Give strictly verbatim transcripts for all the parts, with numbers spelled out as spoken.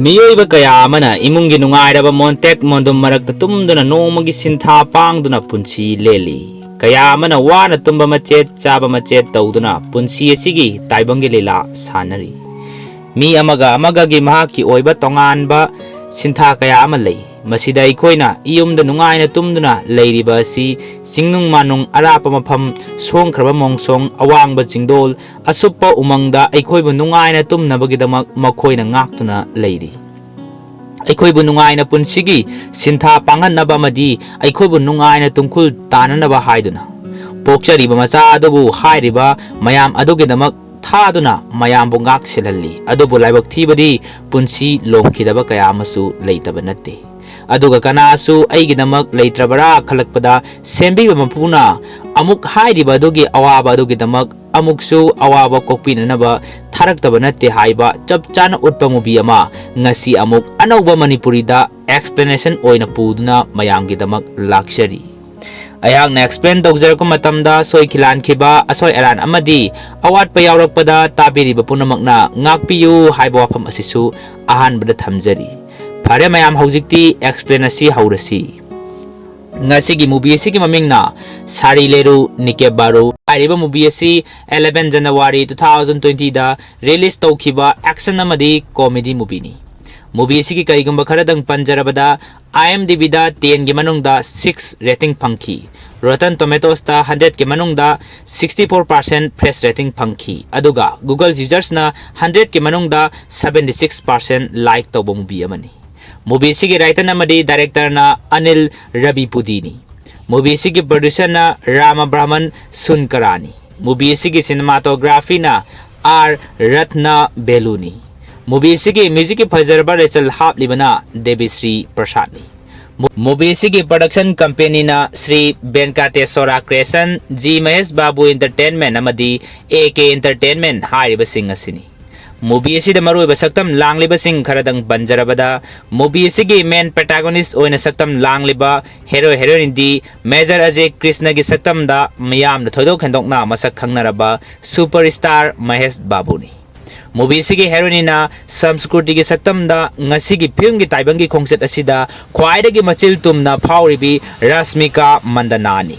ꯃꯤꯑꯣꯏꯕ ꯀꯌꯥ ꯑꯃꯅ ꯏꯃꯨꯡꯒꯤ ꯅꯨꯡꯉꯥꯏꯔꯕ ꯃꯣꯟꯇꯦꯛ ꯃꯣꯟꯗꯨꯝ ꯃꯔꯛꯇ ꯇꯨꯝꯗꯨꯅ ꯅꯣꯡꯃꯒꯤ ꯁꯤꯟꯊꯥ ꯄꯥꯡꯗꯨꯅ ꯄꯨꯟꯁꯤ ꯂꯦꯜꯂꯤ꯫ ꯀꯌꯥ ꯑꯃꯅ ꯋꯥꯅ ꯇꯨꯝꯕ ꯃꯆꯦꯠ, ꯆꯥꯕ ꯃꯆꯦꯠ ꯇꯧꯗꯨꯅ ꯄꯨꯟꯁꯤ ꯑꯁꯤꯒꯤ ꯇꯥꯏꯕꯪꯒꯤ ꯂꯤꯂꯥ ꯁꯥꯟꯅꯔꯤ꯫ ꯃꯤ ꯑꯃꯒ ꯑꯃꯒꯒꯤ ꯃꯍꯥꯛꯀꯤ ꯑꯣꯏꯕ ꯇꯣꯉꯥꯟꯕ ꯁꯤꯟꯊꯥ ꯀꯌꯥ ꯑꯃ ꯂꯩ꯫ ꯃꯁꯤꯗ ꯑꯩꯈꯣꯏꯅ ꯏꯌꯨꯝꯗ ꯅꯨꯡꯉꯥꯏꯅ ꯇꯨꯝꯗꯨꯅ ꯂꯩꯔꯤꯕ ꯑꯁꯤ ꯆꯤꯡꯅꯨꯡ ꯃꯥꯅꯨꯡ, ꯑꯔꯥꯞꯄ ꯃꯐꯝ, ꯁꯣꯡꯈ꯭ꯔꯕ ꯃꯣꯡꯁꯣꯡ, ꯑꯋꯥꯡꯕ ꯆꯤꯡꯗꯣꯜ, ꯑꯁꯨꯞꯄ ꯎꯃꯪꯗ ꯑꯩꯈꯣꯏꯕꯨ ꯅꯨꯡꯉꯥꯏꯅ ꯇꯨꯝꯅꯕꯒꯤꯗꯃꯛ ꯃꯈꯣꯏꯅ ꯉꯥꯛꯇꯨꯅ ꯂꯩꯔꯤ꯫ ꯑꯩꯈꯣꯏꯕꯨ ꯅꯨꯡꯉꯥꯏꯅ ꯄꯨꯟꯁꯤꯒꯤ ꯁꯤꯟꯊꯥ ꯄꯥꯡꯍꯟꯅꯕ ꯑꯃꯗꯤ ꯑꯩꯈꯣꯏꯕꯨ ꯅꯨꯡꯉꯥꯏꯅ ꯇꯨꯡꯈꯨꯜ ꯇꯥꯅꯅꯕ ꯍꯥꯏꯗꯨꯅ ꯄꯣꯛꯆꯔꯤꯕ ꯃꯆꯥ ꯑꯗꯨꯕꯨ ꯍꯥꯏꯔꯤꯕ ꯃꯌꯥꯝ ꯑꯗꯨꯒꯤꯗꯃꯛ ꯊꯥꯗꯨꯅ ꯃꯌꯥꯝꯕꯨ ꯉꯥꯛ ꯁꯦꯜꯍꯜꯂꯤ꯫ ꯑꯗꯨꯕꯨ ꯂꯥꯏꯕꯛ ꯊꯤꯕꯗꯤ ꯄꯨꯟꯁꯤ ꯂꯣꯝꯈꯤꯗꯕ ꯀꯌꯥ ꯑꯃꯁꯨ ꯂꯩꯇꯕ ꯅꯠꯇꯦ꯫ ꯑꯗꯨꯒ ꯀꯅꯥꯁꯨ ꯑꯩꯒꯤꯗꯃꯛ ꯂꯩꯇ꯭ꯔꯕꯔꯥ ꯈꯜꯂꯛꯄꯗ ꯁꯦꯝꯕꯤꯕ ꯃꯄꯨꯅ ꯑꯃꯨꯛ ꯍꯥꯏꯔꯤꯕ ꯑꯗꯨꯒꯤ ꯑꯋꯥꯕ ꯑꯗꯨꯒꯤꯗꯃꯛ ꯑꯃꯨꯛꯁꯨ ꯑꯋꯥꯕ ꯀꯣꯛꯄꯤꯅꯅꯕ ꯊꯥꯔꯛꯇꯕ ꯅꯠꯇꯦ ꯍꯥꯏꯕ ꯆꯞ ꯆꯥꯅ ꯎꯠꯄ movie ꯑꯃ ꯉꯁꯤ ꯑꯃꯨꯛ ꯑꯅꯧꯕ ꯃꯅꯤꯄꯨꯔꯤꯗ explanation ꯑꯣꯏꯅ ꯄꯨꯗꯨꯅ ꯃꯌꯥꯝꯒꯤꯗꯃꯛ ꯂꯥꯛꯆꯔꯤ꯫ ꯑꯩꯍꯥꯛꯅ explain ꯇꯧꯖꯔꯛꯄ ꯃꯇꯝꯗ ꯁꯣꯏꯈꯤ ꯂꯥꯟꯈꯤꯕ, ꯑꯁꯣꯏ ꯑꯔꯥꯟ ꯑꯃꯗꯤ ꯑꯋꯥꯠꯄ ꯌꯥꯎꯔꯛꯄꯗ ꯇꯥꯕꯤꯔꯤꯕ ꯄꯨꯝꯅꯃꯛꯅ ꯉꯥꯛꯄꯤꯌꯨ ꯍꯥꯏꯕ ꯋꯥꯐꯝ ꯑꯁꯤꯁꯨ ꯑꯍꯥꯟꯕꯗ ꯊꯝꯖꯔꯤ꯫ ꯐꯔꯦ ꯃꯌꯥꯝ, ꯍꯧꯖꯤꯛꯇꯤ explain ꯑꯁꯤ ꯍꯧꯔꯁꯤ꯫ ꯉꯁꯤꯒꯤ movie ꯑꯁꯤꯒꯤ ꯃꯃꯤꯡꯅ ꯁꯥꯔꯤ ꯂꯦꯔꯨ ꯅꯤꯀꯦꯕꯥꯔꯨ꯫ ꯍꯥꯏꯔꯤꯕ movie ꯑꯁꯤ eleven January two thousand twenty ꯗ release ꯇꯧꯈꯤꯕ action ꯑꯃꯗꯤ comedy movie ꯅꯤ꯫ Movie ꯑꯁꯤꯒꯤ ꯀꯔꯤꯒꯨꯝꯕ ꯈꯔꯗꯪ ꯄꯟꯖꯔꯕꯗ, IMDb ꯗ ten ꯒꯤ ꯃꯅꯨꯡꯗ six rating ꯐꯪꯈꯤ꯫ Rotten Tomatoes ꯇ hundred ꯀꯤ ꯃꯅꯨꯡꯗ sixty four percent fresh rating ꯐꯪꯈꯤ꯫ ꯑꯗꯨꯒ Google users ꯅ hundred ꯀꯤ ꯃꯅꯨꯡꯗ seventy six percent like ꯇꯧꯕ movie ꯑꯃꯅꯤ꯫ Movie ꯑꯁꯤꯒꯤ writer ꯑꯃꯗꯤ director ꯅ ꯑꯅꯤꯜ ꯔꯕꯤꯄꯨꯗꯤꯅꯤ꯫ Movie ꯑꯁꯤꯒꯤ producer ꯅ ꯔꯥꯃ ꯕ꯭ꯔꯍꯃꯟ ꯁꯨꯟꯀꯔꯥꯅꯤ꯫ Movie ꯑꯁꯤꯒꯤ cinematography ꯅ ꯑꯥꯔ ꯔꯠꯅ ꯕꯦꯂꯨꯅꯤ꯫ Movie ꯑꯁꯤꯒꯤ music ꯀꯤ ꯐꯖꯔꯕ ꯂꯩꯆꯜ ꯍꯥꯞꯂꯤꯕꯅ ꯗꯦꯕꯤꯁ꯭ꯔꯤ ꯄ꯭ꯔꯁꯥꯗꯅꯤ꯫ Mo-, movie ꯑꯁꯤꯒꯤ production company ꯅ Sri Venkateswara Creation, G Mahesh Babu Entertainment ꯑꯃꯗꯤ ꯑꯦ ꯀꯦ Entertainment ꯍꯥꯏꯔꯤꯕꯁꯤꯡ ꯑꯁꯤꯅꯤ꯫ Movie ꯑꯁꯤꯗ ꯃꯔꯨꯑꯣꯏꯕ ꯁꯛꯇꯝ ꯂꯥꯡꯂꯤꯕꯁꯤꯡ ꯈꯔꯗꯪ ꯄꯟꯖꯔꯕꯗ, movie ꯑꯁꯤꯒꯤ main protagonist ꯑꯣꯏꯅ ꯁꯛꯇꯝ ꯂꯥꯡꯂꯤꯕ hero heroine ꯗꯤ Major ꯑꯖꯦ ꯀ꯭ꯔꯤꯁꯅꯒꯤ ꯁꯛꯇꯝꯗ ꯃꯤꯌꯥꯝꯅ ꯊꯣꯏꯗꯣꯛ ꯍꯦꯟꯗꯣꯛꯅ ꯃꯁꯛ ꯈꯪꯅꯔꯕ superstar ꯃꯍꯦꯁ ꯕꯥꯕꯨꯅꯤ꯫ Movie ꯑꯁꯤꯒꯤ heroine ꯅ ꯁꯝꯁꯀ꯭ꯔꯤꯇꯤꯒꯤ ꯁꯛꯇꯝꯗ ꯉꯁꯤꯒꯤ film ꯒꯤ ꯇꯥꯏꯕꯪꯒꯤ ꯈꯣꯡꯆꯠ ꯑꯁꯤꯗ ꯈ꯭ꯋꯥꯏꯗꯒꯤ ꯃꯆꯤꯜ ꯇꯨꯝꯅ ꯐꯥꯎꯔꯤꯕꯤ ꯔꯁꯃꯤꯀꯥ ꯃꯟꯗꯅꯥꯅꯤ꯫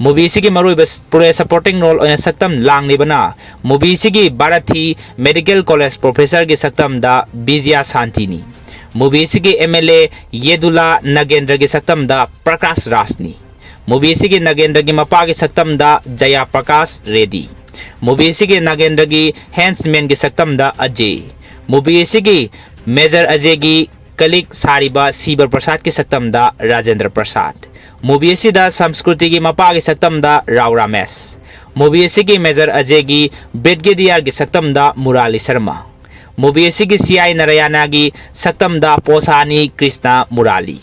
Movie ꯑꯁꯤꯒꯤ ꯃꯔꯨꯑꯣꯏꯕ ꯄꯨꯔꯦ supporting role ꯑꯣꯏꯅ ꯁꯛꯇꯝ ꯂꯥꯡꯂꯤꯕꯅ movie ꯑꯁꯤꯒꯤ ꯚꯥꯔꯠꯊꯤ Medical College professor ꯒꯤ ꯁꯛꯇꯝꯗ ꯕꯤꯖꯌ ꯁꯥꯟꯇꯤꯅꯤ꯫ Movie ꯑꯁꯤꯒꯤ MLA ꯌꯦꯗꯨꯂꯥ ꯅꯒꯦꯟꯗ꯭ꯔꯒꯤ ꯁꯛꯇꯝꯗ ꯄ꯭ꯔꯀꯥꯁ ꯔꯥꯖꯅꯤ꯫ Movie ꯑꯁꯤꯒꯤ ꯅꯒꯦꯟꯗ꯭ꯔꯒꯤ ꯃꯄꯥꯒꯤ ꯁꯛꯇꯝꯗ ꯖꯌꯥ ꯄ꯭ꯔꯀꯥꯁ ꯔꯦꯗꯤ꯫ Movie ꯑꯁꯤꯒꯤ ꯅꯒꯦꯟꯗ꯭ꯔꯒꯤ henchman ꯒꯤ ꯁꯛꯇꯝꯗ ꯑꯖꯦ꯫ Movie ꯑꯁꯤꯒꯤ Major ꯑꯖꯦꯒꯤ colleague ꯁꯥꯔꯤꯕ ꯁꯤꯕ ꯄ꯭ꯔꯁꯥꯗꯀꯤ ꯁꯛꯇꯝꯗ ꯔꯥꯖꯦꯟꯗ꯭ꯔ ꯄ꯭ꯔꯁꯥꯗ꯫ Movie ꯑꯁꯤꯗ ꯁꯝꯁꯀ꯭ꯔꯤꯇꯤꯒꯤ ꯃꯄꯥꯒꯤ ꯁꯛꯇꯝꯗ ꯔꯥꯎ ꯔꯥꯃꯦꯁ꯫ Movie ꯑꯁꯤꯒꯤ Major ꯑꯖꯦꯒꯤ Brigadier ꯒꯤ ꯁꯛꯇꯝꯗ ꯃꯨꯔꯥꯂꯤ ꯁꯔꯃ꯫ Movie ꯑꯁꯤꯒꯤ ꯁꯤ ꯑꯥꯏ ꯅꯥꯔꯥꯌꯅꯒꯤ ꯁꯛꯇꯝꯗ ꯄꯣꯁꯥꯅꯤ ꯀ꯭ꯔꯤꯁꯅ ꯃꯨꯔꯥꯂꯤ꯫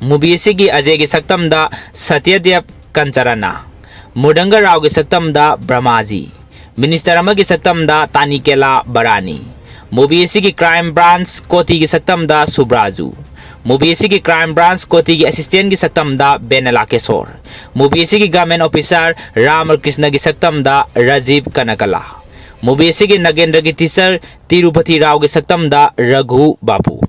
Movie ꯑꯁꯤꯒꯤ ꯑꯖꯦꯒꯤ ꯁꯛꯇꯝꯗ ꯁꯇ꯭ꯌꯗꯦꯕ ꯀꯟꯆꯔꯅ꯫ ꯃꯨꯔꯗꯪꯒ ꯔꯥꯎꯒꯤ ꯁꯛꯇꯝꯗ ꯕ꯭ꯔꯍ꯭ꯃꯥꯖꯤ꯫ Minister ꯑꯃꯒꯤ ꯁꯛꯇꯝꯗ ꯇꯥꯅꯤꯀꯦꯂꯥ ꯕꯔꯥꯅꯤ꯫ Movie ꯑꯁꯤꯒꯤ Crime Branch ꯀꯣꯇꯤꯒꯤ ꯁꯛꯇꯝꯗ ꯁꯨꯕ꯭ꯔꯥꯖꯨ꯫ Movie ꯑꯁꯤꯒꯤ Crime Branch ꯀꯣꯇꯤꯒꯤ assistant ꯀꯤ ꯁꯛꯇꯝꯗ ꯕꯦꯅꯦꯂꯥ ꯀꯦꯁꯣꯔ꯫ Movie ꯑꯁꯤꯒꯤ government officer ꯔꯥꯃ ꯀ꯭ꯔꯤꯁꯅꯒꯤ ꯁꯛꯇꯝꯗ ꯔꯥꯖꯤꯕ ꯀꯅꯀꯂꯥ꯫ Movie ꯑꯁꯤꯒꯤ ꯅꯒꯦꯟꯗ꯭ꯔꯒꯤ teacher ꯇꯤꯔꯨꯄꯊꯤ ꯔꯥꯎꯒꯤ ꯁꯛꯇꯝꯗ ꯔꯘꯨ ꯕꯥꯕꯨ꯫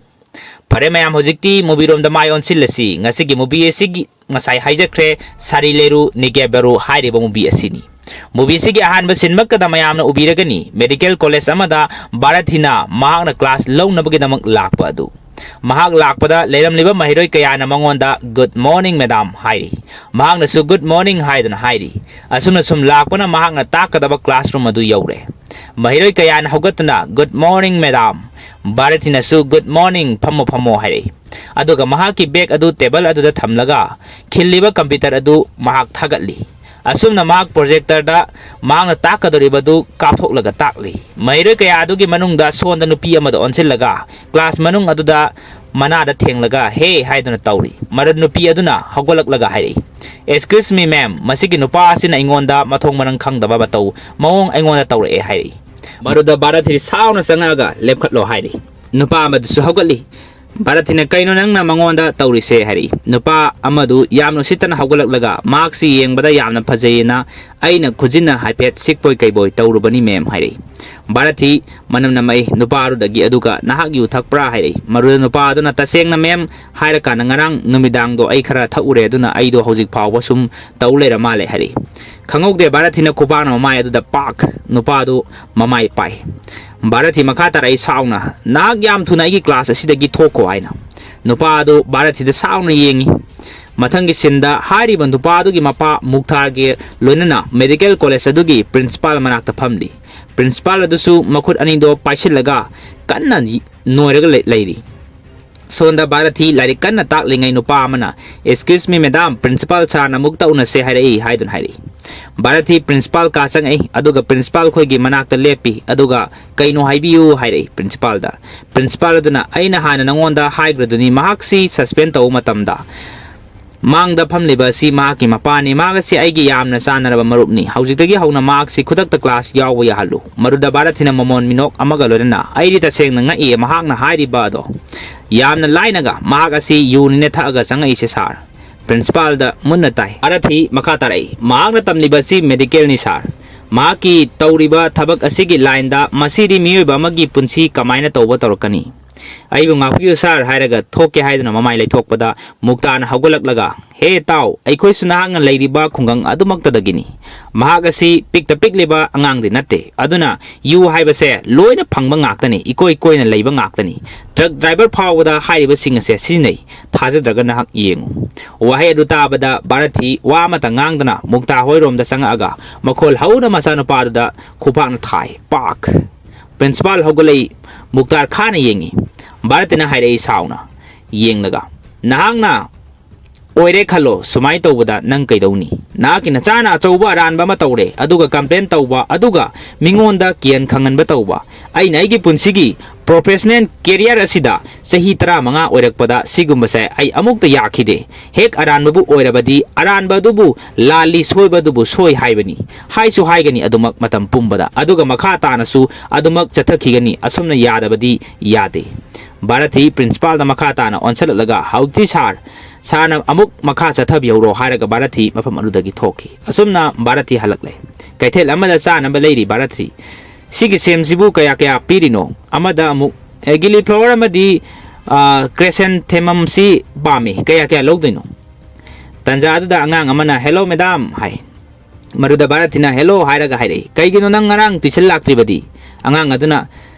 ꯐꯔꯦ ꯃꯌꯥꯝ, ꯍꯧꯖꯤꯛꯇꯤ movie ꯔꯣꯝꯗ ꯃꯥꯏ ꯑꯣꯟꯁꯤꯜꯂꯁꯤ꯫ ꯉꯁꯤꯒꯤ movie ꯑꯁꯤꯒꯤ ꯉꯁꯥꯏ ꯍꯥꯏꯖꯈ꯭ꯔꯦ, ꯁꯥꯔꯤ ꯂꯦꯔꯨ ꯅꯤꯒꯦꯕꯦꯔꯨ ꯍꯥꯏꯔꯤꯕ movie ꯑꯁꯤꯅꯤ꯫ Movie ꯑꯁꯤꯒꯤ ꯑꯍꯥꯟꯕ ꯁꯤꯟꯃꯛꯇꯗ ꯃꯌꯥꯝꯅ ꯎꯕꯤꯔꯒꯅꯤ, medical college ꯑꯃꯗ ꯚꯥꯔꯠꯊꯤꯅ ꯃꯍꯥꯛꯅ class ꯂꯧꯅꯕꯒꯤꯗꯃꯛ ꯂꯥꯛꯄ ꯑꯗꯨ꯫ ꯃꯍꯥꯛ ꯂꯥꯛꯄꯗ ꯂꯩꯔꯝꯂꯤꯕ ꯃꯍꯩꯔꯣꯏ ꯀꯌꯥꯅ ꯃꯉꯣꯟꯗ "Good morning, madam" ꯍꯥꯏꯔꯤ꯫ ꯃꯍꯥꯛꯅꯁꯨ "Good morning" ꯍꯥꯏꯗꯨꯅ ꯍꯥꯏꯔꯤ꯫ ꯑꯁꯨꯝꯅ ꯁꯨꯝ ꯂꯥꯛꯄꯅ ꯃꯍꯥꯛꯅ ꯇꯥꯛꯀꯗꯕ classroom ꯑꯗꯨ ꯌꯧꯔꯦ꯫ ꯃꯍꯩꯔꯣꯏ ꯀꯌꯥꯅ ꯍꯧꯒꯠꯇꯨꯅ "Good morning, madam"꯫ ꯚꯥꯔꯠꯊꯤꯅꯁꯨ "Good morning, ꯐꯝꯃꯣ, ꯐꯝꯃꯣ" ꯍꯥꯏꯔꯛꯏ꯫ ꯑꯗꯨꯒ ꯃꯍꯥꯛꯀꯤ bag ꯑꯗꯨ table ꯑꯗꯨꯗ ꯊꯝꯂꯒ ꯈꯤꯜꯂꯤꯕ computer ꯑꯗꯨ ꯃꯍꯥꯛ ꯊꯥꯒꯠꯂꯤ꯫ ꯑꯁꯨꯝꯅ ꯃꯍꯥꯛ projector ꯗ ꯃꯍꯥꯛꯅ ꯇꯥꯛꯀꯗꯧꯔꯤꯕ ꯑꯗꯨ ꯀꯥꯞꯊꯣꯛꯂꯒ ꯇꯥꯛꯂꯤ꯫ ꯃꯍꯩꯔꯣꯏ ꯀꯌꯥ ꯑꯗꯨꯒꯤ ꯃꯅꯨꯡꯗ ꯁꯣꯟꯗ ꯅꯨꯄꯤ ꯑꯃꯗ ꯑꯣꯟꯁꯤꯜꯂꯒ class ꯃꯅꯨꯡ ꯑꯗꯨꯗ ꯃꯅꯥꯗ ꯊꯦꯡꯂꯒ "Hey" ꯍꯥꯏꯗꯨꯅ ꯇꯧꯔꯤ꯫ ꯃꯗꯨ ꯅꯨꯄꯤ ꯑꯗꯨꯅ ꯍꯧꯒꯠꯂꯛꯂꯒ ꯍꯥꯏꯔꯛꯏ, "Excuse me, ma'am, ꯃꯁꯤꯒꯤ ꯅꯨꯄꯥ ꯑꯁꯤꯅ ꯑꯩꯉꯣꯟꯗ ꯃꯊꯣꯡ ꯃꯔꯝ ꯈꯪꯗꯕ ꯃꯇꯧ ꯃꯑꯣꯡ ꯑꯩꯉꯣꯟꯗ ꯇꯧꯔꯛꯑꯦ" ꯍꯥꯏꯔꯛꯏ꯫ ꯃꯗꯨꯗ ꯚꯥꯔꯠꯊꯤ ꯁꯥꯎꯅ ꯆꯪꯉꯛꯑꯒ "ꯂꯦꯞꯈꯠꯂꯣ" ꯍꯥꯏꯔꯤ꯫ ꯅꯨꯄꯥ ꯑꯃꯗꯨꯁꯨ ꯍꯧꯒꯠꯂꯤ꯫ ꯚꯥꯔꯠꯊꯤꯅ "ꯀꯩꯅꯣ ꯅꯪꯅ ꯃꯉꯣꯟꯗ ꯇꯧꯔꯤꯁꯦ?" ꯍꯥꯏꯔꯛꯏ꯫ ꯅꯨꯄꯥ ꯑꯃꯗꯨ ꯌꯥꯝꯅ ꯎꯁꯤꯠꯇꯅ ꯍꯧꯒꯠꯂꯛꯂꯒ ꯃꯍꯥꯛꯁꯤ ꯌꯦꯡꯕꯗ ꯌꯥꯝꯅ ꯐꯖꯩꯌꯦꯅ ꯑꯩꯅ ꯈꯨꯖꯤꯟꯅ ꯍꯥꯏꯐꯦꯠ ꯁꯤꯛꯄꯣꯏ ꯀꯩꯕꯣꯏ ꯇꯧꯔꯨꯕꯅꯤ, ꯃꯦꯝ, ꯍꯥꯏꯔꯛꯏ꯫ ꯚꯥꯔꯠꯊꯤ ꯃꯅꯝ ꯅꯝꯃꯛꯏ ꯅꯨꯄꯥ ꯑꯗꯨꯗꯒꯤ, ꯑꯗꯨꯒ "ꯅꯍꯥꯛ ꯌꯨ ꯊꯛꯄ꯭ꯔꯥ?" ꯍꯥꯏꯔꯛꯏ꯫ ꯃꯗꯨꯗ ꯅꯨꯄꯥ ꯑꯗꯨꯅ ꯇꯁꯦꯡꯅ, ꯃꯦꯝ, ꯍꯥꯏꯔꯀꯥꯟꯗ, "ꯉꯔꯥꯡ ꯅꯨꯃꯤꯗꯥꯡꯗꯣ ꯑꯩ ꯈꯔ ꯊꯛꯎꯔꯦ, ꯑꯗꯨꯅ ꯑꯩꯗꯣ ꯍꯧꯖꯤꯛ ꯐꯥꯎꯕ ꯁꯨꯝ ꯇꯧ ꯂꯩꯔ ꯃꯥꯜꯂꯦ", ꯍꯥꯏꯔꯛꯏ꯫ ꯈꯪꯍꯧꯗꯦ, ꯚꯥꯔꯠꯊꯤꯅ ꯈꯨꯄꯥꯛꯅ ꯃꯃꯥꯏ ꯑꯗꯨꯗ ꯄꯥꯛ! ꯅꯨꯄꯥ ꯑꯗꯨ ꯃꯃꯥꯏ ꯄꯥꯏ꯫ ꯚꯥꯔꯠꯊꯤ ꯃꯈꯥ ꯇꯥꯔꯛꯏ ꯁꯥꯎꯅ, "ꯅꯍꯥꯛ ꯌꯥꯝ ꯊꯨꯅ ꯑꯩꯒꯤ ꯀ꯭ꯂꯥꯁ ꯑꯁꯤꯗꯒꯤ ꯊꯣꯛꯈꯣ", ꯍꯥꯏꯅ꯫ ꯅꯨꯄꯥ ꯑꯗꯨ ꯚꯥꯔꯠꯊꯤꯗ ꯁꯥꯎꯅ ꯌꯦꯡꯉꯤ꯫ ꯃꯊꯪꯒꯤ ꯁꯤꯟꯗ ꯍꯥꯏꯔꯤꯕ ꯅꯨꯄꯥ ꯑꯗꯨꯒꯤ ꯃꯄꯥ ꯃꯨꯛꯇꯥꯔꯒꯤ ꯂꯣꯏꯅꯅ ꯃꯦꯗꯤꯀꯦꯜ ꯀꯣꯂꯦꯖ ꯑꯗꯨꯒꯤ ꯄ꯭ꯔꯤꯟꯁꯤꯄꯥꯜ ꯃꯅꯥꯛꯇ ꯐꯝꯂꯤ꯫ ꯄ꯭ꯔꯤꯟꯁꯤꯄꯥꯜ ꯑꯗꯨꯁꯨ ꯃꯈꯨꯠ ꯑꯅꯤꯗꯣ ꯄꯥꯏꯁꯤꯜꯂꯒ ꯀꯟꯅ ꯅꯣꯏꯔꯒ ꯂꯩ-, ꯂꯩꯔꯤ꯫ ꯁꯣꯝꯗ ꯚꯥꯔꯠꯊꯤ ꯂꯥꯏꯔꯤꯛ ꯀꯟꯅ ꯇꯥꯛꯂꯤꯉꯩ ꯅꯨꯄꯥ ꯑꯃꯅ, "Excuse me, madam, principal sirꯅ ꯑꯃꯨꯛꯇ ꯎꯅꯁꯦ ꯍꯥꯏꯔꯛꯏ", ꯍꯥꯏꯗꯨꯅ ꯍꯥꯏꯔꯛꯏ꯫ ꯚꯥꯔꯠꯊꯤ ꯄ꯭ꯔꯤꯟꯁꯤꯄꯥꯜ ꯀꯥ ꯆꯪꯉꯛꯏ, ꯑꯗꯨꯒ ꯄ꯭ꯔꯤꯟꯁꯤꯄꯥꯜ ꯑꯩꯈꯣꯏꯒꯤ ꯃꯅꯥꯛꯇ ꯂꯦꯞꯄꯤ, ꯑꯗꯨꯒ "ꯀꯩꯅꯣ ꯍꯥꯏꯕꯤꯌꯨ?" ꯍꯥꯏꯔꯛꯏ ꯄ꯭ꯔꯤꯟꯁꯤꯄꯥꯜꯗ꯫ ꯄ꯭ꯔꯤꯟꯁꯤꯄꯥꯜ ꯑꯗꯨꯅ, "ꯑꯩꯅ ꯍꯥꯟꯅ ꯅꯉꯣꯟꯗ ꯍꯥꯏꯈ꯭ꯔꯗꯨꯅꯤ, ꯃꯍꯥꯛꯁꯤ ꯁꯁꯄꯦꯟ ꯇꯧꯕ ꯃꯇꯝꯗ ꯃꯥꯡꯗ ꯐꯝꯂꯤꯕ ꯑꯁꯤ ꯃꯍꯥꯛꯀꯤ ꯃꯄꯥꯅꯤ꯫ ꯃꯍꯥꯛ ꯑꯁꯤ ꯑꯩꯒꯤ ꯌꯥꯝꯅ ꯆꯥꯟꯅꯔꯕ ꯃꯔꯨꯞꯅꯤ꯫ ꯍꯧꯖꯤꯛꯇꯒꯤ ꯍꯧꯅ ꯃꯍꯥꯛꯁꯤ ꯈꯨꯗꯛꯇ ꯀ꯭ꯂꯥꯁ ꯌꯥꯎꯕ ꯌꯥꯍꯜꯂꯨ꯫" ꯃꯗꯨꯗ ꯚꯥꯔꯠꯊꯤꯅ ꯃꯃꯣꯟ ꯃꯤꯅꯣꯛ ꯑꯃꯒ ꯂꯣꯏꯅꯅ, "ꯑꯩꯗꯤ ꯇꯁꯦꯡꯅ ꯉꯛꯏ ꯃꯍꯥꯛꯅ ꯍꯥꯏꯔꯤꯕ ꯑꯗꯣ꯫ ꯌꯥꯝꯅ ꯂꯥꯏꯅꯒ ꯃꯍꯥꯛ ꯑꯁꯤ ꯌꯨꯅꯤꯅ ꯊꯛꯑꯒ ꯆꯪꯉꯛꯏꯁꯦ, ꯁꯥꯔ꯫" ꯄ꯭ꯔꯤꯟꯁꯤꯄꯥꯜꯗ ꯃꯨꯟꯅ ꯇꯥꯏ꯫ ꯚꯥꯔꯠꯊꯤ ꯃꯈꯥ ꯇꯥꯔꯛꯏ, "ꯃꯍꯥꯛꯅ ꯇꯝꯂꯤꯕ ꯑꯁꯤ ꯃꯦꯗꯤꯀꯦꯜꯅꯤ, ꯁꯥꯔ꯫ ꯃꯍꯥꯛꯀꯤ ꯇꯧꯔꯤꯕ ꯊꯕꯛ ꯑꯁꯤꯒꯤ ꯂꯥꯏꯟꯗ ꯃꯁꯤꯗꯤ ꯃꯤꯑꯣꯏꯕ ꯑꯃꯒꯤ ꯄꯨꯟꯁꯤ ꯀꯃꯥꯏꯅ ꯇꯧꯕ ꯇꯧꯔꯛꯀꯅꯤ?" "ꯑꯩꯕꯨ ꯉꯥꯛꯄꯤꯌꯨ, ꯁꯥꯔ", ꯍꯥꯏꯔꯒ ꯊꯣꯛꯀꯦ ꯍꯥꯏꯗꯨꯅ ꯃꯃꯥꯏ ꯂꯩꯊꯣꯛꯄꯗ ꯃꯨꯛꯇꯥꯅ ꯍꯧꯒꯠꯂꯛꯂꯒ, "ꯍꯦ ꯇꯥꯎ, ꯑꯩꯈꯣꯏꯁꯨ ꯅꯍꯥꯛꯅ ꯂꯩꯔꯤꯕ ꯈꯨꯡꯒꯪ ꯑꯗꯨꯃꯛꯇꯗꯒꯤꯅꯤ꯫ ꯃꯍꯥꯛ ꯑꯁꯤ ꯄꯤꯛꯇ ꯄꯤꯛꯂꯤꯕ ꯑꯉꯥꯡꯗꯤ ꯅꯠꯇꯦ꯫ ꯑꯗꯨꯅ ꯌꯨ ꯍꯥꯏꯕꯁꯦ ꯂꯣꯏꯅ ꯐꯪꯕ ꯉꯥꯛꯇꯅꯤ, ꯏꯀꯣꯏ ꯀꯣꯏꯅ ꯂꯩꯕ ꯉꯥꯛꯇꯅꯤ꯫ ꯇ꯭ꯔꯛ ꯗ꯭ꯔꯥꯏꯚꯔ ꯐꯥꯎꯕꯗ ꯍꯥꯏꯔꯤꯕꯁꯤꯡ ꯑꯁꯦ ꯁꯤꯖꯤꯟꯅꯩ꯫ ꯊꯥꯖꯗ꯭ꯔꯒ ꯅꯍꯥꯛ ꯌꯦꯡꯉꯨ꯫" ꯋꯥꯍꯩ ꯑꯗꯨ ꯇꯥꯕꯗ ꯚꯥꯔꯠꯊꯤ ꯋꯥ ꯑꯃꯇ ꯉꯥꯡꯗꯅ ꯃꯨꯛꯇꯥ ꯍꯣꯏꯔꯣꯝꯗ ꯆꯪꯉꯛꯑꯒ ꯃꯈꯣꯜ ꯍꯧꯅ ꯃꯆꯥꯅꯨꯄꯥꯗꯨꯗ ꯈꯨꯄꯥꯛꯅ ꯊꯥꯏ꯫ ꯄꯥꯛ! ꯄ꯭ꯔꯤꯟꯁꯤꯄꯥꯜ ꯍꯧꯒꯠꯂꯛꯏ꯫ ꯃꯨꯛꯇꯥꯔ ꯈꯥꯅ ꯌꯦꯡꯉꯤ꯫ ꯚꯥꯔꯠꯊꯤꯅ ꯍꯥꯏꯔꯛꯏ ꯁꯥꯎꯅ ꯌꯦꯡꯂꯒ, "ꯅꯍꯥꯛꯅ ꯑꯣꯏꯔꯦ ꯈꯜꯂꯣ, ꯁꯨꯃꯥꯏꯅ ꯇꯧꯕꯗ ꯅꯪ ꯀꯩꯗꯧꯅꯤ? ꯅꯍꯥꯛꯀꯤ ꯅꯆꯥꯅ ꯑꯆꯧꯕ ꯑꯔꯥꯟꯕ ꯑꯃ ꯇꯧꯔꯦ, ꯑꯗꯨꯒ ꯀꯝꯄ꯭ꯂꯦꯟ ꯇꯧꯕ, ꯑꯗꯨꯒ ꯃꯤꯉꯣꯟꯗ ꯀꯤꯍꯟ ꯈꯪꯍꯟꯕ ꯇꯧꯕ꯫ ꯑꯩꯅ ꯑꯩꯒꯤ ꯄꯨꯟꯁꯤꯒꯤ professional career ꯑꯁꯤꯗ ꯆꯍꯤ ꯇꯔꯥꯃꯉꯥ ꯑꯣꯏꯔꯛꯄꯗ ꯁꯤꯒꯨꯝꯕꯁꯦ ꯑꯩ ꯑꯃꯨꯛꯇ ꯌꯥꯈꯤꯗꯦ꯫ ꯍꯦꯛ ꯑꯔꯥꯟꯕꯕꯨ ꯑꯣꯏꯔꯕꯗꯤ ꯑꯔꯥꯟꯕ ꯑꯗꯨꯕꯨ ꯂꯥꯜꯂꯤ, ꯁꯣꯏꯕ ꯑꯗꯨꯕꯨ ꯁꯣꯏ ꯍꯥꯏꯕꯅꯤ꯫ ꯍꯥꯏꯁꯨ ꯍꯥꯏꯒꯅꯤ ꯑꯗꯨꯃꯛ ꯃꯇꯝ ꯄꯨꯝꯕꯗ, ꯑꯗꯨꯒ ꯃꯈꯥ ꯇꯥꯅꯁꯨ ꯑꯗꯨꯃꯛ ꯆꯠꯊꯈꯤꯒꯅꯤ꯫ ꯑꯁꯨꯝꯅ ꯌꯥꯗꯕꯗꯤ ꯌꯥꯗꯦ꯫ ꯚꯥꯔꯠꯊꯤ principalꯗ ꯃꯈꯥ ꯇꯥꯅ ꯑꯣꯟꯁꯤꯜꯂꯛꯂꯒ, "ꯍꯧꯖꯤꯛꯇꯤ ꯁꯥꯔ, ꯁꯥꯔꯅ ꯑꯃꯨꯛ ꯃꯈꯥ ꯆꯠꯊꯕꯤꯍꯧꯔꯣ" ꯍꯥꯏꯔꯒ ꯚꯥꯔꯠꯊꯤ ꯃꯐꯝ ꯑꯗꯨꯗꯒꯤ ꯊꯣꯛꯈꯤ꯫ ꯑꯁꯨꯝꯅ ꯚꯥꯔꯠꯊꯤ ꯍꯜꯂꯛꯂꯦ꯫ ꯀꯩꯊꯦꯜ ꯑꯃꯗ ꯆꯥꯅꯕ ꯂꯩꯔꯤ ꯚꯥꯔꯠꯊꯤ꯫ "ꯁꯤꯒꯤ ꯁꯦꯝꯁꯤꯕꯨ ꯀꯌꯥ ꯀꯌꯥ ꯄꯤꯔꯤꯅꯣ?" ꯑꯃꯗ ꯑꯃꯨꯛ, "ꯑꯦ, gilly flower ꯑꯃꯗꯤ, ꯑ, chrysanthemumꯁꯤ ꯄꯥꯝꯃꯤ, ꯀꯌꯥ ꯀꯌꯥ ꯂꯧꯗꯣꯏꯅꯣ?" ꯇꯟꯖꯥ ꯑꯗꯨꯗ ꯑꯉꯥꯡ ꯑꯃꯅ, "Hello madam" ꯍꯥꯏ꯫ ꯃꯗꯨꯗ ꯚꯥꯔꯠꯊꯤꯅ "Hello" ꯍꯥꯏꯔꯒ ꯍꯥꯏꯔꯛꯏ꯫ "ꯀꯩꯒꯤꯅꯣ ꯅꯪ ꯉꯔꯥꯡ tuition ꯂꯥꯛꯇ꯭ꯔꯤꯕꯗꯤ?" ꯑꯉꯥꯡ ꯑꯗꯨꯅ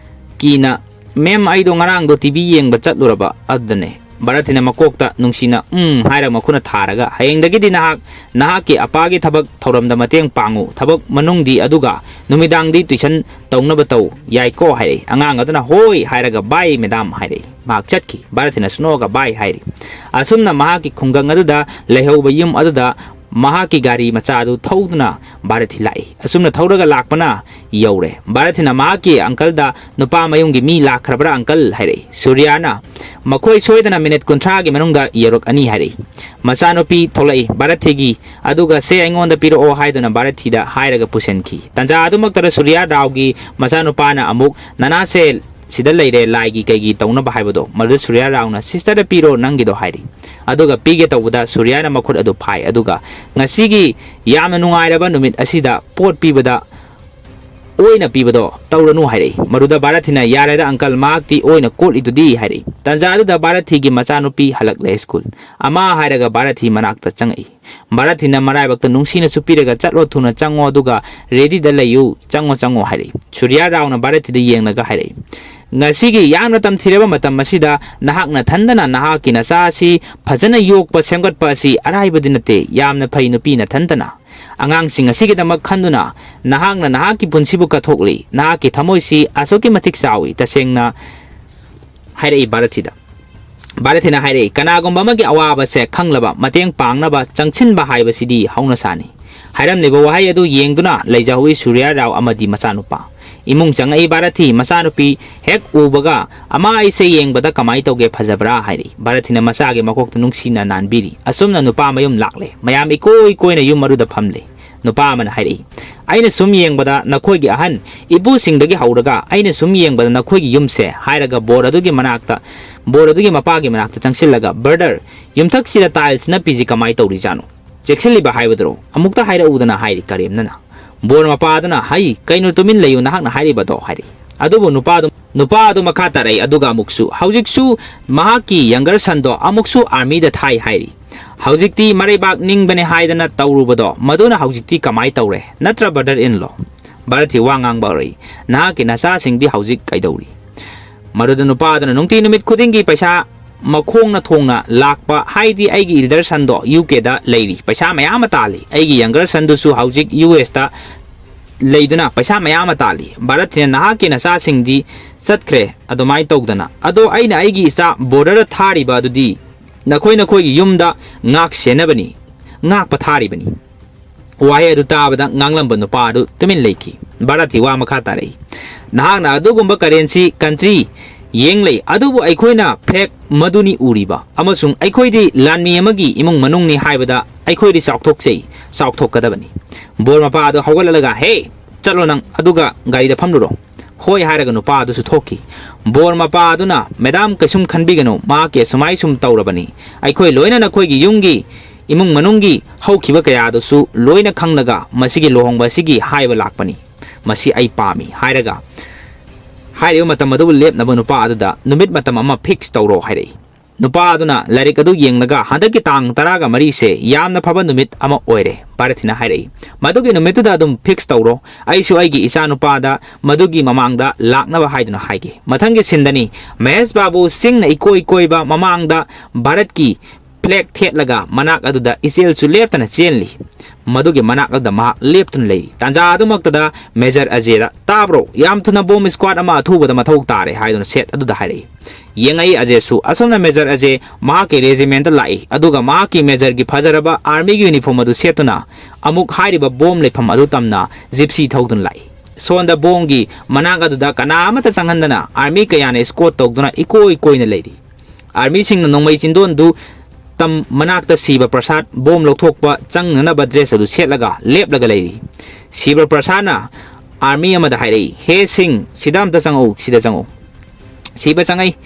ꯀꯤꯅ, "Ma'am, ꯑꯩꯗꯣ ꯉꯔꯥꯡꯗꯣ TV ꯌꯦꯡꯕ ꯆꯠꯂꯨꯔꯕ ꯑꯗꯨꯗꯅꯦ"꯫ ꯚꯥꯔꯠꯊꯤꯅ ꯃꯀꯣꯛꯇ ꯅꯨꯡꯁꯤꯅ "ꯎꯝ" ꯍꯥꯏꯔꯒ ꯃꯈꯨꯠꯅ ꯊꯥꯔꯒ, "ꯍꯌꯦꯡꯗꯒꯤꯗꯤ ꯅꯍꯥꯛ ꯅꯍꯥꯛꯀꯤ ꯑꯄꯥꯒꯤ ꯊꯕꯛ ꯊꯧꯔꯝꯗ ꯃꯇꯦꯡ ꯄꯥꯡꯉꯨ, ꯊꯕꯛ ꯃꯅꯨꯡꯗꯤ ꯑꯗꯨꯒ ꯅꯨꯃꯤꯗꯥꯡꯗꯤ tuition ꯇꯧꯅꯕ ꯇꯧ, ꯌꯥꯏꯀꯣ?" ꯍꯥꯏꯔꯛꯏ꯫ ꯑꯉꯥꯡ ꯑꯗꯨꯅ "ꯍꯣꯏ" ꯍꯥꯏꯔꯒ "Bye madam" ꯍꯥꯏꯔꯛꯏ꯫ ꯃꯍꯥꯛ ꯆꯠꯈꯤ꯫ ꯚꯥꯔꯠꯊꯤꯅꯁꯨ ꯅꯣꯛꯑꯒ "Bye" ꯍꯥꯏꯔꯤ꯫ ꯑꯁꯨꯝꯅ ꯃꯍꯥꯛꯀꯤ ꯈꯨꯡꯒꯪ ꯑꯗꯨꯗ ꯂꯩꯍꯧꯕ ꯌꯨꯝ ꯑꯗꯨꯗ ꯃꯍꯥꯛꯀꯤ ꯒꯥꯔꯤ ꯃꯆꯥ ꯑꯗꯨ ꯊꯧꯗꯨꯅ ꯚꯥꯔꯠꯊꯤ ꯂꯥꯛꯏ꯫ ꯑꯁꯨꯝꯅ ꯊꯧꯔꯒ ꯂꯥꯛꯄꯅ ꯌꯧꯔꯦ꯫ ꯚꯥꯔꯠꯊꯤꯅ ꯃꯍꯥꯛꯀꯤ uncleꯗ, "ꯅꯨꯄꯥ ꯃꯌꯨꯝꯒꯤ ꯃꯤ ꯂꯥꯛꯈ꯭ꯔꯕ꯭ꯔꯥ uncle?" ꯍꯥꯏꯔꯛꯏ꯫ ꯁꯨꯔꯤꯌꯥꯅ, "ꯃꯈꯣꯏ ꯁꯣꯏꯗꯅ minute ꯀꯨꯟꯊ꯭ꯔꯥꯒꯤ ꯃꯅꯨꯡꯗ ꯌꯧꯔꯛꯑꯅꯤ" ꯍꯥꯏꯔꯛꯏ꯫ ꯃꯆꯥꯅꯨꯄꯤ ꯊꯣꯛꯂꯛꯏ ꯚꯥꯔꯠꯊꯤꯒꯤ, ꯑꯗꯨꯒ "ꯁꯦ ꯑꯩꯉꯣꯟꯗ ꯄꯤꯔꯛꯑꯣ" ꯍꯥꯏꯗꯨꯅ ꯚꯥꯔꯠꯊꯤꯗ ꯍꯥꯏꯔꯒ ꯄꯨꯁꯤꯟꯈꯤ꯫ ꯇꯟꯖꯥ ꯑꯗꯨꯃꯛꯇꯗ ꯁꯨꯔꯤꯌꯥ ꯔꯥꯎꯒꯤ ꯃꯆꯥꯅꯨꯄꯥꯅ ꯑꯃꯨꯛ, "ꯅꯅꯥꯁꯦ ꯁꯤꯗ ꯂꯩꯔꯦ, ꯂꯥꯏꯒꯤ ꯀꯩꯒꯤ ꯇꯧꯅꯕ ꯍꯥꯏꯕꯗꯣ"꯫ ꯃꯗꯨꯗ ꯁꯨꯔꯤꯌꯥ ꯔꯥꯎꯅ, "Sisterꯗ ꯄꯤꯔꯣ ꯅꯪꯒꯤꯗꯣ" ꯍꯥꯏꯔꯤ꯫ ꯑꯗꯨꯒ ꯄꯤꯒꯦ ꯇꯧꯕꯗ ꯁꯨꯔꯤꯌꯥꯅ ꯃꯈꯨꯠ ꯑꯗꯨ ꯐꯥꯏ, ꯑꯗꯨꯒ "ꯉꯁꯤꯒꯤ ꯌꯥꯝꯅ ꯅꯨꯡꯉꯥꯏꯔꯕ ꯅꯨꯃꯤꯠ ꯑꯁꯤꯗ ꯄꯣꯠ ꯄꯤꯕꯗ ꯑꯣꯏꯅ ꯄꯤꯕꯗꯣ ꯇꯧꯔꯅꯨ" ꯍꯥꯏꯔꯛꯏ꯫ ꯃꯗꯨꯗ ꯚꯥꯔꯠꯊꯤꯅ, "ꯌꯥꯔꯦꯗ uncle, ꯃꯍꯥꯛꯇꯤ ꯑꯣꯏꯅ ꯀꯣꯠꯂꯤꯗꯨꯗꯤ" ꯍꯥꯏꯔꯛꯏ꯫ ꯇꯟꯖꯥ ꯑꯗꯨꯗ ꯚꯥꯔꯠꯊꯤꯒꯤ ꯃꯆꯥꯅꯨꯄꯤ ꯍꯜꯂꯛꯂꯦ ꯁ꯭ꯀꯨꯜ꯫ "ꯑꯃꯥ" ꯍꯥꯏꯔꯒ ꯚꯥꯔꯠꯊꯤ ꯃꯅꯥꯛꯇ ꯆꯪꯉꯛꯏ꯫ ꯚꯥꯔꯠꯊꯤꯅ ꯃꯔꯥꯏꯕꯛꯇ ꯅꯨꯡꯁꯤꯅꯁꯨ ꯄꯤꯔꯒ, "ꯆꯠꯂꯣ, ꯊꯨꯅ ꯆꯪꯉꯣ, ꯑꯗꯨꯒ readyꯗ ꯂꯩꯌꯨ, ꯆꯪꯉꯣ, ꯆꯪꯉꯣ" ꯍꯥꯏꯔꯛꯏ꯫ ꯁꯨꯔꯤꯌꯥ ꯔꯥꯎꯅ ꯚꯥꯔꯠꯊꯤꯗ ꯌꯦꯡꯂꯒ ꯍꯥꯏꯔꯛꯏ, "ꯉꯁꯤꯒꯤ ꯌꯥꯝꯅ ꯇꯝꯊꯤꯔꯕ ꯃꯇꯝ ꯑꯁꯤꯗ ꯅꯍꯥꯛ ꯅꯊꯟꯗꯅ ꯅꯍꯥꯛꯀꯤ ꯅꯆꯥ ꯑꯁꯤ ꯐꯖꯅ ꯌꯣꯛꯄ, ꯁꯦꯝꯒꯠꯄ ꯑꯁꯤ ꯑꯔꯥꯏꯕꯗꯤ ꯅꯠꯇꯦ꯫ ꯌꯥꯝꯅ ꯐꯩ ꯅꯨꯄꯤ ꯅꯊꯟꯗꯅ꯫ ꯑꯉꯥꯡꯁꯤꯡ ꯑꯁꯤꯒꯤꯗꯃꯛ ꯈꯟꯗꯨꯅ ꯅꯍꯥꯛꯅ ꯅꯍꯥꯛꯀꯤ ꯄꯨꯟꯁꯤꯕꯨ ꯀꯠꯊꯣꯛꯂꯤ꯫ ꯅꯍꯥꯛꯀꯤ ꯊꯃꯣꯏꯁꯤ ꯑꯁꯨꯛꯀꯤ ꯃꯇꯤꯛ ꯆꯥꯎꯏ"꯫ ꯇꯁꯦꯡꯅ ꯍꯥꯏꯔꯛꯏ ꯚꯥꯔꯠꯊꯤꯗ꯫ ꯚꯥꯔꯠꯊꯤꯅ ꯍꯥꯏꯔꯛꯏ, "ꯀꯅꯥꯒꯨꯝꯕ ꯑꯃꯒꯤ ꯑꯋꯥꯕꯁꯦ ꯈꯪꯂꯕ, ꯃꯇꯦꯡ ꯄꯥꯡꯅꯕ ꯆꯪꯁꯤꯟꯕ ꯍꯥꯏꯕꯁꯤꯗꯤ ꯍꯧꯅꯁꯥꯅꯤ"꯫ ꯍꯥꯏꯔꯝꯂꯤꯕ ꯋꯥꯍꯩ ꯑꯗꯨ ꯌꯦꯡꯗꯨꯅ ꯂꯩꯖꯍꯧꯏ ꯁꯨꯔꯤꯌꯥ ꯔꯥꯎ ꯑꯃꯗꯤ ꯃꯆꯥꯅꯨꯄꯥ꯫ ꯏꯃꯨꯡ ꯆꯪꯉꯛꯏ ꯚꯥꯔꯠꯊꯤ ꯃꯆꯥꯅꯨꯄꯤ ꯍꯦꯛ ꯎꯕꯒ, "ꯑꯃ, ꯑꯩꯁꯦ ꯌꯦꯡꯕꯗ ꯀꯃꯥꯏ ꯇꯧꯒꯦ, ꯐꯖꯕ꯭ꯔꯥ?" ꯍꯥꯏꯔꯛꯏ꯫ ꯚꯥꯔꯠꯊꯤꯅ ꯃꯆꯥꯒꯤ ꯃꯀꯣꯛꯇ ꯅꯨꯡꯁꯤꯅ ꯅꯥꯟꯕꯤꯔꯤ꯫ ꯑꯁꯨꯝꯅ ꯅꯨꯄꯥ ꯃꯌꯨꯝ ꯂꯥꯛꯂꯦ꯫ ꯃꯌꯥꯝ ꯏꯀꯣꯏ ꯀꯣꯏꯅ ꯌꯨꯝ ꯃꯔꯨꯗ ꯐꯝꯂꯦ꯫ ꯅꯨꯄꯥ ꯑꯃꯅ ꯍꯥꯏꯔꯛꯏ, "ꯑꯩꯅ ꯁꯨꯝ ꯌꯦꯡꯕꯗ ꯅꯈꯣꯏꯒꯤ ꯑꯍꯟ ꯏꯄꯨꯁꯤꯡꯗꯒꯤ ꯍꯧꯔꯒ ꯑꯩꯅ ꯁꯨꯝ ꯌꯦꯡꯕꯗ ꯅꯈꯣꯏꯒꯤ ꯌꯨꯝꯁꯦ", ꯍꯥꯏꯔꯒ ꯕꯣꯔ ꯑꯗꯨꯒꯤ ꯃꯅꯥꯛꯇ, ꯕꯣꯔ ꯑꯗꯨꯒꯤ ꯃꯄꯥꯒꯤ ꯃꯅꯥꯛꯇ ꯆꯪꯁꯤꯜꯂꯒ, "ꯕ꯭ꯔꯗꯔ, ꯌꯨꯝꯊꯛꯁꯤꯗ ꯇꯥꯏꯜꯁ ꯅꯞꯄꯤꯁꯤ ꯀꯃꯥꯏ ꯇꯧꯔꯤꯖꯥꯠꯅꯣ? ꯆꯦꯛꯁꯤꯜꯂꯤꯕ ꯍꯥꯏꯕꯗꯨꯔꯣ? ꯑꯃꯨꯛꯇ ꯍꯥꯏꯔꯛꯎꯗꯅ", ꯍꯥꯏꯔꯤ ꯀꯔꯦꯝꯅꯅ꯫ ꯕꯣꯔ ꯃꯄꯥꯗꯨꯅ, "ꯍꯩ, ꯀꯩꯅꯣ, ꯇꯨꯃꯤꯟ ꯂꯩꯌꯨ, ꯅꯍꯥꯛꯅ ꯍꯥꯏꯔꯤꯕꯗꯣ", ꯍꯥꯏꯔꯤ꯫ ꯑꯗꯨꯕꯨ ꯅꯨꯄꯥꯗꯨ, ꯅꯨꯄꯥꯗꯨ ꯃꯈꯥ ꯇꯥꯔꯛꯏ, ꯑꯗꯨꯒ ꯑꯃꯨꯛꯁꯨ, "ꯍꯧꯖꯤꯛꯁꯨ ꯃꯍꯥꯛꯀꯤ ꯌꯪꯒꯔ ꯁꯟꯗꯣ ꯑꯃꯨꯛꯁꯨ ꯑꯥꯔꯃꯤꯗ ꯊꯥꯏ ꯍꯥꯏꯔꯤ꯫ ꯍꯧꯖꯤꯛꯇꯤ ꯃꯔꯩꯕꯥꯛ ꯅꯤꯡꯕꯅꯦ ꯍꯥꯏꯗꯅ ꯇꯧꯔꯨꯕꯗꯣ, ꯃꯗꯨꯅ ꯍꯧꯖꯤꯛꯇꯤ ꯀꯃꯥꯏ ꯇꯧꯔꯦ? ꯅꯠꯇ꯭ꯔ, ꯕ꯭ꯔꯗꯔ ꯏꯟ ꯂꯣ?" ꯚꯥꯔꯠꯀꯤ ꯋꯥ ꯉꯥꯡꯕ ꯍꯧꯔꯛꯏ, "ꯅꯍꯥꯛꯀꯤ ꯅꯆꯥꯁꯤꯡꯗꯤ ꯍꯧꯖꯤꯛ ꯀꯩꯗꯧꯔꯤ?" ꯃꯗꯨꯗ ꯅꯨꯄꯥꯗꯨꯅ, "ꯅꯨꯡꯇꯤ ꯅꯨꯃꯤꯠ ꯈꯨꯗꯤꯡꯒꯤ ꯄꯩꯁꯥ ꯃꯈꯣꯡꯅ ꯊꯣꯡꯅ ꯂꯥꯛꯄ, ꯍꯥꯏꯗꯤ ꯑꯩꯒꯤ ꯏꯜꯗꯔ ꯁꯟꯗꯣ ꯌꯨ ꯀꯦꯗ ꯂꯩꯔꯤ, ꯄꯩꯁꯥ ꯃꯌꯥꯝ ꯑꯃ ꯇꯥꯜꯂꯤ꯫ ꯑꯩꯒꯤ ꯌꯪꯒꯔ ꯁꯟꯗꯨꯁꯨ ꯍꯧꯖꯤꯛ ꯌꯨ ꯑꯦꯁꯇ ꯂꯩꯗꯨꯅ ꯄꯩꯁꯥ ꯃꯌꯥꯝ ꯑꯃ ꯇꯥꯜꯂꯤ꯫ ꯚꯥꯔꯠꯊꯤꯅ ꯅꯍꯥꯛꯀꯤ ꯅꯆꯥꯁꯤꯡꯗꯤ ꯆꯠꯈ꯭ꯔꯦ ꯑꯗꯨꯃꯥꯏꯅ ꯇꯧꯗꯅ꯫ ꯑꯗꯣ ꯑꯩꯅ ꯑꯩꯒꯤ ꯏꯆꯥ ꯕꯣꯔꯗꯔꯗ ꯊꯥꯔꯤꯕ ꯑꯗꯨꯗꯤ ꯅꯈꯣꯏ ꯅꯈꯣꯏꯒꯤ ꯌꯨꯝꯗ ꯉꯥꯛ ꯁꯦꯟꯅꯕꯅꯤ, ꯉꯥꯛꯄ ꯊꯥꯔꯤꯕꯅꯤ"꯫ ꯋꯥꯍꯩ ꯑꯗꯨ ꯇꯥꯕꯗ ꯉꯥꯡꯂꯝꯕ ꯅꯨꯄꯥ ꯑꯗꯨ ꯇꯨꯃꯤꯟ ꯂꯩꯈꯤ꯫ ꯚꯥꯔꯠꯊꯤ ꯋꯥ ꯃꯈꯥ ꯇꯥꯔꯛꯏ, "ꯅꯍꯥꯛꯅ ꯑꯗꯨꯒꯨꯝꯕ ꯀꯔꯦꯟꯁꯤ ꯀꯟꯇ꯭ꯔꯤ ꯌꯦꯡ ꯂꯩ, ꯑꯗꯨꯕꯨ ꯑꯩꯈꯣꯏꯅ ꯐꯦꯛ ꯃꯗꯨꯅꯤ ꯎꯔꯤꯕ, ꯑꯃꯁꯨꯡ ꯑꯩꯈꯣꯏꯗꯤ ꯂꯥꯟꯃꯤ ꯑꯃꯒꯤ ꯏꯃꯨꯡ ꯃꯅꯨꯡꯅꯤ ꯍꯥꯏꯕꯗ ꯑꯩꯈꯣꯏꯗꯤ ꯆꯥꯎꯊꯣꯛꯆꯩ, ꯆꯥꯎꯊꯣꯛꯀꯗꯕꯅꯤ"꯫ ꯕꯣꯔ ꯃꯄꯥ ꯑꯗꯨ ꯍꯧꯒꯠꯂꯛꯂꯒ, "ꯍꯦ, ꯆꯠꯂꯣ ꯅꯪ, ꯑꯗꯨꯒ ꯒꯥꯔꯤꯗ ꯐꯝꯂꯨꯔꯣ"꯫ "ꯍꯣꯏ" ꯍꯥꯏꯔꯒ ꯅꯨꯄꯥ ꯑꯗꯨꯁꯨ ꯊꯣꯛꯈꯤ꯫ ꯕꯣꯔ ꯃꯄꯥ ꯑꯗꯨꯅ, "ꯃꯦꯗꯥꯝ, ꯀꯩꯁꯨꯝ ꯈꯟꯕꯤꯒꯅꯨ, ꯃꯍꯥꯛꯀꯤ ꯑꯁꯨꯃꯥꯏ ꯁꯨꯝ ꯇꯧꯔꯕꯅꯤ꯫ ꯑꯩꯈꯣꯏ ꯂꯣꯏꯅ ꯅꯈꯣꯏꯒꯤ ꯌꯨꯝꯒꯤ ꯏꯃꯨꯡ ꯃꯅꯨꯡꯒꯤ ꯍꯧꯈꯤꯕ ꯀꯌꯥꯗꯨꯁꯨ ꯂꯣꯏꯅ ꯈꯪꯂꯒ ꯃꯁꯤꯒꯤ ꯂꯨꯍꯣꯡꯕ ꯑꯁꯤꯒꯤ ꯍꯥꯏꯕ ꯂꯥꯛꯄꯅꯤ꯫ ꯃꯁꯤ ꯑꯩ ꯄꯥꯝꯃꯤ" ꯍꯥꯏꯔꯒ, ꯍꯥꯏꯔꯤꯕ ꯃꯇꯝ ꯑꯗꯨꯕꯨ ꯂꯦꯞꯅꯕ ꯅꯨꯄꯥ ꯑꯗꯨꯗ ꯅꯨꯃꯤꯠ ꯃꯇꯝ ꯑꯃ ꯐꯤꯛꯁ ꯇꯧꯔꯣ ꯍꯥꯏꯔꯛꯏ꯫ ꯅꯨꯄꯥ ꯑꯗꯨꯅ ꯂꯥꯏꯔꯤꯛ ꯑꯗꯨ ꯌꯦꯡꯂꯒ, "ꯍꯟꯗꯛꯀꯤ ꯇꯥꯡ ꯇꯔꯥꯒ ꯃꯔꯤꯁꯦ ꯌꯥꯝꯅ ꯐꯕ ꯅꯨꯃꯤꯠ ꯑꯃ ꯑꯣꯏꯔꯦ", ꯚꯥꯔꯠꯊꯤꯅ ꯍꯥꯏꯔꯛꯏ꯫ "ꯃꯗꯨꯒꯤ ꯅꯨꯃꯤꯠꯇꯨꯗ ꯑꯗꯨꯝ ꯐꯤꯛꯁ ꯇꯧꯔꯣ꯫ ꯑꯩꯁꯨ ꯑꯩꯒꯤ ꯏꯆꯥ ꯅꯨꯄꯥꯗ ꯃꯗꯨꯒꯤ ꯃꯃꯥꯡꯗ ꯂꯥꯛꯅꯕ ꯍꯥꯏꯗꯨꯅ ꯍꯥꯏꯒꯦ"꯫ ꯃꯊꯪꯒꯤ ꯁꯤꯟꯗꯅꯤ꯫ ꯃꯍꯦꯁ ꯕꯥꯕꯨ ꯁꯤꯡꯅ ꯏꯀꯣꯏ ꯀꯣꯏꯕ ꯃꯃꯥꯡꯗ ꯚꯥꯔꯠꯀꯤ ꯐ꯭ꯂꯦꯛ ꯊꯦꯠꯂꯒ ꯃꯅꯥꯛ ꯑꯗꯨꯗ ꯏꯆꯦꯜꯁꯨ ꯂꯦꯞꯇꯅ ꯆꯦꯜꯂꯤ꯫ ꯃꯗꯨꯒꯤ ꯃꯅꯥꯛ ꯑꯗꯨꯗ ꯃꯍꯥꯛ ꯂꯦꯞꯇꯨꯅ ꯂꯩꯔꯤ꯫ ꯇꯥꯟꯖꯥ ꯑꯗꯨꯃꯛꯇꯗ ꯃꯦꯖꯔ ꯑꯖꯦꯗ, "ꯇꯥꯕ꯭ꯔꯣ? ꯌꯥꯝ ꯊꯨꯅ ꯕꯣꯝ ꯁ꯭ꯀ꯭ꯋꯥꯗ ꯑꯃ ꯑꯊꯨꯕꯗ ꯃꯊꯧ ꯇꯥꯔꯦ" ꯍꯥꯏꯗꯨꯅ ꯁꯦꯠ ꯑꯗꯨꯗ ꯍꯥꯏꯔꯛꯏ꯫ ꯌꯦꯡꯉꯛꯏ ꯑꯖꯦꯁꯨ꯫ ꯑꯁꯣꯝꯅ ꯃꯦꯖꯔ ꯑꯖꯦ ꯃꯍꯥꯛꯀꯤ ꯔꯦꯖꯤꯃꯦꯟꯇ ꯂꯥꯛꯏ, ꯑꯗꯨꯒ ꯃꯍꯥꯛꯀꯤ ꯃꯦꯖꯔꯒꯤ ꯐꯖꯔꯕ ꯑꯥꯔꯃꯤꯒꯤ ꯌꯨꯅꯤꯐꯣꯔꯝ ꯑꯗꯨ ꯁꯦꯠꯇꯨꯅ ꯑꯃꯨꯛ ꯍꯥꯏꯔꯤꯕ ꯕꯣꯝ ꯂꯩꯐꯝ ꯑꯗꯨ ꯇꯝꯅ ꯖꯤꯞꯁꯤ ꯊꯧꯗꯨꯅ ꯂꯥꯛꯏ꯫ ꯁꯣꯟꯗ ꯕꯣꯝꯒꯤ ꯃꯅꯥꯛ ꯑꯗꯨꯗ ꯀꯅꯥ ꯑꯃꯠꯇ ꯆꯪꯍꯟꯗꯅ ꯑꯥꯔꯃꯤ ꯀꯌꯥꯅ ꯏꯁꯀꯣꯔꯠ ꯇꯧꯗꯨꯅ ꯏꯀꯣꯏ ꯀꯣꯏꯅ ꯂꯩꯔꯤ꯫ ꯑꯥꯔꯃꯤꯁꯤꯡꯅ ꯅꯣꯡꯃꯩ ꯆꯤꯟꯗꯣꯟꯗꯨ ꯇꯝ ꯃꯅꯥꯛꯇ ꯁꯤꯕ ꯄ꯭ꯔꯁꯥꯗ ꯕꯣꯝ ꯂꯧꯊꯣꯛꯄ ꯆꯪꯅꯅꯕ ꯗ꯭ꯔꯦꯁ ꯑꯗꯨ ꯁꯦꯠꯂꯒ ꯂꯦꯞꯂꯒ ꯂꯩꯔꯤ꯫ ꯁꯤꯕ ꯄ꯭ꯔꯁꯥꯗꯅ ꯑꯥꯔꯃꯤ ꯑꯃꯗ ꯍꯥꯏꯔꯛꯏ, "ꯍꯦ ꯁꯤꯡ, ꯁꯤꯗ ꯑꯝꯇ ꯆꯪꯉꯛꯎ, ꯁꯤꯗ ꯆꯪꯉꯛꯎ"꯫ ꯁꯤꯕ ꯆꯪꯉꯛꯏ꯫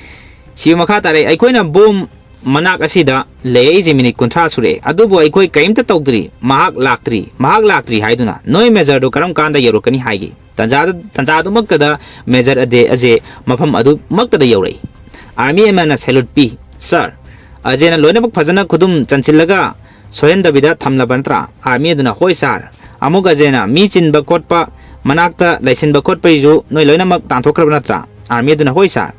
ꯁꯤꯕ ꯃꯈꯥ ꯇꯥꯔꯛꯏ, "ꯑꯩꯈꯣꯏꯅ ꯕꯣꯝ ꯃꯅꯥꯛ ꯑꯁꯤꯗ ꯂꯩꯔꯛꯏꯁꯦ ꯃꯤꯅꯤꯠ ꯀꯨꯟꯊ꯭ꯔꯥ ꯁꯨꯔꯛꯑꯦ, ꯑꯗꯨꯕꯨ ꯑꯩꯈꯣꯏ ꯀꯔꯤꯝꯇ ꯇꯧꯗ꯭ꯔꯤ꯫ ꯃꯍꯥꯛ ꯂꯥꯛꯇ꯭ꯔꯤ, ꯃꯍꯥꯛ ꯂꯥꯛꯇ꯭ꯔꯤ ꯍꯥꯏꯗꯨꯅ ꯅꯣꯏ ꯃꯦꯖꯔꯗꯨ ꯀꯔꯝ ꯀꯥꯟꯗ ꯌꯧꯔꯛꯀꯅꯤ ꯍꯥꯏꯒꯦ?" ꯇꯟꯖꯥꯗ-, ꯇꯟꯖꯥꯗꯨꯃꯛꯇꯗ ꯃꯦꯖꯔ ꯑꯗꯦ ꯑꯖꯦ ꯃꯐꯝ ꯑꯗꯨꯃꯛꯇꯗ ꯌꯧꯔꯛꯏ꯫ ꯑꯥꯔꯃꯤ ꯑꯃꯅ ꯁꯦꯂꯨꯠ ꯄꯤ꯫ "ꯁꯥꯔ, ꯑꯖꯦꯅ ꯂꯣꯏꯅꯃꯛ ꯐꯖꯅ ꯈꯨꯗꯨꯝ ꯆꯟꯁꯤꯜꯂꯒ ꯁꯣꯏꯍꯟꯗꯕꯤꯗ ꯊꯝꯂꯕ ꯅꯠꯇ꯭ꯔꯥ?" ꯑꯥꯔꯃꯤ ꯑꯗꯨꯅ, "ꯍꯣꯏ ꯁꯥꯔ"꯫ ꯑꯃꯨꯛ ꯑꯖꯦꯅ, "ꯃꯤ ꯆꯤꯟꯕ ꯈꯣꯠꯄ, ꯃꯅꯥꯛꯇ ꯂꯩꯁꯤꯟꯕ ꯈꯣꯠꯄꯒꯤꯁꯨ ꯅꯣꯏ ꯂꯣꯏꯅꯃꯛ ꯇꯥꯟꯊꯣꯛꯈ꯭ꯔꯕ ꯅꯠꯇ꯭ꯔꯥ?" ꯑꯥꯔꯃꯤ ꯑꯗꯨꯅ, "ꯍꯣꯏ ꯁꯥꯔ"꯫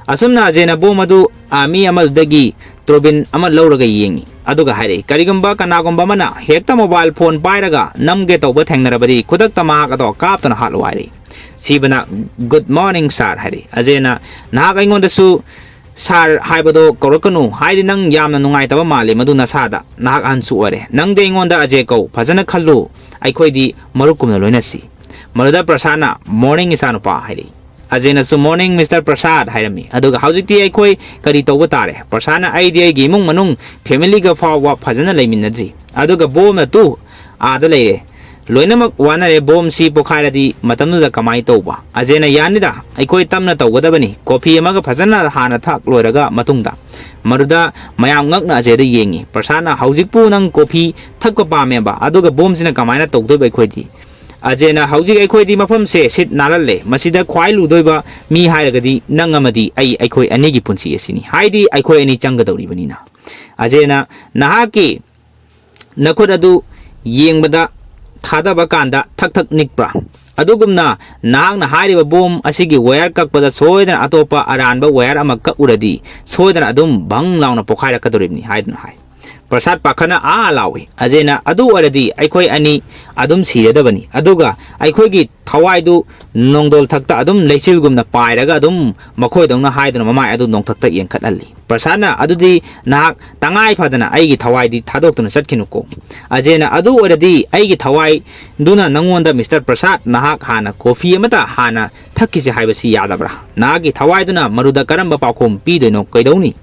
ꯑꯁꯨꯝꯅ ꯑꯖꯦꯅ ꯕꯣꯝ ꯑꯗꯨ ꯑꯥꯔꯃꯤ ꯑꯃꯗꯨꯗꯒꯤ ꯇ꯭ꯔꯣꯕꯤꯟ ꯑꯃ ꯂꯧꯔꯒ ꯌꯦꯡꯉꯤ, ꯑꯗꯨꯒ ꯍꯥꯏꯔꯛꯏ, "ꯀꯔꯤꯒꯨꯝꯕ ꯀꯅꯥꯒꯨꯝꯕ ꯑꯃꯅ ꯍꯦꯛꯇ ꯃꯣꯕꯥꯏꯜ ꯐꯣꯟ ꯄꯥꯏꯔꯒ ꯅꯝꯒꯦ ꯇꯧꯕ ꯊꯦꯡꯅꯔꯕꯗꯤ ꯈꯨꯗꯛꯇ ꯃꯍꯥꯛ ꯑꯗꯣ ꯀꯥꯞꯇꯨꯅ ꯍꯥꯠꯂꯨ" ꯍꯥꯏꯔꯛꯏ꯫ ꯁꯤꯕꯅ, "Good morning sir" ꯍꯥꯏꯔꯛꯏ꯫ ꯑꯖꯦꯅ, "ꯅꯍꯥꯛ ꯑꯩꯉꯣꯟꯗꯁꯨ ꯁꯥꯔ ꯍꯥꯏꯕꯗꯣ ꯀꯧꯔꯛꯀꯅꯨ, ꯍꯥꯏꯗꯤ ꯅꯪ ꯌꯥꯝꯅ ꯅꯨꯡꯉꯥꯏꯇꯕ ꯃꯥꯜꯂꯤ ꯃꯗꯨ ꯅꯁꯥꯗ, ꯅꯍꯥꯛ ꯑꯍꯟꯁꯨ ꯑꯣꯏꯔꯦ꯫ ꯅꯪꯗꯤ ꯑꯩꯉꯣꯟꯗ ꯑꯖꯦ ꯀꯧ, ꯐꯖꯅ ꯈꯜꯂꯨ, ꯑꯩꯈꯣꯏꯗꯤ ꯃꯔꯨꯞꯀꯨꯝꯅ ꯂꯣꯏꯅꯁꯤ"꯫ ꯃꯗꯨꯗ ꯄ꯭ꯔꯁꯥꯗꯅ, "Morning ꯏꯆꯥꯅꯨꯄꯥ" ꯍꯥꯏꯔꯛꯏ꯫ ꯑꯖꯦꯅꯁꯨ, "Morning Mister ꯄ꯭ꯔꯁꯥꯗ" ꯍꯥꯏꯔꯝꯃꯤ꯫ ꯑꯗꯨꯒ ꯍꯧꯖꯤꯛꯇꯤ ꯑꯩꯈꯣꯏ ꯀꯔꯤ ꯇꯧꯕ ꯇꯥꯔꯦ? ꯄ꯭ꯔꯁꯥꯗꯅ, "ꯑꯩꯗꯤ ꯑꯩꯒꯤ ꯏꯃꯨꯡ ꯃꯅꯨꯡ ꯐꯦꯃꯤꯂꯤꯒ ꯐꯥꯎꯕ ꯐꯖꯅ ꯂꯩꯃꯤꯟꯅꯗ꯭ꯔꯤ, ꯑꯗꯨꯒ ꯕꯣꯝꯅ ꯇꯨ ꯑꯥꯗ ꯂꯩꯔꯦ꯫ ꯂꯣꯏꯅꯃꯛ ꯋꯥꯅꯔꯦ, ꯕꯣꯝꯁꯤ ꯄꯣꯈꯥꯏꯔꯗꯤ ꯃꯇꯝꯗꯨꯗ ꯀꯃꯥꯏꯅ ꯇꯧꯕ?" ꯑꯖꯦꯅ, "ꯌꯥꯅꯤꯗ, ꯑꯩꯈꯣꯏ ꯇꯞꯅ ꯇꯧꯒꯗꯕꯅꯤ, ꯀꯣꯐꯤ ꯑꯃꯒ ꯐꯖꯅ ꯍꯥꯟꯅ ꯊꯛ ꯂꯣꯏꯔꯒ ꯃꯇꯨꯡꯗ"꯫ ꯃꯗꯨꯗ ꯃꯌꯥꯝ ꯉꯛꯅ ꯑꯖꯦꯗ ꯌꯦꯡꯉꯤ꯫ ꯄ꯭ꯔꯁꯥꯗꯅ, "ꯍꯧꯖꯤꯛꯄꯨ ꯅꯪ ꯀꯣꯐꯤ ꯊꯛꯄ ꯄꯥꯝꯃꯦꯕ, ꯑꯗꯨꯒ ꯕꯣꯝꯁꯤꯅ ꯀꯃꯥꯏꯅ ꯇꯧꯗꯣꯏꯕ ꯑꯩꯈꯣꯏꯗꯤ? ꯑꯖꯦꯅ, "ꯍꯧꯖꯤꯛ ꯑꯩꯈꯣꯏꯗꯤ ꯃꯐꯝꯁꯦ ꯁꯤꯠ ꯅꯥꯜꯍꯜꯂꯦ, ꯃꯁꯤꯗ ꯈ꯭ꯋꯥꯏ ꯂꯨꯗꯣꯏꯕ ꯃꯤ ꯍꯥꯏꯔꯒꯗꯤ ꯅꯪ ꯑꯃꯗꯤ ꯑꯩ, ꯑꯩꯈꯣꯏ ꯑꯅꯤꯒꯤ ꯄꯨꯟꯁꯤ ꯑꯁꯤꯅꯤ, ꯍꯥꯏꯗꯤ ꯑꯩꯈꯣꯏ ꯑꯅꯤ ꯆꯪꯒꯗꯧꯔꯤꯕꯅꯤꯅ"꯫ ꯑꯖꯦꯅ, "ꯅꯍꯥꯛꯀꯤ ꯅꯈꯨꯠ ꯑꯗꯨ ꯌꯦꯡꯕꯗ ꯊꯥꯗꯕ ꯀꯥꯟꯗ ꯊꯛ ꯊꯛ ꯅꯤꯛꯄ꯭ꯔꯥ? ꯑꯗꯨꯒꯨꯝꯅ ꯅꯍꯥꯛꯅ ꯍꯥꯏꯔꯤꯕ ꯕꯣꯝ ꯑꯁꯤꯒꯤ ꯋꯥꯌꯔ ꯀꯛꯄꯗ ꯁꯣꯏꯗꯅ ꯑꯇꯣꯞꯄ ꯑꯔꯥꯟꯕ ꯋꯥꯌꯔ ꯑꯃ ꯀꯛꯎꯔꯗꯤ ꯁꯣꯏꯗꯅ ꯑꯗꯨꯝ ꯚꯪ ꯂꯥꯎꯅ ꯄꯣꯈꯥꯏꯔꯛꯀꯗꯧꯔꯤꯕꯅꯤ" ꯍꯥꯏꯗꯨꯅ ꯍꯥꯏ꯫ ꯄ꯭ꯔꯁꯥꯗ ꯄꯥꯈꯠꯅ ꯑꯥ ꯂꯥꯎꯏ꯫ ꯑꯖꯦꯅ, "ꯑꯗꯨ ꯑꯣꯏꯔꯗꯤ ꯑꯩꯈꯣꯏ ꯑꯅꯤ ꯑꯗꯨꯝ ꯁꯤꯔꯗꯕꯅꯤ, ꯑꯗꯨꯒ ꯑꯩꯈꯣꯏꯒꯤ ꯊꯋꯥꯏꯗꯨ ꯅꯣꯡꯗꯣꯜ ꯊꯛꯇ ꯑꯗꯨꯝ ꯂꯩꯆꯤꯜꯒꯨꯝꯅ ꯄꯥꯏꯔꯒ ꯑꯗꯨꯝ ꯃꯈꯣꯏꯗꯧꯅ ꯍꯥꯏꯗꯨꯅ ꯃꯃꯥꯏ ꯑꯗꯨ ꯅꯣꯡꯊꯛꯇ ꯌꯦꯡꯈꯠꯍꯜꯂꯤ꯫ ꯄ꯭ꯔꯁꯥꯟꯅ ꯑꯗꯨꯗꯤ ꯅꯍꯥꯛ ꯇꯉꯥꯏ ꯐꯗꯅ ꯑꯩꯒꯤ ꯊꯋꯥꯏꯗꯤ ꯊꯥꯗꯣꯛꯇꯨꯅ ꯆꯠꯈꯤꯅꯨꯀꯣ꯫ ꯑꯖꯦꯅ ꯑꯗꯨ ꯑꯣꯏꯔꯗꯤ ꯑꯩꯒꯤ ꯊꯋꯥꯏꯗꯨꯅ ꯅꯉꯣꯟꯗ, ꯃꯤꯁꯇꯔ ꯄ꯭ꯔꯁꯥꯗ, ꯅꯍꯥꯛ ꯍꯥꯟꯅ ꯀꯣꯐꯤ ꯑꯃꯇ ꯍꯥꯟꯅ ꯊꯛꯈꯤꯁꯤ ꯍꯥꯏꯕꯁꯤ ꯌꯥꯗꯕ꯭ꯔꯥ? ꯅꯍꯥꯛꯀꯤ ꯊꯋꯥꯏꯗꯨꯅ ꯃꯗꯨꯗ ꯀꯔꯝꯕ ꯄꯥꯎꯈꯨꯝ ꯄꯤꯗꯣꯏꯅꯣ? ꯀꯩꯗꯧꯅꯤ?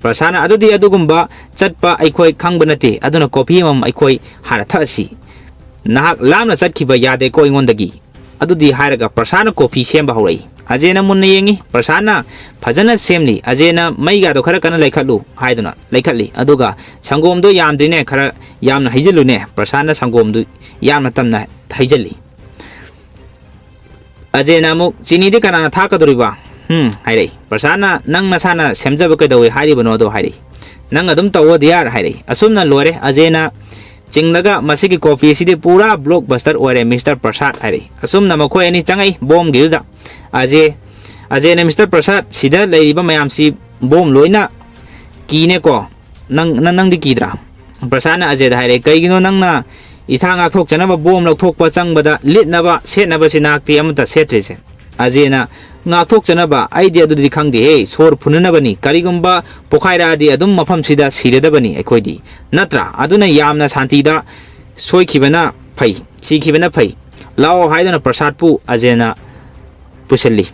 ꯄ꯭ꯔꯁꯥꯟꯅ ꯑꯗꯨꯗꯤ ꯑꯗꯨꯒꯨꯝꯕ ꯆꯠꯄ ꯑꯩꯈꯣꯏ ꯈꯪꯕ ꯅꯠꯇꯦ, ꯑꯗꯨꯅ ꯀꯣꯐꯤ ꯑꯃꯃꯝ ꯑꯩꯈꯣꯏ ꯍꯥꯟꯅ ꯊꯛꯑꯁꯤ꯫ ꯅꯍꯥꯛ ꯂꯥꯞꯅ ꯆꯠꯈꯤꯕ ꯌꯥꯗꯦꯀꯣ ꯑꯩꯉꯣꯟꯗꯒꯤ꯫ ꯑꯗꯨꯗꯤ ꯍꯥꯏꯔꯒ ꯄ꯭ꯔꯁꯥꯟꯅ ꯀꯣꯐꯤ ꯁꯦꯝꯕ ꯍꯧꯔꯛꯏ꯫ ꯑꯖꯦꯅ ꯃꯨꯟꯅ ꯌꯦꯡꯉꯤ꯫ ꯄ꯭ꯔꯁꯥꯟꯅ ꯐꯖꯅ ꯁꯦꯝꯂꯤ꯫ ꯑꯖꯦꯅ ꯃꯩꯒꯥꯗꯣ ꯈꯔ ꯀꯟꯅ ꯂꯩꯈꯠꯂꯨ ꯍꯥꯏꯗꯨꯅ ꯂꯩꯈꯠꯂꯤ꯫ ꯑꯗꯨꯒ ꯁꯪꯒꯣꯝꯗꯣ ꯌꯥꯝꯗ꯭ꯔꯤꯅꯦ, ꯈꯔ ꯌꯥꯝꯅ ꯍꯩꯖꯤꯜꯂꯨꯅꯦ꯫ ꯄ꯭ꯔꯁꯥꯟꯅ ꯁꯪꯒꯣꯝꯗꯨ ꯌꯥꯝꯅ ꯇꯝꯅ ꯍꯩꯖꯤꯜꯂꯤ꯫ ꯑꯖꯦꯅ ꯑꯃꯨꯛ, "ꯆꯤꯅꯤꯗꯤ ꯀꯅꯥꯅ ꯊꯥꯛꯀꯗꯧꯔꯤꯕ?" ꯎꯝ, ꯍꯥꯏꯔꯛꯏ꯫ ꯄ꯭ꯔꯁꯥꯟꯅ, "ꯅꯪ ꯅꯁꯥꯅ ꯁꯦꯝꯖꯕ ꯀꯩꯗꯧꯋꯦ ꯍꯥꯏꯔꯤꯕꯅꯣꯗꯣ?" ꯍꯥꯏꯔꯛꯏ꯫ "ꯅꯪ ꯑꯗꯨꯝ ꯇꯧꯋꯣ ꯗꯤꯌꯥꯔ" ꯍꯥꯏꯔꯛꯏ꯫ ꯑꯁꯨꯝꯅ ꯂꯣꯏꯔꯦ꯫ ꯑꯖꯦꯅ ꯆꯤꯡꯂꯒ, "ꯃꯁꯤꯒꯤ ꯀꯣꯐꯤ ꯑꯁꯤꯗꯤ ꯄꯨꯔꯥ ꯕ꯭ꯂꯣꯛꯕꯁꯇꯔ ꯑꯣꯏꯔꯦ, ꯃꯤꯁꯇꯔ ꯄ꯭ꯔꯁꯥꯗ" ꯍꯥꯏꯔꯛꯏ꯫ ꯑꯁꯨꯝꯅ ꯃꯈꯣꯏ ꯑꯅꯤ ꯆꯪꯉꯛꯏ ꯕꯣꯝꯒꯤꯗꯨꯗ꯫ ꯑꯖꯦ, ꯑꯖꯦꯅ, "ꯃꯤꯁꯇꯔ ꯄ꯭ꯔꯁꯥꯗ, ꯁꯤꯗ ꯂꯩꯔꯤꯕ ꯃꯌꯥꯝꯁꯤ ꯕꯣꯝ ꯂꯣꯏꯅ ꯀꯤꯅꯦꯀꯣ꯫ ꯅꯪ, ꯅꯪ, ꯅꯪꯗꯤ ꯀꯤꯗ꯭ꯔꯥ?" ꯄ꯭ꯔꯁꯥꯟꯅ ꯑꯖꯦꯗ ꯍꯥꯏꯔꯦ, "ꯀꯩꯒꯤꯅꯣ ꯅꯪꯅ ꯏꯁꯥ ꯉꯥꯛꯊꯣꯛꯆꯅꯕ ꯕꯣꯝ ꯂꯧꯊꯣꯛꯄ ꯆꯪꯕꯗ ꯂꯤꯠꯅꯕ, ꯁꯦꯠꯅꯕꯁꯤ ꯅꯍꯥꯛꯇꯤ ꯑꯃꯠꯇ ꯁꯦꯠꯇ꯭ꯔꯤꯁꯦ?" ꯑꯖꯦꯅ, "ꯉꯥꯛꯊꯣꯛꯆꯅꯕ? ꯑꯩꯗꯤ ꯑꯗꯨꯗꯤ ꯈꯪꯗꯦꯍꯦ꯫ ꯁꯣꯔ ꯐꯨꯅꯅꯕꯅꯤ꯫ ꯀꯔꯤꯒꯨꯝꯕ ꯄꯣꯈꯥꯏꯔꯛꯑꯗꯤ ꯑꯗꯨꯝ ꯃꯐꯝꯁꯤꯗ ꯁꯤꯔꯗꯕꯅꯤ ꯑꯩꯈꯣꯏꯗꯤ꯫ ꯅꯠꯇ꯭ꯔꯥ? ꯑꯗꯨꯅ ꯌꯥꯝꯅ ꯁꯥꯟꯇꯤꯗ ꯁꯣꯏꯈꯤꯕꯅ ꯐꯩ, ꯁꯤꯈꯤꯕꯅ ꯐꯩ꯫ ꯂꯥꯛꯑꯣ" ꯍꯥꯏꯗꯨꯅ ꯄ꯭ꯔꯁꯥꯗꯄꯨ ꯑꯖꯦꯅ ꯄꯨꯁꯤꯜꯂꯤ꯫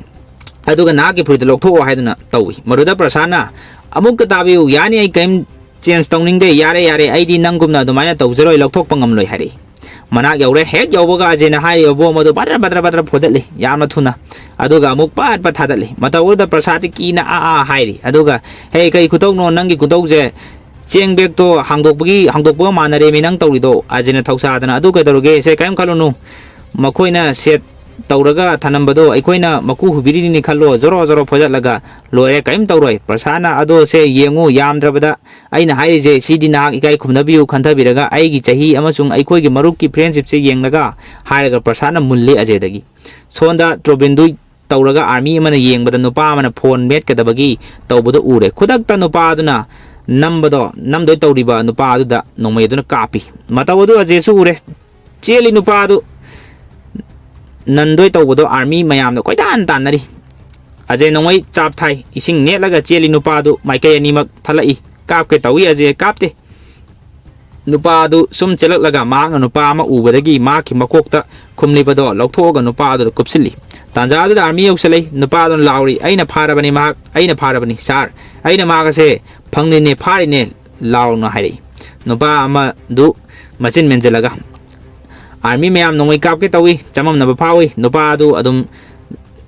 ꯑꯗꯨꯒ "ꯅꯍꯥꯛꯀꯤ ꯐꯨꯔꯤꯠꯇꯨ ꯂꯧꯊꯣꯛꯑꯣ" ꯍꯥꯏꯗꯨꯅ ꯇꯧꯏ꯫ ꯃꯗꯨꯗ ꯄ꯭ꯔꯁꯥꯟꯅ, "ꯑꯃꯨꯛꯇ ꯇꯥꯕꯤꯌꯨ, ꯌꯥꯅꯤ, ꯑꯩ ꯀꯔꯤꯝ ꯆꯦꯟꯖ ꯇꯧꯅꯤꯡꯗꯦ꯫ ꯌꯥꯔꯦ, ꯌꯥꯔꯦ, ꯑꯩꯗꯤ ꯅꯪꯒꯨꯝꯅ ꯑꯗꯨꯃꯥꯏꯅ ꯇꯧꯖꯔꯣꯏ, ꯂꯧꯊꯣꯛꯄ ꯉꯝꯂꯣꯏ" ꯍꯥꯏꯔꯛꯏ꯫ ꯃꯅꯥꯛ ꯌꯧꯔꯦ꯫ ꯍꯦꯛ ꯌꯧꯕꯒ ꯑꯖꯦꯅ ꯍꯥꯏꯔꯤꯕ ꯕꯣꯝ ꯑꯗꯨ ꯕꯗ꯭ꯔ ꯕꯗ꯭ꯔ ꯕꯗ꯭ꯔ ꯐꯨꯗꯠꯂꯤ, ꯌꯥꯝꯅ ꯊꯨꯅ꯫ ꯑꯗꯨꯒ ꯑꯃꯨꯛ ꯄꯠ ꯄꯠ ꯊꯥꯗꯠꯂꯤ꯫ ꯃꯇꯧ ꯑꯗꯨꯗ ꯄ꯭ꯔꯁꯥꯗꯤ ꯀꯤꯅ "ꯑꯥ, ꯑꯥ" ꯍꯥꯏꯔꯤ꯫ ꯑꯗꯨꯒ, "ꯍꯦ, ꯀꯩ ꯈꯨꯇꯧꯅꯣ? ꯅꯪꯒꯤ ꯈꯨꯇꯧꯁꯦ ꯆꯦꯡ ꯕꯦꯒꯇꯣ ꯍꯥꯡꯗꯣꯛꯄꯒꯤ, ꯍꯥꯡꯗꯣꯛꯄꯒ ꯃꯥꯟꯅꯔꯦꯃꯤ ꯅꯪ ꯇꯧꯔꯤꯗꯣ" ꯑꯖꯦꯅ ꯊꯧꯁꯥꯗꯅ꯫ "ꯑꯗꯨ ꯀꯩꯗꯧꯔꯒꯦ? ꯁꯦ, ꯀꯔꯤꯝ ꯈꯜꯂꯨꯅꯨ꯫ ꯃꯈꯣꯏꯅ ꯁꯦꯠ ꯇꯧꯔꯒ ꯊꯅꯝꯕꯗꯣ ꯑꯩꯈꯣꯏꯅ ꯃꯀꯨ ꯍꯨꯕꯤꯔꯤꯅꯤ ꯈꯜꯂꯣ, ꯖꯣꯔꯣ ꯖꯣꯔꯣ ꯐꯣꯏꯗꯠꯂꯒ ꯂꯣꯏꯔꯦ, ꯀꯔꯤꯝ ꯇꯧꯔꯣꯏ꯫ ꯄ꯭ꯔꯁꯥꯟꯅ ꯑꯗꯣ ꯁꯦ ꯌꯦꯡꯉꯨ, ꯌꯥꯝꯗ꯭ꯔꯕꯗ ꯑꯩꯅ ꯍꯥꯏꯔꯤꯁꯦ ꯁꯤꯗꯤ ꯅꯍꯥꯛ ꯏꯀꯥꯏ ꯈꯨꯝꯅꯕꯤꯌꯨ ꯈꯟꯊꯕꯤꯔꯒ ꯑꯩꯒꯤ ꯆꯍꯤ ꯑꯃꯁꯨꯡ ꯑꯩꯈꯣꯏꯒꯤ ꯃꯔꯨꯞꯀꯤ ꯐ꯭ꯔꯦꯟꯁꯤꯞꯁꯦ ꯌꯦꯡꯂꯒ" ꯍꯥꯏꯔꯒ ꯄ꯭ꯔꯁꯥꯟꯅ ꯃꯨꯜꯂꯤ ꯑꯖꯦꯗꯒꯤ꯫ ꯁꯣꯝꯗ ꯇ꯭ꯔꯣꯕꯤꯟꯗꯨ ꯇꯧꯔꯒ ꯑꯥꯔꯃꯤ ꯑꯃꯅ ꯌꯦꯡꯕꯗ ꯅꯨꯄꯥ ꯑꯃꯅ ꯐꯣꯟ ꯃꯦꯠꯀꯗꯕꯒꯤ ꯇꯧꯕꯗꯨ ꯎꯔꯦ꯫ ꯈꯨꯗꯛꯇ ꯅꯨꯄꯥ ꯑꯗꯨꯅ ꯅꯝꯕꯗꯣ, ꯅꯝꯗꯣꯏ ꯇꯧꯔꯤꯕ ꯅꯨꯄꯥ ꯑꯗꯨꯗ ꯅꯣꯡꯃꯩ ꯑꯗꯨꯅ ꯀꯥꯞꯄꯤ꯫ ꯃꯇꯧ ꯑꯗꯨ ꯑꯖꯦꯁꯨ ꯎꯔꯦ꯫ ꯆꯦꯜꯂꯤ ꯅꯨꯄꯥ ꯑꯗꯨ꯫ ꯅꯟꯗꯣꯏ ꯇꯧꯕꯗꯣ ꯑꯥꯔꯃꯤ ꯃꯌꯥꯝꯅ ꯀꯣꯏꯇꯥꯟ ꯇꯥꯟꯅꯔꯤ꯫ ꯑꯖꯦ ꯅꯣꯡꯃꯩ ꯆꯥꯞ ꯊꯥꯏ, ꯏꯁꯤꯡ ꯅꯦꯠꯂꯒ ꯆꯦꯜꯂꯤ꯫ ꯅꯨꯄꯥꯗꯨ ꯃꯥꯏꯀꯩ ꯑꯅꯤꯃꯛ ꯊꯠꯂꯛꯏ꯫ ꯀꯥꯞꯀꯦ ꯇꯧꯏ, ꯑꯖꯦ ꯀꯥꯞꯇꯦ꯫ ꯅꯨꯄꯥ ꯑꯗꯨ ꯁꯨꯝ ꯆꯦꯜꯂꯛꯂꯒ ꯃꯍꯥꯛꯅ ꯅꯨꯄꯥ ꯑꯃ ꯎꯕꯗꯒꯤ ꯃꯍꯥꯛꯀꯤ ꯃꯀꯣꯛꯇ ꯈꯨꯝꯂꯤꯕꯗꯣ ꯂꯧꯊꯣꯛꯑꯒ ꯅꯨꯄꯥ ꯑꯗꯨꯗ ꯀꯨꯞꯁꯤꯜꯂꯤ꯫ ꯇꯥꯟꯖꯥ ꯑꯗꯨꯗ ꯑꯥꯔꯃꯤ ꯌꯧꯁꯤꯜꯂꯛꯏ꯫ ꯅꯨꯄꯥ ꯑꯗꯨꯅ ꯂꯥꯎꯔꯤ, "ꯑꯩꯅ ꯐꯥꯔꯕꯅꯤ ꯃꯍꯥꯛ, ꯑꯩꯅ ꯐꯥꯔꯕꯅꯤ ꯁꯥꯔ, ꯑꯩꯅ ꯃꯍꯥꯛ ꯑꯁꯦ ꯐꯪꯂꯤꯅꯦ, ꯐꯥꯔꯤꯅꯦ" ꯂꯥꯎꯅ ꯍꯥꯏꯔꯛꯏ꯫ ꯅꯨꯄꯥ ꯑꯃꯗꯨ ꯃꯆꯤꯟ ꯃꯦꯟꯁꯤꯜꯂꯒ, "ꯑꯥꯔꯃꯤ ꯃꯌꯥꯝ ꯅꯣꯡꯃꯩ ꯀꯥꯞꯀꯦ ꯇꯧꯏ, ꯆꯃꯝꯅꯕ ꯐꯥꯎꯏ"꯫ ꯅꯨꯄꯥ ꯑꯗꯨ ꯑꯗꯨꯝ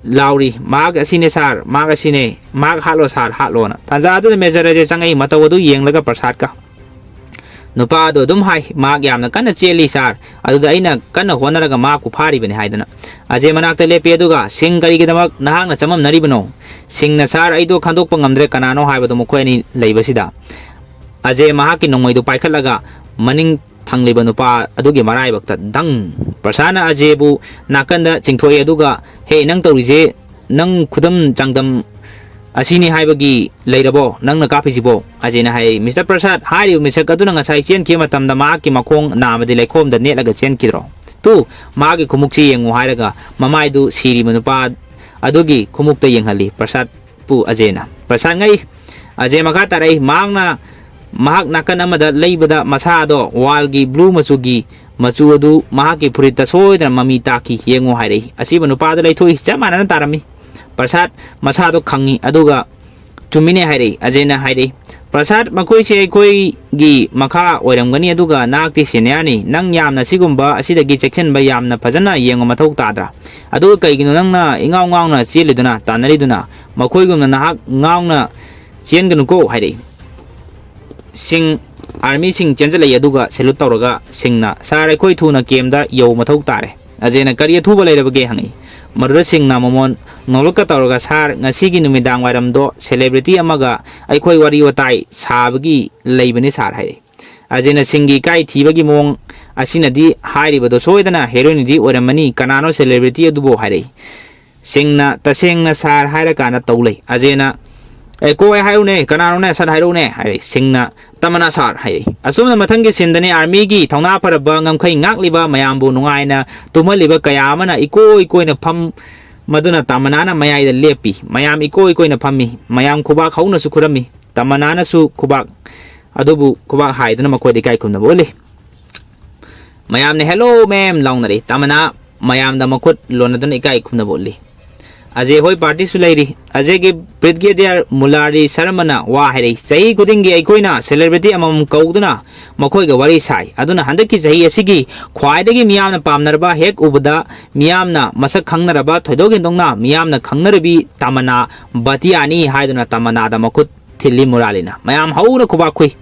ꯂꯥꯎꯔꯤ, "ꯃꯍꯥꯛ ꯑꯁꯤꯅꯦ ꯁꯥꯔ, ꯃꯍꯥꯛ ꯑꯁꯤꯅꯦ, ꯃꯍꯥꯛ ꯍꯥꯠꯂꯣ ꯁꯥꯔ, ꯍꯥꯠꯂꯣꯅ"꯫ ꯇꯥꯟꯖꯥ ꯑꯗꯨꯗ ꯃꯦꯖꯔ ꯑꯖꯦ ꯆꯪꯉꯛꯏ, ꯃꯇꯧ ꯑꯗꯨ ꯌꯦꯡꯂꯒ ꯄ꯭ꯔꯁꯥꯗꯀ꯫ ꯅꯨꯄꯥ ꯑꯗꯨ ꯑꯗꯨꯝ ꯍꯥꯏ, "ꯃꯍꯥꯛ ꯌꯥꯝꯅ ꯀꯟꯅ ꯆꯦꯜꯂꯤ ꯁꯥꯔ, ꯑꯗꯨꯗ ꯑꯩꯅ ꯀꯟꯅ ꯍꯣꯠꯅꯔꯒ ꯃꯍꯥꯛꯄꯨ ꯐꯥꯔꯤꯕꯅꯤ" ꯍꯥꯏꯗꯅ꯫ ꯑꯖꯦ ꯃꯅꯥꯛꯇ ꯂꯦꯞꯄꯤ, ꯑꯗꯨꯒ, "ꯁꯤꯡ, ꯀꯔꯤꯒꯤꯗꯃꯛ ꯅꯍꯥꯛꯅ ꯆꯃꯝꯅꯔꯤꯕꯅꯣ?" ꯁꯤꯡꯅ, "ꯁꯥꯔ, ꯑꯩꯗꯣ ꯈꯟꯗꯣꯛꯄ ꯉꯝꯗ꯭ꯔꯦ ꯀꯅꯥꯅꯣ ꯍꯥꯏꯕꯗꯣ ꯃꯈꯣꯏ ꯑꯅꯤ ꯂꯩꯕꯁꯤꯗ"꯫ ꯑꯖꯦ ꯃꯍꯥꯛꯀꯤ ꯅꯣꯡꯃꯩꯗꯨ ꯄꯥꯏꯈꯠꯂꯒ ꯃꯅꯤꯡ ꯊꯪꯂꯤꯕ ꯅꯨꯄꯥ ꯑꯗꯨꯒꯤ ꯃꯔꯥꯏꯕꯛꯇ ꯗꯪ! ꯄ꯭ꯔꯁꯥꯗꯅ ꯑꯖꯦꯕꯨ ꯅꯥꯀꯟꯗ ꯆꯤꯡꯊꯣꯛꯏ, ꯑꯗꯨꯒ, "ꯍꯦ, ꯅꯪ ꯇꯧꯔꯤꯁꯦ, ꯅꯪ ꯈꯨꯗꯝ ꯆꯥꯡꯗꯝ ꯑꯁꯤꯅꯤ ꯍꯥꯏꯕꯒꯤ ꯂꯩꯔꯕꯣ ꯅꯪꯅ ꯀꯥꯞꯄꯤꯁꯤꯕꯣ?" ꯑꯖꯦꯅ ꯍꯥꯏ, "ꯃꯤꯁꯇꯔ ꯄ꯭ꯔꯁꯥꯗ, ꯍꯥꯏꯔꯤꯕ ꯃꯤꯁꯛ ꯑꯗꯨꯅ ꯉꯁꯥꯏ ꯆꯦꯟꯈꯤꯕ ꯃꯇꯝꯗ ꯃꯍꯥꯛꯀꯤ ꯃꯈꯣꯡ ꯅꯥꯝꯃꯗꯤ ꯂꯩꯈꯣꯝꯗ ꯅꯦꯠꯂꯒ ꯆꯦꯟꯈꯤꯗ꯭ꯔꯣ? ꯇꯨ, ꯃꯥꯒꯤ ꯈꯨꯃꯨꯛꯁꯤ ꯌꯦꯡꯉꯨ" ꯍꯥꯏꯔꯒ ꯃꯃꯥꯏꯗꯨ ꯁꯤꯔꯤꯕ ꯅꯨꯄꯥ ꯑꯗꯨꯒꯤ ꯈꯨꯃꯨꯛꯇ ꯌꯦꯡꯍꯜꯂꯤ ꯄ꯭ꯔꯁꯥꯗꯄꯨ ꯑꯖꯦꯅ꯫ ꯄ꯭ꯔꯁꯥꯗ ꯉꯛꯏ꯫ ꯑꯖꯦ ꯃꯈꯥ ꯇꯥꯔꯛꯏ, ꯃꯍꯥꯛꯅ, ꯃꯍꯥꯛ ꯅꯥꯀꯟ ꯑꯃꯗ ꯂꯩꯕꯗ ꯃꯁꯥ ꯑꯗꯣ ꯋꯥꯜꯒꯤ ꯕ꯭ꯂꯨ ꯃꯆꯨꯒꯤ ꯃꯆꯨ ꯑꯗꯨ ꯃꯍꯥꯛꯀꯤ ꯐꯨꯔꯤꯠꯇ ꯁꯣꯏꯗꯅ ꯃꯃꯤ ꯇꯥꯈꯤ, ꯌꯦꯡꯉꯨ ꯍꯥꯏꯔꯛꯏ꯫ ꯑꯁꯤꯕꯨ ꯅꯨꯄꯥꯗ ꯂꯩꯊꯣꯛꯏ, ꯆꯞ ꯃꯥꯟꯅꯅ ꯇꯥꯔꯝꯃꯤ꯫ ꯄ꯭ꯔꯁꯥꯗ ꯃꯁꯥꯗꯣ ꯈꯪꯉꯤ, ꯑꯗꯨꯒ, "ꯆꯨꯝꯃꯤꯅꯦ" ꯍꯥꯏꯔꯛꯏ꯫ ꯑꯖꯦꯅ ꯍꯥꯏꯔꯛꯏ, "ꯄ꯭ꯔꯁꯥꯗ, ꯃꯈꯣꯏꯁꯦ ꯑꯩꯈꯣꯏꯒꯤ ꯃꯈꯥ ꯑꯣꯏꯔꯝꯒꯅꯤ, ꯑꯗꯨꯒ ꯅꯍꯥꯛꯇꯤ ꯁꯦꯅꯤꯌꯔꯅꯤ꯫ ꯅꯪ ꯌꯥꯝꯅ ꯁꯤꯒꯨꯝꯕ ꯑꯁꯤꯗꯒꯤ ꯆꯦꯛꯁꯤꯟꯕ ꯌꯥꯝꯅ ꯐꯖꯅ ꯌꯦꯡꯕ ꯃꯊꯧ ꯇꯥꯗ꯭ꯔꯥ? ꯑꯗꯨꯒ ꯀꯩꯒꯤꯅꯣ ꯅꯪꯅ ꯏꯉꯥꯎ ꯉꯥꯎꯅ ꯆꯦꯜꯂꯤꯗꯨꯅ, ꯇꯥꯟꯅꯔꯤꯗꯨꯅ? ꯃꯈꯣꯏꯒꯨꯝꯅ ꯅꯍꯥꯛ ꯉꯥꯎꯅ ꯆꯦꯟꯒꯅꯨꯀꯣ" ꯍꯥꯏꯔꯛꯏ꯫ ꯁꯤꯡ, ꯑꯥꯔꯃꯤꯁꯤꯡ ꯆꯦꯟꯖꯜꯂꯛꯏ, ꯑꯗꯨꯒ ꯁꯦꯂꯨꯠ ꯇꯧꯔꯒ ꯁꯤꯡꯅ, "ꯁꯥꯔ, ꯑꯩꯈꯣꯏ ꯊꯨꯅ ꯀꯦꯝꯗ ꯌꯧ ꯃꯊꯧ ꯇꯥꯔꯦ"꯫ ꯑꯖꯦꯅ, "ꯀꯔꯤ ꯑꯊꯨꯕ ꯂꯩꯔꯕꯒꯦ?" ꯍꯪꯉꯛꯏ꯫ ꯃꯗꯨꯗ ꯁꯤꯡꯅ ꯃꯃꯣꯟ ꯅꯣꯛꯂꯛꯀ ꯇꯧꯔꯒ, "ꯁꯥꯔ, ꯉꯁꯤꯒꯤ ꯅꯨꯃꯤꯗꯥꯡ ꯋꯥꯏꯔꯝꯗꯣ ꯁꯦꯂꯦꯕ꯭ꯔꯤꯇꯤ ꯑꯃꯒ ꯑꯩꯈꯣꯏ ꯋꯥꯔꯤ ꯋꯥꯇꯥꯏ ꯁꯥꯕꯒꯤ ꯂꯩꯕꯅꯤ ꯁꯥꯔ" ꯍꯥꯏꯔꯛꯏ꯫ ꯑꯖꯦꯅ ꯁꯤꯡꯒꯤ ꯏꯀꯥꯏ ꯊꯤꯕꯒꯤ ꯃꯑꯣꯡ ꯑꯁꯤꯅꯗꯤ ꯍꯥꯏꯔꯤꯕꯗꯣ ꯁꯣꯏꯗꯅ ꯍꯦꯔꯣꯏꯟꯗꯤ ꯑꯣꯏꯔꯝꯃꯅꯤ, ꯀꯅꯥꯅꯣ ꯁꯦꯂꯦꯕ꯭ꯔꯤꯇꯤ ꯑꯗꯨꯕꯨ ꯍꯥꯏꯔꯛꯏ꯫ ꯁꯤꯡꯅ, "ꯇꯁꯦꯡꯅ ꯁꯥꯔ" ꯍꯥꯏꯔꯀꯥꯟꯗ ꯇꯧ ꯂꯩ꯫ ꯑꯖꯦꯅ, "ꯑꯦ, ꯀꯣ, ꯑꯩ ꯍꯥꯏꯔꯨꯅꯦ, ꯀꯅꯥꯅꯣꯅꯦ, ꯁꯠ ꯍꯥꯏꯔꯛꯎꯅꯦ?" ꯍꯥꯏꯔꯦ꯫ ꯁꯤꯡꯅ "ꯇꯃꯅꯥ ꯁꯥꯔ" ꯍꯥꯏꯔꯦ꯫ ꯑꯁꯨꯝꯅ ꯃꯊꯪꯒꯤ ꯁꯤꯟꯗꯅꯤ ꯑꯥꯔꯃꯤꯒꯤ ꯊꯧꯅꯥ ꯐꯔꯕ ꯉꯝꯈꯩ ꯉꯥꯛꯂꯤꯕ ꯃꯌꯥꯝꯕꯨ ꯅꯨꯡꯉꯥꯏꯅ ꯇꯨꯝꯍꯜꯂꯤꯕ ꯀꯌꯥ ꯑꯃꯅ ꯏꯀꯣꯏ ꯀꯣꯏꯅ ꯐꯝ ꯃꯗꯨꯅ ꯇꯃꯅꯥꯅ ꯃꯌꯥꯏꯗ ꯂꯦꯞꯄꯤ꯫ ꯃꯌꯥꯝ ꯏꯀꯣꯏ ꯀꯣꯏꯅ ꯐꯝꯃꯤ꯫ ꯃꯌꯥꯝ ꯈꯨꯕꯥꯛ ꯍꯧꯅꯁꯨ ꯈꯨꯔꯝꯃꯤ꯫ ꯇꯃꯅꯥꯅꯁꯨ ꯈꯨꯕꯥꯛ ꯑꯗꯨꯕꯨ ꯈꯨꯕꯥꯛ ꯍꯥꯏꯗꯨꯅ ꯃꯈꯣꯏꯗ ꯏꯀꯥꯏ ꯈꯨꯝꯅꯕ ꯎꯠꯂꯤ꯫ ꯃꯌꯥꯝꯅ "Hello, ma'am" ꯂꯥꯎꯅꯔꯤ꯫ ꯇꯃꯅꯥ ꯃꯌꯥꯝꯗ ꯃꯈꯨꯠ ꯂꯣꯟꯅꯗꯨꯅ ꯏꯀꯥꯏ ꯈꯨꯝꯅꯕ ꯎꯠꯂꯤ꯫ ꯑꯖꯦ ꯍꯣꯏ ꯄꯥꯔꯇꯤꯁꯨ ꯂꯩꯔꯤ꯫ ꯑꯖꯦꯒꯤ ꯕ꯭ꯔꯤꯒꯦꯗꯤꯌꯔ ꯃꯨꯂꯥꯔꯤ ꯁꯔꯃꯅ ꯋꯥ ꯍꯥꯏꯔꯛꯏ, "ꯆꯍꯤ ꯈꯨꯗꯤꯡꯒꯤ ꯑꯩꯈꯣꯏꯅ ꯁꯦꯂꯦꯕ꯭ꯔꯤꯇꯤ ꯑꯃꯃꯝ ꯀꯧꯗꯨꯅ ꯃꯈꯣꯏꯒ ꯋꯥꯔꯤ ꯁꯥꯏ꯫ ꯑꯗꯨꯅ ꯍꯟꯗꯛꯀꯤ ꯆꯍꯤ ꯑꯁꯤꯒꯤ ꯈ꯭ꯋꯥꯏꯗꯒꯤ ꯃꯤꯌꯥꯝꯅ ꯄꯥꯝꯅꯔꯕ, ꯍꯦꯛ ꯎꯕꯗ ꯃꯤꯌꯥꯝꯅ ꯃꯁꯛ ꯈꯪꯅꯔꯕ, ꯊꯣꯏꯗꯣꯛ ꯍꯦꯟꯗꯣꯛꯅ ꯃꯤꯌꯥꯝꯅ ꯈꯪꯅꯔꯕꯤ ꯇꯃꯟꯅꯥ ꯚꯇꯤꯌꯥꯅꯤ" ꯍꯥꯏꯗꯨꯅ ꯇꯃꯟꯅꯥꯗ ꯃꯈꯨꯠ ꯊꯤꯜꯂꯤ ꯃꯨꯔꯥꯂꯤꯅ꯫ ꯃꯌꯥꯝ ꯍꯧꯅ ꯈꯨꯕꯥꯛ ꯈꯨꯏ꯫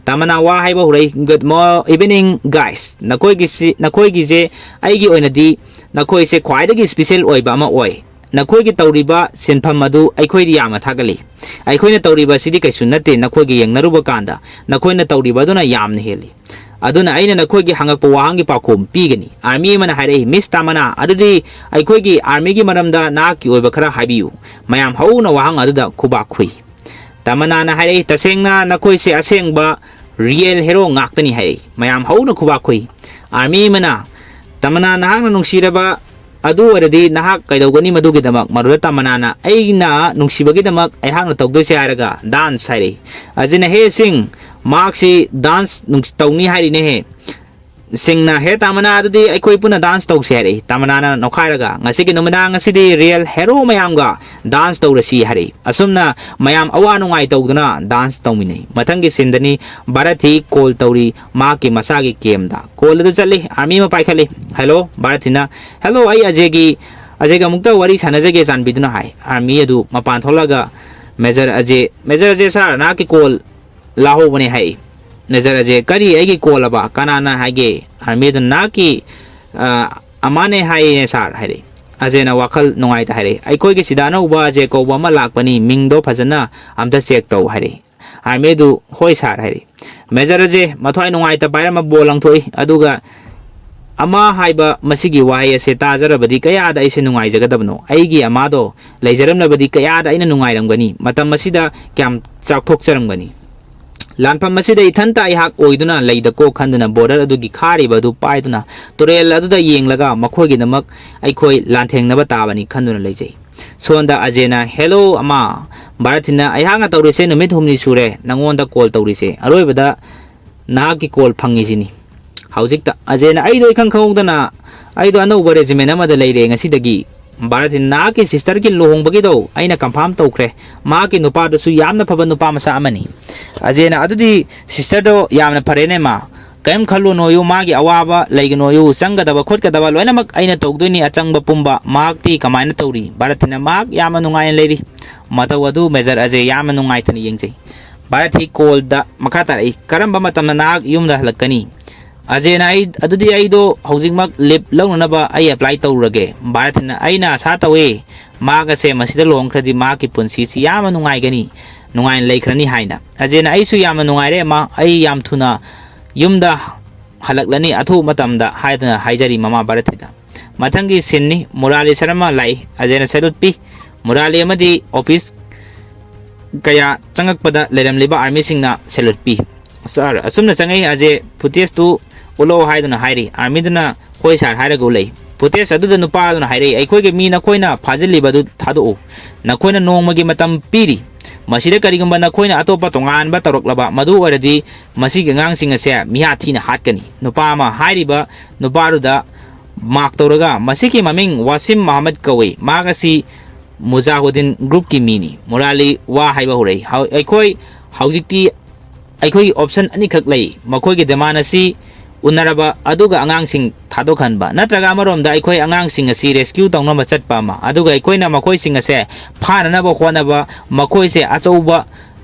ꯇꯃꯟꯅꯥ ꯋꯥ ꯍꯥꯏꯕ ꯍꯧꯔꯛꯏ, "Good mo-, evening, guys. ꯅꯈꯣꯏꯒꯤꯁꯤ, ꯅꯈꯣꯏꯒꯤꯁꯦ ꯑꯩꯒꯤ ꯑꯣꯏꯅꯗꯤ ꯅꯈꯣꯏꯁꯦ ꯈ꯭ꯋꯥꯏꯗꯒꯤ ꯏꯁꯄꯤꯁꯦꯜ ꯑꯣꯏꯕ ꯑꯃ ꯑꯣꯏ꯫ ꯅꯈꯣꯏꯒꯤ ꯇꯧꯔꯤꯕ ꯁꯤꯟꯐꯝ ꯑꯗꯨ ꯑꯩꯈꯣꯏꯗꯤ ꯌꯥꯝꯅ ꯊꯥꯒꯠꯂꯤ꯫ ꯑꯩꯈꯣꯏꯅ ꯇꯧꯔꯤꯕ ꯑꯁꯤꯗꯤ ꯀꯩꯁꯨ ꯅꯠꯇꯦ, ꯅꯈꯣꯏꯒ ꯌꯦꯡꯅꯔꯨꯕ ꯀꯥꯟꯗ ꯅꯈꯣꯏꯅ ꯇꯧꯔꯤꯕ ꯑꯗꯨꯅ ꯌꯥꯝꯅ ꯍꯦꯜꯂꯤ꯫ ꯑꯗꯨꯅ ꯑꯩꯅ ꯅꯈꯣꯏꯒꯤ ꯍꯪꯉꯛꯄ ꯋꯥꯍꯪꯒꯤ ꯄꯥꯎꯈꯨꯝ ꯄꯤꯒꯅꯤ꯫" ꯑꯥꯔꯃꯤ ꯑꯃꯅ ꯍꯥꯏꯔꯛꯏ, "Miss ꯇꯃꯟꯅꯥ, ꯑꯗꯨꯗꯤ ꯑꯩꯈꯣꯏꯒꯤ ꯑꯥꯔꯃꯤꯒꯤ ꯃꯔꯝꯗ ꯅꯍꯥꯛꯀꯤ ꯑꯣꯏꯕ ꯈꯔ ꯍꯥꯏꯕꯤꯌꯨ꯫" ꯃꯌꯥꯝ ꯍꯧꯅ ꯋꯥꯍꯪ ꯑꯗꯨꯗ ꯈꯨꯕꯥꯛ ꯈꯨꯏ꯫ ꯇꯃꯟꯅꯥꯅ ꯍꯥꯏꯔꯛꯏ, "ꯇꯁꯦꯡꯅ ꯅꯈꯣꯏꯁꯦ ꯑꯁꯦꯡꯕ ꯔꯤꯌꯦꯜ ꯍꯦꯔꯣ ꯉꯥꯛꯇꯅꯤ" ꯍꯥꯏꯔꯛꯏ꯫ ꯃꯌꯥꯝ ꯍꯧꯅ ꯈꯨꯕꯥꯛ ꯈꯨꯏ꯫ ꯑꯥꯔꯃꯤ ꯑꯃꯅ, "ꯇꯃꯟꯅꯥ, ꯅꯍꯥꯛꯅ ꯅꯨꯡꯁꯤꯔꯕ ꯑꯗꯨ ꯑꯣꯏꯔꯗꯤ ꯅꯍꯥꯛ ꯀꯩꯗꯧꯒꯅꯤ ꯃꯗꯨꯒꯤꯗꯃꯛ?" ꯃꯗꯨꯗ ꯇꯃꯟꯅꯥꯅ, "ꯑꯩꯅ ꯅꯨꯡꯁꯤꯕꯒꯤꯗꯃꯛ ꯑꯩꯍꯥꯛꯅ ꯇꯧꯗꯣꯏꯁꯦ" ꯍꯥꯏꯔꯒ ꯗꯥꯟꯁ ꯍꯥꯏꯔꯛꯏ꯫ ꯑꯖꯦꯅ, "ꯍꯦ ꯁꯤꯡ, ꯃꯍꯥꯛꯁꯤ ꯗꯥꯟꯁ ꯅꯨꯡꯁ-, ꯇꯧꯅꯤ ꯍꯥꯏꯔꯤꯅꯦꯍꯦ꯫" ꯁꯤꯡꯅ, "ꯍꯦ ꯇꯃꯟꯅꯥ, ꯑꯗꯨꯗꯤ ꯑꯩꯈꯣꯏ ꯄꯨꯟꯅ ꯗꯥꯟꯁ ꯇꯧꯁꯦ" ꯍꯥꯏꯔꯛꯏ꯫ ꯇꯃꯟꯅꯥꯅ ꯅꯣꯛꯈꯥꯏꯔꯒ, "ꯉꯁꯤꯒꯤ ꯅꯨꯃꯤꯗꯥꯡ ꯑꯁꯤꯗꯤ ꯔꯤꯌꯦꯜ ꯍꯦꯔꯣ ꯃꯌꯥꯝꯒ ꯗꯥꯟꯁ ꯇꯧꯔꯁꯤ" ꯍꯥꯏꯔꯛꯏ꯫ ꯑꯁꯨꯝꯅ ꯃꯌꯥꯝ ꯑꯋꯥ ꯅꯨꯡꯉꯥꯏ ꯇꯧꯗꯨꯅ ꯗꯥꯟꯁ ꯇꯧꯃꯤꯟꯅꯩ꯫ ꯃꯊꯪꯒꯤ ꯁꯤꯟꯗꯅꯤ ꯚꯥꯔꯠꯊꯤ ꯀꯣꯜ ꯇꯧꯔꯤ, ꯃꯍꯥꯛꯀꯤ ꯃꯁꯥꯒꯤ ꯀꯦꯝꯗ꯫ ꯀꯣꯜ ꯑꯗꯨ ꯆꯠꯂꯤ, ꯑꯥꯔꯃꯤ ꯑꯃ ꯄꯥꯏꯈꯠꯂꯤ꯫ "ꯍꯦꯜꯂꯣ", ꯚꯥꯔꯠꯊꯤꯅ, "ꯍꯦꯜꯂꯣ, ꯑꯩ ꯑꯖꯦꯒꯤ, ꯑꯖꯦꯒ ꯑꯃꯨꯛꯇ ꯋꯥꯔꯤ ꯁꯥꯟꯅꯖꯒꯦ, ꯆꯥꯟꯕꯤꯗꯨꯅ" ꯍꯥꯏ꯫ ꯑꯥꯔꯃꯤ ꯑꯗꯨ ꯃꯄꯥꯟ ꯊꯣꯛꯂꯛꯑꯒ, "ꯃꯦꯖꯔ ꯑꯖꯦ, ꯃꯦꯖꯔ ꯑꯖꯦ ꯁꯥꯔ, ꯅꯍꯥꯛꯀꯤ ꯀꯣꯜ ꯂꯥꯍꯧꯕꯅꯦ" ꯍꯥꯏ꯫ ꯃꯦꯖꯔ ꯑꯖꯦ, "ꯀꯔꯤ, ꯑꯩꯒꯤ ꯀꯣꯜ ꯑꯕ? ꯀꯅꯥꯅ ꯍꯥꯏꯒꯦ?" ꯑꯥꯔꯃꯤ ꯑꯗꯨꯅ, "ꯅꯍꯥꯛꯀꯤ, ꯑ, ꯑꯃꯥꯅꯦ ꯍꯥꯏꯌꯦ ꯁꯥꯔ" ꯍꯥꯏꯔꯛꯏ꯫ ꯑꯖꯦꯅ ꯋꯥꯈꯜ ꯅꯨꯡꯉꯥꯏꯇ ꯍꯥꯏꯔꯛꯏ, "ꯑꯩꯈꯣꯏꯒꯤ ꯁꯤꯗ ꯑꯅꯧꯕ ꯑꯖꯦ ꯀꯧꯕ ꯑꯃ ꯂꯥꯛꯄꯅꯤ, ꯃꯤꯡꯗꯣ ꯐꯖꯅ ꯑꯝꯇ ꯆꯦꯛ ꯇꯧ" ꯍꯥꯏꯔꯛꯏ꯫ ꯑꯥꯔꯃꯤ ꯑꯗꯨ, "ꯍꯣꯏ ꯁꯥꯔ" ꯍꯥꯏꯔꯛꯏ꯫ ꯃꯦꯖꯔ ꯑꯖꯦ ꯃꯊ꯭ꯋꯥꯏ ꯅꯨꯡꯉꯥꯏꯇ ꯄꯥꯏꯔꯝꯕ ꯕꯣꯜ ꯂꯪꯊꯣꯛꯏ, ꯑꯗꯨꯒ "ꯑꯃ" ꯍꯥꯏꯕ ꯃꯁꯤꯒꯤ ꯋꯥꯍꯩ ꯑꯁꯦ ꯇꯥꯖꯔꯕꯗꯤ ꯀꯌꯥꯗ ꯑꯩꯁꯦ ꯅꯨꯡꯉꯥꯏꯖꯒꯗꯕꯅꯣ? ꯑꯩꯒꯤ "ꯑꯃ"ꯗꯣ ꯂꯩꯖꯔꯝꯂꯕꯗꯤ ꯀꯌꯥꯗ ꯑꯩꯅ ꯅꯨꯡꯉꯥꯏꯔꯝꯒꯅꯤ? ꯃꯇꯝ ꯑꯁꯤꯗ ꯀꯌꯥꯝ ꯆꯥꯎꯊꯣꯛꯆꯔꯝꯒꯅꯤ? ꯂꯥꯟꯐꯝ ꯑꯁꯤꯗ ꯏꯊꯟꯇ ꯑꯩꯍꯥꯛ ꯑꯣꯏꯗꯨꯅ ꯂꯩꯗꯀꯣ ꯈꯟꯗꯨꯅ border ꯑꯗꯨꯒꯤ ꯈꯥꯔꯤꯕ ꯑꯗꯨ ꯄꯥꯏꯗꯨꯅ ꯇꯨꯔꯦꯜ ꯑꯗꯨꯗ ꯌꯦꯡꯂꯒ ꯃꯈꯣꯏꯒꯤꯗꯃꯛ ꯑꯩꯈꯣꯏ ꯂꯥꯟꯊꯦꯡꯅꯕ ꯇꯥꯕꯅꯤ ꯈꯟꯗꯨꯅ ꯂꯩꯖꯩ꯫ ꯁꯣꯝꯗ ꯑꯖꯦꯅ, "Hello ꯑꯃ, ꯚꯥꯔꯠꯇꯤꯅ ꯑꯩꯍꯥꯛꯅ ꯇꯧꯔꯤꯁꯦ ꯅꯨꯃꯤꯠ ꯍꯨꯝꯅꯤ ꯁꯨꯔꯦ ꯅꯉꯣꯟꯗ call ꯇꯧꯔꯤꯁꯦ, ꯑꯔꯣꯏꯕꯗ ꯅꯍꯥꯛꯀꯤ call ꯐꯪꯉꯤꯁꯤꯅꯤ ꯍꯧꯖꯤꯛꯇ꯫" ꯑꯖꯦꯅ, "ꯑꯩꯗꯣ ꯏꯈꯪ ꯈꯪꯍꯧꯗꯅ ꯑꯩꯗꯣ ꯑꯅꯧꯕ regiment ꯑꯃꯗ ꯂꯩꯔꯦ ꯉꯁꯤꯗꯒꯤ꯫ ꯚꯥꯔꯠꯇꯤꯅ ꯅꯍꯥꯛꯀꯤ sisterꯒꯤ ꯂꯨꯍꯣꯡꯕꯒꯤꯗꯣ ꯑꯩꯅ confirm ꯇꯧꯈ꯭ꯔꯦ꯫ ꯃꯍꯥꯛꯀꯤ ꯅꯨꯄꯥꯗꯨꯁꯨ ꯌꯥꯝꯅ ꯐꯕ ꯅꯨꯄꯥ ꯃꯆꯥ ꯑꯃꯅꯤ꯫" ꯑꯖꯦꯅ, "ꯑꯗꯨꯗꯤ sisterꯗꯣ ꯌꯥꯝꯅ ꯐꯔꯦꯅꯦ ꯃꯥ꯫ ꯀꯔꯤꯝ ꯈꯜꯂꯨꯅꯣꯌꯨ, ꯃꯥꯒꯤ ꯑꯋꯥꯕ ꯂꯩꯒꯅꯣꯌꯨ, ꯆꯪꯒꯗꯕ ꯈꯣꯠꯀꯗꯕ ꯂꯣꯏꯅꯃꯛ ꯑꯩꯅ ꯇꯧꯗꯣꯏꯅꯤ꯫ ꯑꯆꯪꯕ ꯄꯨꯝꯕ꯫ ꯃꯍꯥꯛꯇꯤ ꯀꯃꯥꯏꯅ ꯇꯧꯔꯤ? ꯚꯥꯔꯠꯇꯤꯅ ꯃꯍꯥꯛ ꯌꯥꯝꯅ ꯅꯨꯡꯉꯥꯏꯅ ꯂꯩꯔꯤ꯫" ꯃꯇꯧ ꯑꯗꯨ ꯃꯦꯖꯔ ꯑꯖꯦ ꯌꯥꯝꯅ ꯅꯨꯡꯉꯥꯏꯇꯅ ꯌꯦꯡꯖꯩ꯫ ꯚꯥꯔꯠꯇꯤ callꯗ ꯃꯈꯥ ꯇꯥꯔꯛꯏ, "ꯀꯔꯝꯕ ꯃꯇꯝꯗ ꯅꯍꯥꯛ ꯌꯨꯝꯗ ꯍꯜꯂꯛꯀꯅꯤ?" ꯑꯖꯦꯅ, "ꯑꯩ, ꯑꯗꯨꯗꯤ ꯑꯩꯗꯣ ꯍꯧꯖꯤꯛꯃꯛ leave ꯂꯧꯅꯅꯕ ꯑꯩ apply ꯇꯧꯔꯨꯔꯒꯦ꯫" ꯚꯥꯔꯠꯇꯤꯅ, "ꯑꯩꯅ ꯑꯁꯥ ꯇꯧꯏ ꯃꯍꯥꯛ ꯑꯁꯦ ꯃꯁꯤꯗ ꯂꯨꯍꯣꯡꯈ꯭ꯔꯗꯤ ꯃꯍꯥꯛꯀꯤ ꯄꯨꯟꯁꯤꯁꯤ ꯌꯥꯝꯅ ꯅꯨꯡꯉꯥꯏꯒꯅꯤ, ꯅꯨꯡꯉꯥꯏꯅ ꯂꯩꯈ꯭ꯔꯅꯤ ꯍꯥꯏꯅ꯫" ꯑꯖꯦꯅ, "ꯑꯩꯁꯨ ꯌꯥꯝꯅ ꯅꯨꯡꯉꯥꯏꯔꯦ ꯃꯥ, ꯑꯩ ꯌꯥꯝ ꯊꯨꯅ ꯌꯨꯝꯗ ꯍꯜꯂꯛꯂꯅꯤ ꯑꯊꯨꯕ ꯃꯇꯝꯗ" ꯍꯥꯏꯗꯨꯅ ꯍꯥꯏꯖꯔꯤ ꯃꯃꯥ ꯚꯥꯔꯠꯇꯤꯗ꯫ ꯃꯊꯪꯒꯤ sceneꯅꯤ, ꯃꯨꯔꯥꯂꯤ ꯁꯔꯃ ꯂꯥꯛꯏ꯫ ꯑꯖꯦꯅ salute ꯄꯤ꯫ ꯃꯨꯔꯥꯂꯤ ꯑꯃꯗꯤ office ꯀꯌꯥ ꯆꯪꯉꯛꯄꯗ ꯂꯩꯔꯝꯂꯤꯕ armyꯁꯤꯡꯅ salute ꯄꯤ꯫ "Sir, ꯑꯁꯨꯝꯅ ꯆꯪꯉꯛꯏ ꯑꯖꯦ, footageꯇꯨ ꯎꯠꯂꯛꯑꯣ" ꯍꯥꯏꯗꯨꯅ ꯍꯥꯏꯔꯤ꯫ Armyꯗꯨꯅ "ꯍꯣꯏ sir" ꯍꯥꯏꯔꯒ ꯎꯠꯂꯛꯏ꯫ Footage ꯑꯗꯨꯗ ꯅꯨꯄꯥ ꯑꯗꯨꯅ ꯍꯥꯏꯔꯛꯏ, "ꯑꯩꯈꯣꯏꯒꯤ ꯃꯤ ꯅꯈꯣꯏꯅ ꯐꯥꯖꯤꯜꯂꯤꯕ ꯑꯗꯨ ꯊꯥꯗꯣꯛꯎ꯫ ꯅꯈꯣꯏꯅ ꯅꯣꯡꯃꯒꯤ ꯃꯇꯝ ꯄꯤꯔꯤ꯫ ꯃꯁꯤꯗ ꯀꯔꯤꯒꯨꯝꯕ ꯅꯈꯣꯏꯅ ꯑꯇꯣꯞꯄ ꯇꯣꯉꯥꯟꯕ ꯇꯧꯔꯛꯂꯕ ꯃꯗꯨ ꯑꯣꯏꯔꯗꯤ ꯃꯁꯤꯒꯤ ꯑꯉꯥꯡꯁꯤꯡ ꯑꯁꯦ ꯃꯤꯍꯥꯠ ꯊꯤꯅ ꯍꯥꯠꯀꯅꯤ꯫" ꯅꯨꯄꯥ ꯑꯃ ꯍꯥꯏꯔꯤꯕ ꯅꯨꯄꯥꯗꯨꯗ mark ꯇꯧꯔꯒ, "ꯃꯁꯤꯒꯤ ꯃꯃꯤꯡ ꯋꯥꯁꯤꯝ ꯃꯍꯃꯗ ꯀꯧꯏ꯫ ꯃꯍꯥꯛ ꯑꯁꯤ ꯃꯨꯖꯥꯍꯨꯗꯤꯟ groupꯀꯤ ꯃꯤꯅꯤ꯫" ꯃꯨꯔꯥꯂꯤ ꯋꯥ ꯍꯥꯏꯕ ꯍꯧꯔꯛꯏ꯫ "ꯍꯧ-, ꯑꯩꯈꯣꯏ ꯍꯧꯖꯤꯛꯇꯤ ꯑꯩꯈꯣꯏꯒꯤ option ꯑꯅꯤꯈꯛ ꯂꯩ꯫ ꯃꯈꯣꯏꯒꯤ demand ꯑꯁꯤ ꯎꯅꯔꯕ ꯑꯗꯨꯒ ꯑꯉꯥꯡꯁꯤꯡ ꯊꯥꯗꯣꯛꯍꯟꯕ, ꯅꯠꯇ꯭ꯔꯒ ꯑꯃꯔꯣꯝꯗ ꯑꯩꯈꯣꯏ ꯑꯉꯥꯡꯁꯤꯡ ꯑꯁꯤ rescue ꯇꯧꯅꯕ ꯆꯠꯄ ꯑꯃ, ꯑꯗꯨꯒ ꯑꯩꯈꯣꯏꯅ ꯃꯈꯣꯏꯁꯤꯡ ꯑꯁꯦ ꯐꯥꯅꯅꯕ ꯍꯣꯠꯅꯕ, ꯃꯈꯣꯏꯁꯦ ꯑꯆꯧꯕ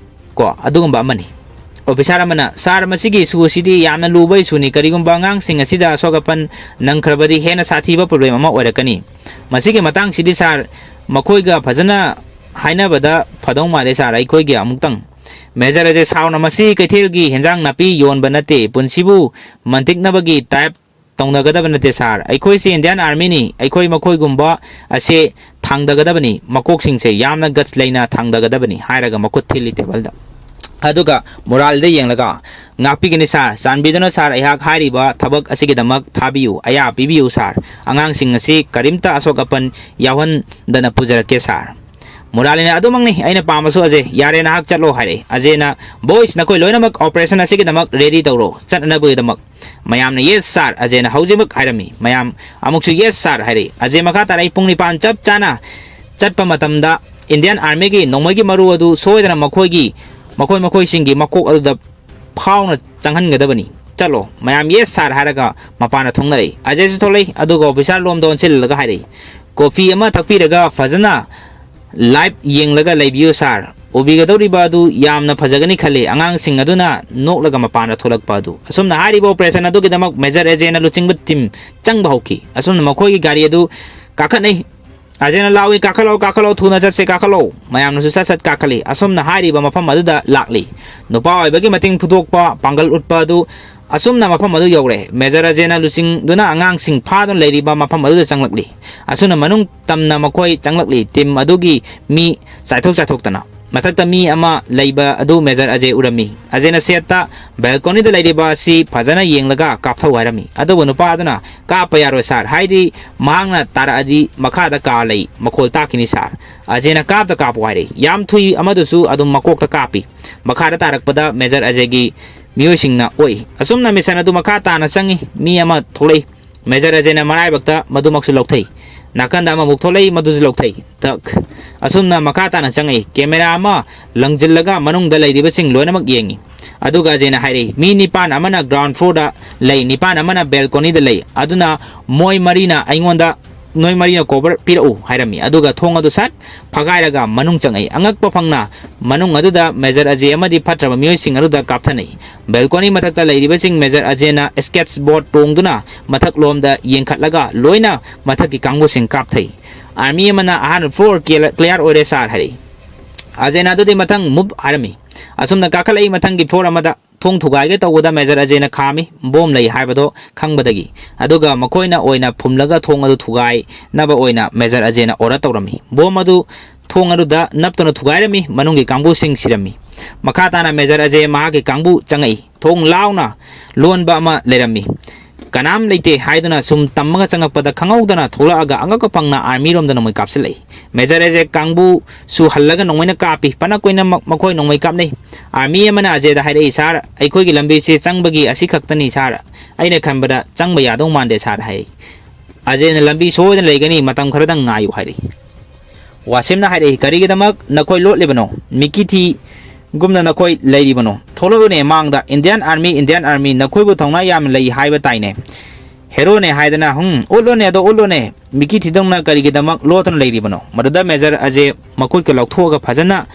ꯀꯣ ꯑꯗꯨꯒꯨꯝꯕ ꯑꯃꯅꯤ꯫" Officer ꯑꯃꯅ, "Sir, ꯃꯁꯤꯒꯤ issue ꯑꯁꯤꯗꯤ ꯌꯥꯝꯅ ꯂꯨꯕ issueꯅꯤ꯫ ꯀꯔꯤꯒꯨꯝꯕ ꯑꯉꯥꯡꯁꯤꯡ ꯑꯁꯤꯗ ꯑꯁꯣꯛ ꯑꯄꯟ ꯅꯪꯈ꯭ꯔꯕꯗꯤ ꯍꯦꯟꯅ ꯁꯥꯊꯤꯕ problem ꯑꯃ ꯑꯣꯏꯔꯛꯀꯅꯤ꯫ ꯃꯁꯤꯒꯤ ꯃꯇꯥꯡꯁꯤꯗꯤ sir, ꯃꯈꯣꯏꯒ ꯐꯖꯅ ꯍꯥꯏꯅꯕꯗ ꯐꯗꯧ ꯃꯥꯜꯂꯦ sir, ꯑꯩꯈꯣꯏꯒꯤ ꯑꯃꯨꯛꯇꯪ꯫" Major ꯑꯖꯦ ꯁꯥꯎꯅ, "ꯃꯁꯤ ꯀꯩꯊꯦꯜꯒꯤ ꯍꯦꯟꯖꯥꯡ ꯅꯥꯄꯤ ꯌꯣꯟꯕ ꯅꯠꯇꯦ, ꯄꯨꯟꯁꯤꯕꯨ ꯃꯟꯇꯤꯛꯅꯕꯒꯤ type ꯇꯧꯅꯒꯗꯕ ꯅꯠꯇꯦ ꯁꯥꯔ꯫ ꯑꯩꯈꯣꯏꯁꯤ ꯏꯟꯗꯤꯌꯥꯟ ꯑꯥꯔꯃꯤꯅꯤ, ꯑꯩꯈꯣꯏ ꯃꯈꯣꯏꯒꯨꯝꯕ ꯑꯁꯦ ꯊꯥꯡꯗꯒꯗꯕꯅꯤ, ꯃꯀꯣꯛꯁꯤꯡꯁꯦ ꯌꯥꯝꯅ ꯒꯠꯁ ꯂꯩꯅ ꯊꯥꯡꯗꯒꯗꯕꯅꯤ" ꯍꯥꯏꯔꯒ ꯃꯈꯨꯠ ꯊꯤꯜꯂꯤ ꯇꯦꯕꯜꯗ꯫ ꯑꯗꯨꯒ ꯃꯨꯔꯥꯂꯤꯗ ꯌꯦꯡꯂꯒ, "ꯉꯥꯛꯄꯤꯒꯅꯤ ꯁꯥꯔ, ꯆꯥꯟꯕꯤꯗꯨꯅ ꯁꯥꯔ, ꯑꯩꯍꯥꯛ ꯍꯥꯏꯔꯤꯕ ꯊꯕꯛ ꯑꯁꯤꯒꯤꯗꯃꯛ ꯊꯥꯕꯤꯌꯨ, ꯑꯌꯥ ꯄꯤꯕꯤꯌꯨ ꯁꯥꯔ꯫ ꯑꯉꯥꯡꯁꯤꯡ ꯑꯁꯤ ꯀꯔꯤꯝꯇ ꯑꯁꯣꯛ ꯑꯄꯟ ꯌꯥꯎꯍꯟꯗꯅ ꯄꯨꯖꯔꯛꯀꯦ ꯁꯥꯔ"꯫ ꯃꯨꯔꯥꯂꯤꯅ, "ꯑꯗꯨꯃꯛꯅꯤ ꯑꯩꯅ ꯄꯥꯝꯕꯁꯨ ꯑꯖꯦ, ꯌꯥꯔꯦ ꯅꯍꯥꯛ ꯆꯠꯂꯣ" ꯍꯥꯏꯔꯛꯏ꯫ ꯑꯖꯦꯅ, "ꯕꯣꯏꯁ, ꯅꯈꯣꯏ ꯂꯣꯏꯅꯃꯛ ꯑꯣꯄꯔꯦꯁꯟ ꯑꯁꯤꯒꯤꯗꯃꯛ ꯔꯦꯗꯤ ꯇꯧꯔꯣ, ꯆꯠꯅꯅꯕꯒꯤꯗꯃꯛ"꯫ ꯃꯌꯥꯝꯅ, "ꯌꯦꯁ ꯁꯥꯔ", ꯑꯖꯦꯅ ꯍꯧꯖꯤꯛꯃꯛ ꯍꯥꯏꯔꯝꯃꯤ꯫ ꯃꯌꯥꯝ ꯑꯃꯨꯛꯁꯨ "ꯌꯦꯁ ꯁꯥꯔ" ꯍꯥꯏꯔꯛꯏ꯫ ꯑꯖꯦ ꯃꯈꯥ ꯇꯥꯔꯛꯏ, "ꯄꯨꯡ ꯅꯤꯄꯥꯟ ꯆꯞ ꯆꯥꯅ ꯆꯠꯄ ꯃꯇꯝꯗ ꯏꯟꯗꯤꯌꯥꯟ ꯑꯥꯔꯃꯤꯒꯤ ꯅꯣꯡꯃꯩꯒꯤ ꯃꯔꯨ ꯑꯗꯨ ꯁꯣꯏꯗꯅ ꯃꯈꯣꯏꯒꯤ, ꯃꯈꯣꯏ ꯃꯈꯣꯏꯁꯤꯡꯒꯤ ꯃꯀꯣꯛ ꯑꯗꯨꯗ ꯐꯥꯎꯅ ꯆꯪꯍꯟꯒꯗꯕꯅꯤ꯫ ꯆꯠꯂꯣ"꯫ ꯃꯌꯥꯝ "ꯌꯦꯁ ꯁꯥꯔ" ꯍꯥꯏꯔꯒ ꯃꯄꯥꯟꯗ ꯊꯣꯛꯅꯔꯛꯏ꯫ ꯑꯖꯦꯁꯨ ꯊꯣꯛꯂꯛꯏ, ꯑꯗꯨꯒ ꯑꯣꯐꯤꯁꯥꯔ ꯂꯣꯝꯗ ꯑꯣꯟꯁꯤꯜꯂꯒ ꯍꯥꯏꯔꯛꯏ, "ꯀꯣꯐꯤ ꯑꯃ ꯊꯛꯄꯤꯔꯒ ꯐꯖꯅ ꯂꯥꯏꯚ ꯌꯦꯡꯂꯒ ꯂꯩꯕꯤꯌꯨ ꯁꯥꯔ꯫ ꯎꯕꯤꯒꯗꯧꯔꯤꯕ ꯑꯗꯨ ꯌꯥꯝꯅ ꯐꯖꯒꯅꯤ ꯈꯜꯂꯤ, ꯑꯉꯥꯡꯁꯤꯡ ꯑꯗꯨꯅ ꯅꯣꯛꯂꯒ ꯃꯄꯥꯟꯗ ꯊꯣꯛꯂꯛꯄ ꯑꯗꯨ"꯫ ꯑꯁꯨꯝꯅ ꯍꯥꯏꯔꯤꯕ ꯑꯣꯄꯔꯦꯁꯟ ꯑꯗꯨꯒꯤꯗꯃꯛ ꯃꯦꯖꯔ ꯑꯦꯖꯦꯅ ꯂꯨꯆꯤꯡꯕ ꯇꯤꯝ ꯆꯪꯕ ꯍꯧꯈꯤ꯫ ꯑꯁꯨꯝꯅ ꯃꯈꯣꯏꯒꯤ ꯒꯥꯔꯤ ꯑꯗꯨ ꯀꯥꯈꯠꯅꯩ꯫ ꯑꯖꯦꯅ ꯂꯥꯎꯏ, "ꯀꯥꯈꯠꯂꯣ, ꯀꯥꯈꯠꯂꯣ, ꯊꯨꯅ ꯆꯠꯁꯦ, ꯀꯥꯈꯠꯂꯣ"꯫ ꯃꯌꯥꯝꯅꯁꯨ ꯁꯠ ꯁꯠ ꯀꯥꯈꯠꯂꯤ꯫ ꯑꯁꯨꯝꯅ ꯍꯥꯏꯔꯤꯕ ꯃꯐꯝ ꯑꯗꯨꯗ ꯂꯥꯛꯂꯤ꯫ ꯅꯨꯄꯥ ꯑꯣꯏꯕꯒꯤ ꯃꯇꯤꯡ ꯐꯨꯗꯣꯛꯄ, ꯄꯥꯡꯒꯜ ꯎꯠꯄ ꯑꯗꯨ ꯑꯁꯨꯝꯅ ꯃꯐꯝ ꯑꯗꯨ ꯌꯧꯔꯦ꯫ ꯃꯦꯖꯔ ꯑꯖꯦꯅ ꯂꯨꯆꯤꯡꯗꯨꯅ ꯑꯉꯥꯡꯁꯤꯡ ꯐꯥꯗꯨꯅ ꯂꯩꯔꯤꯕ ꯃꯐꯝ ꯑꯗꯨꯗ ꯆꯪꯂꯛꯂꯤ꯫ ꯑꯁꯨꯝꯅ ꯃꯅꯨꯡ ꯇꯝꯅ ꯃꯈꯣꯏ ꯆꯪꯂꯛꯂꯤ꯫ ꯇꯤꯝ ꯑꯗꯨꯒꯤ ꯃꯤ ꯆꯥꯏꯊꯣꯛ ꯆꯥꯏꯊꯣꯛꯇꯅ꯫ ꯃꯊꯛꯇ ꯃꯤ ꯑꯃ ꯂꯩꯕ ꯑꯗꯨ ꯃꯦꯖꯔ ꯑꯖꯦ ꯎꯔꯝꯃꯤ꯫ ꯑꯖꯦꯅ ꯁꯦꯠꯇ ꯕꯦꯜꯀꯣꯅꯤꯗ ꯂꯩꯔꯤꯕ ꯑꯁꯤ ꯐꯖꯅ ꯌꯦꯡꯂꯒ ꯀꯥꯞꯊꯧ ꯍꯥꯏꯔꯝꯃꯤ꯫ ꯑꯗꯨꯕꯨ ꯅꯨꯄꯥ ꯑꯗꯨꯅ, "ꯀꯥꯞꯄ ꯌꯥꯔꯣꯏ ꯁꯥꯔ, ꯍꯥꯏꯗꯤ ꯃꯍꯥꯛꯅ ꯇꯥꯔꯛꯑꯗꯤ ꯃꯈꯥꯗ ꯀꯥ ꯂꯩ, ꯃꯈꯣꯜ ꯇꯥꯛꯈꯤꯅꯤ ꯁꯥꯔ"꯫ ꯑꯖꯦꯅ, "ꯀꯥꯞꯇ ꯀꯥꯞꯄꯨ" ꯍꯥꯏꯔꯛꯏ꯫ ꯌꯥꯝ ꯊꯨꯏ ꯑꯃꯗꯨꯁꯨ ꯑꯗꯨꯝ ꯃꯀꯣꯛꯇ ꯀꯥꯞꯄꯤ꯫ ꯃꯈꯥꯗ ꯇꯥꯔꯛꯄꯗ ꯃꯦꯖꯔ ꯑꯖꯦꯒꯤ ꯃꯤꯑꯣꯏꯁꯤꯡꯅ ꯑꯣꯛꯏ꯫ ꯑꯁꯨꯝꯅ ꯃꯤꯁꯟ ꯑꯗꯨ ꯃꯈꯥ ꯇꯥꯅ ꯆꯪꯏ꯫ ꯃꯤ ꯑꯃ ꯊꯣꯛꯂꯛꯏ꯫ ꯃꯦꯖꯔ ꯑꯖꯦꯅ ꯃꯔꯥꯏꯕꯛꯇ ꯃꯗꯨꯃꯛꯁꯨ ꯂꯧꯊꯩ꯫ ꯅꯥꯀꯟꯗ ꯑꯃꯃꯨꯛ ꯊꯣꯛꯂꯛꯏ, ꯃꯗꯨꯁꯨ ꯂꯧꯊꯩ꯫ ꯊꯛ꯫ ꯑꯁꯨꯝꯅ ꯃꯈꯥ ꯇꯥꯅ ꯆꯪꯉꯛꯏ꯫ ꯀꯦꯃꯦꯔꯥ ꯑꯃ ꯂꯪꯖꯤꯜꯂꯒ ꯃꯅꯨꯡꯗ ꯂꯩꯔꯤꯕꯁꯤꯡ ꯂꯣꯏꯅꯃꯛ ꯌꯦꯡꯉꯤ꯫ ꯑꯗꯨꯒ ꯑꯖꯦꯅ ꯍꯥꯏꯔꯛꯏ, "ꯃꯤ ꯅꯤꯄꯥꯟ ꯑꯃꯅ ꯒ꯭ꯔꯥꯎꯟ ꯐ꯭ꯂꯣꯔꯗ ꯂꯩ, ꯅꯤꯄꯥꯟ ꯑꯃꯅ ꯕꯦꯜꯀꯣꯅꯤꯗ ꯂꯩ, ꯑꯗꯨꯅ ꯃꯣꯏ ꯃꯔꯤꯅ ꯑꯩꯉꯣꯟꯗ, ꯅꯣꯏ ꯃꯔꯤꯅ ꯀꯣꯚꯔ ꯄꯤꯔꯛꯎ" ꯍꯥꯏꯔꯝꯃꯤ꯫ ꯑꯗꯨꯒ ꯊꯣꯡ ꯑꯗꯨ ꯁꯠ ꯐꯒꯥꯏꯔꯒ ꯃꯅꯨꯡ ꯆꯪꯉꯛꯏ꯫ ꯑꯉꯛꯄ ꯐꯪꯅ ꯃꯅꯨꯡ ꯑꯗꯨꯗ ꯃꯦꯖꯔ ꯑꯖꯦ ꯑꯃꯗꯤ ꯐꯠꯇ꯭ꯔꯕ ꯃꯤꯑꯣꯏꯁꯤꯡ ꯑꯗꯨꯗ ꯀꯥꯞꯊꯅꯩ꯫ ꯕꯦꯜꯀꯣꯅꯤ ꯃꯊꯛꯇ ꯂꯩꯔꯤꯕꯁꯤꯡ ꯃꯦꯖꯔ ꯑꯖꯦꯅ ꯁ꯭ꯀꯦꯠꯁ ꯕꯣꯔꯗ ꯇꯣꯡꯗꯨꯅ ꯃꯊꯛꯂꯣꯝꯗ ꯌꯦꯡꯈꯠꯂꯒ ꯂꯣꯏꯅ ꯃꯊꯛꯀꯤ ꯀꯥꯡꯕꯨꯁꯤꯡ ꯀꯥꯞꯊꯩ꯫ ꯑꯥꯔꯃꯤ ꯑꯃꯅ "ꯑꯍꯥꯟꯕ ꯐ꯭ꯂꯣꯔ ꯀ꯭ꯂꯤꯌꯥꯔ ꯑꯣꯏꯔꯦ ꯁꯥꯔ" ꯍꯥꯏꯔꯛꯏ꯫ ꯑꯖꯦꯅ "ꯑꯗꯨꯗꯤ ꯃꯊꯪ ꯃꯨꯚ" ꯍꯥꯏꯔꯝꯃꯤ꯫ ꯑꯁꯨꯝꯅ ꯀꯥꯈꯠꯂꯛꯏ꯫ ꯃꯊꯪꯒꯤ floor ꯑꯃꯗ ꯊꯣꯡ ꯊꯨꯒꯥꯏꯒꯦ ꯇꯧꯕꯗ ꯃꯦꯖꯔ ꯑꯖꯦꯅ ꯈꯥꯝꯃꯤ, ꯕꯣꯝ ꯂꯩ ꯍꯥꯏꯕꯗꯣ ꯈꯪꯕꯗꯒꯤ꯫ ꯑꯗꯨꯒ ꯃꯈꯣꯏꯅ ꯑꯣꯏꯅ ꯐꯨꯝꯂꯒ ꯊꯣꯡ ꯑꯗꯨ ꯊꯨꯒꯥꯏꯅꯕ ꯑꯣꯏꯅ ꯃꯦꯖꯔ ꯑꯖꯦꯅ order ꯇꯧꯔꯝꯃꯤ꯫ ꯕꯣꯝ ꯑꯗꯨ ꯊꯣꯡ ꯑꯗꯨꯗ ꯅꯞꯇꯨꯅ ꯊꯨꯒꯥꯏꯔꯝꯃꯤ꯫ ꯃꯅꯨꯡꯒꯤ ꯀꯥꯡꯕꯨꯁꯤꯡ ꯁꯤꯔꯝꯃꯤ꯫ ꯃꯈꯥ ꯇꯥꯅ ꯃꯦꯖꯔ ꯑꯖꯦ ꯃꯍꯥꯛꯀꯤ ꯀꯥꯡꯕꯨ ꯆꯪꯉꯛꯏ꯫ ꯊꯣꯡ ꯂꯥꯎꯅ ꯂꯣꯟꯕ ꯑꯃ ꯂꯩꯔꯝꯃꯤ꯫ ꯀꯅꯥꯝ ꯂꯩꯇꯦ ꯍꯥꯏꯗꯨꯅ ꯁꯨꯝ ꯇꯝꯃꯒ ꯆꯪꯉꯛꯄꯗ ꯈꯪꯍꯧꯗꯅ ꯊꯣꯛꯂꯛꯑꯒ ꯑꯉꯛꯄ ꯐꯪꯅ army ꯔꯣꯝꯗ ꯅꯣꯡꯃꯩ ꯀꯥꯞꯁꯤꯜꯂꯛꯏ꯫ ꯃꯦꯖꯔ ꯑꯖꯦ ꯀꯥꯡꯕꯨꯁꯨ ꯍꯜꯂꯒ ꯅꯣꯡꯃꯩꯅ ꯀꯥꯞꯄꯤ꯫ ꯄꯅ ꯀꯨꯏꯅ ꯃ-, ꯃꯈꯣꯏ ꯅꯣꯡꯃꯩ ꯀꯥꯞꯅꯩ꯫ Army ꯑꯃꯅ ꯑꯖꯦꯗ ꯍꯥꯏꯔꯛꯏ, "Sir, ꯑꯩꯈꯣꯏꯒꯤ ꯂꯝꯕꯤꯁꯤ ꯆꯪꯕꯒꯤ ꯑꯁꯤ ꯈꯛꯇꯅꯤ sir꯫ ꯑꯩꯅ ꯈꯟꯕꯗ ꯆꯪꯕ ꯌꯥꯗꯧ ꯃꯥꯟꯗꯦ sir" ꯍꯥꯏ꯫ ꯑꯖꯦꯅ, "ꯂꯝꯕꯤ ꯁꯣꯏꯗꯅ ꯂꯩꯒꯅꯤ, ꯃꯇꯝ ꯈꯔꯗꯪ ꯉꯥꯏꯌꯨ" ꯍꯥꯏꯔꯛꯏ꯫ ꯋꯥꯁꯤꯝꯅ ꯍꯥꯏꯔꯛꯏ, "ꯀꯔꯤꯒꯤꯗꯃꯛ ꯅꯈꯣꯏ ꯂꯣꯠꯂꯤꯕꯅꯣ? ꯃꯤꯀꯤ ꯊꯤꯒꯨꯝꯅ ꯅꯈꯣꯏ ꯂꯩꯔꯤꯕꯅꯣ? ꯊꯣꯛꯂꯛꯎꯅꯦ ꯃꯥꯡꯗ꯫ Indian Army, Indian Army, ꯅꯈꯣꯏꯕꯨ ꯊꯧꯅꯥ ꯌꯥꯝꯅ ꯂꯩ ꯍꯥꯏꯕ ꯇꯥꯏꯅꯦ꯫ Hero ꯅꯦ ꯍꯥꯏꯗꯅ, ꯍꯨꯝ, ꯎꯠꯂꯣꯅꯦ ꯑꯗꯣ, ꯎꯠꯂꯣꯅꯦ꯫ ꯃꯤꯀꯤ ꯊꯤꯗꯧꯅ ꯀꯔꯤꯒꯤꯗꯃꯛ ꯂꯣꯠꯇꯨꯅ ꯂꯩꯔꯤꯕꯅꯣ?" ꯃꯗꯨꯗ ꯃꯦꯖꯔ ꯑꯖꯦ ꯃꯈꯨꯠꯀ ꯂꯧꯊꯣꯛꯑꯒ ꯐꯖꯅ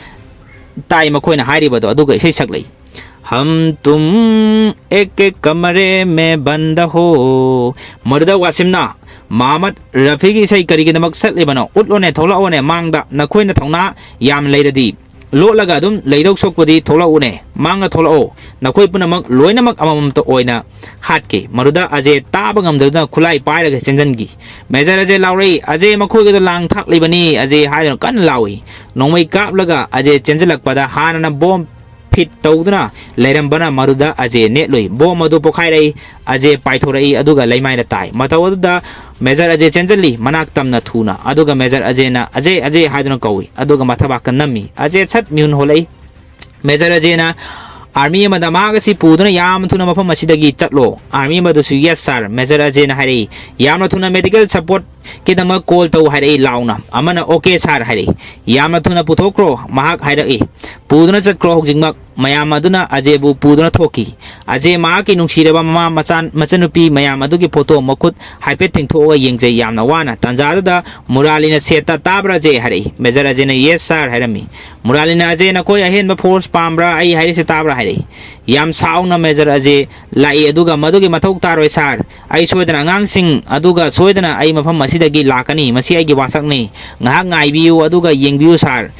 ꯇꯥꯏ ꯃꯈꯣꯏꯅ ꯍꯥꯏꯔꯤꯕꯗꯣ, ꯑꯗꯨꯒ ꯏꯁꯩ ꯁꯛꯂꯛꯏ꯫ "ꯍꯝ ꯇꯨꯝ ꯑꯦꯛ ꯑꯦꯛ ꯀꯃꯔꯦ ꯃꯦ ꯕꯟꯗ ꯍꯣ"꯫ ꯃꯗꯨꯗ ꯋꯥꯁꯤꯝꯅ, "ꯃꯍꯃꯗ ꯔꯐꯤꯒꯤ ꯏꯁꯩ ꯀꯔꯤꯒꯤꯗꯃꯛ ꯁꯛꯂꯤꯕꯅꯣ? ꯎꯠꯂꯣꯅꯦ, ꯊꯣꯛꯂꯛꯑꯣꯅꯦ ꯃꯥꯡꯗ, ꯅꯈꯣꯏꯅ ꯊꯧꯅꯥ ꯌꯥꯝ ꯂꯩꯔꯗꯤ꯫ ꯂꯣꯠꯂꯒ ꯑꯗꯨꯝ ꯂꯩꯗꯧ ꯁꯣꯛꯄꯨꯗꯤ ꯊꯣꯛꯂꯛꯎꯅꯦ, ꯃꯥꯡꯗ ꯊꯣꯛꯂꯛꯑꯣ, ꯅꯈꯣꯏ ꯄꯨꯝꯅꯃꯛ ꯂꯣꯏꯅꯃꯛ ꯑꯃꯃꯝꯇ ꯑꯣꯏꯅ ꯍꯥꯠꯀꯦ"꯫ ꯃꯗꯨꯗ ꯑꯖꯦ ꯇꯥꯕ ꯉꯝꯗꯗꯨꯅ ꯈꯨꯠꯂꯥꯏ ꯄꯥꯏꯔꯒ ꯆꯦꯟꯖꯟꯈꯤ꯫ ꯃꯦꯖꯔ ꯑꯖꯦ ꯂꯥꯎꯔꯛꯏ, "ꯑꯖꯦ, ꯃꯈꯣꯏꯒꯤꯗꯣ ꯂꯥꯡ ꯊꯥꯛꯂꯤꯕꯅꯤ, ꯑꯖꯦ" ꯍꯥꯏꯗꯨꯅ ꯀꯟꯅ ꯂꯥꯎꯏ꯫ ꯅꯣꯡꯃꯩ ꯀꯥꯞꯂꯒ ꯑꯖꯦ ꯆꯦꯟꯖꯜꯂꯛꯄꯗ ꯍꯥꯟꯅꯅ ꯕꯣꯝ ꯐꯤꯠ ꯇꯧꯗꯨꯅ ꯂꯩꯔꯝꯕꯅ ꯃꯗꯨꯗ ꯑꯖꯦ ꯅꯦꯠꯂꯨꯏ꯫ ꯕꯣꯝ ꯑꯗꯨ ꯄꯣꯈꯥꯏꯔꯛꯏ, ꯑꯖꯦ ꯄꯥꯏꯊꯣꯔꯛꯏ ꯑꯗꯨꯒ ꯂꯩꯃꯥꯏꯗ ꯇꯥꯏ꯫ ꯃꯇꯧ ꯑꯗꯨꯗ ꯃꯦꯖꯔ ꯑꯖꯦ ꯆꯦꯟꯖꯜꯂꯤ, ꯃꯅꯥꯛ ꯇꯝꯅ ꯊꯨꯅ, ꯑꯗꯨꯒ ꯃꯦꯖꯔ ꯑꯖꯦꯅ "ꯑꯖꯦ, ꯑꯖꯦ" ꯍꯥꯏꯗꯨꯅ ꯀꯧꯏ, ꯑꯗꯨꯒ ꯃꯊꯕꯥꯛꯇ ꯅꯝꯃꯤ꯫ ꯑꯖꯦ ꯁꯠ ꯃꯤꯍꯨꯟ ꯍꯣꯜꯂꯛꯏ꯫ ꯃꯦꯖꯔ ꯑꯖꯦꯅ army ꯑꯃꯗ ꯃꯍꯥꯛ ꯑꯁꯤ ꯄꯨꯗꯨꯅ ꯌꯥꯝꯅ ꯊꯨꯅ ꯃꯐꯝ ꯑꯁꯤꯗꯒꯤ ꯆꯠꯂꯣ꯫ Army ꯑꯃꯗꯨꯁꯨ, "Yes sir", ꯃꯦꯖꯔ ꯑꯖꯦꯅ ꯍꯥꯏꯔꯛꯏ꯫ "ꯌꯥꯝꯅ ꯊꯨꯅ medical support ꯀꯤꯗꯃꯛ call ꯇꯧ" ꯍꯥꯏꯔꯛꯏ ꯂꯥꯎꯅ꯫ ꯑꯃꯅ, "Okay sir" ꯍꯥꯏꯔꯛꯏ꯫ "ꯌꯥꯝꯅ ꯊꯨꯅ ꯄꯨꯊꯣꯛꯈ꯭ꯔꯣ", ꯃꯍꯥꯛ ꯍꯥꯏꯔꯛꯏ꯫ "ꯄꯨꯗꯨꯅ ꯆꯠꯈ꯭ꯔꯣ ꯍꯧꯖꯤꯛꯃꯛ"꯫ ꯃꯌꯥꯝ ꯑꯗꯨꯅ ꯑꯖꯦꯕꯨ ꯄꯨꯗꯨꯅ ꯊꯣꯛꯈꯤ꯫ ꯑꯖꯦ ꯃꯍꯥꯛꯀꯤ ꯅꯨꯡꯁꯤꯔꯕ ꯃꯃꯥ ꯃꯆꯥ-, ꯃꯆꯟꯅꯨꯄꯤ ꯃꯌꯥꯝ ꯑꯗꯨꯒꯤ photo ꯃꯈꯨꯠ ꯍꯥꯏꯐꯦꯠ ꯇꯤꯡꯊꯣꯛꯑꯒ ꯌꯦꯡꯖꯩ ꯌꯥꯝꯅ ꯋꯥꯅ꯫ ꯇꯥꯟꯖꯥꯗꯨꯗ ꯃꯨꯔꯥꯂꯤꯅ ꯁꯦꯠꯇ, "ꯇꯥꯕ꯭ꯔꯥ ꯑꯖꯦ?" ꯍꯥꯏꯔꯛꯏ꯫ ꯃꯦꯖꯔ ꯑꯖꯦꯅ, "Yes sir" ꯍꯥꯏꯔꯝꯃꯤ꯫ ꯃꯨꯔꯥꯂꯤꯅ, "ꯑꯖꯦ, ꯅꯈꯣꯏ ꯑꯍꯦꯟꯕ force ꯄꯥꯝꯕ꯭ꯔꯥ? ꯑꯩ ꯍꯥꯏꯔꯤꯁꯦ ꯇꯥꯕ꯭ꯔꯥ?" ꯍꯥꯏꯔꯛꯏ꯫ ꯌꯥꯝ ꯁꯥꯎꯅ ꯃꯦꯖꯔ ꯑꯖꯦ ꯂꯥꯛꯏ, ꯑꯗꯨꯒ, "ꯃꯗꯨꯒꯤ ꯃꯊꯧ ꯇꯥꯔꯣꯏ sir꯫ ꯑꯩ ꯁꯣꯏꯗꯅ ꯑꯉꯥꯡꯁꯤꯡ ꯑꯗꯨꯒ ꯁꯣꯏꯗꯅ ꯑꯩ ꯃꯐꯝ ꯑꯁꯤꯗꯒꯤ ꯂꯥꯛꯀꯅꯤ꯫ ꯃꯁꯤ ꯑꯩꯒꯤ ꯋꯥꯁꯛꯅꯤ꯫ ꯉꯥꯏꯍꯥꯛ ꯉꯥꯏꯕꯤꯌꯨ ꯑꯗꯨꯒ ꯌꯦꯡꯕꯤꯌꯨ sir"꯫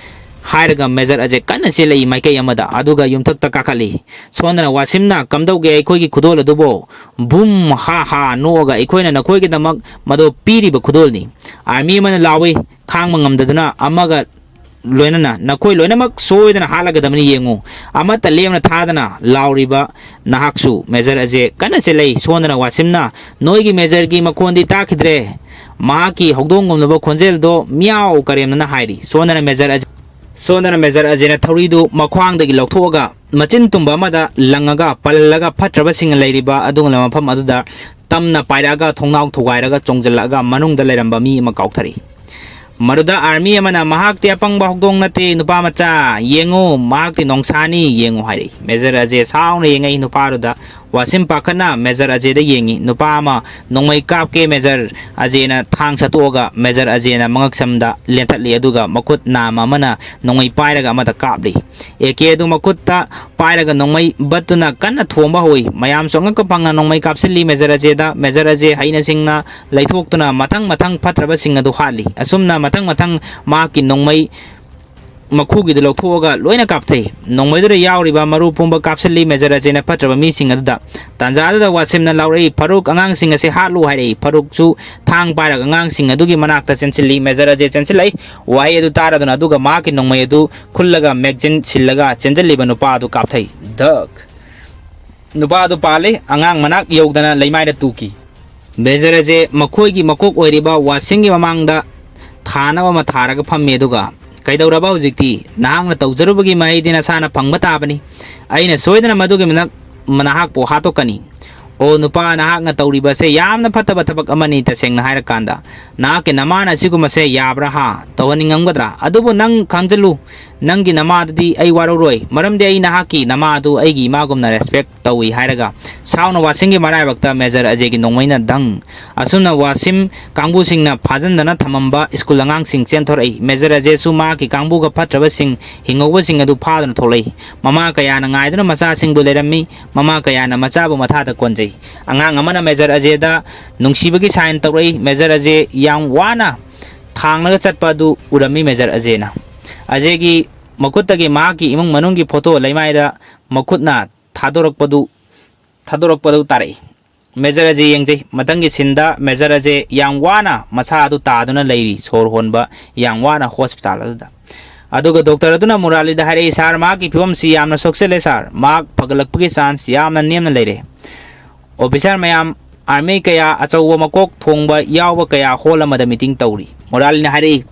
ꯍꯥꯏꯔꯒ ꯃꯦꯖꯔ ꯑꯖꯦ ꯀꯟꯅ ꯆꯦꯜꯂꯛꯏ ꯃꯥꯏꯀꯩ ꯑꯃꯗ, ꯑꯗꯨꯒ ꯌꯨꯝꯊꯛꯇ ꯀꯥꯈꯠꯂꯤ꯫ ꯁꯣꯝꯗꯅ ꯋꯥꯁꯤꯝꯅ "ꯀꯝꯗꯧꯒꯦ ꯑꯩꯈꯣꯏꯒꯤ ꯈꯨꯗꯣꯜ ꯑꯗꯨꯕꯣ?" ꯕꯨꯝ ꯍꯥ ꯍꯥ ꯅꯣꯛꯑꯒ "ꯑꯩꯈꯣꯏꯅ ꯅꯈꯣꯏꯒꯤꯗꯃꯛ ꯃꯗꯣ ꯄꯤꯔꯤꯕ ꯈꯨꯗꯣꯜꯅꯤ꯫ ꯑꯥꯔꯃꯤ ꯑꯃꯅ ꯂꯥꯎꯏ, ꯈꯥꯡꯕ ꯉꯝꯗꯗꯨꯅ ꯑꯃꯒ ꯂꯣꯏꯅꯅ, "ꯅꯈꯣꯏ ꯂꯣꯏꯅꯃꯛ ꯁꯣꯏꯗꯅ ꯍꯥꯠꯂꯒꯗꯕꯅꯤ, ꯌꯦꯡꯉꯨ!" ꯑꯃꯠꯇ ꯂꯦꯝꯅ ꯊꯥꯗꯅ ꯂꯥꯎꯔꯤꯕ ꯅꯍꯥꯛꯁꯨ꯫ ꯃꯦꯖꯔ ꯑꯖꯦ ꯀꯟꯅ ꯆꯦꯜꯂꯛꯏ꯫ ꯁꯣꯝꯗꯅ ꯋꯥꯁꯤꯝꯅ "ꯅꯣꯏꯒꯤ ꯃꯦꯖꯔꯒꯤ ꯃꯈꯣꯟꯗꯤ ꯇꯥꯈꯤꯗ꯭ꯔꯦ?" ꯃꯍꯥꯛꯀꯤ ꯍꯧꯗꯣꯡꯒꯨꯝꯂꯕ ꯈꯣꯟꯖꯦꯜꯗꯣ ꯃꯤꯌꯥꯎ ꯀꯔꯦꯝꯅꯅ ꯍꯥꯏꯔꯤ꯫ ꯁꯣꯝꯗꯅ ꯃꯦꯖꯔ ꯑꯖꯦ, ꯁꯣꯝꯗꯅ ꯃꯦꯖꯔ ꯑꯖꯦꯅ ꯊꯧꯔꯤꯗꯨ ꯃꯈ꯭ꯋꯥꯡꯗꯒꯤ ꯂꯧꯊꯣꯛꯑꯒ ꯃꯆꯤꯟ ꯇꯨꯝꯕ ꯑꯃꯗ ꯂꯪꯉꯒ ꯄꯜꯂꯒ ꯐꯠꯇ꯭ꯔꯕꯁꯤꯡꯅ ꯂꯩꯔꯤꯕ ꯑꯗꯨꯒꯨꯝꯂꯕ ꯃꯐꯝ ꯑꯗꯨꯗ ꯇꯝꯅ ꯄꯥꯏꯔꯛꯑꯒ ꯊꯣꯡꯅꯥꯎ ꯊꯨꯒꯥꯏꯔꯒ ꯆꯣꯡꯖꯜꯂꯛꯑꯒ ꯃꯅꯨꯡꯗ ꯂꯩꯔꯝꯕ ꯃꯤ ꯑꯃ ꯀꯥꯎꯊꯔꯛꯏ꯫ ꯃꯗꯨꯗ ꯑꯥꯔꯃꯤ ꯑꯃꯅ, "ꯃꯍꯥꯛꯇꯤ ꯑꯄꯪꯕ ꯍꯧꯗꯣꯡ ꯅꯠꯇꯦ, ꯅꯨꯄꯥ ꯃꯆꯥ, ꯌꯦꯡꯉꯨ, ꯃꯍꯥꯛꯇꯤ ꯅꯣꯡꯁꯥꯅꯤ, ꯌꯦꯡꯉꯨ" ꯍꯥꯏꯔꯛꯏ꯫ ꯃꯦꯖꯔ ꯑꯖꯦ ꯁꯥꯎꯅ ꯌꯦꯡꯉꯛꯏ ꯅꯨꯄꯥꯗꯨꯗ꯫ ꯋꯥꯁꯤꯝ ꯄꯥꯈꯠꯅ ꯃꯦꯖꯔ ꯑꯖꯦꯗ ꯌꯦꯡꯉꯤ꯫ "ꯅꯨꯄꯥ ꯑꯃ ꯅꯣꯡꯃꯩ ꯀꯥꯞꯀꯦ ꯃꯦꯖꯔ ꯑꯖꯦꯅ" ꯊꯥꯡ ꯁꯠꯇꯣꯛꯑꯒ ꯃꯦꯖꯔ ꯑꯖꯦꯅ ꯃꯉꯛꯁꯝꯗ ꯂꯦꯟꯊꯠꯂꯤ, ꯑꯗꯨꯒ ꯃꯈꯨꯠ ꯅꯥꯝꯃ ꯑꯃꯅ ꯅꯣꯡꯃꯩ ꯄꯥꯏꯔꯒ ꯑꯃꯗ ꯀꯥꯞꯂꯤ꯫ ꯑꯦ ꯀꯦ ꯑꯗꯨ ꯃꯈꯨꯠꯇ ꯄꯥꯏꯔꯒ ꯅꯣꯡꯃꯩ ꯕꯠꯇꯨꯅ ꯀꯟꯅ ꯊꯣꯝꯕ ꯍꯧꯏ꯫ ꯃꯌꯥꯝꯁꯨ ꯑꯉꯛꯄ ꯐꯪꯅ ꯅꯣꯡꯃꯩ ꯀꯥꯞꯁꯤꯜꯂꯤ ꯃꯦꯖꯔ ꯑꯖꯦꯗ꯫ ꯃꯦꯖꯔ ꯑꯖꯦ ꯍꯩꯅ ꯁꯤꯡꯅ ꯂꯩꯊꯣꯛꯇꯨꯅ ꯃꯊꯪ ꯃꯊꯪ ꯐꯠꯇ꯭ꯔꯕꯁꯤꯡ ꯑꯗꯨ ꯍꯥꯠꯂꯤ꯫ ꯑꯁꯨꯝꯅ ꯃꯊꯪ ꯃꯊꯪ ꯃꯍꯥꯛꯀꯤ ꯅꯣꯡꯃꯩ ꯃꯈꯨꯒꯤꯗꯨ ꯂꯧꯊꯣꯛꯑꯒ ꯂꯣꯏꯅ ꯀꯥꯞꯊꯩ꯫ ꯅꯣꯡꯃꯩꯗꯨꯗ ꯌꯥꯎꯔꯤꯕ ꯃꯔꯨ ꯄꯨꯝꯕ ꯀꯥꯞꯁꯤꯜꯂꯤ꯫ ꯃꯦꯖꯔ ꯑꯖꯦꯅ ꯐꯠꯇ꯭ꯔꯕ ꯃꯤꯁꯤꯡ ꯑꯗꯨꯗ꯫ ꯇꯥꯟꯖꯥ ꯑꯗꯨꯗ ꯋꯥꯁꯤꯝꯅ ꯂꯥꯎꯔꯛꯏ, "ꯐꯔꯨꯛ, ꯑꯉꯥꯡꯁꯤꯡ ꯑꯁꯤ ꯍꯥꯠꯂꯨ" ꯍꯥꯏꯔꯛꯏ꯫ ꯐꯔꯨꯛꯁꯨ ꯊꯥꯡ ꯄꯥꯏꯔꯒ ꯑꯉꯥꯡꯁꯤꯡ ꯑꯗꯨꯒꯤ ꯃꯅꯥꯛꯇ ꯆꯦꯟꯁꯤꯜꯂꯤ꯫ ꯃꯦꯖꯔ ꯑꯖꯦ ꯆꯦꯟꯁꯤꯜꯂꯛꯏ꯫ ꯋꯥꯍꯩ ꯑꯗꯨ ꯇꯥꯔꯗꯨꯅ ꯑꯗꯨꯒ ꯃꯍꯥꯛꯀꯤ ꯅꯣꯡꯃꯩ ꯑꯗꯨ ꯈꯨꯜꯂꯒ ꯃꯦꯒꯖꯤꯟ ꯁꯤꯜꯂꯒ ꯆꯦꯟꯁꯤꯜꯂꯤꯕ ꯅꯨꯄꯥ ꯑꯗꯨ ꯀꯥꯞꯊꯩ꯫ ꯙꯛ! ꯅꯨꯄꯥ ꯑꯗꯨ ꯄꯥꯜꯂꯤ꯫ ꯑꯉꯥꯡ ꯃꯅꯥꯛ ꯌꯧꯗꯅ ꯂꯩꯃꯥꯏꯗ ꯇꯨꯈꯤ꯫ ꯃꯦꯖꯔ ꯑꯖꯦ ꯃꯈꯣꯏꯒꯤ ꯃꯀꯣꯛ ꯑꯣꯏꯔꯤꯕ ꯋꯥꯁꯤꯝꯒꯤ ꯃꯃꯥꯡꯗ ꯊꯥꯅꯕ ꯑꯃ ꯊꯥꯔꯒ ꯐꯝꯃꯤ, ꯑꯗꯨꯒ, "ꯀꯩꯗꯧꯔꯕ ꯍꯧꯖꯤꯛꯇꯤ? ꯅꯍꯥꯛꯅ ꯇꯧꯖꯔꯨꯕꯒꯤ ꯃꯍꯩꯗꯤ ꯅꯁꯥꯅ ꯐꯪꯕ ꯇꯥꯕꯅꯤ꯫ ꯑꯩꯅ ꯁꯣꯏꯗꯅ ꯃꯗꯨꯒꯤ ꯃꯅꯥꯛ-, ꯅꯍꯥꯛꯄꯨ ꯍꯥꯠꯇꯣꯛꯀꯅꯤ"꯫ "ꯑꯣ ꯅꯨꯄꯥ, ꯅꯍꯥꯛꯅ ꯇꯧꯔꯤꯕꯁꯦ ꯌꯥꯝꯅ ꯐꯠꯇꯕ ꯊꯕꯛ ꯑꯃꯅꯤ꯫ ꯇꯁꯦꯡꯅ ꯍꯥꯏꯔꯀꯥꯟꯗ, ꯅꯍꯥꯛꯀꯤ ꯅꯃꯥꯅ ꯑꯁꯤꯒꯨꯝꯕꯁꯦ ꯌꯥꯕ꯭ꯔꯥ ꯍꯥ? ꯇꯧꯍꯟꯅꯤꯡꯉꯝꯒꯗ꯭ꯔꯥ? ꯑꯗꯨꯕꯨ ꯅꯪ ꯈꯪꯖꯜꯂꯨ, ꯅꯪꯒꯤ ꯅꯃꯥꯗꯨꯗꯤ ꯑꯩ ꯋꯥꯔꯧꯔꯣꯏ, ꯃꯔꯝꯗꯤ ꯑꯩ ꯅꯍꯥꯛꯀꯤ ꯅꯃꯥ ꯑꯗꯨ ꯑꯩꯒꯤ ꯏꯃꯥꯒꯨꯝꯅ ꯔꯦꯁꯄꯦꯛ ꯇꯧꯏ" ꯍꯥꯏꯔꯒ ꯁꯥꯎꯅ ꯋꯥꯁꯤꯝꯒꯤ ꯃꯔꯥꯏꯕꯛꯇ ꯃꯦꯖꯔ ꯑꯖꯦꯒꯤ ꯅꯣꯡꯃꯩꯅ ꯙꯪ! ꯑꯁꯨꯝꯅ ꯋꯥꯁꯤꯝ ꯀꯥꯡꯕꯨꯁꯤꯡꯅ ꯐꯥꯖꯤꯟꯗꯅ ꯊꯝꯃꯝꯕ ꯁ꯭ꯀꯨꯜ ꯑꯉꯥꯡꯁꯤꯡ ꯆꯦꯟꯊꯣꯔꯛꯏ꯫ ꯃꯦꯖꯔ ꯑꯖꯦꯁꯨ ꯃꯍꯥꯛꯀꯤ ꯀꯥꯡꯕꯨꯒ ꯐꯠꯇ꯭ꯔꯕꯁꯤꯡ ꯍꯤꯡꯍꯧꯕꯁꯤꯡ ꯑꯗꯨ ꯐꯥꯗꯨꯅ ꯊꯣꯛꯂꯛꯏ꯫ ꯃꯃꯥ ꯀꯌꯥꯅ ꯉꯥꯏꯗꯨꯅ ꯃꯆꯥꯁꯤꯡꯕꯨ ꯂꯩꯔꯝꯃꯤ꯫ ꯃꯃꯥ ꯀꯌꯥꯅ ꯃꯆꯥꯕꯨ ꯃꯊꯥꯗ ꯀꯣꯟꯖꯩ꯫ ꯑꯉꯥꯡ ꯑꯃꯅ ꯃꯦꯖꯔ ꯑꯖꯦꯗ ꯅꯨꯡꯁꯤꯕꯒꯤ ꯁꯥꯏꯟ ꯇꯧꯔꯛꯏ꯫ ꯃꯦꯖꯔ ꯑꯖꯦ ꯌꯥꯝ ꯋꯥꯅ ꯊꯥꯡꯂꯒ ꯆꯠꯄ ꯑꯗꯨ ꯎꯔꯝꯃꯤ ꯃꯦꯖꯔ ꯑꯖꯦꯅ꯫ ꯑꯖꯦꯒꯤ ꯃꯈꯨꯠꯇꯒꯤ ꯃꯍꯥꯛꯀꯤ ꯏꯃꯨꯡ ꯃꯅꯨꯡꯒꯤ ꯐꯣꯇꯣ ꯂꯩꯃꯥꯏꯗ ꯃꯈꯨꯠꯅ ꯊꯥꯗꯣꯔꯛꯄꯗꯨ, ꯊꯥꯗꯣꯔꯛꯄꯗꯨ ꯇꯥꯔꯛꯏ꯫ ꯃꯦꯖꯔ ꯑꯖꯦ ꯌꯦꯡꯖꯩ꯫ ꯃꯊꯪꯒꯤ ꯁꯤꯟꯗ ꯃꯦꯖꯔ ꯑꯖꯦ ꯌꯥꯝ ꯋꯥꯅ ꯃꯁꯥ ꯑꯗꯨ ꯇꯥꯗꯨꯅ ꯂꯩꯔꯤ, ꯁꯣꯔ ꯍꯣꯟꯕ ꯌꯥꯝ ꯋꯥꯅ ꯍꯣꯁꯄꯤꯇꯥꯜ ꯑꯗꯨꯗ꯫ ꯑꯗꯨꯒ ꯗꯣꯛꯇꯔ ꯑꯗꯨꯅ ꯃꯨꯔꯥꯂꯤꯗ ꯍꯥꯏꯔꯛꯏ, "ꯁꯥꯔ, ꯃꯍꯥꯛꯀꯤ ꯐꯤꯕꯝꯁꯤ ꯌꯥꯝꯅ ꯁꯣꯛꯆꯜꯂꯦ ꯁꯥꯔ, ꯃꯍꯥꯛ ꯐꯒꯠꯂꯛꯄꯒꯤ ꯆꯥꯟꯁ ꯌꯥꯝꯅ ꯅꯦꯝꯅ ꯂꯩꯔꯦ"꯫ ꯑꯣꯐꯤꯁꯥꯔ ꯃꯌꯥꯝ, ꯑꯥꯔꯃꯤ ꯀꯌꯥ, ꯑꯆꯧꯕ ꯃꯀꯣꯛ ꯊꯣꯡꯕ ꯌꯥꯎꯕ ꯀꯌꯥ ꯍꯣꯜ ꯑꯃꯗ ꯃꯤꯇꯤꯡ ꯇꯧꯔꯤ꯫ ꯃꯨꯔꯥꯂꯤꯅ ꯍꯥꯏꯔꯛꯏ,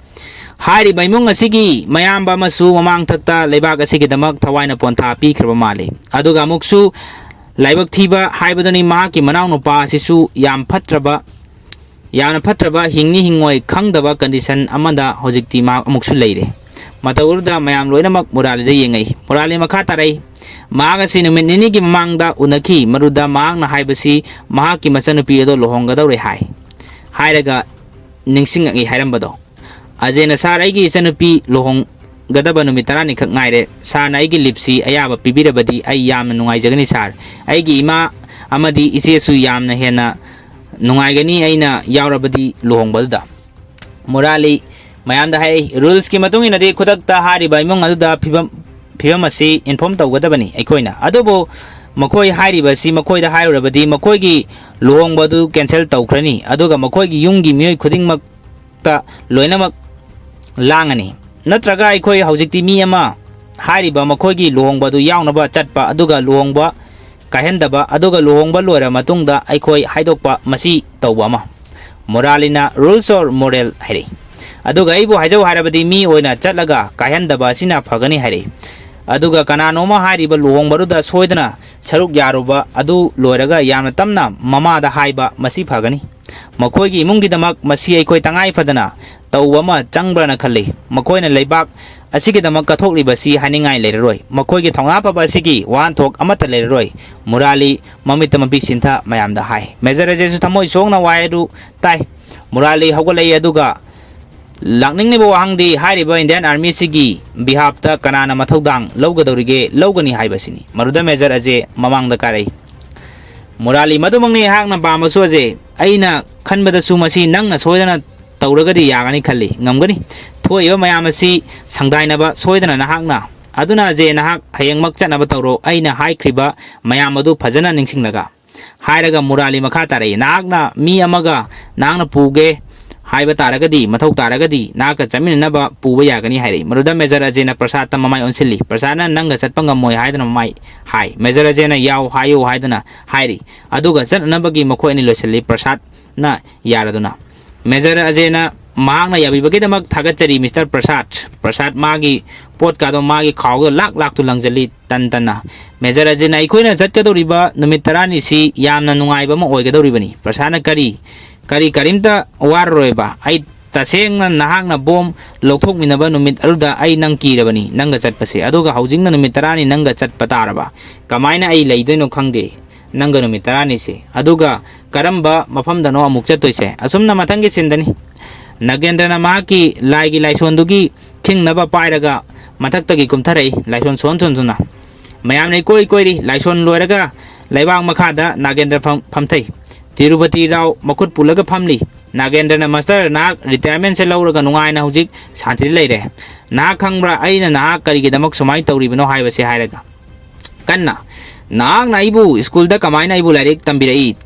"ꯍꯥꯏꯔꯤꯕ ꯏꯃꯨꯡ ꯑꯁꯤꯒꯤ ꯃꯌꯥꯝꯕ ꯑꯃꯁꯨ ꯃꯃꯥꯡꯊꯛꯇ ꯂꯩꯕꯥꯛ ꯑꯁꯤꯒꯤꯗꯃꯛ ꯊꯋꯥꯏꯅ ꯄꯣꯟꯊꯥ ꯄꯤꯈ꯭ꯔꯕ ꯃꯥꯜꯂꯤ꯫ ꯑꯗꯨꯒ ꯑꯃꯨꯛꯁꯨ ꯂꯥꯏꯕꯛ ꯊꯤꯕ ꯍꯥꯏꯕꯗꯨꯅꯤ, ꯃꯍꯥꯛꯀꯤ ꯃꯅꯥꯎꯅꯨꯄꯥ ꯑꯁꯤꯁꯨ ꯌꯥꯝ ꯐꯠꯇ꯭ꯔꯕ, ꯌꯥꯝꯅ ꯐꯠꯇ꯭ꯔꯕ, ꯍꯤꯡꯅꯤ ꯍꯤꯡꯉꯣꯏ ꯈꯪꯗꯕ ꯀꯟꯗꯤꯁꯟ ꯑꯃꯗ ꯍꯧꯖꯤꯛꯇꯤ ꯃꯍꯥꯛ ꯑꯃꯨꯛꯁꯨ ꯂꯩꯔꯦ"꯫ ꯃꯇꯧ ꯑꯗꯨꯗ ꯃꯌꯥꯝ ꯂꯣꯏꯅꯃꯛ ꯃꯨꯔꯥꯂꯤꯗ ꯌꯦꯡꯉꯛꯏ꯫ ꯃꯨꯔꯥꯂꯤ ꯃꯈꯥ ꯇꯥꯔꯛꯏ, "ꯃꯍꯥꯛ ꯑꯁꯤ ꯅꯨꯃꯤꯠ ꯅꯤꯅꯤꯒꯤ ꯃꯃꯥꯡꯗ ꯎꯅꯈꯤ, ꯃꯗꯨꯗ ꯃꯍꯥꯛꯅ ꯍꯥꯏꯕꯁꯤ ꯃꯍꯥꯛꯀꯤ ꯃꯆꯟꯅꯨꯄꯤ ꯑꯗꯣ ꯂꯨꯍꯣꯡꯒꯗꯧꯔꯦ ꯍꯥꯏ, ꯍꯥꯏꯔꯒ ꯅꯤꯡꯁꯤꯡꯉꯛꯏ ꯍꯥꯏꯔꯝꯕꯗꯣ"꯫ ꯑꯖꯦꯅ, "ꯁꯥꯔ, ꯑꯩꯒꯤ ꯏꯆꯟꯅꯨꯄꯤ ꯂꯨꯍꯣꯡꯒꯗꯕ ꯅꯨꯃꯤꯠ ꯇꯔꯥꯅꯤꯈꯛ ꯉꯥꯏꯔꯦ꯫ ꯁꯥꯔꯅ ꯑꯩꯒꯤ ꯂꯤꯞꯁꯤ ꯑꯌꯥꯕ ꯄꯤꯕꯤꯔꯕꯗꯤ ꯑꯩ ꯌꯥꯝꯅ ꯅꯨꯡꯉꯥꯏꯖꯒꯅꯤ ꯁꯥꯔ꯫ ꯑꯩꯒꯤ ꯏꯃꯥ ꯑꯃꯗꯤ ꯏꯆꯦꯁꯨ ꯌꯥꯝꯅ ꯍꯦꯟꯅ ꯅꯨꯡꯉꯥꯏꯒꯅꯤ ꯑꯩꯅ ꯌꯥꯎꯔꯕꯗꯤ ꯂꯨꯍꯣꯡꯕꯗꯨꯗ"꯫ ꯃꯨꯔꯥꯂꯤ ꯃꯌꯥꯝꯗ ꯍꯥꯏꯔꯛꯏ, "ꯔꯨꯜꯁꯀꯤ ꯃꯇꯨꯡ ꯏꯟꯅꯗꯤ ꯈꯨꯗꯛꯇ ꯍꯥꯏꯔꯤꯕ ꯏꯃꯨꯡ ꯑꯗꯨꯗ ꯐꯤꯕꯝ, ꯐꯤꯕꯝ ꯑꯁꯤ ꯏꯟꯐꯣꯔꯝ ꯇꯧꯒꯗꯕꯅꯤ ꯑꯩꯈꯣꯏꯅ꯫ ꯑꯗꯨꯕꯨ ꯃꯈꯣꯏ ꯍꯥꯏꯔꯤꯕ ꯑꯁꯤ ꯃꯈꯣꯏꯗ ꯍꯥꯏꯔꯨꯔꯕꯗꯤ ꯃꯈꯣꯏꯒꯤ ꯂꯨꯍꯣꯡꯕ ꯑꯗꯨ ꯀꯦꯟꯁꯦꯜ ꯇꯧꯈ꯭ꯔꯅꯤ, ꯑꯗꯨꯒ ꯃꯈꯣꯏꯒꯤ ꯌꯨꯝꯒꯤ ꯃꯤꯑꯣꯏ ꯈꯨꯗꯤꯡꯃꯛꯇ ꯂꯣꯏꯅꯃꯛ ꯂꯥꯡꯉꯅꯤ꯫ ꯅꯠꯇ꯭ꯔꯒ ꯑꯩꯈꯣꯏ ꯍꯧꯖꯤꯛꯇꯤ ꯃꯤ ꯑꯃ ꯍꯥꯏꯔꯤꯕ ꯃꯈꯣꯏꯒꯤ ꯂꯨꯍꯣꯡꯕ ꯑꯗꯨ ꯌꯥꯎꯅꯕ ꯆꯠꯄ, ꯑꯗꯨꯒ ꯂꯨꯍꯣꯡꯕ ꯀꯥꯏꯍꯟꯗꯕ, ꯑꯗꯨꯒ ꯂꯨꯍꯣꯡꯕ ꯂꯣꯏꯔ ꯃꯇꯨꯡꯗ ꯑꯩꯈꯣꯏ ꯍꯥꯏꯗꯣꯛꯄ, ꯃꯁꯤ ꯇꯧꯕ ꯑꯃ"꯫ ꯃꯨꯔꯥꯂꯤꯅ, "Rules or moral?" ꯍꯥꯏꯔꯛꯏ꯫ ꯑꯗꯨꯒ ꯑꯩꯕꯨ ꯍꯥꯏꯖꯧ ꯍꯥꯏꯔꯕꯗꯤ ꯃꯤ ꯑꯣꯏꯅ ꯆꯠꯂꯒ ꯀꯥꯏꯍꯟꯗꯕ ꯑꯁꯤꯅ ꯐꯒꯅꯤ ꯍꯥꯏꯔꯛꯏ꯫ ꯑꯗꯨꯒ ꯀꯅꯥꯅꯣꯃ ꯍꯥꯏꯔꯤꯕ ꯂꯨꯍꯣꯡꯕꯗꯨꯗ ꯁꯣꯏꯗꯅ ꯁꯔꯨꯛ ꯌꯥꯔꯨꯕ ꯑꯗꯨ ꯂꯣꯏꯔꯒ ꯌꯥꯝꯅ ꯇꯞꯅ ꯃꯃꯥꯗ ꯍꯥꯏꯕ, ꯃꯁꯤ ꯐꯒꯅꯤ꯫ ꯃꯈꯣꯏꯒꯤ ꯏꯃꯨꯡꯒꯤꯗꯃꯛ ꯃꯁꯤ ꯑꯩꯈꯣꯏ ꯇꯉꯥꯏ ꯐꯗꯅ ꯇꯧꯕ ꯑꯃ ꯆꯪꯕ꯭ꯔꯅ ꯈꯜꯂꯤ꯫ ꯃꯈꯣꯏꯅ ꯂꯩꯕꯥꯛ ꯑꯁꯤꯒꯤꯗꯃꯛ ꯀꯠꯊꯣꯛꯂꯤꯕꯁꯤ ꯍꯥꯏꯅꯤꯡꯉꯥꯏ ꯂꯩꯔꯔꯣꯏ꯫ ꯃꯈꯣꯏꯒꯤ ꯊꯧꯅꯥ ꯐꯕ ꯑꯁꯤꯒꯤ ꯋꯥꯍꯟꯊꯣꯛ ꯑꯃꯠꯇ ꯂꯩꯔꯔꯣꯏ꯫ ꯃꯨꯔꯥꯂꯤ ꯃꯃꯤꯠꯇ ꯃꯄꯤ ꯁꯤꯟꯊ ꯃꯌꯥꯝꯗ ꯍꯥꯏ꯫ ꯃꯦꯖꯔ ꯑꯖꯦꯁꯨ ꯊꯃꯣꯏ ꯁꯣꯛꯅ ꯋꯥꯍꯩ ꯑꯗꯨ ꯇꯥꯏ꯫ ꯃꯨꯔꯥꯂꯤ ꯍꯧꯒꯠꯂꯛꯏ ꯑꯗꯨꯒ ꯂꯥꯛꯅꯤꯡꯂꯤꯕ ꯋꯥꯍꯪꯗꯤ ꯍꯥꯏꯔꯤꯕ ꯏꯟꯗꯤꯌꯥꯟ ꯑꯥꯔꯃꯤ ꯑꯁꯤꯒꯤ ꯕꯤꯍꯥꯞꯇ ꯀꯅꯥꯅ ꯃꯊꯧꯗꯥꯡ ꯂꯧꯒꯗꯧꯔꯤꯒꯦ, ꯂꯧꯒꯅꯤ ꯍꯥꯏꯕꯁꯤꯅꯤ꯫ ꯃꯗꯨꯗ ꯃꯦꯖꯔ ꯑꯖꯦ ꯃꯃꯥꯡꯗ ꯀꯥꯔꯛꯏ꯫ ꯃꯨꯔꯥꯂꯤ, ꯃꯗꯨꯃꯛꯅꯤ ꯑꯩꯍꯥꯛꯅ ꯄꯥꯝꯕꯁꯨ ꯑꯖꯦ꯫ ꯑꯩꯅ ꯈꯟꯕꯗꯁꯨ ꯃꯁꯤ ꯅꯪꯅ ꯁꯣꯏꯗꯅ ꯇꯧꯔꯒꯗꯤ ꯌꯥꯒꯅꯤ ꯈꯜꯂꯤ꯫ ꯉꯝꯒꯅꯤ꯫ ꯊꯣꯛꯏꯕ ꯃꯌꯥꯝ ꯑꯁꯤ ꯁꯪꯗꯥꯏꯅꯕ ꯁꯣꯏꯗꯅ ꯅꯍꯥꯛꯅ꯫ ꯑꯗꯨꯅ ꯑꯖꯦ, ꯅꯍꯥꯛ ꯍꯌꯦꯡꯃꯛ ꯆꯠꯅꯕ ꯇꯧꯔꯣ, ꯑꯩꯅ ꯍꯥꯏꯈ꯭ꯔꯤꯕ ꯃꯌꯥꯝ ꯑꯗꯨ ꯐꯖꯅ ꯅꯤꯡꯁꯤꯡꯂꯒ꯫ ꯍꯥꯏꯔꯒ ꯃꯨꯔꯥꯂꯤ ꯃꯈꯥ ꯇꯥꯔꯛꯏ, "ꯅꯍꯥꯛꯅ ꯃꯤ ꯑꯃꯒ ꯅꯍꯥꯛꯅ ꯄꯨꯒꯦ ꯍꯥꯏꯕ ꯇꯥꯔꯒꯗꯤ, ꯃꯊꯧ ꯇꯥꯔꯒꯗꯤ ꯅꯍꯥꯛꯀ ꯆꯠꯃꯤꯟꯅꯅꯕ ꯄꯨꯕ ꯌꯥꯒꯅꯤ" ꯍꯥꯏꯔꯛꯏ꯫ ꯃꯗꯨꯗ ꯃꯦꯖꯔ ꯑꯖꯦꯅ ꯄ꯭ꯔꯁꯥꯗꯇ ꯃꯃꯥꯏ ꯑꯣꯟꯁꯤꯜꯂꯤ꯫ ꯄ꯭ꯔꯁꯥꯗꯅ "ꯅꯪꯒ ꯆꯠꯄ ꯉꯝꯃꯣꯏ" ꯍꯥꯏꯗꯨꯅ ꯃꯃꯥꯏ ꯍꯥꯏ꯫ ꯃꯦꯖꯔ ꯑꯖꯦꯅ "ꯌꯥꯎ ꯍꯥꯏꯌꯨ" ꯍꯥꯏꯗꯨꯅ ꯍꯥꯏꯔꯤ꯫ ꯑꯗꯨꯒ ꯆꯠꯅꯅꯕꯒꯤ ꯃꯈꯣꯏ ꯑꯅꯤ ꯂꯣꯏꯁꯤꯜꯂꯤ꯫ ꯄ꯭ꯔꯁꯥꯗꯅ ꯌꯥꯔꯗꯨꯅ꯫ ꯃꯦꯖꯔ ꯑꯖꯦꯅ ꯃꯍꯥꯛꯅ ꯌꯥꯕꯤꯕꯒꯤꯗꯃꯛ ꯊꯥꯒꯠꯆꯔꯤ, ꯃꯤꯁꯇꯔ ꯄ꯭ꯔꯁꯥꯗ꯫ ꯄ꯭ꯔꯁꯥꯗ ꯃꯥꯒꯤ ꯄꯣꯠꯀꯥꯗꯣ ꯃꯥꯒꯤ ꯈꯥꯎꯗ ꯂꯥꯛ ꯂꯥꯛꯇꯨ ꯂꯪꯖꯜꯂꯤ꯫ ꯇꯟ ꯇꯟꯅ꯫ ꯃꯦꯖꯔ ꯑꯖꯦꯅ, "ꯑꯩꯈꯣꯏꯅ ꯆꯠꯀꯗꯧꯔꯤꯕ ꯅꯨꯃꯤꯠ ꯇꯔꯥꯅꯤꯁꯤ ꯌꯥꯝꯅ ꯅꯨꯡꯉꯥꯏꯕ ꯑꯃ ꯑꯣꯏꯒꯗꯧꯔꯤꯕꯅꯤ"꯫ ꯄ꯭ꯔꯁꯥꯗꯅ, "ꯀꯔꯤ, ꯀꯔꯤ, ꯀꯔꯤꯝꯇ ꯋꯥꯔꯔꯣꯏꯕ꯫ ꯑꯩ ꯇꯁꯦꯡꯅ ꯅꯍꯥꯛꯅ ꯕꯣꯝ ꯂꯧꯊꯣꯛꯃꯤꯟꯅꯕ ꯅꯨꯃꯤꯠ ꯑꯗꯨꯗ ꯑꯩ ꯅꯪ ꯀꯤꯔꯕꯅꯤ, ꯅꯪꯒ ꯆꯠꯄꯁꯦ꯫ ꯑꯗꯨꯒ ꯍꯧꯖꯤꯛꯅ ꯅꯨꯃꯤꯠ ꯇꯔꯥꯅꯤ ꯅꯪꯒ ꯆꯠꯄ ꯇꯥꯔꯕ? ꯀꯃꯥꯏꯅ ꯑꯩ ꯂꯩꯗꯣꯏꯅꯣ ꯈꯪꯗꯦ ꯅꯪꯒ ꯅꯨꯃꯤꯠ ꯇꯔꯥꯅꯤꯁꯦ꯫ ꯑꯗꯨꯒ ꯀꯔꯝꯕ ꯃꯐꯝꯗꯅꯣ ꯑꯃꯨꯛ ꯆꯠꯇꯣꯏꯁꯦ?" ꯑꯁꯨꯝꯅ ꯃꯊꯪꯒꯤ ꯁꯤꯟꯗꯅꯤ꯫ ꯅꯥꯒꯦꯟꯗ꯭ꯔꯅ ꯃꯍꯥꯛꯀꯤ ꯂꯥꯏꯒꯤ ꯂꯥꯏꯁꯣꯟꯗꯨꯒꯤ ꯈꯤꯡꯅꯕ ꯄꯥꯏꯔꯒ ꯃꯊꯛꯇꯒꯤ ꯀꯨꯝꯊꯔꯛꯏ, ꯂꯥꯏꯁꯣꯟ ꯁꯣꯟ ꯁꯣꯟꯗꯨꯅ꯫ ꯃꯌꯥꯝꯅ ꯏꯀꯣꯏ ꯀꯣꯏꯔꯤ꯫ ꯂꯥꯏꯁꯣꯟ ꯂꯣꯏꯔꯒ ꯂꯩꯕꯥꯛ ꯃꯈꯥꯗ ꯅꯥꯒꯦꯟꯗ꯭ꯔ ꯐꯝ-, ꯐꯝꯊꯩ꯫ ꯇꯤꯔꯨꯄꯇꯤ ꯔꯥꯎ ꯃꯈꯨꯠ ꯄꯨꯜꯂꯒ ꯐꯝꯂꯤ꯫ ꯅꯥꯒꯦꯟꯗ꯭ꯔꯅ, "ꯃꯥꯁꯇꯔ, ꯅꯍꯥꯛ ꯔꯤꯇꯥꯌꯔꯃꯦꯟꯁꯦ ꯂꯧꯔꯒ ꯅꯨꯡꯉꯥꯏꯅ ꯍꯧꯖꯤꯛ ꯁꯥꯟꯇꯤꯗ ꯂꯩꯔꯦ꯫ ꯅꯍꯥꯛ ꯈꯪꯕ꯭ꯔꯥ, ꯑꯩꯅ ꯅꯍꯥꯛ ꯀꯔꯤꯒꯤꯗꯃꯛ ꯁꯨꯃꯥꯏꯅ ꯇꯧꯔꯤꯕꯅꯣ ꯍꯥꯏꯕꯁꯦ?" ꯍꯥꯏꯔꯒ꯫ ꯀꯟꯅ, "ꯅꯍꯥꯛꯅ ꯑꯩꯕꯨ ꯁ꯭ꯀꯨꯜꯗ ꯀꯃꯥꯏꯅ ꯑꯩꯕꯨ ꯂꯥꯏꯔꯤꯛ ꯇꯝꯕꯤꯔꯛꯏ?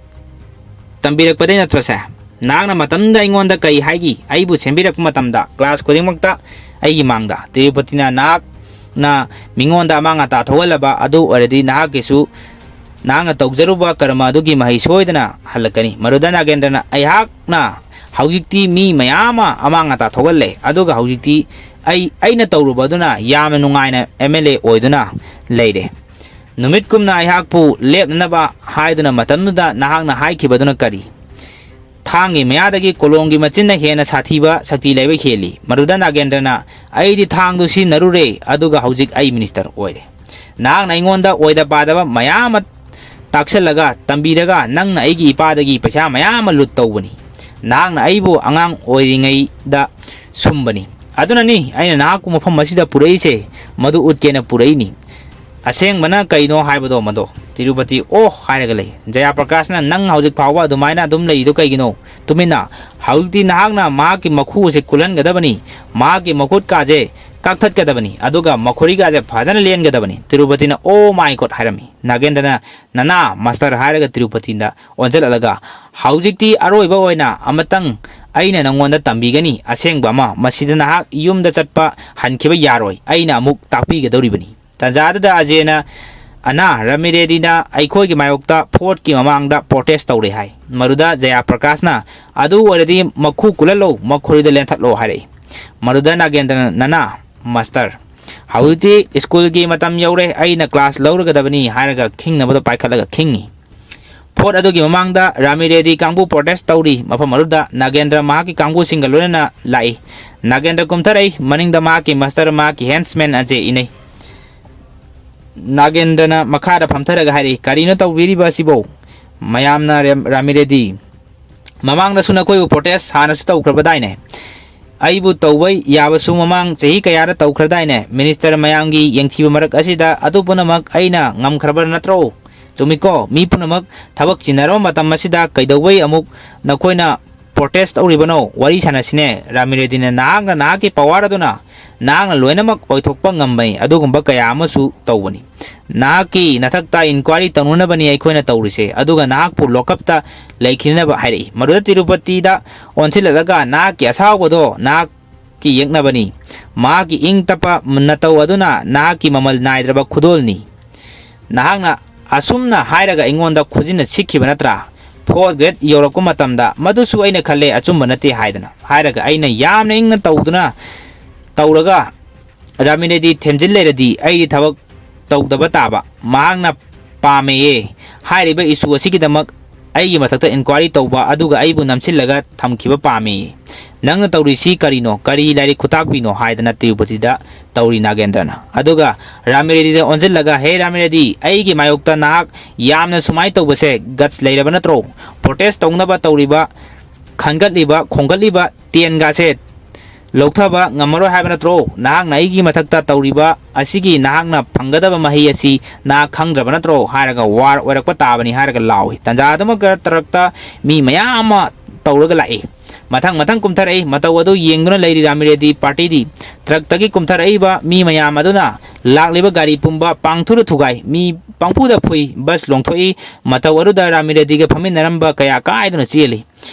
ꯇꯝꯕꯤꯔꯛꯄꯗꯩ ꯅꯠꯇ꯭ꯔꯁꯦ? ꯅꯍꯥꯛꯅ ꯃꯇꯝꯗꯨꯗ ꯑꯩꯉꯣꯟꯗ ꯀꯔꯤ ꯍꯥꯏꯈꯤ? ꯑꯩꯕꯨ ꯁꯦꯝꯕꯤꯔꯛꯄ ꯃꯇꯝꯗ ꯀ꯭ꯂꯥꯁ ꯈꯨꯗꯤꯡꯃꯛꯇ ꯑꯩꯒꯤ ꯃꯥꯡꯗ?" ꯇꯤꯔꯨꯄꯇꯤꯅ, "ꯅꯍꯥꯛꯅ ꯃꯤꯉꯣꯟꯗ ꯑꯃꯥꯡ ꯑꯇꯥ ꯊꯣꯛꯍꯜꯂꯕ ꯑꯗꯨ ꯑꯣꯏꯔꯗꯤ ꯅꯍꯥꯛꯀꯤꯁꯨ, ꯅꯍꯥꯛꯅ ꯇꯧꯖꯔꯨꯕ ꯀꯔꯃ ꯑꯗꯨꯒꯤ ꯃꯍꯩ ꯁꯣꯏꯗꯅ ꯍꯜꯂꯛꯀꯅꯤ"꯫ ꯃꯗꯨꯗ ꯅꯥꯒꯦꯟꯗ꯭ꯔꯅ, "ꯑꯩꯍꯥꯛꯅ ꯍꯧꯖꯤꯛꯇꯤ ꯃꯤ ꯃꯌꯥꯝ ꯑꯃ ꯑꯃꯥꯡ ꯑꯇꯥ ꯊꯣꯛꯍꯜꯂꯦ, ꯑꯗꯨꯒ ꯍꯧꯖꯤꯛꯇꯤ ꯑꯩ, ꯑꯩꯅ ꯇꯧꯔꯨꯕ ꯑꯗꯨꯅ ꯌꯥꯝꯅ ꯅꯨꯡꯉꯥꯏꯅ ꯑꯦꯝ ꯑꯦꯜ ꯑꯦ ꯑꯣꯏꯗꯨꯅ ꯂꯩꯔꯦ꯫ ꯅꯨꯃꯤꯠꯀꯨꯝꯅ ꯑꯩꯍꯥꯛꯄꯨ ꯂꯦꯞꯅꯅꯕ ꯍꯥꯏꯗꯨꯅ ꯃꯇꯝꯗꯨꯗ ꯅꯍꯥꯛꯅ ꯍꯥꯏꯈꯤꯕꯗꯨꯅ ꯀꯔꯤ? ꯊꯥꯡꯒꯤ ꯃꯌꯥꯗꯒꯤ ꯀꯣꯂꯣꯝꯒꯤ ꯃꯆꯤꯟꯅ ꯍꯦꯟꯅ ꯁꯥꯊꯤꯕ ꯁꯛꯇꯤ ꯂꯩꯕ ꯍꯦꯜꯂꯤ"꯫ ꯃꯗꯨꯗ ꯅꯥꯒꯦꯟꯗ꯭ꯔꯅ, "ꯑꯩꯗꯤ ꯊꯥꯡꯗꯨ ꯁꯤꯖꯤꯟꯅꯔꯨꯔꯦ, ꯑꯗꯨꯒ ꯍꯧꯖꯤꯛ ꯑꯩ ꯃꯤꯅꯤꯁꯇꯔ ꯑꯣꯏꯔꯦ꯫ ꯅꯍꯥꯛꯅ ꯑꯩꯉꯣꯟꯗ ꯑꯣꯏꯗ ꯄꯥꯗꯕ ꯃꯌꯥꯝ ꯑꯃ ꯇꯥꯛꯁꯜꯂꯒ, ꯇꯝꯕꯤꯔꯒ, ꯅꯪꯅ ꯑꯩꯒꯤ ꯏꯄꯥꯗꯒꯤ ꯄꯩꯁꯥ ꯃꯌꯥꯝ ꯑꯃ ꯂꯨꯠ ꯇꯧꯕꯅꯤ꯫ ꯅꯍꯥꯛꯅ ꯑꯩꯕꯨ ꯑꯉꯥꯡ ꯑꯣꯏꯔꯤꯉꯩꯗ ꯁꯨꯝꯕꯅꯤ꯫ ꯑꯗꯨꯅꯅꯤ ꯑꯩꯅ ꯅꯍꯥꯛꯄꯨ ꯃꯐꯝ ꯑꯁꯤꯗ ꯄꯨꯔꯛꯏꯁꯦ, ꯃꯗꯨ ꯎꯠꯀꯦꯅ ꯄꯨꯔꯛꯏꯅꯤ"꯫ ꯑꯁꯦꯡꯕꯅ ꯀꯩꯅꯣ ꯍꯥꯏꯕꯗꯣ ꯃꯗꯣ꯫ ꯇꯤꯔꯨꯄꯇꯤ "ꯑꯣ" ꯍꯥꯏꯔꯒ ꯂꯩ꯫ ꯖꯌꯥ ꯄ꯭ꯔꯀꯥꯁꯅ "ꯅꯪ ꯍꯧꯖꯤꯛ ꯐꯥꯎꯕ ꯑꯗꯨꯃꯥꯏꯅ ꯑꯗꯨꯝ ꯂꯩꯔꯤꯗꯣ ꯀꯩꯒꯤꯅꯣ? ꯇꯨꯃꯤꯟꯅ꯫ ꯍꯧꯖꯤꯛꯇꯤ ꯅꯍꯥꯛꯅ ꯃꯍꯥꯛꯀꯤ ꯃꯈꯨ ꯑꯁꯤ ꯀꯨꯜꯍꯟꯒꯗꯕꯅꯤ, ꯃꯍꯥꯛꯀꯤ ꯃꯈꯨꯠꯀꯥꯁꯦ ꯀꯛꯊꯠꯀꯗꯕꯅꯤ, ꯑꯗꯨꯒ ꯃꯈꯨꯔꯤꯒꯥꯁꯦ ꯐꯖꯅ ꯂꯦꯟꯒꯗꯕꯅꯤ"꯫ ꯇꯤꯔꯨꯄꯇꯤꯅ "ꯑꯣ ꯃꯥꯏ ꯒꯣꯗ" ꯍꯥꯏꯔꯝꯃꯤ꯫ ꯅꯥꯒꯦꯟꯗ꯭ꯔꯅ "ꯅꯅꯥ ꯃꯥꯁꯇꯔ" ꯍꯥꯏꯔꯒ ꯇꯤꯔꯨꯄꯇꯤꯗ ꯑꯣꯟꯁꯤꯜꯂꯛꯂꯒ, "ꯍꯧꯖꯤꯛꯇꯤ ꯑꯔꯣꯏꯕ ꯑꯣꯏꯅ ꯑꯃꯇꯪ ꯑꯩꯅ ꯅꯪꯉꯣꯟꯗ ꯇꯝꯕꯤꯒꯅꯤ ꯑꯁꯦꯡꯕ ꯑꯃ꯫ ꯃꯁꯤꯗ ꯅꯍꯥꯛ ꯌꯨꯝꯗ ꯆꯠꯄ ꯍꯟꯈꯤꯕ ꯌꯥꯔꯣꯏ, ꯑꯩꯅ ꯑꯃꯨꯛ ꯇꯥꯛꯄꯤꯒꯗꯧꯔꯤꯕꯅꯤ"꯫ ꯇꯥꯟꯖꯥꯗꯨꯗ ꯑꯖꯦꯅ "ꯑꯅꯥ ꯔꯥꯃꯤꯔꯦꯗꯤꯅ ꯑꯩꯈꯣꯏꯒꯤ ꯃꯥꯌꯣꯛꯇ ꯐꯣꯔꯠꯀꯤ ꯃꯃꯥꯡꯗ ꯄ꯭ꯔꯣꯇꯦꯁ ꯇꯧꯔꯦ" ꯍꯥꯏ꯫ ꯃꯗꯨꯗ ꯖꯌꯥ ꯄ꯭ꯔꯀꯥꯁꯅ "ꯑꯗꯨ ꯑꯣꯏꯔꯗꯤ ꯃꯈꯨ ꯀꯨꯜꯍꯜꯂꯣ, ꯃꯈꯨꯔꯤꯗ ꯂꯦꯟꯊꯠꯂꯣ" ꯍꯥꯏꯔꯛꯏ꯫ ꯃꯗꯨꯗ ꯅꯥꯒꯦꯟꯗ꯭ꯔꯅ "ꯅꯅꯥ ꯃꯥꯁꯇꯔ, ꯍꯧꯖꯤꯛꯇꯤ ꯁ꯭ꯀꯨꯜꯒꯤ ꯃꯇꯝ ꯌꯧꯔꯦ, ꯑꯩꯅ ꯀ꯭ꯂꯥꯁ ꯂꯧꯔꯒꯗꯕꯅꯤ" ꯍꯥꯏꯔꯒ ꯈꯤꯡꯅꯕꯗꯣ ꯄꯥꯏꯈꯠꯂꯒ ꯈꯤꯡꯉꯤ꯫ ꯐꯣꯔꯠ ꯑꯗꯨꯒꯤ ꯃꯃꯥꯡꯗ ꯔꯥꯃꯤꯔꯦꯗꯤ ꯀꯥꯡꯕꯨ ꯄ꯭ꯔꯣꯇꯦꯁ ꯇꯧꯔꯤ꯫ ꯃꯐꯝ ꯑꯗꯨꯗ ꯅꯥꯒꯦꯟꯗ꯭ꯔ ꯃꯍꯥꯛꯀꯤ ꯀꯥꯡꯕꯨꯁꯤꯡꯒ ꯂꯣꯏꯅꯅ ꯂꯥꯛꯏ꯫ ꯅꯥꯒꯦꯟꯗ꯭ꯔ ꯀꯨꯝꯊꯔꯛꯏ꯫ ꯃꯅꯤꯡꯗ ꯃꯍꯥꯛꯀꯤ ꯃꯥꯁꯇꯔ, ꯃꯍꯥꯛꯀꯤ ꯍꯦꯟꯁꯃꯦꯟ ꯑꯖꯦ ꯏꯅꯩ꯫ ꯅꯥꯒꯦꯟꯗ꯭ꯔꯅ ꯃꯈꯥꯗ ꯐꯝꯊꯔꯒ ꯍꯥꯏꯔꯛꯏ, "ꯀꯔꯤꯅꯣ ꯇꯧꯕꯤꯔꯤꯕ ꯑꯁꯤꯕꯣ? ꯃꯌꯥꯝꯅ ꯔꯦꯝ-, ꯔꯥꯃꯤꯔꯦꯗꯤ, ꯃꯃꯥꯡꯗꯁꯨ ꯅꯈꯣꯏꯕꯨ ꯄ꯭ꯔꯣꯇꯦꯁ ꯍꯥꯟꯅꯁꯨ ꯇꯧꯈ꯭ꯔꯕꯗꯥꯏꯅꯦ? ꯑꯩꯕꯨ ꯇꯧꯕ ꯌꯥꯕꯁꯨ ꯃꯃꯥꯡ ꯆꯍꯤ ꯀꯌꯥꯗ ꯇꯧꯈ꯭ꯔꯗꯥꯏꯅꯦ? ꯃꯤꯅꯤꯁꯇꯔ ꯃꯌꯥꯝꯒꯤ ꯌꯦꯡꯊꯤꯕ ꯃꯔꯛ ꯑꯁꯤꯗ ꯑꯗꯨ ꯄꯨꯝꯅꯃꯛ ꯑꯩꯅ ꯉꯝꯈ꯭ꯔꯕ ꯅꯠꯇ꯭ꯔꯣ? ꯆꯨꯝꯃꯤꯀꯣ? ꯃꯤ ꯄꯨꯝꯅꯃꯛ ꯊꯕꯛ ꯆꯤꯟꯅꯔꯕ ꯃꯇꯝ ꯑꯁꯤꯗ ꯀꯩꯗꯧꯕꯩ ꯑꯃꯨꯛ ꯅꯈꯣꯏꯅ ꯄ꯭ꯔꯣꯇꯦꯁ ꯇꯧꯔꯤꯕꯅꯣ? ꯋꯥꯔꯤ ꯁꯥꯟꯅꯁꯤꯅꯦ꯫ ꯔꯥꯃꯤꯔꯦꯗꯤꯅ ꯅꯍꯥꯛꯅ ꯅꯍꯥꯛꯀꯤ ꯄꯋꯥꯔ ꯑꯗꯨꯅ ꯅꯍꯥꯛꯅ ꯂꯣꯏꯅꯃꯛ ꯑꯣꯏꯊꯣꯛꯄ ꯉꯝꯕꯅꯤ꯫ ꯑꯗꯨꯒꯨꯝꯕ ꯀꯌꯥ ꯑꯃꯁꯨ ꯇꯧꯕꯅꯤ꯫ ꯅꯍꯥꯛꯀꯤ ꯅꯊꯛꯇ ꯏꯟꯀ꯭ꯋꯥꯏꯔꯤ ꯇꯧꯅꯅꯕꯅꯤ ꯑꯩꯈꯣꯏꯅ ꯇꯧꯔꯤꯁꯦ, ꯑꯗꯨꯒ ꯅꯍꯥꯛꯄꯨ ꯂꯣꯀꯞꯇ ꯂꯩꯈꯤꯅꯕ" ꯍꯥꯏꯔꯛꯏ꯫ ꯃꯗꯨꯗ ꯇꯤꯔꯨꯄꯇꯤꯗ ꯑꯣꯟꯁꯤꯜꯂꯛꯂꯒ, "ꯅꯍꯥꯛꯀꯤ ꯑꯁꯥꯎꯕꯗꯣ ꯅꯍꯥꯛꯀꯤ ꯌꯦꯛꯅꯕꯅꯤ꯫ ꯃꯍꯥꯛꯀꯤ ꯏꯪ ꯇꯞꯄ ꯅꯇꯧ ꯑꯗꯨꯅ ꯅꯍꯥꯛꯀꯤ ꯃꯃꯜ ꯅꯥꯏꯗ꯭ꯔꯕ ꯈꯨꯗꯣꯜꯅꯤ꯫ ꯅꯍꯥꯛꯅ ꯑꯁꯨꯝꯅ ꯍꯥꯏꯔꯒ ꯑꯩꯉꯣꯟꯗ ꯈꯨꯖꯤꯟꯅ ꯁꯤꯛꯈꯤꯕ ꯅꯠꯇ꯭ꯔꯥ? ꯐꯣꯔꯠ ꯒ꯭ꯔꯦꯗ ꯌꯧꯔꯛꯄ ꯃꯇꯝꯗ ꯃꯗꯨꯁꯨ ꯑꯩꯅ ꯈꯜꯂꯦ, ꯑꯆꯨꯝꯕ ꯅꯠꯇꯦ" ꯍꯥꯏꯗꯅ ꯍꯥꯏꯔꯒ, ꯑꯩꯅ ꯌꯥꯝꯅ ꯏꯪꯅ ꯇꯧꯗꯨꯅ ꯇꯧꯔꯒ ꯔꯥꯃꯤꯅꯦꯗꯤ ꯊꯦꯝꯖꯤꯜ ꯂꯩꯔꯗꯤ ꯑꯩꯗꯤ ꯊꯕꯛ ꯇꯧꯗꯕ ꯇꯥꯕ꯫ ꯃꯍꯥꯛꯅ ꯄꯥꯝꯃꯦꯌꯦ꯫ ꯍꯥꯏꯔꯤꯕ ꯏꯁꯨ ꯑꯁꯤꯒꯤꯗꯃꯛ ꯑꯩꯒꯤ ꯃꯊꯛꯇ ꯏꯟꯀ꯭ꯋꯥꯏꯔꯤ ꯇꯧꯕ ꯑꯗꯨꯒ ꯑꯩꯕꯨ ꯅꯝꯁꯤꯜꯂꯒ ꯊꯝꯈꯤꯕ ꯄꯥꯝꯃꯦꯌꯦ꯫ ꯅꯪꯅ ꯇꯧꯔꯤꯁꯤ ꯀꯔꯤꯅꯣ? ꯀꯔꯤ ꯂꯥꯏꯔꯤꯛ ꯈꯨꯇꯥꯛꯄꯤꯅꯣ? ꯍꯥꯏꯗꯅ ꯇꯤꯔꯨꯄꯇꯤꯗ ꯇꯧꯔꯤ ꯅꯥꯒꯦꯟꯗ꯭ꯔꯅ꯫ ꯑꯗꯨꯒ ꯔꯥꯃꯤꯔꯦꯗꯤꯗ ꯑꯣꯟꯁꯤꯜꯂꯒ, "ꯍꯦ ꯔꯥꯃꯤꯔꯦꯗꯤ, ꯑꯩꯒꯤ ꯃꯥꯌꯣꯛꯇ ꯅꯍꯥꯛ ꯌꯥꯝꯅ ꯁꯨꯃꯥꯏꯅ ꯇꯧꯕꯁꯦ ꯒꯠꯁ ꯂꯩꯔꯕ ꯅꯠꯇ꯭ꯔꯣ? ꯄ꯭ꯔꯣꯇꯦꯁ ꯇꯧꯅꯕ ꯇꯧꯔꯤꯕ, ꯈꯟꯒꯠꯂꯤꯕ, ꯈꯣꯡꯒꯠꯂꯤꯕ ꯇꯦꯟꯒꯥꯁꯦ ꯂꯧꯊꯕ ꯉꯝꯃꯔꯣꯏ ꯍꯥꯏꯕ ꯅꯠꯇ꯭ꯔꯣ? ꯅꯍꯥꯛꯅ ꯑꯩꯒꯤ ꯃꯊꯛꯇ ꯇꯧꯔꯤꯕ ꯑꯁꯤꯒꯤ ꯅꯍꯥꯛꯅ ꯐꯪꯒꯗꯕ ꯃꯍꯩ ꯑꯁꯤ ꯅꯍꯥꯛ ꯈꯪꯗ꯭ꯔꯕ ꯅꯠꯇ꯭ꯔꯣ?" ꯍꯥꯏꯔꯒ ꯋꯥꯔ ꯑꯣꯏꯔꯛꯄ ꯇꯥꯕꯅꯤ ꯍꯥꯏꯔꯒ ꯂꯥꯎꯏ꯫ ꯇꯥꯟꯖꯥꯗꯨꯃꯛꯇ ꯇ꯭ꯔꯛꯇ ꯃꯤ ꯃꯌꯥꯝ ꯑꯃ ꯇꯧꯔꯒ ꯂꯥꯛꯏ꯫ ꯃꯊꯪ ꯃꯊꯪ ꯀꯨꯝꯊꯔꯛꯏ꯫ ꯃꯇꯧ ꯑꯗꯨ ꯌꯦꯡꯗꯨꯅ ꯂꯩꯔꯤ ꯔꯥꯃꯤꯔꯦꯗꯤ ꯄꯥꯔꯇꯤꯗꯤ꯫ ꯇ꯭ꯔꯛꯇꯒꯤ ꯀꯨꯝꯊꯔꯛꯏꯕ ꯃꯤ ꯃꯌꯥꯝ ꯑꯗꯨꯅ ꯂꯥꯛꯂꯤꯕ ꯒꯥꯔꯤ ꯄꯨꯝꯕ ꯄꯥꯡꯊꯨꯗ ꯊꯨꯒꯥꯏ꯫ ꯃꯤ ꯄꯪꯐꯨꯗ ꯐꯨꯏ꯫ ꯕꯁ ꯂꯣꯡꯊꯣꯛꯏ꯫ ꯃꯇꯧ ꯑꯗꯨꯗ ꯔꯥꯃꯤꯔꯦꯗꯤꯒ ꯐꯝꯃꯤꯟꯅꯔꯝꯕ ꯀꯌꯥ ꯀꯥꯏꯗꯨꯅ ꯆꯦꯜꯂꯤ꯫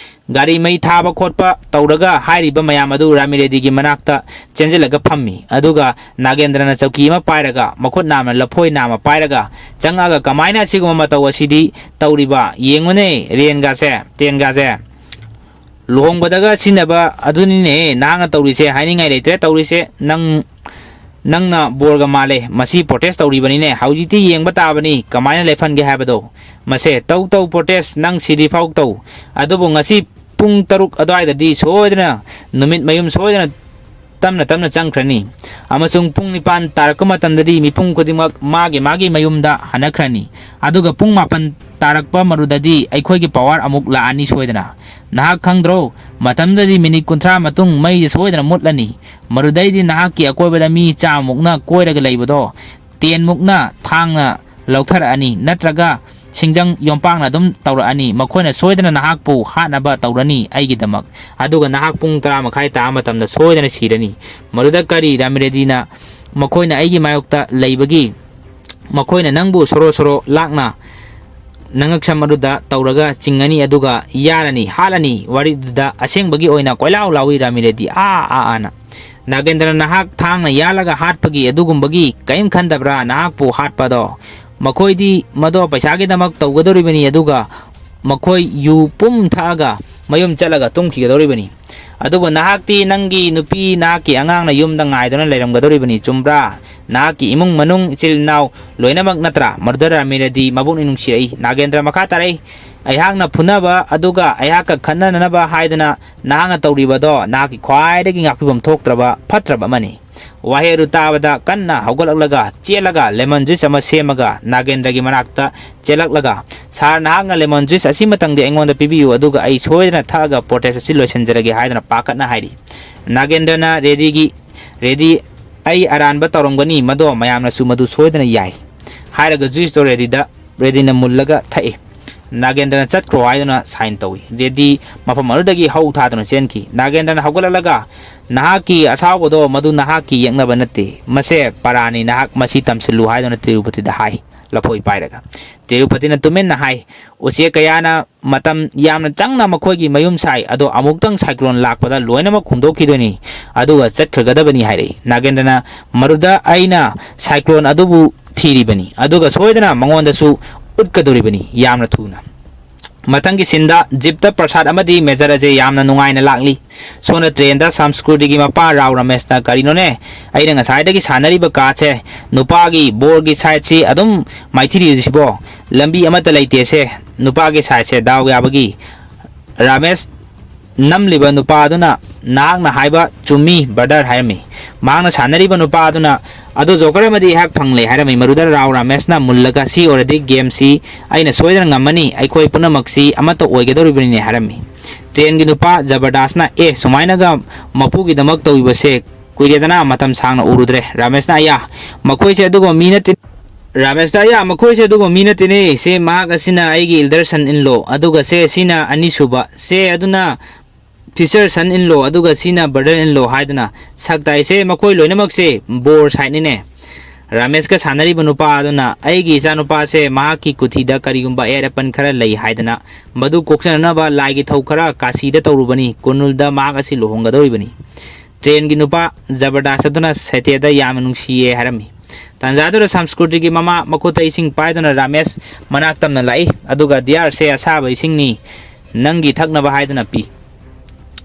ꯒꯥꯔꯤ ꯃꯩ ꯊꯥꯕ ꯈꯣꯠꯄ ꯇꯧꯔꯒ ꯍꯥꯏꯔꯤꯕ ꯃꯌꯥꯝ ꯑꯗꯨ ꯔꯥꯃꯤꯔꯦꯗꯤꯒꯤ ꯃꯅꯥꯛꯇ ꯆꯦꯟꯁꯤꯜꯂꯒ ꯐꯝꯃꯤ꯫ ꯑꯗꯨꯒ ꯅꯥꯒꯦꯟꯗ꯭ꯔꯅ ꯆꯧꯀꯤ ꯑꯃ ꯄꯥꯏꯔꯒ, ꯃꯈꯨꯠ ꯅꯥꯝꯅ ꯂꯐꯣꯏ ꯅꯥꯝꯃ ꯄꯥꯏꯔꯒ ꯆꯪꯉꯛꯑꯒ, "ꯀꯃꯥꯏꯅ ꯑꯁꯤꯒꯨꯝꯕ ꯃꯇꯧ ꯑꯁꯤꯗꯤ ꯇꯧꯔꯤꯕ? ꯌꯦꯡꯉꯨꯅꯦ, ꯔꯦꯟꯒꯥꯁꯦ, ꯇꯦꯟꯒꯥꯁꯦ꯫ ꯂꯨꯍꯣꯡꯕꯗꯒ ꯁꯤꯖꯤꯟꯅꯕ ꯑꯗꯨꯅꯤꯅꯦ ꯅꯍꯥꯛꯅ ꯇꯧꯔꯤꯁꯦ, ꯍꯥꯏꯅꯤꯡꯉꯥꯏ ꯂꯩꯇ꯭ꯔꯦ ꯇꯧꯔꯤꯁꯦ꯫ ꯅꯪ, ꯅꯪꯅ ꯕꯣꯔꯒ ꯃꯥꯜꯂꯦ꯫ ꯃꯁꯤ ꯄ꯭ꯔꯣꯇꯦꯁ ꯇꯧꯔꯤꯕꯅꯤꯅꯦ꯫ ꯍꯧꯖꯤꯛꯇꯤ ꯌꯦꯡꯕ ꯇꯥꯕꯅꯤ ꯀꯃꯥꯏꯅ ꯂꯦꯞꯍꯟꯒꯦ ꯍꯥꯏꯕꯗꯣ꯫ ꯃꯁꯦ ꯇꯧ ꯇꯧ ꯄ꯭ꯔꯣꯇꯦꯁ, ꯅꯪ ꯁꯤꯗ꯭ꯔꯤꯐꯥꯎ ꯇꯧ꯫ ꯑꯗꯨꯕꯨ ꯉꯁꯤ ꯄꯨꯡ ꯇꯔꯨꯛ ꯑꯗꯨꯋꯥꯏꯗꯗꯤ ꯁꯣꯏꯗꯅ ꯅꯨꯃꯤꯠ ꯃꯌꯨꯝ ꯁꯣꯏꯗꯅ ꯇꯞꯅ ꯇꯞꯅ ꯆꯪꯈ꯭ꯔꯅꯤ꯫ ꯑꯃꯁꯨꯡ ꯄꯨꯡ ꯅꯤꯄꯥꯟ ꯇꯥꯔꯛꯄ ꯃꯇꯝꯗꯗꯤ ꯃꯤꯄꯨꯝ ꯈꯨꯗꯤꯡꯃꯛ ꯃꯥꯒꯤ ꯃꯥꯒꯤ ꯃꯌꯨꯝꯗ ꯍꯟꯅꯈ꯭ꯔꯅꯤ꯫ ꯑꯗꯨꯒ ꯄꯨꯡ ꯃꯥꯄꯟ ꯇꯥꯔꯛꯄ ꯃꯔꯨꯗꯗꯤ ꯑꯩꯈꯣꯏꯒꯤ ꯄꯋꯥꯔ ꯑꯃꯨꯛ ꯂꯥꯛꯑꯅꯤ ꯁꯣꯏꯗꯅ꯫ ꯅꯍꯥꯛ ꯈꯪꯗ꯭ꯔꯣ? ꯃꯇꯝꯗꯨꯗꯗꯤ ꯃꯤꯅꯤꯠ ꯀꯨꯟꯊ꯭ꯔꯥ ꯃꯇꯨꯡ ꯃꯩꯁꯦ ꯁꯣꯏꯗꯅ ꯃꯨꯠꯂꯅꯤ꯫ ꯃꯗꯨꯗꯩꯗꯤ ꯅꯍꯥꯛꯀꯤ ꯑꯀꯣꯏꯕꯗ ꯃꯤ ꯆꯥꯝꯃꯃꯨꯛꯅ ꯀꯣꯏꯔꯒ ꯂꯩꯕꯗꯣ ꯇꯦꯟꯃꯨꯛꯅ ꯊꯥꯡꯅ ꯂꯧꯊꯔꯛꯑꯅꯤ, ꯅꯠꯇ꯭ꯔꯒ ꯁꯤꯡꯖꯪ ꯌꯣꯝꯄꯥꯛꯅ ꯑꯗꯨꯝ ꯇꯧꯔꯛꯑꯅꯤ꯫ ꯃꯈꯣꯏꯅ ꯁꯣꯏꯗꯅ ꯅꯍꯥꯛꯄꯨ ꯍꯥꯠꯅꯕ ꯇꯧꯔꯅꯤ ꯑꯩꯒꯤꯗꯃꯛ꯫ ꯑꯗꯨꯒ ꯅꯍꯥꯛ ꯄꯨꯡ ꯇꯔꯥ ꯃꯈꯥꯏ ꯇꯥꯕ ꯃꯇꯝꯗ ꯁꯣꯏꯗꯅ ꯁꯤꯔꯅꯤ꯫ ꯃꯗꯨꯗ ꯀꯔꯤ ꯔꯥꯃꯤꯔꯦꯗꯤꯅ ꯃꯈꯣꯏꯅ ꯑꯩꯒꯤ ꯃꯥꯌꯣꯛꯇ ꯂꯩꯕꯒꯤ ꯃꯈꯣꯏꯅ ꯅꯪꯕꯨ ꯁꯣꯔꯣ ꯁꯣꯔꯣ ꯂꯥꯛꯅ ꯅꯉꯛꯁꯝ ꯑꯗꯨꯗ ꯇꯧꯔꯒ ꯆꯤꯡꯉꯅꯤ, ꯑꯗꯨꯒ ꯌꯥꯔꯅꯤ, ꯍꯥꯠꯂꯅꯤ꯫ ꯋꯥꯔꯤꯗꯨꯗ ꯑꯁꯦꯡꯕꯒꯤ ꯑꯣꯏꯅ ꯀꯣꯏꯂꯥꯎ ꯂꯥꯎꯏ ꯔꯥꯃꯤꯔꯦꯗꯤ, "ꯑꯥ, ꯑꯥ, ꯑꯥꯅ꯫ ꯅꯥꯒꯦꯟꯗ꯭ꯔ, ꯅꯍꯥꯛ ꯊꯥꯡꯅ ꯌꯥꯜꯂꯒ ꯍꯥꯠꯄꯒꯤ ꯑꯗꯨꯒꯨꯝꯕꯒꯤ ꯀꯔꯤꯝ ꯈꯟꯗꯕ꯭ꯔꯥ? ꯅꯍꯥꯛꯄꯨ ꯍꯥꯠꯄꯗꯣ? ꯃꯈꯣꯏꯗꯤ ꯃꯗꯣ ꯄꯩꯁꯥꯒꯤꯗꯃꯛ ꯇꯧꯒꯗꯧꯔꯤꯕꯅꯤ, ꯑꯗꯨꯒ ꯃꯈꯣꯏ ꯌꯨ ꯄꯨꯝ ꯊꯛꯑꯒ ꯃꯌꯨꯝ ꯆꯠꯂꯒ ꯇꯨꯝꯈꯤꯒꯗꯧꯔꯤꯕꯅꯤ꯫ ꯑꯗꯨꯕꯨ ꯅꯍꯥꯛꯇꯤ ꯅꯪꯒꯤ ꯅꯨꯄꯤ, ꯅꯍꯥꯛꯀꯤ ꯑꯉꯥꯡꯅ ꯌꯨꯝꯗ ꯉꯥꯏꯗꯨꯅ ꯂꯩꯔꯝꯒꯗꯧꯔꯤꯕꯅꯤ, ꯆꯨꯝꯕ꯭ꯔꯥ? ꯅꯍꯥꯛꯀꯤ ꯏꯃꯨꯡ ꯃꯅꯨꯡ, ꯏꯆꯤꯜ ꯏꯅꯥꯎ ꯂꯣꯏꯅꯃꯛ ꯅꯠꯇ꯭ꯔꯥ?" ꯃꯗꯨꯗ ꯔꯥꯃꯤꯔꯦꯗꯤ ꯃꯕꯨꯛꯅꯤꯡ ꯅꯨꯡꯁꯤꯔꯛꯏ꯫ ꯅꯥꯒꯦꯟꯗ꯭ꯔ ꯃꯈꯥ ꯇꯥꯔꯛꯏ, "ꯑꯩꯍꯥꯛꯅ ꯐꯨꯅꯕ ꯑꯗꯨꯒ ꯑꯩꯍꯥꯛꯀ ꯈꯠꯅꯅꯅꯕ ꯍꯥꯏꯗꯨꯅ ꯅꯍꯥꯛꯅ ꯇꯧꯔꯤꯕꯗꯣ ꯅꯍꯥꯛꯀꯤ ꯈ꯭ꯋꯥꯏꯗꯒꯤ ꯉꯥꯛꯄꯤꯐꯝ ꯊꯣꯛꯇ꯭ꯔꯕ ꯐꯠꯇ꯭ꯔꯕ ꯑꯃꯅꯤ꯫ ꯋꯥꯍꯩ ꯑꯗꯨ ꯇꯥꯕꯗ ꯀꯟꯅ ꯍꯧꯒꯠꯂꯛꯂꯒ ꯆꯦꯜꯂꯒ lemon juice ꯑꯃ ꯁꯦꯝꯃꯒ ꯅꯥꯒꯦꯟꯗ꯭ꯔꯒꯤ ꯃꯅꯥꯛꯇ ꯆꯦꯜꯂꯛꯂꯒ, "ꯁꯥꯔ, ꯅꯍꯥꯛꯅ lemon juice ꯑꯁꯤꯃꯇꯪꯗꯤ ꯑꯩꯉꯣꯟꯗ ꯄꯤꯕꯤꯌꯨ, ꯑꯗꯨꯒ ꯑꯩ ꯁꯣꯏꯗꯅ ꯊꯛꯑꯒ protest ꯑꯁꯤ ꯂꯣꯏꯁꯤꯟꯖꯔꯒꯦ" ꯍꯥꯏꯗꯨꯅ ꯄꯥꯈꯠꯅ ꯍꯥꯏꯔꯤ꯫ ꯅꯥꯒꯦꯟꯗ꯭ꯔꯅ ꯔꯦꯗꯤꯒꯤ, "ꯔꯦꯗꯤ, ꯑꯩ ꯑꯔꯥꯟꯕ ꯇꯧꯔꯝꯒꯅꯤ, ꯃꯗꯣ ꯃꯌꯥꯝꯅꯁꯨ ꯃꯗꯨ ꯁꯣꯏꯗꯅ ꯌꯥꯏ" ꯍꯥꯏꯔꯒ juiceꯇꯣ ꯔꯦꯗꯤꯗ, ꯔꯦꯗꯤꯅ ꯃꯨꯜꯂꯒ ꯊꯛꯏ꯫ ꯅꯥꯒꯦꯟꯗ꯭ꯔꯅ ꯆꯠꯈ꯭ꯔꯣ ꯍꯥꯏꯗꯨꯅ sign ꯇꯧꯏ꯫ ꯔꯦꯗꯤ ꯃꯐꯝ ꯑꯗꯨꯗꯒꯤ ꯍꯧ ꯊꯥꯗꯨꯅ ꯆꯦꯟꯈꯤ꯫ ꯅꯥꯒꯦꯟꯗ꯭ꯔꯅ ꯍꯧꯒꯠꯂꯛꯂꯒ, "ꯅꯍꯥꯛꯀꯤ ꯑꯁꯥꯎꯕꯗꯣ ꯃꯗꯨ ꯅꯍꯥꯛꯀꯤ ꯌꯦꯛꯅꯕ ꯅꯠꯇꯦ, ꯃꯁꯦ ꯄꯔꯥꯅꯤ, ꯅꯍꯥꯛ ꯃꯁꯤ ꯇꯝꯁꯤꯜꯂꯨ" ꯍꯥꯏꯗꯨꯅ ꯇꯤꯔꯨꯄꯇꯤꯗ ꯍꯥꯏ꯫ ꯂꯐꯣꯏ ꯄꯥꯏꯔꯒ ꯇꯤꯔꯨꯄꯇꯤꯅ ꯇꯨꯃꯤꯟꯅ ꯍꯥꯏ, "ꯎꯆꯦꯛ ꯀꯌꯥꯅ ꯃꯇꯝ ꯌꯥꯝꯅ ꯆꯪꯅ ꯃꯈꯣꯏꯒꯤ ꯃꯌꯨꯝ ꯁꯥꯏ, ꯑꯗꯣ ꯑꯃꯨꯛꯇꯪ cyclone ꯂꯥꯛꯄꯗ ꯂꯣꯏꯅꯃꯛ ꯍꯨꯝꯗꯣꯛꯈꯤꯗꯣꯏꯅꯤ, ꯑꯗꯨꯒ ꯆꯠꯈ꯭ꯔꯒꯗꯕꯅꯤ" ꯍꯥꯏꯔꯛꯏ꯫ ꯅꯥꯒꯦꯟꯗ꯭ꯔꯅ, "ꯃꯗꯨꯗ ꯑꯩꯅ cyclone ꯑꯗꯨꯕꯨ ꯊꯤꯔꯤꯕꯅꯤ, ꯑꯗꯨꯒ ꯁꯣꯏꯗꯅ ꯃꯉꯣꯟꯗꯁꯨ ꯎꯠꯀꯗꯧꯔꯤꯕꯅꯤ ꯌꯥꯝꯅ ꯊꯨꯅ"꯫ ꯃꯊꯪꯒꯤ sceneꯗ ꯖꯤꯞꯇ ꯄ꯭ꯔꯁꯥꯗ ꯑꯃꯗꯤ ꯃꯦꯖꯔ ꯑꯖꯦ ꯌꯥꯝꯅ ꯅꯨꯡꯉꯥꯏꯅ ꯂꯥꯛꯂꯤ꯫ ꯁꯣꯝꯗ trainꯗ ꯁꯪꯁꯀ꯭ꯔꯤꯇꯤꯒꯤ ꯃꯄꯥ ꯔꯥꯎ ꯔꯥꯃꯦꯁꯅ, "ꯀꯔꯤꯅꯣꯅꯦ, ꯑꯩꯅ ꯉꯁꯥꯏꯗꯒꯤ ꯁꯥꯟꯅꯔꯤꯕ cardꯁꯦ, ꯅꯨꯄꯥꯒꯤ ꯕꯣꯔꯒꯤ sideꯁꯤ ꯑꯗꯨꯝ ꯃꯥꯏꯊꯤꯔꯤꯁꯤꯕꯣ? ꯂꯝꯕꯤ ꯑꯃꯠꯇ ꯂꯩꯇꯦꯁꯦ, ꯅꯨꯄꯥꯒꯤ sideꯁꯦ ꯗꯥꯎ ꯌꯥꯕꯒꯤ"꯫ ꯔꯥꯃꯦꯁ ꯅꯝꯂꯤꯕ ꯅꯨꯄꯥ ꯑꯗꯨꯅ, "ꯅꯍꯥꯛꯅ ꯍꯥꯏꯕ ꯆꯨꯝꯃꯤ, brother" ꯍꯥꯏꯔꯝꯃꯤ꯫ ꯃꯍꯥꯛꯅ ꯁꯥꯟꯅꯔꯤꯕ ꯅꯨꯄꯥ ꯑꯗꯨꯅ, "ꯑꯗꯨ joker ꯑꯃꯗꯤ ꯑꯩꯍꯥꯛ ꯐꯪꯂꯦ" ꯍꯥꯏꯔꯝꯃꯤ꯫ ꯃꯗꯨꯗ ꯔꯥꯎ ꯔꯥꯃꯦꯁꯅ ꯃꯨꯜꯂꯒ, "ꯁꯤ ꯑꯣꯏꯔꯗꯤ gameꯁꯤ ꯑꯩꯅ ꯁꯣꯏꯗꯅ ꯉꯝꯃꯅꯤ, ꯑꯩꯈꯣꯏ ꯄꯨꯝꯅꯃꯛꯁꯤ ꯑꯃꯠꯇ ꯑꯣꯏꯒꯗꯧꯔꯤꯕꯅꯤꯅꯦ" ꯍꯥꯏꯔꯝꯃꯤ꯫ trainꯒꯤ ꯅꯨꯄꯥ ꯖꯕꯔꯗꯥꯁꯅ, "ꯑꯦ, ꯁꯨꯃꯥꯏꯅꯒ ꯃꯄꯨꯒꯤꯗꯃꯛ ꯇꯧꯕꯤꯕꯁꯦ ꯀꯨꯏꯔꯦꯗꯅ, ꯃꯇꯝ ꯁꯥꯡꯅ ꯎꯔꯨꯗ꯭ꯔꯦ"꯫ ꯔꯥꯃꯦꯁꯅ, "ꯑꯌꯥ, ꯃꯈꯣꯏꯁꯦ ꯑꯗꯨꯒꯨꯝꯕ ꯃꯤ ꯅꯠꯇꯦ"꯫ ꯔꯥꯃꯦꯁꯅ, "ꯑꯌꯥ, ꯃꯈꯣꯏꯁꯦ ꯑꯗꯨꯒꯨꯝꯕ ꯃꯤ ꯅꯠꯇꯦꯅꯦ꯫ ꯁꯦ, ꯃꯍꯥꯛ ꯑꯁꯤꯅ ꯑꯩꯒꯤ elder son in law, ꯑꯗꯨꯒ ꯁꯦ, ꯁꯤꯅ ꯑꯅꯤꯁꯨꯕ, ꯁꯦ, ꯑꯗꯨꯅ future son in law, ꯑꯗꯨꯒ ꯁꯤꯅ brother in law" ꯍꯥꯏꯗꯨꯅ ꯁꯛ ꯇꯥꯛꯏꯁꯦ꯫ ꯃꯈꯣꯏ ꯂꯣꯏꯅꯃꯛꯁꯦ ꯕꯣꯔ sideꯅꯤꯅꯦ꯫ ꯔꯥꯃꯦꯁꯀ ꯁꯥꯟꯅꯔꯤꯕ ꯅꯨꯄꯥ ꯑꯗꯨꯅ, "ꯑꯩꯒꯤ ꯏꯆꯥꯅꯨꯄꯥꯁꯦ ꯃꯍꯥꯛꯀꯤ ꯀꯨꯊꯤꯗ ꯀꯔꯤꯒꯨꯝꯕ ꯑꯌꯦꯠ ꯑꯄꯟ ꯈꯔ ꯂꯩ ꯍꯥꯏꯗꯅ ꯃꯗꯨ ꯀꯣꯛꯆꯅꯅꯕ ꯂꯥꯏꯒꯤ ꯊꯧ ꯈꯔ ꯀꯥꯁꯤꯗ ꯇꯧꯔꯨꯕꯅꯤ꯫ ꯀꯨꯔꯅꯨꯜꯗ ꯃꯍꯥꯛ ꯑꯁꯤ ꯂꯨꯍꯣꯡꯒꯗꯧꯔꯤꯕꯅꯤ"꯫ trainꯒꯤ ꯅꯨꯄꯥ ꯖꯕꯔꯗꯥꯁ ꯑꯗꯨꯅ ꯁꯦꯇꯦꯗ ꯌꯥꯝꯅ ꯅꯨꯡꯁꯤꯌꯦ ꯍꯥꯏꯔꯝꯃꯤ꯫ ꯇꯥꯟꯖꯥꯗꯨꯗ ꯁꯪꯁꯀ꯭ꯔꯤꯇꯤꯒꯤ ꯃꯃꯥ ꯃꯈꯨꯠꯇ ꯏꯁꯤꯡ ꯄꯥꯏꯗꯨꯅ ꯔꯥꯃꯦꯁ ꯃꯅꯥꯛ ꯇꯝꯅ ꯂꯥꯛꯏ, ꯑꯗꯨꯒ, "ꯗꯤꯌꯥꯔ, ꯁꯦ ꯑꯁꯥꯕ ꯏꯁꯤꯡꯅꯤ, ꯅꯪꯒꯤ ꯊꯛꯅꯕ" ꯍꯥꯏꯗꯨꯅ ꯄꯤ꯫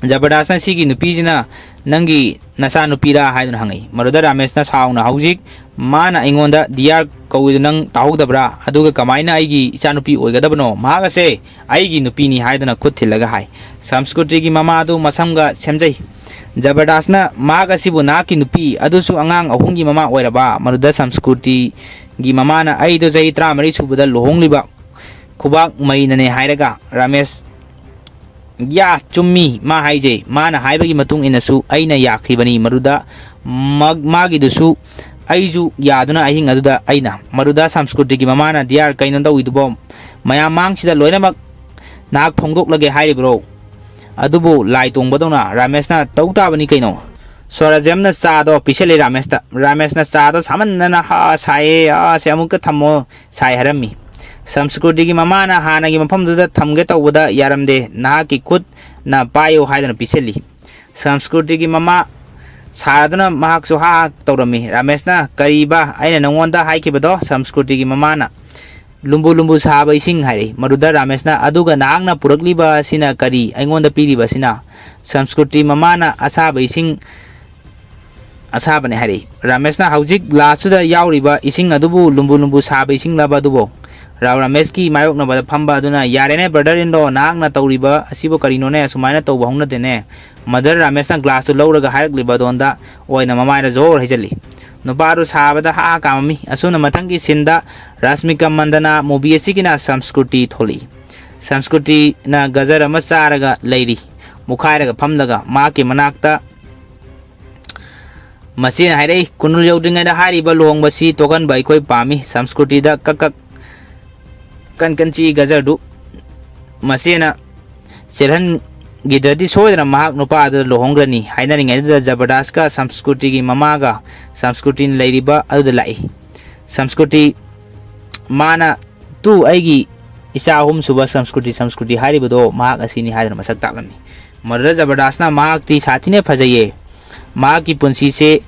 ꯖꯕꯔꯗꯥꯁꯅ, "ꯁꯤꯒꯤ ꯅꯨꯄꯤꯁꯤꯅ ꯅꯪꯒꯤ ꯅꯆꯥꯅꯨꯄꯤꯔꯥ?" ꯍꯥꯏꯗꯨꯅ ꯍꯪꯉꯛꯏ꯫ ꯃꯗꯨꯗ ꯔꯥꯃꯦꯁꯅ ꯁꯥꯎꯅ, "ꯍꯧꯖꯤꯛ ꯃꯥꯅ ꯑꯩꯉꯣꯟꯗ ꯗꯤꯌꯥꯔ ꯀꯧꯏꯗꯨ ꯅꯪ ꯇꯥꯍꯧꯗꯕ꯭ꯔꯥ? ꯑꯗꯨꯒ ꯀꯃꯥꯏꯅ ꯑꯩꯒꯤ ꯏꯆꯥꯅꯨꯄꯤ ꯑꯣꯏꯒꯗꯕꯅꯣ? ꯃꯍꯥꯛ ꯑꯁꯦ ꯑꯩꯒꯤ ꯅꯨꯄꯤꯅꯤ" ꯍꯥꯏꯗꯨꯅ ꯈꯨꯠ ꯊꯤꯜꯂꯒ ꯍꯥꯏ꯫ ꯁꯪꯁꯀ꯭ꯔꯤꯇꯤꯒꯤ ꯃꯃꯥ ꯑꯗꯨ ꯃꯁꯝꯒ ꯁꯦꯝꯖꯩ꯫ ꯖꯕꯔꯗꯥꯁꯅ ꯃꯍꯥꯛ ꯑꯁꯤꯕꯨ ꯅꯍꯥꯛꯀꯤ ꯅꯨꯄꯤ, ꯑꯗꯨꯁꯨ ꯑꯉꯥꯡ ꯑꯍꯨꯝꯒꯤ ꯃꯃꯥ ꯑꯣꯏꯔꯕ꯫ ꯃꯗꯨꯗ ꯁꯪꯁꯀ꯭ꯔꯤꯇꯤꯒꯤ ꯃꯃꯥꯅ, "ꯑꯩꯗꯣ ꯆꯍꯤ ꯇꯔꯥꯃꯔꯤ ꯁꯨꯕꯗ ꯂꯨꯍꯣꯡꯂꯤꯕ ꯈꯨꯕꯥꯛ ꯃꯩꯅꯅꯦ" ꯍꯥꯏꯔꯒ ꯔꯥꯃꯦꯁ, "ꯌꯥ, ꯆꯨꯝꯃꯤ ꯃꯥ ꯍꯥꯏꯖꯩ꯫ ꯃꯥꯅ ꯍꯥꯏꯕꯒꯤ ꯃꯇꯨꯡ ꯏꯟꯅꯁꯨ ꯑꯩꯅ ꯌꯥꯈꯤꯕꯅꯤ꯫ ꯃꯗꯨꯗ ꯃꯥ-, ꯃꯥꯒꯤꯗꯨꯁꯨ ꯑꯩꯁꯨ ꯌꯥꯗꯨꯅ ꯑꯍꯤꯡ ꯑꯗꯨꯗ ꯑꯩꯅ"꯫ ꯃꯗꯨꯗ ꯁꯪꯁꯀ꯭ꯔꯤꯇꯤꯒꯤ ꯃꯃꯥꯅ, "ꯗꯤꯌꯥꯔ, ꯀꯩꯅꯣ ꯇꯧꯏꯗꯨꯕꯣ? ꯃꯌꯥꯝ ꯃꯥꯡꯁꯤꯗ ꯂꯣꯏꯅꯃꯛ ꯅꯍꯥꯛ ꯐꯣꯡꯗꯣꯛꯂꯒꯦ ꯍꯥꯏꯔꯤꯕ꯭ꯔꯣ?" ꯑꯗꯨꯕꯨ ꯂꯥꯏ ꯇꯣꯡꯕꯗꯧꯅ ꯔꯥꯃꯦꯁꯅ, "ꯇꯧ ꯇꯥꯕꯅꯤ ꯀꯩꯅꯣ"꯫ ꯁ꯭ꯋꯔꯥꯖꯦꯝꯅ ꯆꯥꯗꯣ ꯄꯤꯁꯜꯂꯤ ꯔꯥꯃꯦꯁꯇ꯫ ꯔꯥꯃꯦꯁꯅ ꯆꯥꯗꯣ ꯁꯥꯃꯟꯗꯅ, "ꯍꯥ, ꯁꯥꯏꯌꯦ, ꯑꯥ, ꯁꯦ ꯑꯃꯨꯛꯇ ꯊꯝꯃꯣ", ꯁꯥꯏ ꯍꯥꯏꯔꯝꯃꯤ꯫ ꯁꯪꯁꯀ꯭ꯔꯤꯇꯤꯒꯤ ꯃꯃꯥꯅ ꯍꯥꯟꯅꯒꯤ ꯃꯐꯝꯗꯨꯗ ꯊꯝꯒꯦ ꯇꯧꯕꯗ ꯌꯥꯔꯝꯗꯦ꯫ "ꯅꯍꯥꯛꯀꯤ ꯈꯨꯠꯅ ꯄꯥꯏꯌꯨ" ꯍꯥꯏꯗꯨꯅ ꯄꯤꯁꯜꯂꯤ꯫ ꯁꯪꯁꯀ꯭ꯔꯤꯇꯤꯒꯤ ꯃꯃꯥ ꯁꯥꯔꯗꯨꯅ ꯃꯍꯥꯛꯁꯨ ꯍꯥ ꯍꯥ ꯇꯧꯔꯝꯃꯤ꯫ ꯔꯥꯃꯦꯁꯅ, "ꯀꯔꯤꯕ? ꯑꯩꯅ ꯅꯉꯣꯟꯗ ꯍꯥꯏꯈꯤꯕꯗꯣ?" ꯁꯪꯁꯀ꯭ꯔꯤꯇꯤꯒꯤ ꯃꯃꯥꯅ, "ꯂꯨꯝꯕꯨ ꯂꯨꯝꯕꯨ ꯁꯥꯕ ꯏꯁꯤꯡ" ꯍꯥꯏꯔꯛꯏ꯫ ꯃꯗꯨꯗ ꯔꯥꯃꯦꯁꯅ, "ꯑꯗꯨꯒ ꯅꯍꯥꯛꯅ ꯄꯨꯔꯛꯂꯤꯕ ꯑꯁꯤꯅ ꯀꯔꯤ? ꯑꯩꯉꯣꯟꯗ ꯄꯤꯔꯤꯕ ꯑꯁꯤꯅ?" ꯁꯪꯁꯀ꯭ꯔꯤꯇꯤ ꯃꯃꯥꯅ, "ꯑꯁꯥꯕ ꯏꯁꯤꯡ ꯑꯁꯥꯕꯅꯦ" ꯍꯥꯏꯔꯛꯏ꯫ ꯔꯥꯃꯦꯁꯅ, "ꯍꯧꯖꯤꯛ ꯒ꯭ꯂꯥꯁꯇꯨꯗ ꯌꯥꯎꯔꯤꯕ ꯏꯁꯤꯡ ꯑꯗꯨꯕꯨ ꯂꯨꯝꯕꯨ ꯂꯨꯝꯕꯨ ꯁꯥꯕ ꯏꯁꯤꯡꯂꯕ ꯑꯗꯨꯕꯣ?" ꯔꯥꯎ ꯔꯥꯃꯦꯁꯀꯤ ꯃꯥꯌꯣꯛꯅꯕꯗ ꯐꯝꯕ ꯑꯗꯨꯅ, "ꯌꯥꯔꯦꯅꯦ, brother in law, ꯅꯍꯥꯛꯅ ꯇꯧꯔꯤꯕ ꯑꯁꯤꯕꯨ ꯀꯔꯤꯅꯣꯅꯦ? ꯑꯁꯨꯃꯥꯏꯅ ꯇꯧꯕ ꯍꯧꯅꯗꯦꯅꯦ"꯫ ꯃꯗꯔ ꯔꯥꯃꯦꯁꯅ ꯒ꯭ꯂꯥꯁꯇꯨ ꯂꯧꯔꯒ ꯍꯥꯏꯔꯛꯂꯤꯕ ꯑꯗꯣꯟꯗ ꯑꯣꯏꯅ ꯃꯃꯥꯏꯗ ꯖꯣꯔ ꯍꯩꯖꯤꯜꯂꯤ꯫ ꯅꯨꯄꯥꯗꯨ ꯁꯥꯕꯗ ꯍꯥ ꯍꯥ ꯀꯥꯝꯃꯝꯃꯤ꯫ ꯑꯁꯨꯝꯅ ꯃꯊꯪꯒꯤ ꯁꯤꯟꯗ ꯔꯥꯁꯃꯤꯀꯥ ꯃꯟꯗꯅꯥ ꯃꯨꯚꯤ ꯑꯁꯤꯒꯤꯅ ꯁꯪꯁꯀ꯭ꯔꯤꯇꯤ ꯊꯣꯛꯂꯛꯏ꯫ ꯁꯪꯁꯀ꯭ꯔꯤꯇꯤꯅ ꯒꯖꯔ ꯑꯃ ꯆꯥꯔꯒ ꯂꯩꯔꯤ꯫ ꯃꯨꯈꯥꯏꯔꯒ ꯐꯝꯂꯒ ꯃꯍꯥꯛꯀꯤ ꯃꯅꯥꯛꯇ ꯃꯆꯦꯅ ꯍꯥꯏꯔꯛꯏ, "ꯀꯨꯟꯍꯨꯝꯗꯣꯏ ꯌꯧꯗ꯭ꯔꯤꯉꯩꯗ ꯍꯥꯏꯔꯤꯕ ꯂꯨꯍꯣꯡꯕꯁꯤ ꯇꯣꯛꯍꯟꯕ ꯑꯩꯈꯣꯏ ꯄꯥꯝꯃꯤ"꯫ ꯁꯪꯁꯀ꯭ꯔꯤꯇꯤꯗ ꯀꯛ ꯀꯛ ꯀꯟ ꯀꯟ ꯆꯤꯛꯏ ꯒꯖꯔꯗꯨ꯫ ꯃꯆꯦꯅ ꯆꯦꯜꯍꯟꯈꯤꯗ꯭ꯔꯗꯤ ꯁꯣꯏꯗꯅ ꯃꯍꯥꯛ ꯅꯨꯄꯥ ꯑꯗꯨꯗ ꯂꯨꯍꯣꯡꯈ꯭ꯔꯅꯤ꯫ ꯍꯥꯏꯅꯔꯤꯉꯩꯗꯨꯗ ꯖꯕꯔꯗꯥꯁꯀ ꯁꯪꯁꯀ꯭ꯔꯤꯇꯤꯒꯤ ꯃꯃꯥꯒ ꯁꯪꯁꯀ꯭ꯔꯤꯇꯤꯅ ꯂꯩꯔꯤꯕ ꯑꯗꯨꯗ ꯂꯥꯛꯏ꯫ ꯁꯪꯁꯀ꯭ꯔꯤꯇꯤ ꯃꯥꯅ, "ꯇꯨ, ꯑꯩꯒꯤ ꯏꯆꯥ ꯑꯍꯨꯝꯁꯨꯕ ꯁꯪꯁꯀ꯭ꯔꯤꯇꯤ, ꯁꯪꯁꯀ꯭ꯔꯤꯇꯤ ꯍꯥꯏꯔꯤꯕꯗꯣ ꯃꯍꯥꯛ ꯑꯁꯤꯅꯤ" ꯍꯥꯏꯗꯨꯅ ꯃꯁꯛ ꯇꯥꯛꯂꯝꯃꯤ꯫ ꯃꯗꯨꯗ ꯖꯕꯔꯗꯥꯁꯅ, "ꯃꯍꯥꯛꯇꯤ ꯁꯥꯊꯤꯅ ꯐꯖꯩꯌꯦ, ꯃꯍꯥꯛꯀꯤ ꯄꯨꯟꯁꯤꯁꯦ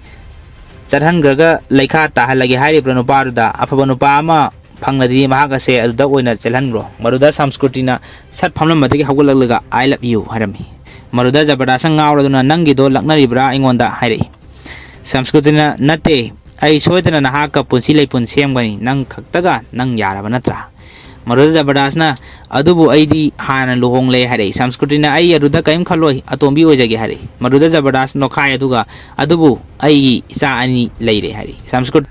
ꯆꯠꯍꯟꯈ꯭ꯔꯒ ꯂꯩꯈꯥ ꯇꯥꯍꯜꯂꯒꯦ ꯍꯥꯏꯔꯤꯕ꯭ꯔꯥ ꯅꯨꯄꯥꯗꯨꯗ? ꯑꯐꯕ ꯅꯨꯄꯥ ꯑꯃ ꯐꯪꯂꯗꯤ ꯃꯍꯥꯛ ꯑꯁꯦ ꯑꯗꯨꯗ ꯑꯣꯏꯅ ꯆꯦꯜꯍꯟꯈ꯭ꯔꯣ"꯫ ꯃꯗꯨꯗ ꯁꯪꯁꯀ꯭ꯔꯤꯇꯤꯅ ꯁꯠ ꯐꯝꯂꯝꯕꯗꯒꯤ ꯍꯧꯒꯠꯂꯛꯂꯒ, "I love you" ꯍꯥꯏꯔꯝꯃꯤ꯫ ꯃꯗꯨꯗ ꯖꯕꯔꯗꯥꯁꯅ ꯉꯥꯎꯔꯗꯨꯅ, "ꯅꯪꯒꯤꯗꯣ ꯂꯛꯅꯔꯤꯕ꯭ꯔꯥ ꯑꯩꯉꯣꯟꯗ?" ꯍꯥꯏꯔꯛꯏ꯫ ꯁꯪꯁꯀ꯭ꯔꯤꯇꯤꯅ, "ꯅꯠꯇꯦ, ꯑꯩ ꯁꯣꯏꯗꯅ ꯅꯍꯥꯛꯀ ꯄꯨꯟꯁꯤ ꯂꯩꯄꯨꯟ ꯁꯦꯝꯒꯅꯤ, ꯅꯪ ꯈꯛꯇꯒ, ꯅꯪ ꯌꯥꯔꯕ ꯅꯠꯇ꯭ꯔꯥ?" ꯃꯗꯨꯗ ꯖꯕꯔꯗꯥꯁꯅ, "ꯑꯗꯨꯕꯨ ꯑꯩꯗꯤ ꯍꯥꯟꯅ ꯂꯨꯍꯣꯡꯂꯦ" ꯍꯥꯏꯔꯛꯏ꯫ ꯁꯝꯁꯀ꯭ꯔꯤꯇꯤꯅ, "ꯑꯩ ꯑꯗꯨꯗ ꯀꯔꯤꯝ ꯈꯜꯂꯣꯏ, ꯑꯇꯣꯝꯕꯤ ꯑꯣꯏꯖꯒꯦ" ꯍꯥꯏꯔꯛꯏ꯫ ꯃꯗꯨꯗ ꯖꯕꯔꯗꯥꯁ ꯅꯣꯛꯈꯥꯏ ꯑꯗꯨꯒ, "ꯑꯗꯨꯕꯨ ꯑꯩꯒꯤ ꯏꯆꯥ ꯑꯅꯤ ꯂꯩꯔꯦ" ꯍꯥꯏꯔꯛꯏ꯫ ꯁꯝꯁꯀ꯭ꯔꯤꯇꯤ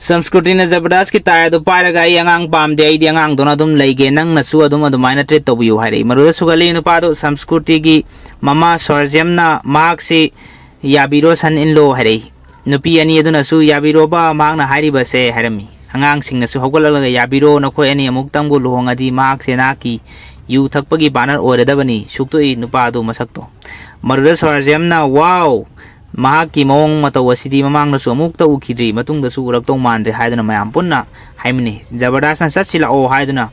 ꯁꯝꯁꯀ꯭ꯔꯤꯇꯤꯅ ꯖꯕꯔꯗꯥꯁꯀꯤ ꯇꯥꯏ ꯑꯗꯨ ꯄꯥꯏꯔꯒ, "ꯑꯩ ꯑꯉꯥꯡ ꯄꯥꯝꯗꯦ, ꯑꯩꯗꯤ ꯑꯉꯥꯡꯗꯨꯅ ꯑꯗꯨꯝ ꯂꯩꯒꯦ, ꯅꯪꯅꯁꯨ ꯑꯗꯨꯝ ꯑꯗꯨꯃꯥꯏꯅ ꯇ꯭ꯔꯤꯠ ꯇꯧꯕꯤꯌꯨ" ꯍꯥꯏꯔꯛꯏ꯫ ꯃꯗꯨꯗ ꯁꯨꯒꯠꯂꯤ ꯅꯨꯄꯥꯗꯨ ꯁꯝꯁꯀ꯭ꯔꯤꯇꯤꯒꯤ ꯃꯃꯥ ꯁꯣꯔꯖꯦꯝꯅ ꯃꯍꯥꯛꯁꯤ ꯌꯥꯕꯤꯔꯣ ꯁꯟ ꯏꯟꯂꯣ ꯍꯥꯏꯔꯛꯏ꯫ ꯅꯨꯄꯤ ꯑꯅꯤ ꯑꯗꯨꯅꯁꯨ ꯌꯥꯕꯤꯔꯣꯕ ꯃꯍꯥꯛꯅ ꯍꯥꯏꯔꯤꯕꯁꯦ ꯍꯥꯏꯔꯝꯃꯤ꯫ ꯑꯉꯥꯡꯁꯤꯡꯅꯁꯨ ꯍꯧꯒꯠꯂꯛꯂꯒ, "ꯌꯥꯕꯤꯔꯣ, ꯅꯈꯣꯏ ꯑꯅꯤ ꯑꯃꯨꯛꯇꯪꯕꯨ ꯂꯨꯍꯣꯡꯉꯗꯤ ꯃꯍꯥꯛꯁꯦ ꯅꯍꯥꯛꯀꯤ ꯌꯨ ꯊꯛꯄꯒꯤ ꯄꯥꯔꯠꯅꯔ ꯑꯣꯏꯔꯗꯕꯅꯤ"꯫ ꯁꯨꯛꯇꯣꯛꯏ ꯅꯨꯄꯥ ꯑꯗꯨ ꯃꯁꯛꯇꯣ꯫ ꯃꯗꯨꯗ ꯁꯣꯔꯖꯦꯝꯅ, "ꯋꯥꯎ! ꯃꯍꯥꯛꯀꯤ ꯃꯑꯣꯡ ꯃꯇꯧ ꯑꯁꯤꯗꯤ ꯃꯃꯥꯡꯗꯁꯨ ꯑꯃꯨꯛꯇ ꯎꯈꯤꯗ꯭ꯔꯤ, ꯃꯇꯨꯡꯗꯁꯨ ꯎꯔꯛꯇꯧ ꯃꯥꯟꯗ꯭ꯔꯦ" ꯍꯥꯏꯗꯨꯅ ꯃꯌꯥꯝ ꯄꯨꯟꯅ ꯍꯥꯏꯃꯤꯟꯅꯩ꯫ ꯖꯕꯔꯗꯥꯁꯅ, "ꯆꯠꯁꯤ ꯂꯥꯛꯑꯣ" ꯍꯥꯏꯗꯨꯅ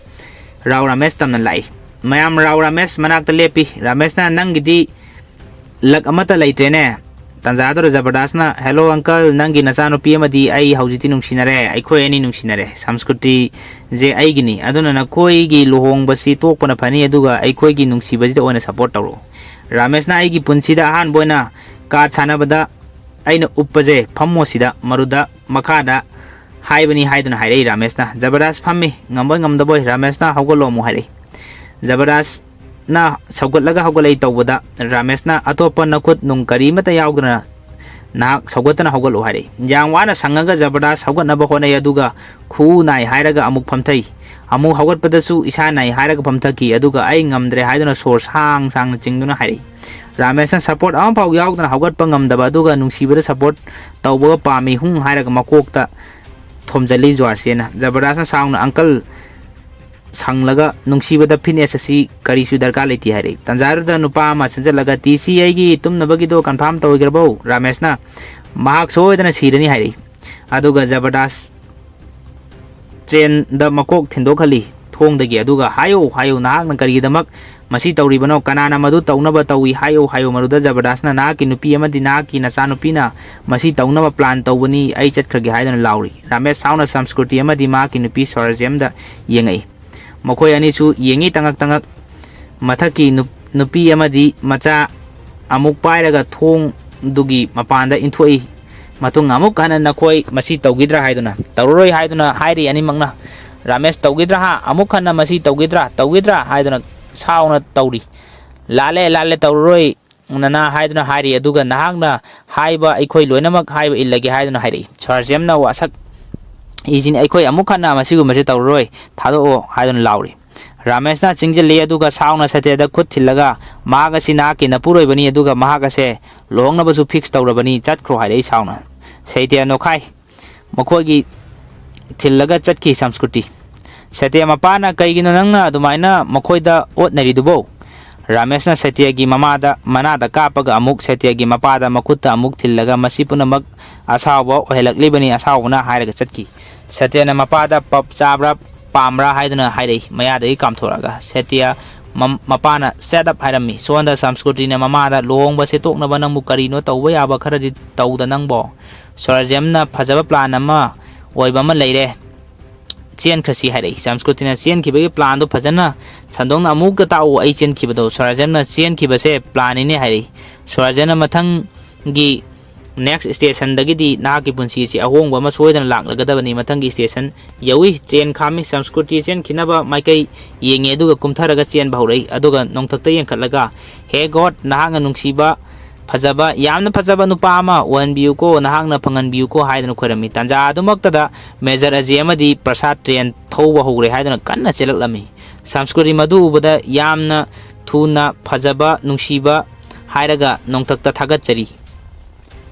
ꯔꯥꯎ ꯔꯥꯃꯦꯁ ꯇꯝꯅ ꯂꯥꯛꯏ꯫ ꯃꯌꯥꯝ ꯔꯥꯎ ꯔꯥꯃꯦꯁ ꯃꯅꯥꯛꯇ ꯂꯦꯞꯄꯤ꯫ ꯔꯥꯃꯦꯁꯅ, "ꯅꯪꯒꯤꯗꯤ ꯂꯛ ꯑꯃꯠꯇ ꯂꯩꯇ꯭ꯔꯦꯅꯦ"꯫ ꯇꯥꯟꯖꯥꯗꯨꯗ ꯖꯕꯔꯗꯥꯁꯅ, "ꯍꯦꯂꯣ ꯑꯪꯀꯜ, ꯅꯪꯒꯤ ꯅꯆꯥꯅꯨꯄꯤ ꯑꯃꯗꯤ ꯑꯩ ꯍꯧꯖꯤꯛꯇꯤ ꯅꯨꯡꯁꯤꯅꯔꯦ, ꯑꯩꯈꯣꯏ ꯑꯅꯤ ꯅꯨꯡꯁꯤꯅꯔꯦ, ꯁꯝꯁꯀ꯭ꯔꯤꯇꯤꯁꯦ ꯑꯩꯒꯤꯅꯤ, ꯑꯗꯨꯅ ꯅꯈꯣꯏꯒꯤ ꯂꯨꯍꯣꯡꯕꯁꯤ ꯇꯣꯛꯄꯅ ꯐꯅꯤ, ꯑꯗꯨꯒ ꯑꯩꯈꯣꯏꯒꯤ ꯅꯨꯡꯁꯤꯕꯁꯤꯗ ꯑꯣꯏꯅ ꯁꯞꯄꯣꯔꯠ ꯇꯧꯔꯛꯑꯣ"꯫ ꯔꯥꯃꯦꯁꯅ, "ꯑꯩꯒꯤ ꯄꯨꯟꯁꯤꯗ ꯑꯍꯥꯟꯕ ꯑꯣꯏꯅ ꯀꯥꯔꯗ ꯁꯥꯟꯅꯕꯗ ꯑꯩꯅ ꯎꯞꯄꯁꯦ ꯐꯝꯃꯣ ꯁꯤꯗ, ꯃꯗꯨꯗ ꯃꯈꯥꯗ ꯍꯥꯏꯕꯅꯤ" ꯍꯥꯏꯗꯨꯅ ꯍꯥꯏꯔꯛꯏ ꯔꯥꯃꯦꯁꯅ꯫ ꯖꯕꯔꯗꯥꯁ ꯐꯝꯃꯤ, ꯉꯝꯕꯣꯏ ꯉꯝꯗꯕꯣꯏ꯫ ꯔꯥꯃꯦꯁꯅ, "ꯍꯧꯒꯠꯂꯣ" ꯑꯃꯨꯛ ꯍꯥꯏꯔꯛꯏ꯫ ꯖꯕꯔꯗꯥꯁꯅ ꯁꯧꯒꯠꯂꯒ ꯍꯧꯒꯠꯂꯛꯏ ꯇꯧꯕꯗ, ꯔꯥꯃꯦꯁꯅ, "ꯑꯇꯣꯞꯄ ꯅꯈꯨꯠ ꯅꯨꯡ ꯀꯔꯤꯃꯠꯇ ꯌꯥꯎꯗꯅ ꯅꯍꯥꯛ ꯁꯧꯒꯠꯇꯅ ꯍꯧꯒꯠꯂꯨ" ꯍꯥꯏꯔꯛꯏ꯫ ꯌꯥꯝ ꯋꯥꯅ ꯁꯪꯉꯒ ꯖꯕꯔꯗꯥꯁ ꯍꯧꯒꯠꯅꯕ ꯍꯣꯠꯅꯩ, ꯑꯗꯨꯒ ꯈꯨꯎ ꯅꯥꯏ ꯍꯥꯏꯔꯒ ꯑꯃꯨꯛ ꯐꯝꯊꯩ꯫ ꯑꯃꯨꯛ ꯍꯧꯒꯠꯄꯗꯁꯨ ꯏꯁꯥ ꯅꯥꯏ ꯍꯥꯏꯔꯒ ꯐꯝꯊꯈꯤ, ꯑꯗꯨꯒ "ꯑꯩ ꯉꯝꯗ꯭ꯔꯦ" ꯍꯥꯏꯗꯨꯅ ꯁꯣꯔ ꯁꯥꯡ ꯁꯥꯡꯅ ꯆꯤꯡꯗꯨꯅ ꯍꯥꯏꯔꯛꯏ꯫ ꯔꯥꯃꯦꯁꯅ, "ꯁꯄꯣꯔꯠ ꯑꯃꯐꯥꯎ ꯌꯥꯎꯗꯅ ꯍꯧꯒꯠꯄ ꯉꯝꯗꯕ ꯑꯗꯨꯒ ꯅꯨꯡꯁꯤꯕꯗ ꯁꯄꯣꯔꯠ ꯇꯧꯕꯒ ꯄꯥꯝꯃꯤ ꯍꯨꯝ" ꯍꯥꯏꯔꯒ ꯃꯀꯣꯛꯇ ꯊꯣꯝꯖꯤꯜꯂꯤ ꯖꯣꯔꯖꯤꯌꯥꯅ꯫ ꯖꯕꯔꯗꯥꯁꯅ ꯁꯥꯎꯅ, "ꯑꯪꯀꯜ ꯁꯪꯂꯒ ꯅꯨꯡꯁꯤꯕꯗ ꯐꯤꯠꯅꯦꯁ ꯑꯁꯤ ꯀꯔꯤꯁꯨ ꯗꯔꯀꯥꯔ ꯂꯩꯇꯦ" ꯍꯥꯏꯔꯛꯏ꯫ ꯇꯥꯟꯖꯥꯗꯨꯗ ꯅꯨꯄꯥ ꯑꯃ ꯆꯪꯁꯤꯜꯂꯒ, "ꯇꯤ ꯁꯤ ꯑꯩꯒꯤ ꯇꯨꯝꯅꯕꯒꯤꯗꯣ ꯀꯟꯐꯥꯔꯝ ꯇꯧꯔꯣꯏꯗ꯭ꯔꯕꯣ?" ꯔꯥꯃꯦꯁꯅ, "ꯃꯍꯥꯛ ꯁꯣꯏꯗꯅ ꯁꯤꯔꯅꯤ" ꯍꯥꯏꯔꯛꯏ꯫ ꯑꯗꯨꯒ ꯖꯕꯔꯗꯥꯁ ꯇ꯭ꯔꯦꯟꯗ ꯃꯀꯣꯛ ꯊꯤꯟꯗꯣꯛꯍꯜꯂꯤ ꯊꯣꯡꯗꯒꯤ, ꯑꯗꯨꯒ, "ꯍꯥꯏꯌꯨ, ꯍꯥꯏꯌꯨ, ꯅꯍꯥꯛꯅ ꯀꯔꯤꯒꯤꯗꯃꯛ ꯃꯁꯤ ꯇꯧꯔꯤꯕꯅꯣ? ꯀꯅꯥꯅ ꯃꯗꯨ ꯇꯧꯅꯕ ꯇꯧꯏ? ꯍꯥꯏꯌꯨ, ꯍꯥꯏꯌꯨ"꯫ ꯃꯗꯨꯗ ꯖꯕꯔꯗꯥꯁꯅ, "ꯅꯍꯥꯛꯀꯤ ꯅꯨꯄꯤ ꯑꯃꯗꯤ ꯅꯍꯥꯛꯀꯤ ꯅꯆꯥꯅꯨꯄꯤꯅ ꯃꯁꯤ ꯇꯧꯅꯕ ꯄ꯭ꯂꯥꯟ ꯇꯧꯕꯅꯤ, ꯑꯩ ꯆꯠꯈ꯭ꯔꯒꯦ" ꯍꯥꯏꯗꯨꯅ ꯂꯥꯎꯔꯤ꯫ ꯔꯥꯃꯦꯁ ꯁꯥꯎꯅ ꯁꯝꯁꯀ꯭ꯔꯤꯇꯤ ꯑꯃꯗꯤ ꯃꯍꯥꯛꯀꯤ ꯅꯨꯄꯤ ꯁꯣꯔꯖꯦꯝꯗ ꯌꯦꯡꯉꯛꯏ꯫ ꯃꯈꯣꯏ ꯑꯅꯤꯁꯨ ꯌꯦꯡꯉꯤ ꯇꯉꯛ ꯇꯉꯛ꯫ ꯃꯊꯛꯀꯤ ꯅꯨꯞ-, ꯅꯨꯄꯤ ꯑꯃꯗꯤ ꯃꯆꯥ ꯑꯃꯨꯛ ꯄꯥꯏꯔꯒ ꯊꯣꯡꯗꯨꯒꯤ ꯃꯄꯥꯟꯗ ꯏꯟꯊꯣꯛꯏ꯫ ꯃꯇꯨꯡ ꯑꯃꯨꯛ ꯍꯟꯅ ꯅꯈꯣꯏ ꯃꯁꯤ ꯇꯧꯈꯤꯗ꯭ꯔꯥ ꯍꯥꯏꯗꯨꯅ, "ꯇꯧꯔꯔꯣꯏ" ꯍꯥꯏꯗꯨꯅ ꯍꯥꯏꯔꯤ ꯑꯅꯤꯃꯛꯅ꯫ "ꯔꯥꯃꯦꯁ, ꯇꯧꯈꯤꯗ꯭ꯔꯥ ꯍꯥ? ꯑꯃꯨꯛ ꯍꯟꯅ ꯃꯁꯤ ꯇꯧꯈꯤꯗ꯭ꯔꯥ? ꯇꯧꯈꯤꯗ꯭ꯔꯥ?" ꯍꯥꯏꯗꯨꯅ ꯁꯥꯎꯅ ꯇꯧꯔꯤ꯫ "ꯂꯥꯜꯂꯦ, ꯂꯥꯜꯂꯦ, ꯇꯧꯔꯔꯣꯏ, ꯅꯅꯥ" ꯍꯥꯏꯗꯨꯅ ꯍꯥꯏꯔꯤ꯫ "ꯑꯗꯨꯒ ꯅꯍꯥꯛꯅ ꯍꯥꯏꯕ ꯑꯩꯈꯣꯏ ꯂꯣꯏꯅꯃꯛ ꯍꯥꯏꯕ ꯏꯜꯂꯒꯦ" ꯍꯥꯏꯗꯨꯅ ꯍꯥꯏꯔꯛꯏ꯫ ꯁꯣꯔꯥꯖꯦꯝꯅ ꯋꯥꯁꯛ ꯏꯁꯤꯅ "ꯑꯩꯈꯣꯏ ꯑꯃꯨꯛ ꯍꯟꯅ ꯃꯁꯤꯒꯨꯝꯕꯁꯦ ꯇꯧꯔꯔꯣꯏ, ꯊꯥꯗꯣꯛꯑꯣ" ꯍꯥꯏꯗꯨꯅ ꯂꯥꯎꯔꯤ꯫ ꯔꯥꯃꯦꯁꯅ ꯆꯤꯡꯁꯤꯜꯂꯤ, ꯑꯗꯨꯒ ꯁꯥꯎꯅ ꯁꯇ꯭ꯌꯗ ꯈꯨꯠ ꯊꯤꯜꯂꯒ, "ꯃꯍꯥꯛ ꯑꯁꯤ ꯅꯍꯥꯛꯀꯤ ꯅꯄꯨꯔꯣꯏꯕꯅꯤ, ꯑꯗꯨꯒ ꯃꯍꯥꯛ ꯑꯁꯦ ꯂꯨꯍꯣꯡꯅꯕꯁꯨ ꯐꯤꯛꯁ ꯇꯧꯔꯕꯅꯤ, ꯆꯠꯈ꯭ꯔꯣ" ꯍꯥꯏꯔꯛꯏ ꯁꯥꯎꯅ꯫ ꯁꯇ꯭ꯌ ꯅꯣꯛꯈꯥꯏ ꯃꯈꯣꯏꯒꯤ ꯊꯤꯜꯂꯒ ꯆꯠꯈꯤ ꯁꯪꯁꯀ꯭ꯔꯤꯇꯤ꯫ ꯁꯇ꯭ꯌ ꯃꯄꯥꯅ, "ꯀꯩꯒꯤꯅꯣ ꯅꯪꯅ ꯑꯗꯨꯃꯥꯏꯅ ꯃꯈꯣꯏꯗ ꯑꯣꯠꯅꯔꯤꯗꯨꯕꯣ?" ꯔꯥꯃꯦꯁꯅ ꯁꯇ꯭ꯌꯒꯤ ꯃꯃꯥꯗ, ꯃꯅꯥꯗ ꯀꯥꯞꯄꯒ ꯑꯃꯨꯛ ꯁꯇ꯭ꯌꯒꯤ ꯃꯄꯥꯗ ꯃꯈꯨꯠꯇ ꯑꯃꯨꯛ ꯊꯤꯜꯂꯒ, "ꯃꯁꯤ ꯄꯨꯝꯅꯃꯛ ꯑꯁꯥꯎꯕ ꯑꯣꯏꯍꯜꯂꯛꯂꯤꯕꯅꯤ, ꯑꯁꯥꯎꯕꯅ" ꯍꯥꯏꯔꯒ ꯆꯠꯈꯤ꯫ ꯁꯇ꯭ꯌꯅ ꯃꯄꯥꯗ, "ꯄꯞ ꯆꯥꯕ꯭ꯔꯥ, ꯄꯥꯝꯕ꯭ꯔꯥ?" ꯍꯥꯏꯗꯨꯅ ꯍꯥꯏꯔꯛꯏ ꯃꯌꯥꯗꯒꯤ ꯀꯥꯝꯊꯣꯔꯛꯑꯒ꯫ ꯁꯇ꯭ꯌ ꯃꯝ-, ꯃꯄꯥꯅ, "Shut up" ꯍꯥꯏꯔꯝꯃꯤ꯫ ꯁꯣꯝꯗ ꯁꯪꯁꯀ꯭ꯔꯤꯇꯤꯅ ꯃꯃꯥꯗ, "ꯂꯨꯍꯣꯡꯕ ꯁꯦꯠꯇꯣꯛꯅꯕ ꯅꯪꯕꯨ ꯀꯔꯤꯅꯣ ꯇꯧꯕ ꯌꯥꯕ ꯈꯔꯗꯤ ꯇꯧꯗ ꯅꯪꯕꯣ? ꯁꯣꯔꯥꯖꯦꯝꯅ ꯐꯖꯕ ꯄ꯭ꯂꯥꯟ ꯑꯃ ꯑꯣꯏꯕ ꯑꯃ ꯂꯩꯔꯦ, ꯆꯦꯟꯈ꯭ꯔꯁꯤ" ꯍꯥꯏꯔꯛꯏ꯫ ꯁꯪꯁꯀ꯭ꯔꯤꯇꯤꯅ ꯆꯦꯟꯈꯤꯕꯒꯤ ꯄ꯭ꯂꯥꯟꯗꯣ ꯐꯖꯅ ꯁꯟꯗꯣꯛꯅ ꯑꯃꯨꯛꯇ ꯇꯥꯛꯎ, ꯑꯩ ꯆꯦꯟꯈꯤꯕꯗꯣ꯫ ꯁꯣꯔꯥꯖꯦꯝꯅ ꯆꯦꯟꯈꯤꯕꯁꯦ ꯄ꯭ꯂꯥꯟꯅꯤꯅꯦ ꯍꯥꯏꯔꯛꯏ꯫ ꯁꯣꯔꯥꯖꯦꯝꯅ ꯃꯊꯪꯒꯤ ꯅꯦꯛꯁ ꯁ꯭ꯇꯦꯁꯟꯗꯒꯤꯗꯤ ꯅꯍꯥꯛꯀꯤ ꯄꯨꯟꯁꯤ ꯑꯁꯤ ꯑꯍꯣꯡꯕ ꯑꯃ ꯁꯣꯏꯗꯅ ꯂꯥꯛꯂꯒꯗꯕꯅꯤ꯫ ꯃꯊꯪꯒꯤ ꯁ꯭ꯇꯦꯁꯟ ꯌꯧꯏ꯫ ꯇ꯭ꯔꯦꯟ ꯈꯥꯝꯃꯤ꯫ ꯁꯪꯁꯀ꯭ꯔꯤꯇꯤ ꯆꯦꯟꯈꯤꯅꯕ ꯃꯥꯏꯀꯩ ꯌꯦꯡꯉꯤ, ꯑꯗꯨꯒ ꯀꯨꯝꯊꯔꯒ ꯆꯦꯟꯕ ꯍꯧꯔꯛꯏ꯫ ꯑꯗꯨꯒ ꯅꯣꯡꯊꯛꯇ ꯌꯦꯡꯈꯠꯂꯒ, "ꯍꯦ ꯒꯣꯗ, ꯅꯍꯥꯛꯅ ꯅꯨꯡꯁꯤꯕ, ꯐꯖꯕ, ꯌꯥꯝꯅ ꯐꯖꯕ ꯅꯨꯄꯥ ꯑꯃ ꯑꯣꯏꯍꯟꯕꯤꯌꯨꯀꯣ, ꯅꯍꯥꯛꯅ ꯐꯪꯍꯟꯕꯤꯌꯨꯀꯣ" ꯍꯥꯏꯗꯨꯅ ꯈꯣꯏꯔꯝꯃꯤ꯫ ꯇꯥꯟꯖꯥ ꯑꯗꯨꯃꯛꯇꯗ ꯃꯦꯖꯔ ꯑꯖꯦ ꯑꯃꯗꯤ ꯄ꯭ꯔꯁꯥꯗ ꯇ꯭ꯔꯦꯟ ꯊꯧꯕ ꯍꯧꯔꯦ ꯍꯥꯏꯗꯨꯅ ꯀꯟꯅ ꯆꯦꯜꯂꯛꯂꯝꯃꯤ꯫ ꯁꯪꯁꯀ꯭ꯔꯤꯇꯤ ꯃꯗꯨ ꯎꯕꯗ ꯌꯥꯝꯅ ꯊꯨꯅ, ꯐꯖꯕ, ꯅꯨꯡꯁꯤꯕ ꯍꯥꯏꯔꯒ ꯅꯣꯡꯊꯛꯇ ꯊꯥꯒꯠꯆꯔꯤ꯫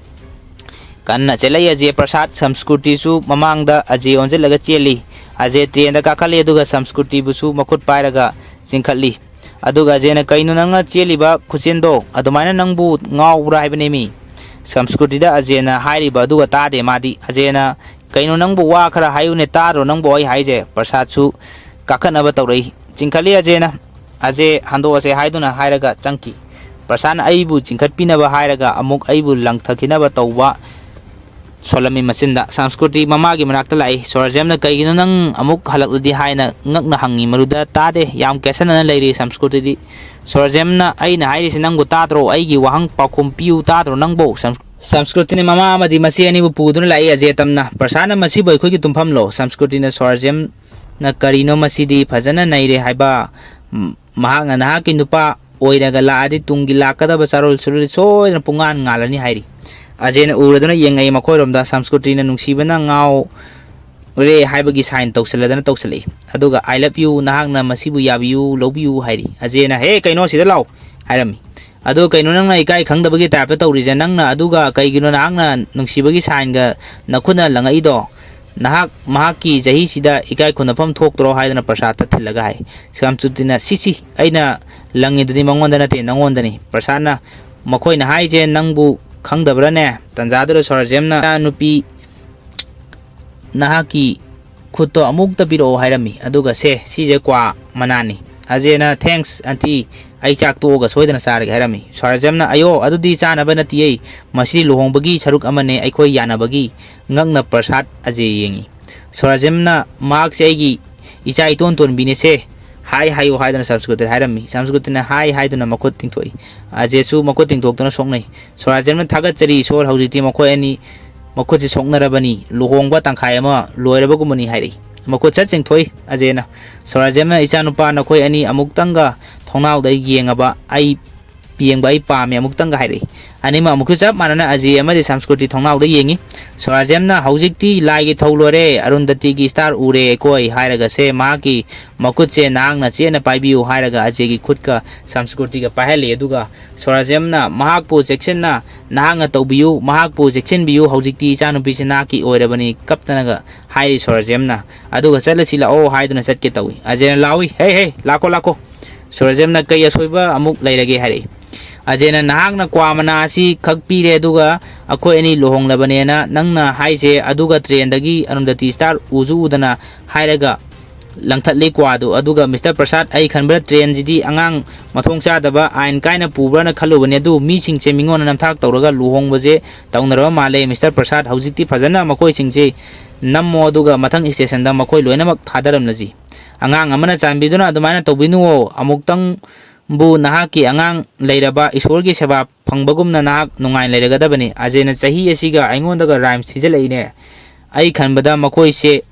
ꯀꯟꯅ ꯆꯦꯜꯂꯛꯏ ꯑꯖꯦ ꯄ꯭ꯔꯁꯥꯗ꯫ ꯁꯪꯁꯀ꯭ꯔꯤꯇꯤꯁꯨ ꯃꯃꯥꯡꯗ ꯑꯖꯦ ꯑꯣꯟꯁꯤꯜꯂꯒ ꯆꯦꯜꯂꯤ꯫ ꯑꯖꯦ ꯇ꯭ꯔꯦꯟꯗ ꯀꯥꯈꯠꯂꯤ, ꯑꯗꯨꯒ ꯁꯪꯁꯀ꯭ꯔꯤꯇꯤꯕꯨꯁꯨ ꯃꯈꯨꯠ ꯄꯥꯏꯔꯒ ꯆꯤꯡꯈꯠꯂꯤ꯫ ꯑꯗꯨꯒ ꯑꯖꯦꯅ, "ꯀꯩꯅꯣ ꯅꯪꯅ ꯆꯦꯜꯂꯤꯕ ꯈꯨꯆꯦꯟꯗꯣ? ꯑꯗꯨꯃꯥꯏꯅ ꯅꯪꯕꯨ ꯉꯥꯎꯕ꯭ꯔꯥ ꯍꯥꯏꯕꯅꯦꯃꯤ?" ꯁꯪꯁꯀ꯭ꯔꯤꯇꯤꯗ ꯑꯖꯦꯅ ꯍꯥꯏꯔꯤꯕ ꯑꯗꯨꯒ ꯇꯥꯗꯦ ꯃꯥꯗꯤ꯫ ꯑꯖꯦꯅ, "ꯀꯩꯅꯣ ꯅꯪꯕꯨ ꯋꯥ ꯈꯔ ꯍꯥꯏꯌꯨꯅꯦ, ꯇꯥꯗ꯭ꯔꯣ ꯅꯪꯕꯨ ꯑꯩ ꯍꯥꯏꯁꯦ?" ꯄ꯭ꯔꯁꯥꯗꯁꯨ ꯀꯥꯈꯠꯅꯕ ꯇꯧꯔꯛꯏ꯫ ꯆꯤꯡꯈꯠꯂꯤ ꯑꯖꯦꯅ꯫ ꯑꯖꯦ ꯍꯟꯗꯣꯛꯑꯁꯦ ꯍꯥꯏꯗꯨꯅ ꯍꯥꯏꯔꯒ ꯆꯪꯈꯤ꯫ ꯄ꯭ꯔꯁꯥꯗꯅ ꯑꯩꯕꯨ ꯆꯤꯡꯈꯠꯄꯤꯅꯕ ꯍꯥꯏꯔꯒ ꯑꯃꯨꯛ ꯑꯩꯕꯨ ꯂꯪꯊꯈꯤꯅꯕ ꯇꯧꯕ ꯁꯣꯜꯂꯝꯃꯤ ꯃꯆꯤꯟꯗ꯫ ꯁꯪꯁꯀ꯭ꯔꯤꯇꯤ ꯃꯃꯥꯒꯤ ꯃꯅꯥꯛꯇ ꯂꯥꯛꯏ꯫ ꯁꯣꯔꯥꯖꯦꯝꯅ, "ꯀꯩꯒꯤꯅꯣ ꯅꯪ ꯑꯃꯨꯛ ꯍꯜꯂꯛꯂꯗꯤ?" ꯍꯥꯏꯅ ꯉꯛꯅ ꯍꯪꯉꯤ꯫ ꯃꯗꯨꯗ ꯇꯥꯗꯦ, ꯌꯥꯝ ꯀꯦꯁꯟꯅꯅ ꯂꯩꯔꯤ ꯁꯪꯁꯀ꯭ꯔꯤꯇꯤꯗꯤ꯫ ꯁꯣꯔꯥꯖꯦꯝꯅ, "ꯑꯩꯅ ꯍꯥꯏꯔꯤꯁꯤ ꯅꯪꯕꯨ ꯇꯥꯗ꯭ꯔꯣ? ꯑꯩꯒꯤ ꯋꯥꯍꯪ ꯄꯥꯎꯈꯨꯝ ꯄꯤꯌꯨ ꯇꯥꯗ꯭ꯔꯣ ꯅꯪꯕꯨ?" ꯁꯪ-, ꯁꯪꯁꯀ꯭ꯔꯤꯇꯤꯅ ꯃꯃꯥ ꯑꯃꯗꯤ ꯃꯆꯦ ꯑꯅꯤꯕꯨ ꯄꯨꯗꯨꯅ ꯂꯥꯛꯏ ꯑꯖꯦ ꯇꯝꯅ꯫ ꯄ꯭ꯔꯁꯥꯗꯅ, "ꯃꯁꯤꯕꯨ ꯑꯩꯈꯣꯏꯒꯤ ꯇꯨꯝꯐꯝꯂꯣ?" ꯁꯪꯁꯀ꯭ꯔꯤꯇꯤꯅ ꯁꯣꯔꯥꯖꯦꯝ "ꯅ ꯀꯔꯤꯅꯣ ꯃꯁꯤꯗꯤ ꯐꯖꯅ ꯅꯩꯔꯦ ꯍꯥꯏꯕ꯫ ꯃ-, ꯃꯍꯥꯛꯅ ꯅꯍꯥꯛꯀꯤ ꯅꯨꯄꯥ ꯑꯣꯏꯔꯒ ꯂꯥꯛꯑꯗꯤ ꯇꯨꯡꯒꯤ ꯂꯥꯛꯀꯗꯕ ꯆꯥꯔꯣꯜ ꯁꯨꯔꯣꯜ ꯁꯣꯏꯗꯅ ꯄꯨꯡꯉꯥꯟ ꯉꯥꯜꯂꯅꯤ" ꯍꯥꯏꯔꯤ꯫ ꯑꯖꯦꯅ ꯎꯔꯗꯨꯅ ꯌꯦꯡꯉꯛꯏ ꯃꯈꯣꯏꯔꯣꯝꯗ꯫ ꯁꯪꯁꯀ꯭ꯔꯤꯇꯤꯅ ꯅꯨꯡꯁꯤꯕꯅ ꯉꯥꯎꯔꯦ ꯍꯥꯏꯕꯒꯤ ꯁꯥꯏꯟ ꯇꯧꯁꯤꯜꯂꯗꯅ ꯇꯧꯁꯤꯜꯂꯛꯏ꯫ ꯑꯗꯨꯒ "I love you, ꯅꯍꯥꯛꯅ ꯃꯁꯤꯕꯨ ꯌꯥꯕꯤꯌꯨ, ꯂꯧꯕꯤꯌꯨ" ꯍꯥꯏꯔꯤ꯫ ꯑꯖꯦꯅ "ꯍꯦ, ꯀꯩꯅꯣ, ꯁꯤꯗ ꯂꯥꯎ" ꯍꯥꯏꯔꯝꯃꯤ꯫ "ꯑꯗꯣ ꯀꯩꯅꯣ ꯅꯪꯅ ꯏꯀꯥꯏ ꯈꯪꯗꯕꯒꯤ ꯇꯥꯏꯞꯇ ꯇꯧꯔꯤꯁꯦ? ꯅꯪꯅ ꯑꯗꯨꯒ ꯀꯩꯒꯤꯅꯣ ꯅꯍꯥꯛꯅ ꯅꯨꯡꯁꯤꯕꯒꯤ ꯁꯥꯏꯟꯒ ꯅꯈꯨꯠꯅ ꯂꯪꯉꯛꯏꯗꯣ? ꯅꯍꯥꯛ ꯃꯍꯥꯛꯀꯤ ꯆꯍꯤꯁꯤꯗ ꯏꯀꯥꯏ ꯈꯨꯝꯅꯐꯝ ꯊꯣꯛꯇ꯭ꯔꯣ?" ꯍꯥꯏꯗꯅ ꯄ꯭ꯔꯁꯥꯗꯇ ꯊꯤꯜꯂꯒ ꯍꯥꯏ꯫ ꯁꯪꯁꯀ꯭ꯔꯤꯇꯤꯅ "ꯁꯤ, ꯁꯤ, ꯑꯩꯅ ꯂꯪꯉꯤꯗꯨꯗꯤ ꯃꯉꯣꯟꯗ ꯅꯠꯇꯦ, ꯅꯉꯣꯟꯗꯅꯤ꯫ ꯄ꯭ꯔꯁꯥꯗꯅ ꯃꯈꯣꯏꯅ ꯍꯥꯏꯁꯦ ꯅꯪꯕꯨ ꯈꯪꯗꯕ꯭ꯔꯥꯅꯦ?" ꯇꯟꯖꯥꯗꯨꯗ ꯁꯣꯔꯥꯖꯦꯝꯅ ꯅꯨꯄꯤ ꯅꯍꯥꯛꯀꯤ ꯈꯨꯠꯇꯣ ꯑꯃꯨꯛꯇ ꯄꯤꯔꯛꯑꯣ ꯍꯥꯏꯔꯝꯃꯤ꯫ ꯑꯗꯨꯒ "ꯁꯦ, ꯁꯤꯁꯦ ꯀ꯭ꯋꯥ ꯃꯅꯥꯅꯤ"꯫ ꯑꯖꯦꯅ "Thanks, aunty, ꯑꯩ ꯆꯥꯛ ꯇꯣꯛꯑꯒ ꯁꯣꯏꯗꯅ ꯆꯥꯔꯒꯦ" ꯍꯥꯏꯔꯝꯃꯤ꯫ ꯁꯣꯔꯥꯖꯦꯝꯅ "ꯑꯌꯣ, ꯑꯗꯨꯗꯤ ꯆꯥꯅꯕ ꯅꯠꯇꯤꯌꯦ, ꯃꯁꯤ ꯂꯨꯍꯣꯡꯕꯒꯤ ꯁꯔꯨꯛ ꯑꯃꯅꯦ, ꯑꯩꯈꯣꯏ ꯌꯥꯅꯕꯒꯤ"꯫ ꯉꯛꯅ ꯄ꯭ꯔꯁꯥꯗ ꯑꯖꯦ ꯌꯦꯡꯉꯤ꯫ ꯁꯣꯔꯥꯖꯦꯝꯅ "ꯃꯍꯥꯛꯁꯦ ꯑꯩꯒꯤ ꯏꯆꯥ ꯏꯇꯣꯟ ꯇꯣꯟꯕꯤꯅꯦꯁꯦ, ꯍꯥꯏ ꯍꯥꯏꯌꯨ" ꯍꯥꯏꯗꯨꯅ ꯁꯪꯁꯀ꯭ꯔꯤꯇꯗ ꯍꯥꯏꯔꯝꯃꯤ꯫ ꯁꯪꯁꯀ꯭ꯔꯤꯇꯅ "ꯍꯥꯏ" ꯍꯥꯏꯗꯨꯅ ꯃꯈꯨꯠ ꯇꯤꯡꯊꯣꯛꯏ꯫ ꯑꯖꯦꯁꯨ ꯃꯈꯨꯠ ꯇꯤꯡꯊꯣꯛꯇꯨꯅ ꯁꯣꯛꯅꯩ꯫ ꯁꯣꯔꯥꯖꯦꯝꯅ "ꯊꯥꯒꯠꯆꯔꯤ ꯏꯁꯣꯔ, ꯍꯧꯖꯤꯛꯇꯤ ꯃꯈꯣꯏ ꯑꯅꯤ ꯃꯈꯨꯠꯁꯤ ꯁꯣꯛꯅꯔꯕꯅꯤ, ꯂꯨꯍꯣꯡꯕ ꯇꯪꯈꯥꯏ ꯑꯃ ꯂꯣꯏꯔꯕꯒꯨꯝꯕꯅꯤ" ꯍꯥꯏꯔꯛꯏ꯫ ꯃꯈꯨꯠ ꯁꯠ ꯆꯤꯡꯊꯣꯛꯏ꯫ ꯑꯖꯦꯅ "ꯁꯣꯔꯥꯖꯦꯝꯅ, ꯏꯆꯥꯅꯨꯄꯥ, ꯅꯈꯣꯏ ꯑꯅꯤ ꯑꯃꯨꯛꯇꯪꯒ ꯊꯣꯡꯅꯥꯎꯗ ꯌꯦꯡꯉꯕ ꯑꯩ ꯌꯦꯡꯕ ꯑꯩ ꯄꯥꯝꯃꯤ ꯑꯃꯨꯛꯇꯪꯒ" ꯍꯥꯏꯔꯛꯏ꯫ ꯑꯅꯤꯃꯛ ꯑꯃꯨꯛꯁꯨ ꯆꯞ ꯃꯥꯟꯅꯅ ꯑꯖꯦ ꯑꯃꯗꯤ ꯁꯪꯁꯀ꯭ꯔꯤꯇꯤ ꯊꯣꯡꯅꯥꯎꯗ ꯌꯦꯡꯉꯤ꯫ ꯁꯣꯔꯥꯖꯦꯝꯅ "ꯍꯧꯖꯤꯛꯇꯤ ꯂꯥꯏꯒꯤ ꯊꯧ ꯂꯣꯏꯔꯦ, ꯑꯔꯨꯟꯗꯇꯤꯒꯤ ꯁ꯭ꯇꯥꯔ ꯎꯔꯦ ꯑꯩꯈꯣꯏ" ꯍꯥꯏꯔꯒ "ꯁꯦ, ꯃꯍꯥꯛꯀꯤ ꯃꯈꯨꯠꯁꯦ ꯅꯍꯥꯛꯅ ꯆꯦꯠꯅ ꯄꯥꯏꯕꯤꯌꯨ" ꯍꯥꯏꯔꯒ ꯑꯖꯦꯒꯤ ꯈꯨꯠꯀ ꯁꯪꯁꯀ꯭ꯔꯤꯇꯤꯒ ꯄꯥꯏꯍꯜꯂꯤ꯫ ꯑꯗꯨꯒ ꯁꯣꯔꯥꯖꯦꯝꯅ "ꯃꯍꯥꯛꯄꯨ ꯆꯦꯛꯁꯤꯟꯅ ꯅꯍꯥꯛꯅ ꯇꯧꯕꯤꯌꯨ, ꯃꯍꯥꯛꯄꯨ ꯆꯦꯛꯁꯤꯟꯕꯤꯌꯨ, ꯍꯧꯖꯤꯛꯇꯤ ꯏꯆꯥꯅꯨꯄꯤꯁꯤ ꯅꯍꯥꯛꯀꯤ ꯑꯣꯏꯔꯕꯅꯤ" ꯀꯞꯇꯅꯒ ꯍꯥꯏꯔꯤ ꯁꯣꯔꯥꯖꯦꯝꯅ꯫ ꯑꯗꯨꯒ "ꯆꯠꯂꯁꯤ ꯂꯥꯛꯑꯣ" ꯍꯥꯏꯗꯨꯅ ꯆꯠꯀꯦ ꯇꯧꯏ꯫ ꯑꯖꯦꯅ ꯂꯥꯎꯏ, "ꯍꯦ, ꯍꯦ, ꯂꯥꯛꯈꯣ, ꯂꯥꯛꯈꯣ꯫ ꯁꯣꯔꯥꯖꯦꯝꯅ ꯀꯩ ꯑꯁꯣꯏꯕ ꯑꯃꯨꯛ ꯂꯩꯔꯒꯦ?" ꯍꯥꯏꯔꯛꯏ꯫ ꯑꯖꯦꯅ "ꯅꯍꯥꯛꯅ ꯀ꯭ꯋꯥ ꯃꯅꯥ ꯑꯁꯤ ꯈꯛ ꯄꯤꯔꯦ, ꯑꯗꯨꯒ ꯑꯩꯈꯣꯏ ꯑꯅꯤ ꯂꯨꯍꯣꯡꯂꯕꯅꯦꯅ ꯅꯪꯅ ꯍꯥꯏꯁꯦ, ꯑꯗꯨꯒ ꯇ꯭ꯔꯦꯟꯗꯒꯤ ꯑꯔꯨꯟꯗꯇꯤ ꯁ꯭ꯇꯥꯔ ꯎꯁꯨ ꯎꯗꯅ ꯍꯥꯏꯔꯒ ꯂꯪꯊꯠꯂꯤ ꯀ꯭ꯋꯥꯗꯨ꯫ ꯑꯗꯨꯒ ꯃꯤꯁꯇꯔ ꯄ꯭ꯔꯁꯥꯗ, ꯑꯩ ꯈꯟꯕꯗ ꯇ꯭ꯔꯦꯟꯁꯤꯗꯤ ꯑꯉꯥꯡ ꯃꯊꯣꯡ ꯆꯥꯗꯕ, ꯑꯥꯏꯟ ꯀꯥꯏꯅ ꯄꯨꯕ꯭ꯔꯥꯅ ꯈꯜꯂꯨꯕꯅꯤ, ꯑꯗꯨ ꯃꯤꯁꯤꯡꯁꯦ ꯃꯤꯉꯣꯟꯗ ꯅꯝꯊꯥꯛ ꯇꯧꯔꯒ ꯂꯨꯍꯣꯡꯕꯁꯦ ꯇꯧꯅꯔꯕ ꯃꯥꯜꯂꯦ꯫ ꯃꯤꯁꯇꯔ ꯄ꯭ꯔꯁꯥꯗ, ꯍꯧꯖꯤꯛꯇꯤ ꯐꯖꯅ ꯃꯈꯣꯏꯁꯤꯡꯁꯦ ꯅꯝꯃꯣ, ꯑꯗꯨꯒ ꯃꯊꯪ ꯁ꯭ꯇꯦꯁꯟꯗ ꯃꯈꯣꯏ ꯂꯣꯏꯅꯃꯛ ꯊꯥꯗꯔꯝꯂꯁꯤ꯫ ꯑꯉꯥꯡ ꯑꯃꯅ ꯆꯥꯟꯕꯤꯗꯨꯅ ꯑꯗꯨꯃꯥꯏꯅ ꯇꯧꯕꯤꯅꯨꯋꯣ꯫ ꯑꯃꯨꯛꯇꯪꯕꯨ ꯅꯍꯥꯛꯀꯤ ꯑꯉꯥꯡ ꯂꯩꯔꯕ ꯏꯁꯣꯔꯒꯤ ꯁꯦꯕꯥ ꯐꯪꯕꯒꯨꯝꯅ ꯅꯍꯥꯛ ꯅꯨꯡꯉꯥꯏꯅ ꯂꯩꯔꯒꯗꯕꯅꯤ꯫ ꯑꯖꯦꯅ ꯆꯍꯤ ꯑꯁꯤꯒ ꯑꯩꯉꯣꯟꯗꯒ ꯔꯥꯏꯝꯁ ꯊꯤꯖꯤꯜꯂꯛꯏꯅꯦ꯫ ꯑꯩ ꯈꯟꯕꯗ ꯃꯈꯣꯏꯁꯦ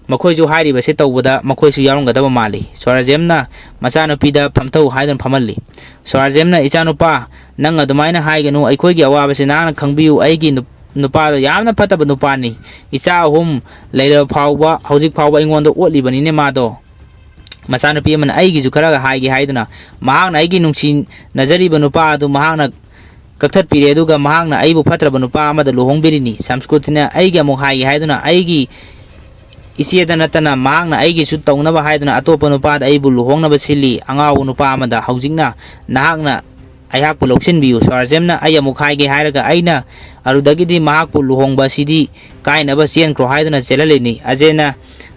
ꯃꯈꯣꯏꯁꯨ ꯍꯥꯏꯔꯤꯕꯁꯦ ꯇꯧꯕꯗ ꯃꯈꯣꯏꯁꯨ ꯌꯥꯎꯔꯝꯒꯗꯕ ꯃꯥꯜꯂꯤ꯫ ꯁ꯭ꯋꯔꯥꯖꯦꯝꯅ ꯃꯆꯥꯅꯨꯄꯤꯗ ꯐꯝꯊꯧ ꯍꯥꯏꯗꯨꯅ ꯐꯝꯍꯜꯂꯤ꯫ ꯁ꯭ꯋꯔꯥꯖꯦꯝꯅ, "ꯏꯆꯥꯅꯨꯄꯥ, ꯅꯪ ꯑꯗꯨꯃꯥꯏꯅ ꯍꯥꯏꯒꯅꯨ, ꯑꯩꯈꯣꯏꯒꯤ ꯑꯋꯥꯕꯁꯤ ꯅꯍꯥꯛꯅ ꯈꯪꯕꯤꯌꯨ꯫ ꯑꯩꯒꯤ ꯅꯨ-, ꯅꯨꯄꯥꯗꯣ ꯌꯥꯝꯅ ꯐꯠꯇꯕ ꯅꯨꯄꯥꯅꯤ꯫ ꯏꯆꯥ ꯑꯍꯨꯝ ꯂꯩꯔꯕ ꯐꯥꯎꯕ, ꯍꯧꯖꯤꯛ ꯐꯥꯎꯕ ꯑꯩꯉꯣꯟꯗ ꯑꯣꯠꯂꯤꯕꯅꯤꯅꯦ ꯃꯥꯗꯣ꯫ ꯃꯆꯥꯅꯨꯄꯤ ꯑꯃꯅ ꯑꯩꯒꯤꯁꯨ ꯈꯔꯒ ꯍꯥꯏꯒꯦ ꯍꯥꯏꯗꯨꯅ, ꯃꯍꯥꯛꯅ ꯑꯩꯒꯤ ꯅꯨꯡꯁꯤꯅꯖꯔꯤꯕ ꯅꯨꯄꯥ ꯑꯗꯨ ꯃꯍꯥꯛꯅ ꯀꯛꯊꯠꯄꯤꯔꯦ, ꯑꯗꯨꯒ ꯃꯍꯥꯛꯅ ꯑꯩꯕꯨ ꯐꯠꯇ꯭ꯔꯕ ꯅꯨꯄꯥ ꯑꯃꯗ ꯂꯨꯍꯣꯡꯕꯤꯔꯤꯅꯤ꯫ ꯁꯝꯁꯀ꯭ꯔꯤꯇꯤꯅ ꯑꯩꯒꯤ ꯑꯃꯨꯛ ꯍꯥꯏꯒꯦ ꯍꯥꯏꯗꯨꯅ ꯑꯩꯒꯤ ꯏꯆꯦꯗ ꯅꯠꯇꯅ ꯃꯍꯥꯛꯅ ꯑꯩꯒꯤꯁꯨ ꯇꯧꯅꯕ ꯍꯥꯏꯗꯨꯅ ꯑꯇꯣꯞꯄ ꯅꯨꯄꯥꯗ ꯑꯩꯕꯨ ꯂꯨꯍꯣꯡꯅꯕ ꯁꯤꯜꯂꯤ꯫ ꯑꯉꯥꯎꯕ ꯅꯨꯄꯥ ꯑꯃꯗ ꯍꯧꯖꯤꯛꯅ ꯅꯍꯥꯛꯅ ꯑꯩꯍꯥꯛꯄꯨ ꯂꯧꯁꯤꯟꯕꯤꯌꯨ꯫" ꯁ꯭ꯋꯔꯥꯖꯦꯝꯅ ꯑꯩ ꯑꯃꯨꯛ ꯍꯥꯏꯒꯦ ꯍꯥꯏꯔꯒ ꯑꯩꯅ ꯑꯗꯨꯗꯒꯤꯗꯤ ꯃꯍꯥꯛꯄꯨ ꯂꯨꯍꯣꯡꯕ ꯑꯁꯤꯗꯤ ꯀꯥꯏꯅꯕ ꯆꯦꯟꯈ꯭ꯔꯣ ꯍꯥꯏꯗꯨꯅ ꯆꯦꯜꯍꯜꯂꯤꯅꯤ꯫ ꯑꯖꯦꯅ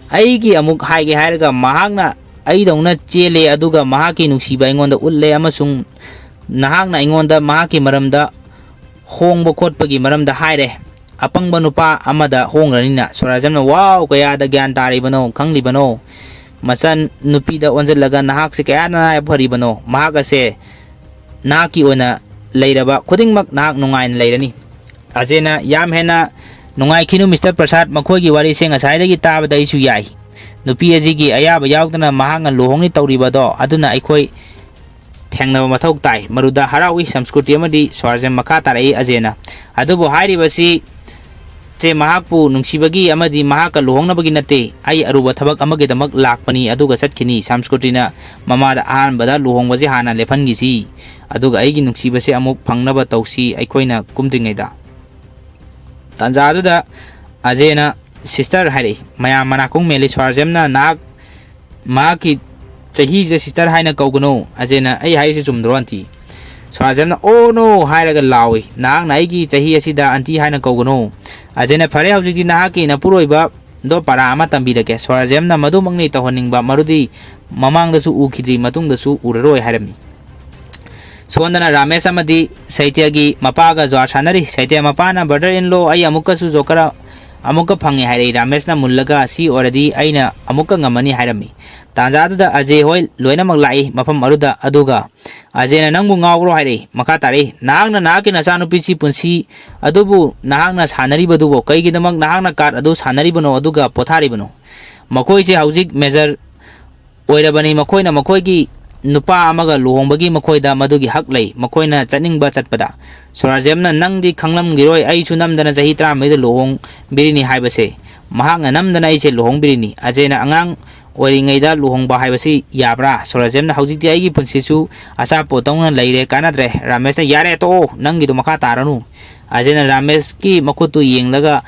ꯑꯩꯒꯤ ꯑꯃꯨꯛ ꯍꯥꯏꯒꯦ ꯍꯥꯏꯔꯒ ꯃꯍꯥꯛꯅ ꯑꯩꯗꯧꯅ ꯆꯦꯜꯂꯦ, ꯑꯗꯨꯒ ꯃꯍꯥꯛꯀꯤ ꯅꯨꯡꯁꯤꯕ ꯑꯩꯉꯣꯟꯗ ꯎꯠꯂꯦ ꯑꯃꯁꯨꯡ ꯅꯍꯥꯛꯅ ꯑꯩꯉꯣꯟꯗ ꯃꯍꯥꯛꯀꯤ ꯃꯔꯝꯗ ꯍꯣꯡꯕ ꯈꯣꯠꯄꯒꯤ ꯃꯔꯝꯗ ꯍꯥꯏꯔꯦ꯫ ꯑꯄꯪꯕ ꯅꯨꯄꯥ ꯑꯃꯗ ꯍꯣꯡꯈ꯭ꯔꯅꯤꯅ꯫ ꯁ꯭ꯋꯔꯥꯖꯝꯅ, "ꯋꯥꯎ, ꯀꯌꯥꯗ ꯒ꯭ꯌꯥꯟ ꯇꯥꯔꯤꯕꯅꯣ, ꯈꯪꯂꯤꯕꯅꯣ? ꯃꯆꯟ ꯅꯨꯄꯤꯗ ꯑꯣꯟꯁꯤꯜꯂꯒ ꯅꯍꯥꯛꯁꯦ ꯀꯌꯥꯗ ꯅꯥꯔꯥꯏꯕꯛ ꯐꯔꯤꯕꯅꯣ? ꯃꯍꯥꯛ ꯑꯁꯦ ꯅꯍꯥꯛꯀꯤ ꯑꯣꯏꯅ ꯂꯩꯔꯕ ꯈꯨꯗꯤꯡꯃꯛ ꯅꯍꯥꯛ ꯅꯨꯡꯉꯥꯏꯅ ꯂꯩꯔꯅꯤ꯫" ꯑꯖꯦꯅ, "ꯌꯥꯝ ꯍꯦꯟꯅ ꯅꯨꯡꯉꯥꯏꯈꯤꯅꯨ, ꯃꯤꯁꯇꯔ ꯄ꯭ꯔꯁꯥꯗ, ꯃꯈꯣꯏꯒꯤ ꯋꯥꯔꯤꯁꯦ ꯉꯁꯥꯏꯗꯒꯤ ꯇꯥꯕꯗ ꯑꯩꯁꯨ ꯌꯥꯏ꯫ ꯅꯨꯄꯤ ꯑꯁꯤꯒꯤ ꯑꯌꯥꯕ ꯌꯥꯎꯗꯅ ꯃꯍꯥꯛꯅ ꯂꯨꯍꯣꯡꯅꯤ ꯇꯧꯔꯤꯕꯗꯣ, ꯑꯗꯨꯅ ꯑꯩꯈꯣꯏ ꯊꯦꯡꯅꯕ ꯃꯊꯧ ꯇꯥꯏ꯫" ꯃꯔꯨꯗ ꯍꯔꯥꯎꯏ ꯁꯝꯁꯀ꯭ꯔꯤꯇꯤ ꯑꯃꯗꯤ ꯁ꯭ꯋꯔꯥꯖ꯭ꯌꯝ꯫ ꯃꯈꯥ ꯇꯥꯔꯛꯏ ꯑꯖꯦꯅ, "ꯑꯗꯨꯕꯨ ꯍꯥꯏꯔꯤꯕꯁꯤ ꯁꯦ ꯃꯍꯥꯛꯄꯨ ꯅꯨꯡꯁꯤꯕꯒꯤ ꯑꯃꯗꯤ ꯃꯍꯥꯛꯀ ꯂꯨꯍꯣꯡꯅꯕꯒꯤ ꯅꯠꯇꯦ꯫ ꯑꯩ ꯑꯔꯨꯕ ꯊꯕꯛ ꯑꯃꯒꯤꯗꯃꯛ ꯂꯥꯛꯄꯅꯤ, ꯑꯗꯨꯒ ꯆꯠꯈꯤꯅꯤ꯫" ꯁꯝꯁꯀ꯭ꯔꯤꯇꯤꯅ ꯃꯃꯥꯗ, "ꯑꯍꯥꯟꯕꯗ ꯂꯨꯍꯣꯡꯕꯁꯦ ꯍꯥꯟꯅ ꯂꯦꯞꯍꯟꯈꯤꯁꯤ, ꯑꯗꯨꯒ ꯑꯩꯒꯤ ꯅꯨꯡꯁꯤꯕꯁꯦ ꯑꯃꯨꯛ ꯐꯪꯅꯕ ꯇꯧꯁꯤ ꯑꯩꯈꯣꯏꯅ ꯀꯨꯝꯗ꯭ꯔꯤꯉꯩꯗ꯫" ꯇꯥꯟꯖꯥꯗꯨꯗ ꯑꯖꯦꯅ, "ꯁꯤꯁꯇꯔ," ꯍꯥꯏꯔꯛꯏ꯫ ꯃꯌꯥꯝ ꯃꯅꯥꯀꯣꯡ ꯃꯦꯜꯂꯤ꯫ ꯁ꯭ꯋꯔꯥꯖ꯭ꯌꯝꯅ, "ꯅꯍꯥꯛ, ꯃꯍꯥꯛꯀꯤ ꯆꯍꯤꯁꯦ ꯁꯤꯁꯇꯔ ꯍꯥꯏꯅ ꯀꯧꯒꯅꯨ꯫" ꯑꯖꯦꯅ, "ꯑꯩ ꯍꯥꯏꯔꯤꯁꯤ ꯆꯨꯝꯗ꯭ꯔꯣ, ꯑꯟꯇꯤ?" ꯁ꯭ꯋꯔꯥꯖ꯭ꯌꯝꯅ, "ꯑꯣ ꯅꯣ!" ꯍꯥꯏꯔꯒ ꯂꯥꯎꯏ, "ꯅꯍꯥꯛꯅ ꯑꯩꯒꯤ ꯆꯍꯤ ꯑꯁꯤꯗ ꯑꯟꯇꯤ ꯍꯥꯏꯅ ꯀꯧꯒꯅꯨ꯫" ꯑꯖꯦꯅ, "ꯐꯔꯦ, ꯍꯧꯖꯤꯛꯇꯤ ꯅꯍꯥꯛꯀꯤ ꯅꯄꯨꯔꯣꯏꯕꯗꯣ ꯄꯔꯥ ꯑꯃ ꯇꯝꯕꯤꯔꯒꯦ꯫" ꯁ꯭ꯋꯔꯥꯖ꯭ꯌꯝꯅ ꯃꯗꯨꯃꯛꯅꯤ ꯇꯧꯍꯟꯅꯤꯡꯕ, ꯃꯔꯨꯗꯤ ꯃꯃꯥꯡꯗꯁꯨ ꯎꯈꯤꯗ꯭ꯔꯤ, ꯃꯇꯨꯡꯗꯁꯨ ꯎꯔꯔꯣꯏ ꯍꯥꯏꯔꯝꯃꯤ꯫ ꯁꯣꯝꯗꯅ ꯔꯥꯃꯦꯁ ꯑꯃꯗꯤ ꯁꯩꯇ꯭ꯌꯒꯤ ꯃꯄꯥꯒ ꯖ꯭ꯋꯥꯔ ꯁꯥꯟꯅꯔꯤ꯫ ꯁꯩꯇ꯭ꯌ ꯃꯄꯥꯅ, "Brother in law, ꯑꯩ ꯑꯃꯨꯛꯀꯁꯨ ꯖꯣꯀꯔ ꯑꯃꯨꯛꯀ ꯐꯪꯉꯦ," ꯍꯥꯏꯔꯛꯏ꯫ ꯔꯥꯃꯦꯁꯅ ꯃꯨꯜꯂꯒ, "ꯁꯤ ꯑꯣꯏꯔꯗꯤ ꯑꯩꯅ ꯑꯃꯨꯛꯀ ꯉꯝꯃꯅꯤ," ꯍꯥꯏꯔꯝꯃꯤ꯫ ꯇꯥꯟꯖꯥꯗꯨꯗ ꯑꯖꯦ ꯍꯣꯏ ꯂꯣꯏꯅꯃꯛ ꯂꯥꯛꯏ ꯃꯐꯝ ꯑꯗꯨꯗ, ꯑꯗꯨꯒ ꯑꯖꯦꯅ, "ꯅꯪꯕꯨ ꯉꯥꯎꯕ꯭ꯔꯣ?" ꯍꯥꯏꯔꯛꯏ꯫ ꯃꯈꯥ ꯇꯥꯔꯛꯏ, "ꯅꯍꯥꯛꯅ ꯅꯍꯥꯛꯀꯤ ꯅꯆꯥꯅꯨꯄꯤꯁꯤ ꯄꯨꯟꯁꯤ ꯑꯗꯨꯕꯨ ꯅꯍꯥꯛꯅ ꯁꯥꯟꯅꯔꯤꯕꯗꯨꯕꯨ ꯀꯩꯒꯤꯗꯃꯛ ꯅꯍꯥꯛꯅ ꯀꯥꯔꯠ ꯑꯗꯨ ꯁꯥꯟꯅꯔꯤꯕꯅꯣ ꯑꯗꯨꯒ ꯄꯣꯊꯥꯔꯤꯕꯅꯣ? ꯃꯈꯣꯏꯁꯦ ꯍꯧꯖꯤꯛ ꯃꯦꯖꯔ ꯑꯣꯏꯔꯕꯅꯤ꯫ ꯃꯈꯣꯏꯅ ꯃꯈꯣꯏꯒꯤ ꯅꯨꯄꯥ ꯑꯃꯒ ꯂꯨꯍꯣꯡꯕꯒꯤ ꯃꯈꯣꯏꯗ ꯃꯗꯨꯒꯤ ꯍꯛ ꯂꯩ꯫ ꯃꯈꯣꯏꯅ ꯆꯠꯅꯤꯡꯕ ꯆꯠꯄꯗ꯫" ꯁꯣꯔꯥꯖꯦꯝꯅ, "ꯅꯪꯗꯤ ꯈꯪꯂꯝꯈꯤꯔꯣꯏ, ꯑꯩꯁꯨ ꯅꯝꯗꯅ ꯆꯍꯤ ꯇꯔꯥꯃꯔꯤꯗ ꯂꯨꯍꯣꯡꯕꯤꯔꯤꯅꯤ ꯍꯥꯏꯕꯁꯦ꯫ ꯃꯍꯥꯛꯅ ꯅꯝꯗꯅ ꯑꯩꯁꯦ ꯂꯨꯍꯣꯡꯕꯤꯔꯤꯅꯤ꯫" ꯑꯖꯦꯅ, "ꯑꯉꯥꯡ ꯑꯣꯏꯔꯤꯉꯩꯗ ꯂꯨꯍꯣꯡꯕ ꯍꯥꯏꯕꯁꯤ ꯌꯥꯕ꯭ꯔꯥ?" ꯁꯣꯔꯥꯖꯦꯝꯅ, "ꯍꯧꯖꯤꯛꯇꯤ ꯑꯩꯒꯤ ꯄꯨꯟꯁꯤꯁꯨ ꯑꯆꯥꯄꯣꯠꯇꯧꯅ ꯂꯩꯔꯦ, ꯀꯥꯟꯅꯗ꯭ꯔꯦ꯫" ꯔꯥꯃꯦꯁꯅ, "ꯌꯥꯔꯦ, ꯇꯣꯛꯑꯣ, ꯅꯪꯒꯤꯗꯣ ꯃꯈꯥ ꯇꯥꯔꯅꯨ꯫" ꯑꯖꯦꯅ ꯔꯥꯃꯦꯁꯀꯤ ꯃꯈꯨꯠꯇꯨ ꯌꯦꯡꯂꯒ,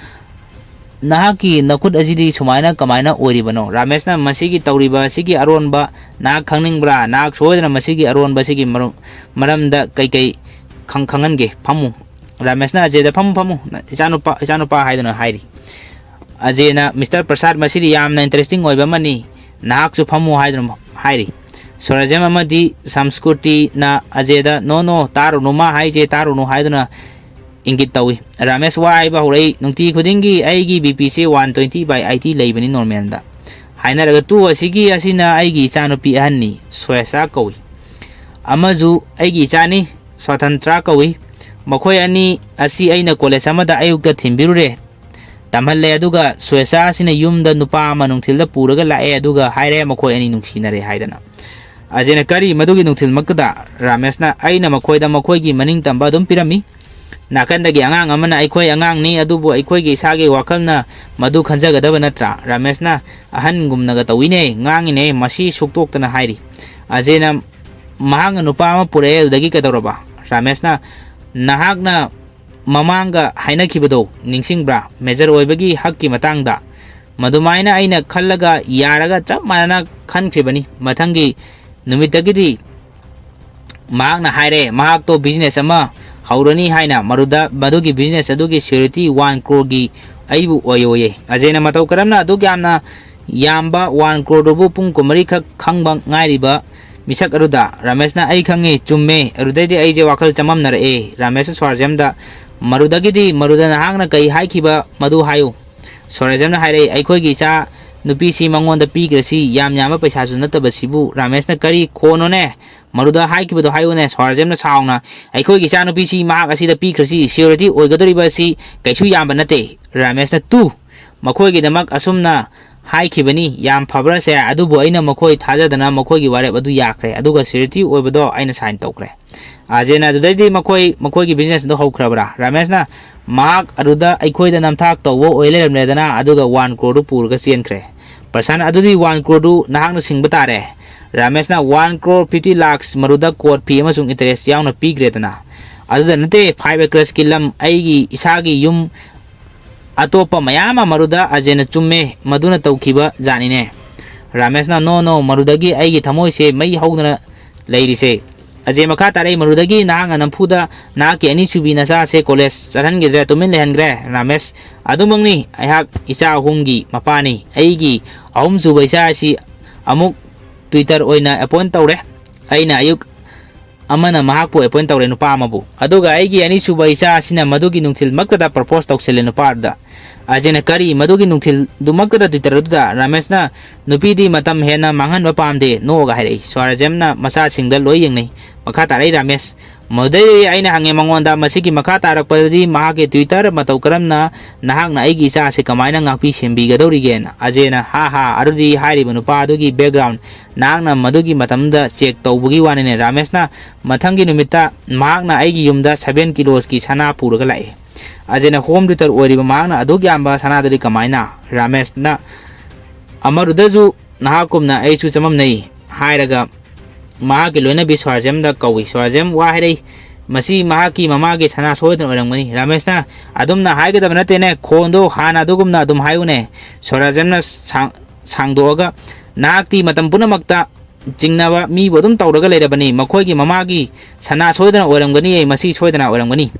"ꯅꯍꯥꯛꯀꯤ ꯅꯈꯨꯠ ꯑꯁꯤꯗꯤ ꯁꯨꯃꯥꯏꯅ ꯀꯃꯥꯏꯅ ꯑꯣꯏꯔꯤꯕꯅꯣ?" ꯔꯥꯃꯦꯁꯅ, "ꯃꯁꯤꯒꯤ ꯇꯧꯔꯤꯕ ꯑꯁꯤꯒꯤ ꯑꯔꯣꯟꯕ ꯅꯍꯥꯛ ꯈꯪꯅꯤꯡꯕ꯭ꯔꯥ? ꯅꯍꯥꯛ ꯁꯣꯏꯗꯅ ꯃꯁꯤꯒꯤ ꯑꯔꯣꯟꯕ ꯑꯁꯤꯒꯤ ꯃꯔꯝ-, ꯃꯔꯝꯗ ꯀꯩꯀꯩ ꯈꯪ-, ꯈꯪꯍꯟꯒꯦ꯫ ꯐꯝꯃꯨ꯫" ꯔꯥꯃꯦꯁꯅ ꯑꯖꯦꯗ, "ꯐꯝꯃꯨ, ꯐꯝꯃꯨ, ꯏꯆꯥꯅꯨꯄꯥ, ꯏꯆꯥꯅꯨꯄꯥ" ꯍꯥꯏꯗꯨꯅ ꯍꯥꯏꯔꯤ꯫ ꯑꯖꯦꯅ, "ꯃꯤꯁꯇꯔ ꯄ꯭ꯔꯁꯥꯗ, ꯃꯁꯤꯗꯤ ꯌꯥꯝꯅ ꯏꯟꯇꯔꯦꯁꯇꯤꯡ ꯑꯣꯏꯕ ꯑꯃꯅꯤ, ꯅꯍꯥꯛꯁꯨ ꯐꯝꯃꯨ" ꯍꯥꯏꯗꯨꯅ ꯍꯥꯏꯔꯤ꯫ ꯁꯣꯔꯥꯖꯦꯝ ꯑꯃꯗꯤ ꯁꯝꯁꯀ꯭ꯔꯨꯇꯤꯅ ꯑꯖꯦꯗ, "ꯅꯣ, ꯅꯣ, ꯇꯥꯔꯨꯅꯨ, ꯃꯥ ꯍꯥꯏꯁꯦ ꯇꯥꯔꯨꯅꯨ" ꯍꯥꯏꯗꯨꯅ ꯏꯪꯒꯤꯠ ꯇꯧꯏ꯫ ꯔꯥꯃꯦꯁ ꯋꯥ ꯍꯥꯏꯕ ꯍꯧꯔꯛꯏ, "ꯅꯨꯡꯇꯤ ꯈꯨꯗꯤꯡꯒꯤ ꯑꯩꯒꯤ ꯕꯤ ꯄꯤꯁꯦ ꯋꯥꯟ ꯇ꯭ꯋꯦꯟꯇꯤ ꯕꯥꯏ ꯑꯩꯠꯇꯤ ꯂꯩꯕꯅꯤ ꯅꯣꯔꯃꯦꯜꯗ꯫ ꯍꯥꯏꯅꯔꯒ ꯇꯨ ꯑꯁꯤꯒꯤ ꯑꯁꯤꯅ ꯑꯩꯒꯤ ꯏꯆꯥꯅꯨꯄꯤ ꯑꯍꯟꯅꯤ, ꯁ꯭ꯋꯦꯁꯥ ꯀꯧꯏ꯫ ꯑꯃꯁꯨ ꯑꯩꯒꯤ ꯏꯆꯥꯅꯤ, ꯁ꯭ꯋꯥꯇꯟꯇ꯭ꯔꯥ ꯀꯧꯏ꯫ ꯃꯈꯣꯏ ꯑꯅꯤ ꯑꯁꯤ ꯑꯩꯅ ꯀꯣꯂꯦꯖ ꯑꯃꯗ ꯑꯌꯨꯛꯇ ꯊꯤꯟꯕꯤꯔꯨꯔꯦ, ꯇꯝꯍꯜꯂꯦ, ꯑꯗꯨꯒ ꯁ꯭ꯋꯦꯁꯥ ꯑꯁꯤꯅ ꯌꯨꯝꯗ ꯅꯨꯄꯥ ꯑꯃ ꯅꯨꯡꯊꯤꯜꯗ ꯄꯨꯔꯒ ꯂꯥꯛꯑꯦ, ꯑꯗꯨꯒ ꯍꯥꯏꯔꯦ ꯃꯈꯣꯏ ꯑꯅꯤ ꯅꯨꯡꯁꯤꯅꯔꯦ ꯍꯥꯏꯗꯅ꯫" ꯑꯖꯦꯅ, "ꯀꯔꯤ, ꯃꯗꯨꯒꯤ ꯅꯨꯡꯊꯤꯜꯃꯛꯇꯗ?" ꯔꯥꯃꯦꯁꯅ, "ꯑꯩꯅ ꯃꯈꯣꯏꯗ ꯃꯈꯣꯏꯒꯤ ꯃꯅꯤꯡ ꯇꯝꯕ ꯑꯗꯨꯝ ꯄꯤꯔꯝꯃꯤ꯫ ꯅꯥꯀꯟꯗꯒꯤ ꯑꯉꯥꯡ ꯑꯃꯅ ꯑꯩꯈꯣꯏ ꯑꯉꯥꯡꯅꯤ, ꯑꯗꯨꯕꯨ ꯑꯩꯈꯣꯏꯒꯤ ꯏꯁꯥꯒꯤ ꯋꯥꯈꯜꯅ ꯃꯗꯨ ꯈꯟꯖꯒꯗꯕ ꯅꯠꯇ꯭ꯔꯥ?" ꯔꯥꯃꯦꯁꯅ ꯑꯍꯟꯒꯨꯝꯅꯒ ꯇꯧꯏꯅꯦ, ꯉꯥꯡꯉꯤꯅꯦ, ꯃꯁꯤ ꯁꯨꯛꯇꯣꯛꯇꯅ ꯍꯥꯏꯔꯤ꯫ ꯑꯖꯦꯅ, "ꯃꯍꯥꯛꯅ ꯅꯨꯄꯥ ꯑꯃ ꯄꯨꯔꯛꯑꯦ, ꯑꯗꯨꯗꯒꯤ ꯀꯩꯗꯧꯔꯕ?" ꯔꯥꯃꯦꯁꯅ, "ꯅꯍꯥꯛꯅ ꯃꯃꯥꯡꯒ ꯍꯥꯏꯅꯈꯤꯕꯗꯣ ꯅꯤꯡꯁꯤꯡꯕ꯭ꯔꯥ? ꯃꯦꯖꯔ ꯑꯣꯏꯕꯒꯤ ꯍꯛꯀꯤ ꯃꯇꯥꯡꯗ꯫ ꯃꯗꯨꯃꯥꯏꯅ ꯑꯩꯅ ꯈꯜꯂꯒ ꯌꯥꯔꯒ ꯆꯞ ꯃꯥꯟꯅꯅ ꯈꯟꯈ꯭ꯔꯤꯕꯅꯤ꯫ ꯃꯊꯪꯒꯤ ꯅꯨꯃꯤꯠꯇꯒꯤꯗꯤ ꯃꯍꯥꯛꯅ ꯍꯥꯏꯔꯦ, ꯃꯍꯥꯛꯇꯣ ꯕꯤꯖꯤꯅꯦꯁ ꯑꯃ ꯍꯧꯔꯅꯤ ꯍꯥꯏꯅ, ꯃꯗꯨꯗ, ꯃꯗꯨꯒꯤ ꯕꯤꯖꯤꯅꯦꯁ ꯑꯗꯨꯒꯤ ꯁꯤꯀ꯭ꯌꯨꯔꯤꯇꯤ ꯋꯥꯟ ꯀ꯭ꯔꯣꯔꯒꯤ ꯑꯩꯕꯨ ꯑꯣꯏꯌꯣꯌꯦ꯫" ꯑꯖꯦꯅ, "ꯃꯇꯧ ꯀꯔꯝꯅ ꯑꯗꯨꯛ ꯌꯥꯝꯅ ꯌꯥꯝꯕ ꯋꯥꯟ ꯀ꯭ꯔꯣꯔꯗꯨꯕꯨ ꯄꯨꯡ ꯀꯨꯟꯃꯔꯤꯈꯛ ꯈꯪꯕ ꯉꯥꯏꯔꯤꯕ ꯃꯤꯁꯛ ꯑꯗꯨꯗ?" ꯔꯥꯃꯦꯁꯅ, "ꯑꯩ ꯈꯪꯉꯤ, ꯆꯨꯝꯃꯦ꯫" ꯑꯗꯨꯗꯩꯗꯤ ꯑꯩꯁꯦ ꯋꯥꯈꯜ ꯆꯃꯝꯅꯔꯛꯑꯦ꯫ ꯔꯥꯃꯦꯁꯅ ꯁ꯭ꯋꯥꯔꯖꯦꯝꯗ, "ꯃꯔꯨꯗꯒꯤꯗꯤ ꯃꯔꯨꯗ ꯅꯍꯥꯛꯅ ꯀꯔꯤ ꯍꯥꯏꯈꯤꯕ ꯃꯗꯨ ꯍꯥꯏꯌꯨ꯫" ꯁ꯭ꯋꯥꯔꯖꯦꯝꯅ ꯍꯥꯏꯔꯛꯏ, "ꯑꯩꯈꯣꯏꯒꯤ ꯏꯆꯥ ꯅꯨꯄꯤꯁꯤ ꯃꯉꯣꯟꯗ ꯄꯤꯈ꯭ꯔꯁꯤ, ꯌꯥꯝ ꯌꯥꯝꯕ ꯄꯩꯁꯥꯁꯨ ꯅꯠꯇꯕꯁꯤꯕꯨ꯫ ꯔꯥꯃꯦꯁꯅ, "ꯀꯔꯤ ꯈꯣꯟꯅꯣꯅꯦ? ꯃꯔꯨꯗ ꯍꯥꯏꯈꯤꯕꯗꯣ ꯍꯥꯏꯌꯨꯅꯦ"꯫ ꯁ꯭ꯋꯥꯔꯖꯦꯝꯅ ꯁꯥꯎꯅ, "ꯑꯩꯈꯣꯏꯒꯤ ꯏꯆꯥꯅꯨꯄꯤꯁꯤ ꯃꯍꯥꯛ ꯑꯁꯤꯗ ꯄꯤꯈ꯭ꯔꯁꯤ, ꯁꯤꯌꯨꯔꯤꯇꯤ ꯑꯣꯏꯒꯗꯧꯔꯤꯕ ꯑꯁꯤ ꯀꯩꯁꯨ ꯌꯥꯝꯕ ꯅꯠꯇꯦ"꯫ ꯔꯥꯃꯦꯁꯅ, "ꯇꯨ, ꯃꯈꯣꯏꯒꯤꯗꯃꯛ ꯑꯁꯨꯝꯅ ꯍꯥꯏꯈꯤꯕꯅꯤ, ꯌꯥꯝ ꯐꯕ꯭ꯔꯥꯁꯦ? ꯑꯗꯨꯕꯨ ꯑꯩꯅ ꯃꯈꯣꯏ ꯊꯥꯖꯗꯅ ꯃꯈꯣꯏꯒꯤ ꯋꯥꯔꯦꯞ ꯑꯗꯨ ꯌꯥꯈ꯭ꯔꯦ, ꯑꯗꯨꯒ ꯁꯤꯌꯨꯔꯤꯇꯤ ꯑꯣꯏꯕꯗꯣ ꯑꯩꯅ ꯁꯥꯏꯟ ꯇꯧꯈ꯭ꯔꯦ"꯫ ꯑꯖꯦꯅ, "ꯑꯗꯨꯗꯩꯗꯤ ꯃꯈꯣꯏ ꯃꯈꯣꯏꯒꯤ ꯕꯤꯖꯤꯅꯦꯁ ꯑꯗꯨ ꯍꯧꯈ꯭ꯔꯕ꯭ꯔꯥ?" ꯔꯥꯃꯦꯁꯅ, "ꯃꯍꯥꯛ ꯑꯗꯨꯗ ꯑꯩꯈꯣꯏꯗ ꯅꯝꯊꯥꯛ ꯇꯧꯕ ꯑꯣꯏ ꯂꯩꯔꯝꯂꯦꯗꯅ, ꯑꯗꯨꯒ ꯋꯥꯟ ꯀ꯭ꯔꯣꯔꯗꯨ ꯄꯨꯔꯒ ꯆꯦꯟꯈ꯭ꯔꯦ"꯫ ꯄ꯭ꯔꯁꯥꯟ, "ꯑꯗꯨꯗꯤ ꯋꯥꯟ ꯀ꯭ꯔꯣꯔꯗꯨ ꯅꯍꯥꯛꯅ ꯁꯤꯡꯕ ꯇꯥꯔꯦ"꯫ ꯔꯥꯃꯦꯁꯅ, "ꯋꯥꯟ ꯀ꯭ꯔꯣꯔ ꯐꯤꯐꯇꯤ ꯂꯥꯛꯁ ꯃꯔꯨꯗ ꯀꯣꯔꯠ ꯐꯤ ꯑꯃꯁꯨꯡ ꯏꯟꯇꯔꯦꯁ ꯌꯥꯎꯅ ꯄꯤꯈ꯭ꯔꯦꯗꯅ꯫ ꯑꯗꯨꯗ ꯅꯠꯇꯦ, ꯐꯥꯏꯚ ꯑꯦꯀꯔꯁꯀꯤ ꯂꯝ ꯑꯩꯒꯤ ꯏꯁꯥꯒꯤ ꯌꯨꯝ ꯑꯇꯣꯞꯄ ꯃꯌꯥꯝ ꯑꯃ ꯃꯔꯨꯗ"꯫ ꯑꯖꯦꯅ, "ꯆꯨꯝꯃꯦ, ꯃꯗꯨꯅ ꯇꯧꯈꯤꯕ ꯖꯥꯠꯅꯤꯅꯦ"꯫ ꯔꯥꯃꯦꯁꯅ, "ꯅꯣ, ꯅꯣ, ꯃꯔꯨꯗꯒꯤ ꯑꯩꯒꯤ ꯊꯃꯣꯏꯁꯦ ꯃꯩ ꯍꯧꯗꯅ ꯂꯩꯔꯤꯁꯦ"꯫ ꯑꯖꯦ ꯃꯈꯥ ꯇꯥꯔꯛꯏ, "ꯃꯔꯨꯗꯒꯤ ꯅꯍꯥꯛꯅ ꯅꯝꯐꯨꯗ ꯅꯍꯥꯛꯀꯤ ꯑꯅꯤꯁꯨꯕꯤ ꯅꯆꯥꯁꯦ ꯀꯣꯂꯦꯖ ꯆꯠꯍꯟꯈꯤꯗ꯭ꯔꯦ, ꯇꯨꯃꯤꯟ ꯂꯩꯍꯟꯈ꯭ꯔꯦ"꯫ ꯔꯥꯃꯦꯁ, "ꯑꯗꯨꯃꯛꯅꯤ, ꯑꯩꯍꯥꯛ ꯏꯆꯥ ꯑꯍꯨꯝꯒꯤ ꯃꯄꯥꯅꯤ꯫ ꯑꯩꯒꯤ ꯑꯍꯨꯝꯁꯨꯕ ꯏꯆꯥ ꯑꯁꯤ ꯑꯃꯨꯛ ꯇ꯭ꯋꯤꯇꯔ ꯑꯣꯏꯅ ꯑꯦꯄꯣꯏꯟ ꯇꯧꯔꯦ꯫ ꯑꯩꯅ ꯑꯌꯨꯛ ꯑꯃꯅ ꯃꯍꯥꯛꯄꯨ ꯑꯦꯄꯣꯏꯟ ꯇꯧꯔꯦ, ꯅꯨꯄꯥ ꯑꯃꯕꯨ꯫ ꯑꯗꯨꯒ ꯑꯩꯒꯤ ꯑꯅꯤꯁꯨꯕ ꯏꯆꯥ ꯑꯁꯤꯅ ꯃꯗꯨꯒꯤ ꯅꯨꯡꯊꯤꯜꯃꯛꯇꯗ ꯄ꯭ꯔꯄꯣꯁ ꯇꯧꯁꯤꯜꯂꯦ ꯅꯨꯄꯥ ꯑꯗꯨꯗ"꯫ ꯑꯖꯦꯅ, "ꯀꯔꯤ? ꯃꯗꯨꯒꯤ ꯅꯨꯡꯊꯤꯜꯗꯨꯃꯛꯇꯗ ꯇ꯭ꯋꯤꯇꯔ ꯑꯗꯨꯗ?" ꯔꯥꯃꯦꯁꯅ, "ꯅꯨꯄꯤꯗꯤ ꯃꯇꯝ ꯍꯦꯟꯅ ꯃꯥꯡꯍꯟꯕ ꯄꯥꯝꯗꯦ" ꯅꯣꯛꯑꯒ ꯍꯥꯏꯔꯛꯏ꯫ ꯁ꯭ꯋꯥꯔꯖꯦꯝꯅ ꯃꯆꯥꯁꯤꯡꯗ ꯂꯣꯏ ꯌꯦꯡꯅꯩ꯫ ꯃꯈꯥ ꯇꯥꯔꯛꯏ ꯔꯥꯃꯦꯁ꯫ ꯃꯗꯨꯗꯩꯗꯤ ꯑꯩꯅ ꯍꯪꯉꯦ ꯃꯉꯣꯟꯗ, "ꯃꯁꯤꯒꯤ ꯃꯈꯥ ꯇꯥꯔꯛꯄꯗꯗꯤ ꯃꯍꯥꯛꯀꯤ ꯇ꯭ꯋꯤꯇꯔ ꯃꯇꯧ ꯀꯔꯝꯅ ꯅꯍꯥꯛꯅ ꯑꯩꯒꯤ ꯏꯆꯥ ꯑꯁꯤ ꯀꯃꯥꯏꯅ ꯉꯥꯛꯄꯤ ꯁꯦꯟꯕꯤꯒꯗꯧꯔꯤꯒꯦꯅ?" ꯑꯖꯦꯅ, "ꯍꯥ ꯍꯥ, ꯑꯗꯨꯗꯤ ꯍꯥꯏꯔꯤꯕ ꯅꯨꯄꯥ ꯑꯗꯨꯒꯤ ꯕꯦꯛꯒ꯭ꯔꯥꯎꯟ ꯅꯍꯥꯛꯅ ꯃꯗꯨꯒꯤ ꯃꯇꯝꯗ ꯆꯦꯛ ꯇꯧꯕꯒꯤ ꯋꯥꯅꯤꯅꯦ"꯫ ꯔꯥꯃꯦꯁꯅ, "ꯃꯊꯪꯒꯤ ꯅꯨꯃꯤꯠꯇ ꯃꯍꯥꯛꯅ ꯑꯩꯒꯤ ꯌꯨꯝꯗ ꯁꯚꯦꯟ ꯀꯤꯂꯣꯁꯀꯤ ꯁꯅꯥ ꯄꯨꯔꯒ ꯂꯥꯛꯑꯦ"꯫ ꯑꯖꯦꯅ, "ꯍꯣꯝ ꯇ꯭ꯌꯨꯇꯔ ꯑꯣꯏꯔꯤꯕ ꯃꯍꯥꯛꯅ ꯑꯗꯨꯛ ꯌꯥꯝꯕ ꯁꯅꯥꯗꯨꯗꯤ ꯀꯃꯥꯏꯅ?" ꯔꯥꯃꯦꯁꯅ, "ꯑꯃꯔꯨꯗꯁꯨ ꯅꯍꯥꯛꯀꯨꯝꯅ ꯑꯩꯁꯨ ꯆꯃꯝꯅꯩ" ꯍꯥꯏꯔꯒ ꯃꯍꯥꯛꯀꯤ ꯂꯣꯏꯅꯕꯤ ꯁ꯭ꯋꯥꯔꯖꯦꯝꯗ ꯀꯧꯏ꯫ ꯁ꯭ꯋꯥꯔꯖꯦꯝ ꯋꯥ ꯍꯥꯏꯔꯛꯏ, "ꯃꯁꯤ ꯃꯍꯥꯛꯀꯤ ꯃꯃꯥꯒꯤ ꯁꯅꯥ ꯁꯣꯏꯗꯅ ꯑꯣꯏꯔꯝꯒꯅꯤ"꯫ ꯔꯥꯃꯦꯁꯅ, "ꯑꯗꯨꯝꯅ ꯍꯥꯏꯒꯗꯕ ꯅꯠꯇꯦꯅꯦ, ꯈꯣꯟꯗꯣ ꯍꯥꯟꯅ ꯑꯗꯨꯒꯨꯝꯅ ꯑꯗꯨꯝ ꯍꯥꯏꯌꯨꯅꯦ"꯫ ꯁ꯭ꯋꯥꯔꯖꯦꯝꯅ ꯁꯥꯡ-, ꯁꯥꯡꯗꯣꯛꯑꯒ, "ꯅꯍꯥꯛꯇꯤ ꯃꯇꯝ ꯄꯨꯝꯅꯃꯛꯇ ꯆꯤꯡꯅꯕ ꯃꯤꯕꯨ ꯑꯗꯨꯝ ꯇꯧꯔꯒ ꯂꯩꯔꯕꯅꯤ꯫ ꯃꯈꯣꯏꯒꯤ ꯃꯃꯥꯒꯤ ꯁꯅꯥ ꯁꯣꯏꯗꯅ ꯑꯣꯏꯔꯝꯒꯅꯤ, ꯃꯁꯤ ꯁꯣꯏꯗꯅ ꯑꯣꯏꯔꯝꯒꯅꯤ"꯫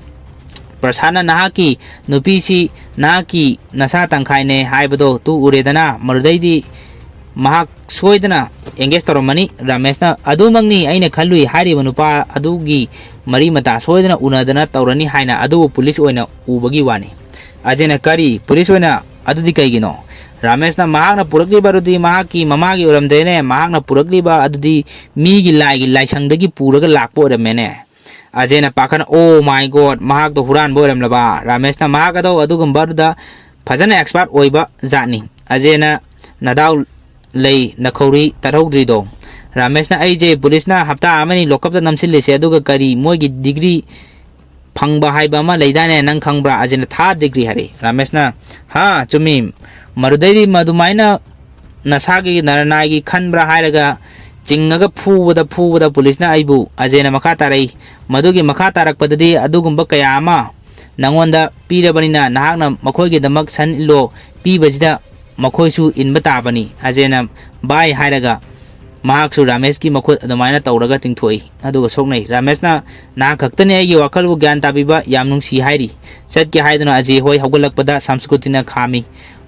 ꯄ꯭ꯔꯁꯥꯟꯅ, "ꯅꯍꯥꯛꯀꯤ ꯅꯨꯄꯤꯁꯤ ꯅꯍꯥꯛꯀꯤ ꯅꯁꯥ ꯇꯪꯈꯥꯏꯅꯦ ꯍꯥꯏꯕꯗꯣ ꯇꯨ ꯎꯔꯦꯗꯅ, ꯃꯗꯨꯗꯩꯗꯤ ꯃꯍꯥꯛ ꯁꯣꯏꯗꯅ ꯑꯦꯡꯒꯦꯖ ꯇꯧꯔꯝꯃꯅꯤ"꯫ ꯔꯥꯃꯦꯁꯅ, "ꯑꯗꯨꯃꯛꯅꯤ ꯑꯩꯅ ꯈꯜꯂꯨꯏ, ꯍꯥꯏꯔꯤꯕ ꯅꯨꯄꯥ ꯑꯗꯨꯒꯤ ꯃꯔꯤ ꯃꯇꯥ ꯁꯣꯏꯗꯅ ꯎꯅꯗꯅ ꯇꯧꯔꯅꯤ ꯍꯥꯏꯅ, ꯑꯗꯨꯕꯨ ꯄꯨꯂꯤꯁ ꯑꯣꯏꯅ ꯎꯕꯒꯤ ꯋꯥꯅꯤ"꯫ ꯑꯖꯦꯅ, "ꯀꯔꯤ? ꯄꯨꯂꯤꯁ ꯑꯣꯏꯅ? ꯑꯗꯨꯗꯤ ꯀꯩꯒꯤꯅꯣ?" ꯔꯥꯃꯦꯁꯅ, "ꯃꯍꯥꯛꯅ ꯄꯨꯔꯛꯂꯤꯕ ꯑꯗꯨꯗꯤ ꯃꯍꯥꯛꯀꯤ ꯃꯃꯥꯒꯤ ꯑꯣꯏꯔꯝꯗ꯭ꯔꯦꯅꯦ, ꯃꯍꯥꯛꯅ ꯄꯨꯔꯛꯂꯤꯕ ꯑꯗꯨꯗꯤ ꯃꯤꯒꯤ ꯂꯥꯏꯒꯤ ꯂꯥꯏꯁꯪꯗꯒꯤ ꯄꯨꯔꯒ ꯂꯥꯛꯄ ꯑꯣꯏꯔꯝꯃꯦꯅꯦ"꯫ ꯑꯖꯦꯅ ꯄꯥꯈꯠꯅ, "Oh my God, ꯃꯍꯥꯛꯇꯣ ꯍꯨꯔꯥꯟꯕ ꯑꯣꯏꯔꯝꯂꯕ?" ꯔꯥꯃꯦꯁꯅ, "ꯃꯍꯥꯛ ꯑꯗꯣ ꯑꯗꯨꯒꯨꯝꯕꯗꯨꯗ ꯐꯖꯅ expert ꯑꯣꯏꯕ ꯖꯥꯠꯅꯤ"꯫ ꯑꯖꯦꯅ, "ꯅꯗꯥꯎ ꯂꯩ, ꯅꯈꯧꯔꯤ ꯇꯠꯍꯧꯗ꯭ꯔꯤꯗꯣ"꯫ ꯔꯥꯃꯦꯁꯅ, "ꯑꯩꯁꯦ ꯄꯨꯂꯤꯁꯅ ꯍꯞꯇꯥ ꯑꯃꯅꯤ ꯂꯣꯀꯞꯇ ꯅꯝꯁꯤꯜꯂꯤꯁꯦ, ꯑꯗꯨꯒ ꯀꯔꯤ ꯃꯣꯏꯒꯤ ꯗꯤꯒ꯭ꯔꯤ ꯐꯪꯕ ꯍꯥꯏꯕ ꯑꯃ ꯂꯩꯗꯥꯏꯅꯦ, ꯅꯪ ꯈꯪꯕ꯭ꯔꯥ?" ꯑꯖꯦꯅ, "Third degree" ꯍꯥꯏꯔꯛꯏ꯫ ꯔꯥꯃꯦꯁꯅ, "ꯍꯥ, ꯆꯨꯝꯃꯤ, ꯃꯗꯨꯗꯩꯗꯤ ꯃꯗꯨꯃꯥꯏꯅ ꯅꯁꯥꯒꯤ ꯅꯔꯅꯥꯏꯒꯤ ꯈꯟꯕ꯭ꯔꯥ?" ꯍꯥꯏꯔꯒ ꯆꯤꯡꯉꯒ ꯐꯨꯕꯗ, ꯐꯨꯕꯗ ꯄꯨꯂꯤꯁꯅ ꯑꯩꯕꯨ꯫ ꯑꯖꯦꯅ ꯃꯈꯥ ꯇꯥꯔꯛꯏ, "ꯃꯗꯨꯒꯤ ꯃꯈꯥ ꯇꯥꯔꯛꯄꯗꯗꯤ ꯑꯗꯨꯒꯨꯝꯕ ꯀꯌꯥ ꯑꯃ ꯅꯉꯣꯟꯗ ꯄꯤꯔꯕꯅꯤꯅ, ꯅꯍꯥꯛꯅ ꯃꯈꯣꯏꯒꯤꯗꯃꯛ ꯁꯟ ꯏꯜꯂꯣ, ꯄꯤꯕꯁꯤꯗ ꯃꯈꯣꯏꯁꯨ ꯏꯟꯕ ꯇꯥꯕꯅꯤ"꯫ ꯑꯖꯦꯅ, "ꯚꯥꯏ" ꯍꯥꯏꯔꯒ ꯃꯍꯥꯛꯁꯨ ꯔꯥꯃꯦꯁꯀꯤ ꯃꯈꯨꯠ ꯑꯗꯨꯃꯥꯏꯅ ꯇꯧꯔꯒ ꯇꯤꯡꯊꯣꯛꯏ, ꯑꯗꯨꯒ ꯁꯣꯛꯅꯩ꯫ ꯔꯥꯃꯦꯁꯅ, "ꯅꯍꯥꯛ ꯈꯛꯇꯅꯤ ꯑꯩꯒꯤ ꯋꯥꯈꯜꯕꯨ ꯒ꯭ꯌꯥꯟ ꯇꯥꯕꯤꯕ, ꯌꯥꯝ ꯅꯨꯡꯁꯤ" ꯍꯥꯏꯔꯤ꯫ ꯆꯠꯀꯦ ꯍꯥꯏꯗꯨꯅ ꯑꯖꯦ ꯍꯣꯏ ꯍꯧꯒꯠꯂꯛꯄꯗ ꯁꯝꯁꯀ꯭ꯔꯨꯇꯤꯅ ꯈꯥꯝꯃꯤ꯫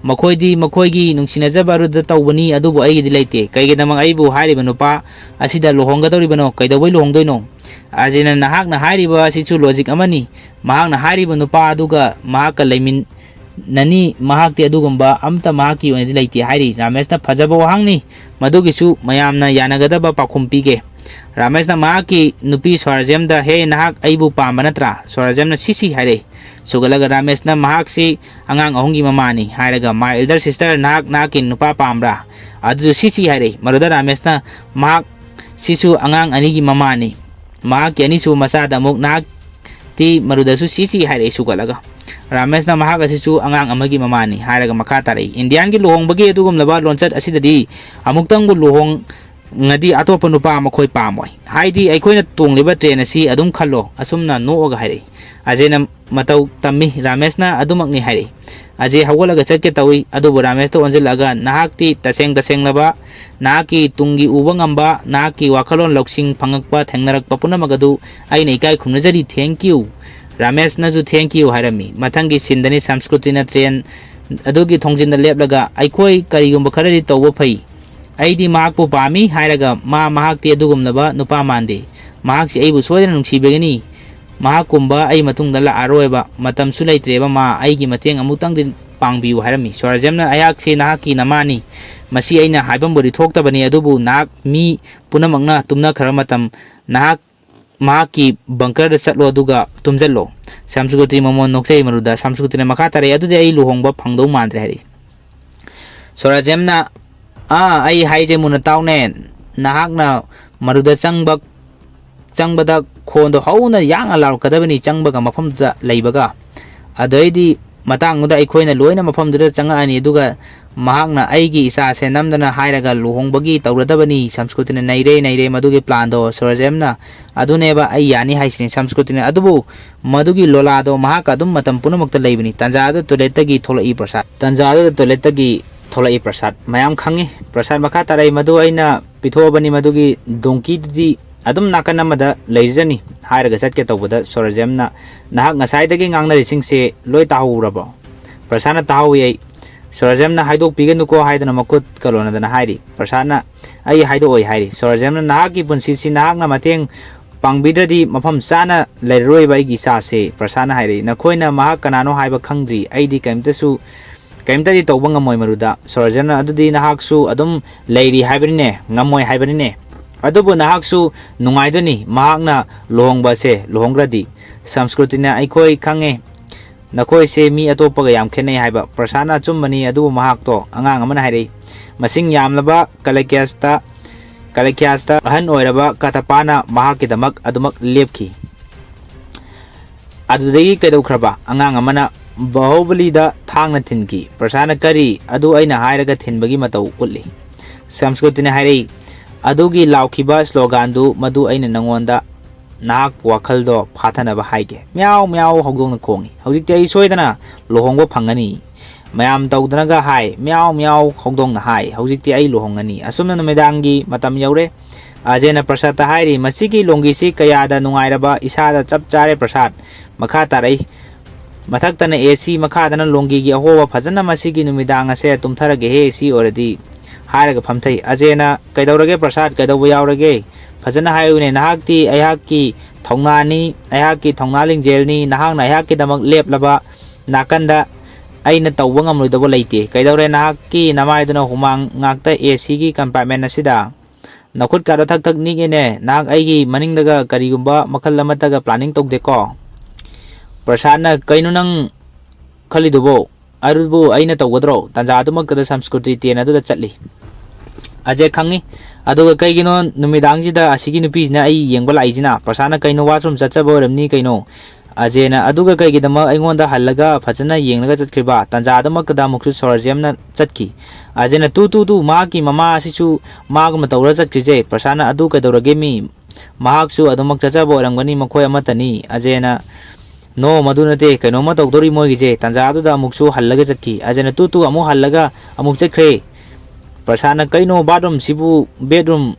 "ꯃꯈꯣꯏꯗꯤ ꯃꯈꯣꯏꯒꯤ ꯅꯨꯡꯁꯤꯅꯖꯕ ꯑꯗꯨꯗ ꯇꯧꯕꯅꯤ, ꯑꯗꯨꯕꯨ ꯑꯩꯒꯤꯗꯤ ꯂꯩꯇꯦ꯫ ꯀꯩꯒꯤꯗꯃꯛ ꯑꯩꯕꯨ ꯍꯥꯏꯔꯤꯕ ꯅꯨꯄꯥ ꯑꯁꯤꯗ ꯂꯨꯍꯣꯡꯒꯗꯧꯔꯤꯕꯅꯣ? ꯀꯩꯗꯧꯕꯩ ꯂꯨꯍꯣꯡꯗꯣꯏꯅꯣ?" ꯑꯖꯦꯅ, "ꯅꯍꯥꯛꯅ ꯍꯥꯏꯔꯤꯕ ꯑꯁꯤꯁꯨ logic ꯑꯃꯅꯤ꯫ ꯃꯍꯥꯛꯅ ꯍꯥꯏꯔꯤꯕ ꯅꯨꯄꯥ ꯑꯗꯨꯒ ꯃꯍꯥꯛꯀ ꯂꯩꯃꯤꯟꯅꯅꯤ, ꯃꯍꯥꯛꯇꯤ ꯑꯗꯨꯒꯨꯝꯕ ꯑꯝꯇ ꯃꯍꯥꯛꯀꯤ ꯑꯣꯏꯅꯗꯤ ꯂꯩꯇꯦ" ꯍꯥꯏꯔꯤ꯫ ꯔꯥꯃꯦꯁꯅ, "ꯐꯖꯕ ꯋꯥꯍꯪꯅꯤ, ꯃꯗꯨꯒꯤꯁꯨ ꯃꯌꯥꯝꯅ ꯌꯥꯅꯒꯗꯕ ꯄꯥꯎꯈꯨꯝ ꯄꯤꯒꯦ"꯫ ꯔꯥꯃꯦꯁꯅ ꯃꯍꯥꯛꯀꯤ ꯅꯨꯄꯤ ꯁ꯭ꯋꯔꯥꯖ꯭ꯌꯝꯗ, "ꯍꯦ, ꯅꯍꯥꯛ ꯑꯩꯕꯨ ꯄꯥꯝꯕ ꯅꯠꯇ꯭ꯔꯥ?" ꯁ꯭ꯋꯔꯥꯖ꯭ꯌꯝꯅ "ꯁꯤ ꯁꯤ" ꯍꯥꯏꯔꯛꯏ꯫ ꯁꯨꯒꯠꯂꯒ ꯔꯥꯃꯦꯁꯅ, "ꯃꯍꯥꯛꯁꯤ ꯑꯉꯥꯡ ꯑꯍꯨꯝꯒꯤ ꯃꯃꯥꯅꯤ" ꯍꯥꯏꯔꯒ, "My elder sister, ꯅꯍꯥꯛ ꯅꯍꯥꯛꯀꯤ ꯅꯨꯄꯥ ꯄꯥꯝꯕ꯭ꯔꯥ?" ꯑꯗꯨꯁꯨ "ꯁꯤ ꯁꯤ" ꯍꯥꯏꯔꯛꯏ꯫ ꯃꯗꯨꯗ ꯔꯥꯃꯦꯁꯅ, "ꯃꯍꯥꯛ ꯁꯤꯁꯨ ꯑꯉꯥꯡ ꯑꯅꯤꯒꯤ ꯃꯃꯥꯅꯤ, ꯃꯍꯥꯛꯀꯤ ꯑꯅꯤꯁꯨꯕ ꯃꯆꯥꯗ ꯑꯃꯨꯛ ꯅꯍꯥꯛꯇꯤ ꯃꯗꯨꯗꯁꯨ ꯁꯤ ꯁꯤ" ꯍꯥꯏꯔꯛꯏ ꯁꯨꯒꯠꯂꯒ꯫ ꯔꯥꯃꯦꯁꯅ, "ꯃꯍꯥꯛ ꯑꯁꯤꯁꯨ ꯑꯉꯥꯡ ꯑꯃꯒꯤ ꯃꯃꯥꯅꯤ" ꯍꯥꯏꯔꯒ ꯃꯈꯥ ꯇꯥꯔꯛꯏ꯫ ꯏꯟꯗꯤꯌꯥꯟꯒꯤ ꯂꯨꯍꯣꯡꯕꯒꯤ ꯑꯗꯨꯒꯨꯝꯂꯕ ꯂꯣꯟꯆꯠ ꯑꯁꯤꯗꯗꯤ ꯑꯃꯨꯛꯇꯪꯕꯨ ꯂꯨꯍꯣꯡ ꯉꯗꯤ ꯑꯇꯣꯞꯄ ꯅꯨꯄꯥ ꯃꯈꯣꯏ ꯄꯥꯝꯃꯣꯏ꯫ ꯍꯥꯏꯗꯤ ꯑꯩꯈꯣꯏꯅ ꯇꯣꯡꯂꯤꯕ train ꯑꯁꯤ ꯑꯗꯨꯝ ꯈꯜꯂꯣ꯫ ꯑꯁꯨꯝꯅ ꯅꯣꯛꯑꯒ ꯍꯥꯏꯔꯛꯏ꯫ ꯑꯖꯦꯅ ꯃꯇꯧ ꯇꯝꯃꯤ, "ꯔꯥꯃꯦꯁꯅ ꯑꯗꯨꯃꯛꯅꯤ" ꯍꯥꯏꯔꯛꯏ꯫ ꯑꯖꯦ ꯍꯧꯒꯠꯂꯒ ꯆꯠꯀꯦ ꯇꯧꯏ, ꯑꯗꯨꯕꯨ ꯔꯥꯃꯦꯁꯇ ꯑꯣꯟꯁꯤꯜꯂꯛꯑꯒ, "ꯅꯍꯥꯛꯇꯤ ꯇꯁꯦꯡ ꯇꯁꯦꯡꯂꯕ, ꯅꯍꯥꯛꯀꯤ ꯇꯨꯡꯒꯤ ꯎꯕ ꯉꯝꯕ, ꯅꯍꯥꯛꯀꯤ ꯋꯥꯈꯜꯂꯣꯟ ꯂꯧꯁꯤꯡ ꯐꯪꯉꯛꯄ, ꯊꯦꯡꯅꯔꯛꯄ ꯄꯨꯝꯅꯃꯛ ꯑꯗꯨ ꯑꯩꯅ ꯏꯀꯥꯏ ꯈꯨꯝꯅꯖꯔꯤ꯫ Thank you"꯫ ꯔꯥꯃꯦꯁꯅꯁꯨ "Thank you" ꯍꯥꯏꯔꯝꯃꯤ꯫ ꯃꯊꯪꯒꯤ sceneꯗꯅꯤ ꯁꯝꯁꯀ꯭ꯔꯨꯇꯤꯅ train ꯑꯗꯨꯒꯤ ꯊꯣꯡꯖꯤꯟꯗ ꯂꯦꯞꯂꯒ, "ꯑꯩꯈꯣꯏ ꯀꯔꯤꯒꯨꯝꯕ ꯈꯔꯗꯤ ꯇꯧꯕ ꯐꯩ꯫ ꯑꯩꯗꯤ ꯃꯍꯥꯛꯄꯨ ꯄꯥꯝꯃꯤ" ꯍꯥꯏꯔꯒ, "ꯃꯥ ꯃꯍꯥꯛꯇꯤ ꯑꯗꯨꯒꯨꯝꯂꯕ ꯅꯨꯄꯥ ꯃꯥꯟꯗꯦ꯫ ꯃꯍꯥꯛꯁꯤ ꯑꯩꯕꯨ ꯁꯣꯏꯗꯅ ꯅꯨꯡꯁꯤꯕꯤꯒꯅꯤ꯫ ꯃꯍꯥꯛꯀꯨꯝꯕ ꯑꯩ ꯃꯇꯨꯡꯗ ꯂꯥꯛꯑꯔꯣꯏꯕ꯫ ꯃꯇꯝꯁꯨ ꯂꯩꯇ꯭ꯔꯦꯕ꯫ ꯃꯥ ꯑꯩꯒꯤ ꯃꯇꯦꯡ ꯑꯃꯨꯛꯇꯪꯗꯤ ꯄꯥꯡꯕꯤꯌꯨ" ꯍꯥꯏꯔꯝꯃꯤ꯫ ꯁꯣꯔꯥꯖꯦꯝꯅ, "ꯑꯩꯍꯥꯛꯁꯤ ꯅꯍꯥꯛꯀꯤ ꯅꯃꯥꯅꯤ꯫ ꯃꯁꯤ ꯑꯩꯅ ꯍꯥꯏꯕꯝꯕꯨꯗꯤ ꯊꯣꯛꯇꯕꯅꯤ, ꯑꯗꯨꯕꯨ ꯅꯍꯥꯛ ꯃꯤ ꯄꯨꯝꯅꯃꯛꯅ ꯇꯨꯝꯅꯈ꯭ꯔꯕ ꯃꯇꯝ ꯅꯍꯥꯛ ꯃꯍꯥꯛꯀꯤ ꯕꯪꯀꯔꯗ ꯆꯠꯂꯣ, ꯑꯗꯨꯒ ꯇꯨꯝꯖꯜꯂꯣ꯫" ꯁꯝꯁꯀ꯭ꯔꯨꯇꯤ ꯃꯃꯣꯟ ꯅꯣꯛꯆꯩ꯫ ꯃꯔꯨꯗ ꯁꯝꯁꯀ꯭ꯔꯨꯇꯤꯅ ꯃꯈꯥ ꯇꯥꯔꯛꯏ, "ꯑꯗꯨꯗꯤ ꯑꯩ ꯂꯨꯍꯣꯡꯕ ꯐꯪꯗꯧ ꯃꯥꯟꯗ꯭ꯔꯦ" ꯍꯥꯏꯔꯛꯏ꯫ ꯁꯣꯔꯥꯖꯦꯝꯅ, "ꯑꯥ, ꯑꯩ ꯍꯥꯏꯖꯦ ꯃꯨꯟꯅ ꯇꯥꯎꯅꯦ꯫ ꯅꯍꯥꯛꯅ ꯃꯗꯨꯗ ꯆꯪꯕ, ꯆꯪꯕꯗ ꯈꯣꯟꯗꯣ ꯍꯧꯅ ꯌꯥꯡꯅ ꯂꯥꯎꯔꯛꯀꯗꯕꯅꯤ, ꯆꯪꯕꯒ ꯃꯐꯝꯗꯨꯗ ꯂꯩꯕꯒ꯫ ꯑꯗꯩꯗꯤ ꯃꯇꯥꯡꯗꯨꯗ ꯑꯩꯈꯣꯏꯅ ꯂꯣꯏꯅ ꯃꯐꯝꯗꯨꯗ ꯆꯪꯉꯛꯑꯅꯤ, ꯑꯗꯨꯒ ꯃꯍꯥꯛꯅ ꯑꯩꯒꯤ ꯏꯆꯥꯁꯦ ꯅꯝꯗꯅ ꯍꯥꯏꯔꯒ ꯂꯨꯍꯣꯡꯕꯒꯤ ꯇꯧꯔꯗꯕꯅꯤ꯫" ꯁꯝꯁꯀ꯭ꯔꯨꯇꯤꯅ, "ꯅꯩꯔꯦ, ꯅꯩꯔꯦ ꯃꯗꯨꯒꯤ ꯄ꯭ꯂꯥꯟꯗꯣ ꯁꯣꯔꯥꯖꯦꯝꯅ꯫ ꯑꯗꯨꯅꯦꯕ ꯑꯩ ꯌꯥꯅꯤ ꯍꯥꯏꯁꯤꯅꯤ꯫" ꯁꯝꯁꯀ꯭ꯔꯨꯇꯤꯅ, "ꯑꯗꯨꯕꯨ ꯃꯗꯨꯒꯤ ꯂꯣꯂꯥꯗꯣ ꯃꯍꯥꯛꯀ ꯑꯗꯨꯝ ꯃꯇꯝ ꯄꯨꯝꯅꯃꯛꯇ ꯂꯩꯕꯅꯤ꯫" ꯇꯥꯟꯖꯥꯗꯨꯗ ꯇꯣꯏꯂꯦꯠꯇꯒꯤ ꯊꯣꯛꯂꯛꯏ ꯄ꯭ꯔꯁꯥꯗ꯫ ꯇꯥꯟꯖꯥꯗꯨꯗ ꯇꯣꯏꯂꯦꯠꯇꯒꯤ ꯊꯣꯛꯂꯛꯏ ꯄ꯭ꯔꯁꯥꯗ꯫ ꯃꯌꯥꯝ ꯈꯪꯉꯤ꯫ ꯄ꯭ꯔꯁꯥꯗ ꯃꯈꯥ ꯇꯥꯔꯛꯏ, "ꯃꯗꯨ ꯑꯩꯅ ꯄꯤꯊꯣꯛꯑꯕꯅꯤ, ꯃꯗꯨꯒꯤ ꯗꯣꯡꯀꯤꯗꯨꯗꯤ ꯑꯗꯨꯝ ꯅꯥꯀꯟ ꯑꯃꯗ ꯂꯩꯖꯅꯤ" ꯍꯥꯏꯔꯒ ꯆꯠꯀꯦ ꯇꯧꯕꯗ ꯁꯣꯔꯥꯖꯦꯝꯅ, "ꯅꯍꯥꯛ ꯉꯁꯥꯏꯗꯒꯤ ꯉꯥꯡꯅꯔꯤꯁꯤꯡꯁꯦ ꯂꯣꯏ ꯇꯥꯍꯧꯔꯕꯣ?" ꯄ꯭ꯔꯁꯥꯗꯅ, "ꯇꯥꯍꯧꯏ ꯑꯩ꯫" ꯁꯣꯔꯥꯖꯦꯝꯅ, "ꯍꯥꯏꯗꯣꯛꯄꯤꯒꯅꯨꯀꯣ" ꯍꯥꯏꯗꯨꯅ ꯃꯈꯨꯠ ꯀꯂꯣꯟꯅꯗꯅ ꯍꯥꯏꯔꯤ꯫ ꯄ꯭ꯔꯁꯥꯗꯅ, "ꯑꯩ ꯍꯥꯏꯗꯣꯛꯑꯣꯏ" ꯍꯥꯏꯔꯤ꯫ ꯁꯣꯔꯥꯖꯦꯝꯅ, "ꯅꯍꯥꯛꯀꯤ ꯄꯨꯟꯁꯤꯁꯤ ꯅꯍꯥꯛꯅ ꯃꯇꯦꯡ ꯄꯥꯡꯕꯤꯗ꯭ꯔꯗꯤ ꯃꯐꯝ ꯆꯥꯅ ꯂꯩꯔꯔꯣꯏꯕ ꯑꯩꯒꯤ ꯏꯆꯥꯁꯦ꯫" ꯄ꯭ꯔꯁꯥꯗꯅ ꯍꯥꯏꯔꯛꯏ, "ꯅꯈꯣꯏꯅ ꯃꯍꯥꯛ ꯀꯅꯥꯅꯣ ꯍꯥꯏꯕ ꯈꯪꯗ꯭ꯔꯤ꯫ ꯑꯩꯗꯤ ꯀꯔꯤꯝꯇꯁꯨ, ꯀꯔꯤꯝꯇꯗꯤ ꯇꯧꯕ ꯉꯝꯃꯣꯏ ꯃꯗꯨꯗ꯫" ꯁꯣꯔꯥꯖꯦꯝꯅ, "ꯑꯗꯨꯗꯤ ꯅꯍꯥꯛꯁꯨ ꯑꯗꯨꯝ ꯂꯩꯔꯤ ꯍꯥꯏꯕꯅꯤꯅꯦ, ꯉꯝꯃꯣꯏ ꯍꯥꯏꯕꯅꯤꯅꯦ꯫ ꯑꯗꯨꯕꯨ ꯅꯍꯥꯛꯁꯨ ꯅꯨꯡꯉꯥꯏꯗꯣꯏꯅꯤ ꯃꯍꯥꯛꯅ ꯂꯨꯍꯣꯡꯕꯁꯦ, ꯂꯨꯍꯣꯡꯈ꯭ꯔꯗꯤ꯫" ꯁꯝꯁꯀ꯭ꯔꯨꯇꯤꯅ, "ꯑꯩꯈꯣꯏ ꯈꯪꯉꯦ ꯅꯈꯣꯏꯁꯦ ꯃꯤ ꯑꯇꯣꯞꯄꯒ ꯌꯥꯝ ꯈꯦꯠꯅꯩ" ꯍꯥꯏꯕ꯫ ꯄ꯭ꯔꯁꯥꯗꯅ, "ꯑꯆꯨꯝꯕꯅꯤ, ꯑꯗꯨꯕꯨ ꯃꯍꯥꯛꯇꯣ ꯑꯉꯥꯡ ꯑꯃꯅ ꯍꯥꯏꯔꯛꯏ꯫" ꯃꯁꯤꯡ ꯌꯥꯝꯂꯕ ꯀꯂꯦꯀ꯭ꯌꯥꯁꯇ, ꯀꯂꯦꯀ꯭ꯌꯥꯁꯇ ꯑꯍꯟ ꯑꯣꯏꯔꯕ ꯀꯇꯄꯥꯅ ꯃꯍꯥꯛꯀꯤꯗꯃꯛ ꯑꯗꯨꯃꯛ ꯂꯦꯞꯈꯤ꯫ ꯑꯗꯨꯗꯒꯤ ꯀꯩꯗꯧꯈ꯭ꯔꯕ? ꯑꯉꯥꯡ ꯑꯃꯅ ꯕꯥꯍꯨꯕꯂꯤꯗ ꯊꯥꯡꯅ ꯊꯤꯟꯈꯤ꯫ ꯄ꯭ꯔꯁꯥꯗꯅ, "ꯀꯔꯤ? ꯑꯗꯨ ꯑꯩꯅ ꯍꯥꯏꯔꯒ ꯊꯤꯟꯕꯒꯤ ꯃꯇꯧ ꯎꯠꯂꯤ꯫" ꯁꯝꯁꯀ꯭ꯔꯨꯇꯤꯅ ꯍꯥꯏꯔꯛꯏ, "ꯑꯗꯨꯒꯤ ꯂꯥꯎꯈꯤꯕ ꯁ꯭ꯂꯣꯒꯥꯟꯗꯨ, ꯃꯗꯨ ꯑꯩꯅ ꯅꯉꯣꯟꯗ ꯅꯍꯥꯛꯄꯨ ꯋꯥꯈꯜꯗꯣ ꯐꯥꯊꯅꯕ ꯍꯥꯏꯒꯦ꯫" "ꯃꯤꯌꯥꯎ ꯃꯤꯌꯥꯎ" ꯍꯧꯗꯣꯡꯅ ꯈꯣꯡꯏ꯫ "ꯍꯧꯖꯤꯛꯇꯤ ꯑꯩ ꯁꯣꯏꯗꯅ ꯂꯨꯍꯣꯡꯕ ꯐꯪꯒꯅꯤ꯫" ꯃꯌꯥꯝ ꯇꯧꯗꯅꯒ ꯍꯥꯏ꯫ "ꯃꯤꯌꯥꯎ ꯃꯤꯌꯥꯎ" ꯍꯧꯗꯣꯡꯅ ꯍꯥꯏ, "ꯍꯧꯖꯤꯛꯇꯤ ꯑꯩ ꯂꯨꯍꯣꯡꯒꯅꯤ꯫" ꯑꯁꯨꯝꯅ ꯅꯨꯃꯤꯗꯥꯡꯒꯤ ꯃꯇꯝ ꯌꯧꯔꯦ꯫ ꯑꯖꯦꯅ ꯄ꯭ꯔꯁꯥꯗꯇ ꯍꯥꯏꯔꯤ, "ꯃꯁꯤꯒꯤ ꯂꯣꯡꯒꯤꯁꯤ ꯀꯌꯥꯗ ꯅꯨꯡꯉꯥꯏꯔꯕ, ꯏꯁꯥꯗ ꯆꯞ ꯆꯥꯔꯦ ꯄ꯭ꯔꯁꯥꯗ꯫" ꯃꯈꯥ ꯇꯥꯔꯛꯏ, "ꯃꯊꯛꯇꯅ ꯑꯦ ꯁꯤ, ꯃꯈꯥꯗꯅ ꯂꯣꯡꯒꯤꯒꯤ ꯑꯍꯣꯕ, ꯐꯖꯅ ꯃꯁꯤꯒꯤ ꯅꯨꯃꯤꯗꯥꯡ ꯑꯁꯦ ꯇꯨꯝꯊꯔꯒꯦꯍꯦ, ꯁꯤ ꯑꯣꯏꯔꯗꯤ" ꯍꯥꯏꯔꯒ ꯐꯝꯊꯩ꯫ ꯑꯖꯦꯅ, "ꯀꯩꯗꯧꯔꯒꯦ ꯄ꯭ꯔꯁꯥꯗ, ꯀꯩꯗꯧꯕ ꯌꯥꯎꯔꯒꯦ? ꯐꯖꯅ ꯍꯥꯏꯌꯨꯅꯦ, ꯅꯍꯥꯛꯇꯤ ꯑꯩꯍꯥꯛꯀꯤ ꯊꯧꯅꯥꯅꯤ, ꯑꯩꯍꯥꯛꯀꯤ ꯊꯧꯅꯥ ꯂꯤꯡꯖꯦꯜꯅꯤ, ꯅꯍꯥꯛꯅ ꯑꯩꯍꯥꯛꯀꯤꯗꯃꯛ ꯂꯦꯞꯂꯕ ꯅꯥꯀꯟꯗ ꯑꯩꯅ ꯇꯧꯕ ꯉꯝꯂꯣꯏꯗꯕ ꯂꯩꯇꯦ꯫ ꯀꯩꯗꯧꯔꯦ ꯅꯍꯥꯛꯀꯤ ꯅꯃꯥꯏꯗꯨꯅ ꯍꯨꯃꯥꯡ ꯉꯥꯛꯇ ꯑꯦ ꯁꯤꯒꯤ ꯀꯝꯄꯥꯔꯠꯃꯦꯟ ꯑꯁꯤꯗ? ꯅꯈꯨꯠ ꯀꯥꯗꯣ ꯊꯛ ꯊꯛ ꯅꯤꯛꯑꯦꯅꯦ꯫ ꯅꯍꯥꯛ ꯑꯩꯒꯤ ꯃꯅꯤꯡꯗꯒ ꯀꯔꯤꯒꯨꯝꯕ ꯃꯈꯜ ꯑꯃꯠꯇꯒ ꯄ꯭ꯂꯥꯅꯤꯡ ꯇꯧꯗꯦꯀꯣ?" ꯄ꯭ꯔꯁꯥꯟꯅ, "ꯀꯩꯅꯣ ꯅꯪ ꯈꯜꯂꯤꯗꯨꯕꯣ? ꯑꯗꯨꯕꯨ ꯑꯩꯅ ꯇꯧꯒꯗ꯭ꯔꯣ?" ꯇꯥꯟꯖꯥ ꯑꯗꯨꯃꯛꯇꯗ ꯁꯪꯁꯀ꯭ꯔꯤꯇꯤ ꯇꯦꯟ ꯑꯗꯨꯗ ꯆꯠꯂꯤ꯫ ꯑꯖꯦ ꯈꯪꯉꯤ꯫ ꯑꯗꯨꯒ ꯀꯩꯒꯤꯅꯣ ꯅꯨꯃꯤꯗꯥꯡꯁꯤꯗ ꯑꯁꯤꯒꯤ ꯅꯨꯄꯤꯁꯤꯅ ꯑꯩ ꯌꯦꯡꯕ ꯂꯥꯛꯏꯁꯤꯅ? ꯄ꯭ꯔꯁꯥꯟꯅ, "ꯀꯩꯅꯣ, ꯋꯥꯁꯔꯨꯝ ꯆꯠꯆꯕ ꯑꯣꯏꯔꯝꯅꯤ ꯀꯩꯅꯣ?" ꯑꯖꯦꯅ, "ꯑꯗꯨꯒ ꯀꯩꯒꯤꯗꯃꯛ ꯑꯩꯉꯣꯟꯗ ꯍꯜꯂꯒ ꯐꯖꯅ ꯌꯦꯡꯂꯒ ꯆꯠꯈ꯭ꯔꯤꯕ?" ꯇꯥꯟꯖꯥ ꯑꯗꯨꯃꯛꯇꯗ ꯑꯃꯨꯛꯁꯨ ꯁꯣꯔꯖꯦꯝꯅ ꯆꯠꯈꯤ꯫ ꯑꯖꯦꯅ, "ꯇꯨ, ꯇꯨ, ꯇꯨ, ꯃꯍꯥꯛꯀꯤ ꯃꯃꯥ ꯑꯁꯤꯁꯨ ꯃꯥꯒꯨꯝꯅ ꯇꯧꯔ ꯆꯠꯈ꯭ꯔꯤꯁꯦ?" ꯄ꯭ꯔꯁꯥꯟꯅ, "ꯑꯗꯨ ꯀꯩꯗꯧꯔꯒꯦ ꯃꯤ? ꯃꯍꯥꯛꯁꯨ ꯑꯗꯨꯃꯛ ꯆꯠꯆꯕ ꯑꯣꯏꯔꯝꯒꯅꯤ, ꯃꯈꯣꯏ ꯑꯃꯠꯇꯅꯤ꯫" ꯑꯖꯦꯅ, "ꯅꯣ, ꯃꯗꯨ ꯅꯠꯇꯦ, ꯀꯩꯅꯣꯝꯃ ꯇꯧꯗꯧꯔꯤ ꯃꯣꯏꯒꯤꯁꯦ꯫" ꯇꯥꯟꯖꯥꯗꯨꯗ ꯑꯃꯨꯛꯁꯨ ꯍꯜꯂꯒ ꯆꯠꯈꯤ꯫ ꯑꯖꯦꯅ, "ꯇꯨ, ꯇꯨ, ꯑꯃꯨꯛ ꯍꯜꯂꯒ ꯑꯃꯨꯛ ꯆꯠꯈ꯭ꯔꯦ꯫" ꯄ꯭ꯔꯁꯥꯟꯅ, "ꯀꯩꯅꯣ, ꯕꯥꯠꯔꯨꯝꯁꯤꯕꯨ ꯕꯦꯠꯔꯨꯝ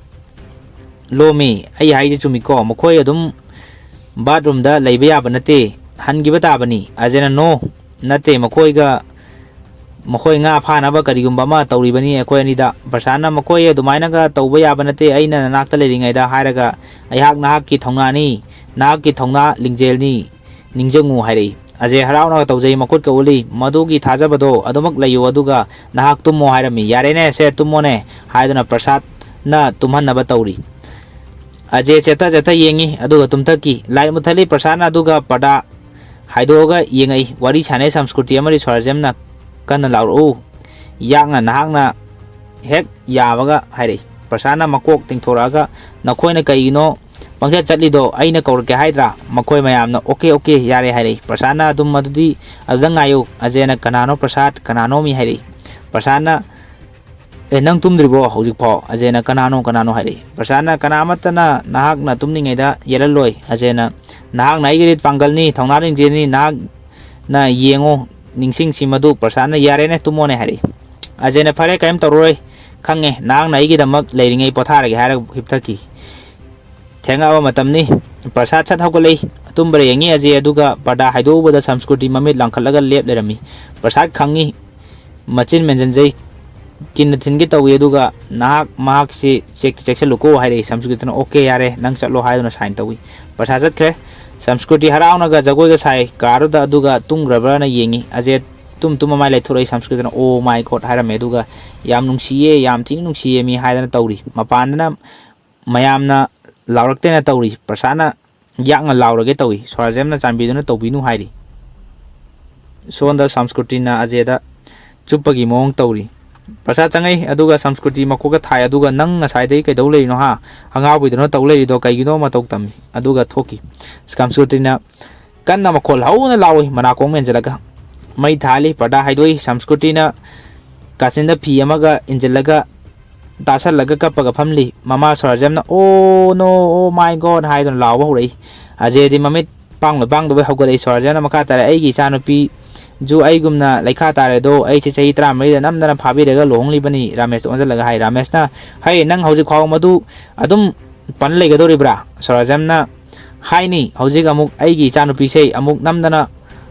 ꯂꯣꯝꯃꯤ? ꯑꯩ ꯍꯥꯏꯁꯦ ꯆꯨꯝꯃꯤꯀꯣ? ꯃꯈꯣꯏ ꯑꯗꯨꯝ ꯕꯥꯠꯔꯨꯝꯗ ꯂꯩꯕ ꯌꯥꯕ ꯅꯠꯇꯦ, ꯍꯟꯈꯤꯕ ꯇꯥꯕꯅꯤ꯫" ꯑꯖꯦꯅ, "ꯅꯣ, ꯅꯠꯇꯦ, ꯃꯈꯣꯏꯒ, ꯃꯈꯣꯏ ꯉꯥ ꯐꯥꯅꯕ ꯀꯔꯤꯒꯨꯝꯕ ꯑꯃ ꯇꯧꯔꯤꯕꯅꯤ ꯑꯩꯈꯣꯏ ꯑꯅꯤꯗ꯫" ꯄ꯭ꯔꯁꯥꯟꯅ, "ꯃꯈꯣꯏ ꯑꯗꯨꯃꯥꯏꯅꯒ ꯇꯧꯕ ꯌꯥꯕ ꯅꯠꯇꯦ, ꯑꯩꯅ ꯅꯅꯥꯛꯇ ꯂꯩꯔꯤꯉꯩꯗ ꯍꯥꯏꯔꯒ꯫ ꯑꯩꯍꯥꯛ ꯅꯍꯥꯛꯀꯤ ꯊꯧꯅꯥꯅꯤ, ꯅꯍꯥꯛꯀꯤ ꯊꯧꯅꯥ ꯂꯤꯡꯖꯦꯜꯅꯤ, ꯅꯤꯡꯁꯤꯡꯉꯨ ꯍꯥꯏꯔꯛꯏ꯫" ꯑꯖꯦ ꯍꯔꯥꯎꯅ ꯇꯧꯖꯩ, ꯃꯈꯨꯠꯀ ꯎꯠꯂꯤ꯫ "ꯃꯗꯨꯒꯤ ꯊꯥꯖꯕꯗꯣ ꯑꯗꯨꯃꯛ ꯂꯩꯌꯨ, ꯑꯗꯨꯒ ꯅꯍꯥꯛ ꯇꯨꯝꯃꯣ ꯍꯥꯏꯔꯝꯃꯤ꯫" "ꯌꯥꯔꯦꯅꯦ, ꯁꯦ ꯇꯨꯝꯃꯣꯅꯦ" ꯍꯥꯏꯗꯨꯅ ꯄ꯭ꯔꯁꯥꯠꯅ ꯇꯨꯝꯍꯟꯅꯕ ꯇꯧꯔꯤ꯫ ꯑꯖꯦ ꯆꯦꯠꯊ ꯆꯦꯠꯊ ꯌꯦꯡꯉꯤ, ꯑꯗꯨꯒ ꯇꯨꯝꯊꯈꯤ꯫ ꯂꯥꯏꯠ ꯃꯨꯠꯊꯠꯂꯤ, ꯄ꯭ꯔꯁꯥꯠꯅ ꯑꯗꯨꯒ ꯄꯔꯗꯥ ꯍꯥꯏꯗꯣꯛꯑꯒ ꯌꯦꯡꯉꯛꯏ꯫ ꯋꯥꯔꯤ ꯁꯥꯟꯅꯩ ꯁꯪꯁꯀ꯭ꯔꯤꯇꯤ ꯑꯃꯗꯤ ꯁ꯭ꯋꯥꯔꯖꯦꯝꯅ꯫ "ꯀꯟꯅ ꯂꯥꯎꯔꯛꯎ, ꯌꯥꯛꯅ ꯅꯍꯥꯛꯅ ꯍꯦꯛ ꯌꯥꯕꯒ ꯍꯥꯏꯔꯛꯏ꯫" ꯄ꯭ꯔꯁꯥꯠꯅ ꯃꯀꯣꯛ ꯇꯤꯡꯊꯣꯔꯛꯑꯒ, "ꯅꯈꯣꯏꯅ ꯀꯩꯒꯤꯅꯣ ꯄꯪꯆꯠ ꯆꯠꯂꯤꯗꯣ? ꯑꯩꯅ ꯀꯧꯔꯛꯀꯦ ꯍꯥꯏꯗ꯭ꯔꯥ?" ꯃꯈꯣꯏ ꯃꯌꯥꯝꯅ, "ꯑꯣꯀꯦ, ꯑꯣꯀꯦ, ꯌꯥꯔꯦ" ꯍꯥꯏꯔꯛꯏ꯫ ꯄ꯭ꯔꯁꯥꯠꯅ ꯑꯗꯨꯝ ꯑꯗꯨꯗꯤ ꯑꯗꯨꯗ ꯉꯥꯏꯌꯨ꯫ ꯑꯖꯦꯅ, "ꯀꯅꯥꯅꯣ ꯄ꯭ꯔꯁꯥꯠ? ꯀꯅꯥꯅꯣ ꯃꯤ?" ꯍꯥꯏꯔꯛꯏ꯫ ꯄ꯭ꯔꯁꯥꯠꯅ, "ꯑꯦ, ꯅꯪ ꯇꯨꯝꯗ꯭ꯔꯤꯕꯣ ꯍꯧꯖꯤꯛꯐꯥꯎ?" ꯑꯖꯦꯅ, "ꯀꯅꯥꯅꯣ, ꯀꯅꯥꯅꯣ?" ꯍꯥꯏꯔꯛꯏ꯫ ꯄ꯭ꯔꯁꯥꯠꯅ, "ꯀꯅꯥ ꯑꯃꯠꯇꯅ ꯅꯍꯥꯛꯅ ꯇꯨꯝꯂꯤꯉꯩꯗ ꯌꯦꯜꯍꯜꯂꯣꯏ꯫" ꯑꯖꯦꯅ, "ꯅꯍꯥꯛꯅ ꯑꯩꯒꯤ ꯔꯤꯠ ꯄꯥꯡꯒꯜꯅꯤ, ꯊꯧꯅꯥ ꯂꯤꯡꯖꯦꯜꯅꯤ, ꯅꯍꯥꯛꯅ ꯌꯦꯡꯉꯨ, ꯅꯤꯡꯁꯤꯡꯁꯤ ꯃꯗꯨ꯫" ꯄ꯭ꯔꯁꯥꯠꯅ, "ꯌꯥꯔꯦꯅꯦ, ꯇꯨꯝꯃꯣꯅꯦ" ꯍꯥꯏꯔꯛꯏ꯫ ꯑꯖꯦꯅ, "ꯐꯔꯦ, ꯀꯔꯤꯝ ꯇꯧꯔꯔꯣꯏ, ꯈꯪꯉꯦ, ꯅꯍꯥꯛꯅ ꯑꯩꯒꯤꯗꯃꯛ ꯂꯩꯔꯤꯉꯩ ꯄꯣꯊꯥꯔꯒꯦ" ꯍꯥꯏꯔꯒ ꯍꯤꯞꯊꯈꯤ꯫ ꯊꯦꯡꯉꯛꯑꯕ ꯃꯇꯝꯅꯤ꯫ ꯄ꯭ꯔꯁꯥꯠ ꯁꯠ ꯍꯧꯒꯠꯂꯛꯏ꯫ ꯑꯇꯨꯝꯕꯔ ꯌꯦꯡꯉꯤ ꯑꯖꯦ, ꯑꯗꯨꯒ ꯄꯔꯗꯥ ꯍꯥꯏꯗꯣꯛꯎꯕꯗ ꯁꯪꯁꯀ꯭ꯔꯤꯇꯤ ꯃꯃꯤꯠ ꯂꯥꯡꯈꯠꯂꯒ ꯂꯦꯞ ꯂꯩꯔꯝꯃꯤ꯫ ꯄ꯭ꯔꯁꯥꯠ ꯈꯪꯉꯤ꯫ ꯃꯆꯤꯟ ꯃꯦꯟꯁꯤꯟꯖꯩ꯫ ꯀꯤꯟꯅ ꯊꯤꯟꯒꯦ ꯇꯧꯏ, ꯑꯗꯨꯒ ꯅꯍꯥꯛ, ꯃꯍꯥꯛꯁꯤ ꯆꯦꯛꯇꯤ ꯆꯦꯛꯁꯤꯜꯂꯨꯀꯣ ꯍꯥꯏꯔꯛꯏ꯫ ꯁꯪꯁꯀ꯭ꯔꯤꯇꯅ "ꯑꯣꯀꯦ, ꯌꯥꯔꯦ, ꯅꯪ ꯆꯠꯂꯣ" ꯍꯥꯏꯗꯨꯅ ꯁꯥꯏꯟ ꯇꯧꯏ꯫ ꯄ꯭ꯔꯁꯥꯠ ꯆꯠꯈ꯭ꯔꯦ꯫ ꯁꯪꯁꯀ꯭ꯔꯤꯇꯤ ꯍꯔꯥꯎꯅꯒ ꯖꯒꯣꯏꯒ ꯁꯥꯏ꯫ ꯀꯥꯔꯗꯨꯗ ꯑꯗꯨꯒ ꯇꯨꯝꯈ꯭ꯔꯕ꯭ꯔꯅ ꯌꯦꯡꯉꯤ꯫ ꯑꯖꯦ ꯇꯨꯝ ꯇꯨꯝ ꯃꯃꯥꯏ ꯂꯩꯊꯣꯔꯛꯏ꯫ ꯁꯪꯁꯀ꯭ꯔꯤꯇꯅ "Oh my God" ꯍꯥꯏꯔꯝꯃꯦ, ꯑꯗꯨꯒ "ꯌꯥꯝ ꯅꯨꯡꯁꯤꯌꯦ, ꯌꯥꯝ ꯊꯤꯅ ꯅꯨꯡꯁꯤꯌꯦ ꯃꯤ" ꯍꯥꯏꯗꯅ ꯇꯧꯔꯤ꯫ ꯃꯄꯥꯟꯗꯅ ꯃꯌꯥꯝꯅ ꯂꯥꯎꯔꯛꯇꯦꯅ ꯇꯧꯔꯤ, ꯄ꯭ꯔꯁꯥꯠꯅ ꯌꯥꯛꯅ ꯂꯥꯎꯔꯒꯦ ꯇꯧꯏ꯫ ꯁꯣꯔꯥꯖꯦꯝꯅ "ꯆꯥꯟꯕꯤꯗꯨꯅ ꯇꯧꯕꯤꯅꯨ" ꯍꯥꯏꯔꯤ꯫ ꯁꯣꯝꯗ ꯁꯪꯁꯀ꯭ꯔꯤꯇꯤꯅ ꯑꯖꯦꯗ ꯆꯨꯞꯄꯒꯤ ꯃꯑꯣꯡ ꯇꯧꯔꯤ꯫ ꯄ꯭ꯔꯁꯥꯠ ꯆꯪꯉꯛꯏ, ꯑꯗꯨꯒ ꯁꯪꯁꯀ꯭ꯔꯤꯇꯤ ꯃꯀꯣꯛꯇ ꯊꯥꯏ, ꯑꯗꯨꯒ "ꯅꯪ ꯉꯁꯥꯏꯗꯒꯤ ꯀꯩꯗꯧ ꯂꯩꯔꯤꯅꯣ ꯍꯥ? ꯑꯉꯥꯎꯕꯤꯗꯧꯅ ꯇꯧ ꯂꯩꯔꯤꯗꯣ ꯀꯩꯒꯤꯅꯣ?" ꯃꯇꯧ ꯇꯝꯃꯤ꯫ ꯑꯗꯨꯒ ꯊꯣꯛꯈꯤ꯫ ꯁꯪꯁꯀ꯭ꯔꯤꯇꯤꯅ ꯀꯟꯅ ꯃꯈꯣꯜ ꯍꯧꯅ ꯂꯥꯎꯏ, ꯃꯅꯥꯀꯣꯡ ꯃꯦꯟꯁꯤꯜꯂꯒ꯫ ꯃꯩ ꯊꯥꯜꯂꯤ, ꯄꯔꯗꯥ ꯍꯥꯏꯗꯣꯛꯏ꯫ ꯁꯪꯁꯀ꯭ꯔꯤꯇꯤꯅ ꯀꯥꯆꯤꯟꯗ ꯐꯤ ꯑꯃꯒ ꯏꯟꯁꯤꯜꯂꯒ ꯇꯥꯁꯜꯂꯒ ꯀꯞꯄꯒ ꯐꯝꯂꯤ꯫ ꯃꯃꯥ ꯁꯣꯔꯥꯖꯦꯝꯅ "Oh no, oh my God" ꯍꯥꯏꯗꯨꯅ ꯂꯥꯎꯕ ꯍꯧꯔꯛꯏ꯫ ꯑꯖꯦꯗꯤ ꯃꯃꯤꯠ ꯄꯥꯡꯂꯣꯏ ꯄꯥꯡꯗꯕꯣꯏ ꯍꯧꯒꯠꯂꯛꯏ꯫ ꯁꯣꯔꯥꯖꯦꯝꯅ ꯃꯈꯥ ꯇꯥꯔꯦ, "ꯑꯩꯒꯤ ꯏꯆꯥꯅꯨꯄꯤꯁꯨ ꯑꯩꯒꯨꯝꯅ ꯂꯩꯈꯥ ꯇꯥꯔꯦꯗꯣ, ꯑꯩꯁꯦ ꯆꯍꯤ ꯇꯔꯥꯃꯔꯤꯗ ꯅꯝꯗꯅ ꯐꯥꯕꯤꯔꯒ ꯂꯨꯍꯣꯡꯂꯤꯕꯅꯤ"꯫ ꯔꯥꯃꯦꯁꯇ ꯑꯣꯟꯁꯤꯜꯂꯒ ꯍꯥꯏ꯫ ꯔꯥꯃꯦꯁꯅ, "ꯍꯩ, ꯅꯪ ꯍꯧꯖꯤꯛ ꯐꯥꯎꯕ ꯃꯗꯨ ꯑꯗꯨꯝ ꯄꯟ ꯂꯩꯒꯗꯧꯔꯤꯕ꯭ꯔꯥ?" ꯁꯣꯔꯥꯖꯦꯝꯅ ꯍꯥꯏꯅꯤ, "ꯍꯧꯖꯤꯛ ꯑꯃꯨꯛ ꯑꯩꯒꯤ ꯏꯆꯥꯅꯨꯄꯤꯁꯦ ꯑꯃꯨꯛ ꯅꯝꯗꯅ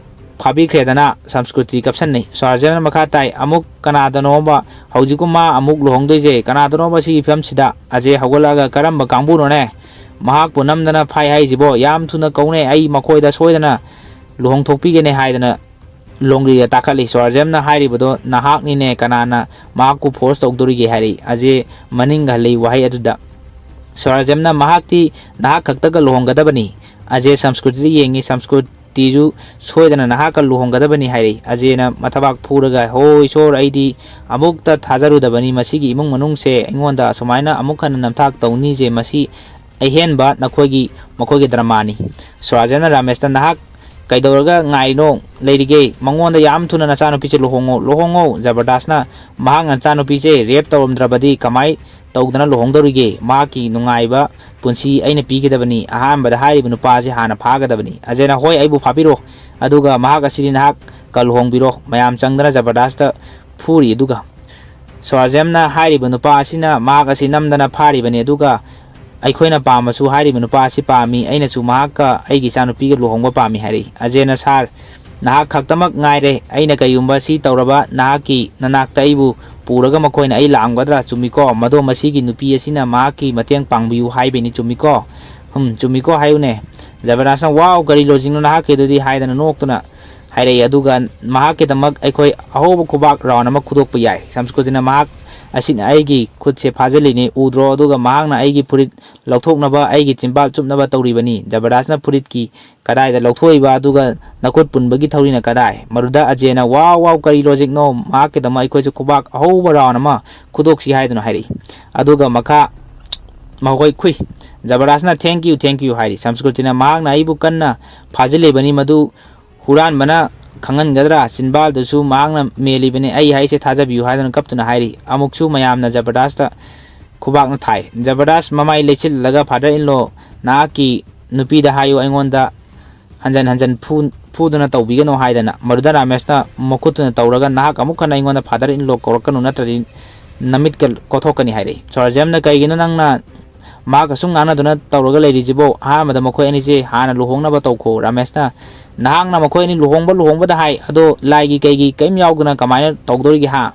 ꯐꯥꯕꯤꯈ꯭ꯔꯦꯗꯅ", ꯁꯪꯁꯀ꯭ꯔꯤꯇꯤ ꯀꯞꯁꯟꯅꯩ꯫ ꯁꯣꯔꯥꯖꯦꯝꯅ ꯃꯈꯥ ꯇꯥꯏ, "ꯑꯃꯨꯛ ꯀꯅꯥꯗꯅꯣꯕ ꯍꯧꯖꯤꯛꯄꯨ ꯃꯥ ꯑꯃꯨꯛ ꯂꯨꯍꯣꯡꯗꯣꯏꯁꯦ? ꯀꯅꯥꯗꯅꯣꯕ ꯁꯤꯒꯤ ꯐꯤꯕꯝꯁꯤꯗ?" ꯑꯖꯦ ꯍꯧꯒꯠꯂꯛꯑꯒ, "ꯀꯔꯝꯕ ꯀꯥꯡꯕꯨꯅꯣꯅꯦ ꯃꯍꯥꯛꯄꯨ ꯅꯝꯗꯅ ꯐꯥꯏ ꯍꯥꯏꯁꯤꯕꯣ? ꯌꯥꯝ ꯊꯨꯅ ꯀꯧꯅꯦ, ꯑꯩ ꯃꯈꯣꯏꯗ ꯁꯣꯏꯗꯅ ꯂꯨꯍꯣꯡꯊꯣꯛꯄꯤꯒꯦꯅꯦ" ꯍꯥꯏꯗꯅ ꯂꯣꯡꯒ꯭ꯔꯤꯗ ꯇꯥꯈꯠꯂꯤ꯫ ꯁꯣꯔꯥꯖꯦꯝꯅ ꯍꯥꯏꯔꯤꯕꯗꯣ, "ꯅꯍꯥꯛꯅꯤꯅꯦ, ꯀꯅꯥꯅ ꯃꯍꯥꯛꯄꯨ ꯐꯣꯔꯁ ꯇꯧꯗꯣꯔꯤꯒꯦ?" ꯍꯥꯏꯔꯛꯏ꯫ ꯑꯖꯦ ꯃꯅꯤꯡ ꯍꯜꯂꯤ ꯋꯥꯍꯩ ꯑꯗꯨꯗ꯫ ꯁꯣꯔꯥꯖꯦꯝꯅ, "ꯃꯍꯥꯛꯇꯤ ꯅꯍꯥꯛ ꯈꯛꯇꯒ ꯂꯨꯍꯣꯡꯒꯗꯕꯅꯤ"꯫ ꯑꯖꯦ ꯁꯪꯁꯀ꯭ꯔꯤꯇꯤꯗ ꯌꯦꯡꯉꯤ꯫ "ꯁꯪꯁꯀ꯭ꯔꯤꯇꯤꯁꯨ ꯁꯣꯏꯗꯅ ꯅꯍꯥꯛꯀ ꯂꯨꯍꯣꯡꯒꯗꯕꯅꯤ" ꯍꯥꯏꯔꯛꯏ꯫ ꯑꯖꯦꯅ ꯃꯊꯕꯥꯛ ꯐꯨꯔꯒ, "ꯍꯣ ꯏꯁꯣꯔ, ꯑꯩꯗꯤ ꯑꯃꯨꯛꯇ ꯊꯥꯖꯔꯨꯗꯕꯅꯤ, ꯃꯁꯤꯒꯤ ꯏꯃꯨꯡ ꯃꯅꯨꯡꯁꯦ ꯑꯩꯉꯣꯟꯗ ꯑꯁꯨꯃꯥꯏꯅ ꯑꯃꯨꯛ ꯍꯟꯅ ꯅꯝꯊꯥꯛ ꯇꯧꯅꯤꯁꯦ, ꯃꯁꯤ ꯑꯍꯦꯟꯕ ꯅꯈꯣꯏꯒꯤ, ꯃꯈꯣꯏꯒꯤ ꯗ꯭ꯔꯃꯥꯅꯤ"꯫ ꯁꯣꯔꯥꯖꯦꯝꯅ ꯔꯥꯃꯦꯁꯇ, "ꯅꯍꯥꯛ ꯀꯩꯗꯧꯔꯒ ꯉꯥꯏꯔꯤꯅꯣ, ꯂꯩꯔꯤꯒꯦ? ꯃꯉꯣꯟꯗ ꯌꯥꯝ ꯊꯨꯅ ꯅꯆꯥꯅꯨꯄꯤꯁꯦ ꯂꯨꯍꯣꯡꯉꯣ, ꯂꯨꯍꯣꯡꯉꯣ"꯫ ꯖꯕꯔꯗꯥꯁꯅ, "ꯃꯍꯥꯛꯅ ꯅꯆꯥꯅꯨꯄꯤꯁꯦ ꯔꯦꯞ ꯇꯧꯔꯝꯗ꯭ꯔꯕꯗꯤ ꯀꯃꯥꯏ ꯇꯧꯗꯅ ꯂꯨꯍꯣꯡꯗꯧꯔꯤꯒꯦ? ꯃꯍꯥꯛꯀꯤ ꯅꯨꯡꯉꯥꯏꯕ ꯄꯨꯟꯁꯤ ꯑꯩꯅ ꯄꯤꯒꯗꯕꯅꯤ꯫ ꯑꯍꯥꯟꯕꯗ ꯍꯥꯏꯔꯤꯕ ꯅꯨꯄꯥ ꯑꯁꯤ ꯍꯥꯟꯅ ꯐꯥꯒꯗꯕꯅꯤ"꯫ ꯑꯖꯦꯅ, "ꯍꯣꯏ, ꯑꯩꯕꯨ ꯐꯥꯕꯤꯔꯣ, ꯑꯗꯨꯒ ꯃꯍꯥꯛ ꯑꯁꯤꯗꯤ ꯅꯍꯥꯛꯀ ꯂꯨꯍꯣꯡꯕꯤꯔꯣ"꯫ ꯃꯌꯥꯝ ꯆꯪꯗꯅ ꯖꯕꯔꯗꯥꯁꯇ ꯐꯨꯔꯤ꯫ ꯑꯗꯨꯒ ꯁꯣꯔꯥꯖꯦꯝꯅ, "ꯍꯥꯏꯔꯤꯕ ꯅꯨꯄꯥ ꯑꯁꯤꯅ ꯃꯍꯥꯛ ꯑꯁꯤ ꯅꯝꯗꯅ ꯐꯥꯔꯤꯕꯅꯤ, ꯑꯗꯨꯒ ꯑꯩꯈꯣꯏꯅ ꯄꯥꯝꯕꯁꯨ ꯍꯥꯏꯔꯤꯕ ꯅꯨꯄꯥ ꯑꯁꯤ ꯄꯥꯝꯃꯤ꯫ ꯑꯩꯅꯁꯨ ꯃꯍꯥꯛꯀ ꯑꯩꯒꯤ ꯏꯆꯥꯅꯨꯄꯤꯒ ꯂꯨꯍꯣꯡꯕ ꯄꯥꯝꯃꯤ" ꯍꯥꯏꯔꯛꯏ꯫ ꯑꯖꯦꯅ, "ꯁꯥꯔ, ꯅꯍꯥꯛ ꯈꯛꯇꯃꯛ ꯉꯥꯏꯔꯦ꯫ ꯑꯩꯅ ꯀꯩꯒꯨꯝꯕ ꯁꯤ ꯇꯧꯔꯕ ꯅꯍꯥꯛꯀꯤ ꯅꯅꯥꯛꯇ ꯑꯩꯕꯨ ꯄꯨꯔꯒ ꯃꯈꯣꯏꯅ ꯑꯩ ꯂꯥꯛꯑꯝꯒꯗ꯭ꯔꯥ? ꯆꯨꯝꯃꯤꯀꯣ? ꯃꯗꯣ ꯃꯁꯤꯒꯤ ꯅꯨꯄꯤ ꯑꯁꯤꯅ ꯃꯍꯥꯛꯀꯤ ꯃꯇꯦꯡ ꯄꯥꯡꯕꯤꯌꯨ ꯍꯥꯏꯕꯩꯅꯤ, ꯆꯨꯝꯃꯤꯀꯣ? ꯍꯨꯝ, ꯆꯨꯝꯃꯤꯀꯣ ꯍꯥꯏꯌꯨꯅꯦ"꯫ ꯖꯕꯔꯗꯥꯁꯅ, "ꯋꯥꯎ, ꯀꯔꯤ ꯂꯣꯖꯤꯛꯅꯣ ꯅꯍꯥꯛꯀꯤꯗꯨꯗꯤ?" ꯍꯥꯏꯗꯅ ꯅꯣꯛꯇꯨꯅ ꯍꯥꯏꯔꯛꯏ꯫ ꯑꯗꯨꯒ ꯃꯍꯥꯛꯀꯤꯗꯃꯛ ꯑꯩꯈꯣꯏ ꯑꯍꯧꯕ ꯈꯨꯕꯥꯛ ꯔꯥꯎꯟ ꯑꯃ ꯈꯨꯗꯣꯛꯄ ꯌꯥꯏ꯫ ꯁꯝꯁꯀ꯭ꯔꯤꯇꯤꯅ ꯃꯍꯥꯛ ꯑꯁꯤꯅ ꯑꯩꯒꯤ ꯈꯨꯠꯁꯦ ꯐꯥꯖꯤꯜꯂꯤꯅꯤ, ꯎꯗ꯭ꯔꯣ? ꯑꯗꯨꯒ ꯃꯍꯥꯛꯅ ꯑꯩꯒꯤ ꯐꯨꯔꯤꯠ ꯂꯧꯊꯣꯛꯅꯕ, ꯑꯩꯒꯤ ꯆꯤꯟꯕꯥꯜ ꯆꯨꯞꯅꯕ ꯇꯧꯔꯤꯕꯅꯤ꯫ ꯖꯕꯔꯗꯥꯁꯅ ꯐꯨꯔꯤꯠꯀꯤ ꯀꯗꯥꯏꯗ ꯂꯧꯊꯣꯛꯏꯕ, ꯑꯗꯨꯒ ꯅꯈꯨꯠ ꯄꯨꯟꯕꯒꯤ ꯊꯧꯔꯤꯅ ꯀꯗꯥꯏ? ꯃꯗꯨꯗ ꯑꯖꯦꯅ, "ꯋꯥꯎ, ꯋꯥꯎ, ꯀꯔꯤ ꯂꯣꯖꯤꯛꯅꯣ?" ꯃꯍꯥꯛꯀꯤꯗꯃꯛ ꯑꯩꯈꯣꯏꯁꯨ ꯈꯨꯕꯥꯛ ꯑꯍꯧꯕ ꯔꯥꯎꯟ ꯑꯃ ꯈꯨꯗꯣꯛꯁꯤ ꯍꯥꯏꯗꯨꯅ ꯍꯥꯏꯔꯛꯏ꯫ ꯑꯗꯨꯒ ꯃꯈꯥ ꯃꯈꯣꯏ ꯈꯨꯏ꯫ ꯖꯕꯔꯗꯥꯁꯅ, "Thank you, thank you" ꯍꯥꯏꯔꯤ꯫ ꯁꯝꯁꯀ꯭ꯔꯤꯇꯤꯅ ꯃꯍꯥꯛꯅ ꯑꯩꯕꯨ ꯀꯟꯅ ꯐꯥꯖꯤꯜꯂꯤꯕꯅꯤ, ꯃꯗꯨ ꯍꯨꯔꯥꯟꯕꯅ ꯈꯪꯍꯟꯒꯗ꯭ꯔꯥ? ꯆꯤꯟꯕꯥꯜꯗꯨꯁꯨ ꯃꯍꯥꯛꯅ ꯃꯦꯜꯂꯤꯕꯅꯤ꯫ "ꯑꯩ ꯍꯥꯏꯁꯦ ꯊꯥꯖꯕꯤꯌꯨ" ꯍꯥꯏꯗꯨꯅ ꯀꯞꯇꯨꯅ ꯍꯥꯏꯔꯤ꯫ ꯑꯃꯨꯛꯁꯨ ꯃꯌꯥꯝꯅ ꯖꯕꯔꯗꯥꯁꯇ ꯈꯨꯕꯥꯛꯅ ꯊꯥꯏ꯫ ꯖꯕꯔꯗꯥꯁ ꯃꯃꯥꯏ ꯂꯩꯁꯤꯜꯂꯒ, "Father in law, ꯅꯍꯥꯛꯀꯤ ꯅꯨꯄꯤꯗ ꯍꯥꯏꯌꯨ, ꯑꯩꯉꯣꯟꯗ ꯍꯟꯖꯟ ꯍꯟꯖꯟ ꯐꯨ-, ꯐꯨꯗꯨꯅ ꯇꯧꯕꯤꯒꯅꯨ" ꯍꯥꯏꯗꯅ꯫ ꯃꯗꯨꯗ ꯔꯥꯃꯦꯁꯅ ꯃꯈꯨꯠꯇꯨꯅ ꯇꯧꯔꯒ, "ꯅꯍꯥꯛ ꯑꯃꯨꯛ ꯍꯟꯅ ꯑꯩꯉꯣꯟꯗ Father in law ꯀꯧꯔꯛꯀꯅꯨ, ꯅꯠꯇ꯭ꯔꯗꯤ ꯅꯃꯤꯠꯀ ꯀꯣꯊꯣꯛꯀꯅꯤ" ꯍꯥꯏꯔꯛꯏ꯫ ꯁꯣꯔꯖꯦꯝꯅ, "ꯀꯩꯒꯤꯅꯣ ꯅꯪꯅ ꯃꯍꯥꯛꯀ ꯁꯨꯝ ꯉꯥꯡꯅꯗꯨꯅ ꯇꯧꯔꯒ ꯂꯩꯔꯤꯁꯤꯕꯣ? ꯑꯍꯥꯟꯕꯗ ꯃꯈꯣꯏ ꯑꯅꯤꯁꯦ ꯍꯥꯟꯅ ꯂꯨꯍꯣꯡꯅꯕ ꯇꯧꯈꯣ꯫" ꯔꯥꯃꯦꯁꯅ, "ꯅꯍꯥꯛꯅ ꯃꯈꯣꯏ ꯑꯅꯤ ꯂꯨꯍꯣꯡꯕ ꯂꯨꯍꯣꯡꯕꯗ ꯍꯥꯏ, ꯑꯗꯣ ꯂꯥꯏꯒꯤ ꯀꯩꯒꯤ ꯀꯔꯤꯝ ꯌꯥꯎꯗꯅ ꯀꯃꯥꯏꯅ ꯇꯧꯗꯣꯔꯤꯒꯦ ꯍꯥ?"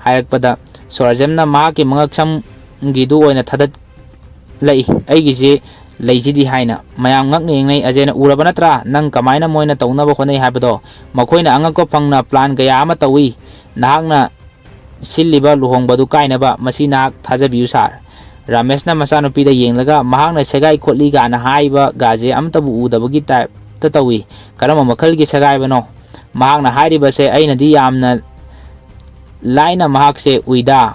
ꯍꯥꯏꯔꯛꯄꯗ ꯁꯣꯔꯖꯦꯝꯅ ꯃꯍꯥꯛꯀꯤ ꯃꯉꯛꯁꯝꯒꯤꯗꯨ ꯑꯣꯏꯅ ꯊꯥꯗꯠꯂꯛꯏ꯫ "ꯑꯩꯒꯤꯁꯦ ꯂꯩꯁꯤꯗꯤ" ꯍꯥꯏꯅ꯫ ꯃꯌꯥꯝ ꯉꯛꯅ ꯌꯦꯡꯅꯩ꯫ ꯑꯖꯦꯅ, "ꯎꯔꯕ ꯅꯠꯇ꯭ꯔꯥ ꯅꯪ ꯀꯃꯥꯏꯅ ꯃꯣꯏꯅ ꯇꯧꯅꯕ ꯍꯣꯠꯅꯩ ꯍꯥꯏꯕꯗꯣ? ꯃꯈꯣꯏꯅ ꯑꯉꯛꯄ ꯐꯪꯅ ꯄ꯭ꯂꯥꯟ ꯀꯌꯥ ꯑꯃ ꯇꯧꯏ꯫ ꯅꯍꯥꯛꯅ ꯁꯤꯜꯂꯤꯕ ꯂꯨꯍꯣꯡꯕꯗꯨ ꯀꯥꯏꯅꯕ꯫ ꯃꯁꯤ ꯅꯍꯥꯛ ꯊꯥꯖꯕꯤꯌꯨ ꯁꯥꯔ꯫" ꯔꯥꯃꯦꯁꯅ ꯃꯆꯥꯅꯨꯄꯤꯗ ꯌꯦꯡꯂꯒ, "ꯃꯍꯥꯛꯅ ꯁꯦꯒꯥꯏ ꯈꯣꯠꯂꯤ ꯀꯥꯏꯅ ꯍꯥꯏꯕ ꯒꯥꯁꯦ ꯑꯃꯠꯇꯕꯨ ꯎꯗꯕꯒꯤ ꯇꯥꯏꯞꯇ ꯇꯧꯏ꯫ ꯀꯔꯝꯕ ꯃꯈꯜꯒꯤ ꯁꯦꯒꯥꯏꯕꯅꯣ? ꯃꯍꯥꯛꯅ ꯍꯥꯏꯔꯤꯕꯁꯦ ꯑꯩꯅꯗꯤ ꯌꯥꯝꯅ ꯂꯥꯏꯅ ꯃꯍꯥꯛꯁꯦ ꯎꯏꯗ꯫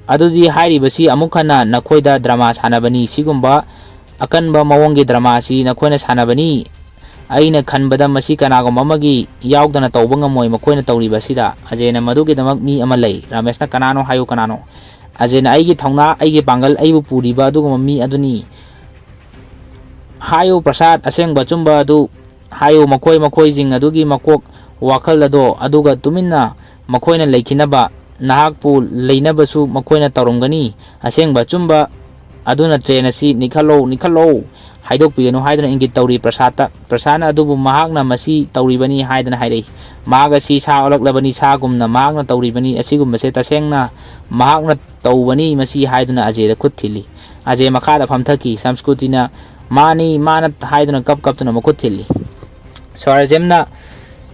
ꯑꯗꯨꯗꯤ ꯍꯥꯏꯔꯤꯕꯁꯤ ꯑꯃꯨꯛ ꯍꯟꯅ ꯅꯈꯣꯏꯗ ꯗ꯭ꯔꯃꯥ ꯁꯥꯟꯅꯕꯅꯤ꯫ ꯁꯤꯒꯨꯝꯕ ꯑꯀꯟꯕ ꯃꯑꯣꯡꯒꯤ ꯗ꯭ꯔꯃꯥꯁꯤ ꯅꯈꯣꯏꯅ ꯁꯥꯟꯅꯕꯅꯤ꯫ ꯑꯩꯅ ꯈꯟꯕꯗ ꯃꯁꯤ ꯀꯅꯥꯒꯨꯝꯕ ꯑꯃꯒꯤ ꯌꯥꯎꯗꯅ ꯇꯧꯕ ꯉꯝꯃꯣꯏ ꯃꯈꯣꯏꯅ ꯇꯧꯔꯤꯕ ꯑꯁꯤꯗ꯫ ꯑꯖꯦꯅ, "ꯃꯗꯨꯒꯤꯗꯃꯛ ꯃꯤ ꯑꯃ ꯂꯩ꯫" ꯔꯥꯃꯦꯁꯅ, "ꯀꯅꯥꯅꯣ ꯍꯥꯏꯌꯨ, ꯀꯅꯥꯅꯣ?" ꯑꯖꯦꯅ, "ꯑꯩꯒꯤ ꯊꯧꯅꯥ, ꯑꯩꯒꯤ ꯄꯥꯡꯒꯜ, ꯑꯩꯕꯨ ꯄꯨꯔꯤꯕ ꯑꯗꯨꯒꯨꯝꯕ ꯃꯤ ꯑꯗꯨꯅꯤ꯫ ꯍꯥꯏꯌꯨ ꯄ꯭ꯔꯁꯥꯗ, ꯑꯁꯦꯡꯕ ꯑꯆꯨꯝꯕ ꯑꯗꯨ ꯍꯥꯏꯌꯨ꯫ ꯃꯈꯣꯏ ꯃꯈꯣꯏꯁꯤꯡ ꯑꯗꯨꯒꯤ ꯃꯀꯣꯛ ꯋꯥꯈꯜ ꯑꯗꯣ, ꯑꯗꯨꯒ ꯇꯨꯃꯤꯟꯅ ꯃꯈꯣꯏꯅ ꯂꯩꯈꯤꯅꯕ, ꯅꯍꯥꯛꯄꯨ ꯂꯩꯅꯕꯁꯨ ꯃꯈꯣꯏꯅ ꯇꯧꯔꯝꯒꯅꯤ꯫ ꯑꯁꯦꯡꯕ ꯑꯆꯨꯝꯕ ꯑꯗꯨꯅ ꯇ꯭ꯔꯦꯟ ꯑꯁꯤ ꯅꯤꯛꯍꯜꯂꯣ, ꯅꯤꯛꯍꯜꯂꯣ, ꯍꯥꯏꯗꯣꯛꯄꯤꯒꯅꯨ" ꯍꯥꯏꯗꯨꯅ ꯏꯪꯒꯤꯠ ꯇꯧꯔꯤ ꯄ꯭ꯔꯁꯥꯗꯇ꯫ ꯄ꯭ꯔꯁꯥꯗꯅ, "ꯑꯗꯨꯕꯨ ꯃꯍꯥꯛꯅ ꯃꯁꯤ ꯇꯧꯔꯤꯕꯅꯤ" ꯍꯥꯏꯗꯅ ꯍꯥꯏꯔꯛꯏ꯫ "ꯃꯍꯥꯛ ꯑꯁꯤ ꯁꯥ ꯑꯣꯜꯂꯛꯂꯕꯅꯤ, ꯁꯥꯒꯨꯝꯅ ꯃꯍꯥꯛꯅ ꯇꯧꯔꯤꯕꯅꯤ꯫ ꯑꯁꯤꯒꯨꯝꯕꯁꯦ ꯇꯁꯦꯡꯅ ꯃꯍꯥꯛꯅ ꯇꯧꯕꯅꯤ ꯃꯁꯤ" ꯍꯥꯏꯗꯨꯅ ꯑꯖꯦꯗ ꯈꯨꯠ ꯊꯤꯜꯂꯤ꯫ ꯑꯖꯦ ꯃꯈꯥꯗ ꯐꯝꯊꯈꯤ꯫ ꯁꯝꯁꯀ꯭ꯔꯤꯇꯤꯅ, "ꯃꯥꯅꯤ, ꯃꯥꯅ" ꯍꯥꯏꯗꯨꯅ ꯀꯞ ꯀꯞꯇꯨꯅ ꯃꯈꯨꯠ ꯊꯤꯜꯂꯤ꯫ ꯁꯣꯔꯖꯦꯝꯅ,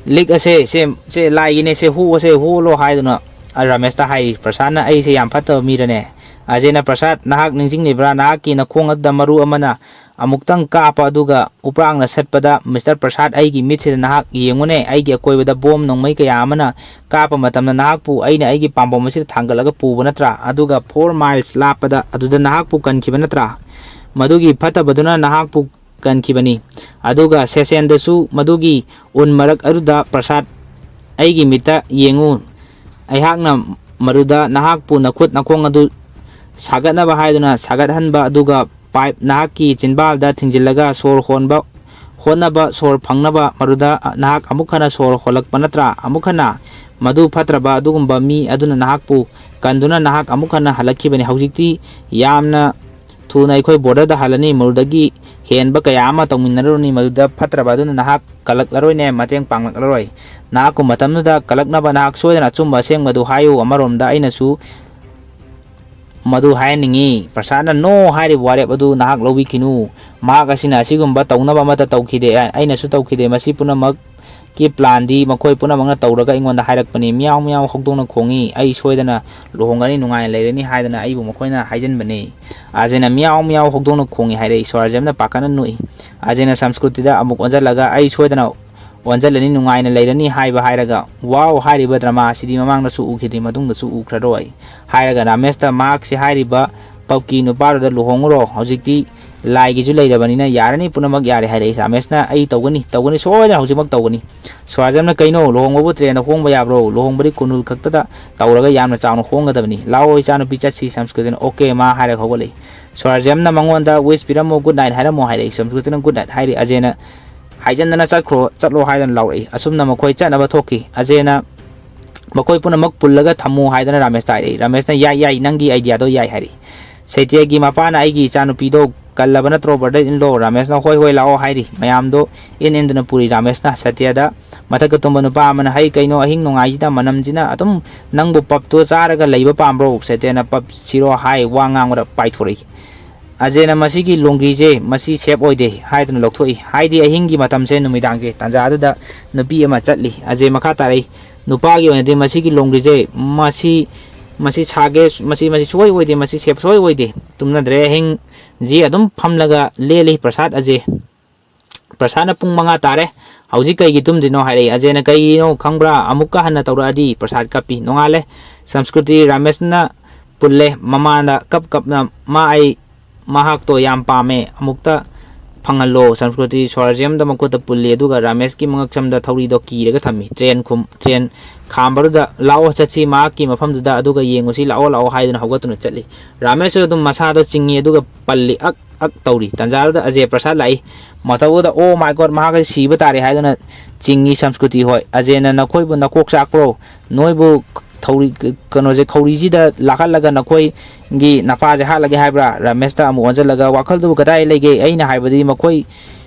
ꯂꯤꯛ ꯑꯁꯦ, ꯁꯦ, ꯁꯦ ꯂꯥꯏꯒꯤꯅꯦ, ꯁꯦ ꯍꯨ ꯑꯁꯦ ꯍꯨꯂꯣ ꯍꯥꯏꯗꯨꯅ ꯔꯥꯃꯦꯁꯇ ꯍꯥꯏꯔꯤ꯫ ꯄ꯭ꯔꯁꯥꯗꯅ, "ꯑꯩꯁꯦ ꯌꯥꯝ ꯐꯠꯇꯕ ꯃꯤꯔꯅꯦ?" ꯑꯖꯦꯅ, "ꯄ꯭ꯔꯁꯥꯗ, ꯅꯍꯥꯛ ꯅꯤꯡꯁꯤꯡꯂꯤꯕ꯭ꯔꯥ? ꯅꯍꯥꯛꯀꯤ ꯅꯈꯣꯡ ꯑꯗꯨꯗ ꯃꯔꯨ ꯑꯃꯅ ꯑꯃꯨꯛꯇꯪ ꯀꯥꯞꯄ ꯑꯗꯨꯒ ꯎꯄ꯭ꯔꯥꯡꯅ ꯁꯠꯄꯗ, ꯃꯤꯁꯇꯔ ꯄ꯭ꯔꯁꯥꯗ, ꯑꯩꯒꯤ ꯃꯤꯠꯁꯤꯗ ꯅꯍꯥꯛ ꯌꯦꯡꯉꯨꯅꯦ, ꯑꯩꯒꯤ ꯑꯀꯣꯏꯕꯗ ꯕꯣꯝ ꯅꯣꯡꯃꯩ ꯀꯌꯥ ꯑꯃꯅ ꯀꯥꯞꯄ ꯃꯇꯝꯗ ꯅꯍꯥꯛꯄꯨ ꯑꯩꯅ ꯑꯩꯒꯤ ꯄꯥꯝꯕꯣꯝ ꯑꯁꯤꯗ ꯊꯥꯡꯒꯠꯂꯒ ꯄꯨꯕ ꯅꯠꯇ꯭ꯔꯥ? ꯑꯗꯨꯒ ꯐꯣꯔ ꯃꯥꯏꯜꯁ ꯂꯥꯞꯄꯗ ꯑꯗꯨꯗ ꯅꯍꯥꯛꯄꯨ ꯀꯟꯈꯤꯕ ꯅꯠꯇ꯭ꯔꯥ? ꯃꯗꯨꯒꯤ ꯐꯠꯇꯕꯗꯨꯅ ꯅꯍꯥꯛꯄꯨ ꯀꯟꯈꯤꯕꯅꯤ꯫ ꯑꯗꯨꯒ ꯁꯦꯁꯦꯟꯗꯁꯨ ꯃꯗꯨꯒꯤ ꯎꯟ ꯃꯔꯛ ꯑꯗꯨꯗ, ꯄ꯭ꯔꯁꯥꯗ, ꯑꯩꯒꯤ ꯃꯤꯠꯇ ꯌꯦꯡꯉꯨ, ꯑꯩꯍꯥꯛꯅ ꯃꯗꯨꯗ ꯅꯍꯥꯛꯄꯨ ꯅꯈꯨꯠ ꯅꯈꯣꯡ ꯑꯗꯨ ꯁꯥꯒꯠꯅꯕ ꯍꯥꯏꯗꯨꯅ ꯁꯥꯒꯠꯍꯟꯕ, ꯑꯗꯨꯒ ꯄꯥꯏꯞ ꯅꯍꯥꯛꯀꯤ ꯆꯤꯟꯕꯥꯜꯗ ꯊꯤꯡꯖꯤꯜꯂꯒ ꯁꯣꯔ ꯍꯣꯟꯕ ꯍꯣꯠꯅꯕ, ꯁꯣꯔ ꯐꯪꯅꯕ, ꯃꯗꯨꯗ ꯅꯍꯥꯛ ꯑꯃꯨꯛ ꯍꯟꯅ ꯁꯣꯔ ꯍꯣꯜꯂꯛꯄ ꯅꯠꯇ꯭ꯔꯥ? ꯑꯃꯨꯛ ꯍꯟꯅ ꯃꯗꯨ ꯐꯠꯇ꯭ꯔꯕ ꯑꯗꯨꯒꯨꯝꯕ ꯃꯤ ꯑꯗꯨꯅ ꯅꯍꯥꯛꯄꯨ ꯀꯟꯗꯨꯅ ꯅꯍꯥꯛ ꯑꯃꯨꯛ ꯍꯟꯅ ꯍꯜꯂꯛꯈꯤꯕꯅꯤ꯫ ꯍꯧꯖꯤꯛꯇꯤ ꯌꯥꯝꯅ ꯊꯨꯅ ꯑꯩꯈꯣꯏ ꯕꯣꯔꯗꯔꯗ ꯍꯜꯂꯅꯤ, ꯃꯗꯨꯗꯒꯤ ꯍꯦꯟꯕ ꯀꯌꯥ ꯑꯃ ꯇꯧꯃꯤꯟꯅꯔꯨꯔꯅꯤ, ꯃꯗꯨꯗ ꯐꯠꯇ꯭ꯔꯕ ꯑꯗꯨꯅ ꯅꯍꯥꯛ ꯀꯜꯂꯛꯂꯔꯣꯏꯅꯦ, ꯃꯇꯦꯡ ꯄꯥꯡꯂꯛꯂꯔꯣꯏ꯫ ꯅꯍꯥꯛꯀꯨꯝꯕ ꯃꯇꯝꯗꯨꯗ ꯀꯜꯂꯛꯅꯕ ꯅꯍꯥꯛ ꯁꯣꯏꯗꯅ ꯑꯆꯨꯝꯕ ꯑꯁꯦꯡꯕꯗꯨ ꯍꯥꯏꯌꯨ꯫ ꯑꯃꯔꯣꯝꯗ ꯑꯩꯅꯁꯨ ꯃꯗꯨ ꯍꯥꯏꯍꯟꯅꯤꯡꯉꯤ꯫ ꯄ꯭ꯔꯁꯥꯗꯅ "No" ꯍꯥꯏꯔꯤꯕ ꯋꯥꯔꯦꯞ ꯑꯗꯨ ꯅꯍꯥꯛ ꯂꯧꯕꯤꯈꯤꯅꯨ꯫ ꯃꯍꯥꯛ ꯑꯁꯤꯅ ꯑꯁꯤꯒꯨꯝꯕ ꯇꯧꯅꯕ ꯑꯃꯠꯇ ꯇꯧꯈꯤꯗꯦ, ꯑꯩꯅꯁꯨ ꯇꯧꯈꯤꯗꯦ꯫ ꯃꯁꯤ ꯄꯨꯝꯅꯃꯛ ꯀꯤ ꯄ꯭ꯂꯥꯟꯗꯤ ꯃꯈꯣꯏ ꯄꯨꯝꯅꯃꯛꯅ ꯇꯧꯔꯒ ꯑꯩꯉꯣꯟꯗ ꯍꯥꯏꯔꯛꯄꯅꯤ꯫ "ꯃꯤꯌꯥꯎ ꯃꯤꯌꯥꯎ" ꯍꯧꯗꯣꯡꯅ ꯈꯣꯡꯏ꯫ "ꯑꯩ ꯁꯣꯏꯗꯅ ꯂꯨꯍꯣꯡꯒꯅꯤ, ꯅꯨꯡꯉꯥꯏꯅ ꯂꯩꯔꯅꯤ" ꯍꯥꯏꯗꯅ ꯑꯩꯕꯨ ꯃꯈꯣꯏꯅ ꯍꯥꯏꯖꯤꯟꯕꯅꯤ꯫ ꯑꯖꯦꯅ "ꯃꯤꯌꯥꯎ ꯃꯤꯌꯥꯎ ꯍꯧꯗꯣꯡꯅ ꯈꯣꯡꯏ" ꯍꯥꯏꯔꯛꯏ꯫ ꯁ꯭ꯋꯔꯖꯦꯝꯅ ꯄꯥꯈꯠꯅ ꯅꯣꯛꯏ꯫ ꯑꯖꯦꯅ ꯁꯪꯁꯀ꯭ꯔꯤꯇꯤꯗ ꯑꯃꯨꯛ ꯑꯣꯟꯁꯤꯜꯂꯒ, "ꯑꯩ ꯁꯣꯏꯗꯅ ꯑꯣꯟꯁꯤꯜꯂꯅꯤ, ꯅꯨꯡꯉꯥꯏꯅ ꯂꯩꯔꯅꯤ" ꯍꯥꯏꯕ ꯍꯥꯏꯔꯒ, "Wow" ꯍꯥꯏꯔꯤꯕ ꯗ꯭ꯔꯃꯥ ꯑꯁꯤꯗꯤ ꯃꯃꯥꯡꯗꯁꯨ ꯎꯈꯤꯗ꯭ꯔꯤ, ꯃꯇꯨꯡꯗꯁꯨ ꯎꯈ꯭ꯔꯔꯣꯏ ꯍꯥꯏꯔꯒ ꯔꯥꯃꯦꯁꯇ, "ꯃꯍꯥꯛꯁꯤ ꯍꯥꯏꯔꯤꯕ ꯄꯞꯀꯤ ꯅꯨꯄꯥꯗꯨꯗ ꯂꯨꯍꯣꯡꯉꯨꯔꯣ, ꯍꯧꯖꯤꯛꯇꯤ ꯂꯥꯏꯒꯤꯁꯨ ꯂꯩꯔꯕꯅꯤꯅ ꯌꯥꯔꯅꯤ, ꯄꯨꯝꯅꯃꯛ ꯌꯥꯔꯦ" ꯍꯥꯏꯔꯛꯏ꯫ ꯔꯥꯃꯦꯁꯅ, "ꯑꯩ ꯇꯧꯒꯅꯤ, ꯇꯧꯒꯅꯤ, ꯁꯣꯏꯗꯅ ꯍꯧꯖꯤꯛꯃꯛ ꯇꯧꯒꯅꯤ"꯫ ꯁ꯭ꯋꯔꯖꯦꯝꯅ, "ꯀꯩꯅꯣ, ꯂꯨꯍꯣꯡꯕꯕꯨ ꯇ꯭ꯔꯦꯟꯗ ꯍꯣꯡꯕ ꯌꯥꯕ꯭ꯔꯣ? ꯂꯨꯍꯣꯡꯕꯗꯤ ꯀꯨꯟꯍꯨꯜ ꯈꯛꯇꯗ ꯇꯧꯔꯒ ꯌꯥꯝꯅ ꯆꯥꯎꯅ ꯍꯣꯡꯒꯗꯕꯅꯤ꯫ ꯂꯥꯛꯑꯣ ꯏꯆꯥꯅꯨꯄꯤ, ꯆꯠꯁꯤ"꯫ ꯁꯪꯁꯀ꯭ꯔꯤꯇꯅ, "ꯑꯣꯀꯦ ꯃꯥ" ꯍꯥꯏꯔꯒ ꯍꯧꯒꯠꯂꯛꯏ꯫ ꯁ꯭ꯋꯔꯖꯦꯝꯅ ꯃꯉꯣꯟꯗ "ꯋꯤꯁ ꯄꯤꯔꯝꯃꯣ, ꯒꯨꯗ ꯅꯥꯏꯠ ꯍꯥꯏꯔꯝꯃꯣ" ꯍꯥꯏꯔꯛꯏ꯫ ꯁꯪꯁꯀ꯭ꯔꯤꯇꯅ "ꯒꯨꯗ ꯅꯥꯏꯠ" ꯍꯥꯏꯔꯤ꯫ ꯑꯖꯦꯅ ꯍꯥꯏꯖꯟꯗꯅ "ꯆꯠꯈ꯭ꯔꯣ, ꯆꯠꯂꯣ" ꯍꯥꯏꯗꯅ ꯂꯥꯎꯔꯛꯏ꯫ ꯑꯁꯨꯝꯅ ꯃꯈꯣꯏ ꯆꯠꯅꯕ ꯊꯣꯛꯈꯤ꯫ ꯑꯖꯦꯅ ꯃꯈꯣꯏ ꯄꯨꯝꯅꯃꯛ ꯄꯨꯜꯂꯒ ꯊꯝꯃꯨ ꯍꯥꯏꯗꯅ ꯔꯥꯃꯦꯁꯇ ꯍꯥꯏꯔꯛꯏ꯫ ꯔꯥꯃꯦꯁꯅ, "ꯌꯥꯏ, ꯌꯥꯏ, ꯅꯪꯒꯤ ꯑꯥꯏꯗꯤꯌꯥꯗꯣ ꯌꯥꯏ" ꯍꯥꯏꯔꯛꯏ꯫ ꯁꯇ꯭ꯌꯒꯤ ꯃꯄꯥꯅ "ꯑꯩꯒꯤ ꯏꯆꯥꯅꯨꯄꯤꯗꯣ ꯀꯜꯂꯕ ꯅꯠꯇ꯭ꯔꯣ, ꯕ꯭ꯔꯗꯔ ꯏꯟ ꯂꯣ?" ꯔꯥꯃꯦꯁꯅ, "ꯍꯣꯏ, ꯍꯣꯏ, ꯂꯥꯛꯑꯣ" ꯍꯥꯏꯔꯤ꯫ ꯃꯌꯥꯝꯗꯣ ꯏꯟ ꯏꯟꯗꯨꯅ ꯄꯨꯔꯤ꯫ ꯔꯥꯃꯦꯁꯅ ꯁꯇ꯭ꯌꯗ, ꯃꯊꯛꯇ ꯇꯨꯝꯕ ꯅꯨꯄꯥ ꯑꯃꯅ, "ꯍꯩ, ꯀꯩꯅꯣ, ꯑꯍꯤꯡ ꯅꯣꯡꯌꯥꯏꯁꯤꯗ ꯃꯅꯝꯁꯤꯅ ꯑꯗꯨꯝ ꯅꯪꯕꯨ ꯄꯞꯇꯣ ꯆꯥꯔꯒ ꯂꯩꯕ ꯄꯥꯝꯕ꯭ꯔꯣ?" ꯁꯇ꯭ꯌꯅ, "ꯄꯞ ꯁꯤꯔꯣ?" ꯍꯥꯏ ꯋꯥ ꯉꯥꯡꯕꯗ ꯄꯥꯏꯊꯣꯔꯛꯏ꯫ ꯑꯖꯦꯅ ꯃꯁꯤꯒꯤ ꯂꯣꯡꯒ꯭ꯔꯤꯁꯦ ꯃꯁꯤ ꯁꯦꯞ ꯑꯣꯏꯗꯦ ꯍꯥꯏꯗꯨꯅ ꯂꯧꯊꯣꯛꯏ꯫ ꯍꯥꯏꯗꯤ ꯑꯍꯤꯡꯒꯤ ꯃꯇꯝꯁꯦ ꯅꯨꯃꯤꯗꯥꯡꯁꯦ ꯇꯥꯟꯖꯥꯗꯨꯗ ꯅꯨꯄꯤ ꯑꯃ ꯆꯠꯂꯤ꯫ ꯑꯖꯦ ꯃꯈꯥ ꯇꯥꯔꯛꯏ, "ꯅꯨꯄꯥꯒꯤ ꯑꯣꯏꯅꯗꯤ ꯃꯁꯤꯒꯤ ꯂꯣꯡꯒ꯭ꯔꯤꯁꯦ ꯃꯁꯤ, ꯃꯁꯤ ꯁꯥꯒꯦ, ꯃꯁꯤ, ꯃꯁꯤ ꯁꯨꯡꯑꯣꯏ ꯑꯣꯏꯗꯦ, ꯃꯁꯤ ꯁꯦꯞ ꯁꯨꯡꯑꯣꯏ ꯑꯣꯏꯗꯦ"꯫ ꯇꯨꯝꯅꯗ꯭ꯔꯦ, ꯑꯍꯤꯡꯁꯤ ꯑꯗꯨꯝ ꯐꯝꯂꯒ ꯂꯦꯜꯂꯤ ꯄ꯭ꯔꯁꯥꯗ ꯑꯖꯦ꯫ ꯄ꯭ꯔꯁꯥꯗꯅ ꯄꯨꯡ ꯃꯉꯥ ꯇꯥꯔꯦ, "ꯍꯧꯖꯤꯛ ꯀꯩꯒꯤ ꯇꯨꯝꯗ꯭ꯔꯤꯅꯣ?" ꯍꯥꯏꯔꯛꯏ꯫ ꯑꯖꯦꯅ, "ꯀꯩꯒꯤꯅꯣ ꯈꯪꯕ꯭ꯔꯥ? ꯑꯃꯨꯛꯀ ꯍꯟꯅ ꯇꯧꯔꯛꯑꯗꯤ" ꯄ꯭ꯔꯁꯥꯗ ꯀꯞꯄꯤ꯫ ꯅꯣꯡꯉꯥꯜꯂꯦ, ꯁꯪꯁꯀ꯭ꯔꯤꯇꯤ ꯔꯥꯃꯦꯁꯅ ꯄꯨꯜꯂꯦ꯫ ꯃꯃꯥꯗ ꯀꯞ ꯀꯞꯅ, "ꯃꯥ ꯑꯩ ꯃꯍꯥꯛꯇꯣ ꯌꯥꯝ ꯄꯥꯝꯃꯦ, ꯑꯃꯨꯛꯇ ꯐꯪꯍꯜꯂꯣ"꯫ ꯁꯪꯁꯀ꯭ꯔꯤꯇꯤ ꯁ꯭ꯋꯥꯔꯖꯦꯝꯗ ꯃꯈꯨꯠꯇ ꯄꯨꯜꯂꯤ, ꯑꯗꯨꯒ ꯔꯥꯃꯦꯁꯀꯤ ꯃꯉꯛꯁꯝꯗ ꯊꯧꯔꯤꯗꯣ ꯀꯤꯔꯒ ꯊꯝꯃꯤ꯫ ꯇ꯭ꯔꯦꯟ ꯈꯨꯝ-, ꯇ꯭ꯔꯦꯟ ꯈꯥꯝꯕꯗꯨꯗ, "ꯂꯥꯛꯑꯣ ꯆꯠꯁꯤ ꯃꯍꯥꯛꯀꯤ ꯃꯐꯝꯗꯨꯗ, ꯑꯗꯨꯒ ꯌꯦꯡꯉꯨꯁꯤ, ꯂꯥꯛꯑꯣ, ꯂꯥꯛꯑꯣ" ꯍꯥꯏꯗꯨꯅ ꯍꯧꯒꯠꯇꯨꯅ ꯆꯠꯂꯤ꯫ ꯔꯥꯃꯦꯁꯁꯨ ꯑꯗꯨꯝ ꯃꯁꯥꯗꯣ ꯆꯤꯡꯉꯤ, ꯑꯗꯨꯒ ꯄꯜꯂꯤ, ꯑꯛ ꯑꯛ ꯇꯧꯔꯤ꯫ ꯇꯟꯖꯥꯗꯨꯗ ꯑꯖꯦ ꯄ꯭ꯔꯁꯥꯗ ꯂꯥꯛꯏ꯫ ꯃꯇꯧꯗꯨꯗ, "ꯑꯣ ꯃꯥꯏ ꯒꯣꯗ, ꯃꯍꯥꯛ ꯑꯁꯤ ꯁꯤꯕ ꯇꯥꯔꯦ" ꯍꯥꯏꯗꯨꯅ ꯆꯤꯡꯉꯤ ꯁꯪꯁꯀ꯭ꯔꯤꯇꯤ ꯍꯣꯏ꯫ ꯑꯖꯦꯅ, "ꯅꯈꯣꯏꯕꯨ ꯅꯀꯣꯛ ꯆꯥꯛꯄ꯭ꯔꯣ? ꯅꯣꯏꯕꯨ ꯊꯧꯔꯤ, ꯀꯩꯅꯣꯁꯦ, ꯈꯧꯔꯤꯁꯤꯗ ꯂꯥꯛꯍꯜꯂꯒ ꯅꯈꯣꯏꯒꯤ ꯅꯄꯥꯁꯦ ꯍꯥꯠꯂꯒꯦ ꯍꯥꯏꯕ꯭ꯔꯥ?" ꯔꯥꯃꯦꯁꯇ ꯑꯃꯨꯛ ꯑꯣꯟꯁꯤꯜꯂꯒ, "ꯋꯥꯈꯜꯗꯨꯕꯨ ꯀꯗꯥꯏ ꯂꯩꯒꯦ? ꯑꯩꯅ ꯍꯥꯏꯕꯗꯤ ꯃꯈꯣꯏ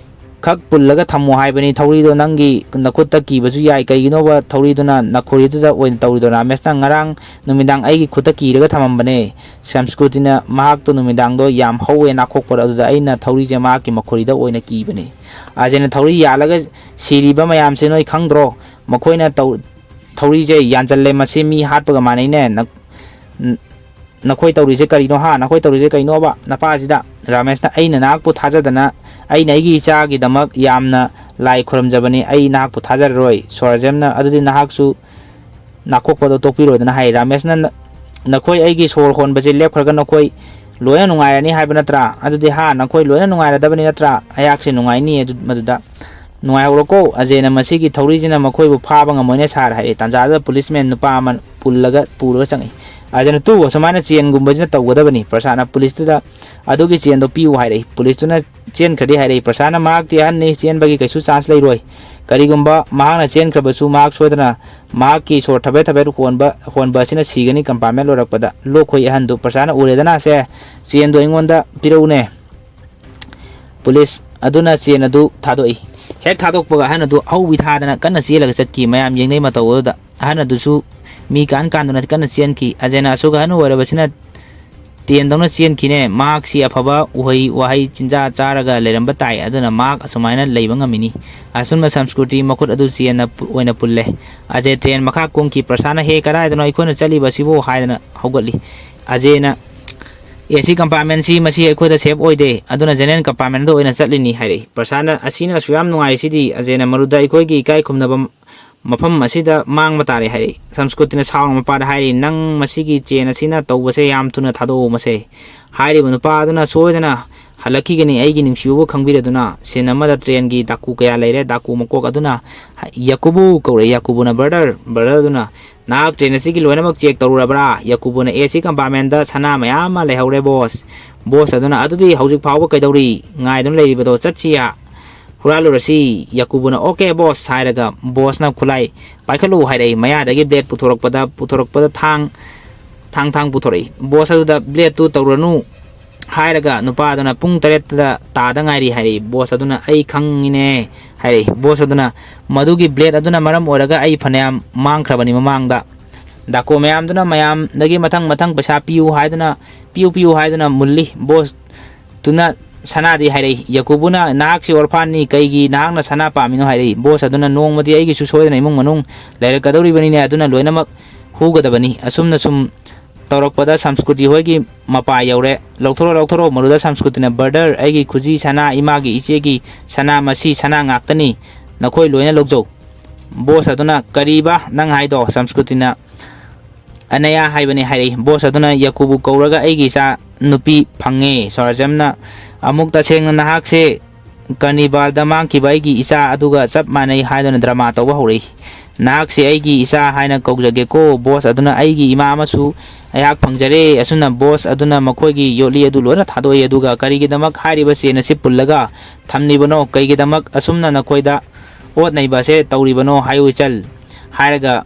ꯈꯛ ꯄꯨꯜꯂꯒ ꯊꯝꯃꯣ ꯍꯥꯏꯕꯅꯤ꯫ ꯊꯧꯔꯤꯗꯣ ꯅꯪꯒꯤ ꯅꯈꯨꯠꯇ ꯀꯤꯕꯁꯨ ꯌꯥꯏ꯫ ꯀꯩꯒꯤꯅꯣꯕ ꯊꯧꯔꯤꯗꯨꯅ ꯅꯈꯣꯔꯤꯗꯨꯗ ꯑꯣꯏꯅ ꯇꯧꯔꯤꯗꯣ?" ꯔꯥꯃꯦꯁꯅ, "ꯉꯔꯥꯡ ꯅꯨꯃꯤꯗꯥꯡ ꯑꯩꯒꯤ ꯈꯨꯠꯇ ꯀꯤꯔꯒ ꯊꯝꯃꯝꯕꯅꯦ꯫ ꯁꯪꯁꯀ꯭ꯔꯤꯇꯤꯅ ꯃꯍꯥꯛꯇꯣ ꯅꯨꯃꯤꯗꯥꯡꯗꯣ ꯌꯥꯝ ꯍꯧꯋꯦ ꯅꯥꯈꯣꯛꯄꯗ, ꯑꯗꯨꯗ ꯑꯩꯅ ꯊꯧꯔꯤꯁꯦ ꯃꯍꯥꯛꯀꯤ ꯃꯈꯣꯔꯤꯗ ꯑꯣꯏꯅ ꯀꯤꯕꯅꯦ"꯫ ꯑꯖꯦꯅ, "ꯊꯧꯔꯤ ꯌꯥꯜꯂꯒ ꯁꯤꯔꯤꯕ ꯃꯌꯥꯝꯁꯦ ꯅꯣꯏ ꯈꯪꯗ꯭ꯔꯣ? ꯃꯈꯣꯏꯅ ꯇꯧ-, ꯊꯧꯔꯤꯁꯦ ꯌꯥꯟꯁꯤꯜꯂꯦ꯫ ꯃꯁꯤ ꯃꯤ ꯍꯥꯠꯄꯒ ꯃꯥꯟꯅꯩꯅꯦ꯫ ꯅ-, ꯅꯈꯣꯏ ꯇꯧꯔꯤꯁꯦ ꯀꯔꯤꯅꯣ, ꯍꯥ? ꯅꯈꯣꯏ ꯇꯧꯔꯤꯁꯦ ꯀꯩꯅꯣꯕ ꯅꯄꯥꯁꯤꯗ?" ꯔꯥꯃꯦꯁꯅ, "ꯑꯩꯅ ꯅꯍꯥꯛꯄꯨ ꯊꯥꯖꯗꯅ, ꯑꯩꯅ ꯑꯩꯒꯤ ꯏꯆꯥꯒꯤꯗꯃꯛ ꯌꯥꯝꯅ ꯂꯥꯏ ꯈꯨꯔꯨꯝꯖꯕꯅꯤ꯫ ꯑꯩ ꯅꯍꯥꯛꯄꯨ ꯊꯥꯖꯔꯔꯣꯏ"꯫ ꯁ꯭ꯋꯥꯔꯖꯦꯝꯅ, "ꯑꯗꯨꯗꯤ ꯅꯍꯥꯛꯁꯨ ꯅꯥꯈꯣꯛꯄꯗꯣ ꯇꯣꯛꯄꯤꯔꯣꯗꯅ" ꯍꯥꯏ꯫ ꯔꯥꯃꯦꯁꯅ, "ꯅ-, ꯅꯈꯣꯏ ꯑꯩꯒꯤ ꯁꯣꯔ ꯍꯣꯟꯕꯁꯦ ꯂꯦꯞꯈ꯭ꯔꯒ ꯅꯈꯣꯏ ꯂꯣꯏꯅ ꯅꯨꯡꯉꯥꯏꯔꯅꯤ ꯍꯥꯏꯕ ꯅꯠꯇ꯭ꯔꯥ? ꯑꯗꯨꯗꯤ ꯍꯥ, ꯅꯈꯣꯏ ꯂꯣꯏꯅ ꯅꯨꯡꯉꯥꯏꯔꯗꯕꯅꯤ ꯅꯠꯇ꯭ꯔꯥ? ꯑꯩꯍꯥꯛꯁꯦ ꯅꯨꯡꯉꯥꯏꯅꯤ ꯑꯗꯨ, ꯃꯗꯨꯗ꯫ ꯅꯨꯡꯉꯥꯏꯍꯧꯔꯣꯀꯣ꯫ ꯑꯖꯦꯅ ꯃꯁꯤꯒꯤ ꯊꯧꯔꯤꯁꯤꯅ ꯃꯈꯣꯏꯕꯨ ꯐꯥꯕ ꯉꯝꯃꯣꯏꯅꯦ ꯁꯥꯔ" ꯍꯥꯏꯔꯛꯑꯦ꯫ ꯇꯥꯟꯖꯥꯗꯨꯗ ꯄꯨꯂꯤꯁꯃꯦꯟ ꯅꯨꯄꯥ ꯑꯃ ꯄꯨꯜꯂꯒ ꯄꯨꯔꯒ ꯆꯪꯉꯛꯏ꯫ ꯑꯖꯦꯅ, "ꯇꯨ, ꯑꯁꯨꯃꯥꯏꯅ ꯆꯦꯟꯒꯨꯝꯕꯁꯤꯅ ꯇꯧꯒꯗꯕꯅꯤ"꯫ ꯄ꯭ꯔꯁꯥꯗꯅ ꯄꯨꯂꯤꯁꯇꯨꯗ, "ꯑꯗꯨꯒꯤ ꯆꯦꯟꯗꯣ ꯄꯤꯌꯨ" ꯍꯥꯏꯔꯛꯏ꯫ ꯄꯨꯂꯤꯁꯇꯨꯅ ꯆꯦꯟꯈ꯭ꯔꯗꯤ ꯍꯥꯏꯔꯛꯏ꯫ ꯄ꯭ꯔꯁꯥꯗꯅ, "ꯃꯍꯥꯛꯇꯤ ꯑꯍꯟꯅꯤ, ꯆꯦꯟꯕꯒꯤ ꯀꯩꯁꯨ ꯆꯥꯟꯁ ꯂꯩꯔꯣꯏ꯫ ꯀꯔꯤꯒꯨꯝꯕ ꯃꯍꯥꯛꯅ ꯆꯦꯟꯈ꯭ꯔꯕꯁꯨ, ꯃꯍꯥꯛ ꯁꯣꯏꯗꯅ ꯃꯍꯥꯛꯀꯤ ꯁꯣꯔ ꯊꯕꯦꯠ ꯊꯕꯦꯠ ꯍꯣꯟꯕ, ꯍꯣꯟꯕ ꯑꯁꯤꯅ ꯁꯤꯒꯅꯤ ꯀꯝꯄꯥꯔꯠꯃꯦꯟ ꯂꯣꯏꯔꯛꯄꯗ"꯫ ꯂꯣꯛꯈꯣꯏ ꯑꯍꯟꯗꯨ ꯄ꯭ꯔꯁꯥꯗꯅ, "ꯎꯔꯦꯗꯅ ꯁꯦ, ꯆꯦꯟꯗꯣ ꯑꯩꯉꯣꯟꯗ ꯄꯤꯔꯛꯎꯅꯦ"꯫ ꯄꯨꯂꯤꯁ ꯑꯗꯨꯅ ꯆꯦꯟ ꯑꯗꯨ ꯊꯥꯗꯣꯛꯏ꯫ ꯍꯦꯛ ꯊꯥꯗꯣꯛꯄꯒ ꯑꯍꯟ ꯑꯗꯨ ꯍꯧꯕꯤ ꯊꯥꯗꯅ ꯀꯟꯅ ꯆꯦꯜꯂꯒ ꯆꯠꯈꯤ꯫ ꯃꯌꯥꯝ ꯌꯦꯡꯅꯩ ꯃꯇꯧ ꯑꯗꯨꯗ꯫ ꯑꯍꯟ ꯑꯗꯨꯁꯨ ꯃꯤ ꯀꯥꯟ ꯀꯥꯟꯗꯨꯅ ꯀꯟꯅ ꯆꯦꯟꯈꯤ꯫ ꯑꯖꯦꯅ ꯑꯁꯨꯛ ꯑꯍꯟ ꯑꯣꯏꯔꯕꯁꯤꯅ ꯇꯦꯟꯗꯧꯅ ꯆꯦꯟꯈꯤꯅꯦ꯫ ꯃꯍꯥꯛꯁꯤ ꯑꯐꯕ ꯎꯍꯩ ꯋꯥꯍꯩ ꯆꯤꯟꯖꯥꯛ ꯆꯥꯔꯒ ꯂꯩꯔꯝꯕ ꯇꯥꯏ, ꯑꯗꯨꯅ ꯃꯍꯥꯛ ꯑꯁꯨꯃꯥꯏꯅ ꯂꯩꯕ ꯉꯝꯃꯤꯅꯤ꯫ ꯑꯁꯨꯝꯅ ꯁꯪꯁꯀ꯭ꯔꯤꯇꯤ ꯃꯈꯨꯠ ꯑꯗꯨ ꯆꯦꯟꯅ ꯄꯨ-, ꯑꯣꯏꯅ ꯄꯨꯜꯂꯦ꯫ ꯑꯖꯦ ꯇ꯭ꯔꯦꯟ ꯃꯈꯥ ꯀꯨꯝꯈꯤ꯫ ꯄ꯭ꯔꯁꯥꯟꯅ "ꯍꯦ, ꯀꯗꯥꯏꯗꯅꯣ ꯑꯩꯈꯣꯏꯅ ꯆꯠꯂꯤꯕꯁꯤꯕꯨ?" ꯍꯥꯏꯗꯅ ꯍꯧꯒꯠꯂꯤ꯫ ꯑꯖꯦꯅ "ꯑꯦ ꯁꯤ ꯀꯝꯄꯥꯔꯠꯃꯦꯟꯁꯤ ꯃꯁꯤ ꯑꯩꯈꯣꯏꯗ ꯁꯦꯐ ꯑꯣꯏꯗꯦ, ꯑꯗꯨꯅ ꯖꯦꯅꯔꯦꯜ ꯀꯝꯄꯥꯔꯠꯃꯦꯟꯗ ꯑꯣꯏꯅ ꯆꯠꯂꯤꯅꯤ" ꯍꯥꯏꯔꯛꯏ꯫ ꯄ꯭ꯔꯁꯥꯟꯅ "ꯑꯁꯤꯅ ꯑꯁꯨꯛ ꯌꯥꯝ ꯅꯨꯡꯉꯥꯏꯔꯤꯁꯤꯗꯤ?" ꯑꯖꯦꯅ "ꯃꯔꯨꯗ ꯑꯩꯈꯣꯏꯒꯤ ꯏꯀꯥꯏ ꯈꯨꯝꯅꯕ ꯃꯐꯝ ꯑꯁꯤꯗ ꯃꯥꯡꯕ ꯇꯥꯔꯦ" ꯍꯥꯏꯔꯛꯏ꯫ ꯁꯪꯁꯀ꯭ꯔꯤꯇꯤꯅ ꯁꯥꯎꯅ ꯃꯄꯥꯗ ꯍꯥꯏꯔꯤ, "ꯅꯪ ꯃꯁꯤꯒꯤ ꯆꯦꯟ ꯑꯁꯤꯅ ꯇꯧꯕꯁꯦ ꯌꯥꯝ ꯊꯨꯅ ꯊꯥꯗꯣꯛꯎ ꯃꯁꯦ꯫ ꯍꯥꯏꯔꯤꯕ ꯅꯨꯄꯥ ꯑꯗꯨꯅ ꯁꯣꯏꯗꯅ ꯍꯜꯂꯛꯈꯤꯒꯅꯤ, ꯑꯩꯒꯤ ꯅꯨꯡꯁꯤꯕꯕꯨ ꯈꯪꯕꯤꯔꯗꯨꯅ"꯫ ꯁꯤꯟ ꯑꯃꯗ ꯇ꯭ꯔꯦꯟꯒꯤ ꯗꯥꯀꯨ ꯀꯌꯥ ꯂꯩꯔꯦ꯫ ꯗꯥꯀꯨ ꯃꯀꯣꯛ ꯑꯗꯨꯅ ꯌꯥꯀꯨꯕꯨ ꯀꯧꯔꯛꯏ꯫ ꯌꯥꯀꯨꯕꯨꯅ, "ꯕ꯭ꯔꯗꯔ, ꯕ꯭ꯔꯗꯔ ꯑꯗꯨꯅ ꯅꯍꯥꯛ ꯇ꯭ꯔꯦꯟ ꯑꯁꯤꯒꯤ ꯂꯣꯏꯅꯃꯛ ꯆꯦꯛ ꯇꯧꯔꯨꯔꯕ꯭ꯔꯥ?" ꯌꯥꯀꯨꯕꯨꯅ, "ꯑꯦ ꯁꯤ ꯀꯝꯄꯥꯔꯠꯃꯦꯟꯗ ꯁꯅꯥ ꯃꯌꯥꯝ ꯑꯃ ꯂꯩꯍꯧꯔꯦ, ꯕꯣꯁ"꯫ ꯕꯣꯁ ꯑꯗꯨꯅ, "ꯑꯗꯨꯗꯤ ꯍꯧꯖꯤꯛ ꯐꯥꯎꯕ ꯀꯩꯗꯧꯔꯤ? ꯉꯥꯏꯗꯨꯅ ꯂꯩꯔꯤꯕꯗꯣ ꯆꯠꯁꯤ ꯍꯨꯔꯥꯜꯂꯨꯔꯁꯤ꯫ ꯌꯥꯀꯨꯕꯨꯅ, "ꯑꯣꯀꯦ, ꯕꯣꯁ" ꯍꯥꯏꯔꯒ ꯕꯣꯁꯅ ꯈꯨꯠꯂꯥꯏ ꯄꯥꯏꯈꯠꯂꯨ ꯍꯥꯏꯔꯛꯏ꯫ ꯃꯌꯥꯗꯒꯤ ꯕ꯭ꯂꯦꯗ ꯄꯨꯊꯣꯔꯛꯄꯗ, ꯄꯨꯊꯣꯔꯛꯄꯗ ꯊꯥꯡ, ꯊꯥꯡ, ꯊꯥꯡ ꯄꯨꯊꯣꯔꯛꯏ꯫ ꯕꯣꯁ ꯑꯗꯨꯗ ꯕ꯭ꯂꯦꯗꯇꯨ ꯇꯧꯔꯅꯨ ꯍꯥꯏꯔꯒ ꯅꯨꯄꯥ ꯑꯗꯨꯅ, "ꯄꯨꯡ ꯇꯔꯦꯠꯇ ꯇꯥꯗ ꯉꯥꯏꯔꯤ" ꯍꯥꯏꯔꯛꯏ꯫ ꯕꯣꯁ ꯑꯗꯨꯅ, "ꯑꯩ ꯈꯪꯉꯤꯅꯦ" ꯍꯥꯏꯔꯛꯏ꯫ ꯕꯣꯁ ꯑꯗꯨꯅ, "ꯃꯗꯨꯒꯤ ꯕ꯭ꯂꯦꯗ ꯑꯗꯨꯅ ꯃꯔꯝ ꯑꯣꯏꯔꯒ ꯑꯩ ꯐꯅꯌꯥꯝ ꯃꯥꯡꯈ꯭ꯔꯕꯅꯤ ꯃꯃꯥꯡꯗ"꯫ ꯗꯥꯀꯣ ꯃꯌꯥꯝꯗꯨꯅ ꯃꯌꯥꯝꯗꯒꯤ ꯃꯊꯪ ꯃꯊꯪ ꯄꯩꯁꯥ ꯄꯤꯌꯨ ꯍꯥꯏꯗꯨꯅ, ꯄꯤꯌꯨ ꯄꯤꯌꯨ ꯍꯥꯏꯗꯨꯅ ꯃꯨꯜꯂꯤ꯫ ꯕꯣꯁ ꯇꯨꯅ ꯁꯅꯥꯗꯤ ꯍꯥꯏꯔꯛꯏ꯫ ꯌꯥꯀꯨꯕꯨꯅ, "ꯅꯍꯥꯛꯁꯤ ꯑꯣꯔꯐꯥꯟꯅꯤ, ꯀꯩꯒꯤ ꯅꯍꯥꯛꯅ ꯁꯅꯥ ꯄꯥꯝꯃꯤꯅꯣ?" ꯍꯥꯏꯔꯛꯏ꯫ ꯕꯣꯁ ꯑꯗꯨꯅ, "ꯅꯣꯡꯃꯗꯤ ꯑꯩꯒꯤꯁꯨ ꯁꯣꯏꯗꯅ ꯏꯃꯨꯡ ꯃꯅꯨꯡ ꯂꯩꯔꯛꯀꯗꯧꯔꯤꯕꯅꯤꯅꯦ, ꯑꯗꯨꯅ ꯂꯣꯏꯅꯃꯛ ꯍꯨꯒꯗꯕꯅꯤ"꯫ ꯑꯁꯨꯝꯅ ꯁꯨꯝ ꯇꯧꯔꯛꯄꯗ ꯁꯪꯁꯀ꯭ꯔꯤꯇꯤ ꯍꯣꯏꯒꯤ ꯃꯄꯥ ꯌꯧꯔꯦ꯫ "ꯂꯧꯊꯣꯔꯛꯑꯣ, ꯂꯧꯊꯣꯔꯛꯑꯣ"꯫ ꯃꯔꯨꯗ ꯁꯪꯁꯀ꯭ꯔꯤꯇꯤꯅ, "ꯕ꯭ꯔꯗꯔ, ꯑꯩꯒꯤ ꯈꯨꯖꯤ, ꯁꯅꯥ, ꯏꯃꯥꯒꯤ, ꯏꯆꯦꯒꯤ ꯁꯅꯥ, ꯃꯁꯤ ꯁꯅꯥ ꯉꯥꯛꯇꯅꯤ, ꯅꯈꯣꯏ ꯂꯣꯏꯅ ꯂꯧꯖꯧ"꯫ ꯕꯣꯁ ꯑꯗꯨꯅ, "ꯀꯔꯤꯕ ꯅꯪ ꯍꯥꯏꯗꯣ?" ꯁꯪꯁꯀ꯭ꯔꯤꯇꯤꯅ, "ꯑꯅꯌꯥ ꯍꯥꯏꯕꯅꯤ" ꯍꯥꯏꯔꯛꯏ꯫ ꯕꯣꯁ ꯑꯗꯨꯅ, "ꯌꯥꯀꯨꯕꯨ ꯀꯧꯔꯒ ꯑꯩꯒꯤ ꯏꯆꯥ ꯅꯨꯄꯤ ꯐꯪꯉꯦ"꯫ ꯁꯣꯔꯥꯖꯝꯅ ꯑꯃꯨꯛ, "ꯇꯁꯦꯡꯅ ꯅꯍꯥꯛꯁꯦ ꯀꯔꯅꯤꯚꯥꯜꯗ ꯃꯥꯡꯈꯤꯕ ꯑꯩꯒꯤ ꯏꯆꯥ ꯑꯗꯨꯒ ꯆꯞ ꯃꯥꯟꯅꯩ" ꯍꯥꯏꯗꯨꯅ ꯗ꯭ꯔꯃꯥ ꯇꯧꯕ ꯍꯧꯔꯛꯏ꯫ "ꯅꯍꯥꯛꯁꯦ ꯑꯩꯒꯤ ꯏꯆꯥ ꯍꯥꯏꯅ ꯀꯧꯖꯒꯦꯀꯣ"꯫ ꯕꯣꯁ ꯑꯗꯨꯅ, "ꯑꯩꯒꯤ ꯏꯃꯥ ꯑꯃꯁꯨ ꯑꯩꯍꯥꯛ ꯐꯪꯖꯔꯦ"꯫ ꯑꯁꯨꯝꯅ ꯕꯣꯁ ꯑꯗꯨꯅ ꯃꯈꯣꯏꯒꯤ ꯌꯣꯠꯂꯤ ꯑꯗꯨ ꯂꯣꯏꯅ ꯊꯥꯗꯣꯛꯏ꯫ ꯑꯗꯨꯒ, "ꯀꯔꯤꯒꯤꯗꯃꯛ ꯍꯥꯏꯔꯤꯕ ꯆꯦꯟ ꯑꯁꯤ ꯄꯨꯜꯂꯒ ꯊꯝꯂꯤꯕꯅꯣ? ꯀꯔꯤꯒꯤꯗꯃꯛ ꯑꯁꯨꯝꯅ ꯅꯈꯣꯏꯗ ꯑꯣꯠ ꯅꯩꯕ ꯑꯁꯦ ꯇꯧꯔꯤꯕꯅꯣ ꯍꯥꯏꯌꯨ ꯏꯆꯜ?" ꯍꯥꯏꯔꯒ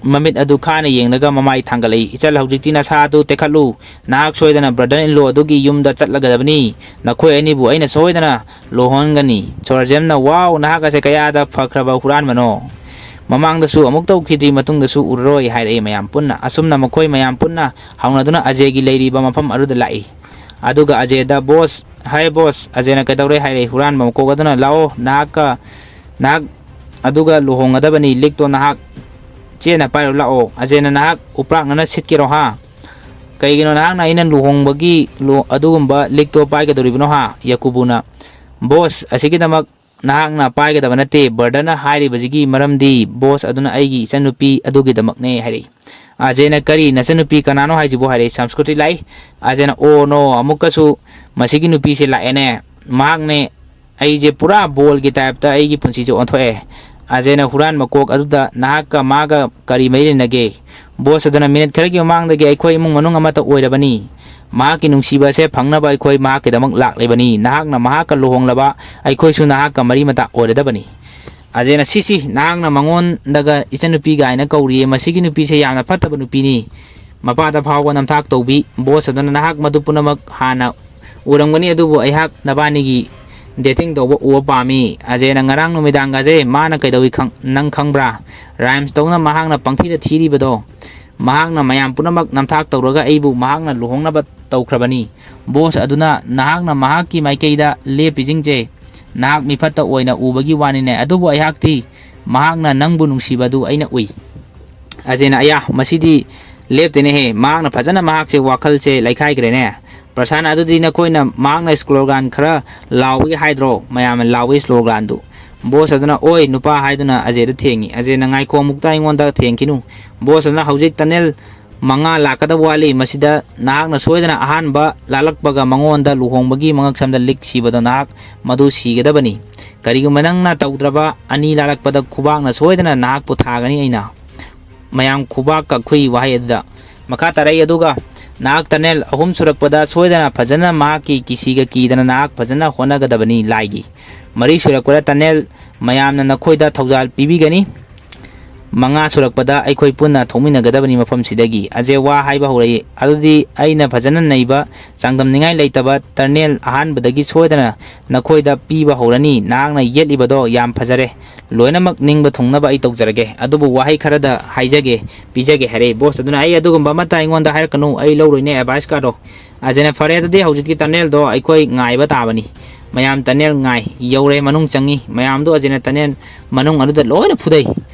ꯃꯃꯤꯠ ꯑꯗꯨ ꯈꯥꯅ ꯌꯦꯡꯂꯒ ꯃꯃꯥꯏ ꯊꯥꯡꯒꯠꯂꯛꯏ꯫ "ꯏꯆꯜ, ꯍꯧꯖꯤꯛꯇꯤ ꯅꯁꯥ ꯑꯗꯨ ꯇꯦꯛꯈꯠꯂꯨ꯫ ꯅꯍꯥꯛ ꯁꯣꯏꯗꯅ ꯕ꯭ꯔꯗꯔ ꯏꯟ ꯂꯣ ꯑꯗꯨꯒꯤ ꯌꯨꯝꯗ ꯆꯠꯂꯒꯗꯕꯅꯤ꯫ ꯅꯈꯣꯏ ꯑꯅꯤꯕꯨ ꯑꯩꯅ ꯁꯣꯏꯗꯅ ꯂꯨꯍꯣꯡꯍꯟꯒꯅꯤ"꯫ ꯁꯣꯔꯥꯖꯦꯝꯅ, "ꯋꯥꯎ, ꯅꯍꯥꯛ ꯑꯁꯦ ꯀꯌꯥꯗ ꯐꯈ꯭ꯔꯕ ꯍꯨꯔꯥꯟꯕꯅꯣ!" ꯃꯃꯥꯡꯗꯁꯨ ꯑꯃꯨꯛ ꯇꯧꯈꯤꯗ꯭ꯔꯤ, ꯃꯇꯨꯡꯗꯁꯨ ꯎꯔꯔꯣꯏ ꯍꯥꯏꯔꯛꯏ ꯃꯌꯥꯝ ꯄꯨꯟꯅ꯫ ꯑꯁꯨꯝꯅ ꯃꯈꯣꯏ ꯃꯌꯥꯝ ꯄꯨꯟꯅ ꯍꯧꯅꯗꯨꯅ ꯑꯖꯦꯒꯤ ꯂꯩꯔꯤꯕ ꯃꯐꯝ ꯑꯗꯨꯗ ꯂꯥꯛꯏ꯫ ꯑꯗꯨꯒ ꯑꯖꯦꯗ, "ꯕꯣꯁ, ꯍꯥꯏ ꯕꯣꯁ," ꯑꯖꯦꯅ ꯀꯩꯗꯧꯔꯦ ꯍꯥꯏꯔꯛꯏ꯫ ꯍꯨꯔꯥꯟꯕ ꯃꯀꯣꯛ ꯑꯗꯨꯅ, "ꯂꯥꯛꯑꯣ, ꯅꯍꯥꯛꯀ, ꯅꯍꯥꯛ ꯑꯗꯨꯒ ꯂꯨꯍꯣꯡꯒꯗꯕꯅꯤ, ꯂꯤꯛꯇꯣ ꯅꯍꯥꯛ ꯆꯦꯅ ꯄꯥꯏꯔꯨ ꯂꯥꯛꯑꯣ꯫" ꯑꯖꯦꯅ, "ꯅꯍꯥꯛ ꯎꯄ꯭ꯔꯥꯛꯅꯅ ꯁꯤꯠꯀꯦꯔꯣ ꯍꯥ? ꯀꯩꯒꯤꯅꯣ ꯅꯍꯥꯛꯅ ꯑꯩꯅ ꯂꯨꯍꯣꯡꯕꯒꯤ ꯂꯨ-, ꯑꯗꯨꯒꯨꯝꯕ ꯂꯤꯛꯇꯣ ꯄꯥꯏꯒꯗꯧꯔꯤꯕꯅꯣ ꯍꯥ?" ꯌꯥꯀꯨꯕꯨꯅ, "ꯕꯣꯁ, ꯑꯁꯤꯒꯤꯗꯃꯛ ꯅꯍꯥꯛꯅ ꯄꯥꯏꯒꯗꯕ ꯅꯠꯇꯦ꯫ ꯕ꯭ꯔꯗꯔꯅ ꯍꯥꯏꯔꯤꯕꯁꯤꯒꯤ ꯃꯔꯝꯗꯤ ꯕꯣꯁ ꯑꯗꯨꯅ ꯑꯩꯒꯤ ꯏꯆꯟꯅꯨꯄꯤ ꯑꯗꯨꯒꯤꯗꯃꯛꯅꯦ," ꯍꯥꯏꯔꯛꯏ꯫ ꯑꯖꯦꯅ, "ꯀꯔꯤ, ꯅꯆꯟꯅꯨꯄꯤ ꯀꯅꯥꯅꯣ ꯍꯥꯏꯁꯤꯕꯨ?" ꯍꯥꯏꯔꯛꯏ꯫ ꯁꯪꯁꯀ꯭ꯔꯤꯇꯤ ꯂꯥꯛꯏ꯫ ꯑꯖꯦꯅ, "ꯑꯣ ꯅꯣ, ꯑꯃꯨꯛꯀꯁꯨ ꯃꯁꯤꯒꯤ ꯅꯨꯄꯤꯁꯦ ꯂꯥꯛꯑꯦꯅꯦ꯫ ꯃꯍꯥꯛꯅꯦ ꯑꯩꯁꯦ ꯄꯨꯔꯥ ꯕꯣꯜꯒꯤ ꯇꯥꯏꯞꯇ ꯑꯩꯒꯤ ꯄꯨꯟꯁꯤꯁꯦ ꯑꯣꯟꯊꯣꯛꯑꯦ꯫" ꯑꯖꯦꯅ ꯍꯨꯔꯥꯟꯕ ꯀꯣꯛ ꯑꯗꯨꯗ, "ꯅꯍꯥꯛꯀ ꯃꯥꯒ ꯀꯔꯤ ꯃꯔꯤ ꯂꯩꯅꯒꯦ?" ꯕꯣꯁ ꯑꯗꯨꯅ, "ꯃꯤꯅꯤꯠ ꯈꯔꯒꯤ ꯃꯃꯥꯡꯗꯒꯤ ꯑꯩꯈꯣꯏ ꯏꯃꯨꯡ ꯃꯅꯨꯡ ꯑꯃꯠꯇ ꯑꯣꯏꯔꯕꯅꯤ꯫ ꯃꯍꯥꯛꯀꯤ ꯅꯨꯡꯁꯤꯕ ꯑꯁꯦ ꯐꯪꯅꯕ ꯑꯩꯈꯣꯏ ꯃꯍꯥꯛꯀꯤꯗꯃꯛ ꯂꯥꯛꯂꯤꯕꯅꯤ꯫ ꯅꯍꯥꯛꯅ ꯃꯍꯥꯛꯀ ꯂꯨꯍꯣꯡꯂꯕ ꯑꯩꯈꯣꯏꯁꯨ ꯅꯍꯥꯛꯀ ꯃꯔꯤ ꯃꯇꯥ ꯑꯣꯏꯔꯗꯕꯅꯤ꯫" ꯑꯖꯦꯅ, "ꯁꯤ, ꯁꯤ, ꯅꯍꯥꯛꯅ ꯃꯉꯣꯟꯗꯒ ꯏꯆꯟꯅꯨꯄꯤ ꯀꯥꯏꯅ ꯀꯧꯔꯤꯌꯦ꯫ ꯃꯁꯤꯒꯤ ꯅꯨꯄꯤꯁꯦ ꯌꯥꯝꯅ ꯐꯠꯇꯕ ꯅꯨꯄꯤꯅꯤ꯫" ꯃꯄꯥꯗ ꯐꯥꯎꯕ ꯅꯝꯊꯥꯛ ꯇꯧꯕꯤ꯫ ꯕꯣꯁ ꯑꯗꯨꯅ, "ꯅꯍꯥꯛ ꯃꯗꯨ ꯄꯨꯝꯅꯃꯛ ꯍꯥꯟꯅ ꯎꯔꯝꯒꯅꯤ, ꯑꯗꯨꯕꯨ ꯑꯩꯍꯥꯛ ꯅꯕꯥꯅꯤꯒꯤ ꯗꯦꯇꯤꯡ ꯇꯧꯕ ꯎꯕ ꯄꯥꯝꯃꯤ꯫" ꯑꯖꯦꯅ, "ꯉꯔꯥꯡ ꯅꯨꯃꯤꯗꯥꯡꯒꯁꯦ ꯃꯥꯅ ꯀꯩꯗꯧꯏ ꯈꯪ-, ꯅꯪ ꯈꯪꯕ꯭ꯔꯥ? ꯔꯥꯏꯝꯁ ꯇꯧꯅ ꯃꯍꯥꯛꯅ ꯄꯪꯊꯤꯗ ꯊꯤꯔꯤꯕꯗꯣ꯫ ꯃꯍꯥꯛꯅ ꯃꯌꯥꯝ ꯄꯨꯝꯅꯃꯛ ꯅꯝꯊꯥꯛ ꯇꯧꯔꯒ ꯑꯩꯕꯨ ꯃꯍꯥꯛꯅ ꯂꯨꯍꯣꯡꯅꯕ ꯇꯧꯈ꯭ꯔꯕꯅꯤ꯫" ꯕꯣꯁ ꯑꯗꯨꯅ, "ꯅꯍꯥꯛꯅ ꯃꯍꯥꯛꯀꯤ ꯃꯥꯏꯀꯩꯗ ꯂꯦꯞꯄꯤꯁꯤꯡꯁꯦ ꯅꯍꯥꯛ ꯃꯤꯐꯠꯇ ꯑꯣꯏꯅ ꯎꯕꯒꯤ ꯋꯥꯅꯤꯅꯦ, ꯑꯗꯨꯕꯨ ꯑꯩꯍꯥꯛꯇꯤ ꯃꯍꯥꯛꯅ ꯅꯪꯕꯨ ꯅꯨꯡꯁꯤꯕ ꯑꯗꯨ ꯑꯩꯅ ꯎꯏ꯫" ꯑꯖꯦꯅ, "ꯑꯌꯥ, ꯃꯁꯤꯗꯤ ꯂꯦꯞꯇꯦꯅꯦꯍꯦ, ꯃꯍꯥꯛꯅ ꯐꯖꯅ ꯃꯍꯥꯛꯁꯦ ꯋꯥꯈꯜꯁꯦ ꯂꯩꯈꯥꯏꯈ꯭ꯔꯦꯅꯦ꯫ ꯄ꯭ꯔꯁꯥꯟ, ꯑꯗꯨꯗꯤ ꯅꯈꯣꯏꯅ ꯃꯍꯥꯛꯅ ꯁ꯭ꯂꯣꯒꯥꯟ ꯈꯔ ꯂꯥꯎꯕꯒꯤ ꯍꯥꯏꯗ꯭ꯔꯣ?" ꯃꯌꯥꯝꯅ ꯂꯥꯎꯏ ꯁ꯭ꯂꯣꯒꯥꯟꯗꯨ꯫ ꯕꯣꯁ ꯑꯗꯨꯅ, "ꯑꯣꯏ, ꯅꯨꯄꯥ" ꯍꯥꯏꯗꯨꯅ ꯑꯖꯦꯗ ꯊꯦꯡꯉꯤ꯫ ꯑꯖꯦꯅ, "ꯉꯥꯏꯈꯣ, ꯑꯃꯨꯛꯇ ꯑꯩꯉꯣꯟꯗ ꯊꯦꯡꯈꯤꯅꯨ꯫" ꯕꯣꯁ ꯑꯗꯨꯅ, "ꯍꯧꯖꯤꯛ ꯇꯅꯦꯜ ꯃꯉꯥ ꯂꯥꯛꯀꯗꯕ ꯋꯥꯠꯂꯤ꯫ ꯃꯁꯤꯗ ꯅꯍꯥꯛꯅ ꯁꯣꯏꯗꯅ ꯑꯍꯥꯟꯕ ꯂꯥꯜꯂꯛꯄꯒ ꯃꯉꯣꯟꯗ ꯂꯨꯍꯣꯡꯕꯒꯤ ꯃꯉꯛꯁꯝꯗ ꯂꯤꯛ ꯁꯤꯕꯗꯣ ꯅꯍꯥꯛ ꯃꯗꯨ ꯁꯤꯒꯗꯕꯅꯤ꯫ ꯀꯔꯤꯒꯨꯝꯕ ꯅꯪꯅ ꯇꯧꯗ꯭ꯔꯕ, ꯑꯅꯤ ꯂꯥꯜꯂꯛꯄꯗ ꯈꯨꯕꯥꯛꯅ ꯁꯣꯏꯗꯅ ꯅꯍꯥꯛꯄꯨ ꯊꯥꯒꯅꯤ ꯑꯩꯅ꯫" ꯃꯌꯥꯝ ꯈꯨꯕꯥꯛ ꯀꯛꯈꯨꯏ ꯋꯥꯍꯩ ꯑꯗꯨꯗ꯫ ꯃꯈꯥ ꯇꯥꯔꯛꯏ, "ꯑꯗꯨꯒ ꯅꯍꯥꯛ ꯇꯅꯦꯜ ꯑꯍꯨꯝ ꯁꯨꯔꯛꯄꯗ ꯁꯣꯏꯗꯅ ꯐꯖꯅ ꯃꯍꯥꯛꯀꯤ ꯀꯤꯁꯤꯒ ꯀꯤꯗꯅ ꯅꯍꯥꯛ ꯐꯖꯅ ꯍꯣꯠꯅꯒꯗꯕꯅꯤ ꯂꯥꯏꯒꯤ꯫ ꯃꯔꯤ ꯁꯨꯔꯛꯄꯗ ꯇꯅꯦꯜ ꯃꯌꯥꯝꯅ ꯅꯈꯣꯏꯗ ꯊꯧꯖꯥꯜ ꯄꯤꯕꯤꯒꯅꯤ꯫ ꯃꯉꯥ ꯁꯨꯔꯛꯄꯗ ꯑꯩꯈꯣꯏ ꯄꯨꯟꯅ ꯊꯣꯛꯃꯤꯟꯅꯒꯗꯕꯅꯤ ꯃꯐꯝꯁꯤꯗꯒꯤ꯫ ꯑꯖꯦ ꯋꯥ ꯍꯥꯏꯕ ꯍꯧꯔꯛꯏ꯫ ꯑꯗꯨꯗꯤ ꯑꯩꯅ ꯐꯖꯅ ꯅꯩꯕ, ꯆꯥꯡꯗꯝꯅꯤꯡꯉꯥꯏ ꯂꯩꯇꯕ tunnel ꯑꯍꯥꯟꯕꯗꯒꯤ ꯁꯣꯏꯗꯅ ꯅꯈꯣꯏꯗ ꯄꯤꯕ ꯍꯧꯔꯅꯤ꯫ ꯅꯍꯥꯛꯅ ꯌꯦꯠꯂꯤꯕꯗꯣ ꯌꯥꯝ ꯐꯖꯔꯦ꯫ ꯂꯣꯏꯅꯃꯛ ꯅꯤꯡꯕ ꯊꯨꯡꯅꯕ ꯑꯩ ꯇꯧꯖꯔꯒꯦ꯫ ꯑꯗꯨꯕꯨ ꯋꯥꯍꯩ ꯈꯔꯗ ꯍꯥꯏꯖꯒꯦ, ꯄꯤꯖꯒꯦ ꯍꯥꯏꯔꯛꯏ꯫ ꯕꯣꯁ ꯑꯗꯨꯅ, "ꯑꯩ ꯑꯗꯨꯒꯨꯝꯕ ꯑꯃꯠꯇ ꯑꯩꯉꯣꯟꯗ ꯍꯥꯏꯔꯛꯀꯅꯨ, ꯑꯩ ꯂꯧꯔꯣꯏꯅꯦ advice ꯀꯥꯗꯣ꯫" ꯑꯖꯦꯅ, "ꯐꯔꯦ, ꯑꯗꯨꯗꯤ ꯍꯧꯖꯤꯛꯇꯤ tunnelꯗꯣ ꯑꯩꯈꯣꯏ ꯉꯥꯏꯕ ꯇꯥꯕꯅꯤ꯫" ꯃꯌꯥꯝ tunnel ꯉꯥꯏ꯫ ꯌꯧꯔꯦ, ꯃꯅꯨꯡ ꯆꯪꯉꯤ꯫ ꯃꯌꯥꯝꯗꯣ ꯑꯖꯦꯅ tunnel ꯃꯅꯨꯡ ꯑꯗꯨꯗ ꯂꯣꯏꯅ ꯐꯨꯗꯩ꯫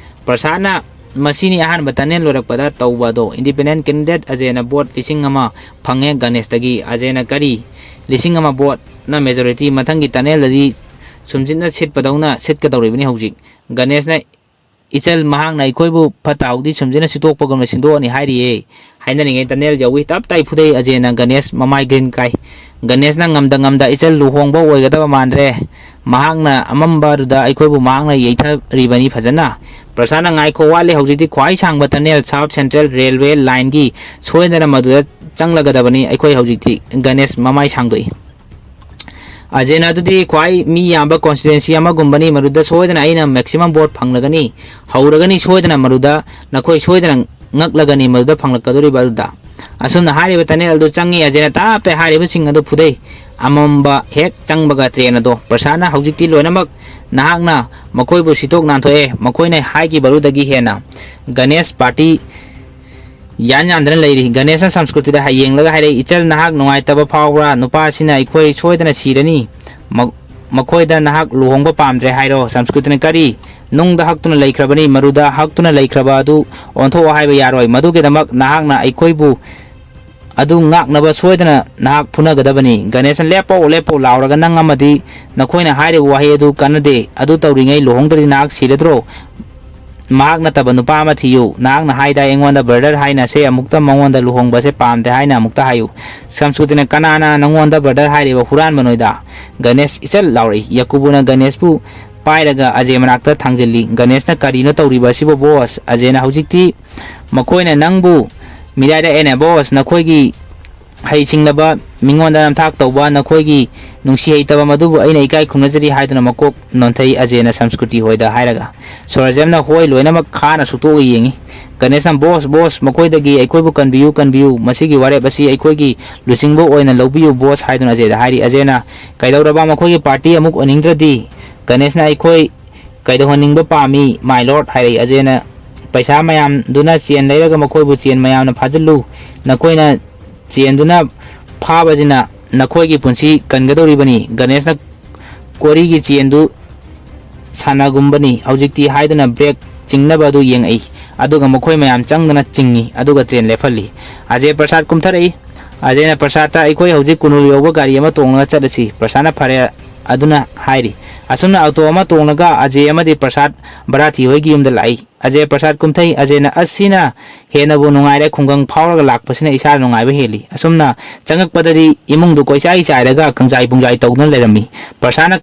ꯄ꯭ꯔꯁꯥꯟꯅ, "ꯃꯁꯤꯅꯤ ꯑꯍꯥꯟꯕ tunnel ꯂꯣꯏꯔꯛꯄꯗ ꯇꯧꯕ ꯑꯗꯣ꯫" Independent candidate ꯑꯖꯦꯅ vote ꯂꯤꯁꯤꯡ ꯑꯃ ꯐꯪꯉꯦ ꯒꯅꯦꯁꯇꯒꯤ꯫ ꯑꯖꯦꯅ, "ꯀꯔꯤ? ꯂꯤꯁꯤꯡ ꯑꯃ voteꯅ majority? ꯃꯊꯪꯒꯤ tunnelꯗꯗꯤ ꯁꯨꯝꯖꯤꯠꯅ ꯁꯤꯠꯄꯗꯧꯅ ꯁꯤꯠꯀꯗꯧꯔꯤꯕꯅꯤ ꯍꯧꯖꯤꯛ꯫" ꯒꯅꯦꯁꯅ, "ꯏꯆꯜ, ꯃꯍꯥꯛꯅ ꯑꯩꯈꯣꯏꯕꯨ ꯐꯠꯇ ꯍꯥꯎꯗꯤ ꯁꯨꯝꯖꯤꯠꯅ ꯁꯤꯠꯇꯣꯛꯄꯒꯨꯝꯅ ꯁꯤꯟꯗꯣꯛꯑꯅꯤ ꯍꯥꯏꯔꯤꯌꯦ꯫" ꯍꯥꯏꯅꯔꯤꯉꯩ tunnel ꯌꯧꯏ꯫ ꯇꯞ ꯇꯥꯏ ꯐꯨꯗꯩ ꯑꯖꯦꯅ꯫ ꯒꯅꯦꯁ ꯃꯃꯥꯏ green ꯀꯥꯏ꯫ ꯒꯅꯦꯁꯅ ꯉꯝꯗ ꯉꯝꯗ, "ꯏꯆꯜ, ꯂꯨꯍꯣꯡꯕ ꯑꯣꯏꯒꯗꯕ ꯃꯥꯟꯗ꯭ꯔꯦ꯫ ꯃꯍꯥꯛꯅ ꯑꯃꯝꯕ ꯑꯗꯨꯗ ꯑꯩꯈꯣꯏꯕꯨ ꯃꯍꯥꯛꯅ ꯌꯩꯊꯔꯤꯕꯅꯤ ꯐꯖꯅ꯫" ꯄ꯭ꯔꯁꯥꯟꯅ, "ꯉꯥꯏꯈꯣ, ꯋꯥꯠꯂꯤ꯫ ꯍꯧꯖꯤꯛꯇꯤ ꯈ꯭ꯋꯥꯏ ꯁꯥꯡꯕ tunnel South Central Railway lineꯒꯤ꯫ ꯁꯣꯏꯗꯅ ꯃꯗꯨꯗ ꯆꯪꯂꯒꯗꯕꯅꯤ ꯑꯩꯈꯣꯏ ꯍꯧꯖꯤꯛꯇꯤ꯫" ꯒꯅꯦꯁ ꯃꯃꯥꯏ ꯁꯥꯡꯗꯣꯛꯏ꯫ ꯑꯖꯦꯅ, "ꯑꯗꯨꯗꯤ ꯈ꯭ꯋꯥꯏ ꯃꯤ ꯌꯥꯝꯕ constituency ꯑꯃꯒꯨꯝꯕꯅꯤ, ꯃꯗꯨꯗ ꯁꯣꯏꯗꯅ ꯑꯩꯅ maximum vote ꯐꯪꯂꯒꯅꯤ, ꯍꯧꯔꯒꯅꯤ ꯁꯣꯏꯗꯅ ꯃꯗꯨꯗ, ꯅꯈꯣꯏ ꯁꯣꯏꯗꯅ ꯉꯛꯂꯒꯅꯤ ꯃꯗꯨꯗ ꯐꯪꯂꯛꯀꯗꯧꯔꯤꯕ ꯑꯗꯨꯗ꯫" ꯑꯁꯨꯝꯅ ꯍꯥꯏꯔꯤꯕ tunnel ꯑꯗꯨ ꯆꯪꯉꯤ꯫ ꯑꯖꯦꯅ ꯇꯞ ꯇꯥꯏ ꯍꯥꯏꯔꯤꯕꯁꯤꯡ ꯑꯗꯨ ꯐꯨꯗꯩ꯫ ꯑꯃꯝꯕ ꯍꯦꯛ ꯆꯪꯕꯒ train ꯑꯗꯣ꯫ ꯄ꯭ꯔꯁꯥꯟꯅ, "ꯍꯧꯖꯤꯛꯇꯤ ꯂꯣꯏꯅꯃꯛ ꯅꯍꯥꯛꯅ ꯃꯈꯣꯏꯕꯨ ꯁꯤꯠꯇꯣꯛ ꯅꯥꯟꯊꯣꯛꯑꯦ, ꯃꯈꯣꯏꯅ ꯍꯥꯏꯈꯤꯕ ꯑꯗꯨꯗꯒꯤ ꯍꯦꯟꯅ ꯒꯅꯦꯁ party ꯌꯥꯟ ꯌꯥꯟꯗꯅ ꯂꯩꯔꯤ꯫" ꯒꯅꯦꯁꯅ ꯁꯪꯁꯀ꯭ꯔꯤꯇꯤꯗ ꯌꯦꯡꯂꯒ ꯍꯥꯏꯔꯛꯏ, "ꯏꯆꯜ, ꯅꯍꯥꯛ ꯅꯨꯡꯉꯥꯏꯇꯕ ꯐꯥꯎꯕ꯭ꯔꯥ? ꯅꯨꯄꯥ ꯑꯁꯤꯅ ꯑꯩꯈꯣꯏ ꯁꯣꯏꯗꯅ ꯁꯤꯔꯅꯤ꯫ ꯃ-, ꯃꯈꯣꯏꯗ ꯅꯍꯥꯛ ꯂꯨꯍꯣꯡꯕ ꯄꯥꯝꯗ꯭ꯔꯦ ꯍꯥꯏꯔꯣ꯫" ꯁꯪꯁꯀ꯭ꯔꯤꯇꯤꯅ, "ꯀꯔꯤ? ꯅꯨꯡꯗ ꯍꯛꯇꯨꯅ ꯂꯩꯈ꯭ꯔꯕꯅꯤ, ꯃꯗꯨꯗ ꯍꯛꯇꯨꯅ ꯂꯩꯈ꯭ꯔꯕ ꯑꯗꯨ ꯑꯣꯟꯊꯣꯛꯑꯣ ꯍꯥꯏꯕ ꯌꯥꯔꯣꯏ꯫ ꯃꯗꯨꯒꯤꯗꯃꯛ ꯅꯍꯥꯛꯅ ꯑꯩꯈꯣꯏꯕꯨ ꯑꯗꯨ ꯉꯥꯛꯅꯕ ꯁꯣꯏꯗꯅ ꯅꯍꯥꯛ ꯐꯨꯅꯒꯗꯕꯅꯤ꯫" ꯒꯅꯦꯁꯅ, "ꯂꯦꯞꯄꯣ, ꯂꯦꯞꯄꯣ, ꯂꯥꯎꯔꯒ ꯅꯪ ꯑꯃꯗꯤ ꯅꯈꯣꯏꯅ ꯍꯥꯏꯔꯤꯕ ꯋꯥꯍꯩ ꯑꯗꯨ ꯀꯥꯟꯅꯗꯦ꯫ ꯑꯗꯨ ꯇꯧꯔꯤꯉꯩ ꯂꯨꯍꯣꯡꯗ꯭ꯔꯗꯤ ꯅꯍꯥꯛ ꯁꯤꯔꯗ꯭ꯔꯣ? ꯃꯍꯥꯛ ꯅꯠꯇꯕ ꯅꯨꯄꯥ ꯑꯃ ꯊꯤꯌꯨ꯫ ꯅꯍꯥꯛꯅ ꯍꯥꯏꯗꯥꯏ ꯑꯩꯉꯣꯟꯗ brother ꯍꯥꯏꯅꯁꯦ, ꯑꯃꯨꯛꯇ ꯃꯉꯣꯟꯗ ꯂꯨꯍꯣꯡꯕꯁꯦ ꯄꯥꯝꯗꯦ ꯍꯥꯏꯅ ꯑꯃꯨꯛꯇ ꯍꯥꯏꯌꯨ꯫" ꯁꯪꯁꯀ꯭ꯔꯤꯇꯤꯅ, "ꯀꯅꯥꯅ ꯅꯪꯉꯣꯟꯗ brother ꯍꯥꯏꯔꯤꯕ ꯍꯨꯔꯥꯟꯕ ꯅꯣꯏꯗ?" ꯒꯅꯦꯁ ꯏꯆꯜ ꯂꯥꯎꯔꯛꯏ꯫ ꯌꯥꯀꯨꯕꯨꯅ ꯒꯅꯦꯁꯄꯨ ꯄꯥꯏꯔꯒ ꯑꯖꯦ ꯃꯅꯥꯛꯇ ꯊꯥꯡꯖꯤꯜꯂꯤ꯫ ꯒꯅꯦꯁꯅ, "ꯀꯔꯤꯅꯣ ꯇꯧꯔꯤꯕ ꯑꯁꯤꯕꯨ, ꯕꯣꯁ?" ꯑꯖꯦꯅ, "ꯍꯧꯖꯤꯛꯇꯤ ꯃꯈꯣꯏꯅ ꯅꯪꯕꯨ ꯃꯤꯔꯥꯏꯔꯛꯑꯦꯅꯦ, ꯕꯣꯁ꯫ ꯅꯈꯣꯏꯒꯤ ꯍꯩꯁꯤꯡꯂꯕ, ꯃꯤꯉꯣꯟꯗ ꯅꯝꯊꯥꯛ ꯇꯧꯕ ꯅꯈꯣꯏꯒꯤ ꯅꯨꯡꯁꯤ ꯍꯩꯇꯕ ꯃꯗꯨꯕꯨ ꯑꯩꯅ ꯏꯀꯥꯏ ꯈꯨꯝꯅꯖꯔꯤ" ꯍꯥꯏꯗꯨꯅ ꯃꯀꯣꯛ ꯅꯣꯟꯊꯩ ꯑꯖꯦꯅ ꯁꯝꯁꯀ꯭ꯔꯤꯇꯤ ꯍꯣꯏꯗ ꯍꯥꯏꯔꯒ꯫ ꯁꯣꯔꯖꯦꯝꯅ ꯍꯣꯏ ꯂꯣꯏꯅꯃꯛ ꯈꯥꯅ ꯁꯨꯛꯇꯣꯛꯑ ꯌꯦꯡꯉꯤ꯫ ꯒꯅꯦꯁꯅ, "ꯕꯣꯁ, ꯕꯣꯁ, ꯃꯈꯣꯏꯗꯒꯤ ꯑꯩꯈꯣꯏꯕꯨ ꯀꯟꯕꯤꯌꯨ, ꯀꯟꯕꯤꯌꯨ꯫ ꯃꯁꯤꯒꯤ ꯋꯥꯔꯦꯞ ꯑꯁꯤ ꯑꯩꯈꯣꯏꯒꯤ ꯂꯨꯆꯤꯡꯕ ꯑꯣꯏꯅ ꯂꯧꯕꯤꯌꯨ, ꯕꯣꯁ" ꯍꯥꯏꯗꯨꯅ ꯑꯖꯦꯗ ꯍꯥꯏꯔꯤ꯫ ꯑꯖꯦꯅ, "ꯀꯩꯗꯧꯔꯕ? ꯃꯈꯣꯏꯒꯤ ꯄꯥꯔꯇꯤ ꯑꯃꯨꯛ ꯑꯣꯏꯅꯤꯡꯗ꯭ꯔꯗꯤ?" ꯒꯅꯦꯁꯅ, "ꯑꯩꯈꯣꯏ ꯀꯩꯗꯧꯍꯟꯅꯤꯡꯕ ꯄꯥꯝꯃꯤ, ꯃꯥꯏ ꯂꯣꯔꯗ?" ꯍꯥꯏꯔꯛꯏ꯫ ꯑꯖꯦꯅ, "ꯄꯩꯁꯥ ꯃꯌꯥꯝꯗꯨꯅ ꯆꯦꯟ ꯂꯩꯔꯒ ꯃꯈꯣꯏꯕꯨ ꯆꯦꯟ ꯃꯌꯥꯝꯅ ꯐꯥꯖꯤꯜꯂꯨ꯫ ꯅꯈꯣꯏꯅ ꯆꯦꯟꯗꯨꯅ ꯐꯥꯕꯁꯤꯅ ꯅꯈꯣꯏꯒꯤ ꯄꯨꯟꯁꯤ ꯀꯟꯒꯗꯧꯔꯤꯕꯅꯤ꯫ ꯒꯅꯦꯁꯅ ꯀꯣꯔꯤꯒꯤ ꯆꯦꯟꯗꯨ ꯁꯥꯟꯅꯒꯨꯝꯕꯅꯤ ꯍꯧꯖꯤꯛꯇꯤ" ꯍꯥꯏꯗꯨꯅ ꯕ꯭ꯔꯦꯛ ꯆꯤꯡꯅꯕ ꯑꯗꯨ ꯌꯦꯡꯉꯛꯏ꯫ ꯑꯗꯨꯒ ꯃꯈꯣꯏ ꯃꯌꯥꯝ ꯆꯪꯗꯨꯅ ꯆꯤꯡꯏ, ꯑꯗꯨꯒ ꯇ꯭ꯔꯦꯟ ꯂꯦꯞꯍꯜꯂꯤ꯫ ꯑꯖꯦ ꯄ꯭ꯔꯁꯥꯗ ꯀꯨꯝꯊꯔꯛꯏ꯫ ꯑꯖꯦꯅ ꯄ꯭ꯔꯁꯥꯗꯇ, "ꯑꯩꯈꯣꯏ ꯍꯧꯖꯤꯛ ꯀꯨꯅꯨꯔ ꯌꯧꯕ ꯒꯥꯔꯤ ꯑꯃ ꯇꯣꯡꯂꯒ ꯆꯠꯂꯁꯤ", ꯄ꯭ꯔꯁꯥꯗꯅ "ꯐꯔꯦ" ꯑꯗꯨꯅ ꯍꯥꯏꯔꯤ꯫ ꯑꯁꯨꯝꯅ ꯑꯣꯇꯣ ꯑꯃ ꯇꯣꯡꯂꯒ ꯑꯖꯦ ꯑꯃꯗꯤ ꯄ꯭ꯔꯁꯥꯗ ꯚꯥꯔꯥꯊꯤ ꯍꯣꯏꯒꯤ ꯌꯨꯝꯗ ꯂꯥꯛꯏ꯫ ꯑꯖꯦ ꯄ꯭ꯔꯁꯥꯗ ꯀꯨꯝꯊꯩ꯫ ꯑꯖꯦꯅ, "ꯑꯁꯤꯅ ꯍꯦꯟꯅꯕꯨ ꯅꯨꯡꯉꯥꯏꯔꯦ, ꯈꯨꯡꯒꯪ ꯐꯥꯎꯔꯒ ꯂꯥꯛꯄꯁꯤꯅ ꯏꯁꯥ ꯅꯨꯡꯉꯥꯏꯕ ꯍꯦꯜꯂꯤ"꯫ ꯑꯁꯨꯝꯅ ꯆꯪꯉꯛꯄꯗꯗꯤ ꯏꯃꯨꯡꯗꯨ ꯀꯣꯏꯆꯥꯏ ꯆꯥꯏꯔꯒ ꯀꯪꯖꯥꯏ ꯄꯨꯡꯖꯥꯏ ꯇꯧꯗꯨꯅ ꯂꯩꯔꯝꯃꯤ꯫ ꯄ꯭ꯔꯁꯥꯗꯅ,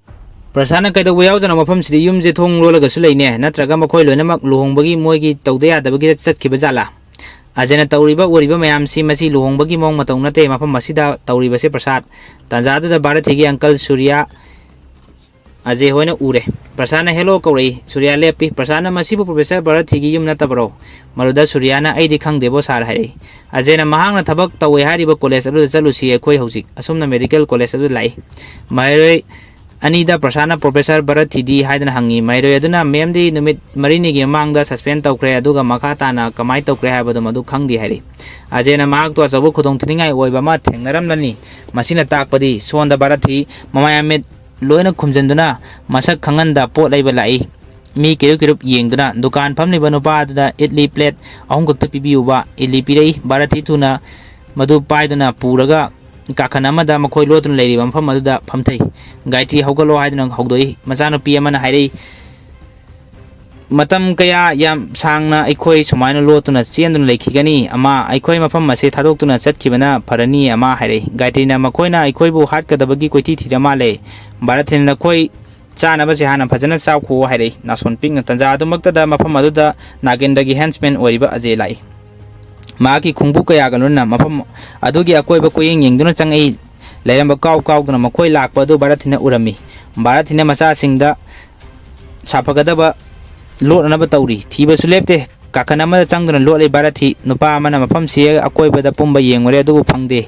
"ꯄ꯭ꯔꯁꯥꯗꯅ ꯀꯩꯗꯧꯕ ꯌꯥꯎꯖꯅꯣ ꯃꯐꯝꯁꯤꯗ? ꯌꯨꯝꯁꯦ ꯊꯣꯡ ꯂꯣꯜꯂꯒꯁꯨ ꯂꯩꯅꯦ, ꯅꯠꯇ꯭ꯔꯒ ꯃꯈꯣꯏ ꯂꯣꯏꯅꯃꯛ ꯂꯨꯍꯣꯡꯕꯒꯤ ꯃꯣꯏꯒꯤ ꯇꯧꯗ ꯌꯥꯗꯕꯒꯤ ꯆꯠꯈꯤꯕ ꯖꯥꯠꯂꯥ?" ꯑꯖꯦꯅ, "ꯇꯧꯔꯤꯕ ꯎꯔꯤꯕ ꯃꯌꯥꯝꯁꯤ, ꯃꯁꯤ ꯂꯨꯍꯣꯡꯕꯒꯤ ꯃꯑꯣꯡ ꯃꯇꯧ ꯅꯠꯇꯦ ꯃꯐꯝ ꯑꯁꯤꯗ ꯇꯧꯔꯤꯕꯁꯦ ꯄ꯭ꯔꯁꯥꯗ"꯫ ꯇꯥꯟꯖꯥꯗꯨꯗ ꯚꯥꯔꯠꯊꯤꯒꯤ ꯑꯪꯀꯜ ꯁꯨꯔꯤꯌꯥ ꯑꯖꯦ ꯍꯣꯏꯅ ꯎꯔꯦ꯫ ꯄ꯭ꯔꯁꯥꯗꯅ "ꯍꯦꯜꯂꯣ" ꯀꯧꯔꯛꯏ꯫ ꯁꯨꯔꯤꯌꯥ ꯂꯦꯞꯄꯤ꯫ ꯄ꯭ꯔꯁꯥꯗꯅ, "ꯃꯁꯤꯕꯨ ꯄ꯭ꯔꯣꯐꯦꯁꯔ ꯚꯥꯔꯠꯊꯤꯒꯤ ꯌꯨꯝ ꯅꯠꯇꯕꯔꯣ?" ꯃꯗꯨꯗ ꯁꯨꯔꯤꯌꯥꯅ, "ꯑꯩꯗꯤ ꯈꯪꯗꯦꯕꯣ ꯁꯥꯔ" ꯍꯥꯏꯔꯛꯏ꯫ ꯑꯖꯦꯅ, "ꯃꯍꯥꯛꯅ ꯊꯕꯛ ꯇꯧꯋꯦ ꯍꯥꯏꯔꯤꯕ ꯀꯣꯂꯦꯖ ꯑꯗꯨꯗ ꯆꯠꯂꯨꯁꯤ ꯑꯩꯈꯣꯏ ꯍꯧꯖꯤꯛ"꯫ ꯑꯁꯨꯝꯅ ꯃꯦꯗꯤꯀꯦꯜ ꯀꯣꯂꯦꯖ ꯑꯗꯨꯗ ꯂꯥꯛꯏ꯫ ꯃꯍꯩꯔꯣꯏ ꯑꯅꯤꯗ ꯄ꯭ꯔꯁꯥꯗꯅ "ꯄ꯭ꯔꯣꯐꯦꯁꯔ ꯚꯥꯔꯠꯊꯤꯗꯤ?" ꯍꯥꯏꯗꯨꯅ ꯍꯪꯉꯤ꯫ ꯃꯍꯩꯔꯣꯏ ꯑꯗꯨꯅ, "ꯃꯦꯝꯗꯤ ꯅꯨꯃꯤꯠ ꯃꯔꯤꯅꯤꯒꯤ ꯃꯃꯥꯡꯗ ꯁꯁꯄꯦꯟ ꯇꯧꯈ꯭ꯔꯦ, ꯑꯗꯨꯒ ꯃꯈꯥ ꯇꯥꯅ ꯀꯃꯥꯏꯅ ꯇꯧꯈ꯭ꯔꯦ ꯍꯥꯏꯕꯗꯨ ꯃꯗꯨ ꯈꯪꯗꯦ" ꯍꯥꯏꯔꯤ꯫ ꯑꯖꯦꯅ, "ꯃꯍꯥꯛꯇꯨ ꯑꯆꯧꯕ ꯈꯨꯗꯣꯡꯊꯤꯅꯤꯡꯉꯥꯏ ꯑꯣꯏꯕ ꯑꯃ ꯊꯦꯡꯅꯔꯝꯂꯅꯤ꯫ ꯃꯁꯤꯅ ꯇꯥꯛꯄꯗꯤ ꯁꯣꯝꯗ ꯚꯥꯔꯠꯊꯤ ꯃꯃꯥꯏ ꯃꯃꯤꯠ ꯂꯣꯏꯅ ꯈꯨꯝꯖꯤꯟꯗꯨꯅ ꯃꯁꯛ ꯈꯪꯍꯟꯗ ꯄꯣꯠ ꯂꯩꯕ ꯂꯥꯛꯏ"꯫ ꯃꯤ ꯀꯤꯔꯨꯞ ꯀꯤꯔꯨꯞ ꯌꯦꯡꯗꯨꯅ ꯗꯨꯀꯥꯟ ꯐꯝꯂꯤꯕ ꯅꯨꯄꯥ ꯑꯗꯨꯗ ꯏꯗꯂꯤ ꯄ꯭ꯂꯦꯠ ꯑꯍꯨꯝ ꯈꯛꯇ ꯄꯤꯕꯤꯌꯨꯕ꯫ ꯏꯗꯂꯤ ꯄꯤꯔꯛꯏ꯫ ꯚꯥꯔꯠꯊꯤ ꯊꯨꯅ ꯃꯗꯨ ꯄꯥꯏꯗꯨꯅ ꯄꯨꯔꯒ ꯀꯥꯈꯟ ꯑꯃꯗ ꯃꯈꯣꯏ ꯂꯣꯠꯇꯨꯅ ꯂꯩꯔꯤꯕ ꯃꯐꯝ ꯑꯗꯨꯗ ꯐꯝꯊꯩ꯫ ꯒꯥꯌꯇ꯭ꯔꯤ, "ꯍꯧꯒꯠꯂꯣ" ꯍꯥꯏꯗꯨꯅ ꯍꯧꯗꯣꯛꯏ꯫ ꯃꯆꯥꯅꯨꯄꯤ ꯑꯃꯅ ꯍꯥꯏꯔꯛꯏ, "ꯃꯇꯝ ꯀꯌꯥ ꯌꯥꯝ ꯁꯥꯡꯅ ꯑꯩꯈꯣꯏ ꯁꯨꯃꯥꯏꯅ ꯂꯣꯠꯇꯨꯅ ꯆꯦꯟꯗꯨꯅ ꯂꯩꯈꯤꯒꯅꯤ, ꯑꯃ? ꯑꯩꯈꯣꯏ ꯃꯐꯝ ꯑꯁꯤ ꯊꯥꯗꯣꯛꯇꯨꯅ ꯆꯠꯈꯤꯕꯅ ꯐꯔꯅꯤ", ꯑꯃ ꯍꯥꯏꯔꯛꯏ꯫ ꯒꯥꯌꯇ꯭ꯔꯤꯅ, "ꯃꯈꯣꯏꯅ ꯑꯩꯈꯣꯏꯕꯨ ꯍꯥꯠꯀꯗꯕꯒꯤ ꯀꯣꯏꯊꯤ ꯊꯤꯔ ꯃꯥꯜꯂꯦ꯫ ꯚꯥꯔꯠꯊꯤꯅ ꯅꯈꯣꯏ ꯆꯥꯅꯕꯁꯦ ꯍꯥꯟꯅ ꯐꯖꯅ ꯆꯥꯎꯈꯣ" ꯍꯥꯏꯔꯛꯏ꯫ ꯅꯥꯁꯣꯟ ꯄꯤꯛꯅ ꯇꯟꯖꯥ ꯑꯗꯨꯃꯛꯇꯗ ꯃꯐꯝ ꯑꯗꯨꯗ ꯅꯥꯒꯦꯟꯗ꯭ꯔꯒꯤ ꯍꯦꯟꯁꯃꯦꯟ ꯑꯣꯏꯔꯤꯕ ꯑꯖꯦ ꯂꯥꯛꯏ꯫ ꯃꯍꯥꯛꯀꯤ ꯈꯣꯡꯕꯨ ꯀꯌꯥꯒ ꯂꯣꯏꯅꯅ ꯃꯐꯝ ꯑꯗꯨꯒꯤ ꯑꯀꯣꯏꯕ ꯀꯣꯏꯌꯦꯡ ꯌꯦꯡꯗꯨꯅ ꯆꯪꯉꯛꯏ꯫ ꯂꯩꯔꯝꯕ ꯀꯥꯎ ꯀꯥꯎꯗꯨꯅ ꯃꯈꯣꯏ ꯂꯥꯛꯄ ꯑꯗꯨ ꯚꯥꯔꯠꯊꯤꯅ ꯎꯔꯝꯃꯤ꯫ ꯚꯥꯔꯠꯊꯤꯅ ꯃꯆꯥꯁꯤꯡꯗ ꯁꯥꯐꯒꯗꯕ ꯂꯣꯠꯅꯅꯕ ꯇꯧꯔꯤ꯫ ꯊꯤꯕꯁꯨ ꯂꯦꯞꯇꯦ꯫ ꯀꯥꯈꯟ ꯑꯃꯗ ꯆꯪꯗꯨꯅ ꯂꯣꯠꯂꯤ ꯚꯥꯔꯠꯊꯤ꯫ ꯅꯨꯄꯥ ꯑꯃꯅ ꯃꯐꯝꯁꯤ ꯑꯀꯣꯏꯕꯗ ꯄꯨꯝꯕ ꯌꯦꯡꯉꯨꯔꯦ, ꯑꯗꯨꯕꯨ ꯐꯪꯗꯦ꯫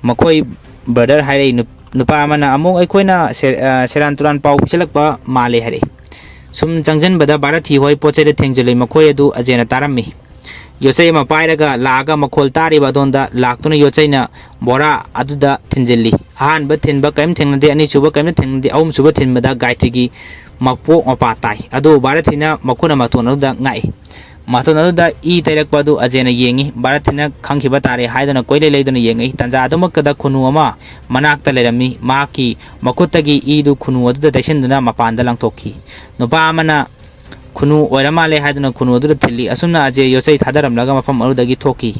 ꯃꯈꯣꯏ ꯕ꯭ꯔꯗꯔ ꯍꯥꯏꯔꯛꯏ꯫ ꯅꯨ-, ꯅꯨꯄꯥ ꯑꯃꯅ ꯑꯃꯨꯛ ꯑꯩꯈꯣꯏꯅ ꯁꯦ-, ꯑ, ꯁꯦꯔꯥꯟ ꯇꯨꯔꯥꯟ ꯄꯥꯎ ꯄꯤꯁꯜꯂꯛꯄ ꯃꯥꯜꯂꯦ ꯍꯥꯏꯔꯛꯏ꯫ ꯁꯨꯝ ꯆꯪꯁꯤꯟꯕꯗ ꯚꯥꯔꯠꯊꯤ ꯍꯣꯏ ꯄꯣꯠ ꯆꯩꯗ ꯊꯦꯡꯖꯤꯜꯂꯨꯏ꯫ ꯃꯈꯣꯏ ꯑꯗꯨ ꯑꯖꯦꯅ ꯇꯥꯔꯝꯃꯤ꯫ ꯌꯣꯠꯆꯩ ꯑꯃ ꯄꯥꯏꯔꯒ ꯂꯥꯛꯑꯒ ꯃꯈꯣꯜ ꯇꯥꯔꯤꯕ ꯑꯗꯣꯝꯗ ꯂꯥꯛꯇꯨꯅ ꯌꯣꯠꯆꯩꯅ ꯕꯣꯔꯥ ꯑꯗꯨꯗ ꯊꯤꯟꯖꯤꯜꯂꯤ꯫ ꯑꯍꯥꯟꯕ ꯊꯤꯟꯕ ꯀꯔꯤꯝ ꯊꯦꯡꯅꯗꯦ, ꯑꯅꯤꯁꯨꯕ ꯀꯔꯤꯝꯇ ꯊꯦꯡꯅꯗꯦ, ꯑꯍꯨꯝꯁꯨꯕ ꯊꯤꯟꯕꯗ ꯒꯥꯏꯇ꯭ꯔꯤꯒꯤ ꯃꯄꯣꯛ ꯃꯄꯥ ꯇꯥꯏ꯫ ꯑꯗꯨꯕꯨ ꯚꯥꯔꯠꯊꯤꯅ ꯃꯈꯨꯠꯅ ꯃꯇꯣꯟ ꯑꯗꯨꯗ ꯉꯥꯛꯏ꯫ ꯃꯇꯣꯟ ꯑꯗꯨꯗ ꯏ ꯇꯩꯔꯛꯄ ꯑꯗꯨ ꯑꯖꯦꯅ ꯌꯦꯡꯉꯤ꯫ ꯚꯥꯔꯠꯊꯤꯅ ꯈꯪꯈꯤꯕ ꯇꯥꯔꯦ ꯍꯥꯏꯗꯨꯅ ꯀꯣꯏꯂꯩ ꯂꯩꯗꯨꯅ ꯌꯦꯡꯉꯛꯏ꯫ ꯇꯥꯟꯖꯥ ꯑꯗꯨꯃꯛꯇꯗ ꯈꯨꯅꯨ ꯑꯃ ꯃꯅꯥꯛꯇ ꯂꯩꯔꯝꯃꯤ꯫ ꯃꯍꯥꯛꯀꯤ ꯃꯈꯨꯠꯇꯒꯤ ꯏꯗꯨ ꯈꯨꯅꯨ ꯑꯗꯨꯗ ꯇꯩꯁꯤꯟꯗꯨꯅ ꯃꯄꯥꯟꯗ ꯂꯪꯊꯣꯛꯈꯤ꯫ ꯅꯨꯄꯥ ꯑꯃꯅ ꯈꯨꯅꯨ ꯑꯣꯏꯔ ꯃꯥꯜꯂꯦ ꯍꯥꯏꯗꯨꯅ ꯈꯨꯅꯨ ꯑꯗꯨꯗ ꯊꯤꯜꯂꯤ꯫ ꯑꯁꯨꯝꯅ ꯑꯖꯦ ꯌꯣꯠꯆꯩ ꯊꯥꯗꯔꯝꯂꯒ ꯃꯐꯝ ꯑꯗꯨꯗꯒꯤ ꯊꯣꯛꯈꯤ꯫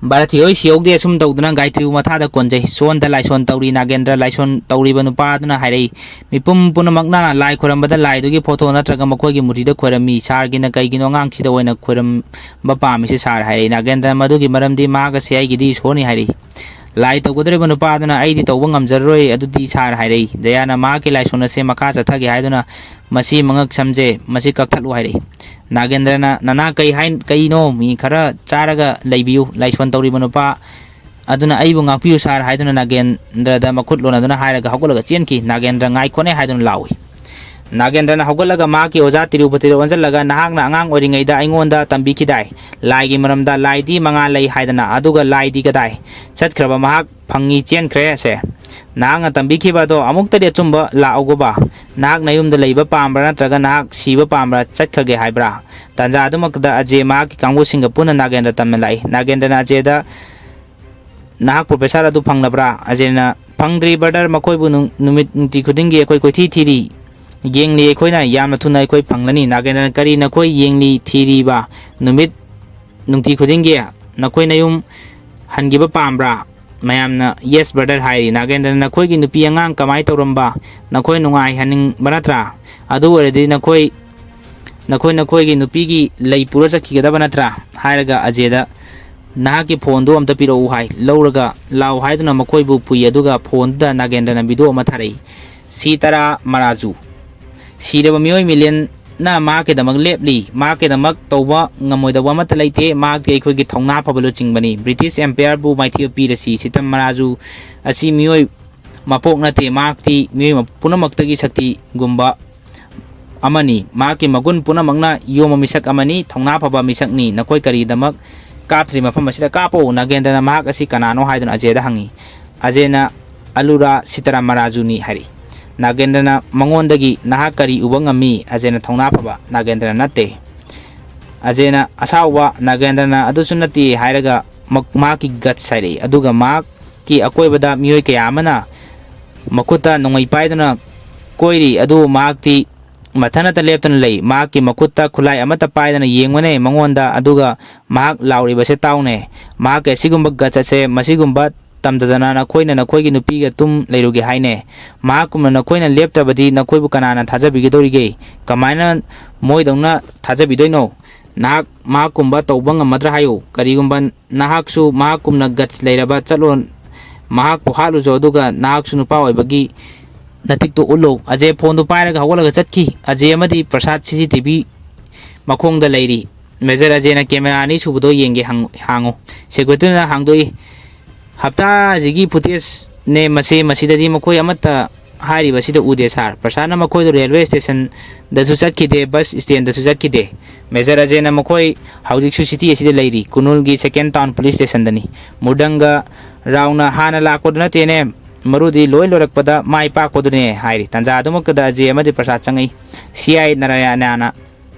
ꯚꯥꯔꯠꯊꯤ ꯍꯣꯏ ꯁꯤꯍꯧꯗꯦ꯫ ꯑꯁꯨꯝ ꯇꯧꯗꯨꯅ ꯒꯥꯏꯇ꯭ꯔꯤꯕꯨ ꯃꯊꯥꯗ ꯀꯣꯟꯖꯩ꯫ ꯁꯣꯟꯗ ꯂꯥꯏꯁꯣꯟ ꯇꯧꯔꯤ ꯅꯥꯒꯦꯟꯗ꯭ꯔ꯫ ꯂꯥꯏꯁꯣꯟ ꯇꯧꯔꯤꯕ ꯅꯨꯄꯥ ꯑꯗꯨꯅ ꯍꯥꯏꯔꯛꯏ, ꯃꯤꯄꯨꯝ ꯄꯨꯝꯅꯃꯛꯅ ꯂꯥꯏ ꯈꯣꯏꯔꯝꯕꯗ ꯂꯥꯏꯗꯨꯒꯤ ꯐꯣꯇꯣ ꯅꯠꯇ꯭ꯔꯒ ꯃꯈꯣꯏꯒꯤ ꯃꯨꯔꯇꯤꯗ ꯈꯣꯏꯔꯝꯃꯤ꯫ ꯁꯥꯔꯒꯤꯅ ꯀꯩꯒꯤꯅꯣ ꯑꯉꯥꯡꯁꯤꯗ ꯑꯣꯏꯅ ꯈꯣꯏꯔꯝꯕ ꯄꯥꯝꯃꯤꯁꯦ ꯁꯥꯔ ꯍꯥꯏꯔꯛꯏ꯫ ꯅꯥꯒꯦꯟꯗ꯭ꯔ ꯃꯗꯨꯒꯤ ꯃꯔꯝꯗꯤ ꯃꯍꯥꯛ ꯑꯁꯤ ꯑꯩꯒꯤꯗꯤ ꯏꯁꯣꯔꯅꯤ ꯍꯥꯏꯔꯛꯏ꯫ ꯂꯥꯏ ꯇꯧꯒꯗꯧꯔꯤꯕ ꯅꯨꯄꯥ ꯑꯗꯨꯅ ꯑꯩꯗꯤ ꯇꯧꯕ ꯉꯝꯖꯔꯔꯣꯏ ꯑꯗꯨꯗꯤ ꯁꯥꯔ ꯍꯥꯏꯔꯛꯏ꯫ ꯖꯌꯥꯅ ꯃꯍꯥꯛꯀꯤ ꯂꯥꯏꯁꯣꯟ ꯑꯁꯦ ꯃꯈꯥ ꯆꯠꯊꯒꯦ ꯍꯥꯏꯗꯨꯅ ꯃꯁꯤ ꯃꯉꯛ ꯁꯝꯖꯦ, ꯃꯁꯤ ꯀꯛꯊꯠꯂꯨ ꯍꯥꯏꯔꯛꯏ꯫ ꯅꯥꯒꯦꯟꯗ꯭ꯔꯅ, "ꯅꯅꯥ ꯀꯩ ꯍꯥꯏ-, ꯀꯩꯅꯣ? ꯃꯤ ꯈꯔ ꯆꯥꯔꯒ ꯂꯩꯕꯤꯌꯨ꯫ ꯂꯥꯏꯁꯣꯟ ꯇꯧꯔꯤꯕ ꯅꯨꯄꯥ ꯑꯗꯨꯅ ꯑꯩꯕꯨ ꯉꯥꯛꯄꯤꯌꯨ ꯁꯥꯔ" ꯍꯥꯏꯗꯨꯅ ꯅꯥꯒꯦꯟꯗ꯭ꯔꯗ ꯃꯈꯨꯠ ꯂꯣꯟꯅꯗꯨꯅ ꯍꯥꯏꯔꯒ ꯍꯧꯒꯠꯂꯒ ꯆꯦꯟꯈꯤ꯫ ꯅꯥꯒꯦꯟꯗ꯭ꯔ ꯉꯥꯏꯈꯣꯅꯦ ꯍꯥꯏꯗꯨꯅ ꯂꯥꯎꯏ꯫ ꯅꯥꯒꯦꯟꯗ꯭ꯔꯅ ꯍꯧꯒꯠꯂꯒ ꯃꯍꯥꯛꯀꯤ ꯑꯣꯖꯥ ꯇꯤꯔꯨꯄꯇꯤꯗ ꯑꯣꯟꯁꯤꯜꯂꯒ, "ꯅꯍꯥꯛꯅ ꯑꯉꯥꯡ ꯑꯣꯏꯔꯤꯉꯩꯗ ꯑꯩꯉꯣꯟꯗ ꯇꯝꯕꯤꯈꯤꯗꯥꯏ ꯂꯥꯏꯒꯤ ꯃꯔꯝꯗ? ꯂꯥꯏꯗꯤ ꯃꯉꯥ ꯂꯩ ꯍꯥꯏꯗꯅ, ꯑꯗꯨꯒ ꯂꯥꯏꯗꯤ ꯀꯗꯥꯏ? ꯆꯠꯈ꯭ꯔꯕ ꯃꯍꯥꯛ ꯐꯪꯉꯤ ꯆꯦꯟꯈ꯭ꯔꯦ ꯑꯁꯦ꯫ ꯅꯍꯥꯛꯅ ꯇꯝꯕꯤꯈꯤꯕ ꯑꯗꯣ ꯑꯃꯨꯛꯇꯗꯤ ꯑꯆꯨꯝꯕ ꯂꯥꯛꯎꯒꯕ꯫ ꯅꯍꯥꯛ ꯅꯌꯨꯝꯗ ꯂꯩꯕ ꯄꯥꯝꯕ꯭ꯔꯥ ꯅꯠꯇ꯭ꯔꯒ ꯅꯍꯥꯛ ꯁꯤꯕ ꯄꯥꯝꯕ꯭ꯔꯥ? ꯆꯠꯈ꯭ꯔꯒꯦ ꯍꯥꯏꯕ꯭ꯔꯥ?" ꯇꯥꯟꯖꯥ ꯑꯗꯨꯃꯛꯇꯗ ꯑꯖꯦ ꯃꯍꯥꯛꯀꯤ ꯀꯥꯡꯕꯨꯁꯤꯡꯒ ꯄꯨꯟꯅ ꯅꯥꯒꯦꯟꯗ꯭ꯔ ꯇꯝꯅ ꯂꯥꯛꯏ꯫ ꯅꯥꯒꯦꯟꯗ꯭ꯔꯅ ꯑꯖꯦꯗ, "ꯅꯍꯥꯛ ꯄ꯭ꯔꯣꯐꯦꯁꯥꯔ ꯑꯗꯨ ꯐꯪꯂꯕ꯭ꯔꯥ?" ꯑꯖꯦꯅ, "ꯐꯪꯗ꯭ꯔꯤ ꯕ꯭ꯔꯗꯔ, ꯃꯈꯣꯏꯕꯨ ꯅꯨꯡ-, ꯅꯨꯃꯤꯠ ꯅꯨꯡꯇꯤ ꯈꯨꯗꯤꯡꯒꯤ ꯑꯩꯈꯣꯏ ꯀꯣꯏꯊꯤ ꯊꯤꯔꯤ꯫ ꯌꯦꯡꯂꯤ ꯑꯩꯈꯣꯏꯅ, ꯌꯥꯝꯅ ꯊꯨꯅ ꯑꯩꯈꯣꯏ ꯐꯪꯂꯅꯤ꯫" ꯅꯥꯒꯦꯟꯗ꯭ꯔꯅ, "ꯀꯔꯤ ꯅꯈꯣꯏ ꯌꯦꯡꯂꯤ ꯊꯤꯔꯤꯕ? ꯅꯨꯃꯤꯠ ꯅꯨꯡꯇꯤ ꯈꯨꯗꯤꯡꯒꯤ ꯅꯈꯣꯏ ꯅꯌꯨꯝ ꯍꯟꯈꯤꯕ ꯄꯥꯝꯕ꯭ꯔꯥ?" ꯃꯌꯥꯝꯅ, "ꯌꯦꯁ ꯕ꯭ꯔꯗꯔ" ꯍꯥꯏꯔꯤ꯫ ꯅꯥꯒꯦꯟꯗ꯭ꯔꯅ, "ꯅꯈꯣꯏꯒꯤ ꯅꯨꯄꯤ ꯑꯉꯥꯡ ꯀꯃꯥꯏꯅ ꯇꯧꯔꯝꯕ? ꯅꯈꯣꯏ ꯅꯨꯡꯉꯥꯏꯍꯟꯅꯤꯡꯕ ꯅꯠꯇ꯭ꯔꯥ? ꯑꯗꯨ ꯑꯣꯏꯔꯗꯤ ꯅꯈꯣꯏ, ꯅꯈꯣꯏ ꯅꯈꯣꯏꯒꯤ ꯅꯨꯄꯤꯒꯤ ꯂꯩ ꯄꯨꯔ ꯆꯠꯈꯤꯒꯗꯕ ꯅꯠꯇ꯭ꯔꯥ?" ꯍꯥꯏꯔꯒ ꯑꯖꯦꯗ "ꯅꯍꯥꯛꯀꯤ ꯐꯣꯟꯗꯨ ꯑꯝꯇ ꯄꯤꯔꯛꯎ" ꯍꯥꯏ꯫ ꯂꯧꯔꯒ ꯂꯥꯛꯑꯣ ꯍꯥꯏꯗꯨꯅ ꯃꯈꯣꯏꯕꯨ ꯄꯨꯏ꯫ ꯑꯗꯨꯒ ꯐꯣꯟꯗꯨꯗ ꯅꯥꯒꯦꯟꯗ꯭ꯔꯅ ꯚꯤꯗꯤꯑꯣ ꯑꯃ ꯊꯥꯔꯛꯏ꯫ "ꯁꯤꯇꯥꯔꯥ ꯃꯔꯥꯖꯨ, ꯁꯤꯔꯕ ꯃꯤꯑꯣꯏ ꯃꯤꯂꯤꯌꯟꯅ ꯃꯍꯥꯛꯀꯤꯗꯃꯛ ꯂꯦꯞꯂꯤ꯫ ꯃꯍꯥꯛꯀꯤꯗꯃꯛ ꯇꯧꯕ ꯉꯝꯃꯣꯏꯗꯕ ꯑꯃꯠꯇ ꯂꯩꯇꯦ꯫ ꯃꯍꯥꯛꯇꯤ ꯑꯩꯈꯣꯏꯒꯤ ꯊꯧꯅꯥ ꯐꯕ ꯂꯨꯆꯤꯡꯕꯅꯤ꯫ ꯕ꯭ꯔꯤꯇꯤꯁ ꯑꯦꯝꯄꯥꯌꯔꯕꯨ ꯃꯥꯏꯊꯤꯕ ꯄꯤꯔꯁꯤ꯫ ꯁꯤꯇꯥꯔꯥ ꯃꯔꯥꯖꯨ ꯑꯁꯤ ꯃꯤꯑꯣꯏ ꯃꯄꯣꯛ ꯅꯠꯇꯦ꯫ ꯃꯍꯥꯛꯇꯤ ꯃꯤꯑꯣꯏ ꯄꯨꯝꯅꯃꯛꯇꯒꯤ ꯁꯛꯇꯤꯒꯨꯝꯕ ꯑꯃꯅꯤ꯫ ꯃꯍꯥꯛꯀꯤ ꯃꯒꯨꯟ ꯄꯨꯝꯅꯃꯛꯅ ꯌꯣꯝꯕ ꯃꯤꯁꯛ ꯑꯃꯅꯤ꯫ ꯊꯧꯅꯥ ꯐꯕ ꯃꯤꯁꯛꯅꯤ꯫ ꯅꯈꯣꯏ ꯀꯔꯤꯒꯤꯗꯃꯛ ꯀꯥꯞꯇ꯭ꯔꯤ? ꯃꯐꯝ ꯑꯁꯤꯗ ꯀꯥꯞꯄꯣ!" ꯅꯥꯒꯦꯟꯗ꯭ꯔꯅ ꯃꯍꯥꯛ ꯑꯁꯤ ꯀꯅꯥꯅꯣ ꯍꯥꯏꯗꯨꯅ ꯑꯖꯦꯗ ꯍꯪꯉꯤ꯫ ꯑꯖꯦꯅ "ꯑꯂꯨꯔꯥ ꯁꯤꯇꯥꯔꯥ ꯃꯔꯥꯖꯨꯅꯤ" ꯍꯥꯏꯔꯛꯏ꯫ ꯅꯥꯒꯦꯟꯗ꯭ꯔꯅ ꯃꯉꯣꯟꯗꯒꯤ "ꯅꯍꯥꯛ ꯀꯔꯤ ꯎꯕ ꯉꯝꯃꯤ?" ꯑꯖꯦꯅ ꯊꯧꯅꯥ ꯐꯕ ꯅꯥꯒꯦꯟꯗ꯭ꯔ ꯅꯠꯇꯦ꯫ ꯑꯖꯦꯅ ꯑꯁꯥꯎꯕ ꯅꯥꯒꯦꯟꯗ꯭ꯔꯅ "ꯑꯗꯨꯁꯨ ꯅꯠꯇꯦ" ꯍꯥꯏꯔꯒ ꯃꯛ-, ꯃꯍꯥꯛꯀꯤ ꯒꯠꯁ ꯍꯥꯏꯔꯛꯏ꯫ ꯑꯗꯨꯒ ꯃꯍꯥꯛꯀꯤ ꯑꯀꯣꯏꯕꯗ ꯃꯤꯑꯣꯏ ꯀꯌꯥ ꯑꯃꯅ ꯃꯈꯨꯠꯇ ꯅꯣꯡꯃꯩ ꯄꯥꯏꯗꯨꯅ ꯀꯣꯏꯔꯤ꯫ ꯑꯗꯨꯕꯨ ꯃꯍꯥꯛꯇꯤ ꯃꯊꯟꯇ ꯂꯦꯞꯇꯨꯅ ꯂꯩ꯫ ꯃꯍꯥꯛꯀꯤ ꯃꯈꯨꯠꯇ ꯈꯨꯠꯂꯥꯏ ꯑꯃꯠꯇ ꯄꯥꯏꯗꯅ ꯌꯦꯡꯕꯅꯦ ꯃꯉꯣꯟꯗ, ꯑꯗꯨꯒ ꯃꯍꯥꯛ ꯂꯥꯎꯔꯤꯕꯁꯦ ꯇꯥꯎꯅꯦ꯫ ꯃꯍꯥꯛꯀꯤ ꯑꯁꯤꯒꯨꯝꯕ ꯒꯠꯁ ꯑꯁꯦ ꯃꯁꯤꯒꯨꯝꯕ ꯇꯝꯗꯗꯅ ꯅꯈꯣꯏꯅ ꯅꯈꯣꯏꯒꯤ ꯅꯨꯄꯤꯒ ꯇꯨꯝ ꯂꯩꯔꯨꯒꯦ ꯍꯥꯏꯅꯦ꯫ ꯃꯍꯥꯛꯀꯨꯝꯅ ꯅꯈꯣꯏꯅ ꯂꯦꯞꯇ꯭ꯔꯕꯗꯤ ꯅꯈꯣꯏꯕꯨ ꯀꯅꯥꯅ ꯊꯥꯖꯕꯤꯒꯗꯧꯔꯤꯒꯦ? ꯀꯃꯥꯏꯅ ꯃꯣꯏꯗꯧꯅ ꯊꯥꯖꯕꯤꯗꯣꯏꯅꯣ? ꯅꯍꯥꯛ ꯃꯍꯥꯛꯀꯨꯝꯕ ꯇꯧꯕ ꯉꯝꯃꯗ꯭ꯔꯥ ꯍꯥꯏꯌꯨ꯫ ꯀꯔꯤꯒꯨꯝꯕ ꯅꯍꯥꯛꯁꯨ ꯃꯍꯥꯛꯀꯨꯝꯅ ꯒꯠꯁ ꯂꯩꯔꯕ, ꯆꯠꯂꯣ, ꯃꯍꯥꯛꯄꯨ ꯍꯥꯠꯂꯨꯆꯣ, ꯑꯗꯨꯒ ꯅꯍꯥꯛꯁꯨ ꯅꯨꯄꯥ ꯑꯣꯏꯕꯒꯤ ꯅꯇꯤꯛꯇꯣ ꯎꯠꯂꯣ꯫ ꯑꯖꯦ ꯐꯣꯟꯗꯨ ꯄꯥꯏꯔꯒ ꯍꯧꯒꯠꯂꯒ ꯆꯠꯈꯤ꯫ ꯑꯖꯦ ꯑꯃꯗꯤ ꯄ꯭ꯔꯁꯥꯗ ꯁꯤ ꯁꯤ ꯇꯤ ꯚꯤ ꯃꯈꯣꯡꯗ ꯂꯩꯔꯤ꯫ "ꯃꯦꯖꯔ, ꯑꯖꯦꯅ ꯀꯦꯃꯦꯔꯥ ꯑꯅꯤꯁꯨꯕꯗꯣ ꯌꯦꯡꯒꯦ ꯍꯪ-, ꯍꯥꯡꯉꯨ꯫" ꯁꯦꯀ꯭ꯌꯨꯔꯤꯇꯤꯅ ꯍꯥꯡꯗꯣꯛꯏ꯫ "ꯍꯞꯇꯥꯁꯤꯒꯤ ꯐꯨꯇꯦꯖꯅꯦ ꯃꯁꯤ, ꯃꯁꯤꯗꯗꯤ ꯃꯈꯣꯏ ꯑꯃꯠꯇ ꯍꯥꯏꯔꯤꯕꯁꯤꯗ ꯎꯗꯦ ꯁꯥꯔ꯫ ꯄ꯭ꯔꯁꯥꯗꯅ ꯃꯈꯣꯏꯗꯨ ꯔꯦꯜꯋꯦ ꯁ꯭ꯇꯦꯁꯟꯗꯁꯨ ꯆꯠꯈꯤꯗꯦ, ꯕꯁ ꯁ꯭ꯇꯦꯟꯗꯁꯨ ꯆꯠꯈꯤꯗꯦ꯫ ꯃꯦꯖꯔ, ꯑꯖꯦꯅ ꯃꯈꯣꯏ ꯍꯧꯖꯤꯛꯁꯨ ꯁꯤꯇꯤ ꯑꯁꯤꯗ ꯂꯩꯔꯤ, ꯀꯨꯅꯨꯜꯒꯤ ꯁꯦꯀꯦꯟ ꯇꯥꯎꯟ ꯄꯨꯂꯤꯁ ꯁ꯭ꯇꯦꯁꯟꯗꯅꯤ꯫" ꯃꯨꯔꯗꯪꯒ ꯔꯥꯎꯅ "ꯍꯥꯟꯅ ꯂꯥꯛꯄꯗꯨ ꯅꯠꯇꯦꯅꯦ, ꯃꯔꯨꯗꯤ ꯂꯣꯏ ꯂꯣꯏꯔꯛꯄꯗ ꯃꯥꯏ ꯄꯥꯛꯄꯗꯨꯅꯦ" ꯍꯥꯏꯔꯤ꯫ ꯇꯥꯟꯖꯥ ꯑꯗꯨꯃꯛꯇꯗ ꯑꯖꯦ ꯑꯃꯗꯤ ꯄ꯭ꯔꯁꯥꯗ ꯆꯪꯉꯛꯏ꯫ "ꯁꯤ ꯑꯥꯏ ꯅꯥꯔꯥꯌꯅꯥꯅ,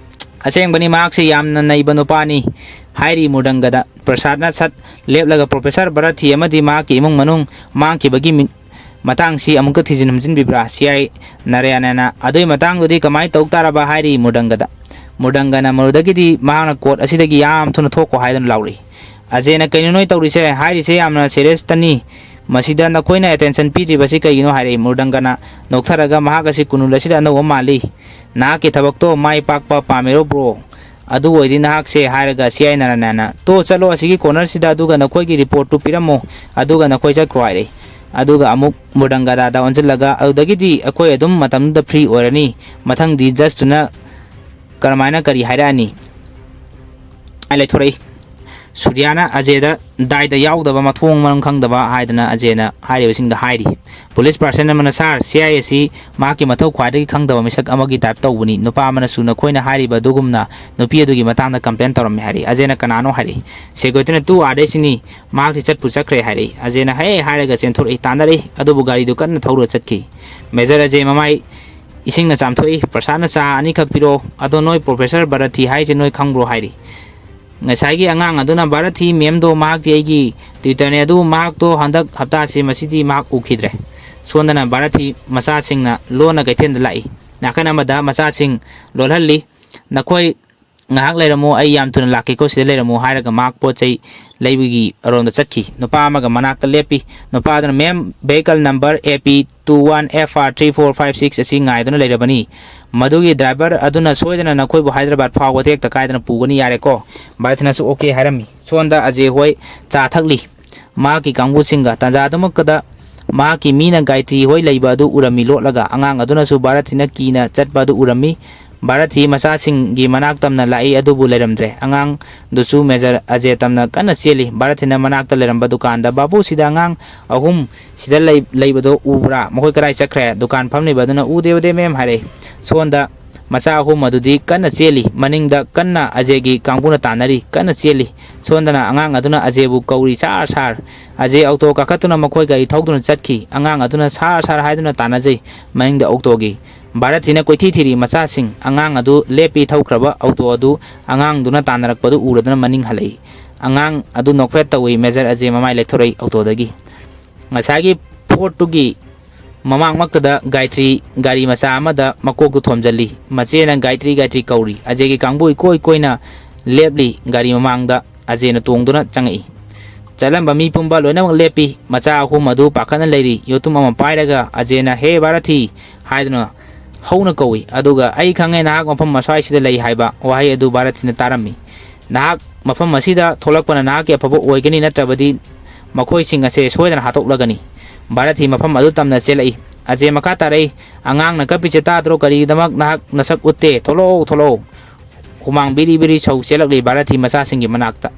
ꯑꯁꯦꯡꯕꯅꯤ, ꯃꯍꯥꯛꯁꯤ ꯌꯥꯝꯅ ꯅꯩꯕ ꯅꯨꯄꯥꯅꯤ" ꯍꯥꯏꯔꯤ ꯃꯨꯔꯗꯪꯒꯗ꯫ ꯄ꯭ꯔꯁꯥꯗꯅ ꯁꯠ ꯂꯦꯞꯂꯒ, "ꯄ꯭ꯔꯣꯐꯦꯁꯔ ꯚꯥꯔꯠꯊꯤ ꯑꯃꯗꯤ ꯃꯍꯥꯛꯀꯤ ꯏꯃꯨꯡ ꯃꯅꯨꯡ ꯃꯥꯡꯈꯤꯕꯒꯤ ꯃꯤ-, ꯃꯇꯥꯡꯁꯤ ꯑꯃꯨꯛꯀ ꯊꯤꯖꯤꯟ ꯍꯨꯝꯖꯤꯟꯕꯤꯕ꯭ꯔꯥ?" ꯁꯤ ꯑꯥꯏ ꯅꯥꯔꯥꯌꯅꯥꯅ, "ꯑꯗꯨꯒꯤ ꯃꯇꯥꯡꯗꯨꯗꯤ ꯀꯃꯥꯏꯅ ꯇꯧ ꯇꯥꯔꯕ?" ꯍꯥꯏꯔꯤ ꯃꯨꯔꯗꯪꯒꯗ꯫ ꯃꯨꯔꯗꯪꯒꯅ ꯃꯔꯨꯗꯒꯤꯗꯤ ꯃꯍꯥꯛꯅ ꯀꯣꯔꯠ ꯑꯁꯤꯗꯒꯤ ꯌꯥꯝ ꯊꯨꯅ ꯊꯣꯛꯈꯣ ꯍꯥꯏꯗꯨꯅ ꯂꯥꯎꯔꯛꯏ꯫ ꯑꯖꯦꯅ, "ꯀꯩꯅꯣ ꯅꯣꯏ ꯇꯧꯔꯤꯁꯦ? ꯍꯥꯏꯔꯤꯁꯦ ꯌꯥꯝꯅ ꯁꯦꯔꯤꯌꯁꯇꯅꯤ꯫ ꯃꯁꯤꯗ ꯅꯈꯣꯏꯅ ꯑꯦꯇꯦꯟꯁꯟ ꯄꯤꯗ꯭ꯔꯤꯕꯁꯤ ꯀꯩꯒꯤꯅꯣ?" ꯍꯥꯏꯔꯛꯏ꯫ ꯃꯨꯔꯗꯪꯒꯅ ꯅꯣꯛꯊꯔꯒ, "ꯃꯍꯥꯛ ꯑꯁꯤ ꯀꯨꯅꯨꯜ ꯑꯁꯤꯗ ꯑꯅꯧꯕ ꯃꯥꯜꯂꯤ꯫ ꯅꯍꯥꯛꯀꯤ ꯊꯕꯛꯇꯣ ꯃꯥꯏ ꯄꯥꯛꯄ ꯄꯥꯝꯃꯤꯔꯣ, ꯕ꯭ꯔꯣ?" ꯑꯗꯨ ꯑꯣꯏꯗꯤ ꯅꯍꯥꯛꯁꯦ ꯍꯥꯏꯔꯒ ꯁꯤ ꯑꯥꯏ ꯅꯥꯔꯥꯌꯅꯥꯅ, "ꯇꯣ, ꯆꯠꯂꯣ ꯑꯁꯤꯒꯤ cornerꯁꯤꯗ, ꯑꯗꯨꯒ ꯅꯈꯣꯏꯒꯤ reportꯇꯨ ꯄꯤꯔꯝꯃꯣ, ꯑꯗꯨꯒ ꯅꯈꯣꯏ ꯆꯠꯈ꯭ꯔꯣ" ꯍꯥꯏꯔꯛꯏ꯫ ꯑꯗꯨꯒ ꯑꯃꯨꯛ ꯃꯨꯔꯗꯪꯒꯗꯥꯗ ꯑꯣꯟꯁꯤꯜꯂꯒ, "ꯑꯗꯨꯗꯒꯤꯗꯤ ꯑꯩꯈꯣꯏ ꯑꯗꯨꯝ ꯃꯇꯝꯗꯨꯗ free ꯑꯣꯏꯔꯅꯤ, ꯃꯊꯪꯗꯤ judgeꯇꯨꯅ ꯀꯔꯝꯍꯥꯏꯅ ꯀꯔꯤ ꯍꯥꯏꯔꯛꯑꯅꯤ?" ꯍꯥꯏ ꯂꯩꯊꯣꯔꯛꯏ꯫ ꯁꯨꯔꯤꯌꯥꯅ ꯑꯖꯦꯗ ꯗꯥꯏꯗ ꯌꯥꯎꯗꯕ, ꯃꯊꯣꯡ ꯃꯔꯝ ꯈꯪꯗꯕ ꯍꯥꯏꯗꯅ ꯑꯖꯦꯅ ꯍꯥꯏꯔꯤꯕꯁꯤꯡꯗ ꯍꯥꯏꯔꯤ꯫ Police person ꯑꯃꯅ, "Sir, ꯁꯤ ꯑꯥꯏ ꯑꯁꯤ ꯃꯍꯥꯛꯀꯤ ꯃꯊꯧ ꯈ꯭ꯋꯥꯏꯗꯒꯤ ꯈꯪꯗꯕ ꯃꯤꯁꯛ ꯑꯃꯒꯤ type ꯇꯧꯕꯅꯤ꯫ ꯅꯨꯄꯥ ꯑꯃꯅꯁꯨ ꯅꯈꯣꯏꯅ ꯍꯥꯏꯔꯤꯕ ꯑꯗꯨꯒꯨꯝꯅ ꯅꯨꯄꯤ ꯑꯗꯨꯒꯤ ꯃꯇꯥꯡꯗ complain ꯇꯧꯔꯝꯃꯤ" ꯍꯥꯏꯔꯤ꯫ ꯑꯖꯦꯅ, "ꯀꯅꯥꯅꯣ?" ꯍꯥꯏꯔꯤ꯫ Securityꯅ, "Two ꯑꯥꯗꯩꯁꯤꯅꯤ, ꯃꯍꯥꯛꯇꯤ ꯆꯠꯄꯨ ꯆꯠꯈ꯭ꯔꯦ" ꯍꯥꯏꯔꯤ꯫ ꯑꯖꯦꯅ ꯍꯦ ꯍꯥꯏꯔꯒ ꯆꯦꯟꯊꯣꯔꯛꯏ꯫ ꯇꯥꯟꯅꯔꯛꯏ, ꯑꯗꯨꯕꯨ ꯒꯥꯔꯤꯗꯨ ꯀꯟꯅ ꯊꯧꯔ ꯆꯠꯈꯤ꯫ Major ꯑꯖꯦ ꯃꯃꯥꯏ ꯏꯁꯤꯡꯅ ꯆꯥꯝꯊꯣꯛꯏ꯫ "ꯄ꯭ꯔꯁꯥꯟꯅ ꯆꯥ ꯑꯅꯤꯈꯛ ꯄꯤꯔꯛꯑꯣ꯫ ꯑꯗꯣ ꯅꯣꯏ professor ꯚꯥꯔꯠꯊꯤ ꯍꯥꯏꯁꯦ ꯅꯣꯏ ꯈꯪꯕ꯭ꯔꯣ?" ꯍꯥꯏꯔꯤ꯫ ꯉꯁꯥꯏꯒꯤ ꯑꯉꯥꯡ ꯑꯗꯨꯅ, "ꯚꯥꯔꯠꯊꯤ ꯃꯦꯝꯗꯣ ꯃꯍꯥꯛꯇꯤ ꯑꯩꯒꯤ tutorꯅꯦ, ꯑꯗꯨꯕꯨ ꯃꯍꯥꯛꯇꯣ ꯍꯟꯗꯛ ꯍꯞꯇꯥꯁꯤ ꯃꯁꯤꯗꯤ ꯃꯍꯥꯛ ꯎꯈꯤꯗ꯭ꯔꯦ"꯫ ꯁꯣꯝꯗꯅ ꯚꯥꯔꯠꯊꯤ ꯃꯆꯥꯁꯤꯡꯅ ꯂꯣꯟꯅ ꯀꯩꯊꯦꯜꯗ ꯂꯥꯛꯏ꯫ ꯅꯥꯀꯟ ꯑꯃꯗ ꯃꯆꯥꯁꯤꯡ ꯂꯣꯜꯍꯜꯂꯤ꯫ "ꯅꯈꯣꯏ ꯉꯥꯏꯍꯥꯛ ꯂꯩꯔꯝꯃꯨ, ꯑꯩ ꯌꯥꯝ ꯊꯨꯅ ꯂꯥꯛꯀꯦꯀꯣ, ꯁꯤꯗ ꯂꯩꯔꯝꯃꯨ" ꯍꯥꯏꯔꯒ ꯃꯍꯥꯛ ꯄꯣꯠ ꯆꯩ ꯂꯩꯕꯒꯤ ꯑꯔꯣꯝꯗ ꯆꯠꯈꯤ꯫ ꯅꯨꯄꯥ ꯑꯃꯒ ꯃꯅꯥꯛꯇ ꯂꯦꯞꯄꯤ꯫ ꯅꯨꯄꯥ ꯑꯗꯨꯅ, "Ma'am, vehicle number A P two one F R three four five six ꯑꯁꯤ ꯉꯥꯏꯗꯨꯅ ꯂꯩꯔꯕꯅꯤ꯫ ꯃꯗꯨꯒꯤ driver ꯑꯗꯨꯅ ꯁꯣꯏꯗꯅ ꯅꯈꯣꯏꯕꯨ ꯍꯥꯏꯗ꯭ꯔꯕꯥꯗ ꯐꯥꯎꯕ ꯇꯦꯛꯇ ꯀꯥꯏꯗꯅ ꯄꯨꯒꯅꯤ, ꯌꯥꯔꯦꯀꯣ?" ꯚꯥꯔꯠꯊꯤꯅꯁꯨ "Okay" ꯍꯥꯏꯔꯝꯃꯤ꯫ ꯁꯣꯝꯗ ꯑꯖꯦ ꯍꯣꯏ ꯆꯥ ꯊꯛꯂꯤ꯫ ꯃꯍꯥꯛꯀꯤ ꯀꯥꯡꯕꯨꯁꯤꯡꯒ ꯇꯥꯟꯖꯥꯗꯨꯃꯛꯇꯗ ꯃꯍꯥꯛꯀꯤ ꯃꯤꯅ ꯒꯥꯏꯇ꯭ꯔꯤ ꯍꯣꯏ ꯂꯩꯕ ꯑꯗꯨ ꯎꯔꯝꯃꯤ ꯂꯣꯠꯂꯒ꯫ ꯑꯉꯥꯡ ꯑꯗꯨꯅꯁꯨ ꯚꯥꯔꯠꯊꯤꯅ ꯀꯤꯅ ꯆꯠꯄ ꯑꯗꯨ ꯎꯔꯝꯃꯤ꯫ ꯚꯥꯔꯠꯊꯤ ꯃꯆꯥꯁꯤꯡꯒꯤ ꯃꯅꯥꯛ ꯇꯝꯅ ꯂꯥꯛꯏ, ꯑꯗꯨꯕꯨ ꯂꯩꯔꯝꯗ꯭ꯔꯦ꯫ ꯑꯉꯥꯡꯗꯨꯁꯨ ꯃꯦꯖꯔ ꯑꯖꯦ ꯇꯝꯅ ꯀꯟꯅ ꯆꯦꯜꯂꯤ꯫ ꯚꯥꯔꯠꯊꯤꯅ ꯃꯅꯥꯛꯇ ꯂꯩꯔꯝꯕ ꯗꯨꯀꯥꯟꯗ, "ꯕꯥꯕꯨ, ꯁꯤꯗ ꯑꯉꯥꯡ ꯑꯍꯨꯝ ꯁꯤꯗ ꯂꯩ-, ꯂꯩꯕꯗꯣ ꯎꯕ꯭ꯔꯥ? ꯃꯈꯣꯏ ꯀꯗꯥꯏ ꯆꯠꯈ꯭ꯔꯦ?" ꯗꯨꯀꯥꯟ ꯐꯝꯂꯤꯕ ꯑꯗꯨꯅ, "ꯎꯗꯦ, ꯎꯗꯦ, ꯃꯦꯝ" ꯍꯥꯏꯔꯛꯏ꯫ ꯁꯣꯝꯗ ꯃꯆꯥ ꯑꯍꯨꯝ ꯑꯗꯨꯗꯤ ꯀꯟꯅ ꯆꯦꯜꯂꯤ꯫ ꯃꯅꯤꯡꯗ ꯀꯟꯅ ꯑꯖꯦꯒꯤ ꯀꯥꯡꯕꯨꯅ ꯇꯥꯟꯅꯔꯤ, ꯀꯟꯅ ꯆꯦꯜꯂꯤ꯫ ꯁꯣꯝꯗꯅ ꯑꯉꯥꯡ ꯑꯗꯨꯅ ꯑꯖꯦꯕꯨ ꯀꯧꯔꯤ, "ꯁꯥꯔ, ꯁꯥꯔ!" ꯑꯖꯦ ꯑꯣꯛꯇꯣ ꯀꯥꯈꯠꯇꯨꯅ ꯃꯈꯣꯏ ꯒꯥꯔꯤ ꯊꯧꯗꯨꯅ ꯆꯠꯈꯤ꯫ ꯑꯉꯥꯡ ꯑꯗꯨꯅ "ꯁꯥꯔ, ꯁꯥꯔ" ꯍꯥꯏꯗꯨꯅ ꯇꯥꯟꯅꯖꯩ꯫ ꯃꯅꯤꯡꯗ ꯑꯣꯛꯇꯣꯒꯤ ꯚꯥꯔꯠꯊꯤꯅ ꯀꯣꯏꯊꯤ ꯊꯤꯔꯤ꯫ ꯃꯆꯥꯁꯤꯡ, ꯑꯉꯥꯡ ꯑꯗꯨ ꯂꯦꯞꯄꯤ꯫ ꯊꯧꯈ꯭ꯔꯕ ꯑꯣꯛꯇꯣ ꯑꯗꯨ ꯑꯉꯥꯡꯗꯨꯅ ꯇꯥꯟꯅꯔꯛꯄꯗꯨ ꯎꯔꯗꯨꯅ ꯃꯅꯤꯡ ꯍꯜꯂꯛꯏ꯫ ꯑꯉꯥꯡ ꯑꯗꯨ ꯅꯣꯛꯐꯦꯠ ꯇꯧꯏ꯫ ꯃꯦꯖꯔ ꯑꯖꯦ ꯃꯃꯥꯏ ꯂꯦꯛꯊꯣꯔꯛꯏ ꯑꯣꯛꯇꯣꯗꯒꯤ꯫ ꯉꯁꯥꯏꯒꯤ ꯐꯣꯔꯠꯇꯨꯒꯤ ꯃꯃꯥꯡꯃꯛꯇꯗ ꯒꯥꯏꯇ꯭ꯔꯤ ꯒꯥꯔꯤ ꯃꯆꯥ ꯑꯃꯗ ꯃꯀꯣꯛꯇꯨ ꯊꯣꯝꯖꯤꯜꯂꯤ꯫ ꯃꯆꯦꯅ "ꯒꯥꯏꯇ꯭ꯔꯤ, ꯒꯥꯏꯇ꯭ꯔꯤ" ꯀꯧꯔꯤ꯫ ꯑꯖꯦꯒꯤ ꯀꯥꯡꯕꯨ ꯏꯀꯣꯏ ꯀꯣꯏꯅ ꯂꯦꯞꯂꯤ꯫ ꯒꯥꯔꯤ ꯃꯃꯥꯡꯗ ꯑꯖꯦꯅ ꯇꯣꯡꯗꯨꯅ ꯆꯪꯉꯛꯏ꯫ ꯆꯠꯂꯝꯕ ꯃꯤ ꯄꯨꯝꯕ ꯂꯣꯏꯅꯃꯛ ꯂꯦꯞꯄꯤ꯫ ꯃꯆꯥ ꯑꯍꯨꯝ ꯑꯗꯨ ꯄꯥꯈꯠꯅ ꯂꯩꯔꯤ꯫ ꯌꯣꯠꯇꯨꯝ ꯑꯃ ꯄꯥꯏꯔꯒ ꯑꯖꯦꯅ, "ꯍꯦ ꯚꯥꯔꯠꯊꯤ" ꯍꯥꯏꯗꯨꯅ ꯍꯧꯅ ꯀꯧꯏ, ꯑꯗꯨꯒ "ꯑꯩ ꯈꯪꯉꯦ ꯅꯍꯥꯛ ꯃꯐꯝ ꯑꯁ꯭ꯋꯥꯏꯁꯤꯗ ꯂꯩ" ꯍꯥꯏꯕ ꯋꯥꯍꯩ ꯑꯗꯨ ꯚꯥꯔꯠꯊꯤꯅ ꯇꯥꯔꯝꯃꯤ꯫ "ꯅꯍꯥꯛ ꯃꯐꯝ ꯑꯁꯤꯗ ꯊꯣꯛꯂꯛꯄꯅ ꯅꯍꯥꯛꯀꯤ ꯑꯐꯕ ꯑꯣꯏꯒꯅꯤ, ꯅꯠꯇ꯭ꯔꯕꯗꯤ ꯃꯈꯣꯏꯁꯤꯡ ꯑꯁꯦ ꯁꯣꯏꯗꯅ ꯍꯥꯠꯇꯣꯛꯂꯒꯅꯤ"꯫ ꯚꯥꯔꯠꯊꯤ ꯃꯐꯝ ꯑꯗꯨ ꯇꯝꯅ ꯆꯦꯜꯂꯛꯏ꯫ ꯑꯖꯦ ꯃꯈꯥ ꯇꯥꯔꯛꯏ, "ꯑꯉꯥꯡꯅ ꯀꯞꯄꯤꯁꯦ ꯇꯥꯗ꯭ꯔꯣ? ꯀꯔꯤꯒꯤꯗꯃꯛ ꯅꯍꯥꯛ ꯅꯁꯛ ꯎꯠꯇꯦ? ꯊꯣꯛꯂꯛꯑꯣ, ꯊꯣꯛꯂꯛꯑꯣ"꯫ ꯍꯨꯃꯥꯡ ꯕꯤꯔꯤ ꯕꯤꯔꯤ ꯁꯧ ꯆꯦꯜꯂꯛꯂꯤ ꯚꯥꯔꯠꯊꯤ ꯃꯆꯥꯁꯤꯡꯒꯤ ꯃꯅꯥꯛꯇ꯫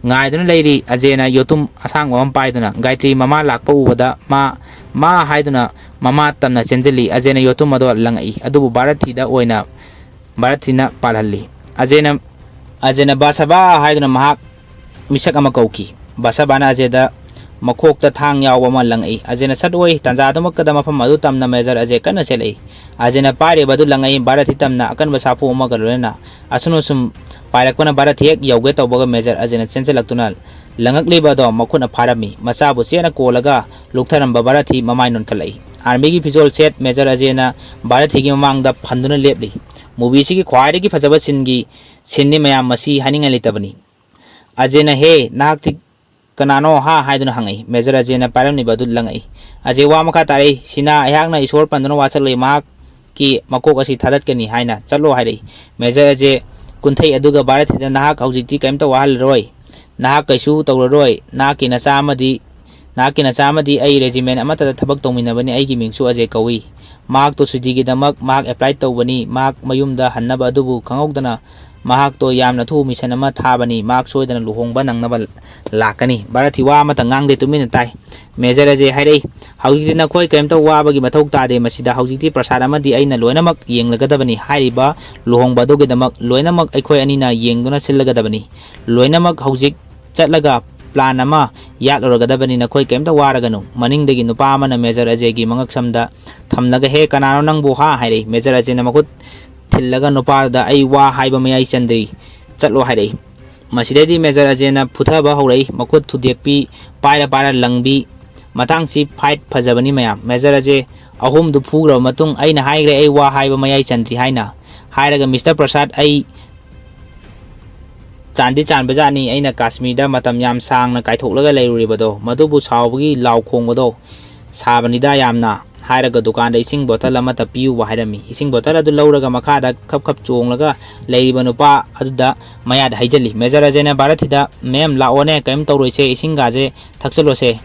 ꯉꯥꯏꯗꯨꯅ ꯂꯩꯔꯤ꯫ ꯑꯖꯦꯅ ꯌꯣꯇꯨꯝ ꯑꯁꯥꯡꯕ ꯑꯃ ꯄꯥꯏꯗꯨꯅ ꯒꯥꯌꯇ꯭ꯔꯤ ꯃꯃꯥ ꯂꯥꯛꯄ ꯎꯕꯗ "ꯃꯥ, ꯃꯥ" ꯍꯥꯏꯗꯨꯅ ꯃꯃꯥ ꯇꯝꯅ ꯆꯦꯟꯁꯤꯜꯂꯤ꯫ ꯑꯖꯦꯅ ꯌꯣꯇꯨꯝ ꯑꯗꯣ ꯂꯪꯉꯛꯏ, ꯑꯗꯨꯕꯨ ꯚꯥꯔꯠꯊꯤꯗ ꯑꯣꯏꯅ, ꯚꯥꯔꯠꯊꯤꯅ ꯄꯥꯜꯍꯜꯂꯤ꯫ ꯑꯖꯦꯅ, ꯑꯖꯦꯅ "ꯕꯥꯁꯥꯚꯥ" ꯍꯥꯏꯗꯨꯅ ꯃꯍꯥꯛ ꯃꯤꯁꯛ ꯑꯃ ꯀꯧꯈꯤ꯫ ꯕꯥꯁꯥꯚꯥꯅ ꯑꯖꯦꯗ ꯃꯈꯣꯛꯇ ꯊꯥꯡ ꯌꯥꯎꯕ ꯑꯃ ꯂꯪꯉꯛꯏ꯫ ꯑꯖꯦꯅ "ꯁꯠ ꯑꯣꯏ"꯫ ꯇꯥꯟꯖꯥꯗꯨꯃꯛꯇꯗ ꯃꯐꯝ ꯑꯗꯨ ꯇꯝꯅ ꯃꯦꯖꯔ ꯑꯖꯦ ꯀꯟꯅ ꯆꯦꯜꯂꯛꯏ꯫ ꯑꯖꯦꯅ ꯄꯥꯏꯔꯤꯕ ꯑꯗꯨ ꯂꯪꯉꯛꯏ꯫ ꯚꯥꯔꯠꯊꯤ ꯇꯝꯅ ꯑꯀꯟꯕ ꯁꯥꯐꯨ ꯑꯃꯒ ꯂꯣꯏꯅꯅ ꯑꯁꯨꯝ ꯑꯁꯨꯝ ꯄꯥꯏꯔꯛꯄꯅ ꯚꯥꯔꯠꯊꯤ ꯍꯦꯛ ꯌꯧꯒꯦ ꯇꯧꯕꯒ ꯃꯦꯖꯔ ꯑꯖꯦꯅ ꯆꯦꯟꯁꯤꯜꯂꯛꯇꯨꯅ ꯂꯪꯉꯛꯂꯤꯕ ꯑꯗꯣ ꯃꯈꯨꯠꯅ ꯐꯥꯔꯝꯃꯤ꯫ ꯃꯆꯥꯕꯨ ꯆꯦꯠꯅ ꯀꯣꯜꯂꯒ ꯂꯨꯞꯊꯔꯝꯕ ꯚꯥꯔꯠꯊꯤ ꯃꯃꯥꯏ ꯅꯣꯟꯈꯠꯂꯛꯏ꯫ ꯑꯥꯔꯃꯤꯒꯤ ꯐꯤꯖꯣꯜ ꯁꯦꯠ ꯃꯦꯖꯔ ꯑꯖꯦꯅ ꯚꯥꯔꯠꯊꯤꯒꯤ ꯃꯃꯥꯡꯗ ꯐꯟꯗꯨꯅ ꯂꯦꯞꯂꯤ꯫ ꯃꯨꯚꯤꯁꯤꯒꯤ ꯈ꯭ꯋꯥꯏꯗꯒꯤ ꯐꯖꯕ ꯁꯤꯟꯒꯤ, ꯁꯤꯟꯅꯤ ꯃꯌꯥꯝ, ꯃꯁꯤ ꯍꯥꯏꯅꯤꯡꯉꯥꯏ ꯂꯩꯇꯕꯅꯤ꯫ ꯑꯖꯦꯅ "ꯍꯦ, ꯅꯍꯥꯛꯇꯤ ꯀꯅꯥꯅꯣ ꯍꯥ?" ꯍꯥꯏꯗꯨꯅ ꯍꯪꯉꯛꯏ꯫ ꯃꯦꯖꯔ ꯑꯖꯦꯅ ꯄꯥꯏꯔꯝꯂꯤꯕ ꯑꯗꯨ ꯂꯪꯉꯛꯏ꯫ ꯑꯖꯦ ꯋꯥ ꯃꯈꯥ ꯇꯥꯔꯛꯏ꯫ "ꯁꯤꯅꯥ, ꯑꯩꯍꯥꯛꯅ ꯏꯁꯣꯔ ꯄꯟꯗꯨꯅ ꯋꯥꯁꯛꯂꯨꯏ, ꯃꯍꯥꯛꯀꯤ ꯃꯀꯣꯛ ꯑꯁꯤ ꯊꯥꯗꯠꯀꯅꯤ ꯍꯥꯏꯅ꯫ ꯆꯠꯂꯣ" ꯍꯥꯏꯔꯛꯏ꯫ ꯃꯦꯖꯔ ꯑꯖꯦ ꯀꯨꯟꯊꯩ ꯑꯗꯨꯒ ꯚꯥꯔꯠꯊꯤꯗ "ꯅꯍꯥꯛ ꯍꯧꯖꯤꯛꯇꯤ ꯀꯔꯤꯝꯇ ꯋꯥꯍꯜꯂꯔꯣꯏ꯫ ꯅꯍꯥꯛ ꯀꯩꯁꯨ ꯇꯧꯔꯔꯣꯏ꯫ ꯅꯍꯥꯛꯀꯤ ꯅꯆꯥ ꯑꯃꯗꯤ, ꯅꯍꯥꯛꯀꯤ ꯅꯆꯥ ꯑꯃꯗꯤ ꯑꯩ ꯔꯦꯖꯤꯃꯦꯟ ꯑꯃꯠꯇꯗ ꯊꯕꯛ ꯇꯧꯃꯤꯟꯅꯕꯅꯤ꯫ ꯑꯩꯒꯤ ꯃꯤꯡꯁꯨ ꯑꯖꯦ ꯀꯧꯏ꯫ ꯃꯍꯥꯛꯇꯣ ꯁꯨꯇꯤꯒꯤꯗꯃꯛ ꯃꯍꯥꯛ ꯑꯦꯄ꯭ꯂꯥꯏ ꯇꯧꯕꯅꯤ꯫ ꯃꯍꯥꯛ ꯃꯌꯨꯝꯗ ꯍꯟꯅꯕ ꯑꯗꯨꯕꯨ ꯈꯪꯍꯧꯗꯅ ꯃꯍꯥꯛꯇꯣ ꯌꯥꯝꯅ ꯑꯊꯨꯕ ꯃꯤꯁꯟ ꯑꯃ ꯊꯥꯕꯅꯤ꯫ ꯃꯍꯥꯛ ꯁꯣꯏꯗꯅ ꯂꯨꯍꯣꯡꯕ ꯅꯪꯅꯕ ꯂꯥꯛꯀꯅꯤ"꯫ ꯚꯥꯔꯠꯊꯤ ꯋꯥ ꯑꯃꯠꯇ ꯉꯥꯡꯗꯦ, ꯇꯨꯃꯤꯟꯅ ꯇꯥꯏ꯫ ꯃꯦꯖꯔ ꯑꯖꯦ ꯍꯥꯏꯔꯛꯏ, "ꯍꯧꯖꯤꯛꯇꯤ ꯅꯈꯣꯏ ꯀꯔꯤꯝꯇ ꯋꯥꯕꯒꯤ ꯃꯊꯧ ꯇꯥꯗꯦ꯫ ꯃꯁꯤꯗ ꯍꯧꯖꯤꯛꯇꯤ ꯄ꯭ꯔꯁꯥꯗ ꯑꯃꯗꯤ ꯑꯩꯅ ꯂꯣꯏꯅꯃꯛ ꯌꯦꯡꯂꯒꯗꯕꯅꯤ꯫ ꯍꯥꯏꯔꯤꯕ ꯂꯨꯍꯣꯡꯕ ꯑꯗꯨꯒꯤꯗꯃꯛ ꯂꯣꯏꯅꯃꯛ ꯑꯩꯈꯣꯏ ꯑꯅꯤꯅ ꯌꯦꯡꯗꯨꯅ ꯁꯤꯜꯂꯒꯗꯕꯅꯤ꯫ ꯂꯣꯏꯅꯃꯛ ꯍꯧꯖꯤꯛ ꯆꯠꯂꯒ ꯄ꯭ꯂꯥꯟ ꯑꯃ ꯌꯥꯠꯂꯨꯔꯒꯗꯕꯅꯤ꯫ ꯅꯈꯣꯏ ꯀꯔꯤꯝꯇ ꯋꯥꯔꯒꯅꯨ"꯫ ꯃꯅꯤꯡꯗꯒꯤ ꯅꯨꯄꯥ ꯑꯃꯅ ꯃꯦꯖꯔ ꯑꯖꯦꯒꯤ ꯃꯉꯛꯁꯝꯗ ꯊꯝꯂꯒ, "ꯍꯦ, ꯀꯅꯥꯅꯣ ꯅꯪꯕꯨ, ꯍꯥ?" ꯍꯥꯏꯔꯛꯏ꯫ ꯃꯦꯖꯔ ꯑꯖꯦꯅ ꯃꯈꯨꯠ ꯊꯤꯜꯂꯒ ꯅꯨꯄꯥꯗꯨꯗ, "ꯑꯩ ꯋꯥ ꯍꯥꯏꯕ ꯃꯌꯥꯏ ꯆꯟꯗ꯭ꯔꯤ, ꯆꯠꯂꯣ" ꯍꯥꯏꯔꯛꯏ꯫ ꯃꯁꯤꯗꯩꯗꯤ ꯃꯦꯖꯔ ꯑꯖꯦꯅ ꯐꯨꯊꯕ ꯍꯧꯔꯛꯏ꯫ ꯃꯈꯨꯠ ꯊꯨꯗꯦꯛꯄꯤ, ꯄꯥꯏꯔ ꯄꯥꯏꯔ ꯂꯪꯕꯤ꯫ ꯃꯇꯥꯡꯁꯤ ꯐꯥꯏꯠ ꯐꯖꯕꯅꯤ ꯃꯌꯥꯝ꯫ ꯃꯦꯖꯔ ꯑꯖꯦ ꯑꯍꯨꯝꯗꯨ ꯐꯨꯈ꯭ꯔꯕ ꯃꯇꯨꯡ, "ꯑꯩꯅ ꯍꯥꯏꯈ꯭ꯔꯦ ꯑꯩ ꯋꯥ ꯍꯥꯏꯕ ꯃꯌꯥꯏ ꯆꯟꯗ꯭ꯔꯤ ꯍꯥꯏꯅ"꯫ ꯍꯥꯏꯔꯒ, "ꯃꯤꯁꯇꯔ ꯄ꯭ꯔꯁꯥꯗ, ꯑꯩ ꯆꯥꯟꯗꯤ ꯆꯥꯟꯕꯖꯥꯠꯅꯤ꯫ ꯑꯩꯅ ꯀꯥꯁꯃꯤꯔꯗ ꯃꯇꯝ ꯌꯥꯝ ꯁꯥꯡꯅ ꯀꯥꯏꯊꯣꯛꯂꯒ ꯂꯩꯔꯨꯔꯤꯕꯗꯣ, ꯃꯗꯨꯕꯨ ꯁꯥꯎꯕꯒꯤ ꯂꯥꯎ ꯈꯣꯡꯕꯗꯣ ꯁꯥꯕꯅꯤꯗ ꯌꯥꯝꯅ" ꯍꯥꯏꯔꯒ ꯗꯨꯀꯥꯟꯗ ꯏꯁꯤꯡ ꯕꯣꯇꯜ ꯑꯃꯠꯇ ꯄꯤꯌꯨꯕ ꯍꯥꯏꯔꯝꯃꯤ꯫ ꯏꯁꯤꯡ ꯕꯣꯇꯜ ꯑꯗꯨ ꯂꯧꯔꯒ ꯃꯈꯥꯗ ꯈꯞ ꯈꯞ ꯆꯣꯡꯂꯒ ꯂꯩꯔꯤꯕ ꯅꯨꯄꯥ ꯑꯗꯨꯗ ꯃꯌꯥꯗ ꯍꯩꯖꯤꯜꯂꯤ꯫ ꯃꯦꯖꯔ ꯑꯖꯦꯅ ꯚꯥꯔꯠꯊꯤꯗ, "ꯃꯦꯝ, ꯂꯥꯛꯑꯣꯅꯦ, ꯀꯔꯤꯝ ꯇꯧꯔꯣꯏꯁꯦ, ꯏꯁꯤꯡꯒꯥꯁꯦ ꯊꯛꯆꯜꯂꯣꯁꯦ꯫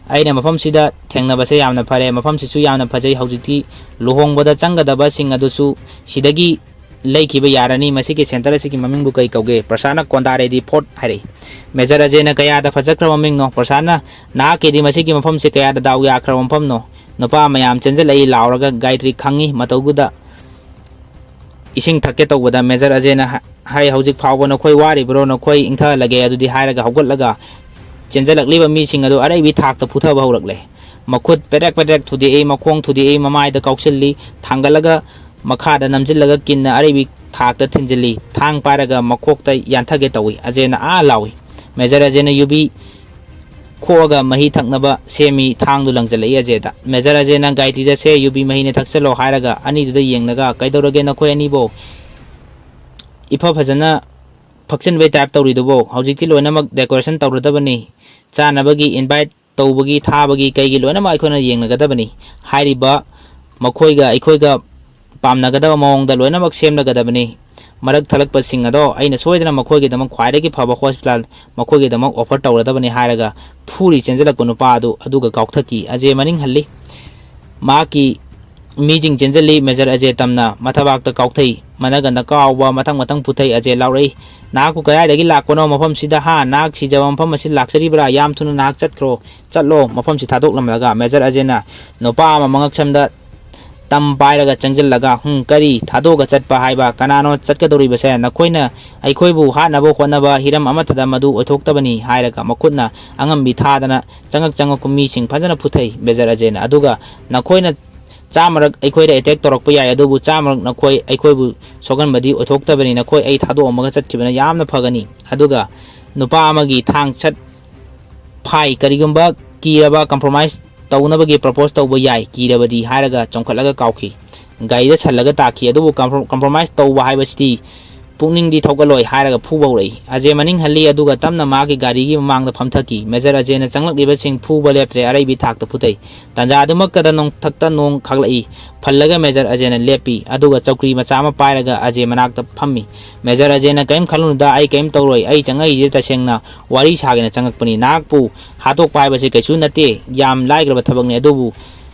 ꯑꯩꯅ ꯃꯐꯝꯁꯤꯗ ꯊꯦꯡꯅꯕꯁꯦ ꯌꯥꯝꯅ ꯐꯔꯦ, ꯃꯐꯝꯁꯤꯁꯨ ꯌꯥꯝꯅ ꯐꯖꯩ꯫ ꯍꯧꯖꯤꯛꯇꯤ ꯂꯨꯍꯣꯡꯕꯗ ꯆꯪꯒꯗꯕꯁꯤꯡ ꯑꯗꯨꯁꯨ ꯁꯤꯗꯒꯤ ꯂꯩꯈꯤꯕ ꯌꯥꯔꯅꯤ꯫ ꯃꯁꯤꯒꯤ ꯁꯦꯟꯇꯔ ꯑꯁꯤꯒꯤ ꯃꯃꯤꯡꯕꯨ ꯀꯩ ꯀꯧꯒꯦ?" "ꯄ꯭ꯔꯁꯥꯟꯅ ꯀꯣꯟꯗꯥꯔꯦꯗꯤ ꯐꯣꯔꯠ" ꯍꯥꯏꯔꯛꯏ꯫ ꯃꯦꯖꯔ ꯑꯖꯦꯅ, "ꯀꯌꯥꯗ ꯐꯖꯈ꯭ꯔꯕ ꯃꯃꯤꯡꯅꯣ, ꯄ꯭ꯔꯁꯥꯟꯅ꯫ ꯅꯍꯥꯛꯀꯤꯗꯤ ꯃꯁꯤꯒꯤ ꯃꯐꯝꯁꯦ ꯀꯌꯥꯗ ꯗꯥꯎ ꯌꯥꯈ꯭ꯔꯕ ꯃꯐꯝꯅꯣ?" ꯅꯨꯄꯥ ꯃꯌꯥꯝ ꯆꯦꯟꯁꯤꯜꯂꯛꯏ ꯂꯥꯎꯔꯒ ꯒꯥꯌꯇ꯭ꯔꯤ ꯈꯪꯉꯤ꯫ ꯃꯇꯧꯗꯨꯗ ꯏꯁꯤꯡ ꯊꯛꯀꯦ ꯇꯧꯕꯗ ꯃꯦꯖꯔ ꯑꯖꯦꯅ ꯍꯥꯏ, "ꯍꯧꯖꯤꯛ ꯐꯥꯎꯕ ꯅꯈꯣꯏ ꯋꯥꯔꯤꯕ꯭ꯔꯣ? ꯅꯈꯣꯏ ꯏꯪꯊꯍꯜꯂꯒꯦ ꯑꯗꯨꯗꯤ" ꯍꯥꯏꯔꯒ ꯍꯧꯒꯠꯂꯒ ꯆꯦꯟꯖꯜꯂꯛꯂꯤꯕ ꯃꯤꯁꯤꯡ ꯑꯗꯨ ꯑꯔꯩꯕꯤ ꯊꯥꯛꯇ ꯐꯨꯊꯕ ꯍꯧꯔꯛꯂꯦ꯫ ꯃꯈꯨꯠ ꯄꯦꯗ꯭ꯔꯦꯛ ꯄꯦꯗ꯭ꯔꯦꯛ ꯊꯨꯗꯦꯛꯏ, ꯃꯈꯣꯡ ꯊꯨꯗꯦꯛꯏ, ꯃꯃꯥꯏꯗ ꯀꯥꯎꯁꯤꯜꯂꯤ, ꯊꯥꯡꯒꯠꯂꯒ ꯃꯈꯥꯗ ꯅꯝꯖꯤꯜꯂꯒ ꯀꯤꯟꯅ ꯑꯔꯩꯕꯤ ꯊꯥꯛꯇ ꯊꯤꯟꯖꯤꯜꯂꯤ꯫ ꯊꯥꯡ ꯄꯥꯏꯔꯒ ꯃꯈꯣꯛꯇ ꯌꯥꯟꯊꯒꯦ ꯇꯧꯏ꯫ ꯑꯖꯦꯅ ꯑꯥ ꯂꯥꯎꯏ꯫ ꯃꯦꯖꯔ ꯑꯖꯦꯅ ꯌꯨꯕꯤ ꯈꯣꯛꯑꯒ ꯃꯍꯤ ꯊꯛꯅꯕ ꯁꯦꯝꯃꯤ꯫ ꯊꯥꯡꯗꯨ ꯂꯪꯖꯜꯂꯛꯏ ꯑꯖꯦꯗ꯫ ꯃꯦꯖꯔ ꯑꯖꯦꯅ ꯒꯥꯏꯇꯤꯗ, "ꯁꯦ, ꯌꯨꯕꯤ ꯃꯍꯤꯅꯦ, ꯊꯛꯆꯜꯂꯣ" ꯍꯥꯏꯔꯒ ꯑꯅꯤꯗꯨꯗ ꯌꯦꯡꯂꯒ, "ꯀꯩꯗꯧꯔꯒꯦ ꯅꯈꯣꯏ ꯑꯅꯤꯕꯣ? ꯏꯐ ꯐꯖꯅ ꯐꯛꯆꯟꯕꯩ ꯇꯥꯏꯞ ꯇꯧꯔꯤꯗꯨꯕꯣ? ꯍꯧꯖꯤꯛꯇꯤ ꯂꯣꯏꯅꯃꯛ ꯗꯦꯀꯣꯔꯦꯁꯟ ꯇꯧꯔꯗꯕꯅꯤ꯫ ꯆꯥꯅꯕꯒꯤ ꯏꯟꯚꯥꯏꯠ ꯇꯧꯕꯒꯤ, ꯊꯥꯕꯒꯤ, ꯀꯩꯒꯤ ꯂꯣꯏꯅꯃꯛ ꯑꯩꯈꯣꯏꯅ ꯌꯦꯡꯅꯒꯗꯕꯅꯤ꯫ ꯍꯥꯏꯔꯤꯕ ꯃꯈꯣꯏꯒ ꯑꯩꯈꯣꯏꯒ ꯄꯥꯝꯅꯒꯗꯕ ꯃꯑꯣꯡꯗ ꯂꯣꯏꯅꯃꯛ ꯁꯦꯝꯂꯒꯗꯕꯅꯤ꯫ ꯃꯔꯛ ꯊꯠꯂꯛꯄꯁꯤꯡ ꯑꯗꯣ ꯑꯩꯅ ꯁꯣꯏꯗꯅ ꯃꯈꯣꯏꯒꯤꯗꯃꯛ ꯈ꯭ꯋꯥꯏꯗꯒꯤ ꯐꯕ ꯍꯣꯁꯄꯤꯇꯥꯜ ꯃꯈꯣꯏꯒꯤꯗꯃꯛ ꯑꯣꯐꯔ ꯇꯧꯔꯗꯕꯅꯤ" ꯍꯥꯏꯔꯒ ꯐꯨꯔꯤ ꯆꯦꯟꯖꯜꯂꯛꯄ ꯅꯨꯄꯥ ꯑꯗꯨ ꯑꯗꯨꯒ ꯀꯥꯎꯊꯛꯈꯤ꯫ ꯑꯖꯦ ꯃꯅꯤꯡ ꯍꯜꯂꯤ꯫ ꯃꯍꯥꯛꯀꯤ ꯃꯤꯁꯤꯡ ꯆꯦꯟꯖꯜꯂꯤ꯫ ꯃꯦꯖꯔ ꯑꯖꯦ ꯇꯝꯅ ꯃꯊꯕꯥꯛꯇ ꯀꯥꯎꯊꯩ꯫ ꯃꯅꯒꯟꯗ ꯀꯥꯎꯕ ꯃꯊꯪ ꯃꯊꯪ ꯄꯨꯊꯩ꯫ ꯑꯖꯦ ꯂꯥꯎꯔꯛꯏ, "ꯅꯍꯥꯛꯄꯨ ꯀꯗꯥꯏꯗꯒꯤ ꯂꯥꯛꯄꯅꯣ? ꯃꯐꯝꯁꯤꯗ, ꯍꯥ? ꯅꯍꯥꯛ ꯁꯤꯖꯕ ꯃꯐꯝ ꯑꯁꯤꯗ ꯂꯥꯛꯆꯔꯤꯕ꯭ꯔꯥ? ꯌꯥꯝ ꯊꯨꯅ ꯅꯍꯥꯛ ꯆꯠꯈ꯭ꯔꯣ, ꯆꯠꯂꯣ!" ꯃꯐꯝꯁꯤ ꯊꯥꯗꯣꯛꯂꯝꯂꯒ ꯃꯦꯖꯔ ꯑꯖꯦꯅ ꯅꯨꯄꯥ ꯑꯃ ꯃꯉꯛꯁꯝꯗ ꯇꯝ ꯄꯥꯏꯔꯒ ꯆꯪꯁꯤꯜꯂꯒ, "ꯍꯨꯝ, ꯀꯔꯤ? ꯊꯥꯗꯣꯛꯑꯒ ꯆꯠꯄ ꯍꯥꯏꯕ? ꯀꯅꯥꯅꯣ ꯆꯠꯀꯗꯧꯔꯤꯕꯁꯦ? ꯅꯈꯣꯏꯅ ꯑꯩꯈꯣꯏꯕꯨ ꯍꯥꯠꯅꯕ ꯍꯣꯠꯅꯕ ꯍꯤꯔꯝ ꯑꯃꯠꯇꯗ ꯃꯗꯨ ꯑꯣꯏꯊꯣꯛꯇꯕꯅꯤ" ꯍꯥꯏꯔꯒ ꯃꯈꯨꯠꯅ ꯑꯉꯝꯕꯤ ꯊꯥꯗꯅ ꯆꯪꯉꯛ ꯆꯪꯉꯛꯄ ꯃꯤꯁꯤꯡ ꯐꯖꯅ ꯐꯨꯊꯩ꯫ ꯃꯦꯖꯔ ꯑꯖꯦꯅ, "ꯑꯗꯨꯒ ꯅꯈꯣꯏꯅ ꯆꯥꯝꯃꯔꯛ ꯑꯩꯈꯣꯏꯗ ꯑꯦꯇꯦꯛ ꯇꯧꯔꯛꯄ ꯌꯥꯏ, ꯑꯗꯨꯕꯨ ꯆꯥꯝꯃꯔꯛ ꯅꯈꯣꯏ ꯑꯩꯈꯣꯏꯕꯨ ꯁꯣꯛꯍꯟꯕꯗꯤ ꯑꯣꯏꯊꯣꯛꯇꯕꯅꯤ꯫ ꯅꯈꯣꯏ ꯑꯩ ꯊꯥꯗꯣꯛꯑꯝꯃꯒ ꯆꯠꯈꯤꯕꯅ ꯌꯥꯝꯅ ꯐꯒꯅꯤ꯫" ꯑꯗꯨꯒ ꯅꯨꯄꯥ ꯑꯃꯒꯤ ꯊꯥꯡ ꯁꯠ ꯐꯥꯏ꯫ "ꯀꯔꯤꯒꯨꯝꯕ ꯀꯤꯔꯕ, ꯀꯝꯄ꯭ꯔꯣꯃꯥꯏꯁ ꯇꯧꯅꯕꯒꯤ ꯄ꯭ꯔꯄꯣꯁ ꯇꯧꯕ ꯌꯥꯏ, ꯀꯤꯔꯕꯗꯤ" ꯍꯥꯏꯔꯒ ꯆꯣꯡꯈꯠꯂꯒ ꯀꯥꯎꯈꯤ꯫ ꯒꯥꯔꯤꯗ ꯁꯜꯂꯒ ꯇꯥꯈꯤ꯫ ꯑꯗꯨꯕꯨ ꯀꯝꯄ꯭ꯔꯣ-, ꯀꯝꯄ꯭ꯔꯣꯃꯥꯏꯁ ꯇꯧꯕ ꯍꯥꯏꯕꯁꯤꯗꯤ ꯄꯨꯛꯅꯤꯡꯗꯤ ꯊꯧꯒꯠꯂꯣꯏ ꯍꯥꯏꯔꯒ ꯐꯨꯕ ꯍꯧꯔꯛꯏ꯫ ꯑꯖꯦ ꯃꯅꯤꯡ ꯍꯜꯂꯤ, ꯑꯗꯨꯒ ꯇꯞꯅ ꯃꯍꯥꯛꯀꯤ ꯒꯥꯔꯤꯒꯤ ꯃꯃꯥꯡꯗ ꯐꯝꯊꯈꯤ꯫ ꯃꯦꯖꯔ ꯑꯖꯦꯅ ꯆꯪꯂꯛꯂꯤꯕꯁꯤꯡ ꯐꯨꯕ ꯂꯦꯞꯇ꯭ꯔꯦ, ꯑꯔꯩꯕꯤ ꯊꯥꯛꯇ ꯐꯨꯊꯩ꯫ ꯇꯥꯟꯖꯥ ꯑꯗꯨꯃꯛꯇꯗ ꯅꯣꯡꯊꯛꯇ ꯅꯣꯡ ꯈꯥꯛꯂꯛꯏ꯫ ꯐꯜꯂꯒ ꯃꯦꯖꯔ ꯑꯖꯦꯅ ꯂꯦꯞꯄꯤ, ꯑꯗꯨꯒ ꯆꯧꯀ꯭ꯔꯤ ꯃꯆꯥ ꯑꯃ ꯄꯥꯏꯔꯒ ꯑꯖꯦ ꯃꯅꯥꯛꯇ ꯐꯝꯃꯤ꯫ "ꯃꯦꯖꯔ ꯑꯖꯦꯅ ꯀꯔꯤꯝ ꯈꯜꯂꯨꯅꯨꯗ, ꯑꯩ ꯀꯔꯤꯝ ꯇꯧꯔꯣꯏ꯫ ꯑꯩ ꯆꯪꯉꯛꯏꯁꯦ ꯇꯁꯦꯡꯅ ꯋꯥꯔꯤ ꯁꯥꯒꯦꯅ ꯆꯪꯉꯛꯄꯅꯤ꯫ ꯅꯍꯥꯛꯄꯨ ꯍꯥꯠꯇꯣꯛꯄ ꯍꯥꯏꯕꯁꯤ ꯀꯩꯁꯨ ꯅꯠꯇꯦ, ꯌꯥꯝ ꯂꯥꯏꯈ꯭ꯔꯕ ꯊꯕꯛꯅꯤ, ꯑꯗꯨꯕꯨ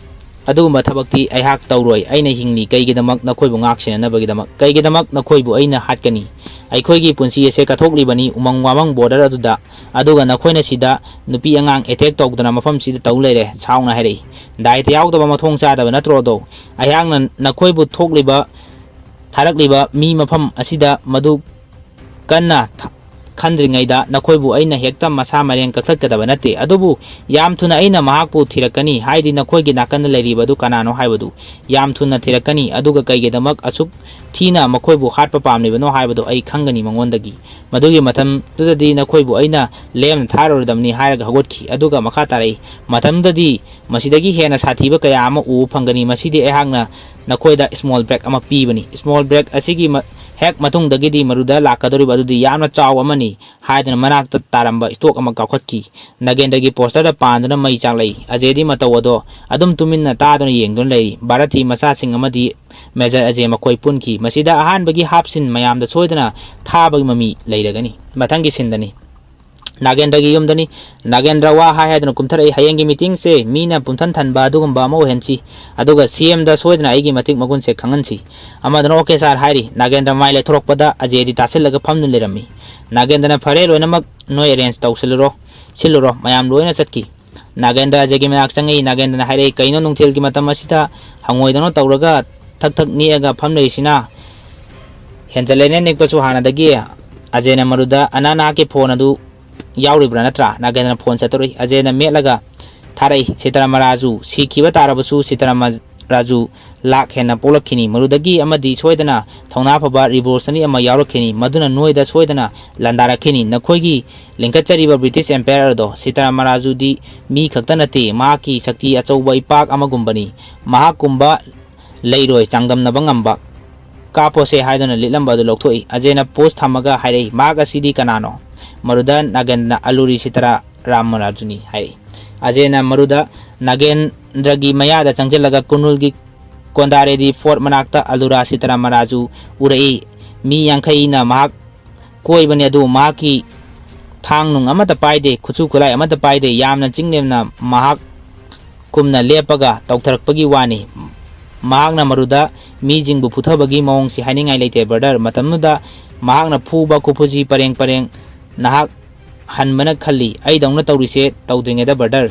ꯑꯗꯨꯒꯨꯝꯕ ꯊꯕꯛꯇꯤ ꯑꯩꯍꯥꯛ ꯇꯧꯔꯣꯏ꯫ ꯑꯩꯅ ꯍꯤꯡꯂꯤ ꯀꯩꯒꯤꯗꯃꯛ? ꯅꯈꯣꯏꯕꯨ ꯉꯥꯛ ꯁꯦꯟꯅꯅꯕꯒꯤꯗꯃꯛ꯫ ꯀꯩꯒꯤꯗꯃꯛ ꯅꯈꯣꯏꯕꯨ ꯑꯩꯅ ꯍꯥꯠꯀꯅꯤ? ꯑꯩꯈꯣꯏꯒꯤ ꯄꯨꯟꯁꯤ ꯑꯁꯦ ꯀꯠꯊꯣꯛꯂꯤꯕꯅꯤ ꯎꯃꯪ ꯋꯥꯃꯪ ꯕꯣꯔꯗꯔ ꯑꯗꯨꯗ, ꯑꯗꯨꯒ ꯅꯈꯣꯏꯅ ꯁꯤꯗ ꯅꯨꯄꯤ ꯑꯉꯥꯡ ꯑꯦꯇꯦꯛ ꯇꯧꯗꯅ ꯃꯐꯝꯁꯤꯗ ꯇꯧ ꯂꯩꯔꯦ", ꯁꯥꯎꯅ ꯍꯥꯏꯔꯛꯏ꯫ "ꯗꯥꯏꯇ ꯌꯥꯎꯗꯕ ꯃꯊꯣꯡ ꯆꯥꯗꯕ ꯅꯠꯇ꯭ꯔꯣ ꯑꯗꯣ? ꯑꯩꯍꯥꯛꯅ ꯅꯈꯣꯏꯕꯨ ꯊꯣꯛꯂꯤꯕ, ꯊꯥꯔꯛꯂꯤꯕ ꯃꯤ ꯃꯐꯝ ꯑꯁꯤꯗ ꯃꯗꯨ ꯀꯟꯅ ꯊ-, ꯈꯟꯗ꯭ꯔꯤꯉꯩꯗ ꯅꯈꯣꯏꯕꯨ ꯑꯩꯅ ꯍꯦꯛꯇ ꯃꯁꯥ ꯃꯔꯦꯡ ꯀꯛꯊꯠꯀꯗꯕ ꯅꯠꯇꯦ꯫ ꯑꯗꯨꯕꯨ ꯌꯥꯝ ꯊꯨꯅ ꯑꯩꯅ ꯃꯍꯥꯛꯄꯨ ꯊꯤꯔꯛꯀꯅꯤ, ꯍꯥꯏꯗꯤ ꯅꯈꯣꯏꯒꯤ ꯅꯥꯀꯟꯗ ꯂꯩꯔꯤꯕ ꯑꯗꯨ ꯀꯅꯥꯅꯣ ꯍꯥꯏꯕꯗꯨ ꯌꯥꯝ ꯊꯨꯅ ꯊꯤꯔꯛꯀꯅꯤ꯫ ꯑꯗꯨꯒ ꯀꯩꯒꯤꯗꯃꯛ ꯑꯁꯨꯛ ꯊꯤꯅ ꯃꯈꯣꯏꯕꯨ ꯍꯥꯠꯄ ꯄꯥꯝꯂꯤꯕꯅꯣ ꯍꯥꯏꯕꯗꯨ ꯑꯩ ꯈꯪꯒꯅꯤ ꯃꯉꯣꯟꯗꯒꯤ꯫ ꯃꯗꯨꯒꯤ ꯃꯇꯝꯗꯨꯗꯗꯤ ꯅꯈꯣꯏꯕꯨ ꯑꯩꯅ ꯂꯦꯝꯅ ꯊꯥꯔꯔꯣꯏꯗꯕꯅꯤ", ꯍꯥꯏꯔꯒ ꯍꯧꯒꯠꯈꯤ꯫ ꯑꯗꯨꯒ ꯃꯈꯥ ꯇꯥꯔꯛꯏ, "ꯃꯇꯝꯗꯨꯗꯗꯤ ꯃꯁꯤꯗꯒꯤ ꯍꯦꯟꯅ ꯁꯥꯊꯤꯕ ꯀꯌꯥ ꯑꯃ ꯎꯕ ꯐꯪꯒꯅꯤ꯫ ꯃꯁꯤꯗꯤ ꯑꯩꯍꯥꯛꯅ ꯅꯈꯣꯏꯗ ꯁ꯭ꯃꯣꯜ ꯕ꯭ꯔꯦꯛ ꯑꯃ ꯄꯤꯕꯅꯤ꯫ ꯁ꯭ꯃꯣꯜ ꯕ꯭ꯔꯦꯛ ꯑꯁꯤꯒꯤ ꯃ-, ꯍꯦꯛ ꯃꯇꯨꯡꯗꯒꯤꯗꯤ ꯃꯗꯨꯗ ꯂꯥꯛꯀꯗꯧꯔꯤꯕ ꯑꯗꯨꯗꯤ ꯌꯥꯝꯅ ꯆꯥꯎꯕ ꯑꯃꯅꯤ", ꯍꯥꯏꯗꯨꯅ ꯃꯅꯥꯛꯇ ꯇꯥꯔꯝꯕ ꯁ꯭ꯇꯣꯛ ꯑꯃ ꯀꯥꯎꯈꯠꯈꯤ꯫ ꯅꯥꯒꯦꯟꯗ꯭ꯔꯒꯤ ꯄꯣꯁꯇꯔꯗ ꯄꯥꯟꯗꯨꯅ ꯃꯩ ꯆꯥꯛꯂꯛꯏ꯫ ꯑꯖꯦꯗꯤ ꯃꯇꯧ ꯑꯗꯣ ꯑꯗꯨꯝ ꯇꯨꯃꯤꯟꯅ ꯇꯥꯗꯨꯅ ꯌꯦꯡꯗꯨꯅ ꯂꯩꯔꯤ꯫ ꯚꯥꯔꯠꯀꯤ ꯃꯆꯥꯁꯤꯡ ꯑꯃꯗꯤ ꯃꯦꯖꯔ ꯑꯖꯦ ꯃꯈꯣꯏ ꯄꯨꯟꯈꯤ꯫ ꯃꯁꯤꯗ ꯑꯍꯥꯟꯕꯒꯤ ꯍꯥꯞꯁꯤꯟ ꯃꯌꯥꯝꯗ ꯁꯣꯏꯗꯅ ꯊꯥꯕꯒꯤ ꯃꯃꯤ ꯂꯩꯔꯒꯅꯤ꯫ ꯃꯊꯪꯒꯤ ꯁꯤꯟꯗꯅꯤ꯫ ꯅꯥꯒꯦꯟꯗ꯭ꯔꯒꯤ ꯌꯨꯝꯗꯅꯤ꯫ ꯅꯥꯒꯦꯟꯗ꯭ꯔ ꯋꯥ ꯍꯥꯏ ꯍꯥꯏꯗꯨꯅ ꯀꯨꯝꯊꯔꯛꯏ꯫ "ꯍꯌꯦꯡꯒꯤ ꯃꯤꯇꯤꯡꯁꯦ ꯃꯤꯅ ꯄꯨꯝꯊꯟ ꯊꯟꯕ ꯑꯗꯨꯒꯨꯝꯕ ꯑꯃ ꯑꯣꯏꯍꯟꯁꯤ, ꯑꯗꯨꯒ ꯁꯤ ꯑꯦꯝꯗ ꯁꯣꯏꯗꯅ ꯑꯩꯒꯤ ꯃꯇꯤꯛ ꯃꯒꯨꯟꯁꯦ ꯈꯪꯍꯟꯁꯤ"꯫ ꯑꯃꯗꯨꯅ "ꯑꯣꯀꯦ ꯁꯥꯔ" ꯍꯥꯏꯔꯤ꯫ ꯅꯥꯒꯦꯟꯗ꯭ꯔ ꯃꯥꯏ ꯂꯩꯊꯣꯔꯛꯄꯗ ꯑꯖꯦꯗꯤ ꯇꯥꯁꯤꯜꯂꯒ ꯐꯝꯗꯨꯅ ꯂꯩꯔꯝꯃꯤ꯫ ꯅꯥꯒꯦꯟꯗ꯭ꯔꯅ "ꯐꯔꯦ, ꯂꯣꯏꯅꯃꯛ ꯅꯣꯏ ꯑꯦꯔꯦꯟꯖ ꯇꯧꯁꯤꯜꯂꯨꯔꯣ, ꯁꯤꯜꯂꯨꯔꯣ"꯫ ꯃꯌꯥꯝ ꯂꯣꯏꯅ ꯆꯠꯈꯤ꯫ ꯅꯥꯒꯦꯟꯗ꯭ꯔ ꯑꯖꯦꯒꯤ ꯃꯅꯥꯛ ꯆꯪꯉꯛꯏ꯫ ꯅꯥꯒꯦꯟꯗ꯭ꯔꯅ ꯍꯥꯏꯔꯛꯏ, "ꯀꯩꯅꯣ ꯅꯨꯡꯊꯤꯜꯒꯤ ꯃꯇꯝ ꯑꯁꯤꯗ ꯍꯪꯉꯣꯏꯗꯧꯅ ꯇꯧꯔꯒ ꯊꯛ ꯊꯛ ꯅꯤꯛꯑꯒ ꯐꯝ ꯂꯩꯔꯤꯁꯤꯅ?" "ꯍꯦꯟꯖꯜꯂꯦꯅꯦ ꯅꯤꯛꯄꯁꯨ ꯍꯥꯟꯅꯗꯒꯤ"꯫ ꯑꯖꯦꯅ ꯃꯔꯨꯗ, "ꯑꯅꯥ ꯅꯍꯥꯛꯀꯤ ꯐꯣꯟ ꯑꯗꯨ ꯌꯥꯎꯔꯤꯕ꯭ꯔꯥ ꯅꯠꯇ꯭ꯔꯥ?" ꯅꯥꯒꯦꯟꯗ꯭ꯔꯅ ꯐꯣꯟ ꯁꯠꯇꯣꯔꯛꯏ꯫ ꯑꯖꯦꯅ ꯃꯦꯠꯂꯒ ꯊꯥꯔꯛꯏ, "ꯁꯤꯇꯔꯥꯃꯔꯥꯖꯨ ꯁꯤꯈꯤꯕ ꯇꯥꯔꯕꯁꯨ ꯁꯤꯇꯔꯥꯃꯔꯥꯖꯨ ꯂꯥꯛ ꯍꯦꯟꯅ ꯄꯣꯛꯂꯛꯈꯤꯅꯤ꯫ ꯃꯗꯨꯗꯒꯤ ꯑꯃꯗꯤ ꯁꯣꯏꯗꯅ ꯊꯧꯅꯥ ꯐꯕ ꯔꯤꯚꯣꯂꯨꯁꯅꯔꯤ ꯑꯃ ꯌꯥꯎꯔꯛꯈꯤꯅꯤ꯫ ꯃꯗꯨꯅ ꯅꯣꯏꯗ ꯁꯣꯏꯗꯅ ꯂꯥꯟꯗꯥꯔꯛꯈꯤꯅꯤ꯫ ꯅꯈꯣꯏꯒꯤ ꯂꯤꯡꯈꯠꯆꯔꯤꯕ ꯕ꯭ꯔꯤꯇꯤꯁ ꯑꯦꯝꯄꯥꯌꯔ ꯑꯗꯣ ꯁꯤꯇꯔꯥꯃꯔꯥꯖꯨꯗꯤ ꯃꯤ ꯈꯛꯇ ꯅꯠꯇꯦ, ꯃꯍꯥꯛꯀꯤ ꯁꯛꯇꯤ ꯑꯆꯧꯕ ꯏꯄꯥꯛ ꯑꯃꯒꯨꯝꯕꯅꯤ꯫ ꯃꯍꯥꯛꯀꯨꯝꯕ ꯂꯩꯔꯣꯏ ꯆꯥꯡꯗꯝꯅꯕ ꯉꯝꯕ"꯫ ꯀꯥꯞꯄꯣꯁꯦ ꯍꯥꯏꯗꯨꯅ ꯂꯤꯠꯂꯝꯕ ꯑꯗꯨ ꯂꯧꯊꯣꯛꯏ꯫ ꯑꯖꯦꯅ pose ꯊꯝꯃꯒ ꯍꯥꯏꯔꯛꯏ, "ꯃꯍꯥꯛ ꯑꯁꯤꯗꯤ ꯀꯅꯥꯅꯣ?" ꯃꯔꯨꯗ ꯅꯥꯒꯦꯟꯗ꯭ꯔꯅ "ꯑꯂꯨꯔꯤ ꯁꯤꯇꯥꯔꯥ ꯔꯥꯃꯔꯥꯖꯨꯅꯤ" ꯍꯥꯏꯔꯛꯏ꯫ ꯑꯖꯦꯅ ꯃꯔꯨꯗ ꯅꯥꯒꯦꯟꯗ꯭ꯔꯒꯤ ꯃꯌꯥꯗ ꯆꯪꯁꯤꯜꯂꯒ ꯀꯨꯔꯅꯨꯜꯒꯤ ꯀꯣꯟꯗꯥꯔꯦꯗꯤ ꯐꯣꯔꯠ ꯃꯅꯥꯛꯇ ꯑꯂꯨꯔꯥ ꯁꯤꯇꯥꯔꯥꯃꯔꯥꯖꯨ ꯎꯔꯛꯏ꯫ ꯃꯤ ꯌꯥꯡꯈꯩꯅ ꯃꯍꯥꯛ ꯀꯣꯏꯕꯅꯤ, ꯑꯗꯨꯕꯨ ꯃꯍꯥꯛꯀꯤ ꯊꯥꯡ ꯅꯨꯡ ꯑꯃꯠꯇ ꯄꯥꯏꯗꯦ, ꯈꯨꯠꯁꯨ ꯈꯨꯠꯂꯥꯏ ꯑꯃꯠꯇ ꯄꯥꯏꯗꯦ꯫ ꯌꯥꯝꯅ ꯆꯤꯡ ꯅꯦꯝꯅ ꯃꯍꯥꯛ ꯀꯨꯝꯅ ꯂꯦꯞꯄꯒ ꯇꯧꯊꯔꯛꯄꯒꯤ ꯋꯥꯅꯤ꯫ ꯃꯍꯥꯛꯅ ꯃꯔꯨꯗ ꯃꯤꯁꯤꯡꯕꯨ ꯐꯨꯊꯕꯒꯤ ꯃꯑꯣꯡꯁꯤ ꯍꯥꯏꯅꯤꯡꯉꯥꯏ ꯂꯩꯇꯦ, ꯕ꯭ꯔꯗꯔ꯫ ꯃꯇꯝꯗꯨꯗ ꯃꯍꯥꯛꯅ ꯐꯨꯕ ꯈꯨꯐꯨꯁꯤ ꯄꯔꯦꯡ ꯄꯔꯦꯡ ꯅꯍꯥꯛ ꯍꯟꯕꯅ ꯈꯜꯂꯤ꯫ ꯑꯩꯗꯧꯅ ꯇꯧꯔꯤꯁꯦ ꯇꯧꯗ꯭ꯔꯤꯉꯩꯗ, ꯕ꯭ꯔꯗꯔ꯫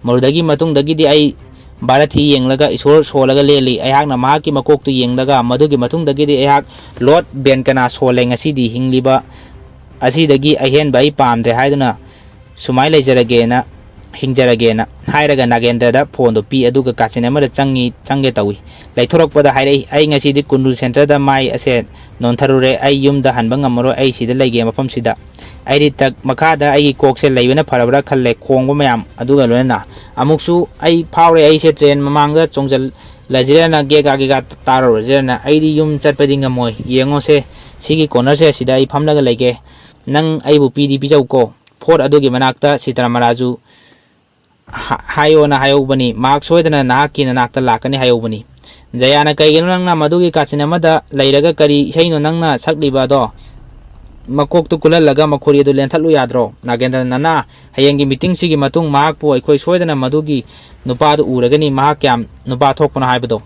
ꯃꯔꯨꯗꯒꯤ ꯃꯇꯨꯡꯗꯒꯤꯗꯤ ꯑꯩ ꯚꯥꯔꯠꯊꯤ ꯌꯦꯡꯂꯒ ꯏꯁꯣꯔ ꯁꯣꯜꯂꯒ ꯂꯦꯜꯂꯤ꯫ ꯑꯩꯍꯥꯛꯅ ꯃꯍꯥꯛꯀꯤ ꯃꯀꯣꯛꯇꯨ ꯌꯦꯡꯂꯒ ꯃꯗꯨꯒꯤ ꯃꯇꯨꯡꯗꯒꯤꯗꯤ ꯑꯩꯍꯥꯛ ꯂꯣꯔꯗ ꯕꯦꯟꯀꯅꯥ ꯁꯣꯜꯂꯦ꯫ ꯉꯁꯤꯗꯤ ꯍꯤꯡꯂꯤꯕ ꯑꯁꯤꯗꯒꯤ ꯑꯍꯦꯟꯕ ꯑꯩ ꯄꯥꯝꯗ꯭ꯔꯦ ꯍꯥꯏꯗꯨꯅ ꯁꯨꯃꯥꯏꯅ ꯂꯩꯖꯔꯒꯦꯅ, ꯍꯤꯡꯖꯔꯒꯦꯅ ꯍꯥꯏꯔꯒ ꯅꯥꯒꯦꯟꯗ꯭ꯔꯗ ꯐꯣꯟꯗꯣ ꯄꯤ, ꯑꯗꯨꯒ ꯀꯥꯆꯤꯟ ꯑꯃꯗ ꯆꯪꯉꯤ, ꯆꯪꯒꯦ ꯇꯧꯏ꯫ ꯂꯩꯊꯣꯔꯛꯄꯗ ꯍꯥꯏꯔꯛꯏ, "ꯑꯩ ꯉꯁꯤꯗꯤ ꯀꯨꯟꯗꯨ ꯁꯦꯟꯇꯔꯗ ꯃꯥꯏ ꯑꯁꯦ ꯅꯣꯟꯊꯔꯨꯔꯦ꯫ ꯑꯩ ꯌꯨꯝꯗ ꯍꯟꯕ ꯉꯝꯃꯔꯣꯏ꯫ ꯑꯩ ꯁꯤꯗ ꯂꯩꯒꯦ, ꯃꯐꯝꯁꯤꯗ꯫" ꯑꯩꯗꯤ ꯇꯛ ꯃꯈꯥꯗ ꯑꯩꯒꯤ ꯀꯣꯛꯁꯦ ꯂꯩꯕꯅ ꯐꯔꯕ꯭ꯔꯥ ꯈꯜꯂꯦ, ꯈꯣꯡꯕ ꯃꯌꯥꯝ ꯑꯗꯨꯒ ꯂꯣꯏꯅꯅ꯫ ꯑꯃꯨꯛꯁꯨ ꯑꯩ ꯐꯥꯎꯔꯦ, ꯑꯩꯁꯦ ꯇ꯭ꯔꯦꯟ ꯃꯃꯥꯡꯗ ꯆꯣꯡꯖꯜꯂꯁꯤꯔꯅ, ꯒꯦꯒꯥ ꯒꯦꯒꯥ ꯇꯥꯔꯨꯔꯁꯤꯔꯅ꯫ "ꯑꯩꯗꯤ ꯌꯨꯝ ꯆꯠꯄꯗꯤ ꯉꯝꯃꯣꯏ꯫ ꯌꯦꯡꯉꯣꯁꯦ, ꯁꯤꯒꯤ ꯀꯣꯔꯅꯔꯁꯦ, ꯑꯁꯤꯗ ꯑꯩ ꯐꯝꯂꯒ ꯂꯩꯒꯦ꯫ ꯅꯪ ꯑꯩꯕꯨ ꯄꯤꯗꯤ ꯄꯤꯖꯧꯀꯣ꯫ ꯐꯣꯔꯠ ꯑꯗꯨꯒꯤ ꯃꯅꯥꯛꯇ ꯁꯤꯇꯥꯔꯥꯃꯔꯥꯖꯨ ꯍꯥ-, ꯍꯥꯏꯌꯣꯅ ꯍꯥꯏꯍꯧꯕꯅꯤ꯫ ꯃꯍꯥꯛ ꯁꯣꯏꯗꯅ ꯅꯍꯥꯛꯀꯤ ꯅꯅꯥꯛꯇ ꯂꯥꯛꯀꯅꯤ ꯍꯥꯏꯍꯧꯕꯅꯤ꯫" ꯖꯌꯥꯅ, "ꯀꯩꯒꯤꯅꯣ ꯅꯪꯅ ꯃꯗꯨꯒꯤ ꯀꯥꯆꯤꯟ ꯑꯃꯗ ꯂꯩꯔꯒ ꯀꯔꯤ ꯏꯁꯩꯅꯣ ꯅꯪꯅ ꯁꯛꯂꯤꯕ ꯑꯗꯣ? ꯃꯀꯣꯛꯇꯨ ꯀꯨꯜꯍꯜꯂꯒ ꯃꯈꯣꯔꯤ ꯑꯗꯨ ꯂꯦꯟꯊꯠꯂꯨ ꯌꯥꯗ꯭ꯔꯣ?" ꯅꯥꯒꯦꯟꯗ꯭ꯔ, "ꯅꯅꯥ, ꯍꯌꯦꯡꯒꯤ ꯃꯤꯇꯤꯡꯁꯤꯒꯤ ꯃꯇꯨꯡ ꯃꯍꯥꯛꯄꯨ ꯑꯩꯈꯣꯏ ꯁꯣꯏꯗꯅ ꯃꯗꯨꯒꯤ ꯅꯨꯄꯥꯗꯨ ꯎꯔꯒꯅꯤ, ꯃꯍꯥꯛ ꯀꯌꯥꯝ ꯅꯨꯄꯥ ꯊꯣꯛꯄꯅꯣ ꯍꯥꯏꯕꯗꯣ꯫"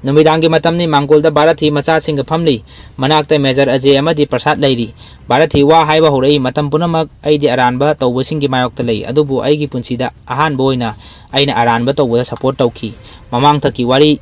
ꯅꯨꯃꯤꯗꯥꯡꯒꯤ ꯃꯇꯝꯅꯤ꯫ ꯃꯥꯡꯒꯣꯜꯗ ꯚꯥꯔꯠꯊꯤ ꯃꯆꯥꯁꯤꯡꯒ ꯐꯝꯂꯤ꯫ ꯃꯅꯥꯛꯇ ꯃꯦꯖꯔ ꯑꯖꯦ ꯑꯃꯗꯤ ꯄ꯭ꯔꯁꯥꯗ ꯂꯩꯔꯤ꯫ ꯚꯥꯔꯠꯊꯤ ꯋꯥ ꯍꯥꯏꯕ ꯍꯧꯔꯛꯏ, "ꯃꯇꯝ ꯄꯨꯝꯅꯃꯛ ꯑꯩꯗꯤ ꯑꯔꯥꯟꯕ ꯇꯧꯕꯁꯤꯡꯒꯤ ꯃꯥꯌꯣꯛꯇ ꯂꯩ, ꯑꯗꯨꯕꯨ ꯑꯩꯒꯤ ꯄꯨꯟꯁꯤꯗ ꯑꯍꯥꯟꯕ ꯑꯣꯏꯅ ꯑꯩꯅ ꯑꯔꯥꯟꯕ ꯇꯧꯕꯗ ꯁꯄꯣꯔꯠ ꯇꯧꯈꯤ꯫" ꯃꯃꯥꯡꯊꯛꯀꯤ ꯋꯥꯔꯤ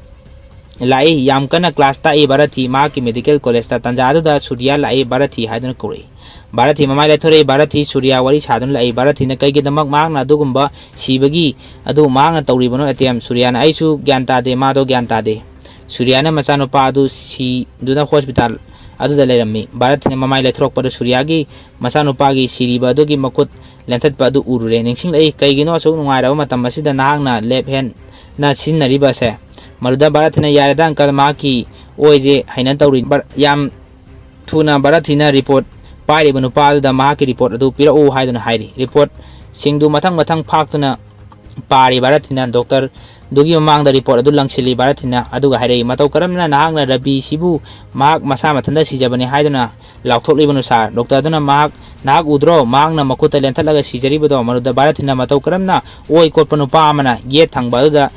ꯂꯥꯛꯏ꯫ ꯌꯥꯝ ꯀꯟꯅ ꯀ꯭ꯂꯥꯁ ꯇꯥꯛꯏ ꯚꯥꯔꯠꯊꯤ꯫ ꯃꯍꯥꯛꯀꯤ ꯃꯦꯗꯤꯀꯦꯜ ꯀꯣꯂꯦꯖꯇ꯫ ꯇꯥꯟꯖꯥ ꯑꯗꯨꯗ ꯁꯨꯔꯤꯌꯥ ꯂꯥꯛꯏ, ꯚꯥꯔꯠꯊꯤ ꯍꯥꯏꯗꯨꯅ ꯀꯧꯔꯛꯏ꯫ ꯚꯥꯔꯠꯊꯤ ꯃꯃꯥꯏ ꯂꯩꯊꯣꯔꯛꯏ꯫ ꯚꯥꯔꯠꯊꯤ ꯁꯨꯔꯤꯌꯥ ꯋꯥꯔꯤ ꯁꯥꯗꯨꯅ ꯂꯥꯛꯏ꯫ ꯚꯥꯔꯠꯊꯤꯅ ꯀꯩꯒꯤꯗꯃꯛ ꯃꯍꯥꯛꯅ ꯑꯗꯨꯒꯨꯝꯕ ꯁꯤꯕꯒꯤ ꯑꯗꯨ ꯃꯍꯥꯛꯅ ꯇꯧꯔꯤꯕꯅꯣ? ꯑꯦꯇꯦꯝ꯫ ꯁꯨꯔꯤꯌꯥꯅ, "ꯑꯩꯁꯨ ꯒ꯭ꯌꯥꯟ ꯇꯥꯗꯦ, ꯃꯥꯗꯣ ꯒ꯭ꯌꯥꯟ ꯇꯥꯗꯦ꯫" ꯁꯨꯔꯤꯌꯥꯅ ꯃꯆꯥꯅꯨꯄꯥ ꯑꯗꯨ ꯁꯤꯗꯨꯅ ꯍꯣꯁꯄꯤꯇꯥꯜ ꯑꯗꯨꯗ ꯂꯩꯔꯝꯃꯤ꯫ ꯚꯥꯔꯠꯊꯤꯅ ꯃꯃꯥꯏ ꯂꯩꯊꯣꯔꯛꯄꯗ ꯁꯨꯔꯤꯌꯥꯒꯤ ꯃꯆꯥꯅꯨꯄꯥꯒꯤ ꯁꯤꯔꯤꯕ ꯑꯗꯨꯒꯤ ꯃꯈꯨꯠ ꯂꯦꯟꯊꯠꯄ ꯑꯗꯨ ꯎꯔꯨꯔꯦ꯫ ꯅꯤꯡꯁꯤꯡꯂꯛꯏ, "ꯀꯩꯒꯤꯅꯣ ꯑꯁꯨꯛ ꯅꯨꯡꯉꯥꯏꯔꯕ ꯃꯇꯝ ꯑꯁꯤꯗ ꯅꯍꯥꯛꯅ ꯂꯦꯐ ꯍꯦꯟꯅ ꯁꯤꯖꯤꯟꯅꯔꯤꯕ ꯑꯁꯦ?" ꯃꯗꯨꯗ ꯚꯥꯔꯠꯊꯤꯅ, "ꯌꯥꯔꯦꯗ uncle, ꯃꯍꯥꯛꯀꯤ ꯑꯣꯏꯁꯦ ꯍꯩꯅ ꯇꯧꯔꯤ꯫ ꯚꯥꯔ-, ꯌꯥꯝ ꯊꯨꯅ ꯚꯥꯔꯠꯊꯤꯅ report ꯄꯥꯏꯔꯤꯕ ꯅꯨꯄꯥ ꯑꯗꯨꯗ ꯃꯍꯥꯛꯀꯤ report ꯑꯗꯨ ꯄꯤꯔꯛꯎ" ꯍꯥꯏꯗꯨꯅ ꯍꯥꯏꯔꯤ꯫ Reportꯁꯤꯡꯗꯨ ꯃꯊꯪ ꯃꯊꯪ ꯐꯥꯛꯇꯨꯅ ꯄꯥꯔꯤ ꯚꯥꯔꯠꯊꯤꯅ꯫ Doctorꯗꯨꯒꯤ ꯃꯃꯥꯡꯗ report ꯑꯗꯨ ꯂꯪꯁꯤꯜꯂꯤ ꯚꯥꯔꯠꯊꯤꯅ, ꯑꯗꯨꯒ ꯍꯥꯏꯔꯛꯏ, "ꯃꯇꯧ ꯀꯔꯝꯅ ꯅꯍꯥꯛꯅ ꯔꯕꯤꯁꯤꯕꯨ ꯃꯍꯥꯛ ꯃꯁꯥ ꯃꯊꯟꯇ ꯁꯤꯖꯕꯅꯤ ꯍꯥꯏꯗꯨꯅ ꯂꯥꯎꯊꯣꯛꯂꯤꯕꯅꯣ, sir?" Doctorꯗꯨꯅ, "ꯃꯍꯥꯛ, ꯅꯍꯥꯛ ꯎꯗ꯭ꯔꯣ? ꯃꯍꯥꯛꯅ ꯃꯈꯨꯠꯇ ꯂꯦꯟꯊꯠꯂꯒ ꯁꯤꯖꯔꯤꯕꯗꯣ?" ꯃꯗꯨꯗ ꯚꯥꯔꯠꯊꯤꯅ, "ꯃꯇꯧ ꯀꯔꯝꯅ ꯑꯣꯏ ꯀꯣꯠꯄ ꯅꯨꯄꯥ ꯑꯃꯅ ꯌꯦꯠ ꯊꯪꯕ ꯑꯗꯨꯗ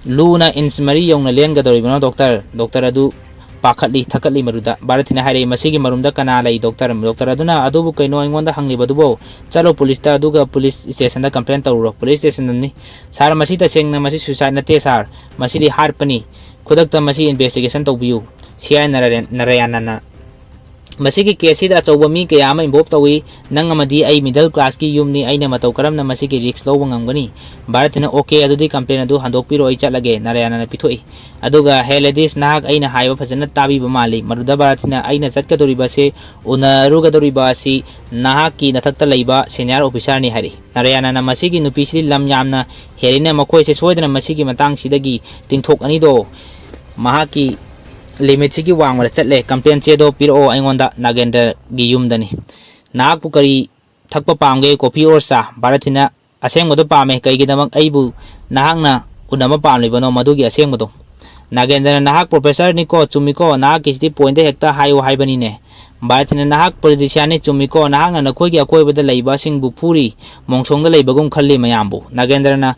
ꯂꯨꯅ inch ꯃꯔꯤ ꯌꯧꯅ ꯂꯦꯟꯒꯗꯧꯔꯤꯕꯅꯣ, doctor?" Doctor ꯑꯗꯨ ꯄꯥꯈꯠꯂꯤ, ꯊꯛꯀꯠꯂꯤ꯫ ꯃꯗꯨꯗ ꯚꯥꯔꯠꯊꯤꯅ ꯍꯥꯏꯔꯛꯏ, "ꯃꯁꯤꯒꯤ ꯃꯔꯨꯝꯗ ꯀꯅꯥ ꯂꯩ, doctor?" Doctor ꯑꯗꯨꯅ, "ꯑꯗꯨꯕꯨ ꯀꯩꯅꯣ ꯑꯩꯉꯣꯟꯗ ꯍꯪꯂꯤꯕꯗꯨꯕꯣ? ꯆꯠꯂꯣ policeꯇ, ꯑꯗꯨꯒ police stationꯗ complain ꯇꯧꯔꯨꯔꯣ꯫" Police stationꯗꯅꯤ꯫ "Sir, ꯃꯁꯤ ꯇꯁꯦꯡꯅ ꯃꯁꯤ suicide ꯅꯠꯇꯦ, sir꯫ ꯃꯁꯤꯗꯤ ꯍꯥꯠꯄꯅꯤ꯫ ꯈꯨꯗꯛꯇ ꯃꯁꯤ investigation ꯇꯧꯕꯤꯌꯨ꯫" C I ꯅꯥꯔꯥꯌꯟ-, ꯅꯥꯔꯥꯌꯟꯅ, "ꯃꯁꯤꯒꯤ caseꯁꯤꯗ ꯑꯆꯧꯕ ꯃꯤ ꯀꯌꯥ ꯑꯃ involve ꯇꯧꯏ꯫ ꯅꯪ ꯑꯃꯗꯤ ꯑꯩ middle classꯀꯤ ꯌꯨꯝꯅꯤ꯫ ꯑꯩꯅ ꯃꯇꯧ ꯀꯔꯝꯅ ꯃꯁꯤꯒꯤ risk ꯂꯧꯕ ꯉꯝꯒꯅꯤ?" ꯚꯥꯔꯠꯊꯤꯅ, "Okay, ꯑꯗꯨꯗꯤ complain ꯑꯗꯨ ꯍꯟꯗꯣꯛꯄꯤꯔꯣ, ꯑꯩ ꯆꯠꯂꯒꯦ꯫" ꯅꯥꯔꯥꯌꯟꯅ ꯄꯤꯊꯣꯛꯏ꯫ ꯑꯗꯨꯒ, "Hey ladies, ꯅꯍꯥꯛ ꯑꯩꯅ ꯍꯥꯏꯕ ꯐꯖꯅ ꯇꯥꯕꯤꯕ ꯃꯥꯜꯂꯤ꯫" ꯃꯗꯨꯗ ꯚꯥꯔꯠꯊꯤꯅ, "ꯑꯩꯅ ꯆꯠꯀꯗꯧꯔꯤꯕ ꯑꯁꯤ, ꯎꯅꯔꯨꯒꯗꯧꯔꯤꯕ ꯑꯁꯤ ꯅꯍꯥꯛꯀꯤ ꯅꯊꯛꯇ ꯂꯩꯕ senior officerꯅꯤ" ꯍꯥꯏꯔꯛꯏ꯫ ꯅꯥꯔꯥꯌꯟꯅ, "ꯃꯁꯤꯒꯤ ꯅꯨꯄꯤꯁꯤꯗꯤ ꯂꯝ ꯌꯥꯝꯅ ꯍꯦꯜꯂꯤꯅ, ꯃꯈꯣꯏꯁꯦ ꯁꯣꯏꯗꯅ ꯃꯁꯤꯒꯤ ꯃꯇꯥꯡꯁꯤꯗꯒꯤ ꯇꯤꯡꯊꯣꯛ ꯑꯅꯤꯗꯣ ꯃꯍꯥꯛꯀꯤ limitꯁꯤꯒꯤ ꯋꯥꯡꯃꯗ ꯆꯠꯂꯦ꯫ Complain ꯆꯦꯗꯣ ꯄꯤꯔꯛꯑꯣ ꯑꯩꯉꯣꯟꯗ꯫" ꯅꯥꯒꯦꯟꯗ꯭ꯔꯒꯤ ꯌꯨꯝꯗꯅꯤ꯫ "ꯅꯍꯥꯛꯄꯨ ꯀꯔꯤ ꯊꯛꯄ ꯄꯥꯝꯒꯦ, coffee or ꯆꯥ?" ꯚꯥꯔꯠꯊꯤꯅ, "ꯑꯁꯦꯡꯕꯗꯣ ꯄꯥꯝꯃꯦ꯫ ꯀꯩꯒꯤꯗꯃꯛ ꯑꯩꯕꯨ ꯅꯍꯥꯛꯅ ꯎꯅꯕ ꯄꯥꯝꯂꯤꯕꯅꯣ, ꯃꯗꯨꯒꯤ ꯑꯁꯦꯡꯕꯗꯣ?" ꯅꯥꯒꯦꯟꯗ꯭ꯔꯅ, "ꯅꯍꯥꯛ professorꯅꯤꯀꯣ, ꯆꯨꯝꯃꯤꯀꯣ, ꯅꯍꯥꯛꯀꯤꯁꯤꯗꯤ pointꯇ ꯍꯦꯛꯇ ꯍꯥꯏꯌꯨ ꯍꯥꯏꯕꯅꯤꯅꯦ꯫" ꯚꯥꯔꯠꯊꯤꯅ, "ꯅꯍꯥꯛ politicianꯅꯤ, ꯆꯨꯝꯃꯤꯀꯣ, ꯅꯍꯥꯛꯅ ꯅꯈꯣꯏꯒꯤ ꯑꯀꯣꯏꯕꯗ ꯂꯩꯕꯁꯤꯡꯕꯨ ꯐꯨꯔꯤ, ꯃꯣꯡꯁꯣꯡꯗ ꯂꯩꯕꯒꯨꯝ ꯈꯜꯂꯤ ꯃꯌꯥꯝꯕꯨ꯫" ꯅꯥꯒꯦꯟꯗ꯭ꯔꯅ,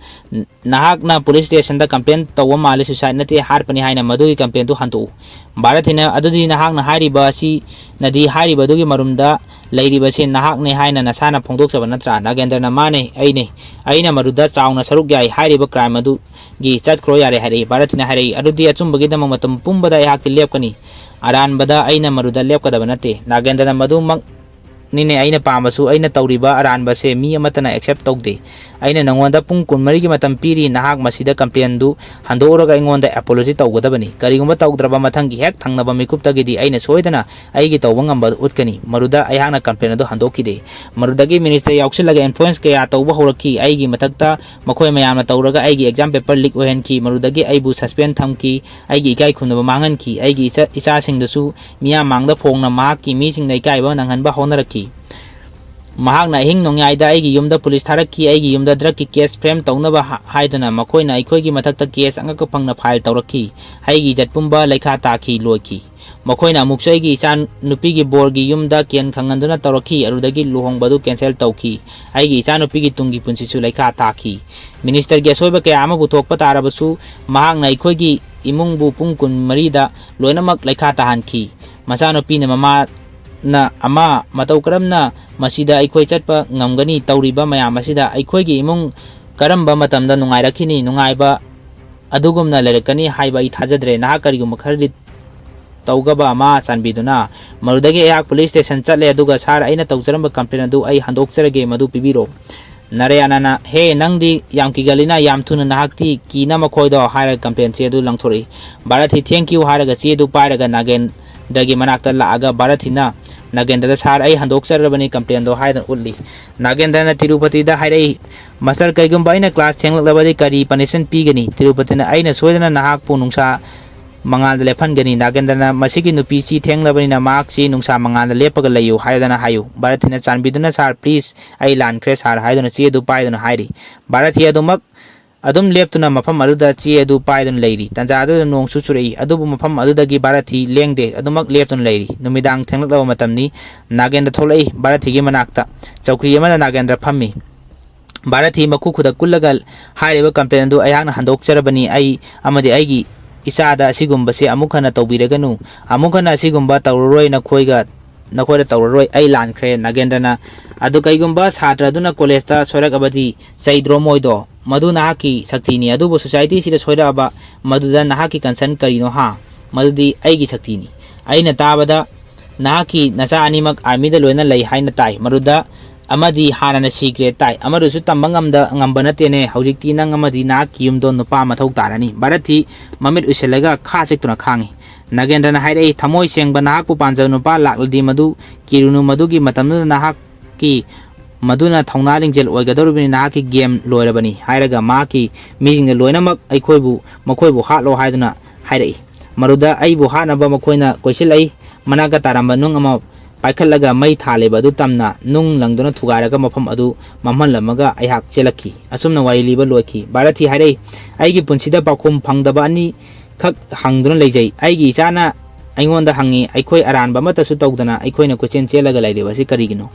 "ꯅꯍꯥꯛꯅ police stationꯗ complain ꯇꯧꯕ ꯃꯥꯜꯂꯤ, suicide ꯅꯠꯇꯦ, ꯍꯥꯠꯄꯅꯤ ꯍꯥꯏꯅ, ꯃꯗꯨꯒꯤ complainꯗꯨ ꯍꯟꯗꯣꯛꯎ꯫" ꯚꯥꯔꯠꯊꯤꯅ, "ꯑꯗꯨꯗꯤ ꯅꯍꯥꯛꯅ ꯍꯥꯏꯔꯤꯕ ꯑꯁꯤꯅꯗꯤ ꯍꯥꯏꯔꯤꯕꯗꯨꯒꯤ ꯃꯔꯨꯝꯗ ꯂꯩꯔꯤꯕꯁꯤ ꯅꯍꯥꯛꯅꯤ ꯍꯥꯏꯅ ꯅꯁꯥꯅ ꯐꯣꯡꯗꯣꯛꯆꯕ ꯅꯠꯇ꯭ꯔꯥ?" ꯅꯥꯒꯦꯟꯗ꯭ꯔꯅ, "ꯃꯥꯅꯦ, ꯑꯩꯅꯦ꯫ ꯑꯩꯅ ꯃꯗꯨꯗ ꯆꯥꯎꯅ ꯁꯔꯨꯛ ꯌꯥꯏ꯫ ꯍꯥꯏꯔꯤꯕ crime ꯑꯗꯨꯒꯤ ꯆꯠꯈ꯭ꯔꯣ ꯌꯥꯔꯦ" ꯍꯥꯏꯔꯛꯏ꯫ ꯚꯥꯔꯠꯊꯤꯅ ꯍꯥꯏꯔꯛꯏ, "ꯑꯗꯨꯗꯤ ꯑꯆꯨꯝꯕꯒꯤꯗꯃꯛ ꯃꯇꯝ ꯄꯨꯝꯕꯗ ꯑꯩꯍꯥꯛꯇꯤ ꯂꯦꯞꯀꯅꯤ꯫ ꯑꯔꯥꯟꯕꯗ ꯑꯩꯅ ꯃꯗꯨꯗ ꯂꯦꯞꯀꯗꯕ ꯅꯠꯇꯦ꯫" ꯅꯥꯒꯦꯟꯗ꯭ꯔꯅ, "ꯃꯗꯨꯃꯛ ꯅꯤꯅꯦ, ꯑꯩꯅ ꯄꯥꯝꯕꯁꯨ ꯑꯩꯅ ꯇꯧꯔꯤꯕ ꯑꯔꯥꯟꯕꯁꯦ ꯃꯤ ꯑꯃꯠꯇꯅ accept ꯇꯧꯗꯦ꯫ ꯑꯩꯅ ꯅꯉꯣꯟꯗ ꯄꯨꯡ ꯀꯨꯟꯃꯔꯤꯒꯤ ꯃꯇꯝ ꯄꯤꯔꯤ, ꯅꯍꯥꯛ ꯃꯁꯤꯗ complainꯗꯨ ꯍꯟꯗꯣꯛꯎꯔꯒ ꯑꯩꯉꯣꯟꯗ apology ꯇꯧꯒꯗꯕꯅꯤ꯫ ꯀꯔꯤꯒꯨꯝꯕ ꯇꯧꯗ꯭ꯔꯕ ꯃꯊꯪꯒꯤ ꯍꯦꯛ ꯊꯪꯅꯕ ꯃꯤꯀꯨꯞꯇꯒꯤꯗꯤ ꯑꯩꯅ ꯁꯣꯏꯗꯅ ꯑꯩꯒꯤ ꯇꯧꯕ ꯉꯝꯕ ꯎꯠꯀꯅꯤ꯫ ꯃꯔꯨꯗ ꯑꯩꯍꯥꯛꯅ complain ꯑꯗꯨ ꯍꯟꯗꯣꯛꯈꯤꯗꯦ꯫ ꯃꯔꯨꯗꯒꯤ minister ꯌꯥꯎꯁꯤꯜꯂꯒ influence ꯀꯌꯥ ꯇꯧꯕ ꯍꯧꯔꯛꯈꯤ꯫ ꯑꯩꯒꯤ ꯃꯊꯛꯇ ꯃꯈꯣꯏ ꯃꯌꯥꯝꯅ ꯇꯧꯔꯒ ꯑꯩꯒꯤ exam paper leak ꯑꯣꯏꯍꯟꯈꯤ꯫ ꯃꯔꯨꯗꯒꯤ ꯑꯩꯕꯨ suspend ꯊꯝꯈꯤ꯫ ꯑꯩꯒꯤ ꯏꯀꯥꯏ ꯈꯨꯝꯅꯕ ꯃꯥꯡꯍꯟꯈꯤ꯫ ꯑꯩꯒꯤ ꯏꯆꯥ-, ꯏꯆꯥꯁꯤꯡꯗꯁꯨ ꯃꯤꯌꯥꯝ ꯃꯥꯡꯗ ꯐꯣꯡꯅ ꯃꯍꯥꯛꯀꯤ ꯃꯤꯁꯤꯡꯅ ꯏꯀꯥꯏꯕ ꯅꯪꯍꯟꯕ ꯍꯣꯠꯅꯔꯛꯈꯤ꯫ ꯃꯍꯥꯛꯅ ꯑꯍꯤꯡ ꯅꯣꯡꯌꯥꯏꯗ ꯑꯩꯒꯤ ꯌꯨꯝꯗ police ꯊꯥꯔꯛꯈꯤ꯫ ꯑꯩꯒꯤ ꯌꯨꯝꯗ drugꯀꯤ case frame ꯇꯧꯅꯕ ꯍꯥ-, ꯍꯥꯏꯗꯨꯅ ꯃꯈꯣꯏꯅ ꯑꯩꯈꯣꯏꯒꯤ ꯃꯊꯛꯇ case ꯑꯉꯛꯄ ꯐꯪꯅ file ꯇꯧꯔꯛꯈꯤ꯫ ꯑꯩꯒꯤ ꯏꯖꯠ ꯄꯨꯝꯕ ꯂꯩꯈꯥ ꯇꯥꯈꯤ, ꯂꯣꯏꯈꯤ꯫ ꯃꯈꯣꯏꯅ ꯑꯃꯨꯛꯁꯨ ꯑꯩꯒꯤ ꯏꯆꯥ ꯅꯨꯄꯤꯒꯤ ꯕꯣꯔꯒꯤ ꯌꯨꯝꯗ ꯀꯦꯟ ꯈꯪꯍꯟꯗꯨꯅ ꯇꯧꯔꯛꯈꯤ, ꯑꯗꯨꯗꯒꯤ ꯂꯨꯍꯣꯡꯕꯗꯨ cancel ꯇꯧꯈꯤ꯫ ꯑꯩꯒꯤ ꯏꯆꯥꯅꯨꯄꯤꯒꯤ ꯇꯨꯡꯒꯤ ꯄꯨꯟꯁꯤꯁꯨ ꯂꯩꯈꯥ ꯇꯥꯈꯤ꯫ Ministerꯒꯤ ꯑꯁꯣꯏꯕ ꯀꯌꯥ ꯑꯃ ꯄꯨꯊꯣꯛꯄ ꯇꯥꯔꯕꯁꯨ, ꯃꯍꯥꯛꯅ ꯑꯩꯈꯣꯏꯒꯤ ꯏꯃꯨꯡꯕꯨ ꯄꯨꯡ ꯀꯨꯟꯃꯔꯤꯗ ꯂꯣꯏꯅꯃꯛ ꯂꯩꯈꯥ ꯇꯥꯍꯟꯈꯤ꯫ ꯃꯆꯥꯅꯨꯄꯤꯅ ꯃꯃꯥꯅ ꯑꯃ ꯃꯇꯧ ꯀꯔꯝꯅ ꯃꯁꯤꯗ ꯑꯩꯈꯣꯏ ꯆꯠꯄ ꯉꯝꯒꯅꯤ? ꯇꯧꯔꯤꯕ ꯃꯌꯥꯝ ꯑꯁꯤꯗ ꯑꯩꯈꯣꯏꯒꯤ ꯏꯃꯨꯡ ꯀꯔꯝꯕ ꯃꯇꯝꯗ ꯅꯨꯡꯉꯥꯏꯔꯛꯈꯤꯅꯤ? ꯅꯨꯡꯉꯥꯏꯕ ꯑꯗꯨꯒꯨꯝꯅ ꯂꯩꯔꯛꯀꯅꯤ ꯍꯥꯏꯕ ꯑꯩ ꯊꯥꯖꯗ꯭ꯔꯦ꯫ ꯅꯍꯥꯛ ꯀꯔꯤꯒꯨꯝꯕ ꯈꯔꯗꯤ ꯇꯧꯒꯕ ꯑꯃ ꯆꯥꯟꯕꯤꯗꯨꯅ꯫ ꯃꯗꯨꯗꯒꯤ ꯑꯩꯍꯥꯛ police station ꯆꯠꯂꯦ, ꯑꯗꯨꯒ "Sir, ꯑꯩꯅ ꯇꯧꯖꯔꯝꯕ complain ꯑꯗꯨ ꯑꯩ ꯍꯟꯗꯣꯛꯆꯔꯒꯦ, ꯃꯗꯨ ꯄꯤꯕꯤꯔꯣ"꯫ ꯅꯥꯔꯥꯌꯅꯅ, "ꯍꯦ, ꯅꯪꯗꯤ ꯌꯥꯝ ꯀꯤꯒꯜꯂꯤꯅ, ꯌꯥꯝ ꯊꯨꯅ ꯅꯍꯥꯛꯇꯤ ꯀꯤꯅ ꯃꯈꯣꯏꯗꯣ" ꯍꯥꯏꯔꯒ complain ꯆꯦ ꯑꯗꯨ ꯂꯪꯊꯣꯔꯛꯏ꯫ ꯚꯥꯔꯠꯊꯤ, "Thank you" ꯍꯥꯏꯔꯒ ꯆꯦ ꯑꯗꯨ ꯄꯥꯏꯔꯒ ꯅꯥꯒꯦꯟꯗ꯭ꯔꯒꯤ ꯃꯅꯥꯛꯇ ꯂꯥꯛꯑꯒ ꯚꯥꯔꯠꯊꯤꯅ ꯅꯥꯒꯦꯟꯗ꯭ꯔꯗ, "Sir, ꯑꯩ ꯍꯟꯗꯣꯛꯆꯔꯕꯅꯤ complainꯗꯣ" ꯍꯥꯏꯗꯨꯅ ꯎꯠꯂꯤ꯫ ꯅꯥꯒꯦꯟꯗ꯭ꯔꯅ ꯇꯤꯔꯨꯄꯇꯤꯗ ꯍꯥꯏꯔꯛꯏ, "Master, ꯀꯩꯒꯨꯝꯕ ꯑꯩꯅ class ꯊꯦꯡꯂꯛꯂꯕꯗꯤ ꯀꯔꯤ punishment ꯄꯤꯒꯅꯤ?" ꯇꯤꯔꯨꯄꯇꯤꯅ, "ꯑꯩꯅ ꯁꯣꯏꯗꯅ ꯅꯍꯥꯛꯄꯨ ꯅꯨꯡꯁꯥ ꯃꯉꯥꯜꯗ ꯂꯦꯞꯍꯟꯒꯅꯤ"꯫ ꯅꯥꯒꯦꯟꯗ꯭ꯔꯅ, "ꯃꯁꯤꯒꯤ ꯅꯨꯄꯤꯁꯤ ꯊꯦꯡꯂꯕꯅꯤꯅ ꯃꯍꯥꯛꯁꯤ ꯅꯨꯡꯁꯥ ꯃꯉꯥꯜꯗ ꯂꯦꯞꯄꯒ ꯂꯩꯌꯨ" ꯍꯥꯏꯗꯨꯅ ꯍꯥꯏꯌꯨ꯫ ꯚꯥꯔꯠꯊꯤꯅ, "ꯆꯥꯟꯕꯤꯗꯨꯅ Sir, please, ꯑꯩ ꯂꯥꯟꯈ꯭ꯔꯦ Sir" ꯍꯥꯏꯗꯨꯅ ꯆꯦ ꯑꯗꯨ ꯄꯥꯏꯗꯨꯅ ꯍꯥꯏꯔꯤ꯫ ꯚꯥꯔꯠꯊꯤ ꯑꯗꯨꯃꯛ ꯑꯗꯨꯝ ꯂꯦꯞꯇꯨꯅ ꯃꯐꯝ ꯑꯗꯨꯗ ꯆꯦ ꯑꯗꯨ ꯄꯥꯏꯗꯨꯅ ꯂꯩꯔꯤ꯫ ꯇꯥꯟꯖꯥ ꯑꯗꯨꯗ ꯅꯣꯡꯁꯨ ꯆꯨꯔꯛꯏ, ꯑꯗꯨꯕꯨ ꯃꯐꯝ ꯑꯗꯨꯗꯒꯤ ꯚꯥꯔꯠꯊꯤ ꯂꯦꯡꯗꯦ, ꯑꯗꯨꯃꯛ ꯂꯦꯞꯇꯨꯅ ꯂꯩꯔꯤ꯫ ꯅꯨꯃꯤꯗꯥꯡ ꯊꯦꯡꯂꯛꯂꯕ ꯃꯇꯝꯅꯤ꯫ ꯅꯥꯒꯦꯟꯗ꯭ꯔ ꯊꯣꯛꯂꯛꯏ꯫ ꯚꯥꯔꯠꯊꯤꯒꯤ ꯃꯅꯥꯛꯇ ꯆꯧꯀ꯭ꯔꯤ ꯑꯃꯗ ꯅꯥꯒꯦꯟꯗ꯭ꯔ ꯐꯝꯃꯤ꯫ ꯚꯥꯔꯠꯊꯤ ꯃꯈꯨ ꯈꯨꯗꯛ ꯀꯨꯜꯂꯒ, "ꯍꯥꯏꯔꯤꯕ complain ꯑꯗꯨ ꯑꯩꯍꯥꯛꯅ ꯍꯟꯗꯣꯛꯆꯔꯕꯅꯤ꯫ ꯑꯩ ꯑꯃꯗꯤ ꯑꯩꯒꯤ ꯏꯆꯥꯗ ꯑꯁꯤꯒꯨꯝꯕꯁꯦ ꯑꯃꯨꯛ ꯍꯟꯅ ꯇꯧꯕꯤꯔꯒꯅꯨ꯫ ꯑꯃꯨꯛ ꯍꯟꯅ ꯑꯁꯤꯒꯨꯝꯕ ꯇꯧꯔꯔꯣꯏ, ꯅꯈꯣꯏꯒ, ꯅꯈꯣꯏꯗ ꯇꯧꯔꯔꯣꯏ꯫ ꯑꯩ ꯂꯥꯟꯈ꯭ꯔꯦ"꯫ ꯅꯥꯒꯦꯟꯗ꯭ꯔꯅ, "ꯑꯗꯨ ꯀꯩꯒꯨꯝꯕ ꯁꯥꯇ꯭ꯔ ꯑꯗꯨꯅ collegeꯇ ꯁꯣꯏꯔꯛꯑꯕꯗꯤ ꯆꯩꯗ꯭ꯔꯣ ꯃꯣꯏꯗꯣ? ꯃꯗꯨ ꯅꯍꯥꯛꯀꯤ ꯁꯛꯇꯤꯅꯤ꯫ ꯑꯗꯨꯕꯨ societyꯁꯤꯗ ꯁꯣꯏꯔꯛꯑꯕ ꯃꯗꯨꯗ ꯅꯍꯥꯛꯀꯤ concern ꯀꯔꯤꯅꯣ ꯍꯥ? ꯃꯗꯨꯗꯤ ꯑꯩꯒꯤ ꯁꯛꯇꯤꯅꯤ"꯫ ꯑꯩꯅ ꯇꯥꯕꯗ ꯅꯍꯥꯛꯀꯤ ꯅꯆꯥ ꯑꯅꯤꯃꯛ ꯑꯥꯔꯃꯤꯗ ꯂꯣꯏꯅ ꯂꯩ ꯍꯥꯏꯅ ꯇꯥꯏ꯫ ꯃꯗꯨꯗ ꯑꯃꯗꯤ ꯍꯥꯟꯅꯅ ꯁꯤꯈ꯭ꯔꯦ ꯇꯥꯏ꯫ ꯑꯃꯗꯨꯁꯨ ꯇꯝꯕ ꯉꯝꯗ-, ꯉꯝꯕ ꯅꯠꯇꯦꯅꯦ꯫ ꯍꯧꯖꯤꯛꯇꯤ ꯅꯪ ꯑꯃꯗꯤ ꯅꯍꯥꯛꯀꯤ ꯌꯨꯝꯗꯣ ꯅꯨꯄꯥ ꯃꯊꯧ ꯇꯥꯔꯅꯤ꯫ ꯚꯥꯔꯠꯊꯤ ꯃꯃꯤꯠ ꯎꯏꯁꯤꯜꯂꯒ ꯈꯥ ꯆꯤꯛꯇꯨꯅ ꯈꯥꯡꯉꯤ꯫ ꯅꯥꯒꯦꯟꯗ꯭ꯔꯅ ꯍꯥꯏꯔꯛꯏ, "ꯊꯃꯣꯏ ꯁꯦꯡꯕ ꯅꯍꯥꯛꯄꯨ ꯄꯥꯟꯖꯕ ꯅꯨꯄꯥ ꯂꯥꯛꯂꯗꯤ ꯃꯗꯨ ꯀꯤꯔꯨꯅꯨ꯫ ꯃꯗꯨꯒꯤ ꯃꯇꯝꯗꯨꯗ ꯅꯍꯥꯛꯀꯤ ꯃꯗꯨꯅ ꯊꯧꯅꯥ ꯂꯤꯡꯖꯦꯜ ꯑꯣꯏꯒꯗꯧꯔꯤꯕꯅꯤ꯫ ꯅꯍꯥꯛꯀꯤ ꯒꯦꯝ ꯂꯣꯏꯔꯕꯅꯤ" ꯍꯥꯏꯔꯒ ꯃꯍꯥꯛꯀꯤ ꯃꯤꯁꯤꯡꯅ ꯂꯣꯏꯅꯃꯛ ꯑꯩꯈꯣꯏꯕꯨ, ꯃꯈꯣꯏꯕꯨ ꯍꯥꯠꯂꯣ ꯍꯥꯏꯗꯨꯅ ꯍꯥꯏꯔꯛꯏ꯫ ꯃꯗꯨꯗ ꯑꯩꯕꯨ ꯍꯥꯠꯅꯕ ꯃꯈꯣꯏꯅ ꯀꯣꯏꯁꯤꯜꯂꯛꯏ꯫ ꯃꯅꯥꯛꯇ ꯇꯥꯔꯝꯕ ꯅꯨꯡ ꯑꯃ ꯄꯥꯏꯈꯠꯂꯒ ꯃꯩ ꯊꯥꯜꯂꯤꯕ ꯑꯗꯨ ꯇꯝꯅ ꯅꯨꯡ ꯂꯪꯗꯨꯅ ꯊꯨꯒꯥꯏꯔꯒ ꯃꯐꯝ ꯑꯗꯨ ꯃꯝꯍꯜꯂꯝꯃꯒ ꯑꯩꯍꯥꯛ ꯆꯦꯜꯂꯛꯈꯤ꯫ ꯑꯁꯨꯝꯅ ꯋꯥꯔꯤ ꯂꯤꯕ ꯂꯣꯏꯈꯤ꯫ ꯚꯥꯔꯠꯊꯤ ꯍꯥꯏꯔꯛꯏ, "ꯑꯩꯒꯤ ꯄꯨꯟꯁꯤꯗ ꯄꯥꯎꯈꯨꯝ ꯐꯪꯗꯕ ꯑꯅꯤꯈꯛ ꯍꯪꯗꯨꯅ ꯂꯩꯖꯩ꯫ ꯑꯩꯒꯤ ꯏꯆꯥꯅ ꯑꯩꯉꯣꯟꯗ ꯍꯪꯉꯤ, ꯑꯩꯈꯣꯏ ꯑꯔꯥꯟꯕ ꯑꯃꯠꯇꯁꯨ ꯇꯧꯗꯅ ꯑꯩꯈꯣꯏꯅ ꯀꯣꯏꯆꯦꯟ ꯆꯦꯜꯂꯒ ꯂꯩꯔꯤꯕ ꯑꯁꯤ ꯀꯔꯤꯒꯤꯅꯣ?"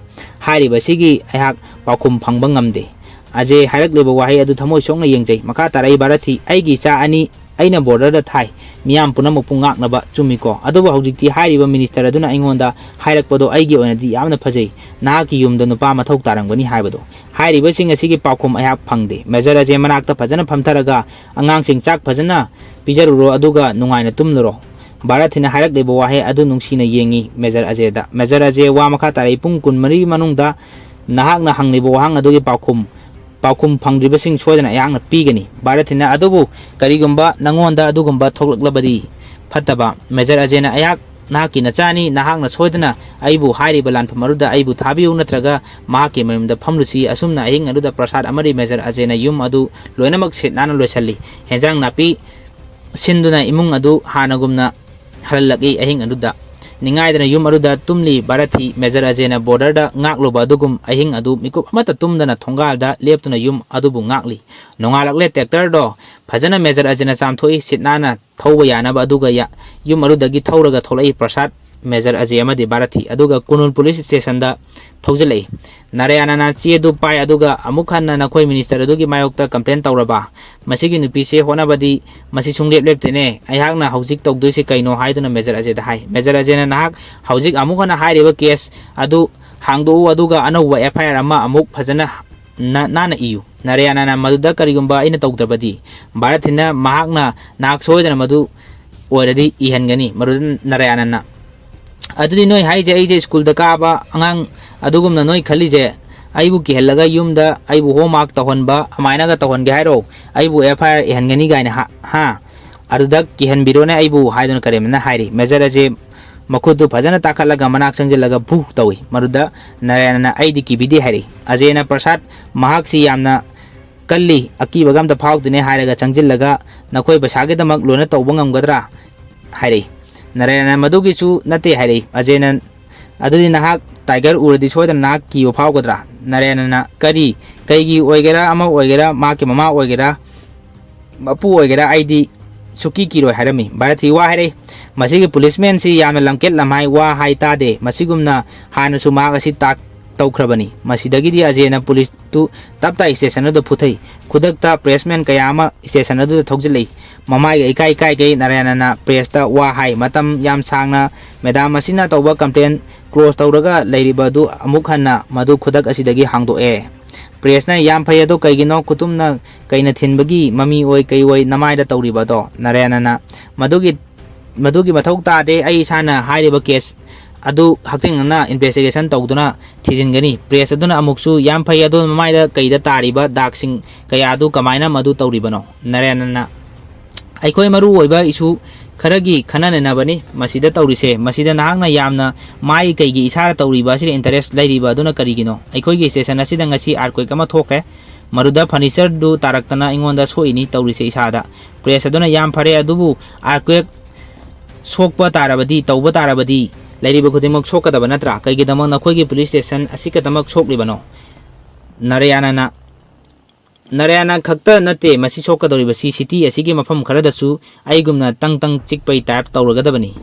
ꯍꯥꯏꯔꯤꯕꯁꯤꯒꯤ ꯑꯩꯍꯥꯛ ꯄꯥꯎꯈꯨꯝ ꯐꯪꯕ ꯉꯝꯗꯦ꯫ ꯑꯖꯦ ꯍꯥꯏꯔꯛꯂꯤꯕ ꯋꯥꯍꯩ ꯑꯗꯨ ꯊꯃꯣꯏ ꯁꯣꯛꯅ ꯌꯦꯡꯖꯩ꯫ ꯃꯈꯥ ꯇꯥꯔꯛꯏ, "ꯚꯥꯔꯠꯊꯤ, ꯑꯩꯒꯤ ꯏꯆꯥ ꯑꯅꯤ ꯑꯩꯅ ꯕꯣꯔꯗꯔꯗ ꯊꯥꯏ꯫ ꯃꯤꯌꯥꯝ ꯄꯨꯝꯅꯃꯛꯄꯨ ꯉꯥꯛꯅꯕ ꯆꯨꯝꯃꯤꯀꯣ? ꯑꯗꯨꯕꯨ ꯍꯧꯖꯤꯛꯇꯤ ꯍꯥꯏꯔꯤꯕ ꯃꯤꯅꯤꯁꯇꯔ ꯑꯗꯨꯅ ꯑꯩꯉꯣꯟꯗ ꯍꯥꯏꯔꯛꯄꯗꯣ ꯑꯩꯒꯤ ꯑꯣꯏꯅꯗꯤ ꯌꯥꯝꯅ ꯐꯖꯩ꯫ ꯅꯍꯥꯛꯀꯤ ꯌꯨꯝꯗ ꯅꯨꯄꯥ ꯃꯊꯧ ꯇꯥꯔꯝꯒꯅꯤ ꯍꯥꯏꯕꯗꯣ"꯫ ꯍꯥꯏꯔꯤꯕꯁꯤꯡ ꯑꯁꯤꯒꯤ ꯄꯥꯎꯈꯨꯝ ꯑꯩꯍꯥꯛ ꯐꯪꯗꯦ꯫ ꯃꯦꯖꯔ ꯑꯖꯦ ꯃꯅꯥꯛꯇ ꯐꯖꯅ ꯐꯝꯊꯔꯒ, "ꯑꯉꯥꯡꯁꯤꯡ ꯆꯥꯛ ꯐꯖꯅ ꯄꯤꯖꯔꯨꯔꯣ ꯑꯗꯨꯒ ꯅꯨꯡꯉꯥꯏꯅ ꯇꯨꯝꯂꯨꯔꯣ"꯫ ꯚꯥꯔꯠꯊꯤꯅ ꯍꯥꯏꯔꯛꯂꯤꯕ ꯋꯥꯍꯩ ꯑꯗꯨ ꯅꯨꯡꯁꯤꯅ ꯌꯦꯡꯉꯤ ꯃꯦꯖꯔ ꯑꯖꯦꯗ꯫ ꯃꯦꯖꯔ ꯑꯖꯦ ꯋꯥ ꯃꯈꯥ ꯇꯥꯔꯛꯏ, "ꯄꯨꯡ ꯀꯨꯟꯃꯔꯤ ꯃꯅꯨꯡꯗ ꯅꯍꯥꯛꯅ ꯍꯪꯂꯤꯕ ꯋꯥꯍꯪ ꯑꯗꯨꯒꯤ ꯄꯥꯎꯈꯨꯝ, ꯄꯥꯎꯈꯨꯝ ꯐꯪꯗ꯭ꯔꯤꯕꯁꯤꯡ ꯁꯣꯏꯗꯅ ꯑꯩꯍꯥꯛꯅ ꯄꯤꯒꯅꯤ"꯫ ꯚꯥꯔꯠꯊꯤꯅ, "ꯑꯗꯨꯕꯨ ꯀꯔꯤꯒꯨꯝꯕ ꯅꯉꯣꯟꯗ ꯑꯗꯨꯒꯨꯝꯕ ꯊꯣꯛꯂꯛꯂꯕꯗꯤ?" "ꯐꯠꯇꯕ"꯫ ꯃꯦꯖꯔ ꯑꯖꯦꯅ, "ꯑꯩꯍꯥꯛ ꯅꯍꯥꯛꯀꯤ ꯅꯆꯥꯅꯤ, ꯅꯍꯥꯛꯅ ꯁꯣꯏꯗꯅ ꯑꯩꯕꯨ ꯍꯥꯏꯔꯤꯕ ꯂꯥꯟꯐꯝ ꯑꯗꯨꯗ ꯑꯩꯕꯨ ꯊꯥꯕꯤꯌꯨ, ꯅꯠꯇ꯭ꯔꯒ ꯃꯍꯥꯛꯀꯤ ꯃꯌꯨꯝꯗ ꯐꯝꯂꯨꯁꯤ"꯫ ꯑꯁꯨꯝꯅ ꯑꯍꯤꯡ ꯑꯗꯨꯗ ꯄ꯭ꯔꯁꯥꯗ ꯑꯃꯗꯤ ꯃꯦꯖꯔ ꯑꯖꯦꯅ ꯌꯨꯝ ꯑꯗꯨ ꯂꯣꯏꯅꯃꯛ ꯁꯤꯠ ꯅꯥꯟꯅ ꯂꯣꯏꯁꯤꯜꯂꯤ꯫ ꯍꯦꯟꯖꯥꯡ ꯅꯥꯄꯤ ꯁꯤꯟꯗꯨꯅ ꯏꯃꯨꯡ ꯑꯗꯨ ꯍꯥꯟꯅꯒꯨꯝꯅ ꯍꯜꯂꯛꯏ꯫ ꯑꯍꯤꯡ ꯑꯗꯨꯗ ꯅꯤꯡꯉꯥꯏꯗꯅ ꯌꯨꯝ ꯑꯗꯨꯗ ꯇꯨꯝꯂꯤ ꯚꯥꯔꯠꯊꯤ꯫ ꯃꯦꯖꯔ ꯑꯖꯦꯅ ꯕꯣꯔꯗꯔꯗ ꯉꯥꯛꯂꯨꯕ ꯑꯗꯨꯒꯨꯝ ꯑꯍꯤꯡ ꯑꯗꯨ ꯃꯤꯀꯨꯞ ꯑꯃꯠꯇ ꯇꯨꯝꯗꯅ ꯊꯣꯡꯒꯥꯜꯗ ꯂꯦꯞꯇꯨꯅ ꯌꯨꯝ ꯑꯗꯨꯕꯨ ꯉꯥꯛꯂꯤ꯫ ꯅꯣꯡꯉꯥꯜꯂꯛꯂꯦ꯫ ꯇ꯭ꯔꯦꯛꯇꯔꯗꯣ ꯐꯖꯅ ꯃꯦꯖꯔ ꯑꯖꯦꯅ ꯆꯥꯝꯊꯣꯛꯏ꯫ ꯁꯤꯠ ꯅꯥꯟꯅ ꯊꯧꯕ ꯌꯥꯅꯕ꯫ ꯑꯗꯨꯒ ꯌ-, ꯌꯨꯝ ꯑꯗꯨꯗꯒꯤ ꯊꯧꯔꯒ ꯊꯣꯛꯂꯛꯏ ꯄ꯭ꯔꯁꯥꯗ, ꯃꯦꯖꯔ ꯑꯖꯦ ꯑꯃꯗꯤ ꯚꯥꯔꯠꯊꯤ꯫ ꯑꯗꯨꯒ ꯀꯨꯅꯨꯜ ꯄꯨꯂꯤꯁ ꯁ꯭ꯇꯦꯁꯟꯗ ꯊꯧꯖꯤꯜꯂꯛꯏ꯫ ꯅꯥꯔꯥꯌꯥꯅꯅ ꯆꯦ ꯑꯗꯨ ꯄꯥꯏ, ꯑꯗꯨꯒ ꯑꯃꯨꯛ ꯍꯟꯅ ꯅꯈꯣꯏ ꯃꯤꯅꯤꯁꯇꯔ ꯑꯗꯨꯒꯤ ꯃꯥꯌꯣꯛꯇ ꯀꯝꯄ꯭ꯂꯦꯟ ꯇꯧꯔꯕ? ꯃꯁꯤꯒꯤ ꯅꯨꯄꯤꯁꯦ ꯍꯣꯠꯅꯕꯗꯤ ꯃꯁꯤ ꯁꯨꯡꯂꯦꯞ ꯂꯦꯞꯇꯦꯅꯦ꯫ ꯑꯩꯍꯥꯛꯅ ꯍꯧꯖꯤꯛ ꯇꯧꯗꯣꯏꯁꯤ ꯀꯩꯅꯣ ꯍꯥꯏꯗꯨꯅ ꯃꯦꯖꯔ ꯑꯖꯦꯗ ꯍꯥꯏ꯫ ꯃꯦꯖꯔ ꯑꯖꯦꯅ, "ꯅꯍꯥꯛ ꯍꯧꯖꯤꯛ ꯑꯃꯨꯛ ꯍꯟꯅ ꯍꯥꯏꯔꯤꯕ ꯀꯦꯁ ꯑꯗꯨ ꯍꯥꯡꯗꯣꯛꯎ, ꯑꯗꯨꯒ ꯑꯅꯧꯕ ꯑꯦꯐ ꯑꯥꯏ ꯑꯥꯔ ꯑꯃ ꯑꯃꯨꯛ ꯐꯖꯅ ꯅ-, ꯅꯥꯟꯅ ꯏꯌꯨ"꯫ ꯅꯥꯔꯥꯌꯥꯅꯅ, "ꯃꯗꯨꯗ ꯀꯔꯤꯒꯨꯝꯕ ꯑꯩꯅ ꯇꯧꯗ꯭ꯔꯕꯗꯤ?" ꯚꯥꯔꯠꯊꯤꯅ, "ꯃꯍꯥꯛꯅ ꯅꯍꯥꯛ ꯁꯣꯏꯗꯅ ꯃꯗꯨ ꯑꯣꯏꯔꯗꯤ ꯏꯍꯟꯒꯅꯤ"꯫ ꯃꯗꯨꯗ ꯅꯥꯔꯥꯌꯥꯅꯅ, ꯑꯗꯨꯗꯤ ꯅꯣꯏ ꯍꯥꯏꯁꯦ ꯑꯩꯁꯦ ꯁ꯭ꯀꯨꯜꯗ ꯀꯥꯕ ꯑꯉꯥꯡ ꯑꯗꯨꯒꯨꯝꯅ ꯅꯣꯏ ꯈꯜꯂꯤꯁꯦ? ꯑꯩꯕꯨ ꯀꯤꯍꯜꯂꯒ ꯌꯨꯝꯗ ꯑꯩꯕꯨ homework ꯇꯧꯍꯟꯕ ꯑꯗꯨꯃꯥꯏꯅꯒ ꯇꯧꯍꯟꯒꯦ ꯍꯥꯏꯔꯣ? ꯑꯩꯕꯨ F I R ꯏꯍꯟꯒꯅꯤ ꯀꯥꯏꯅ, ꯍꯥ? ꯍꯥ? ꯑꯗꯨꯗ ꯀꯤꯍꯟꯕꯤꯔꯣꯅꯦ ꯑꯩꯕꯨ, ꯍꯥꯏꯗꯨꯅ ꯀꯔꯦꯝꯅꯅ ꯍꯥꯏꯔꯤ꯫ ꯃꯦꯖꯔ ꯑꯖꯦ ꯃꯈꯨꯠꯇꯨ ꯐꯖꯅ ꯇꯥꯈꯠꯂꯒ ꯃꯅꯥꯛ ꯆꯪꯁꯤꯜꯂꯒ ꯚꯨ ꯇꯧꯏ꯫ ꯃꯗꯨꯗ ꯅꯥꯔꯥꯌꯅꯅ "ꯑꯩꯗꯤ ꯀꯤꯕꯤꯗꯦ" ꯍꯥꯏꯔꯛꯏ꯫ ꯑꯖꯦꯅ "ꯄ꯭ꯔꯁꯥꯗ, ꯃꯍꯥꯛꯁꯤ ꯌꯥꯝꯅ ꯀꯜꯂꯤ, ꯑꯀꯤꯕꯒ ꯑꯝꯇ ꯐꯥꯎꯗꯦꯅꯦ" ꯍꯥꯏꯔꯒ ꯆꯪꯁꯤꯜꯂꯒ "ꯅꯈꯣꯏ ꯄꯩꯁꯥꯒꯤꯗꯃꯛ ꯂꯣꯏꯅ ꯇꯧꯕ ꯉꯝꯒꯗ꯭ꯔꯥ?" ꯍꯥꯏꯔꯛꯏ꯫ ꯅꯥꯔꯥꯌꯅꯅ "ꯃꯗꯨꯒꯤꯁꯨ ꯅꯠꯇꯦ" ꯍꯥꯏꯔꯛꯏ꯫ ꯑꯖꯦꯅ "ꯑꯗꯨꯗꯤ ꯅꯍꯥꯛ tiger ꯎꯔꯗꯤ ꯁꯣꯏꯗꯅ ꯅꯍꯥꯛ ꯀꯤꯕ ꯐꯥꯎꯒꯗ꯭ꯔꯥ?" ꯅꯥꯔꯥꯌꯅꯅ "ꯀꯔꯤ? ꯀꯩꯒꯤ ꯑꯣꯏꯒꯦꯔꯥ, ꯑꯃ ꯑꯣꯏꯒꯦꯔꯥ, ꯃꯍꯥꯛꯀꯤ ꯃꯃꯥ ꯑꯣꯏꯒꯦꯔꯥ, ꯃꯄꯨ ꯑꯣꯏꯒꯦꯔꯥ, ꯑꯩꯗꯤ ꯁꯨꯛꯀꯤ ꯀꯤꯔꯣꯏ" ꯍꯥꯏꯔꯝꯃꯤ꯫ ꯚꯥꯔꯠꯁꯤ ꯋꯥ ꯍꯥꯏꯔꯛꯏ꯫ "ꯃꯁꯤꯒꯤ policeman ꯁꯤ ꯌꯥꯝꯅ ꯂꯝꯀꯦꯠ ꯂꯝꯍꯥꯏ, ꯋꯥ ꯍꯥꯏ ꯇꯥꯗꯦ꯫ ꯃꯁꯤꯒꯨꯝꯅ ꯍꯥꯟꯅꯁꯨ ꯃꯍꯥꯛ ꯑꯁꯤ ꯇꯥꯛ ꯇꯧꯈ꯭ꯔꯕꯅꯤ"꯫ ꯃꯁꯤꯗꯒꯤꯗꯤ ꯑꯖꯦꯅ police ꯇꯨ ꯇꯞ ꯇꯥꯏ station ꯑꯗꯨꯗ ꯐꯨꯊꯩ꯫ ꯈꯨꯗꯛꯇ pressman ꯀꯌꯥ ꯑꯃ station ꯑꯗꯨꯗ ꯊꯧꯖꯤꯜꯂꯛꯏ꯫ ꯃꯃꯥꯏꯒ ꯏꯀꯥꯏ ꯏꯀꯥꯏꯒꯩ ꯅꯥꯔꯥꯌꯅꯅ press ꯇ ꯋꯥ ꯍꯥꯏ꯫ "ꯃꯇꯝ ꯌꯥꯝ ꯁꯥꯡꯅ madam ꯑꯁꯤꯅ ꯇꯧꯕ complain close ꯇꯧꯔꯒ ꯂꯩꯔꯤꯕ ꯑꯗꯨ ꯑꯃꯨꯛ ꯍꯟꯅ ꯃꯗꯨ ꯈꯨꯗꯛ ꯑꯁꯤꯗꯒꯤ ꯍꯥꯡꯗꯣꯛꯑꯦ꯫" Press ꯅ "ꯌꯥꯝ ꯐꯩ, ꯑꯗꯣ ꯀꯩꯒꯤꯅꯣ ꯈꯨꯇꯨꯝꯅ ꯀꯩꯅ ꯊꯤꯟꯕꯒꯤ ꯃꯃꯤ ꯑꯣꯏ ꯀꯩ ꯑꯣꯏ ꯅꯃꯥꯏꯗ ꯇꯧꯔꯤꯕ ꯑꯗꯣ?" ꯅꯥꯔꯥꯌꯅꯅ "ꯃꯗꯨꯒꯤ, ꯃꯗꯨꯒꯤ ꯃꯊꯧ ꯇꯥꯗꯦ, ꯑꯩ ꯏꯁꯥꯅ ꯍꯥꯏꯔꯤꯕ case ꯑꯗꯨ ꯍꯛꯊꯦꯡꯅꯅ investigation ꯇꯧꯗꯨꯅ ꯊꯤꯖꯤꯟꯒꯅꯤ꯫" Press ꯑꯗꯨꯅ ꯑꯃꯨꯛꯁꯨ "ꯌꯥꯝ ꯐꯩ, ꯑꯗꯣ ꯃꯃꯥꯏꯗ ꯀꯩꯗ ꯇꯥꯔꯤꯕ ꯗꯥꯛꯁꯤꯡ ꯀꯌꯥ ꯑꯗꯨ ꯀꯃꯥꯏꯅ ꯃꯗꯨ ꯇꯧꯔꯤꯕꯅꯣ?" ꯅꯥꯔꯥꯌꯅꯅ "ꯑꯩꯈꯣꯏ ꯃꯔꯨ ꯑꯣꯏꯕ issue ꯈꯔꯒꯤ ꯈꯟꯅ ꯅꯩꯅꯕꯅꯤ ꯃꯁꯤꯗ ꯇꯧꯔꯤꯁꯦ꯫ ꯃꯁꯤꯗ ꯅꯍꯥꯛꯅ ꯌꯥꯝꯅ ꯃꯥꯏ ꯀꯩꯒꯤ ꯏꯁꯥꯔ ꯇꯧꯔꯤꯕ ꯑꯁꯤꯗ interest ꯂꯩꯔꯤꯕ ꯑꯗꯨꯅ ꯀꯔꯤꯒꯤꯅꯣ? ꯑꯩꯈꯣꯏꯒꯤ station ꯑꯁꯤꯗ ꯉꯁꯤ earthquake ꯑꯃ ꯊꯣꯛꯈ꯭ꯔꯦ꯫ ꯃꯗꯨꯗ furniture ꯗꯨ ꯇꯥꯔꯛꯇꯅ ꯑꯩꯉꯣꯟꯗ ꯁꯣꯛꯏꯅꯤ ꯇꯧꯔꯤꯁꯦ ꯏꯁꯥꯗ꯫" Press ꯑꯗꯨꯅ "ꯌꯥꯝ ꯐꯔꯦ, ꯑꯗꯨꯕꯨ earthquake ꯁꯣꯛꯄ ꯇꯥꯔꯕꯗꯤ, ꯇꯧꯕ ꯇꯥꯔꯕꯗꯤ ꯂꯩꯔꯤꯕ ꯈꯨꯗꯤꯡꯃꯛ ꯁꯣꯛꯀꯗꯕ ꯅꯠꯇ꯭ꯔꯥ? ꯀꯩꯒꯤꯗꯃꯛ ꯅꯈꯣꯏꯒꯤ police station ꯑꯁꯤ ꯈꯛꯇꯃꯛ ꯁꯣꯛꯂꯤꯕꯅꯣ?" ꯅꯥꯔꯥꯌꯅꯅ "ꯅꯥꯔꯥꯌꯅ ꯈꯛꯇ ꯅꯠꯇꯦ ꯃꯁꯤ ꯁꯣꯛꯀꯗꯧꯔꯤꯕꯁꯤ, city ꯑꯁꯤꯒꯤ ꯃꯐꯝ ꯈꯔꯗꯁꯨ ꯑꯩꯒꯨꯝꯅ ꯇꯪ ꯇꯪ ꯆꯤꯛꯄꯩ type ꯇꯧꯔꯒꯗꯕꯅꯤ꯫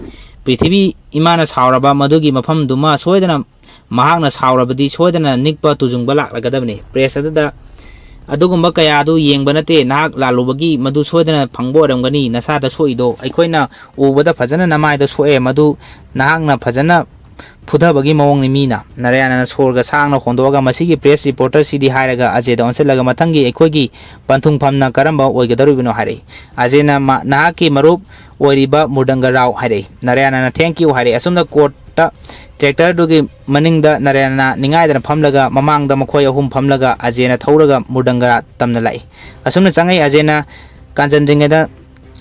ꯄ꯭ꯔꯤꯊꯤꯕꯤ ꯏꯃꯥꯅ ꯁꯥꯎꯔꯕ ꯃꯗꯨꯒꯤ ꯃꯐꯝꯗꯨꯃ ꯁꯣꯏꯗꯅ ꯃꯍꯥꯛꯅ ꯁꯥꯎꯔꯕꯗꯤ ꯁꯣꯏꯗꯅ ꯅꯤꯛꯄ ꯇꯨꯖꯨꯡꯕ ꯂꯥꯛꯂꯒꯗꯕꯅꯤ꯫" Press ꯑꯗꯨꯗ "ꯑꯗꯨꯒꯨꯝꯕ ꯀꯌꯥ ꯑꯗꯨ ꯌꯦꯡꯕ ꯅꯠꯇꯦ, ꯅꯍꯥꯛ ꯂꯥꯜꯂꯨꯕꯒꯤ ꯃꯗꯨ ꯁꯣꯏꯗꯅ ꯐꯪꯕ ꯑꯣꯏꯔꯝꯒꯅꯤ, ꯅꯁꯥꯗ ꯁꯣꯛꯏꯗꯣ ꯑꯩꯈꯣꯏꯅ ꯎꯕꯗ ꯐꯖꯅ ꯅꯃꯥꯏꯗ ꯁꯣꯛꯑꯦ, ꯃꯗꯨ ꯅꯍꯥꯛꯅ ꯐꯖꯅ ꯐꯨꯊꯕꯒꯤ ꯃꯑꯣꯡꯅꯤ ꯃꯤꯅ꯫" ꯅꯥꯔꯥꯌꯅꯅ ꯁꯣꯔꯒ ꯁꯥꯡꯅ ꯍꯣꯟꯗꯣꯛꯑꯒ "ꯃꯁꯤꯒꯤ press reporter ꯁꯤꯗꯤ" ꯍꯥꯏꯔꯒ ꯑꯖꯦꯗ ꯑꯣꯟꯁꯤꯜꯂꯒ "ꯃꯊꯪꯒꯤ ꯑꯩꯈꯣꯏꯒꯤ ꯄꯟꯊꯨꯡꯐꯝꯅ ꯀꯔꯝꯕ ꯑꯣꯏꯒꯗꯧꯔꯤꯕꯅꯣ?" ꯍꯥꯏꯔꯛꯏ꯫ ꯑꯖꯦꯅ "ꯃ-, ꯅꯍꯥꯛꯀꯤ ꯃꯔꯨꯞ ꯑꯣꯏꯔꯤꯕ ꯃꯨꯔꯗꯪꯒ ꯔꯥꯎ" ꯍꯥꯏꯔꯛꯏ꯫ ꯅꯥꯔꯥꯌꯅꯅ "Thank you" ꯍꯥꯏꯔꯛꯏ꯫ ꯑꯁꯨꯝꯅ court ꯇ꯭ꯔꯦꯛꯇꯔꯗꯨꯒꯤ ꯃꯅꯤꯡꯗ ꯅꯥꯔꯥꯌꯅꯅ ꯅꯤꯡꯉꯥꯏꯗꯅ ꯐꯝꯂꯒ, ꯃꯃꯥꯡꯗ ꯃꯈꯣꯏ ꯑꯍꯨꯝ ꯐꯝꯂꯒ ꯑꯖꯦꯅ ꯊꯧꯔꯒ ꯃꯨꯔꯗꯪꯒ ꯇꯝꯅ ꯂꯥꯛꯏ꯫ ꯑꯁꯨꯝꯅ ꯆꯪꯉꯛꯏ꯫ ꯑꯖꯦꯅ ꯀꯥꯟꯆꯟꯗ꯭ꯔꯤꯉꯩꯗ,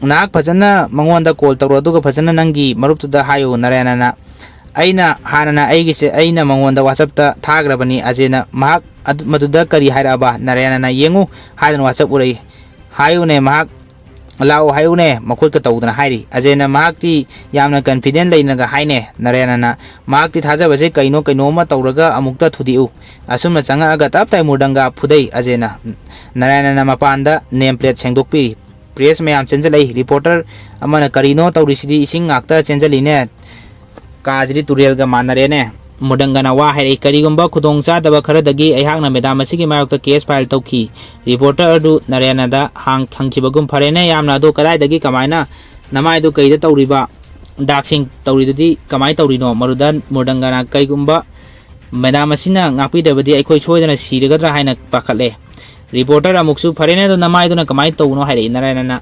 "ꯅꯍꯥꯛ ꯐꯖꯅ ꯃꯉꯣꯟꯗ ꯀꯣꯜ ꯇꯧꯔꯣ, ꯑꯗꯨꯒ ꯐꯖꯅ ꯅꯪꯒꯤ ꯃꯔꯨꯞꯇꯨꯗ ꯍꯥꯏꯌꯨ, ꯅꯥꯔꯥꯌꯅꯅ ꯑꯩꯅ ꯍꯥꯟꯅꯅ ꯑꯩꯒꯤꯁꯦ, ꯑꯩꯅ ꯃꯉꯣꯟꯗ ꯋꯥꯆꯞꯇ ꯊꯥꯈ꯭ꯔꯕꯅꯤ꯫ ꯑꯖꯦꯅ ꯃꯍꯥꯛ ꯑꯗꯨ, ꯃꯗꯨꯗ ꯀꯔꯤ ꯍꯥꯏꯔꯛꯑꯕ?" ꯅꯥꯔꯥꯌꯅꯅ, "ꯌꯦꯡꯉꯨ" ꯍꯥꯏꯗꯅ ꯋꯥꯆꯞ ꯎꯔꯛꯏ꯫ "ꯍꯥꯏꯌꯨꯅꯦ, ꯃꯍꯥꯛ ꯂꯥꯛꯑꯣ ꯍꯥꯏꯌꯨꯅꯦ" ꯃꯈꯨꯠꯀ ꯇꯧꯗꯅ ꯍꯥꯏꯔꯤ꯫ ꯑꯖꯦꯅ ꯃꯍꯥꯛꯇꯤ ꯌꯥꯝꯅ ꯀꯟꯐꯤꯗꯦꯟ ꯂꯩꯅꯒ ꯍꯥꯏꯅꯦ꯫ ꯅꯥꯔꯥꯌꯅꯅ, "ꯃꯍꯥꯛꯇꯤ ꯊꯥꯖꯕꯁꯦ ꯀꯩꯅꯣ ꯀꯩꯅꯣ ꯑꯃ ꯇꯧꯔꯒ ꯑꯃꯨꯛꯇ ꯊꯨꯗꯦꯛꯎ"꯫ ꯑꯁꯨꯝꯅ ꯆꯪꯉꯛꯑꯒ ꯇꯞ ꯇꯥꯏ ꯃꯨꯔꯗꯪꯒ ꯐꯨꯗꯩ꯫ ꯑꯖꯦꯅ, ꯅꯥꯔꯥꯌꯅꯅ ꯃꯄꯥꯟꯗ ꯅꯦꯝ ꯄ꯭ꯂꯦꯠ ꯁꯦꯡꯗꯣꯛꯄꯤꯔꯤ꯫ ꯄ꯭ꯔꯦꯁ ꯃꯌꯥꯝ ꯆꯦꯟꯖꯜꯂꯛꯏ꯫ ꯔꯤꯄꯣꯔꯇꯔ ꯑꯃꯅ, "ꯀꯔꯤꯅꯣ ꯇꯧꯔꯤꯁꯤꯗꯤ? ꯏꯁꯤꯡ ꯉꯥꯛꯇ ꯆꯦꯟꯖꯜꯂꯤꯅꯦ꯫ ꯀꯥꯁꯤꯗꯤ ꯇꯨꯔꯦꯜꯒ ꯃꯥꯟꯅꯔꯦꯅꯦ"꯫ ꯃꯨꯔꯗꯪꯒꯅ ꯋꯥ ꯍꯥꯏꯔꯛꯏ, "ꯀꯔꯤꯒꯨꯝꯕ ꯈꯨꯗꯣꯡ ꯆꯥꯗꯕ ꯈꯔꯗꯒꯤ ꯑꯩꯍꯥꯛꯅ ꯃꯦꯗꯥꯝ ꯑꯁꯤꯒꯤ ꯃꯥꯌꯣꯛꯇ ꯀꯦꯁ ꯐꯥꯏꯜ ꯇꯧꯈꯤ"꯫ ꯔꯤꯄꯣꯔꯇꯔ ꯑꯗꯨ ꯅꯥꯔꯥꯌꯅꯗ ꯍꯥꯡ-, ꯍꯪꯈꯤꯕꯒꯨꯝ, "ꯐꯔꯦꯅꯦ, ꯌꯥꯝꯅ ꯑꯗꯣ ꯀꯗꯥꯏꯗꯒꯤ, ꯀꯃꯥꯏꯅ, ꯅꯃꯥꯏꯗꯨ ꯀꯩꯗ ꯇꯧꯔꯤꯕ? ꯗꯥꯛꯁꯤꯡ ꯇꯧꯔꯤꯗꯨꯗꯤ ꯀꯃꯥꯏꯅ ꯇꯧꯔꯤꯅꯣ?" ꯃꯔꯨꯗ ꯃꯨꯔꯗꯪꯒꯅ, "ꯀꯩꯒꯨꯝꯕ ꯃꯦꯗꯥꯝ ꯑꯁꯤꯅ ꯉꯥꯛꯄꯤꯗꯕꯗꯤ ꯑꯩꯈꯣꯏ ꯁꯣꯏꯗꯅ ꯁꯤꯔꯒꯗ꯭ꯔꯥ ꯍꯥꯏꯅ ꯄꯥꯈꯠꯂꯦ"꯫ ꯔꯤꯄꯣꯔꯇꯔ ꯑꯃꯨꯛꯁꯨ, "ꯐꯔꯦꯅꯦ, ꯑꯗꯣ ꯅꯃꯥꯏꯗꯨꯅ ꯀꯃꯥꯏꯅ ꯇꯧꯕꯅꯣ?" ꯍꯥꯏꯔꯛꯏ꯫ ꯅꯥꯔꯥꯌꯅꯅ,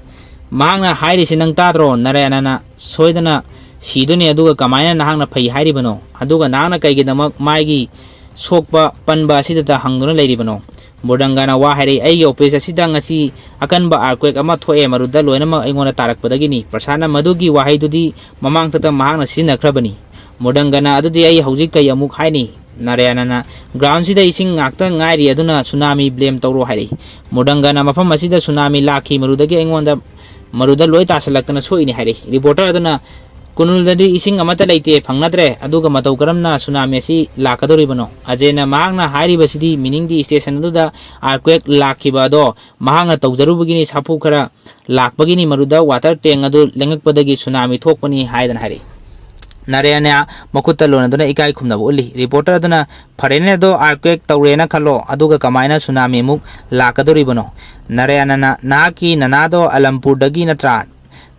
"ꯃꯍꯥꯛꯅ ꯍꯥꯏꯔꯤꯁꯤ ꯅꯪ ꯇꯥꯗ꯭ꯔꯣ? ꯅꯥꯔꯥꯌꯅꯅ ꯁꯣꯏꯗꯅ ꯁꯤꯗꯣꯏꯅꯤ, ꯑꯗꯨꯒ ꯀꯃꯥꯏꯅ ꯅꯍꯥꯛꯅ ꯐꯩ ꯍꯥꯏꯔꯤꯕꯅꯣ? ꯑꯗꯨꯒ ꯅꯍꯥꯛꯅ ꯀꯩꯒꯤꯗꯃꯛ ꯃꯥꯒꯤ ꯁꯣꯛꯄ ꯄꯟꯕ ꯑꯁꯤꯗꯇ ꯍꯪꯗꯨꯅ ꯂꯩꯔꯤꯕꯅꯣ?" ꯃꯨꯔꯗꯪꯒꯅ ꯋꯥ ꯍꯥꯏꯔꯛꯏ, "ꯑꯩꯒꯤ ꯑꯣꯐꯤꯁ ꯑꯁꯤꯗ ꯉꯁꯤ ꯑꯀꯟꯕ ꯑꯥꯔꯀ꯭ꯋꯦꯛ ꯑꯃ ꯊꯣꯛꯑꯦ, ꯃꯗꯨꯗ ꯂꯣꯏꯅꯃꯛ ꯑꯩꯉꯣꯟꯗ ꯇꯥꯔꯛꯄꯗꯒꯤꯅꯤ"꯫ ꯄ꯭ꯔꯁꯥꯟꯅ ꯃꯗꯨꯒꯤ ꯋꯥꯍꯩꯗꯨꯗꯤ ꯃꯃꯥꯡꯊꯛꯇ ꯃꯍꯥꯛꯅ ꯁꯤꯖꯤꯟꯅꯈ꯭ꯔꯕꯅꯤ꯫ ꯃꯨꯔꯗꯪꯒꯅ, "ꯑꯗꯨꯗꯤ ꯑꯩ ꯍꯧꯖꯤꯛ ꯀꯩ ꯑꯃꯨꯛ ꯍꯥꯏꯅꯤ?" ꯅꯥꯔꯥꯌꯅꯅ, "ꯒ꯭ꯔꯥꯎꯟꯁꯤꯗ ꯏꯁꯤꯡ ꯉꯥꯛꯇ ꯉꯥꯏꯔꯤ, ꯑꯗꯨꯅ ꯁꯨꯅꯥꯃꯤ ꯕ꯭ꯂꯦꯝ ꯇꯧꯔꯣ" ꯍꯥꯏꯔꯛꯏ꯫ ꯃꯨꯔꯗꯪꯒꯅ, "ꯃꯐꯝ ꯑꯁꯤꯗ ꯁꯨꯅꯥꯃꯤ ꯂꯥꯛꯈꯤ, ꯃꯗꯨꯗꯒꯤ ꯑꯩꯉꯣꯟꯗ, ꯃꯗꯨꯗ ꯂꯣꯏ ꯇꯥꯁꯤꯜꯂꯛꯇꯅ ꯁꯣꯛꯏꯅꯤ" ꯍꯥꯏꯔꯛꯏ꯫ ꯔꯤꯄꯣꯔꯇꯔ ꯑꯗꯨꯅ, "ꯀꯨꯅꯨꯜꯗꯗꯤ ꯏꯁꯤꯡ ꯑꯃꯠꯇ ꯂꯩꯇꯦ, ꯐꯪꯅꯗ꯭ꯔꯦ, ꯑꯗꯨꯒ ꯃꯇꯧ ꯀꯔꯝꯅ ꯁꯨꯅꯥꯃꯤ ꯑꯁꯤ ꯂꯥꯛꯀꯗꯧꯔꯤꯕꯅꯣ?" ꯑꯖꯦꯅ, "ꯃꯍꯥꯛꯅ ꯍꯥꯏꯔꯤꯕꯁꯤꯗꯤ ꯃꯤꯅꯤꯡꯗꯤ ꯏꯁꯇꯦꯁꯟ ꯑꯗꯨꯗ ꯑꯥꯔꯀ꯭ꯋꯦꯛ ꯂꯥꯛꯈꯤꯕ ꯑꯗꯣ ꯃꯍꯥꯛꯅ ꯇꯧꯖꯔꯨꯕꯒꯤꯅꯤ, ꯁꯥꯐꯨ ꯈꯔ ꯂꯥꯛꯄꯒꯤꯅꯤ, ꯃꯗꯨꯗ ꯋꯥꯇꯔ ꯇꯦꯡ ꯑꯗꯨ ꯂꯦꯡꯉꯛꯄꯗꯒꯤ ꯁꯨꯅꯥꯃꯤ ꯊꯣꯛꯄꯅꯤ" ꯍꯥꯏꯗꯅ ꯍꯥꯏꯔꯛꯏ꯫ ꯅꯥꯔꯥꯌꯅ ꯃꯈꯨꯠꯇ ꯂꯣꯟꯅꯗꯨꯅ ꯏꯀꯥꯏ ꯈꯨꯝꯅꯕ ꯎꯠꯂꯤ꯫ ꯔꯤꯄꯣꯔꯇꯔ ꯑꯗꯨꯅ, "ꯐꯔꯦꯅꯦ, ꯑꯗꯣ ꯑꯥꯔꯀ꯭ꯋꯦꯛ ꯇꯧꯔꯦꯅ ꯈꯜꯂꯣ, ꯑꯗꯨꯒ ꯀꯃꯥꯏꯅ ꯁꯨꯅꯥꯃꯤ ꯑꯃꯨꯛ ꯂꯥꯛꯀꯗꯧꯔꯤꯕꯅꯣ?" ꯅꯥꯔꯥꯌꯅꯅ, "ꯅꯍꯥꯛꯀꯤ ꯅꯅꯥꯗꯣ ꯑꯂꯝꯄꯨꯔꯗꯒꯤ ꯅꯠꯇ꯭ꯔꯥ?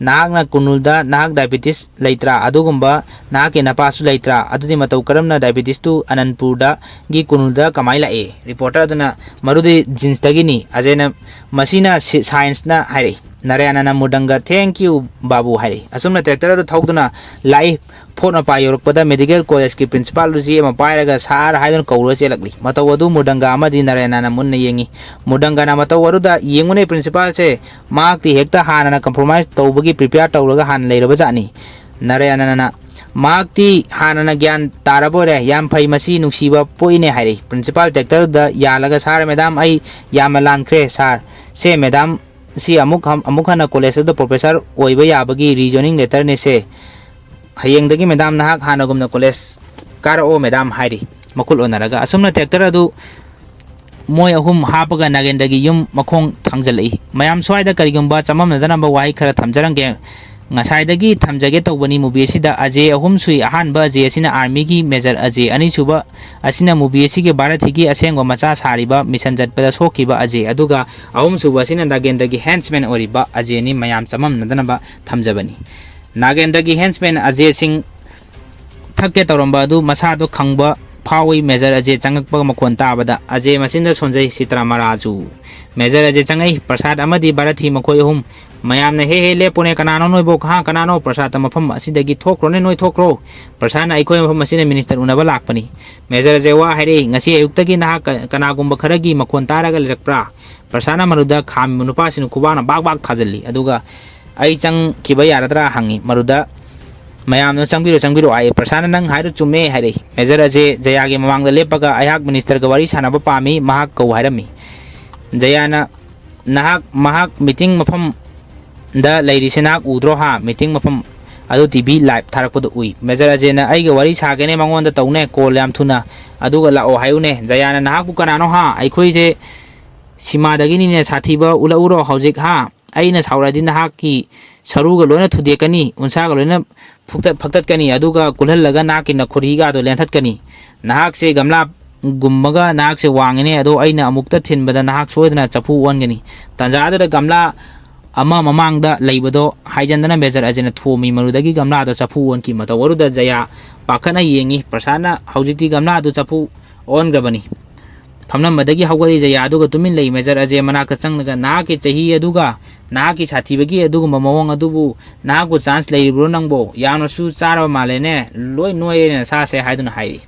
ꯅꯍꯥꯛꯅ ꯀꯨꯅꯨꯜꯗ ꯅꯍꯥꯛ ꯗꯥꯏꯕꯤꯇꯤꯁ ꯂꯩꯇ꯭ꯔꯥ? ꯑꯗꯨꯒꯨꯝꯕ ꯅꯍꯥꯛꯀꯤ ꯅꯄꯥꯁꯨ ꯂꯩꯇ꯭ꯔꯥ? ꯑꯗꯨꯗꯤ ꯃꯇꯧ ꯀꯔꯝꯅ ꯗꯥꯏꯕꯤꯇꯤꯁꯇꯨ ꯑꯅꯟꯄꯨꯔꯗꯒꯤ ꯀꯨꯅꯨꯜꯗ ꯀꯃꯥꯏꯅ ꯂꯥꯛꯏ?" ꯔꯤꯄꯣꯔꯇꯔ ꯑꯗꯨꯅ, "ꯃꯗꯨꯗꯤ ꯖꯤꯟꯁꯇꯒꯤꯅꯤ"꯫ ꯑꯖꯦꯅ, "ꯃꯁꯤꯅ ꯁꯤ-, ꯁꯥꯏꯟꯁꯅ ꯍꯥꯏꯔꯛꯏ"꯫ ꯅꯥꯔꯥꯌꯅꯅ ꯃꯨꯔꯗꯪꯒ, "Thank you, ꯕꯥꯕꯨ" ꯍꯥꯏꯔꯛꯏ꯫ ꯑꯁꯨꯝꯅ ꯇ꯭ꯔꯦꯛꯇꯔ ꯑꯗꯨ ꯊꯧꯗꯨꯅ ꯂꯥꯛꯏ꯫ ꯐꯣꯔꯠ ꯃꯄꯥ ꯌꯧꯔꯛꯄꯗ ꯃꯦꯗꯤꯀꯦꯜ ꯀꯣꯂꯦꯖꯀꯤ ꯄ꯭ꯔꯤꯟꯁꯤꯄꯥꯜ ꯑꯗꯨ ꯆꯦ ꯑꯃ ꯄꯥꯏꯔꯒ "ꯁꯥꯔ" ꯍꯥꯏꯗꯨꯅ ꯀꯧꯔꯒ ꯆꯦꯜꯂꯛꯂꯤ꯫ ꯃꯇꯧ ꯑꯗꯨ ꯃꯨꯔꯗꯪꯒ ꯑꯃꯗꯤ ꯅꯥꯔꯥꯌꯅꯅ ꯃꯨꯟꯅ ꯌꯦꯡꯉꯤ꯫ ꯃꯨꯔꯗꯪꯒꯅ ꯃꯇꯧ ꯑꯗꯨꯗ, "ꯌꯦꯡꯉꯨꯅꯦ ꯄ꯭ꯔꯤꯟꯁꯤꯄꯥꯜꯁꯦ, ꯃꯍꯥꯛꯇꯤ ꯍꯦꯛꯇ ꯍꯥꯟꯅꯅ ꯀꯝꯄ꯭ꯔꯣꯃꯥꯏꯁ ꯇꯧꯕꯒꯤ ꯄ꯭ꯔꯤꯄꯦꯌꯥꯔ ꯇꯧꯔꯒ ꯍꯥꯟꯅ ꯂꯩꯔꯕ ꯖꯥꯠꯅꯤ"꯫ ꯅꯥꯔꯥꯌꯅꯅ, "ꯃꯍꯥꯛꯇꯤ ꯍꯥꯟꯅꯅ ꯒ꯭ꯌꯥꯟ ꯇꯥꯔꯕ ꯑꯣꯏꯔꯦ꯫ ꯌꯥꯝ ꯐꯩ, ꯃꯁꯤ ꯅꯨꯡꯁꯤꯕ ꯄꯣꯛꯏꯅꯦ" ꯍꯥꯏꯔꯛꯏ꯫ ꯄ꯭ꯔꯤꯟꯁꯤꯄꯥꯜ ꯇ꯭ꯔꯦꯛꯇꯔꯗꯨꯗ ꯌꯥꯜꯂꯒ, "ꯁꯥꯔ, ꯃꯦꯗꯥꯝ, ꯑꯩ ꯌꯥꯝꯅ ꯂꯥꯟꯈ꯭ꯔꯦ꯫ ꯁꯥꯔ, ꯁꯦ ꯃꯦꯗꯥꯝ, ꯁꯤ ꯑꯃꯨꯛ ꯍꯝ-, ꯑꯃꯨꯛ ꯍꯟꯅ ꯀꯣꯂꯦꯖ ꯑꯗꯨꯗ ꯄ꯭ꯔꯣꯐꯦꯁꯔ ꯑꯣꯏꯕ ꯌꯥꯕꯒꯤ ꯔꯤꯖꯣꯏꯅꯤꯡ ꯂꯦꯇꯔꯅꯦ ꯁꯦ꯫ ꯍꯌꯦꯡꯗꯒꯤ ꯃꯦꯗꯥꯝ ꯅꯍꯥꯛ ꯍꯥꯟꯅꯒꯨꯝꯅ ꯀꯣꯂꯦꯖ ꯀꯥꯔꯛꯑꯣ ꯃꯦꯗꯥꯝ" ꯍꯥꯏꯔꯤ꯫ ꯃꯈꯨꯠ ꯑꯣꯟꯅꯔꯒ ꯑꯁꯨꯝꯅ ꯇ꯭ꯔꯦꯛꯇꯔ ꯑꯗꯨ ꯃꯣꯏ ꯑꯍꯨꯝ ꯍꯥꯞꯄꯒ ꯅꯥꯒꯦꯟꯗ꯭ꯔꯒꯤ ꯌꯨꯝ ꯃꯈꯣꯡ ꯊꯥꯡꯖꯜꯂꯛꯏ꯫ ꯃꯌꯥꯝ ꯁ꯭ꯋꯥꯏꯗ ꯀꯔꯤꯒꯨꯝꯕ ꯆꯃꯝꯅꯗꯅꯕ ꯋꯥꯍꯩ ꯈꯔ ꯊꯝꯖꯔꯝꯒꯦ꯫ ꯉꯁꯥꯏꯗꯒꯤ ꯊꯝꯖꯒꯦ ꯇꯧꯕꯅꯤ ꯃꯨꯚꯤ ꯑꯁꯤꯗ ꯑꯖꯦ ꯑꯍꯨꯝ ꯁꯨꯏ꯫ ꯑꯍꯥꯟꯕ ꯑꯖꯦ ꯑꯁꯤꯅ ꯑꯥꯔꯃꯤꯒꯤ ꯃꯦꯖꯔ ꯑꯖꯦ, ꯑꯅꯤꯁꯨꯕ ꯑꯁꯤꯅ ꯃꯨꯚꯤ ꯑꯁꯤꯒꯤ ꯚꯥꯔꯠꯊꯤꯒꯤ ꯑꯁꯦꯡꯕ ꯃꯆꯥ ꯁꯥꯔꯤꯕ ꯃꯤꯁꯟ ꯆꯠꯄꯗ ꯁꯣꯛꯈꯤꯕ ꯑꯖꯦ, ꯑꯗꯨꯒ ꯑꯍꯨꯝꯁꯨꯕ ꯑꯁꯤꯅ ꯅꯥꯒꯦꯟꯗ꯭ꯔꯒꯤ ꯍꯦꯟꯁꯃꯦꯟ ꯑꯣꯏꯔꯤꯕ ꯑꯖꯦꯅꯤ꯫ ꯃꯌꯥꯝ ꯆꯃꯝꯅꯗꯅꯕ ꯊꯝꯖꯕꯅꯤ꯫ ꯅꯥꯒꯦꯟꯗ꯭ꯔꯒꯤ ꯍꯦꯟꯁꯃꯦꯟ ꯑꯖꯦ ꯁꯤꯡ ꯊꯛꯀꯦ ꯇꯧꯔꯝꯕ ꯑꯗꯨ ꯃꯁꯥꯗꯣ ꯈꯪꯕ ꯐꯥꯎꯏ꯫ ꯃꯦꯖꯔ ꯑꯖꯦ ꯆꯪꯉꯛꯄ ꯃꯈꯣꯟ ꯇꯥꯕꯗ ꯑꯖꯦ ꯃꯆꯤꯟꯗ ꯁꯣꯟꯖꯩ, "ꯁꯤꯇ꯭ꯔꯥ ꯃꯔꯥꯖꯨ!" ꯃꯦꯖꯔ ꯑꯖꯦ ꯆꯪꯉꯛꯏ꯫ ꯄ꯭ꯔꯁꯥꯗ ꯑꯃꯗꯤ ꯚꯥꯔꯠꯊꯤ ꯃꯈꯣꯏ ꯑꯍꯨꯝ ꯃꯌꯥꯝꯅ, "ꯍꯦ ꯍꯦ, ꯂꯦꯞꯄꯨꯅꯦ, ꯀꯅꯥꯅꯣ ꯅꯣꯏꯕꯣ? ꯍꯥ, ꯀꯅꯥꯅꯣ? ꯄ꯭ꯔꯁꯥꯗ, ꯃꯐꯝ ꯑꯁꯤꯗꯒꯤ ꯊꯣꯛꯈ꯭ꯔꯣꯅꯦ, ꯅꯣꯏ ꯊꯣꯛꯈ꯭ꯔꯣ꯫ ꯄ꯭ꯔꯁꯥꯗꯅ ꯑꯩꯈꯣꯏ ꯃꯐꯝ ꯑꯁꯤꯗ ꯃꯤꯅꯤꯁꯇꯔ ꯎꯅꯕ ꯂꯥꯛꯄꯅꯤ"꯫ ꯃꯦꯖꯔ ꯑꯖꯦ ꯋꯥ ꯍꯥꯏꯔꯛꯏ, "ꯉꯁꯤ ꯑꯌꯨꯛꯇꯒꯤ ꯅꯍꯥꯛ ꯀ-, ꯀꯅꯥꯒꯨꯝꯕ ꯈꯔꯒꯤ ꯃꯈꯣꯟ ꯇꯥꯔꯒ ꯂꯩꯔꯛꯄ꯭ꯔꯥ?" ꯄ꯭ꯔꯁꯥꯗꯅ ꯃꯗꯨꯗ ꯈꯥꯝꯃꯤꯕ ꯅꯨꯄꯥꯁꯤꯡꯅ ꯈꯨꯕꯥꯛꯅ ꯕꯥꯛ ꯕꯥꯛ ꯊꯥꯖꯤꯜꯂꯤ꯫ ꯑꯗꯨꯒ, "ꯑꯩ ꯆꯪꯈꯤꯕ ꯌꯥꯔꯗ꯭ꯔꯥ?" ꯍꯪꯉꯤ꯫ ꯃꯗꯨꯗ ꯃꯌꯥꯝꯅ, "ꯆꯪꯕꯤꯔꯣ, ꯆꯪꯕꯤꯔꯣ" ꯍꯥꯏ꯫ ꯄ꯭ꯔꯁꯥꯗꯅ, "ꯅꯪ ꯍꯥꯏꯔꯤꯗꯣ ꯆꯨꯝꯃꯦ" ꯍꯥꯏꯔꯛꯏ꯫ ꯃꯦꯖꯔ ꯑꯖꯦ ꯖꯌꯥꯒꯤ ꯃꯃꯥꯡꯗ ꯂꯦꯞꯄꯒ, "ꯑꯩꯍꯥꯛ ꯃꯤꯅꯤꯁꯇꯔꯒ ꯋꯥꯔꯤ ꯁꯥꯟꯅꯕ ꯄꯥꯝꯃꯤ, ꯃꯍꯥꯛ ꯀꯧ" ꯍꯥꯏꯔꯝꯃꯤ꯫ ꯖꯌꯥꯅ, "ꯅꯍꯥꯛ, ꯃꯍꯥꯛ ꯃꯤꯇꯤꯡ ꯃꯐꯝꯗ ꯂꯩꯔꯤꯁꯦ ꯅꯍꯥꯛ ꯎꯗ꯭ꯔꯣ? ꯍꯥ, ꯃꯤꯇꯤꯡ ꯃꯐꯝ ꯑꯗꯨ ꯇꯤ ꯚꯤ ꯂꯥꯏꯚ ꯊꯥꯔꯛꯄꯗ ꯎꯏ"꯫ ꯃꯦꯖꯔ ꯑꯖꯦꯅ, "ꯑꯩꯒ ꯋꯥꯔꯤ ꯁꯥꯒꯦꯅꯦ, ꯃꯉꯣꯟꯗ ꯇꯧꯅꯦ ꯀꯣꯜ ꯌꯥꯝ ꯊꯨꯅ, ꯑꯗꯨꯒ ꯂꯥꯛꯑꯣ ꯍꯥꯏꯌꯨꯅꯦ"꯫ ꯖꯌꯥꯅ, "ꯅꯍꯥꯛꯄꯨ ꯀꯅꯥꯅꯣ ꯍꯥ? ꯑꯩꯈꯣꯏꯁꯦ ꯁꯤꯃꯥꯗꯒꯤꯅꯤꯅꯦ, ꯁꯥꯊꯤꯕ ꯎꯠꯂꯛꯎꯔꯣ ꯍꯧꯖꯤꯛ ꯍꯥ? ꯑꯩꯅ ꯁꯥꯎꯔꯛꯑꯗꯤ ꯅꯍꯥꯛꯀꯤ ꯁꯔꯨꯒ ꯂꯣꯏꯅ ꯊꯨꯗꯦꯛꯀꯅꯤ, ꯎꯟꯁꯥꯒ ꯂꯣꯏꯅ ꯐꯨꯛꯇꯠ ꯐꯛꯇꯠꯀꯅꯤ, ꯑꯗꯨꯒ ꯀꯨꯜꯍꯜꯂꯒ ꯅꯍꯥꯛꯀꯤ ꯅꯈꯣꯔꯤꯒꯗꯣ ꯂꯦꯟꯊꯠꯀꯅꯤ꯫ ꯅꯍꯥꯛꯁꯦ ꯒꯝꯂꯥ ꯒꯨꯝꯕꯒ ꯅꯍꯥꯛꯁꯦ ꯋꯥꯡꯉꯤꯅꯦ, ꯑꯗꯣ ꯑꯩꯅ ꯑꯃꯨꯛꯇ ꯊꯤꯟꯕꯗ ꯅꯍꯥꯛ ꯁꯣꯏꯗꯅ ꯆꯐꯨ ꯑꯣꯟꯒꯅꯤ"꯫ ꯇꯥꯟꯖꯥ ꯑꯗꯨꯗ ꯒꯝꯂꯥ ꯑꯃ ꯃꯃꯥꯡꯗ ꯂꯩꯕꯗꯣ ꯍꯥꯏꯖꯟꯗꯅ ꯃꯦꯖꯔ ꯑꯖꯦꯅ ꯊꯣꯝꯃꯤ, ꯃꯗꯨꯗꯒꯤ ꯒꯝꯂꯥꯗꯣ ꯆꯐꯨ ꯑꯣꯟꯈꯤ꯫ ꯃꯇꯧ ꯑꯗꯨꯗ ꯖꯌꯥ ꯄꯥꯈꯠꯅ ꯌꯦꯡꯉꯤ꯫ ꯄ꯭ꯔꯁꯥꯗꯅ, "ꯍꯧꯖꯤꯛꯇꯤ ꯒꯝꯂꯥꯗꯨ ꯆꯐꯨ ꯑꯣꯟꯈ꯭ꯔꯕꯅꯤ"꯫ ꯐꯝꯂꯝꯕꯗꯒꯤ ꯍꯧꯒꯠꯂꯤ ꯖꯌꯥ, ꯑꯗꯨꯒ ꯇꯨꯃꯤꯟ ꯂꯩ꯫ ꯃꯦꯖꯔ ꯑꯖꯦ ꯃꯅꯥꯛꯇ ꯆꯪꯂꯒ, "ꯅꯍꯥꯛꯀꯤ ꯆꯍꯤ ꯑꯗꯨꯒ ꯅꯍꯥꯛꯀꯤ ꯁꯥꯊꯤꯕꯒꯤ ꯑꯗꯨꯒꯨꯝꯕ ꯃꯑꯣꯡ ꯑꯗꯨꯕꯨ ꯅꯍꯥꯛꯄꯨ ꯆꯥꯟꯁ ꯂꯩꯔꯤꯕ꯭ꯔꯣ ꯅꯪꯕꯣ? ꯌꯥꯝꯅꯁꯨ ꯆꯥꯔꯕ ꯃꯥꯜꯂꯦꯅꯦ, ꯂꯣꯏ ꯅꯣꯏꯔꯦꯅꯦ ꯅꯁꯥꯁꯦ" ꯍꯥꯏꯗꯨꯅ ꯍꯥꯏꯔꯤ꯫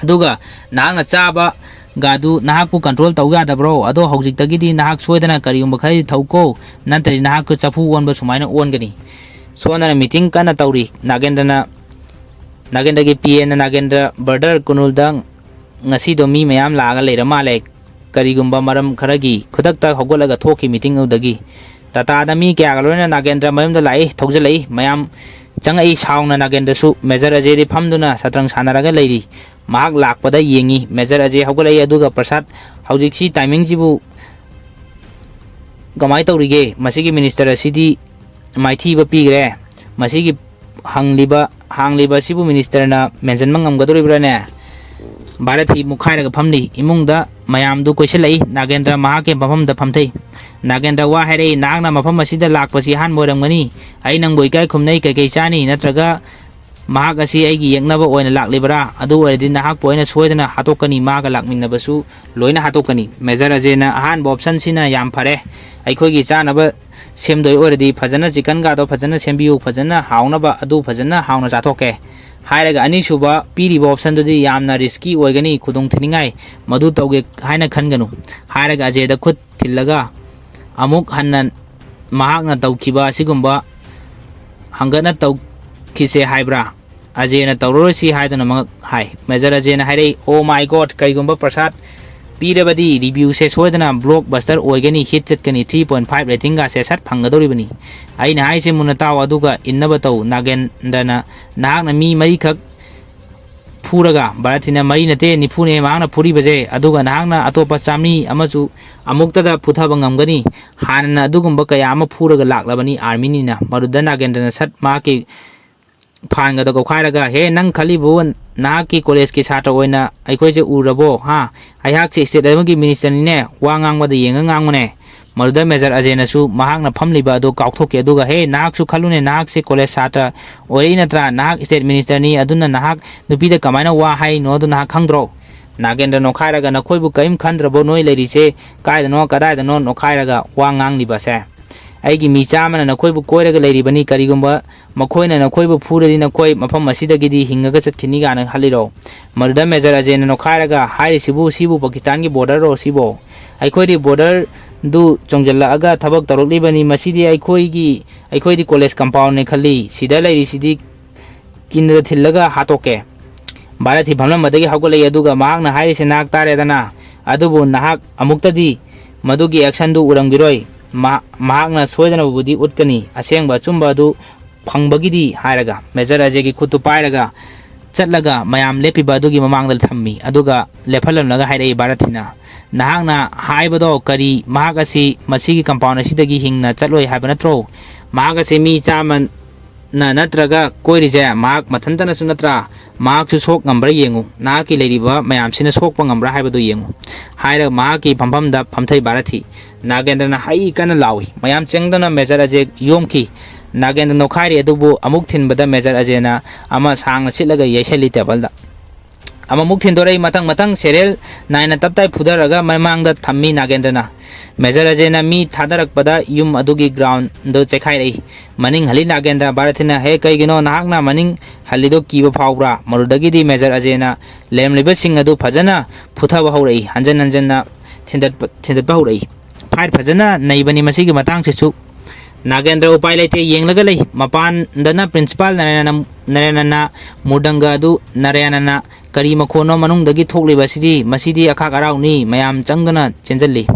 ꯑꯗꯨꯒ ꯅꯍꯥꯛꯅ ꯆꯥꯕ ꯒꯥꯗꯨ ꯅꯍꯥꯛꯄꯨ ꯀꯟꯇ꯭ꯔꯣꯜ ꯇꯧ ꯌꯥꯗꯕ꯭ꯔꯣ? ꯑꯗꯣ ꯍꯧꯖꯤꯛꯇꯒꯤꯗꯤ ꯅꯍꯥꯛ ꯁꯣꯏꯗꯅ ꯀꯔꯤꯒꯨꯝꯕ ꯈꯔꯗꯤ ꯊꯧꯀꯣ, ꯅꯠꯇ꯭ꯔꯗꯤ ꯅꯍꯥꯛꯀ ꯆꯐꯨ ꯑꯣꯟꯕ ꯁꯨꯃꯥꯏꯅ ꯑꯣꯟꯒꯅꯤ꯫ ꯁꯣꯝꯗꯅ ꯃꯤꯇꯤꯡ ꯀꯟꯅ ꯇꯧꯔꯤ꯫ ꯅꯥꯒꯦꯟꯗ꯭ꯔꯅ, ꯅꯥꯒꯦꯟꯗ꯭ꯔꯒꯤ ꯄꯤ ꯑꯦꯅ ꯅꯥꯒꯦꯟꯗ꯭ꯔ ꯕ꯭ꯔꯗꯔ ꯀꯨꯅꯨꯜꯗ, "ꯉꯁꯤꯗꯣ ꯃꯤ ꯃꯌꯥꯝ ꯂꯥꯛꯑꯒ ꯂꯩꯔ ꯃꯥꯜꯂꯦ, ꯀꯔꯤꯒꯨꯝꯕ ꯃꯔꯝ ꯈꯔꯒꯤ" ꯈꯨꯗꯛꯇ ꯍꯧꯒꯠꯂꯒ ꯊꯣꯛꯈꯤ ꯃꯤꯇꯤꯡ ꯑꯗꯨꯗꯒꯤ꯫ ꯇꯥꯇꯥꯗ ꯃꯤ ꯀꯌꯥꯒ ꯂꯣꯏꯅꯅ ꯅꯥꯒꯦꯟꯗ꯭ꯔ ꯃꯌꯨꯝꯗ ꯂꯥꯛꯏ, ꯊꯧꯖꯤꯜꯂꯛꯏ꯫ ꯃꯌꯥꯝ ꯆꯪꯉꯛꯏ꯫ ꯁꯥꯎꯅ ꯅꯥꯒꯦꯟꯗ꯭ꯔꯁꯨ ꯃꯦꯖꯔ ꯑꯖꯦꯗꯤ ꯐꯝꯗꯨꯅ ꯁꯇ꯭ꯔꯪ ꯁꯥꯟꯅꯔꯒ ꯂꯩꯔꯤ꯫ ꯃꯍꯥꯛ ꯂꯥꯛꯄꯗ ꯌꯦꯡꯉꯤ꯫ ꯃꯦꯖꯔ ꯑꯖꯦ ꯍꯧꯒꯠꯂꯛꯏ꯫ ꯑꯗꯨꯒ, "ꯄ꯭ꯔꯁꯥꯗ, ꯍꯧꯖꯤꯛꯁꯤ ꯇꯥꯏꯃꯤꯡꯁꯤꯕꯨ ꯀꯃꯥꯏꯅ ꯇꯧꯔꯤꯒꯦ? ꯃꯁꯤꯒꯤ ꯃꯤꯅꯤꯁꯇꯔ ꯑꯁꯤꯗꯤ ꯃꯥꯏꯊꯤꯕ ꯄꯤꯈ꯭ꯔꯦ꯫ ꯃꯁꯤꯒꯤ ꯍꯪꯂꯤꯕ, ꯍꯥꯡꯂꯤꯕ ꯑꯁꯤꯕꯨ ꯃꯤꯅꯤꯁꯇꯔꯅ ꯃꯦꯟꯁꯤꯟꯕ ꯉꯝꯒꯗꯧꯔꯤꯕ꯭ꯔꯥꯅꯦ?" ꯚꯥꯔꯠ ꯍꯤ ꯃꯨꯛꯈꯥꯏꯔꯒ ꯐꯝꯂꯤ꯫ ꯏꯃꯨꯡꯗ ꯃꯌꯥꯝꯗꯨ ꯀꯣꯏꯁꯤꯜꯂꯛꯏ꯫ ꯅꯥꯒꯦꯟꯗ꯭ꯔ ꯃꯍꯥꯛꯀꯤ ꯃꯐꯝꯗ ꯐꯝꯊꯩ꯫ ꯅꯥꯒꯦꯟꯗ꯭ꯔ ꯋꯥ ꯍꯥꯏꯔꯛꯏ, "ꯅꯍꯥꯛꯅ ꯃꯐꯝ ꯑꯁꯤꯗ ꯂꯥꯛꯄꯁꯤ ꯑꯍꯥꯟꯕ ꯑꯣꯏꯔꯝꯒꯅꯤ꯫ ꯑꯩ ꯅꯪꯕꯨ ꯏꯀꯥꯏ ꯈꯨꯝꯅꯩ꯫ ꯀꯩꯀꯩ ꯆꯥꯅꯤ?" ꯅꯠꯇ꯭ꯔꯒ ꯃꯍꯥꯛ ꯑꯁꯤ ꯑꯩꯒꯤ ꯌꯦꯛꯅꯕ ꯑꯣꯏꯅ ꯂꯥꯛꯂꯤꯕꯔꯥ? ꯑꯗꯨ ꯑꯣꯏꯔꯗꯤ ꯅꯍꯥꯛꯄꯨ ꯑꯩꯅ ꯁꯣꯏꯗꯅ ꯍꯥꯠꯇꯣꯛꯀꯅꯤ, ꯃꯥꯒ ꯂꯥꯛꯃꯤꯟꯅꯕꯁꯨ ꯂꯣꯏꯅ ꯍꯥꯠꯇꯣꯛꯀꯅꯤ꯫ ꯃꯦꯖꯔ ꯑꯖꯦꯅ, "ꯑꯍꯥꯟꯕ ꯑꯣꯞꯁꯟꯁꯤꯅ ꯌꯥꯝ ꯐꯔꯦ꯫ ꯑꯩꯈꯣꯏꯒꯤ ꯆꯥꯅꯕ ꯁꯦꯝꯗꯣꯏ ꯑꯣꯏꯔꯗꯤ ꯐꯖꯅ ꯆꯤꯛꯀꯟꯒꯗꯣ ꯐꯖꯅ ꯁꯦꯝꯕꯤꯌꯨ, ꯐꯖꯅ ꯍꯥꯎꯅꯕ, ꯑꯗꯨ ꯐꯖꯅ ꯍꯥꯎꯅ ꯆꯥꯊꯣꯛꯀꯦ"꯫ ꯍꯥꯏꯔꯒ, "ꯑꯅꯤꯁꯨꯕ ꯄꯤꯔꯤꯕ ꯑꯣꯞꯁꯟꯗꯨꯗꯤ ꯌꯥꯝꯅ ꯔꯤꯁꯀꯤ ꯑꯣꯏꯒꯅꯤ, ꯈꯨꯗꯣꯡ ꯊꯤꯅꯤꯡꯉꯥꯏ, ꯃꯗꯨ ꯇꯧꯒꯦ ꯍꯥꯏꯅ ꯈꯟꯒꯅꯨ" ꯍꯥꯏꯔꯒ ꯑꯖꯦꯗ ꯈꯨꯠ ꯊꯤꯜꯂꯒ ꯑꯃꯨꯛ ꯍꯟꯅ ꯃꯍꯥꯛꯅ ꯇꯧꯈꯤꯕ ꯑꯁꯤꯒꯨꯝꯕ ꯍꯪꯒꯠꯅ ꯇꯧꯈꯤꯁꯦ ꯍꯥꯏꯕ꯭ꯔꯥ? ꯑꯖꯦꯅ ꯇꯧꯔꯔꯣꯏꯁꯤ ꯍꯥꯏꯗꯨꯅ ꯃꯉꯛ ꯍꯥꯏ꯫ ꯃꯦꯖꯔ ꯑꯖꯦꯅ ꯍꯥꯏꯔꯛꯏ, "ꯑꯣ ꯃꯥꯏ ꯒꯣꯗ, ꯀꯩꯒꯨꯝꯕ ꯄ꯭ꯔꯁꯥꯗ ꯄꯤꯔꯕꯗꯤ ꯔꯤꯚ꯭ꯌꯨꯁꯦ ꯁꯣꯏꯗꯅ ꯕ꯭ꯂꯣꯛ ꯕꯁꯇꯔ ꯑꯣꯏꯒꯅꯤ, ꯍꯤꯠ ꯆꯠꯀꯅꯤ, ꯊ꯭ꯔꯤ ꯄꯣꯏꯟ ꯐꯥꯏꯚ ꯔꯦꯇꯤꯡꯒꯁꯦ ꯁꯠ ꯐꯪꯒꯗꯧꯔꯤꯕꯅꯤ꯫ ꯑꯩꯅ ꯍꯥꯏꯁꯦ ꯃꯨꯟꯅ ꯇꯥꯎ, ꯑꯗꯨꯒ ꯏꯟꯅꯕ ꯇꯧ꯫ ꯅꯥꯒꯦꯟꯗ꯭ꯔꯅ ꯅꯍꯥꯛꯅ ꯃꯤ ꯃꯔꯤꯈꯛ ꯐꯨꯔꯒ", ꯚꯥꯔꯠ ꯍꯤꯅ, "ꯃꯔꯤ ꯅꯠꯇꯦ, ꯅꯤꯐꯨꯅꯦ ꯃꯍꯥꯛꯅ ꯐꯨꯔꯤꯕꯁꯦ, ꯑꯗꯨꯒ ꯅꯍꯥꯛꯅ ꯑꯇꯣꯞꯄ ꯆꯥꯝꯃꯔꯤ ꯑꯃꯁꯨ ꯑꯃꯨꯛꯇꯗ ꯐꯨꯊꯕ ꯉꯝꯒꯅꯤ꯫ ꯍꯥꯟꯅꯅ ꯑꯗꯨꯒꯨꯝꯕ ꯀꯌꯥ ꯑꯃ ꯐꯨꯔꯒ ꯂꯥꯛꯂꯕꯅꯤ ꯑꯥꯔꯃꯤꯅꯤꯅ"꯫ ꯃꯗꯨꯗ ꯅꯥꯒꯦꯟꯗ꯭ꯔꯅ ꯁꯠ ꯃꯍꯥꯛꯀꯤ ꯐꯥꯟꯒꯗꯣ ꯀꯧꯈꯥꯏꯔꯒ, "ꯍꯦ, ꯅꯪ ꯈꯜꯂꯤꯕꯨ ꯅꯍꯥꯛꯀꯤ ꯀꯣꯂꯦꯖꯀꯤ ꯁꯥꯇ꯭ꯔ ꯑꯣꯏꯅ ꯑꯩꯈꯣꯏꯁꯦ ꯎꯔꯕꯣ? ꯍꯥ? ꯑꯩꯍꯥꯛꯁꯦ ꯁ꯭ꯇꯦꯠ ꯑꯃꯒꯤ ꯃꯤꯅꯤꯁꯇꯔꯅꯤꯅꯦ, ꯋꯥ ꯉꯥꯡꯕꯗ ꯌꯦꯡꯉ ꯉꯥꯡꯉꯨꯅꯦ"꯫ ꯃꯗꯨꯗ ꯃꯦꯖꯔ ꯑꯖꯦꯅꯁꯨ ꯃꯍꯥꯛꯅ ꯐꯝꯂꯤꯕ ꯑꯗꯨ ꯀꯥꯎꯊꯣꯛꯈꯤ, ꯑꯗꯨꯒ, "ꯍꯦ, ꯅꯍꯥꯛꯁꯨ ꯈꯜꯂꯨꯅꯦ, ꯅꯍꯥꯛꯁꯦ ꯀꯣꯂꯦꯖ ꯁꯥꯇ꯭ꯔ ꯑꯣꯏꯔꯛꯏ ꯅꯠꯇ꯭ꯔꯥ? ꯅꯍꯥꯛ ꯁ꯭ꯇꯦꯠ ꯃꯤꯅꯤꯁꯇꯔꯅꯤ, ꯑꯗꯨꯅ ꯅꯍꯥꯛ ꯅꯨꯄꯤꯗ ꯀꯃꯥꯏꯅ ꯋꯥ ꯍꯥꯏꯔꯤꯅꯣ ꯑꯗꯨ ꯅꯍꯥꯛ ꯈꯪꯗ꯭ꯔꯣ? ꯅꯥꯒꯦꯟꯗ꯭ꯔ ꯅꯣꯛꯈꯥꯏꯔꯒ, "ꯅꯈꯣꯏꯕꯨ ꯀꯔꯤꯝ ꯈꯟꯗ꯭ꯔꯕꯣ? ꯅꯣꯏ ꯂꯩꯔꯤꯁꯦ ꯀꯥꯏꯗꯅꯣ ꯀꯗꯥꯏꯗꯅꯣ ꯅꯣꯛꯈꯥꯏꯔꯒ ꯋꯥ ꯉꯥꯡꯂꯤꯕꯁꯦ? ꯑꯩꯒꯤ ꯃꯤ ꯆꯥꯝꯃꯅ ꯅꯈꯣꯏꯕꯨ ꯀꯣꯏꯔꯒ ꯂꯩꯔꯤꯕꯅꯤ꯫ ꯀꯔꯤꯒꯨꯝꯕ ꯃꯈꯣꯏꯅ ꯅꯈꯣꯏꯕꯨ ꯐꯨꯔꯗꯤ ꯅꯈꯣꯏ ꯃꯐꯝ ꯑꯁꯤꯗꯒꯤꯗꯤ ꯍꯤꯡꯉꯒ ꯆꯠꯈꯤꯅꯤ ꯀꯥꯏꯅ ꯈꯜꯂꯤꯔꯣ?" ꯃꯗꯨꯗ ꯃꯦꯖꯔ ꯑꯖꯦꯅ ꯅꯣꯛꯈꯥꯏꯔꯒ ꯍꯥꯏꯔꯤꯁꯤꯕꯨ, "ꯁꯤꯕꯨ ꯄꯥꯀꯤꯁꯇꯥꯟꯒꯤ ꯕꯣꯔꯗꯔꯔꯣ ꯁꯤꯕꯣ? ꯑꯩꯈꯣꯏꯗꯤ ꯕꯣꯔꯗꯔꯗꯨ ꯆꯣꯡꯁꯤꯜꯂꯛꯑꯒ ꯊꯕꯛ ꯇꯧꯔꯛꯂꯤꯕꯅꯤ꯫ ꯃꯁꯤꯗꯤ ꯑꯩꯈꯣꯏꯒꯤ, ꯑꯩꯈꯣꯏꯗꯤ ꯀꯣꯂꯦꯖ ꯀꯝꯄꯥꯎꯟꯅꯦ ꯈꯜꯂꯤ꯫ ꯁꯤꯗ ꯂꯩꯔꯤꯁꯤꯗꯤ ꯀꯤꯟꯗ ꯊꯤꯜꯂꯒ ꯍꯥꯠꯇꯣꯛꯀꯦ꯫" ꯚꯥꯔꯠꯊꯤ ꯐꯝꯂꯝꯕꯗꯒꯤ ꯍꯧꯒꯠꯂꯛꯏ, ꯑꯗꯨꯒ ꯃꯍꯥꯛꯅ ꯍꯥꯏꯔꯤꯁꯦ ꯅꯍꯥꯛ ꯇꯥꯔꯦꯗꯅ, ꯑꯗꯨꯕꯨ ꯅꯍꯥꯛ ꯑꯃꯨꯛꯇꯗꯤ ꯃꯗꯨꯒꯤ ꯑꯦꯛꯁꯟꯗꯨ ꯎꯔꯝꯈꯤꯔꯣꯏ꯫ ꯃꯍꯥꯛ-, ꯃꯍꯥꯛꯅ ꯁꯣꯏꯗꯅꯕꯕꯨꯗꯤ ꯎꯠꯀꯅꯤ, ꯑꯁꯦꯡꯕ ꯑꯆꯨꯝꯕ ꯑꯗꯨ ꯐꯪꯕꯒꯤꯗꯤ ꯍꯥꯏꯔꯒ, ꯃꯦꯖꯔ ꯑꯖꯦꯒꯤ ꯈꯨꯠꯇꯨ ꯄꯥꯏꯔꯒ ꯆꯠꯂꯒ ꯃꯌꯥꯝ ꯂꯦꯞꯄꯤꯕ ꯑꯗꯨꯒꯤ ꯃꯃꯥꯡꯗ ꯊꯝꯃꯤ꯫ ꯑꯗꯨꯒ ꯂꯦꯞꯍꯜꯂꯝꯂꯒ ꯍꯥꯏꯔꯛꯏ ꯚꯥꯔꯠꯊꯤꯅ, "ꯅꯍꯥꯛꯅ ꯍꯥꯏꯕꯗꯣ ꯀꯔꯤ? ꯃꯍꯥꯛ ꯑꯁꯤ ꯃꯁꯤꯒꯤ ꯀꯝꯄꯥꯎꯟ ꯑꯁꯤꯗꯒꯤ ꯍꯤꯡꯅ ꯆꯠꯂꯣꯏ ꯍꯥꯏꯕ ꯅꯠꯇ꯭ꯔꯣ? ꯃꯍꯥꯛ ꯑꯁꯤ ꯃꯤ ꯆꯥꯝꯃ ꯅ ꯅꯠꯇ꯭ꯔꯒ ꯀꯣꯏꯔꯤꯁꯦ ꯃꯍꯥꯛ ꯃꯊꯟꯇꯅꯁꯨ ꯅꯠꯇ꯭ꯔꯥ? ꯃꯍꯥꯛꯁꯨ ꯁꯣꯛ ꯉꯝꯕ꯭ꯔꯥ ꯌꯦꯡꯉꯨ, ꯅꯍꯥꯛꯀꯤ ꯂꯩꯔꯤꯕ ꯃꯌꯥꯝꯁꯤꯅ ꯁꯣꯛꯄ ꯉꯝꯕ꯭ꯔꯥ ꯍꯥꯏꯕꯗꯨ ꯌꯦꯡꯉꯨ" ꯍꯥꯏꯔꯒ ꯃꯍꯥꯛꯀꯤ ꯐꯝꯐꯝꯗ ꯐꯝꯊꯩ ꯚꯥꯔꯠꯊꯤ꯫ ꯅꯥꯒꯦꯟꯗ꯭ꯔꯅ ꯍꯩ ꯀꯟꯅ ꯂꯥꯎꯏ꯫ ꯃꯌꯥꯝ ꯆꯪꯗꯅ ꯃꯦꯖꯔ ꯑꯖꯦ ꯌꯣꯝꯈꯤ꯫ ꯅꯥꯒꯦꯟꯗ꯭ꯔ ꯅꯣꯛꯈꯥꯏꯔꯤ, ꯑꯗꯨꯕꯨ ꯑꯃꯨꯛ ꯊꯤꯟꯕꯗ ꯃꯦꯖꯔ ꯑꯖꯦꯅ ꯑꯃ ꯁꯥꯡꯅ ꯁꯤꯠꯂꯒ ꯌꯩꯁꯜꯂꯤ ꯇꯦꯕꯜꯗ꯫ ꯑꯃꯃꯨꯛ ꯊꯤꯟꯗꯣꯔꯛꯏ, ꯃꯊꯪ ꯃꯊꯪ ꯁꯦꯔꯤꯌꯦꯜ ꯅꯥꯏꯅ ꯇꯞ ꯇꯥꯏ ꯐꯨꯊꯔꯒ ꯃꯃꯥꯡꯗ ꯊꯝꯃꯤ ꯅꯥꯒꯦꯟꯗ꯭ꯔꯅ꯫ ꯃꯦꯖꯔ ꯑꯖꯦꯅ ꯃꯤ ꯊꯥꯗꯔꯛꯄꯗ ꯌꯨꯝ ꯑꯗꯨꯒꯤ ꯒ꯭ꯔꯥꯎꯟꯗꯨ ꯆꯦꯛꯈꯥꯏꯔꯛꯏ꯫ ꯃꯅꯤꯡ ꯍꯜꯂꯤ ꯅꯥꯒꯦꯟꯗ꯭ꯔ꯫ ꯚꯥꯔꯠꯊꯤꯅ, "ꯍꯦ, ꯀꯩꯒꯤꯅꯣ ꯅꯍꯥꯛꯅ ꯃꯅꯤꯡ ꯍꯜꯂꯤꯗꯣ? ꯀꯤꯕ ꯐꯥꯎꯕ꯭ꯔꯥ?" ꯃꯗꯨꯗꯒꯤꯗꯤ ꯃꯦꯖꯔ ꯑꯖꯦꯅ ꯂꯩꯔꯝꯂꯤꯕꯁꯤꯡ ꯑꯗꯨ ꯐꯖꯅ ꯐꯨꯊꯕ ꯍꯧꯔꯛꯏ꯫ ꯍꯟꯖꯟ ꯍꯟꯖꯟꯅ ꯊꯤꯟꯗꯠꯄ, ꯊꯤꯟꯗꯠꯄ ꯍꯧꯔꯛꯏ꯫ ꯐꯥꯏꯠ ꯐꯖꯅ ꯅꯩꯕꯅꯤ ꯃꯁꯤꯒꯤ ꯃꯇꯥꯡꯁꯤꯁꯨ꯫ ꯅꯥꯒꯦꯟꯗ꯭ꯔ ꯎꯄꯥꯏ ꯂꯩꯇꯦ, ꯌꯦꯡꯂꯒ ꯂꯩ꯫ ꯃꯄꯥꯟꯗꯅ ꯄ꯭ꯔꯤꯟꯁꯤꯄꯥꯜ ꯅꯥꯔꯥꯌꯅ-, ꯅꯥꯔꯥꯌꯅꯅ ꯃꯨꯔꯗꯪꯒ ꯑꯗꯨ, ꯅꯥꯔꯥꯌꯅꯅ, "ꯀꯔꯤ ꯃꯈꯣꯟꯅꯣ ꯃꯅꯨꯡꯗꯒꯤ ꯊꯣꯛꯂꯤꯕ ꯑꯁꯤꯗꯤ? ꯃꯁꯤꯗꯤ ꯑꯈꯥꯛ ꯑꯔꯥꯎꯅꯤ꯫" ꯃꯌꯥꯝ ꯆꯪꯗꯨꯅ ꯆꯦꯟꯖꯜꯂꯤ꯫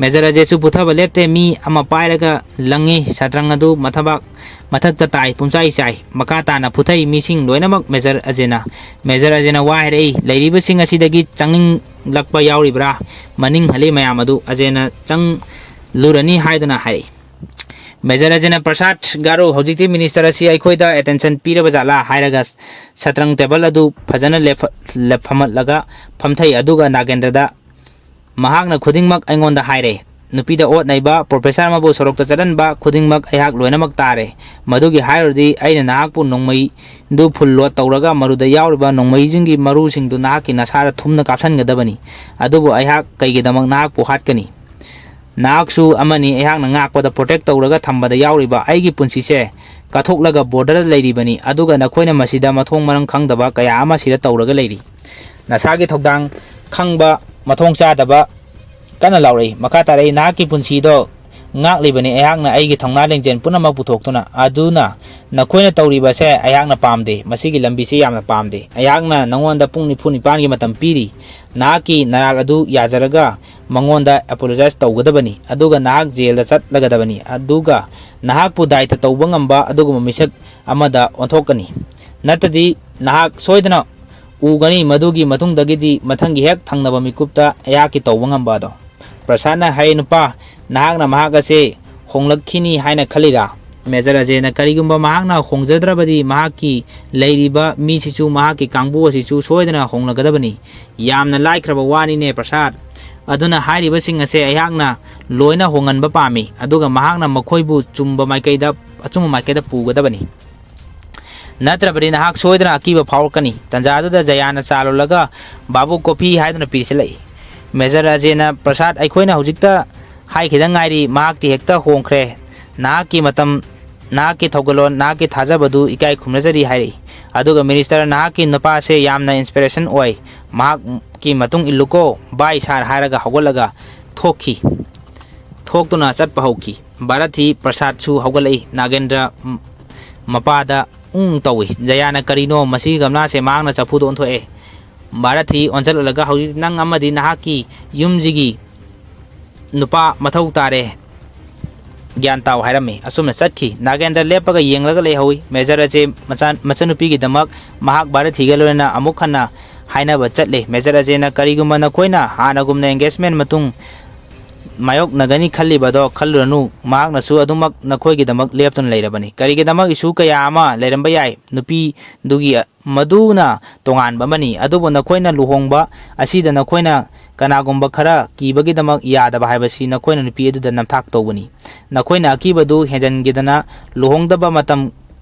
ꯃꯦꯖꯔ ꯑꯖꯦꯁꯨ ꯐꯨꯊꯕ ꯂꯦꯞꯇꯦ, ꯃꯤ ꯑꯃ ꯄꯥꯏꯔꯒ ꯂꯪꯉꯤ꯫ ꯁꯇ꯭ꯔꯪ ꯑꯗꯨ ꯃꯊꯕꯥꯛ ꯃꯊꯛꯇ ꯇꯥꯏ, ꯄꯨꯝꯆꯥꯏ ꯆꯥꯏ꯫ ꯃꯈꯥ ꯇꯥꯅ ꯐꯨꯊꯩ ꯃꯤꯁꯤꯡ ꯂꯣꯏꯅꯃꯛ ꯃꯦꯖꯔ ꯑꯖꯦꯅ꯫ ꯃꯦꯖꯔ ꯑꯖꯦꯅ ꯋꯥ ꯍꯥꯏꯔꯛꯏ, "ꯂꯩꯔꯤꯕꯁꯤꯡ ꯑꯁꯤꯗꯒꯤ ꯆꯪꯅꯤꯡꯂꯛꯄ ꯌꯥꯎꯔꯤꯕ꯭ꯔꯥ?" ꯃꯅꯤꯡ ꯍꯜꯂꯤ ꯃꯌꯥꯝ ꯑꯗꯨ꯫ ꯑꯖꯦꯅ ꯆꯪꯂꯨꯔꯅꯤ ꯍꯥꯏꯗꯨꯅ ꯍꯥꯏꯔꯛꯏ꯫ ꯃꯦꯖꯔ ꯑꯖꯦꯅ, "ꯄ꯭ꯔꯁꯥꯗ ꯒꯥꯔꯨ, ꯍꯧꯖꯤꯛꯇꯤ ꯃꯤꯅꯤꯁꯇꯔ ꯑꯁꯤ ꯑꯩꯈꯣꯏꯗ ꯑꯦꯇꯦꯟꯁꯟ ꯄꯤꯔꯕ ꯖꯥꯠꯂꯥ?" ꯍꯥꯏꯔꯒ ꯁꯇ꯭ꯔꯪ ꯇꯦꯕꯜ ꯑꯗꯨ ꯐꯖꯅ ꯂꯦꯞꯐ-, ꯂꯦꯞꯐꯝꯍꯠꯂꯒ ꯐꯝꯊꯩ, ꯑꯗꯨꯒ ꯅꯥꯒꯦꯟꯗ꯭ꯔꯗ, "ꯃꯍꯥꯛꯅ ꯈꯨꯗꯤꯡꯃꯛ ꯑꯩꯉꯣꯟꯗ ꯍꯥꯏꯔꯦ꯫ ꯅꯨꯄꯤꯗ ꯑꯣꯠ ꯅꯩꯕ, professor ꯑꯃꯕꯨ ꯁꯣꯔꯣꯛꯇ ꯆꯠꯍꯟꯕ ꯈꯨꯗꯤꯡꯃꯛ ꯑꯩꯍꯥꯛ ꯂꯣꯏꯅꯃꯛ ꯇꯥꯔꯦ꯫ ꯃꯗꯨꯒꯤ ꯍꯥꯏꯔꯨꯔꯗꯤ ꯑꯩꯅ ꯅꯍꯥꯛꯄꯨ ꯅꯣꯡꯃꯩꯗꯨ full load ꯇꯧꯔꯒ ꯃꯗꯨꯗ ꯌꯥꯎꯔꯤꯕ ꯅꯣꯡꯃꯩꯁꯤꯡꯒꯤ ꯃꯔꯨꯁꯤꯡꯗꯨ ꯅꯍꯥꯛꯀꯤ ꯅꯁꯥꯗ ꯊꯨꯝꯅ ꯀꯥꯞꯁꯤꯟꯒꯗꯕꯅꯤ꯫ ꯑꯗꯨꯕꯨ ꯑꯩꯍꯥꯛ ꯀꯩꯒꯤꯗꯃꯛ ꯅꯍꯥꯛꯄꯨ ꯍꯥꯠꯀꯅꯤ? ꯅꯍꯥꯛꯁꯨ ꯑꯃꯅꯤ, ꯑꯩꯍꯥꯛꯅ ꯉꯥꯛꯄꯗ, protect ꯇꯧꯔꯒ ꯊꯝꯕꯗ ꯌꯥꯎꯔꯤꯕ ꯑꯩꯒꯤ ꯄꯨꯟꯁꯤꯁꯦ ꯀꯠꯊꯣꯛꯂꯒ borderꯗ ꯂꯩꯔꯤꯕꯅꯤ, ꯑꯗꯨꯒ ꯅꯈꯣꯏꯅ ꯃꯁꯤꯗ ꯃꯊꯣꯡ ꯃꯔꯝ ꯈꯪꯗꯕ ꯀꯌꯥ ꯑꯃ ꯁꯤꯗ ꯇꯧꯔꯒ ꯂꯩꯔꯤ꯫ ꯅꯁꯥꯒꯤ ꯊꯧꯗꯥꯡ ꯈꯪꯕ ꯃꯊꯣꯡ ꯆꯥꯗꯕ ꯀꯟꯅ ꯂꯥꯎꯔꯛꯏ꯫ ꯃꯈꯥ ꯇꯥꯔꯛꯏ, ꯅꯍꯥꯛꯀꯤ ꯄꯨꯟꯁꯤꯗꯣ ꯉꯥꯛꯂꯤꯕꯅꯤ ꯑꯩꯍꯥꯛꯅ ꯑꯩꯒꯤ ꯊꯧꯅꯥ ꯂꯤꯡꯖꯦꯜ ꯄꯨꯝꯅꯃꯛ ꯄꯨꯊꯣꯛꯇꯨꯅ꯫ ꯑꯗꯨꯅ ꯅꯈꯣꯏꯅ ꯇꯧꯔꯤꯕꯁꯦ ꯑꯩꯍꯥꯛꯅ ꯄꯥꯝꯗꯦ꯫ ꯃꯁꯤꯒꯤ ꯂꯝꯕꯤꯁꯤ ꯌꯥꯝꯅ ꯄꯥꯝꯗꯦ꯫ ꯑꯩꯍꯥꯛꯅ ꯅꯉꯣꯟꯗ ꯄꯨꯡ ꯅꯤꯐꯨ ꯅꯤꯄꯥꯟꯒꯤ ꯃꯇꯝ ꯄꯤꯔꯤ꯫ ꯅꯍꯥꯛꯀꯤ ꯅꯔꯥꯜ ꯑꯗꯨ ꯌꯥꯖꯔꯒ ꯃꯉꯣꯟꯗ apologize ꯇꯧꯒꯗꯕꯅꯤ, ꯑꯗꯨꯒ ꯅꯍꯥꯛ ꯖꯦꯜꯗ ꯆꯠꯂꯒꯗꯕꯅꯤ, ꯑꯗꯨꯒ ꯅꯍꯥꯛꯄꯨ ꯗꯥꯏꯇ ꯇꯧꯕ ꯉꯝꯕ ꯑꯗꯨꯒꯨꯝꯕ ꯃꯤꯁꯛ ꯑꯃꯗ ꯑꯣꯟꯊꯣꯛꯀꯅꯤ꯫ ꯅꯠꯇ꯭ꯔꯗꯤ ꯅꯍꯥꯛ ꯁꯣꯏꯗꯅ ꯎꯒꯅꯤ, ꯃꯗꯨꯒꯤ ꯃꯇꯨꯡꯗꯒꯤꯗꯤ ꯃꯊꯪꯒꯤ ꯍꯦꯛ ꯊꯪꯅꯕ ꯃꯤꯀꯨꯞꯇ ꯑꯩꯍꯥꯛꯀꯤ ꯇꯧꯕ ꯉꯝꯕ ꯑꯗꯣ꯫ ꯄ꯭ꯔꯁꯥꯗꯅ, "ꯍꯦ ꯅꯨꯄꯥ, ꯅꯍꯥꯛꯅ ꯃꯍꯥꯛ ꯑꯁꯦ ꯍꯣꯡꯂꯛꯈꯤꯅꯤ ꯍꯥꯏꯅ ꯈꯜꯂꯤꯔꯥ?" ꯃꯦꯖꯔ ꯑꯖꯦꯅ, "ꯀꯔꯤꯒꯨꯝꯕ ꯃꯍꯥꯛꯅ ꯍꯣꯡꯖꯗ꯭ꯔꯕꯗꯤ ꯃꯍꯥꯛꯀꯤ ꯂꯩꯔꯤꯕ ꯃꯤꯁꯤꯁꯨ, ꯃꯍꯥꯛꯀꯤ ꯀꯥꯡꯕꯨ ꯑꯁꯤꯁꯨ ꯁꯣꯏꯗꯅ ꯍꯣꯡꯂꯒꯗꯕꯅꯤ꯫ ꯌꯥꯝꯅ ꯂꯥꯏꯈ꯭ꯔꯕ ꯋꯥꯅꯤꯅꯦ ꯄ꯭ꯔꯁꯥꯗ꯫ ꯑꯗꯨꯅ ꯍꯥꯏꯔꯤꯕꯁꯤꯡ ꯑꯁꯦ ꯑꯩꯍꯥꯛꯅ ꯂꯣꯏꯅ ꯍꯣꯡꯍꯟꯕ ꯄꯥꯝꯃꯤ, ꯑꯗꯨꯒ ꯃꯍꯥꯛꯅ ꯃꯈꯣꯏꯕꯨ ꯆꯨꯝꯕ ꯃꯥꯏꯀꯩꯗ, ꯑꯆꯨꯝꯕ ꯃꯥꯏꯀꯩꯗ ꯄꯨꯒꯗꯕꯅꯤ꯫ ꯅꯠꯇ꯭ꯔꯕꯗꯤ ꯅꯍꯥꯛ ꯁꯣꯏꯗꯅ ꯑꯀꯤꯕ ꯐꯥꯎꯔꯛꯀꯅꯤ꯫" ꯇꯥꯟꯖꯥꯗꯨꯗ ꯖꯌꯥꯅ ꯆꯥ ꯂꯣꯜꯂꯒ "ꯕꯥꯕꯨ, ꯀꯣꯐꯤ" ꯍꯥꯏꯗꯨꯅ ꯄꯤꯁꯤꯜꯂꯛꯏ꯫ ꯃꯦꯖꯔ ꯑꯖꯦꯅ, "ꯄ꯭ꯔꯁꯥꯗ, ꯑꯩꯈꯣꯏꯅ ꯍꯧꯖꯤꯛꯇ ꯍꯥꯏꯈꯤꯗ ꯉꯥꯏꯔꯤ, ꯃꯍꯥꯛꯇꯤ ꯍꯦꯛꯇ ꯍꯣꯡꯈ꯭ꯔꯦ꯫ ꯅꯍꯥꯛꯀꯤ ꯃꯇꯝ, ꯅꯍꯥꯛꯀꯤ ꯊꯧꯒꯜꯂꯣꯟ, ꯅꯍꯥꯛꯀꯤ ꯊꯥꯖꯕꯗꯨ ꯏꯀꯥꯏ ꯈꯨꯝꯅꯖꯔꯤ" ꯍꯥꯏꯔꯛꯏ꯫ ꯑꯗꯨꯒ, "ꯃꯤꯅꯤꯁꯇꯔ, ꯅꯍꯥꯛꯀꯤ ꯅꯨꯄꯥꯁꯦ ꯌꯥꯝꯅ inspiration ꯑꯣꯏ꯫ ꯃꯍꯥꯛꯀꯤ ꯃꯇꯨꯡ ꯏꯜꯂꯨꯀꯣ, ꯕꯥꯏ ꯁꯥꯔ" ꯍꯥꯏꯔꯒ ꯍꯧꯒꯠꯂꯒ ꯊꯣꯛꯈꯤ꯫ ꯊꯣꯛꯇꯨꯅ ꯆꯠꯄ ꯍꯧꯈꯤ꯫ ꯚꯥꯔꯠꯊꯤ ꯄ꯭ꯔꯁꯥꯗꯁꯨ ꯍꯧꯒꯠꯂꯛꯏ꯫ ꯅꯥꯒꯦꯟꯗ꯭ꯔ ꯝ-, ꯃꯄꯥꯗ ꯎꯪ ꯇꯧꯏ꯫ ꯖꯌꯥꯅ, "ꯀꯔꯤꯅꯣ? ꯃꯁꯤꯒꯤ ꯒꯝꯂꯥꯁꯦ!" ꯃꯍꯥꯛꯅ ꯆꯐꯨꯗ ꯑꯣꯟꯊꯣꯛꯑꯦ꯫ ꯚꯥꯔꯠꯊꯤ ꯑꯣꯟꯁꯤꯜꯂꯛꯂꯒ, "ꯍꯧꯖꯤꯛ ꯅꯪ ꯑꯃꯗꯤ ꯅꯍꯥꯛꯀꯤ ꯌꯨꯝꯁꯤꯒꯤ ꯅꯨꯄꯥ ꯃꯊꯧ ꯇꯥꯔꯦ꯫ ꯒ꯭ꯌꯥꯟ ꯇꯥꯎ" ꯍꯥꯏꯔꯝꯃꯤ꯫ ꯑꯁꯨꯝꯅ ꯆꯠꯈꯤ꯫ ꯅꯥꯒꯦꯟꯗ꯭ꯔ ꯂꯦꯞꯄꯒ ꯌꯦꯡꯂꯒ ꯂꯩꯍꯧꯏ꯫ ꯃꯦꯖꯔ ꯑꯖꯦ ꯃꯆꯥ-, ꯃꯆꯟꯅꯨꯄꯤꯒꯤꯗꯃꯛ ꯃꯍꯥꯛ ꯚꯥꯔꯠꯊꯤꯒ ꯂꯣꯏꯅꯅ ꯑꯃꯨꯛ ꯍꯟꯅ ꯍꯥꯏꯅꯕ ꯆꯠꯂꯦ꯫ ꯃꯦꯖꯔ ꯑꯖꯦꯅ, "ꯀꯔꯤꯒꯨꯝꯕ ꯅꯈꯣꯏꯅ ꯍꯥꯟꯅꯒꯨꯝꯅ engagement ꯃꯇꯨꯡ ꯃꯥꯌꯣꯛꯅꯒꯅꯤ ꯈꯜꯂꯤꯕꯗꯣ ꯈꯜꯂꯨꯔꯅꯨ, ꯃꯍꯥꯛꯅꯁꯨ ꯑꯗꯨꯃꯛ ꯅꯈꯣꯏꯒꯤꯗꯃꯛ ꯂꯦꯞꯇꯨꯅ ꯂꯩꯔꯕꯅꯤ꯫ ꯀꯔꯤꯒꯤꯗꯃꯛ? ꯏꯁꯨ ꯀꯌꯥ ꯑꯃ ꯂꯩꯔꯝꯕ ꯌꯥꯏ, ꯅꯨꯄꯤꯗꯨꯒꯤ ꯃꯗꯨꯅ ꯇꯣꯉꯥꯟꯕ ꯑꯃꯅꯤ꯫ ꯑꯗꯨꯕꯨ ꯅꯈꯣꯏꯅ ꯂꯨꯍꯣꯡꯕ ꯑꯁꯤꯗ ꯅꯈꯣꯏꯅ ꯀꯅꯥꯒꯨꯝꯕ ꯈꯔ ꯀꯤꯕꯒꯤꯗꯃꯛ ꯌꯥꯗꯕ ꯍꯥꯏꯕꯁꯤ ꯅꯈꯣꯏꯅ ꯅꯨꯄꯤ ꯑꯗꯨꯗ ꯅꯝꯊꯥꯛ ꯇꯧꯕꯅꯤ꯫ ꯅꯈꯣꯏꯅ ꯑꯀꯤꯕꯗꯨ ꯍꯦꯟꯖꯟꯈꯤꯗꯅ ꯂꯨꯍꯣꯡꯗꯕ ꯃꯇꯝ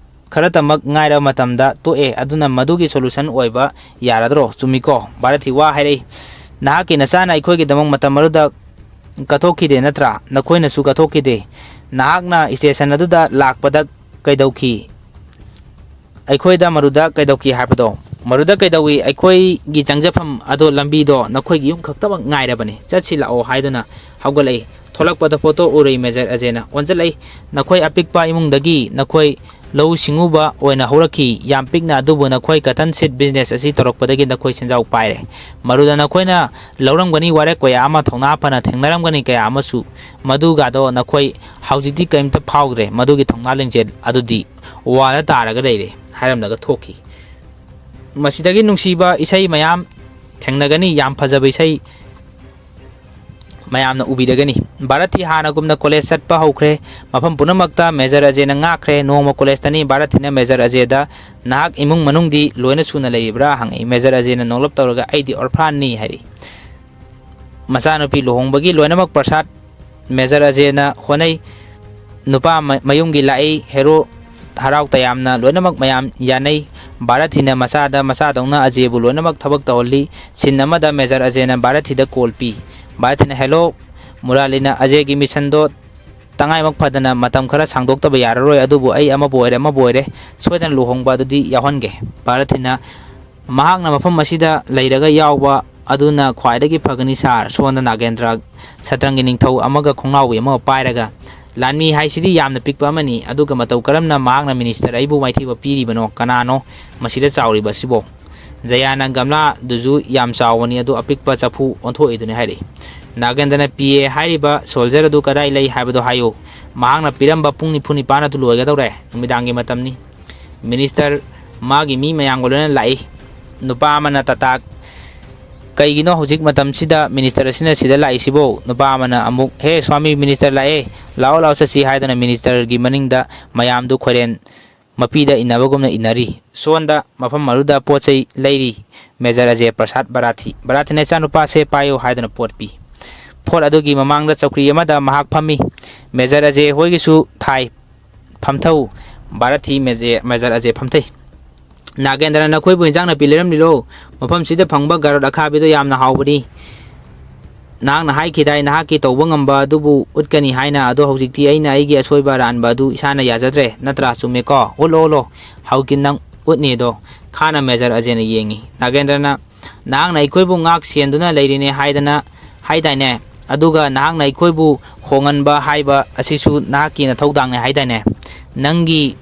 ꯈꯔꯇꯃꯛ ꯉꯥꯏꯔꯕ ꯃꯇꯝꯗ ꯇꯣꯛꯑꯦ꯫ ꯑꯗꯨꯅ ꯃꯗꯨꯒꯤ solution ꯑꯣꯏꯕ ꯌꯥꯔꯗ꯭ꯔꯣ? ꯆꯨꯝꯃꯤꯀꯣ? ꯚꯥꯔꯠꯇꯤ ꯋꯥ ꯍꯥꯏꯔꯛꯏ, "ꯅꯍꯥꯛꯀꯤ ꯅꯆꯥꯅ ꯑꯩꯈꯣꯏꯒꯤꯗꯃꯛ ꯃꯇꯝ ꯑꯗꯨꯗ ꯀꯠꯊꯣꯛꯈꯤꯗꯦ ꯅꯠꯇ꯭ꯔꯥ? ꯅꯈꯣꯏꯅꯁꯨ ꯀꯠꯊꯣꯛꯈꯤꯗꯦ꯫ ꯅꯍꯥꯛꯅ station ꯑꯗꯨꯗ ꯂꯥꯛꯄꯗ ꯀꯩꯗꯧꯈꯤ? ꯑꯩꯈꯣꯏꯗ ꯃꯗꯨꯗ ꯀꯩꯗꯧꯈꯤ ꯍꯥꯏꯕꯗꯣ?" "ꯃꯗꯨꯗ ꯀꯩꯗꯧꯏ? ꯑꯩꯈꯣꯏꯒꯤ ꯆꯪꯖꯐꯝ ꯑꯗꯣ, ꯂꯝꯕꯤꯗꯣ ꯅꯈꯣꯏꯒꯤ ꯌꯨꯝ ꯈꯛꯇꯃꯛ ꯉꯥꯏꯔꯕꯅꯤ꯫ ꯆꯠꯁꯤ ꯂꯥꯛꯑꯣ" ꯍꯥꯏꯗꯨꯅ ꯍꯧꯒꯠꯂꯛꯏ꯫ ꯊꯣꯛꯂꯛꯄꯗ photo ꯎꯔꯨꯏ ꯃꯦꯖꯔ ꯑꯖꯦꯅ꯫ ꯑꯣꯟꯁꯤꯜꯂꯛꯏ, "ꯅꯈꯣꯏ ꯑꯄꯤꯛꯄ ꯏꯃꯨꯡꯗꯒꯤ ꯅꯈꯣꯏ ꯂꯧꯎ ꯁꯤꯡꯎꯕ ꯑꯣꯏꯅ ꯍꯧꯔꯛꯈꯤ, ꯌꯥꯝ ꯄꯤꯛꯅ, ꯑꯗꯨꯕꯨ ꯅꯈꯣꯏ cotton seed business ꯑꯁꯤ ꯇꯧꯔꯛꯄꯗꯒꯤ ꯅꯈꯣꯏ ꯁꯦꯟꯖꯥꯎ ꯄꯥꯏꯔꯦ꯫ ꯃꯗꯨꯗ ꯅꯈꯣꯏꯅ ꯂꯧꯔꯝꯒꯅꯤ ꯋꯥꯔꯦꯞ ꯀꯌꯥ ꯑꯃ, ꯊꯧꯅꯥ ꯐꯅ ꯊꯦꯡꯅꯔꯝꯒꯅꯤ ꯀꯌꯥ ꯑꯃꯁꯨ, ꯃꯗꯨꯒꯗꯣ ꯅꯈꯣꯏ ꯍꯧꯖꯤꯛꯇꯤ ꯀꯔꯤꯝꯇ ꯐꯥꯎꯗ꯭ꯔꯦ, ꯃꯗꯨꯒꯤ ꯊꯧꯅꯥ ꯂꯤꯡꯖꯦꯜ ꯑꯗꯨꯗꯤ ꯋꯥꯗ ꯇꯥꯔꯒ ꯂꯩꯔꯦ" ꯍꯥꯏꯔꯝꯂꯒ ꯊꯣꯛꯈꯤ꯫ ꯃꯁꯤꯗꯒꯤ ꯅꯨꯡꯁꯤꯕ ꯏꯁꯩ ꯃꯌꯥꯝ ꯊꯦꯡꯅꯒꯅꯤ, ꯌꯥꯝ ꯐꯖꯕ ꯏꯁꯩ ꯃꯌꯥꯝꯅ ꯎꯕꯤꯔꯒꯅꯤ꯫ ꯚꯥꯔꯠꯇꯤ ꯍꯥꯟꯅꯒꯨꯝꯅ college ꯆꯠꯄ ꯍꯧꯈ꯭ꯔꯦ꯫ ꯃꯐꯝ ꯄꯨꯝꯅꯃꯛꯇ ꯃꯦꯖꯔ ꯑꯖꯦꯅ ꯉꯥꯛꯈ꯭ꯔꯦ꯫ ꯅꯣꯡꯃ college ꯇꯅꯤ ꯚꯥꯔꯠꯇꯤꯅ ꯃꯦꯖꯔ ꯑꯖꯦꯗ, "ꯅꯍꯥꯛ ꯏꯃꯨꯡ ꯃꯅꯨꯡꯗꯤ ꯂꯣꯏꯅ ꯁꯨꯅ ꯂꯩꯔꯤꯕ꯭ꯔꯥ?" ꯍꯪꯉꯛꯏ꯫ ꯃꯦꯖꯔ ꯑꯖꯦꯅ ꯅꯣꯡꯂꯞ ꯇꯧꯔꯒ, "ꯑꯩꯗꯤ orphan ꯅꯤ" ꯍꯥꯏꯔꯤ꯫ ꯃꯆꯥꯅꯨꯄꯤ ꯂꯨꯍꯣꯡꯕꯒꯤ ꯂꯣꯏꯅꯃꯛ ꯄ꯭ꯔꯁꯥꯗ ꯃꯦꯖꯔ ꯑꯖꯦꯅ ꯍꯣꯠꯅꯩ꯫ ꯅꯨꯄꯥ ꯃ-, ꯃꯌꯨꯝꯒꯤ ꯂꯥꯛꯏ꯫ ꯍꯦꯔꯣ ꯍꯔꯥꯎ ꯇꯌꯥꯝꯅ ꯂꯣꯏꯅꯃꯛ ꯃꯌꯥꯝ ꯌꯥꯅꯩ꯫ ꯚꯥꯔꯠꯊꯤꯅ ꯃꯆꯥꯗ, ꯃꯆꯥꯗꯧꯅ ꯑꯖꯦꯕꯨ ꯂꯣꯏꯅꯃꯛ ꯊꯕꯛ ꯇꯧꯍꯜꯂꯤ꯫ Scene ꯑꯃꯗ ꯃꯦꯖꯔ ꯑꯖꯦꯅ ꯚꯥꯔꯠꯊꯤꯗ call ꯄꯤ꯫ ꯚꯥꯔꯠꯊꯤꯅ, "Hello, ꯃꯨꯔꯥꯂꯤꯅ ꯑꯖꯦꯒꯤ missionꯗꯣ ꯇꯉꯥꯏꯃꯛ ꯐꯗꯅ ꯃꯇꯝ ꯈꯔ ꯁꯥꯡꯗꯣꯛꯇꯕ ꯌꯥꯔꯔꯣꯏ, ꯑꯗꯨꯕꯨ ꯑꯩ ꯑꯃꯕꯨ ꯑꯣꯏꯔꯦ, ꯑꯃꯕꯨ ꯑꯣꯏꯔꯦ, ꯁꯣꯏꯗꯅ ꯂꯨꯍꯣꯡꯕ ꯑꯗꯨꯗꯤ ꯌꯥꯎꯍꯟꯒꯦ"꯫ ꯚꯥꯔꯠꯊꯤꯅ, "ꯃꯍꯥꯛꯅ ꯃꯐꯝ ꯑꯁꯤꯗ ꯂꯩꯔꯒ ꯌꯥꯎꯕ ꯑꯗꯨꯅ ꯈ꯭ꯋꯥꯏꯗꯒꯤ ꯐꯒꯅꯤ ꯁꯥꯔ꯫ ꯁꯣꯝꯗ ꯅꯥꯒꯦꯟꯗ꯭ꯔ, ꯁꯇ꯭ꯔꯪꯒꯤ ꯅꯤꯡꯊꯧ ꯑꯃꯒ ꯈꯣꯡꯅꯥꯎꯕꯤ ꯑꯃꯒ ꯄꯥꯏꯔꯒ, ꯂꯥꯟꯃꯤ ꯍꯥꯏꯁꯤꯗꯤ ꯌꯥꯝꯅ ꯄꯤꯛꯄ ꯑꯃꯅꯤ, ꯑꯗꯨꯒ ꯃꯇꯧ ꯀꯔꯝꯅ ꯃꯍꯥꯛꯅ minister ꯑꯩꯕꯨ ꯃꯥꯏꯊꯤꯕ ꯄꯤꯔꯤꯕꯅꯣ? ꯀꯅꯥꯅꯣ ꯃꯁꯤꯗ ꯆꯥꯎꯔꯤꯕ ꯑꯁꯤꯕꯣ?" ꯖꯌꯥꯅ ꯒꯝꯂꯥꯗꯨꯁꯨ ꯌꯥꯝ ꯆꯥꯎꯕꯅꯤ, ꯑꯗꯨ ꯑꯄꯤꯛꯄ ꯆꯐꯨ ꯑꯣꯟꯊꯣꯛꯏꯗꯨꯅꯤ ꯍꯥꯏꯔꯛꯏ꯫ ꯅꯥꯒꯦꯟꯗ꯭ꯔꯅ, "ꯄꯤ ꯑꯦ ꯍꯥꯏꯔꯤꯕ soldier ꯑꯗꯨ ꯀꯗꯥꯏ ꯂꯩ ꯍꯥꯏꯕꯗꯣ ꯍꯥꯏꯌꯨ꯫ ꯃꯍꯥꯛꯅ ꯄꯤꯔꯝꯕ ꯄꯨꯡ ꯅꯤꯐꯨ ꯅꯤꯄꯥꯟ ꯑꯗꯨ ꯂꯣꯏꯒꯗꯧꯔꯦ꯫ ꯅꯨꯃꯤꯗꯥꯡꯒꯤ ꯃꯇꯝꯅꯤ꯫ Minister ꯃꯥꯒꯤ ꯃꯤ ꯃꯌꯥꯝꯒ ꯂꯣꯏꯅ ꯂꯥꯛꯏ꯫ ꯅꯨꯄꯥ ꯑꯃꯅ ꯇꯥꯇꯥ "ꯀꯩꯒꯤꯅꯣ ꯍꯧꯖꯤꯛ ꯃꯇꯝꯁꯤꯗ ꯃꯤꯅꯤꯁꯇꯔ ꯑꯁꯤꯅ ꯁꯤꯗ ꯂꯥꯛꯏꯁꯤꯕꯣ?" ꯅꯨꯄꯥ ꯑꯃꯅ ꯑꯃꯨꯛ, "ꯍꯦ ꯁ꯭ꯋꯥꯃꯤ, ꯃꯤꯅꯤꯁꯇꯔ ꯂꯥꯛꯑꯦ, ꯂꯥꯛꯑꯣ, ꯂꯥꯛꯑꯣ, ꯆꯠꯁꯤ" ꯍꯥꯏꯗꯨꯅ ꯃꯤꯅꯤꯁꯇꯔꯒꯤ ꯃꯅꯤꯡꯗ ꯃꯌꯥꯝꯗꯨ ꯈꯣꯏꯔꯦꯟ ꯃꯄꯤꯗ ꯏꯟꯅꯕꯒꯨꯝꯅ ꯏꯟꯅꯔꯤ꯫ ꯁꯣꯟꯗ ꯃꯐꯝ ꯑꯗꯨꯗ ꯄꯣꯠ ꯆꯩ ꯂꯩꯔꯤ ꯃꯦꯖꯔ ꯑꯖꯦ ꯄ꯭ꯔꯁꯥꯗ ꯕꯔꯥꯊꯤ꯫ ꯕꯔꯥꯊꯤꯅ, "ꯏꯆꯥꯅꯨꯄꯥꯁꯦ ꯄꯥꯏꯌꯨ" ꯍꯥꯏꯗꯨꯅ ꯄꯣꯠ ꯄꯤ꯫ ꯐꯣꯔꯠ ꯑꯗꯨꯒꯤ ꯃꯃꯥꯡꯗ ꯆꯧꯀ꯭ꯔꯤ ꯑꯃꯗ ꯃꯍꯥꯛ ꯐꯝꯃꯤ꯫ "ꯃꯦꯖꯔ ꯑꯖꯦ ꯍꯣꯏꯒꯤꯁꯨ ꯊꯥꯏ, ꯐꯝꯊꯧ"꯫ ꯕꯔꯥꯊꯤ, "ꯃꯦꯖꯦ-, ꯃꯦꯖꯔ ꯑꯖꯦ ꯐꯝꯊꯩ"꯫ "ꯅꯥꯒꯦꯟꯗ꯭ꯔꯅ ꯅꯈꯣꯏꯕꯨ ꯏꯟꯖꯥꯡ ꯅꯥꯄꯤ ꯂꯩꯔꯝꯂꯤꯔꯣ? ꯃꯐꯝꯁꯤꯗ ꯐꯪꯕ ꯒꯥꯔꯣꯠ ꯑꯈꯥꯕꯤꯗꯣ ꯌꯥꯝꯅ ꯍꯥꯎꯕꯅꯤ꯫ ꯅꯍꯥꯛꯅ ꯍꯥꯏꯈꯤꯗꯥꯏ ꯅꯍꯥꯛꯀꯤ ꯇꯧꯕ ꯉꯝꯕ ꯑꯗꯨꯕꯨ ꯎꯠꯀꯅꯤ ꯍꯥꯏꯅ, ꯑꯗꯣ ꯍꯧꯖꯤꯛꯇꯤ ꯑꯩꯅ ꯑꯩꯒꯤ ꯑꯁꯣꯏꯕ ꯑꯔꯥꯟꯕ ꯑꯗꯨ ꯏꯁꯥꯅ ꯌꯥꯖꯗ꯭ꯔꯦ, ꯅꯠꯇ꯭ꯔꯥ? ꯆꯨꯝꯃꯦꯀꯣ? ꯎꯠꯂꯣ, ꯎꯠꯂꯣ꯫ ꯍꯧꯖꯤꯛꯇꯤ ꯅꯪ ꯎꯠꯅꯤꯗꯣ"꯫ ꯈꯥꯅ ꯃꯦꯖꯔ ꯑꯖꯦꯅ ꯌꯦꯡꯉꯤ꯫ ꯅꯥꯒꯦꯟꯗ꯭ꯔꯅ, "ꯅꯍꯥꯛꯅ ꯑꯩꯈꯣꯏꯕꯨ ꯉꯥꯛ ꯁꯦꯟꯗꯨꯅ ꯂꯩꯔꯤꯅꯦ ꯍꯥꯏꯗꯅ, ꯍꯥꯏꯗꯥꯏꯅꯦ? ꯑꯗꯨꯒ ꯅꯍꯥꯛꯅ ꯑꯩꯈꯣꯏꯕꯨ ꯍꯣꯡꯍꯟꯕ ꯍꯥꯏꯕ ꯑꯁꯤꯁꯨ ꯅꯍꯥꯛꯀꯤ ꯅꯊꯧꯗꯥꯡꯅꯦ ꯍꯥꯏꯗꯥꯏꯅꯦ? ꯅꯪꯒꯤ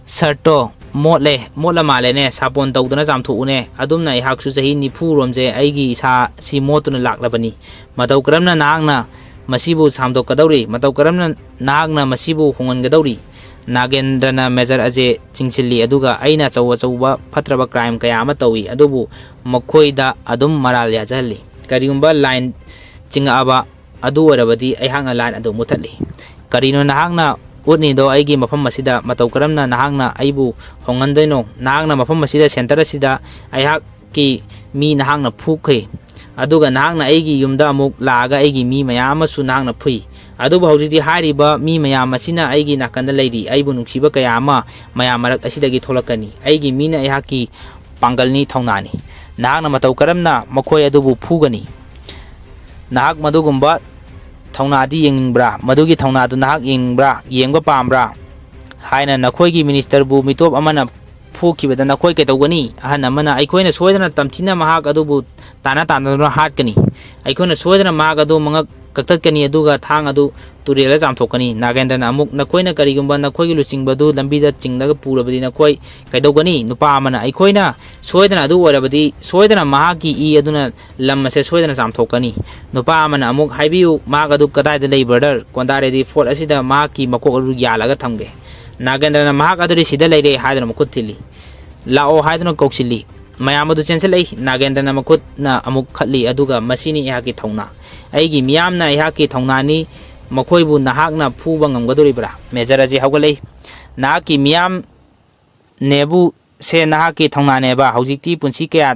ꯁꯔꯠꯇꯣ ꯃꯣꯠꯂꯦ, ꯃꯣꯠꯂ ꯃꯥꯜꯂꯦꯅꯦ, ꯁꯥꯄꯣꯟ ꯇꯧꯗꯅ ꯆꯥꯝꯊꯣꯛꯎꯅꯦ꯫ ꯑꯗꯨꯝꯅ ꯑꯩꯍꯥꯛꯁꯨ ꯆꯍꯤ ꯅꯤꯐꯨ ꯔꯣꯝꯁꯦ ꯑꯩꯒꯤ ꯏꯁꯥꯁꯤ ꯃꯣꯠꯇꯨꯅ ꯂꯥꯛꯂꯕꯅꯤ꯫ ꯃꯇꯧ ꯀꯔꯝꯅ ꯅꯍꯥꯛꯅ ꯃꯁꯤꯕꯨ ꯁꯥꯝꯗꯣꯛꯀꯗꯧꯔꯤ? ꯃꯇꯧ ꯀꯔꯝꯅ ꯅꯍꯥꯛꯅ ꯃꯁꯤꯕꯨ ꯍꯣꯡꯍꯟꯒꯗꯧꯔꯤ?" ꯅꯥꯒꯦꯟꯗ꯭ꯔꯅ ꯃꯦꯖꯔ ꯑꯖꯦ ꯆꯤꯡꯁꯤꯜꯂꯤ, ꯑꯗꯨꯒ, "ꯑꯩꯅ ꯑꯆꯧ ꯑꯆꯧꯕ ꯐꯠꯇ꯭ꯔꯕ ꯀ꯭ꯔꯥꯏꯝ ꯀꯌꯥ ꯑꯃ ꯇꯧꯏ, ꯑꯗꯨꯕꯨ ꯃꯈꯣꯏꯗ ꯑꯗꯨꯝ ꯃꯔꯥꯜ ꯌꯥꯖꯍꯜꯂꯤ꯫ ꯀꯔꯤꯒꯨꯝꯕ ꯂꯥꯏꯟ ꯆꯤꯡꯉꯛꯑꯕ ꯑꯗꯨ ꯑꯣꯏꯔꯕꯗꯤ ꯑꯩꯍꯥꯛꯅ ꯂꯥꯏꯟ ꯑꯗꯨ ꯃꯨꯊꯠꯂꯤ꯫ ꯀꯔꯤꯅꯣ ꯅꯍꯥꯛꯅ ꯎꯠꯅꯤꯗꯣ ꯑꯩꯒꯤ ꯃꯐꯝ ꯑꯁꯤꯗ? ꯃꯇꯧ ꯀꯔꯝꯅ ꯅꯍꯥꯛꯅ ꯑꯩꯕꯨ ꯍꯣꯡꯍꯟꯗꯣꯏꯅꯣ? ꯅꯍꯥꯛꯅ ꯃꯐꯝ ꯑꯁꯤꯗ, ꯁꯦꯟꯇꯔ ꯑꯁꯤꯗ ꯑꯩꯍꯥꯛꯀꯤ ꯃꯤ ꯅꯍꯥꯛꯅ ꯐꯨꯈꯤ, ꯑꯗꯨꯒ ꯅꯍꯥꯛꯅ ꯑꯩꯒꯤ ꯌꯨꯝꯗ ꯑꯃꯨꯛ ꯂꯥꯛꯑꯒ ꯑꯩꯒꯤ ꯃꯤ ꯃꯌꯥꯝ ꯑꯃꯁꯨ ꯅꯍꯥꯛꯅ ꯐꯨꯏ꯫ ꯑꯗꯨꯕꯨ ꯍꯧꯖꯤꯛꯇꯤ ꯍꯥꯏꯔꯤꯕ ꯃꯤ ꯃꯌꯥꯝ ꯑꯁꯤꯅ ꯑꯩꯒꯤ ꯅꯥꯀꯟꯗ ꯂꯩꯔꯤ, ꯑꯩꯕꯨ ꯅꯨꯡꯁꯤꯕ ꯀꯌꯥ ꯑꯃ ꯃꯌꯥꯝ ꯃꯔꯛ ꯑꯁꯤꯗꯒꯤ ꯊꯣꯛꯂꯛꯀꯅꯤ꯫ ꯑꯩꯒꯤ ꯃꯤꯅ ꯑꯩꯍꯥꯛꯀꯤ ꯄꯥꯡꯒꯜꯅꯤ, ꯊꯧꯅꯥꯅꯤ꯫ ꯅꯍꯥꯛꯅ ꯃꯇꯧ ꯀꯔꯝꯅ ꯃꯈꯣꯏ ꯑꯗꯨꯕꯨ ꯐꯨꯒꯅꯤ? ꯅꯍꯥꯛ ꯃꯗꯨꯒꯨꯝꯕ ꯊꯧꯅꯥꯗꯤ ꯌꯦꯡꯅꯤꯡꯕ꯭ꯔꯥ? ꯃꯗꯨꯒꯤ ꯊꯧꯅꯥꯗꯨ ꯅꯍꯥꯛ ꯌꯦꯡꯅꯤꯡꯕ꯭ꯔꯥ? ꯌꯦꯡꯕ ꯄꯥꯝꯕ꯭ꯔꯥ?" ꯍꯥꯏꯅ ꯅꯈꯣꯏꯒꯤ ꯃꯤꯅꯤꯁꯇꯔꯕꯨ ꯃꯤꯇꯣꯞ ꯑꯃꯅ ꯐꯨꯈꯤꯕꯗ ꯅꯈꯣꯏ ꯀꯩꯗꯧꯒꯅꯤ? ꯑꯍꯟ ꯑꯃꯅ, "ꯑꯩꯈꯣꯏꯅ ꯁꯣꯏꯗꯅ ꯇꯝꯊꯤꯅ ꯃꯍꯥꯛ ꯑꯗꯨꯕꯨ ꯇꯥꯟꯅ ꯇꯥꯟꯅꯗꯨꯅ ꯍꯥꯠꯀꯅꯤ꯫ ꯑꯩꯈꯣꯏꯅ ꯁꯣꯏꯗꯅ ꯃꯍꯥꯛ ꯑꯗꯨ ꯃꯉꯛ ꯀꯛꯊꯠꯀꯅꯤ, ꯑꯗꯨꯒ ꯊꯥꯡ ꯑꯗꯨ ꯇꯨꯔꯦꯜꯗ ꯆꯥꯝꯊꯣꯛꯀꯅꯤ꯫" ꯅꯥꯒꯦꯟꯗ꯭ꯔꯅ ꯑꯃꯨꯛ, "ꯅꯈꯣꯏꯅ ꯀꯔꯤꯒꯨꯝꯕ ꯅꯈꯣꯏꯒꯤ ꯂꯨꯆꯤꯡꯕꯗꯨ ꯂꯝꯕꯤꯗ ꯆꯤꯡꯂꯒ ꯄꯨꯔꯕꯗꯤ ꯅꯈꯣꯏ ꯀꯩꯗꯧꯒꯅꯤ?" ꯅꯨꯄꯥ ꯑꯃꯅ, "ꯑꯩꯈꯣꯏꯅ ꯁꯣꯏꯗꯅ ꯑꯗꯨ ꯑꯣꯏꯔꯕꯗꯤ ꯁꯣꯏꯗꯅ ꯃꯍꯥꯛꯀꯤ ꯏ ꯑꯗꯨꯅ ꯂꯝ ꯑꯁꯦ ꯁꯣꯏꯗꯅ ꯆꯥꯝꯊꯣꯛꯀꯅꯤ꯫" ꯅꯨꯄꯥ ꯑꯃꯅ ꯑꯃꯨꯛ, "ꯍꯥꯏꯕꯤꯌꯨ, ꯃꯍꯥꯛ ꯑꯗꯨ ꯀꯗꯥꯏꯗ ꯂꯩ, ꯕ꯭ꯔꯗꯔ? ꯀꯣꯟꯗꯥꯔꯦꯗꯤ ꯐꯣꯔꯠ ꯑꯁꯤꯗ ꯃꯍꯥꯛꯀꯤ ꯃꯀꯣꯛ ꯑꯗꯨ ꯌꯥꯜꯂꯒ ꯊꯝꯒꯦ꯫" ꯅꯥꯒꯦꯟꯗ꯭ꯔꯅ, "ꯃꯍꯥꯛ ꯑꯗꯨꯗꯤ ꯁꯤꯗ ꯂꯩꯔꯦ" ꯍꯥꯏꯗꯨꯅ ꯃꯈꯨꯠ ꯊꯤꯜꯂꯤ꯫ "ꯂꯥꯛꯑꯣ" ꯍꯥꯏꯗꯨꯅ ꯀꯧꯁꯤꯜꯂꯤ꯫ ꯃꯌꯥꯝ ꯑꯗꯨ ꯆꯦꯟꯁꯤꯜꯂꯛꯏ꯫ ꯅꯥꯒꯦꯟꯗ꯭ꯔꯅ ꯃꯈꯨꯠꯅ ꯑꯃꯨꯛ ꯈꯠꯂꯤ, ꯑꯗꯨꯒ "ꯃꯁꯤꯅꯤ ꯑꯩꯍꯥꯛꯀꯤ ꯊꯧꯅꯥ꯫ ꯑꯩꯒꯤ ꯃꯤꯌꯥꯝꯅ ꯑꯩꯍꯥꯛꯀꯤ ꯊꯧꯅꯥꯅꯤ꯫ ꯃꯈꯣꯏꯕꯨ ꯅꯍꯥꯛꯅ ꯐꯨꯕ ꯉꯝꯒꯗꯧꯔꯤꯕ꯭ꯔꯥ?" ꯃꯦꯖꯔ ꯑꯖꯦ ꯍꯧꯒꯠꯂꯛꯏ꯫ "ꯅꯍꯥꯛꯀꯤ ꯃꯤꯌꯥꯝ ꯅꯦꯕꯨ ꯁꯦ ꯅꯍꯥꯛꯀꯤ ꯊꯧꯅꯥꯅꯦꯕ꯫ ꯍꯧꯖꯤꯛꯇꯤ ꯄꯨꯡꯁꯤ ꯀꯌꯥ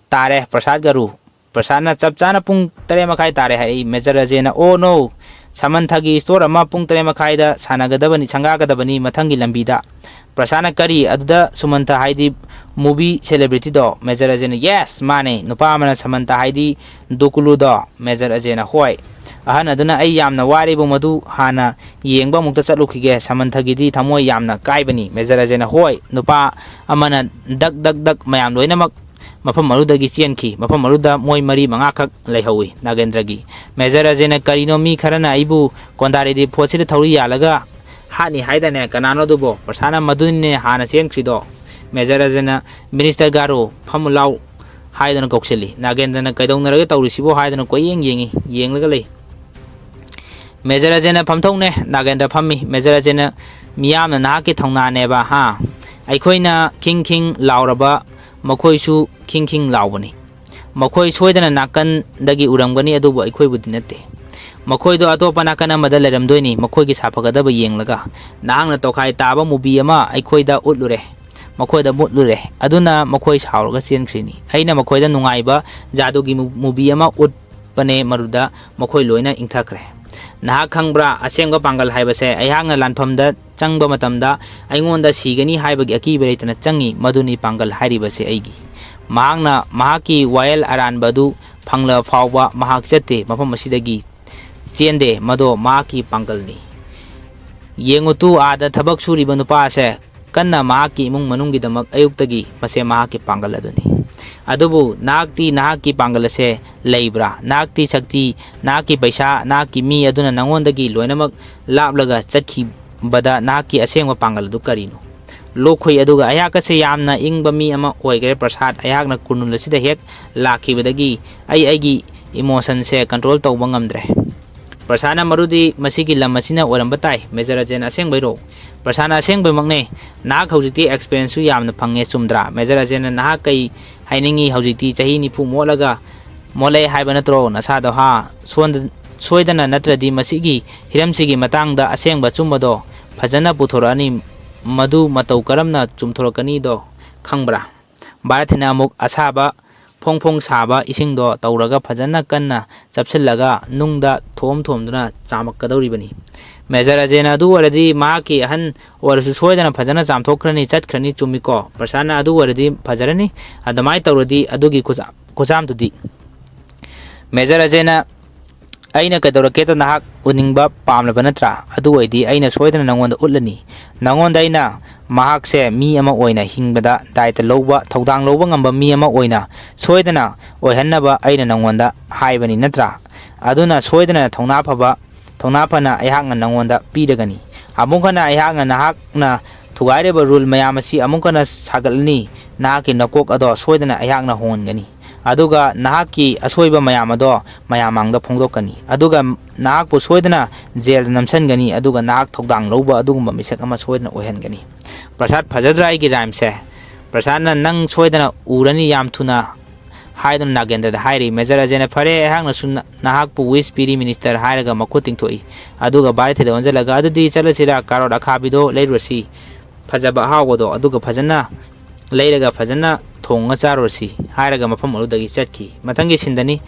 ꯇꯥꯔꯦ, ꯄ꯭ꯔꯁꯥꯗ ꯒꯥꯔꯨ?" ꯄ꯭ꯔꯁꯥꯗꯅ ꯆꯞ ꯆꯥꯅ ꯄꯨꯡ ꯇꯔꯦꯠ ꯃꯈꯥꯏ ꯇꯥꯔꯦ ꯍꯥꯏꯔꯛꯏ꯫ ꯃꯦꯖꯔ ꯑꯖꯦꯅ, "ꯑꯣ ꯅꯣ, ꯁꯃꯟꯊꯒꯤ ꯁ꯭ꯇꯣꯔ ꯑꯃ ꯄꯨꯡ ꯇꯔꯦꯠ ꯃꯈꯥꯏꯗ ꯁꯥꯟꯅꯒꯗꯕꯅꯤ, ꯁꯪꯒꯥꯒꯗꯕꯅꯤ ꯃꯊꯪꯒꯤ ꯂꯝꯕꯤꯗ"꯫ ꯄ꯭ꯔꯁꯥꯗꯅ, "ꯀꯔꯤ? ꯑꯗꯨꯗ ꯁꯨꯃꯟꯊ ꯍꯥꯏꯗꯤ movie celebrityꯗꯣ?" ꯃꯦꯖꯔ ꯑꯖꯦꯅ, "Yes, ꯃꯥꯅꯦ꯫ ꯅꯨꯄꯥ ꯑꯃꯅ ꯁꯃꯟꯊ ꯍꯥꯏꯗꯤ ꯗꯨꯀꯨꯂꯨꯗꯣ?" ꯃꯦꯖꯔ ꯑꯖꯦꯅ, "ꯍꯣꯏ"꯫ ꯑꯍꯟ ꯑꯗꯨꯅ, "ꯑꯩ ꯌꯥꯝꯅ ꯋꯥꯔꯦꯕꯨ, ꯃꯗꯨ ꯍꯥꯟꯅ ꯌꯦꯡꯕ ꯑꯃꯨꯛꯇ ꯆꯠꯂꯨꯈꯤꯒꯦ꯫ ꯁꯃꯟꯊꯒꯤꯗꯤ ꯊꯃꯣꯏ ꯌꯥꯝꯅ ꯀꯥꯏꯕꯅꯤ"꯫ ꯃꯦꯖꯔ ꯑꯖꯦꯅ, "ꯍꯣꯏ"꯫ ꯅꯨꯄꯥ ꯑꯃꯅ ꯗꯛ ꯗꯛ ꯗꯛ ꯃꯌꯥꯝ ꯂꯣꯏꯅꯃꯛ ꯃꯐꯝ ꯑꯗꯨꯗꯒꯤ ꯆꯦꯟꯈꯤ꯫ ꯃꯐꯝ ꯑꯗꯨꯗ ꯃꯣꯏ ꯃꯔꯤ ꯃꯉꯥꯈꯛ ꯂꯩꯍꯧꯏ꯫ ꯅꯥꯒꯦꯟꯗ꯭ꯔꯒꯤ ꯃꯦꯖꯔ ꯑꯖꯦꯅ, "ꯀꯔꯤꯅꯣ, ꯃꯤ ꯈꯔꯅ ꯑꯩꯕꯨ ꯀꯣꯟꯗꯥꯔꯦꯗꯤ ꯐꯣꯠꯁꯤꯗ ꯊꯧꯔꯤ ꯌꯥꯜꯂꯒ ꯍꯥꯠꯅꯤ ꯍꯥꯏꯗꯥꯏꯅꯦ? ꯀꯅꯥꯅꯣ ꯑꯗꯨꯕꯣ?" ꯄ꯭ꯔꯁꯥꯗꯅ, "ꯃꯗꯨꯅꯤꯅꯦ ꯍꯥꯟꯅ ꯆꯦꯟꯈ꯭ꯔꯤꯗꯣ"꯫ ꯃꯦꯖꯔ ꯑꯖꯦꯅ, "ꯃꯤꯅꯤꯁꯇꯔ ꯒꯥꯔꯣ, ꯐꯝꯃꯨ ꯂꯥꯎ" ꯍꯥꯏꯗꯨꯅ ꯀꯧꯁꯤꯜꯂꯤ꯫ ꯅꯥꯒꯦꯟꯗ꯭ꯔꯅ, "ꯀꯩꯗꯧꯅꯔꯒꯦ ꯇꯧꯔꯤꯁꯤꯕꯣ?" ꯍꯥꯏꯗꯨꯅ ꯀꯣꯏꯌꯦꯡ ꯌꯦꯡꯉꯤ, ꯌꯦꯡꯂꯒ ꯂꯩ꯫ ꯃꯦꯖꯔ ꯑꯖꯦꯅ ꯐꯝꯊꯧꯅꯦ꯫ ꯅꯥꯒꯦꯟꯗ꯭ꯔ ꯐꯝꯃꯤ꯫ ꯃꯦꯖꯔ ꯑꯖꯦꯅ, "ꯃꯤꯌꯥꯝꯅ ꯅꯍꯥꯛꯀꯤ ꯊꯧꯅꯥꯅꯦꯕ, ꯍꯥ? ꯑꯩꯈꯣꯏꯅ ꯈꯤꯡ ꯈꯤꯡ ꯂꯥꯎꯔꯕ, ꯃꯈꯣꯏꯁꯨ ꯈꯤꯡ ꯈꯤꯡ ꯂꯥꯎꯕꯅꯤ꯫ ꯃꯈꯣꯏ ꯁꯣꯏꯗꯅ ꯅꯥꯀꯟꯗꯒꯤ ꯎꯔꯝꯒꯅꯤ, ꯑꯗꯨꯕꯨ ꯑꯩꯈꯣꯏꯕꯨꯗꯤ ꯅꯠꯇꯦ꯫ ꯃꯈꯣꯏꯗꯣ ꯑꯇꯣꯞꯄ ꯅꯥꯀꯟ ꯑꯃꯗ ꯂꯩꯔꯝꯗꯣꯏꯅꯤ, ꯃꯈꯣꯏꯒꯤ ꯁꯥꯐꯒꯗꯕ ꯌꯦꯡꯂꯒ꯫ ꯅꯍꯥꯛꯅ ꯇꯣꯈꯥꯏ ꯇꯥꯕ movie ꯑꯃ ꯑꯩꯈꯣꯏꯗ ꯎꯠꯂꯨꯔꯦ, ꯃꯈꯣꯏꯗ ꯃꯨꯠꯂꯨꯔꯦ꯫ ꯑꯗꯨꯅ ꯃꯈꯣꯏ ꯁꯥꯎꯔꯒ ꯆꯦꯟꯈ꯭ꯔꯤꯅꯤ꯫ ꯑꯩꯅ ꯃꯈꯣꯏꯗ ꯅꯨꯡꯉꯥꯏꯕ ꯖꯥꯗꯨꯒꯤ ꯃꯨ-, movie ꯑꯃ ꯎꯠꯄꯅꯦ, ꯃꯗꯨꯗ ꯃꯈꯣꯏ ꯂꯣꯏꯅ ꯏꯪꯊꯈ꯭ꯔꯦ꯫ ꯅꯍꯥꯛ ꯈꯪꯕ꯭ꯔꯥ, ꯑꯁꯦꯡꯕ ꯄꯥꯡꯒꯜ ꯍꯥꯏꯕꯁꯦ ꯑꯩꯍꯥꯛꯅ ꯂꯥꯟꯐꯝꯗ ꯆꯪꯕ ꯃꯇꯝꯗ ꯑꯩꯉꯣꯟꯗ ꯁꯤꯒꯅꯤ ꯍꯥꯏꯕꯒꯤ ꯑꯀꯤꯕ ꯂꯩꯇꯅ ꯆꯪꯉꯤ, ꯃꯗꯨꯅꯤ ꯄꯥꯡꯒꯜ ꯍꯥꯏꯔꯤꯕꯁꯦ ꯑꯩꯒꯤ"꯫ ꯃꯍꯥꯛꯅ ꯃꯍꯥꯛꯀꯤ ꯋꯥꯌꯦꯜ ꯑꯔꯥꯟꯕ ꯑꯗꯨ ꯐꯪꯂꯕ ꯐꯥꯎꯕ ꯃꯍꯥꯛ ꯆꯠꯇꯦ, ꯃꯐꯝ ꯑꯁꯤꯗꯒꯤ ꯆꯦꯟꯗꯦ, ꯃꯗꯣ ꯃꯍꯥꯛꯀꯤ ꯄꯥꯡꯒꯜꯅꯤ꯫ ꯌꯦꯡꯉꯨ ꯇꯨ, ꯑꯥꯗ ꯊꯕꯛ ꯁꯨꯔꯤꯕ ꯅꯨꯄꯥ ꯑꯁꯦ ꯀꯟꯅ ꯃꯍꯥꯛꯀꯤ ꯏꯃꯨꯡ ꯃꯅꯨꯡꯒꯤꯗꯃꯛ ꯑꯌꯨꯛꯇꯒꯤ, ꯃꯁꯦ ꯃꯍꯥꯛꯀꯤ ꯄꯥꯡꯒꯜ ꯑꯗꯨꯅꯤ꯫ ꯑꯗꯨꯕꯨ ꯅꯍꯥꯛꯇꯤ ꯅꯍꯥꯛꯀꯤ ꯄꯥꯡꯒꯜ ꯑꯁꯦ ꯂꯩꯕ꯭ꯔꯥ? ꯅꯍꯥꯛꯇꯤ ꯁꯛꯇꯤ, ꯅꯍꯥꯛꯀꯤ ꯄꯩꯁꯥ, ꯅꯍꯥꯛꯀꯤ ꯃꯤ ꯑꯗꯨꯅ ꯅꯉꯣꯟꯗꯒꯤ ꯂꯣꯏꯅꯃꯛ ꯂꯥꯞꯂꯒ ꯆꯠꯈꯤꯕꯗ ꯅꯍꯥꯛꯀꯤ ꯑꯁꯦꯡꯕ ꯄꯥꯡꯒꯜ ꯑꯗꯨ ꯀꯔꯤꯅꯣ? ꯂꯣꯛꯈꯨꯏ ꯑꯗꯨꯒ, "ꯑꯩꯍꯥꯛ ꯑꯁꯦ ꯌꯥꯝꯅ ꯏꯪꯕ ꯃꯤ ꯑꯃ ꯑꯣꯏꯈ꯭ꯔꯦ ꯄ꯭ꯔꯁꯥꯗ꯫ ꯑꯩꯍꯥꯛꯅ ꯀꯨꯔꯅꯨꯜ ꯑꯁꯤꯗ ꯍꯦꯛ ꯂꯥꯛꯈꯤꯕꯗꯒꯤ ꯑꯩ ꯑꯩꯒꯤ emotionꯁꯦ control ꯇꯧꯕ ꯉꯝꯗ꯭ꯔꯦ"꯫ ꯄ꯭ꯔꯁꯥꯟꯅ, ꯃꯗꯨꯗꯤ ꯃꯁꯤꯒꯤ ꯂꯝ ꯑꯁꯤꯅ ꯑꯣꯏꯔꯝꯕ ꯇꯥꯏ꯫ ꯃꯦꯖꯔ ꯑꯖꯦꯅ, ꯑꯁꯦꯡꯕꯩꯔꯣ? ꯄ꯭ꯔꯁꯥꯟꯅ, ꯑꯁꯦꯡꯕꯩꯃꯛꯅꯦ꯫ ꯅꯍꯥꯛ ꯍꯧꯖꯤꯛꯇꯤ experienceꯁꯨ ꯌꯥꯝꯅ ꯐꯪꯉꯦ, ꯆꯨꯝꯗ꯭ꯔꯥ? ꯃꯦꯖꯔ ꯑꯖꯦꯅ, ꯅꯍꯥꯛ ꯀꯩ ꯍꯥꯏꯅꯤꯡꯉꯤ? ꯍꯧꯖꯤꯛꯇꯤ ꯆꯍꯤ ꯅꯤꯐꯨ ꯃꯣꯠꯂꯒ, ꯃꯣꯠꯂꯦ ꯍꯥꯏꯕ ꯅꯠꯇ꯭ꯔꯣ ꯅꯁꯥꯗꯣ, ꯍꯥ? ꯁꯣꯟꯗ-, ꯁꯣꯏꯗꯅ ꯅꯠꯇ꯭ꯔꯗꯤ ꯃꯁꯤꯒꯤ ꯍꯤꯔꯝꯁꯤꯒꯤ ꯃꯇꯥꯡꯗ ꯑꯁꯦꯡꯕ ꯑꯆꯨꯝꯕꯗꯣ ꯐꯖꯅ ꯄꯨꯊꯣꯔꯛꯑꯅꯤ꯫ ꯃꯗꯨ ꯃꯇꯧ ꯀꯔꯝꯅ ꯆꯨꯝꯊꯣꯔꯛꯀꯅꯤꯗꯣ ꯈꯪꯕ꯭ꯔꯥ? ꯚꯥꯔꯠꯊꯤꯅ ꯑꯃꯨꯛ ꯑꯁꯥꯕ ꯐꯣꯡ ꯐꯣꯡ ꯁꯥꯕ ꯏꯁꯤꯡꯗꯣ ꯇꯧꯔꯒ ꯐꯖꯅ ꯀꯟꯅ ꯆꯞꯁꯤꯜꯂꯒ ꯅꯨꯡꯗ ꯊꯣꯝ ꯊꯣꯝꯗꯨꯅ ꯆꯥꯝꯃꯛꯀꯗꯧꯔꯤꯕꯅꯤ꯫ ꯃꯦꯖꯔ ꯑꯖꯦꯅ, ꯑꯗꯨ ꯑꯣꯏꯔꯗꯤ ꯃꯍꯥꯛꯀꯤ ꯑꯍꯟ ꯑꯣꯏꯔꯁꯨ ꯁꯣꯏꯗꯅ ꯐꯖꯅ ꯆꯥꯝꯊꯣꯛꯈ꯭ꯔꯅꯤ, ꯆꯠꯈ꯭ꯔꯅꯤ, ꯆꯨꯝꯃꯤꯀꯣ? ꯄ꯭ꯔꯁꯥꯟꯅ, ꯑꯗꯨ ꯑꯣꯏꯔꯗꯤ ꯐꯖꯔꯅꯤ, ꯑꯗꯨꯃꯥꯏꯅ ꯇꯧꯔꯗꯤ ꯑꯗꯨꯒꯤ ꯈꯨꯆꯥ-, ꯈꯨꯆꯥꯝꯗꯨꯗꯤ꯫ ꯃꯦꯖꯔ ꯑꯖꯦꯅ, ꯑꯩꯅ ꯀꯩꯗꯧꯔꯛꯀꯦꯗꯣ ꯅꯍꯥꯛ ꯎꯅꯤꯡꯕ ꯄꯥꯝꯂꯕ ꯅꯠꯇ꯭ꯔꯥ? ꯑꯗꯨ ꯑꯣꯏꯗꯤ ꯑꯩꯅ ꯁꯣꯏꯗꯅ ꯅꯉꯣꯟꯗ ꯎꯠꯂꯅꯤ꯫ ꯅꯉꯣꯟꯗ ꯑꯩꯅ ꯃꯍꯥꯛꯁꯦ ꯃꯤ ꯑꯃ ꯑꯣꯏꯅ ꯍꯤꯡꯕꯗ ꯗꯥꯏꯇ ꯂꯧꯕ, ꯊꯧꯗꯥꯡ ꯂꯧꯕ ꯉꯝꯕ ꯃꯤ ꯑꯃ ꯑꯣꯏꯅ ꯁꯣꯏꯗꯅ ꯑꯣꯏꯍꯟꯅꯕ ꯑꯩꯅ ꯅꯉꯣꯟꯗ ꯍꯥꯏꯕꯅꯤ ꯅꯠꯇ꯭ꯔꯥ? ꯑꯗꯨꯅ ꯁꯣꯏꯗꯅ ꯊꯧꯅꯥ ꯐꯕ, ꯊꯧꯅꯥ ꯐꯅ ꯑꯩꯍꯥꯛꯅ ꯅꯉꯣꯟꯗ ꯄꯤꯔꯒꯅꯤ꯫ ꯑꯃꯨꯛ ꯍꯟꯅ ꯑꯩꯍꯥꯛꯅ ꯅꯍꯥꯛꯅ ꯊꯨꯒꯥꯏꯔꯤꯕ rule ꯃꯌꯥꯝ ꯑꯁꯤ ꯑꯃꯨꯛ ꯍꯟꯅ ꯁꯥꯒꯠꯂꯅꯤ꯫ ꯅꯍꯥꯛꯀꯤ ꯅꯀꯣꯛ ꯑꯗꯣ ꯁꯣꯏꯗꯅ ꯑꯩꯍꯥꯛꯅ ꯍꯣꯡꯍꯟꯒꯅꯤ꯫ ꯑꯗꯨꯒ ꯅꯍꯥꯛꯀꯤ ꯑꯁꯣꯏꯕ ꯃꯌꯥꯝ ꯑꯗꯣ ꯃꯌꯥꯝ ꯃꯥꯡꯗ ꯐꯣꯡꯗꯣꯛꯀꯅꯤ꯫ ꯑꯗꯨꯒ ꯅꯍꯥꯛꯄꯨ ꯁꯣꯏꯗꯅ ꯖꯦꯜꯗ ꯅꯝꯁꯤꯟꯒꯅꯤ꯫ ꯑꯗꯨꯒ ꯅꯍꯥꯛ ꯊꯧꯗꯥꯡ ꯂꯧꯕ ꯑꯗꯨꯒꯨꯝꯕ ꯃꯤꯁꯛ ꯑꯃ ꯁꯣꯏꯗꯅ ꯑꯣꯏꯍꯟꯒꯅꯤ꯫ ꯄ꯭ꯔꯁꯥꯗ, ꯐꯖꯗ꯭ꯔꯥ ꯑꯩꯒꯤ rhymeꯁꯦ? ꯄ꯭ꯔꯁꯥꯗꯅ, ꯅꯪ ꯁꯣꯏꯗꯅ ꯎꯔꯅꯤ ꯌꯥꯝ ꯊꯨꯅ, ꯍꯥꯏꯗꯨꯅ ꯅꯥꯒꯦꯟꯗ꯭ꯔꯗ ꯍꯥꯏꯔꯤ꯫ ꯃꯦꯖꯔ ꯑꯖꯦꯅ, ꯐꯔꯦ, ꯑꯩꯍꯥꯛꯅꯁꯨ ꯅ-, ꯅꯍꯥꯛꯄꯨ wish ꯄꯤꯔꯤ ꯃꯤꯅꯤꯁꯇꯔ, ꯍꯥꯏꯔꯒ ꯃꯈꯨꯠ ꯇꯤꯡꯊꯣꯛꯏ꯫ ꯑꯗꯨꯒ ꯚꯥꯔꯠꯊꯤꯗ ꯑꯣꯟꯁꯤꯜꯂꯒ, ꯑꯗꯨꯗꯤ ꯆꯠꯂꯁꯤꯔꯥ? ꯀꯥꯔꯣꯠ ꯑꯈꯥꯕꯤꯗꯣ ꯂꯩꯔꯨꯔꯁꯤ, ꯐꯖꯕ ꯑꯍꯥꯎꯕꯗꯣ, ꯑꯗꯨꯒ ꯐꯖꯅ ꯂꯩꯔꯒ ꯐꯖꯅ ꯊꯣꯡꯉ ꯆꯥꯔꯨꯔꯁꯤ, ꯍꯥꯏꯔꯒ ꯃꯐꯝ ꯑꯗꯨꯗꯒꯤ ꯆꯠꯈꯤ꯫ ꯃꯊꯪꯒꯤ ꯁꯤꯟꯗꯅꯤ꯫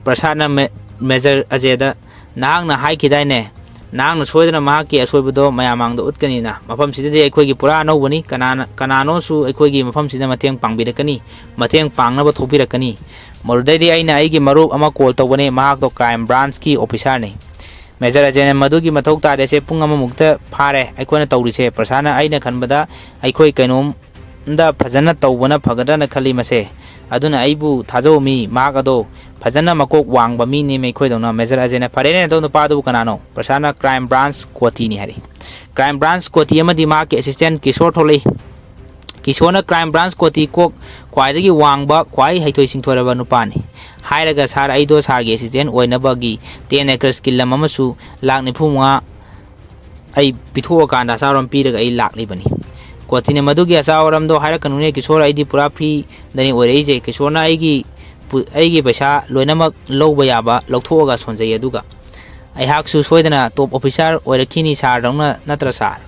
ꯄ꯭ꯔꯁꯥꯗꯅ ꯃꯦ-, ꯃꯦꯖꯔ ꯑꯖꯦꯗ, ꯅꯍꯥꯛꯅ ꯍꯥꯏꯈꯤꯗꯥꯏꯅꯦ, ꯅꯍꯥꯛꯅ ꯁꯣꯏꯗꯅ ꯃꯍꯥꯛꯀꯤ ꯑꯁꯣꯏꯕꯗꯣ ꯃꯌꯥꯝ ꯃꯥꯡꯗ ꯎꯠꯀꯅꯤꯅ? ꯃꯐꯝꯁꯤꯗꯗꯤ ꯑꯩꯈꯣꯏꯒꯤ ꯄꯨꯔꯥ ꯑꯅꯧꯕꯅꯤ꯫ ꯀꯅꯥꯅ, ꯀꯅꯥꯅꯣꯁꯨ ꯑꯩꯈꯣꯏꯒꯤ ꯃꯐꯝꯁꯤꯗ ꯃꯇꯦꯡ ꯄꯥꯡꯕꯤꯔꯛꯀꯅꯤ, ꯃꯇꯦꯡ ꯄꯥꯡꯅꯕ ꯊꯣꯛꯄꯤꯔꯛꯀꯅꯤ꯫ ꯃꯗꯨꯗꯩꯗꯤ ꯑꯩꯅ ꯑꯩꯒꯤ ꯃꯔꯨꯞ ꯑꯃ call ꯇꯧꯕꯅꯦ, ꯃꯍꯥꯛꯇꯣ crime branchꯀꯤ officerꯅꯤ꯫ ꯃꯦꯖꯔ ꯑꯖꯦꯅ, ꯃꯗꯨꯒꯤ ꯃꯊꯧ ꯇꯥꯗꯦꯁꯦ, ꯄꯨꯡ ꯑꯃꯃꯨꯛꯇ ꯐꯥꯔꯦ ꯑꯩꯈꯣꯏꯅ ꯇꯧꯔꯤꯁꯦ꯫ ꯄ꯭ꯔꯁꯥꯗꯅ, ꯑꯩꯅ ꯈꯟꯕꯗ ꯑꯩꯈꯣꯏ ꯀꯩꯅꯣꯝꯗ ꯐꯖꯅ ꯇꯧꯕꯅ ꯐꯒꯗ꯭ꯔꯅ ꯈꯜꯂꯤ ꯃꯁꯦ꯫ ꯑꯗꯨꯅ ꯑꯩꯕꯨ ꯊꯥꯖꯧ ꯃꯤ, ꯃꯍꯥꯛ ꯑꯗꯣ ꯐꯖꯅ ꯃꯀꯣꯛ ꯋꯥꯡꯕ ꯃꯤꯅꯦ ꯑꯩꯈꯣꯏꯗꯧꯅ꯫ ꯃꯦꯖꯔ ꯑꯖꯦꯅ, ꯐꯔꯦꯅꯦ, ꯑꯗꯣ ꯅꯨꯄꯥꯗꯨꯕꯨ ꯀꯅꯥꯅꯣ? ꯄ꯭ꯔꯁꯥꯗꯅ, crime branch ꯀꯣꯇꯤꯅꯤ ꯍꯥꯏꯔꯤ꯫ Crime branch ꯀꯣꯇꯤ ꯑꯃꯗꯤ ꯃꯍꯥꯛꯀꯤ assistant ꯀꯤꯁꯣꯔ ꯊꯣꯛꯂꯛꯏ꯫ ꯀꯤꯁꯣꯔꯅ crime branch ꯀꯣꯇꯤ ꯀꯣꯛ ꯈ꯭ꯋꯥꯏꯗꯒꯤ ꯋꯥꯡꯕ, ꯈ꯭ꯋꯥꯏ ꯍꯩꯊꯣꯏ ꯁꯤꯡꯊꯣꯏꯔꯕ ꯅꯨꯄꯥꯅꯤ꯫ ꯍꯥꯏꯔꯒ, "ꯁꯥꯔ, ꯑꯩꯗꯣ ꯁꯥꯔꯒꯤ assistant ꯑꯣꯏꯅꯕꯒꯤ ten acres ꯀꯤ ꯂꯝ ꯑꯃꯁꯨ ꯂꯥꯛ ꯅꯤꯐꯨ ꯃꯉꯥ ꯑꯩ ꯄꯤꯊꯣꯛꯑꯀꯥꯟꯗ ꯑꯆꯥ ꯑꯔꯥꯝ ꯄꯤꯔꯒ ꯑꯩ ꯂꯥꯛꯂꯤꯕꯅꯤ"꯫ ꯀꯣꯇꯤꯅ, "ꯃꯗꯨꯒꯤ ꯑꯆꯥ ꯑꯔꯥꯝꯗꯣ ꯍꯥꯏꯔꯛꯀꯅꯨꯅꯦ ꯀꯤꯁꯣꯔ, ꯑꯩꯗꯤ ꯄꯨꯔꯥ free ꯗꯅꯤ ꯑꯣꯏꯔꯛꯏꯁꯦ꯫ ꯀꯤꯁꯣꯔꯅ ꯑꯩꯒꯤ ꯄꯨ-, ꯑꯩꯒꯤ ꯄꯩꯁꯥ ꯂꯣꯏꯅꯃꯛ ꯂꯧꯕ ꯌꯥꯕ ꯂꯧꯊꯣꯛꯑꯒ ꯁꯣꯟꯖꯩ, ꯑꯗꯨꯒ ꯑꯩꯍꯥꯛꯁꯨ ꯁꯣꯏꯗꯅ top officer ꯑꯣꯏꯔꯛꯈꯤꯅꯤ ꯁꯥꯔꯗꯧꯅ, ꯅꯠꯇ꯭ꯔꯥ ꯁꯥꯔ?"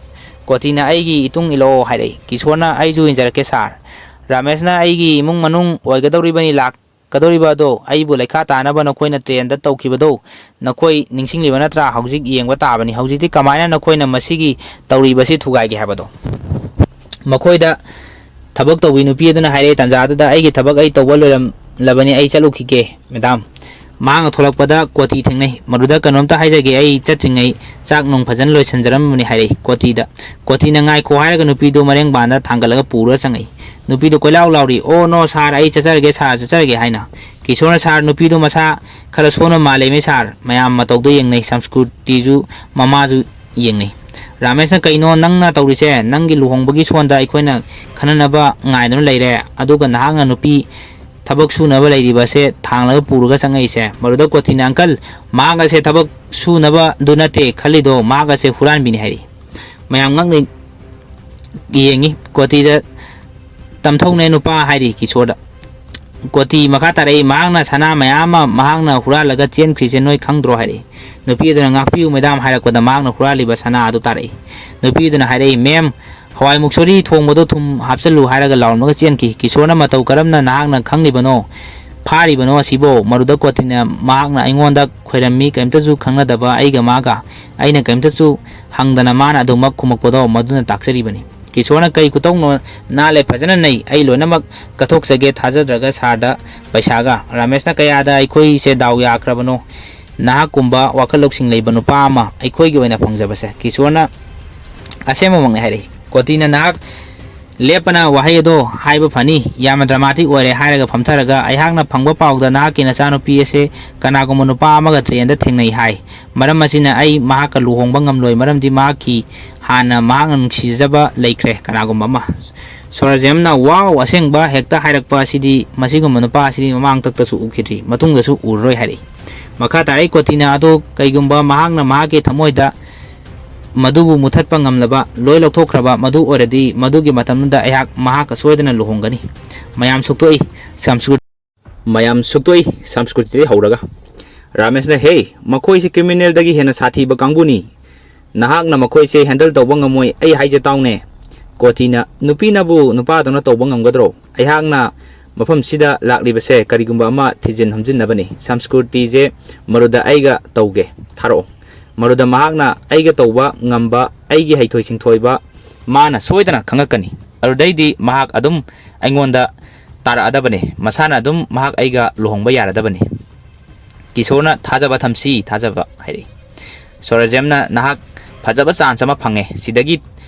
ꯀꯣꯇꯤꯅ, "ꯑꯩꯒꯤ ꯏꯇꯨꯡ ꯏꯜꯂꯛꯑꯣ" ꯍꯥꯏꯔꯛꯏ꯫ ꯀꯤꯁꯣꯔꯅ, "ꯑꯩꯁꯨ ꯏꯟꯖꯔꯛꯀꯦ ꯁꯥꯔ"꯫ ꯔꯥꯃꯦꯁꯅ, "ꯑꯩꯒꯤ ꯏꯃꯨꯡ ꯃꯅꯨꯡ ꯑꯣꯏꯒꯗꯧꯔꯤꯕꯅꯤ ꯂꯥꯛ ꯀꯗꯧꯔꯤꯕ ꯑꯗꯣ, ꯑꯩꯕꯨ ꯂꯩꯈꯥ ꯇꯥꯅꯕ ꯅꯈꯣꯏꯅ train ꯗ ꯇꯧꯈꯤꯕꯗꯣ ꯅꯈꯣꯏ ꯅꯤꯡꯁꯤꯡꯂꯤꯕ ꯅꯠꯇ꯭ꯔꯥ? ꯍꯧꯖꯤꯛ ꯌꯦꯡꯕ ꯇꯥꯕꯅꯤ꯫ ꯍꯧꯖꯤꯛꯇꯤ ꯀꯃꯥꯏꯅ ꯅꯈꯣꯏꯅ ꯃꯁꯤꯒꯤ ꯇꯧꯔꯤꯕꯁꯤ ꯊꯨꯒꯥꯏꯒꯦ ꯍꯥꯏꯕꯗꯣ?" ꯃꯈꯣꯏꯗ ꯊꯕꯛ ꯇꯧꯕꯤ ꯅꯨꯄꯤ ꯑꯗꯨꯅ ꯍꯥꯏꯔꯛꯑꯦ, "ꯇꯥꯟꯖꯥꯗꯨꯗ ꯑꯩꯒꯤ ꯊꯕꯛ ꯑꯩ ꯇꯧꯕ ꯂꯣꯏꯔꯝꯂꯕꯅꯤ, ꯑꯩ ꯆꯠꯂꯨꯈꯤꯒꯦ ꯃꯦꯗꯥꯝ"꯫ ꯃꯍꯥꯛꯅ ꯊꯣꯛꯂꯛꯄꯗ ꯀꯣꯇꯤ ꯊꯦꯡꯅꯩ꯫ "ꯃꯗꯨꯗ ꯀꯩꯅꯣꯝꯇ ꯍꯥꯏꯖꯒꯦ, ꯑꯩ ꯆꯠꯇ꯭ꯔꯤꯉꯩ ꯆꯥꯛ ꯅꯨꯡ ꯐꯖꯅ ꯂꯣꯏꯁꯤꯟꯖꯔꯝꯕꯅꯤ" ꯍꯥꯏꯔꯛꯏ ꯀꯣꯇꯤꯗ꯫ ꯀꯣꯇꯤꯅ "ꯉꯥꯏꯈꯣ" ꯍꯥꯏꯔꯒ ꯅꯨꯄꯤꯗꯨ ꯃꯔꯦꯡꯕꯥꯟꯗ ꯊꯥꯡꯒꯠꯂꯒ ꯄꯨꯔꯒ ꯆꯪꯉꯛꯏ꯫ ꯅꯨꯄꯤꯗꯨ ꯀꯣꯏꯂꯥꯎ ꯂꯥꯎꯔꯤ, "ꯑꯣ ꯅꯣ ꯁꯥꯔ, ꯑꯩ ꯆꯠꯆꯔꯒꯦ ꯁꯥꯔ, ꯆꯠꯆꯔꯒꯦ" ꯍꯥꯏꯅ꯫ ꯀꯤꯁꯣꯔꯅ, "ꯁꯥꯔ, ꯅꯨꯄꯤꯗꯨ ꯃꯁꯥ ꯈꯔ ꯁꯣꯟꯕ ꯃꯥꯜꯂꯦꯃꯦ ꯁꯥꯔ"꯫ ꯃꯌꯥꯝ ꯃꯇꯧꯗꯨ ꯌꯦꯡꯅꯩ, ꯁꯪꯁꯀ꯭ꯔꯤꯇꯤꯁꯨ ꯃꯃꯥꯁꯨ ꯌꯦꯡꯅꯩ꯫ ꯔꯥꯃꯦꯁꯅ, "ꯀꯩꯅꯣ ꯅꯪꯅ ꯇꯧꯔꯤꯁꯦ? ꯅꯪꯒꯤ ꯂꯨꯍꯣꯡꯕꯒꯤ ꯁꯣꯟꯗ ꯑꯩꯈꯣꯏꯅ ꯈꯟꯅꯅꯕ ꯉꯥꯏꯗꯨꯅ ꯂꯩꯔꯦ, ꯑꯗꯨꯒ ꯅꯍꯥꯛꯅ ꯅꯨꯄꯤ ꯊꯕꯛ ꯁꯨꯅꯕ ꯂꯩꯔꯤꯕꯁꯦ ꯊꯥꯡꯂꯒ ꯄꯨꯔꯒ ꯆꯪꯉꯛꯏꯁꯦ?" ꯃꯗꯨꯗ ꯀꯣꯇꯤꯅ, "ꯑꯪꯀꯜ, ꯃꯍꯥꯛ ꯑꯁꯦ ꯊꯕꯛ ꯁꯨꯅꯕꯗꯨ ꯅꯠꯇꯦ ꯈꯜꯂꯤꯗꯣ, ꯃꯍꯥꯛ ꯑꯁꯦ ꯍꯨꯔꯥꯟꯕꯤꯅꯤ" ꯍꯥꯏꯔꯤ꯫ ꯃꯌꯥꯝ ꯉꯛꯅ ꯌꯦꯡꯉꯤ꯫ ꯀꯣꯇꯤꯗ, "ꯇꯝꯊꯧꯅꯦ ꯅꯨꯄꯥ" ꯍꯥꯏꯔꯤ ꯀꯤꯁꯣꯔꯗ꯫ ꯀꯣꯇꯤ ꯃꯈꯥ ꯇꯥꯔꯛꯏ, "ꯃꯍꯥꯛꯅ ꯁꯅꯥ ꯃꯌꯥꯝ ꯑꯃ ꯃꯍꯥꯛꯅ ꯍꯨꯔꯥꯜꯂꯒ ꯆꯦꯟꯈ꯭ꯔꯤꯁꯦ ꯅꯣꯏ ꯈꯪꯗ꯭ꯔꯣ?" ꯍꯥꯏꯔꯛꯏ꯫ ꯅꯨꯄꯤ ꯑꯗꯨꯅ, "ꯉꯥꯛꯄꯤꯌꯨ ꯃꯦꯗꯥꯝ" ꯍꯥꯏꯔꯛꯄꯗ ꯃꯍꯥꯛꯅ ꯍꯨꯔꯥꯜꯂꯤꯕ ꯁꯅꯥ ꯑꯗꯨ ꯇꯥꯔꯛꯏ꯫ ꯅꯨꯄꯤ ꯑꯗꯨꯅ ꯍꯥꯏꯔꯛꯏ, "ꯃꯦꯝ, ꯍꯋꯥꯏ ꯃꯨꯛꯁꯣꯔꯤ ꯊꯣꯡꯕꯗꯣ ꯊꯨꯝ ꯍꯥꯞꯆꯜꯂꯨ" ꯍꯥꯏꯔꯒ ꯂꯥꯎꯔꯝꯂꯒ ꯆꯦꯟꯈꯤ꯫ ꯀꯤꯁꯣꯔꯅ, "ꯃꯇꯧ ꯀꯔꯝꯅ ꯅꯍꯥꯛꯅ ꯈꯪꯂꯤꯕꯅꯣ, ꯐꯥꯔꯤꯕꯅꯣ ꯑꯁꯤꯕꯣ?" ꯃꯗꯨꯗ ꯀꯣꯇꯤꯅ, "ꯃꯍꯥꯛꯅ ꯑꯩꯉꯣꯟꯗ ꯈꯣꯏꯔꯝꯃꯤ, ꯀꯔꯤꯝꯇꯁꯨ ꯈꯪꯅꯗꯕ ꯑꯩꯒ ꯃꯥꯒ, ꯑꯩꯅ ꯀꯔꯤꯝꯇꯁꯨ ꯍꯪꯗꯅ ꯃꯥꯅ ꯑꯗꯨꯃꯛ ꯈꯨꯝꯃꯛꯄꯗꯣ ꯃꯗꯨꯅ ꯇꯥꯛꯆꯔꯤꯕꯅꯤ"꯫ ꯀꯤꯁꯣꯔꯅ, "ꯀꯔꯤ ꯈꯨꯇꯧꯅꯣ? ꯅꯥꯜꯂꯦ, ꯐꯖꯅ ꯅꯩ, ꯑꯩ ꯂꯣꯏꯅꯃꯛ ꯀꯠꯊꯣꯛꯆꯒꯦ ꯊꯥꯖꯗ꯭ꯔꯒ ꯁꯥꯔꯗ ꯄꯩꯁꯥꯒ"꯫ ꯔꯥꯃꯦꯁꯅ, "ꯀꯌꯥꯗ ꯑꯩꯈꯣꯏꯁꯦ ꯗꯥꯎ ꯌꯥꯈ꯭ꯔꯕꯅꯣ, ꯅꯍꯥꯛꯀꯨꯝꯕ ꯋꯥꯈꯜ ꯂꯧꯁꯤꯡ ꯂꯩꯕ ꯅꯨꯄꯥ ꯑꯃ ꯑꯩꯈꯣꯏꯒꯤ ꯑꯣꯏꯅ ꯐꯪꯖꯕꯁꯦ"꯫ ꯀꯤꯁꯣꯔꯅ, "ꯑꯁꯦꯡꯕꯃꯛꯅꯤ" ꯍꯥꯏꯔꯛꯏ꯫ ꯀꯣꯇꯤꯅ, "ꯅꯍꯥꯛ ꯂꯦꯞꯄꯅ ꯋꯥꯍꯩ ꯑꯗꯣ ꯍꯥꯏꯕ ꯐꯅꯤ, ꯌꯥꯝꯅ dramatic ꯑꯣꯏꯔꯦ" ꯍꯥꯏꯔꯒ ꯐꯝꯊꯔꯒ, "ꯑꯩꯍꯥꯛꯅ ꯐꯪꯕ ꯄꯥꯎꯗ ꯅꯍꯥꯛꯀꯤ ꯅꯆꯥꯅꯨꯄꯤ ꯑꯁꯦ ꯀꯅꯥꯒꯨꯝꯕ ꯅꯨꯄꯥ ꯑꯃꯒ train ꯗ ꯊꯦꯡꯅꯩ ꯍꯥꯏ꯫ ꯃꯔꯝ ꯑꯁꯤꯅ ꯑꯩ ꯃꯍꯥꯛꯀ ꯂꯨꯍꯣꯡꯕ ꯉꯝꯂꯣꯏ, ꯃꯔꯝꯗꯤ ꯃꯍꯥꯛꯀꯤ ꯍꯥꯟꯅ ꯃꯍꯥꯛꯅ ꯅꯨꯡꯁꯤꯖꯕ ꯂꯩꯈ꯭ꯔꯦ ꯀꯅꯥꯒꯨꯝꯕ ꯑꯃ"꯫ ꯁꯣꯔꯖꯦꯝꯅ, "ꯋꯥꯎ, ꯑꯁꯦꯡꯕ ꯍꯦꯛꯇ ꯍꯥꯏꯔꯛꯄ ꯑꯁꯤꯗꯤ, ꯃꯁꯤꯒꯨꯝꯕ ꯅꯨꯄꯥ ꯑꯁꯤꯗꯤ ꯃꯃꯥꯡꯇꯛꯇꯁꯨ ꯎꯈꯤꯗ꯭ꯔꯤ, ꯃꯇꯨꯡꯗꯁꯨ ꯎꯔꯔꯣꯏ" ꯍꯥꯏꯔꯛꯏ꯫ ꯃꯈꯥ ꯇꯥꯔꯛꯏ ꯀꯣꯇꯤꯅ, "ꯑꯗꯣ ꯀꯩꯒꯨꯝꯕ ꯃꯍꯥꯛꯅ ꯃꯍꯥꯛꯀꯤ ꯊꯃꯣꯏꯗ ꯃꯗꯨꯕꯨ ꯃꯨꯊꯠꯄ ꯉꯝꯂꯕ, ꯂꯣꯏ ꯂꯧꯊꯣꯛꯈ꯭ꯔꯕ ꯃꯗꯨ ꯑꯣꯏꯔꯗꯤ, ꯃꯗꯨꯒꯤ ꯃꯇꯝꯗꯨꯗ ꯑꯩꯍꯥꯛ ꯃꯍꯥꯛꯀ ꯁꯣꯏꯗꯅ ꯂꯨꯍꯣꯡꯒꯅꯤ"꯫ ꯃꯌꯥꯝ ꯁꯨꯛꯇꯣꯛꯏ, ꯁꯪꯁꯀ꯭ꯔꯤꯠ-, ꯃꯌꯥꯝ ꯁꯨꯛꯇꯣꯛꯏ, ꯁꯪꯁꯀ꯭ꯔꯤꯠꯇꯗꯤ ꯍꯧꯔꯒ꯫ ꯔꯥꯃꯦꯁꯅ, "ꯍꯦ, ꯃꯈꯣꯏꯁꯤ ꯀ꯭ꯔꯤꯃꯤꯅꯦꯜꯗꯒꯤ ꯍꯦꯟꯅ ꯁꯥꯊꯤꯕ ꯀꯥꯡꯕꯨꯅꯤ꯫ ꯅꯍꯥꯛꯅ ꯃꯈꯣꯏꯁꯦ ꯍꯦꯟꯗꯜ ꯇꯧꯕ ꯉꯝꯃꯣꯏ, ꯑꯩ ꯍꯥꯏꯖ ꯇꯥꯎꯅꯦ"꯫ ꯀꯣꯇꯤꯅ, "ꯅꯨꯄꯤꯅꯕꯨ ꯅꯨꯄꯥꯗꯧꯅ ꯇꯧꯕ ꯉꯝꯒꯗ꯭ꯔꯣ? ꯑꯩꯍꯥꯛꯅ ꯃꯐꯝꯁꯤꯗ ꯂꯥꯛꯂꯤꯕꯁꯦ ꯀꯔꯤꯒꯨꯝꯕ ꯑꯃ ꯊꯤꯖꯤꯟ ꯍꯨꯝꯖꯤꯟꯅꯕꯅꯤ꯫ ꯁꯪꯁꯀ꯭ꯔꯤꯇꯤꯁꯦ ꯃꯔꯨꯗ ꯑꯩꯒ ꯇꯧꯒꯦ, ꯊꯥꯔꯛꯑꯣ"꯫ ꯃꯔꯨꯗ ꯃꯍꯥꯛꯅ ꯑꯩꯒ ꯇꯧꯕ ꯉꯝꯕ, ꯑꯩꯒꯤ ꯍꯩꯊꯣꯏ ꯁꯤꯡꯊꯣꯏꯕ ꯃꯥꯅ ꯁꯣꯏꯗꯅ ꯈꯪꯉꯛꯀꯅꯤ꯫ ꯑꯗꯨꯗꯩꯗꯤ ꯃꯍꯥꯛ ꯑꯗꯨꯝ ꯑꯩꯉꯣꯟꯗ ꯇꯥꯔꯛꯑꯗꯕꯅꯤ, ꯃꯁꯥꯅ ꯑꯗꯨꯝ ꯃꯍꯥꯛ ꯑꯩꯒ ꯂꯨꯍꯣꯡꯕ ꯌꯥꯔꯗꯕꯅꯤ꯫ ꯀꯤꯁꯣꯔꯅ, "ꯊꯥꯖꯕ ꯊꯝꯁꯤ, ꯊꯥꯖꯕ" ꯍꯥꯏꯔꯛꯏ꯫ ꯁꯣꯔꯖꯦꯝꯅ, "ꯅꯍꯥꯛ ꯐꯖꯕ ꯆꯥꯟꯁ ꯑꯃ ꯐꯪꯉꯦ, ꯁꯤꯗꯒꯤ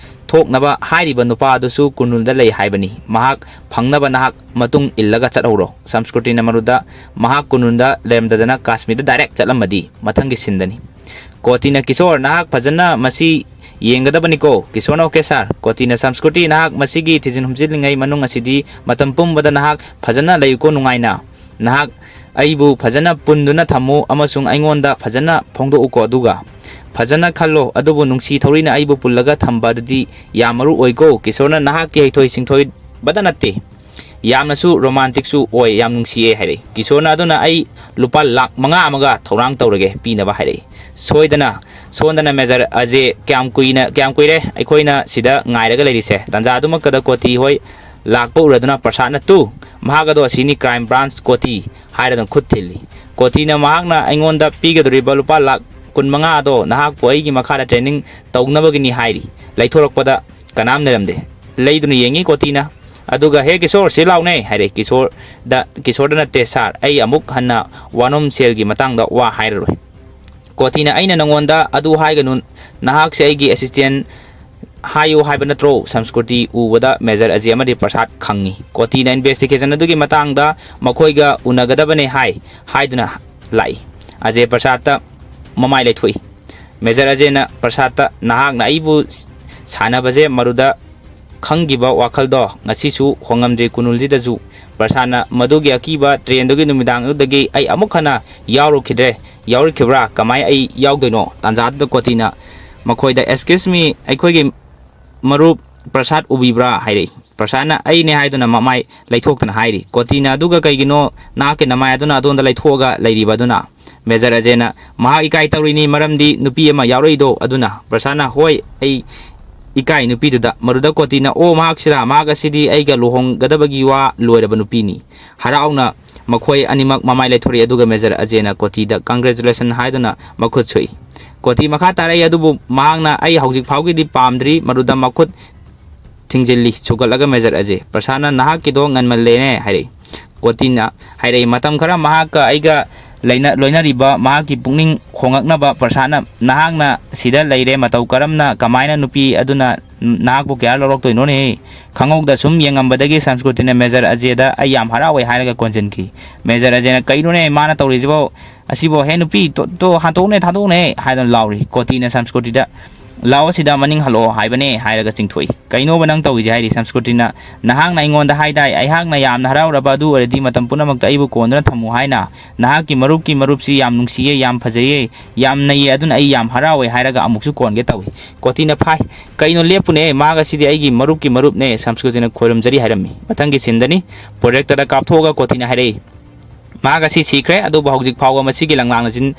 ꯊꯣꯛꯅꯕ ꯍꯥꯏꯔꯤꯕ ꯅꯨꯄꯥ ꯑꯗꯨꯁꯨ ꯀꯨꯅꯨꯜꯗ ꯂꯩ ꯍꯥꯏꯕꯅꯤ, ꯃꯍꯥꯛ ꯐꯪꯅꯕ ꯅꯍꯥꯛ ꯃꯇꯨꯡ ꯏꯜꯂꯒ ꯆꯠꯍꯧꯔꯣ"꯫ ꯁꯪꯁꯀ꯭ꯔꯤꯇꯤꯅ ꯃꯔꯨꯗ, "ꯃꯍꯥꯛ ꯀꯨꯅꯨꯜꯗ ꯂꯩꯔꯝꯗꯗꯅ ꯀꯥꯁꯃꯤꯔꯗ ꯗꯥꯏꯔꯦꯛ ꯆꯠꯂꯝꯃꯗꯤ ꯃꯊꯪꯒꯤ ꯁꯤꯟꯗꯅꯤ"꯫ ꯀꯣꯇꯤꯅ, "ꯀꯤꯁꯣꯔ, ꯅꯍꯥꯛ ꯐꯖꯅ ꯃꯁꯤ ꯌꯦꯡꯒꯗꯕꯅꯤꯀꯣ"꯫ ꯀꯤꯁꯣꯔꯅ, "ꯑꯣꯀꯦ ꯁꯥꯔ"꯫ ꯀꯣꯇꯤꯅ, "ꯁꯪꯁꯀ꯭ꯔꯤꯇꯤ, ꯅꯍꯥꯛ ꯃꯁꯤꯒꯤ ꯊꯤꯖꯤꯟ ꯍꯨꯝꯖꯤꯜꯂꯤꯉꯩ ꯃꯅꯨꯡ ꯑꯁꯤꯗꯤ ꯃꯇꯝ ꯄꯨꯝꯕꯗ ꯅꯍꯥꯛ ꯐꯖꯅ ꯂꯩꯌꯨꯀꯣ, ꯅꯨꯡꯉꯥꯏꯅ꯫ ꯅꯍꯥꯛ ꯑꯩꯕꯨ ꯐꯖꯅ ꯄꯨꯟꯗꯨꯅ ꯊꯝꯃꯨ ꯑꯃꯁꯨꯡ ꯑꯩꯉꯣꯟꯗ ꯐꯖꯅ ꯐꯣꯡꯗꯣꯛꯎꯀꯣ꯫ ꯑꯗꯨꯒ ꯐꯖꯅ ꯈꯜꯂꯣ, ꯑꯗꯨꯕꯨ ꯅꯨꯡꯁꯤ ꯊꯧꯔꯤꯅ ꯑꯩꯕꯨ ꯄꯨꯜꯂꯒ ꯊꯝꯕ ꯑꯗꯨꯗꯤ ꯌꯥꯝ ꯃꯔꯨ ꯑꯣꯏꯀꯣ꯫ ꯀꯤꯁꯣꯔꯅ, ꯅꯍꯥꯛꯀꯤ ꯍꯩꯊꯣꯏ ꯁꯤꯡꯊꯣꯏꯕꯗ ꯅꯠꯇꯦ, ꯌꯥꯝꯅꯁꯨ ꯔꯣꯃꯥꯟꯇꯤꯛꯁꯨ ꯑꯣꯏ, ꯌꯥꯝ ꯅꯨꯡꯁꯤꯌꯦ" ꯍꯥꯏꯔꯛꯏ꯫ ꯀꯤꯁꯣꯔꯅ, "ꯑꯗꯨꯅ ꯑꯩ ꯂꯨꯄꯥ ꯂꯥꯛ ꯃꯉꯥ ꯑꯃꯒ ꯊꯧꯔꯥꯡ ꯇꯧꯔꯒꯦ ꯄꯤꯅꯕ" ꯍꯥꯏꯔꯛꯏ꯫ ꯁꯣꯏꯗꯅ, ꯁꯣꯝꯗꯅ ꯃꯦꯖꯔ ꯑꯖꯦ, "ꯀꯌꯥꯝ ꯀꯨꯏꯅ, ꯀꯌꯥꯝ ꯀꯨꯏꯔꯦ ꯑꯩꯈꯣꯏꯅ ꯁꯤꯗ ꯉꯥꯏꯔꯒ ꯂꯩꯔꯤꯁꯦ?" ꯇꯥꯟꯖꯥ ꯑꯗꯨꯃꯛꯇꯗ ꯀꯣꯇꯤ ꯍꯣꯏ ꯂꯥꯛꯄ ꯎꯔꯗꯨꯅ ꯄ꯭ꯔꯁꯥꯗꯅ, "ꯇꯨ, ꯃꯍꯥꯛ ꯑꯗꯣ ꯑꯁꯤꯅꯤ, ꯀ꯭ꯔꯥꯏꯝ ꯕ꯭ꯔꯥꯟꯁ ꯀꯣꯇꯤ" ꯍꯥꯏꯔꯗꯨꯅ ꯈꯨꯠ ꯊꯤꯜꯂꯤ꯫ ꯀꯣꯇꯤꯅ, "ꯃꯍꯥꯛꯅ ꯑꯩꯉꯣꯟꯗ ꯄꯤꯒꯗꯧꯔꯤꯕ ꯂꯨꯄꯥ ꯂꯥꯛ ꯀꯨꯟꯃꯉꯥ ꯑꯗꯣ ꯅꯍꯥꯛꯄꯨ ꯑꯩꯒꯤ ꯃꯈꯥꯗ ꯇ꯭ꯔꯦꯅꯤꯡ ꯇꯧꯅꯕꯒꯤꯅꯤ ꯍꯥꯏꯔꯤ꯫ ꯂꯩꯊꯣꯔꯛꯄꯗ ꯀꯅꯥꯝ ꯂꯩꯔꯝꯗꯦ꯫ ꯂꯩꯗꯨꯅ ꯌꯦꯡꯉꯤ ꯀꯣꯇꯤꯅ꯫ ꯑꯗꯨꯒ, 'ꯍꯦ ꯀꯤꯁꯣꯔ, ꯁꯤ ꯂꯥꯎꯅꯦ' ꯍꯥꯏꯔꯦ꯫ ꯀꯤꯁꯣꯔꯗ, ꯀꯤꯁꯣꯔꯗ, "ꯅꯠꯇꯦ ꯁꯥꯔ, ꯑꯩ ꯑꯃꯨꯛ ꯍꯟꯅ ꯋꯥꯅꯣꯝ ꯁꯦꯜꯒꯤ ꯃꯇꯥꯡꯗ ꯋꯥ ꯍꯥꯏꯔꯔꯣꯏ"꯫ ꯀꯣꯇꯤꯅ, "ꯑꯩꯅ ꯅꯉꯣꯟꯗ ꯑꯗꯨ ꯍꯥꯏꯒꯅꯨ, ꯅꯍꯥꯛꯁꯦ ꯑꯩꯒꯤ ꯑꯦꯁꯤꯁꯇꯦꯟ ꯍꯥꯏꯌꯨ ꯍꯥꯏꯕ ꯅꯠꯇ꯭ꯔꯣ?" ꯁꯪꯁꯀ꯭ꯔꯤꯇꯤ ꯎꯕꯗ ꯃꯦꯖꯔ ꯑꯖꯦ ꯑꯃꯗꯤ ꯄ꯭ꯔꯁꯥꯗ ꯈꯪꯉꯤ꯫ ꯀꯣꯇꯤꯅ, "ꯏꯟꯚꯦꯁꯇꯤꯒꯦꯁꯟ ꯑꯗꯨꯒꯤ ꯃꯇꯥꯡꯗ ꯃꯈꯣꯏꯒ ꯎꯅꯒꯗꯕꯅꯦ ꯍꯥꯏ" ꯍꯥꯏꯗꯨꯅ ꯂꯥꯛꯏ꯫ ꯑꯖꯦ ꯄ꯭ꯔꯁꯥꯗꯇ ꯃꯃꯥꯏ ꯂꯩꯊꯣꯛꯏ꯫ ꯃꯦꯖꯔ ꯑꯖꯦꯅ ꯄ꯭ꯔꯁꯥꯗꯇ, "ꯅꯍꯥꯛꯅ ꯑꯩꯕꯨ ꯁꯥꯟꯅꯕꯁꯦ ꯃꯔꯨꯗ ꯈꯪꯈꯤꯕ ꯋꯥꯈꯜꯗꯣ ꯉꯁꯤꯁꯨ ꯍꯣꯡꯉꯝꯗ꯭ꯔꯤ꯫ ꯀꯨꯅꯨꯜꯁꯤꯗꯁꯨ ꯄ꯭ꯔꯁꯥꯟꯅ ꯃꯗꯨꯒꯤ ꯑꯀꯤꯕ ꯇ꯭ꯔꯦꯟꯗꯨꯒꯤ ꯅꯨꯃꯤꯗꯥꯡꯗꯨꯗꯒꯤ ꯑꯩ ꯑꯃꯨꯛ ꯍꯟꯅ ꯌꯥꯎꯔꯨꯈꯤꯗ꯭ꯔꯦ꯫ ꯌꯥꯎꯔꯛꯈꯤꯕ꯭ꯔꯥ? ꯀꯃꯥꯏ ꯑꯩ ꯌꯥꯎꯗꯣꯏꯅꯣ? ꯇꯥꯟꯖꯥꯗꯨꯗ ꯀꯣꯇꯤꯅ ꯃꯈꯣꯏꯗ, "Excuse me, ꯑꯩꯈꯣꯏꯒꯤ ꯃꯔꯨꯞ ꯄ꯭ꯔꯁꯥꯗ ꯎꯕꯤꯕ꯭ꯔꯥ?" ꯍꯥꯏꯔꯛꯏ꯫ ꯄ꯭ꯔꯁꯥꯗꯅ "ꯑꯩꯅꯦ" ꯍꯥꯏꯗꯨꯅ ꯃꯃꯥꯏ ꯂꯩꯊꯣꯛꯇꯅ ꯍꯥꯏꯔꯤ꯫ ꯀꯣꯇꯤꯅ "ꯑꯗꯨꯒ ꯀꯩꯒꯤꯅꯣ ꯅꯍꯥꯛꯀꯤ ꯅꯃꯥꯏ ꯑꯗꯨꯅ ꯑꯗꯣꯝꯗ ꯂꯩꯊꯣꯛꯑꯒ ꯂꯩꯔꯤꯕ ꯑꯗꯨꯅ?" ꯃꯦꯖꯔ ꯑꯖꯦꯅ "ꯃꯍꯥꯛ ꯏꯀꯥꯏ ꯇꯧꯔꯤꯅꯤ, ꯃꯔꯝꯗꯤ ꯅꯨꯄꯤ ꯑꯃ ꯌꯥꯎꯔꯛꯏꯗꯣ ꯑꯗꯨꯅ꯫" ꯄ꯭ꯔꯁꯥꯗꯅ "ꯍꯣꯏ, ꯑꯩ ꯏꯀꯥꯏ ꯅꯨꯄꯤꯗꯨꯗ꯫" ꯃꯗꯨꯗ ꯀꯣꯇꯤꯅ "ꯑꯣ, ꯃꯍꯥꯛꯁꯤꯔꯥ? ꯃꯍꯥꯛ ꯑꯁꯤꯗꯤ ꯑꯩꯒ ꯂꯨꯍꯣꯡꯒꯗꯕꯒꯤ ꯋꯥ ꯂꯣꯏꯔꯕ ꯅꯨꯄꯤꯅꯤ꯫" ꯍꯔꯥꯎꯅ ꯃꯈꯣꯏ ꯑꯅꯤꯃꯛ ꯃꯃꯥꯏ ꯂꯩꯊꯣꯔꯛꯏ, ꯑꯗꯨꯒ ꯃꯦꯖꯔ ꯑꯖꯦꯅ ꯀꯣꯇꯤꯗ "Congratulation" ꯍꯥꯏꯗꯨꯅ ꯃꯈꯨꯠ ꯁꯣꯛꯏ꯫ ꯀꯣꯇꯤ ꯃꯈꯥ ꯇꯥꯔꯛꯏ, ꯑꯗꯨꯕꯨ ꯃꯍꯥꯛꯅ "ꯑꯩ ꯍꯧꯖꯤꯛ ꯐꯥꯎꯒꯤꯗꯤ ꯄꯥꯝꯗ꯭ꯔꯤ꯫" ꯃꯗꯨꯗ ꯃꯈꯨꯠ ꯊꯤꯡꯖꯤꯜꯂꯤ ꯁꯨꯒꯠꯂꯒ ꯃꯦꯖꯔ ꯑꯖꯦ꯫ ꯄ꯭ꯔꯁꯥꯗꯅ "ꯅꯍꯥꯛꯀꯤꯗꯣ ꯉꯟꯃꯜꯂꯦꯅꯦ" ꯍꯥꯏꯔꯛꯏ꯫ ꯀꯣꯇꯤꯅ ꯍꯥꯏꯔꯛꯏ, "ꯃꯇꯝ ꯈꯔ ꯃꯍꯥꯛꯀ ꯑꯩꯒ ꯂꯩꯅ-, ꯂꯣꯏꯅꯔꯤꯕ ꯃꯍꯥꯛꯀꯤ ꯄꯨꯛꯅꯤꯡ ꯍꯣꯡꯉꯛꯅꯕ ꯄ꯭ꯔꯁꯥꯗꯅ ꯅꯍꯥꯛꯅ ꯁꯤꯗ ꯂꯩꯔꯦ, ꯃꯇꯧ ꯀꯔꯝꯅ, ꯀꯃꯥꯏꯅ ꯅꯨꯄꯤ ꯑꯗꯨꯅ ꯅꯍꯥꯛꯄꯨ ꯀꯌꯥ ꯂꯧꯔꯛꯇꯣꯏꯅꯣꯅꯦ?" ꯈꯪꯍꯧꯗ ꯁꯨꯝ ꯌꯦꯡꯉꯝꯕꯗꯒꯤ ꯁꯪꯁꯀ꯭ꯔꯤꯇꯤꯅ ꯃꯦꯖꯔ ꯑꯖꯦꯗ "ꯑꯩ ꯌꯥꯝ ꯍꯔꯥꯎꯋꯦ" ꯍꯥꯏꯔꯒ ꯀꯣꯟꯁꯤꯟꯈꯤ꯫ ꯃꯦꯖꯔ ꯑꯖꯦꯅ "ꯀꯩꯅꯣꯅꯦ ꯃꯥꯅ ꯇꯧꯔꯤꯁꯤꯕꯣ? ꯑꯁꯤꯕꯣ, ꯍꯦ ꯅꯨꯄꯤ, ꯇꯣ, ꯇꯣ, ꯍꯟꯇꯣꯛꯅꯦ, ꯊꯥꯗꯣꯛꯅꯦ" ꯍꯥꯏꯗꯨꯅ ꯂꯥꯎꯔꯤ꯫ ꯀꯣꯇꯤꯅ ꯁꯪꯁꯀ꯭ꯔꯤꯇꯤꯗ "ꯂꯥꯎ, ꯑꯁꯤꯗ ꯃꯅꯤꯡ ꯍꯜꯂꯛꯑꯣ ꯍꯥꯏꯕꯅꯦ" ꯍꯥꯏꯔꯒ ꯆꯤꯡꯊꯣꯛꯏ꯫ "ꯀꯩꯅꯣꯕ ꯅꯪ ꯇꯧꯔꯤꯁꯦ?" ꯍꯥꯏꯔꯤ ꯁꯪꯁꯀ꯭ꯔꯤꯇꯤꯅ꯫ "ꯅꯍꯥꯛꯅ ꯑꯩꯉꯣꯟꯗ ꯍꯥꯏꯗꯥꯏ, ꯑꯩꯍꯥꯛꯅ ꯌꯥꯝꯅ ꯍꯔꯥꯎꯔꯕ ꯑꯗꯨ ꯑꯣꯏꯔꯗꯤ ꯃꯇꯝ ꯄꯨꯝꯅꯃꯛꯇ ꯑꯩꯕꯨ ꯀꯣꯟꯗꯨꯅ ꯊꯝꯃꯨ ꯍꯥꯏꯅ? ꯅꯍꯥꯛꯀꯤ ꯃꯔꯨꯞꯀꯤ ꯃꯔꯨꯞꯁꯤ ꯌꯥꯝ ꯅꯨꯡꯁꯤꯌꯦ, ꯌꯥꯝ ꯐꯖꯩꯌꯦ, ꯌꯥꯝ ꯅꯩꯌꯦ, ꯑꯗꯨꯅ ꯑꯩ ꯌꯥꯝ ꯍꯔꯥꯎꯋꯦ" ꯍꯥꯏꯔꯒ ꯑꯃꯨꯛꯁꯨ ꯀꯣꯟꯒꯦ ꯇꯧꯏ꯫ ꯀꯣꯇꯤꯅ ꯐꯥꯏ꯫ "ꯀꯩꯅꯣ, ꯂꯦꯞꯄꯨꯅꯦ, ꯃꯍꯥꯛ ꯑꯁꯤꯗꯤ ꯑꯩꯒꯤ ꯃꯔꯨꯞꯀꯤ ꯃꯔꯨꯞꯅꯦ, ꯁꯪꯁꯀ꯭ꯔꯤꯇꯤꯅ ꯈꯣꯏꯔꯨꯝꯖꯔꯤ" ꯍꯥꯏꯔꯝꯃꯤ꯫ ꯃꯊꯪꯒꯤ ꯁꯤꯟꯗꯅꯤ꯫ ꯄ꯭ꯔꯣꯖꯦꯛꯇꯔꯗ ꯀꯥꯞꯊꯣꯛꯑꯒ ꯀꯣꯇꯤꯅ ꯍꯥꯏꯔꯛꯏ, "ꯃꯍꯥꯛ ꯑꯁꯤ ꯁꯤꯈ꯭ꯔꯦ, ꯑꯗꯨꯕꯨ ꯍꯧꯖꯤꯛ ꯐꯥꯎꯕ ꯃꯁꯤꯒꯤ ꯂꯪꯂꯥꯡ ꯑꯁꯤ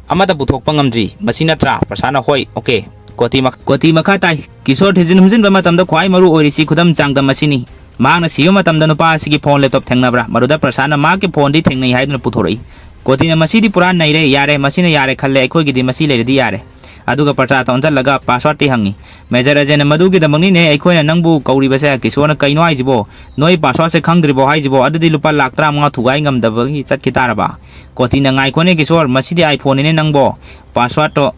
ꯑꯃꯠꯇ ꯄꯨꯊꯣꯛꯄ ꯉꯝꯗ꯭ꯔꯤ꯫ ꯃꯁꯤ ꯅꯠꯇ꯭ꯔꯥ?" ꯄ꯭ꯔꯁꯥꯗꯅ "ꯍꯣꯏ, ꯑꯣꯀꯦ"꯫ ꯀꯣꯇꯤ ꯃꯈ-, ꯀꯣꯇꯤ ꯃꯈꯥ ꯇꯥꯏ꯫ "ꯀꯤꯁꯣꯔ ꯊꯤꯖꯤꯟ ꯍꯨꯝꯖꯤꯟꯕ ꯃꯇꯝꯗ ꯈ꯭ꯋꯥꯏ ꯃꯔꯨ ꯑꯣꯏꯔꯤꯁꯤ ꯈꯨꯗꯝ ꯆꯥꯡꯗꯝ ꯑꯁꯤꯅꯤ꯫ ꯃꯍꯥꯛꯅ ꯁꯤꯕ ꯃꯇꯝꯗ ꯅꯨꯄꯥ ꯑꯁꯤꯒꯤ ꯐꯣꯟ ꯂꯦꯞꯇꯣꯞ ꯊꯦꯡꯅꯕ꯭ꯔꯥ?" ꯃꯗꯨꯗ ꯄ꯭ꯔꯁꯥꯗꯅ ꯃꯍꯥꯛꯀꯤ ꯐꯣꯟꯗꯤ ꯊꯦꯡꯅꯩ ꯍꯥꯏꯗꯨꯅ ꯄꯨꯊꯣꯔꯛꯏ꯫ ꯀꯣꯇꯤꯅ "ꯃꯁꯤꯗꯤ ꯄꯨꯔꯥ ꯅꯩꯔꯦ, ꯌꯥꯔꯦ, ꯃꯁꯤꯅ ꯌꯥꯔꯦ ꯈꯜꯂꯦ, ꯑꯩꯈꯣꯏꯒꯤꯗꯤ ꯃꯁꯤ ꯂꯩꯔꯗꯤ ꯌꯥꯔꯦ"꯫ ꯑꯗꯨꯒ ꯄ꯭ꯔꯁꯥꯗꯇ ꯑꯣꯟꯁꯤꯜꯂꯒ ꯄꯥꯁꯋꯥꯔꯗꯇꯤ ꯍꯪꯉꯤ꯫ ꯃꯦꯖꯔ ꯑꯖꯦꯅ "ꯃꯗꯨꯒꯤꯗꯃꯛꯅꯤꯅꯦ ꯑꯩꯈꯣꯏꯅ ꯅꯪꯕꯨ ꯀꯧꯔꯤꯕꯁꯦ"꯫ ꯀꯤꯁꯣꯔꯅ "ꯀꯩꯅꯣ ꯍꯥꯏꯁꯤꯕꯣ? ꯅꯣꯏ ꯄꯥꯁꯋꯥꯔꯗꯁꯦ ꯈꯪꯗ꯭ꯔꯤꯕꯣ ꯍꯥꯏꯁꯤꯕꯣ? ꯑꯗꯨꯗꯤ ꯂꯨꯄꯥ ꯂꯥꯛ ꯇꯔꯥꯃꯉꯥ ꯊꯨꯒꯥꯏ ꯉꯝꯗꯕꯒꯤ ꯆꯠꯈꯤ ꯇꯥꯔꯕ?" ꯀꯣꯇꯤꯅ "ꯉꯥꯏꯈꯣꯅꯦ ꯀꯤꯁꯣꯔ, ꯃꯁꯤꯗꯤ iPhoneꯅꯤꯅꯦ ꯅꯪꯕꯣ, ꯄꯥꯁꯋꯥꯔꯗꯇꯣ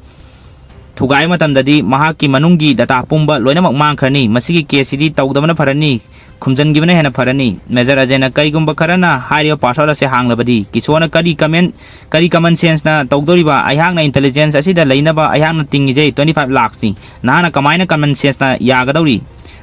ꯊꯨꯒꯥꯏꯕ ꯃꯇꯝꯗꯗꯤ ꯃꯍꯥꯛꯀꯤ ꯃꯅꯨꯡꯒꯤ data ꯄꯨꯝꯕ ꯂꯣꯏꯅꯃꯛ ꯃꯥꯡꯈ꯭ꯔꯅꯤ꯫ ꯃꯁꯤꯒꯤ caseꯁꯤꯗꯤ ꯇꯧꯗꯕꯅ ꯐꯔꯅꯤ꯫ ꯈꯨꯝꯖꯤꯟꯈꯤꯕꯅ ꯍꯦꯟꯅ ꯐꯔꯅꯤ꯫ ꯃꯦꯖꯔ ꯑꯖꯦꯅ, "ꯀꯩꯒꯨꯝꯕ ꯈꯔꯅ ꯍꯥꯏꯔꯤꯕ ꯄꯥꯁꯋꯥꯔꯗ ꯑꯁꯦ ꯍꯥꯡꯂꯕꯗꯤ?" ꯀꯤꯁꯣꯔꯅ, "ꯀꯔꯤ ꯀꯃꯦꯟ, ꯀꯔꯤ ꯀꯃꯟ ꯁꯦꯟꯁꯅ ꯇꯧꯗꯧꯔꯤꯕ? ꯑꯩꯍꯥꯛꯅ ꯏꯟꯇꯦꯂꯤꯖꯦꯟꯁ ꯑꯁꯤꯗ ꯂꯩꯅꯕ ꯑꯩꯍꯥꯛꯅ ꯇꯤꯡꯉꯤꯁꯦ twenty five ꯂꯥꯛꯁꯅꯤ꯫ ꯅꯍꯥꯛꯅ ꯀꯃꯥꯏꯅ ꯀꯃꯟ ꯁꯦꯟꯁꯅ ꯌꯥꯒꯗꯧꯔꯤ?"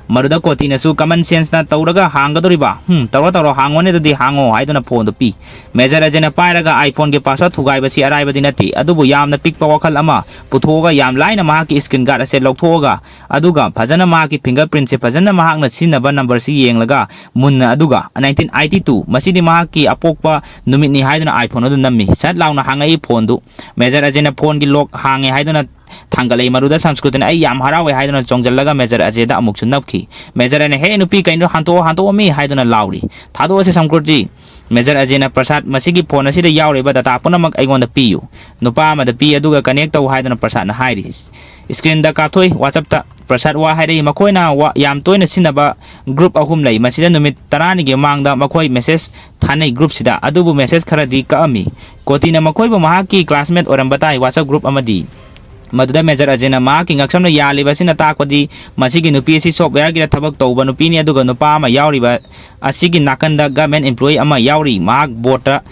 ꯃꯗꯨꯗ ꯀꯣꯇꯤꯅꯁꯨ, "ꯀꯃꯟ ꯁꯦꯟꯁꯅ ꯇꯧꯔꯒ ꯍꯥꯡꯒꯗꯧꯔꯤꯕ? ꯍꯨꯝ, ꯇꯧꯔꯣ, ꯇꯧꯔꯣ, ꯍꯥꯡꯉꯣꯅꯦ ꯑꯗꯨꯗꯤ, ꯍꯥꯡꯉꯣ," ꯍꯥꯏꯗꯨꯅ ꯐꯣꯟꯗꯨ ꯄꯤ꯫ ꯃꯦꯖꯔ ꯑꯖꯦꯅ ꯄꯥꯏꯔꯒ iPhoneꯒꯤ ꯄꯥꯁꯋꯥꯔꯗ ꯊꯨꯒꯥꯏꯕꯁꯤ ꯑꯔꯥꯏꯕꯗꯤ ꯅꯠꯇꯦ, ꯑꯗꯨꯕꯨ ꯌꯥꯝꯅ ꯄꯤꯛꯄ ꯋꯥꯈꯜ ꯑꯃ ꯄꯨꯊꯣꯛꯑꯒ ꯌꯥꯝ ꯂꯥꯏꯅ ꯃꯍꯥꯛꯀꯤ ꯁ꯭ꯀ꯭ꯔꯤꯟ ꯒꯥꯔꯗ ꯑꯁꯦ ꯂꯧꯊꯣꯛꯑꯒ, ꯑꯗꯨꯒ ꯐꯖꯅ ꯃꯍꯥꯛꯀꯤ ꯐꯤꯡꯒꯔ ꯄ꯭ꯔꯤꯟꯠꯁꯦ ꯐꯖꯅ ꯃꯍꯥꯛꯅ ꯁꯤꯖꯤꯟꯅꯕ ꯅꯝꯕꯔꯁꯤ ꯌꯦꯡꯂꯒ ꯃꯨꯟꯅ, ꯑꯗꯨꯒ nineteen eighty two, ꯃꯁꯤꯗꯤ ꯃꯍꯥꯛꯀꯤ ꯑꯄꯣꯛꯄ ꯅꯨꯃꯤꯠꯅꯤ ꯍꯥꯏꯗꯨꯅ iPhone ꯑꯗꯨ ꯅꯝꯃꯤ꯫ ꯁꯠ ꯂꯥꯎꯅ ꯍꯥꯡꯉꯛꯏ ꯐꯣꯟꯗꯨ꯫ ꯃꯦꯖꯔ ꯑꯖꯦꯅ ꯐꯣꯟꯒꯤ ꯂꯣꯛ ꯍꯥꯡꯉꯦ ꯍꯥꯏꯗꯨꯅ ꯊꯥꯡꯒꯠꯂꯛꯏ꯫ ꯃꯗꯨꯗ ꯁꯪꯁꯀ꯭ꯔꯤꯇꯤꯅ "ꯑꯩ ꯌꯥꯝ ꯍꯔꯥꯎꯋꯦ" ꯍꯥꯏꯗꯨꯅ ꯆꯣꯡꯖꯜꯂꯒ ꯃꯦꯖꯔ ꯑꯖꯦꯗ ꯑꯃꯨꯛꯁꯨ ꯅꯞꯈꯤ꯫ ꯃꯦꯖꯔ ꯑꯖꯦꯅ, "ꯍꯦ ꯅꯨꯄꯤ, ꯀꯩꯅꯣ, ꯍꯟꯇꯣꯛꯑꯣ, ꯍꯟꯇꯣꯛꯑꯣ ꯃꯤ" ꯍꯥꯏꯗꯨꯅ ꯂꯥꯎꯔꯤ꯫ "ꯊꯥꯗꯣꯛꯑꯁꯤ ꯁꯪꯁꯀ꯭ꯔꯤꯇꯤ"꯫ ꯃꯦꯖꯔ ꯑꯖꯦꯅ, "ꯄ꯭ꯔꯁꯥꯗ, ꯃꯁꯤꯒꯤ ꯐꯣꯟ ꯑꯁꯤꯗ ꯌꯥꯎꯔꯤꯕ ꯗꯇꯥ ꯄꯨꯝꯅꯃꯛ ꯑꯩꯉꯣꯟꯗ ꯄꯤꯌꯨ꯫ ꯅꯨꯄꯥ ꯑꯃꯗ ꯄꯤ, ꯑꯗꯨꯒ ꯀꯅꯦꯛ ꯇꯧ" ꯍꯥꯏꯗꯨꯅ ꯄ꯭ꯔꯁꯥꯗꯅ ꯍꯥꯏꯔꯤ꯫ ꯁ꯭ꯀ꯭ꯔꯤꯟꯗ ꯀꯥꯞꯊꯣꯛꯏ꯫ WhatsAppꯇ ꯄ꯭ꯔꯁꯥꯗ ꯋꯥ ꯍꯥꯏꯔꯛꯏ꯫ ꯃꯈꯣꯏꯅ ꯋꯥ-, ꯌꯥꯝ ꯇꯣꯏꯅ ꯁꯤꯖꯤꯟꯅꯕ ꯒ꯭ꯔꯨꯞ ꯑꯍꯨꯝ ꯂꯩ꯫ ꯃꯁꯤꯗ ꯅꯨꯃꯤꯠ ꯇꯔꯥꯅꯤꯒꯤ ꯃꯃꯥꯡꯗ ꯃꯈꯣꯏ ꯃꯦꯁꯦꯖ ꯊꯥꯅꯩ ꯒ꯭ꯔꯨꯞꯁꯤꯗ, ꯑꯗꯨꯕꯨ ꯃꯦꯁꯦꯖ ꯈꯔꯗꯤ ꯀꯛꯑꯝꯃꯤ꯫ ꯀꯣꯇꯤꯅ ꯃꯈꯣꯏꯕꯨ ꯃꯍꯥꯛꯀꯤ ꯀ꯭ꯂꯥꯁꯃꯦꯠ ꯑꯣꯏꯔꯝꯕ ꯇꯥꯏ WhatsApp ꯒ꯭ꯔꯨꯞ ꯑꯃꯗꯤ꯫ ꯃꯗꯨꯗ ꯃꯦꯖꯔ ꯑꯖꯦꯅ ꯃꯍꯥꯛꯀꯤ ꯉꯛꯁꯝꯅ ꯌꯥꯜꯂꯤꯕ ꯑꯁꯤꯅ ꯇꯥꯛꯄꯗꯤ ꯃꯁꯤꯒꯤ ꯅꯨꯄꯤ ꯑꯁꯤ ꯁꯣꯞꯋꯦꯌꯔꯒꯤꯗ ꯊꯕꯛ ꯇꯧꯕ ꯅꯨꯄꯤꯅꯤ, ꯑꯗꯨꯒ ꯅꯨꯄꯥ ꯑꯃ ꯌꯥꯎꯔꯤꯕ ꯑꯁꯤꯒꯤ ꯅꯥꯀꯟꯗ ꯒꯚꯔꯟꯃꯦꯟꯠ ꯑꯦꯝꯄ꯭ꯂꯣꯌꯤ ꯑꯃ ꯌꯥꯎꯔꯤ꯫ ꯃꯍꯥꯛ ꯕꯣꯔꯗꯇ,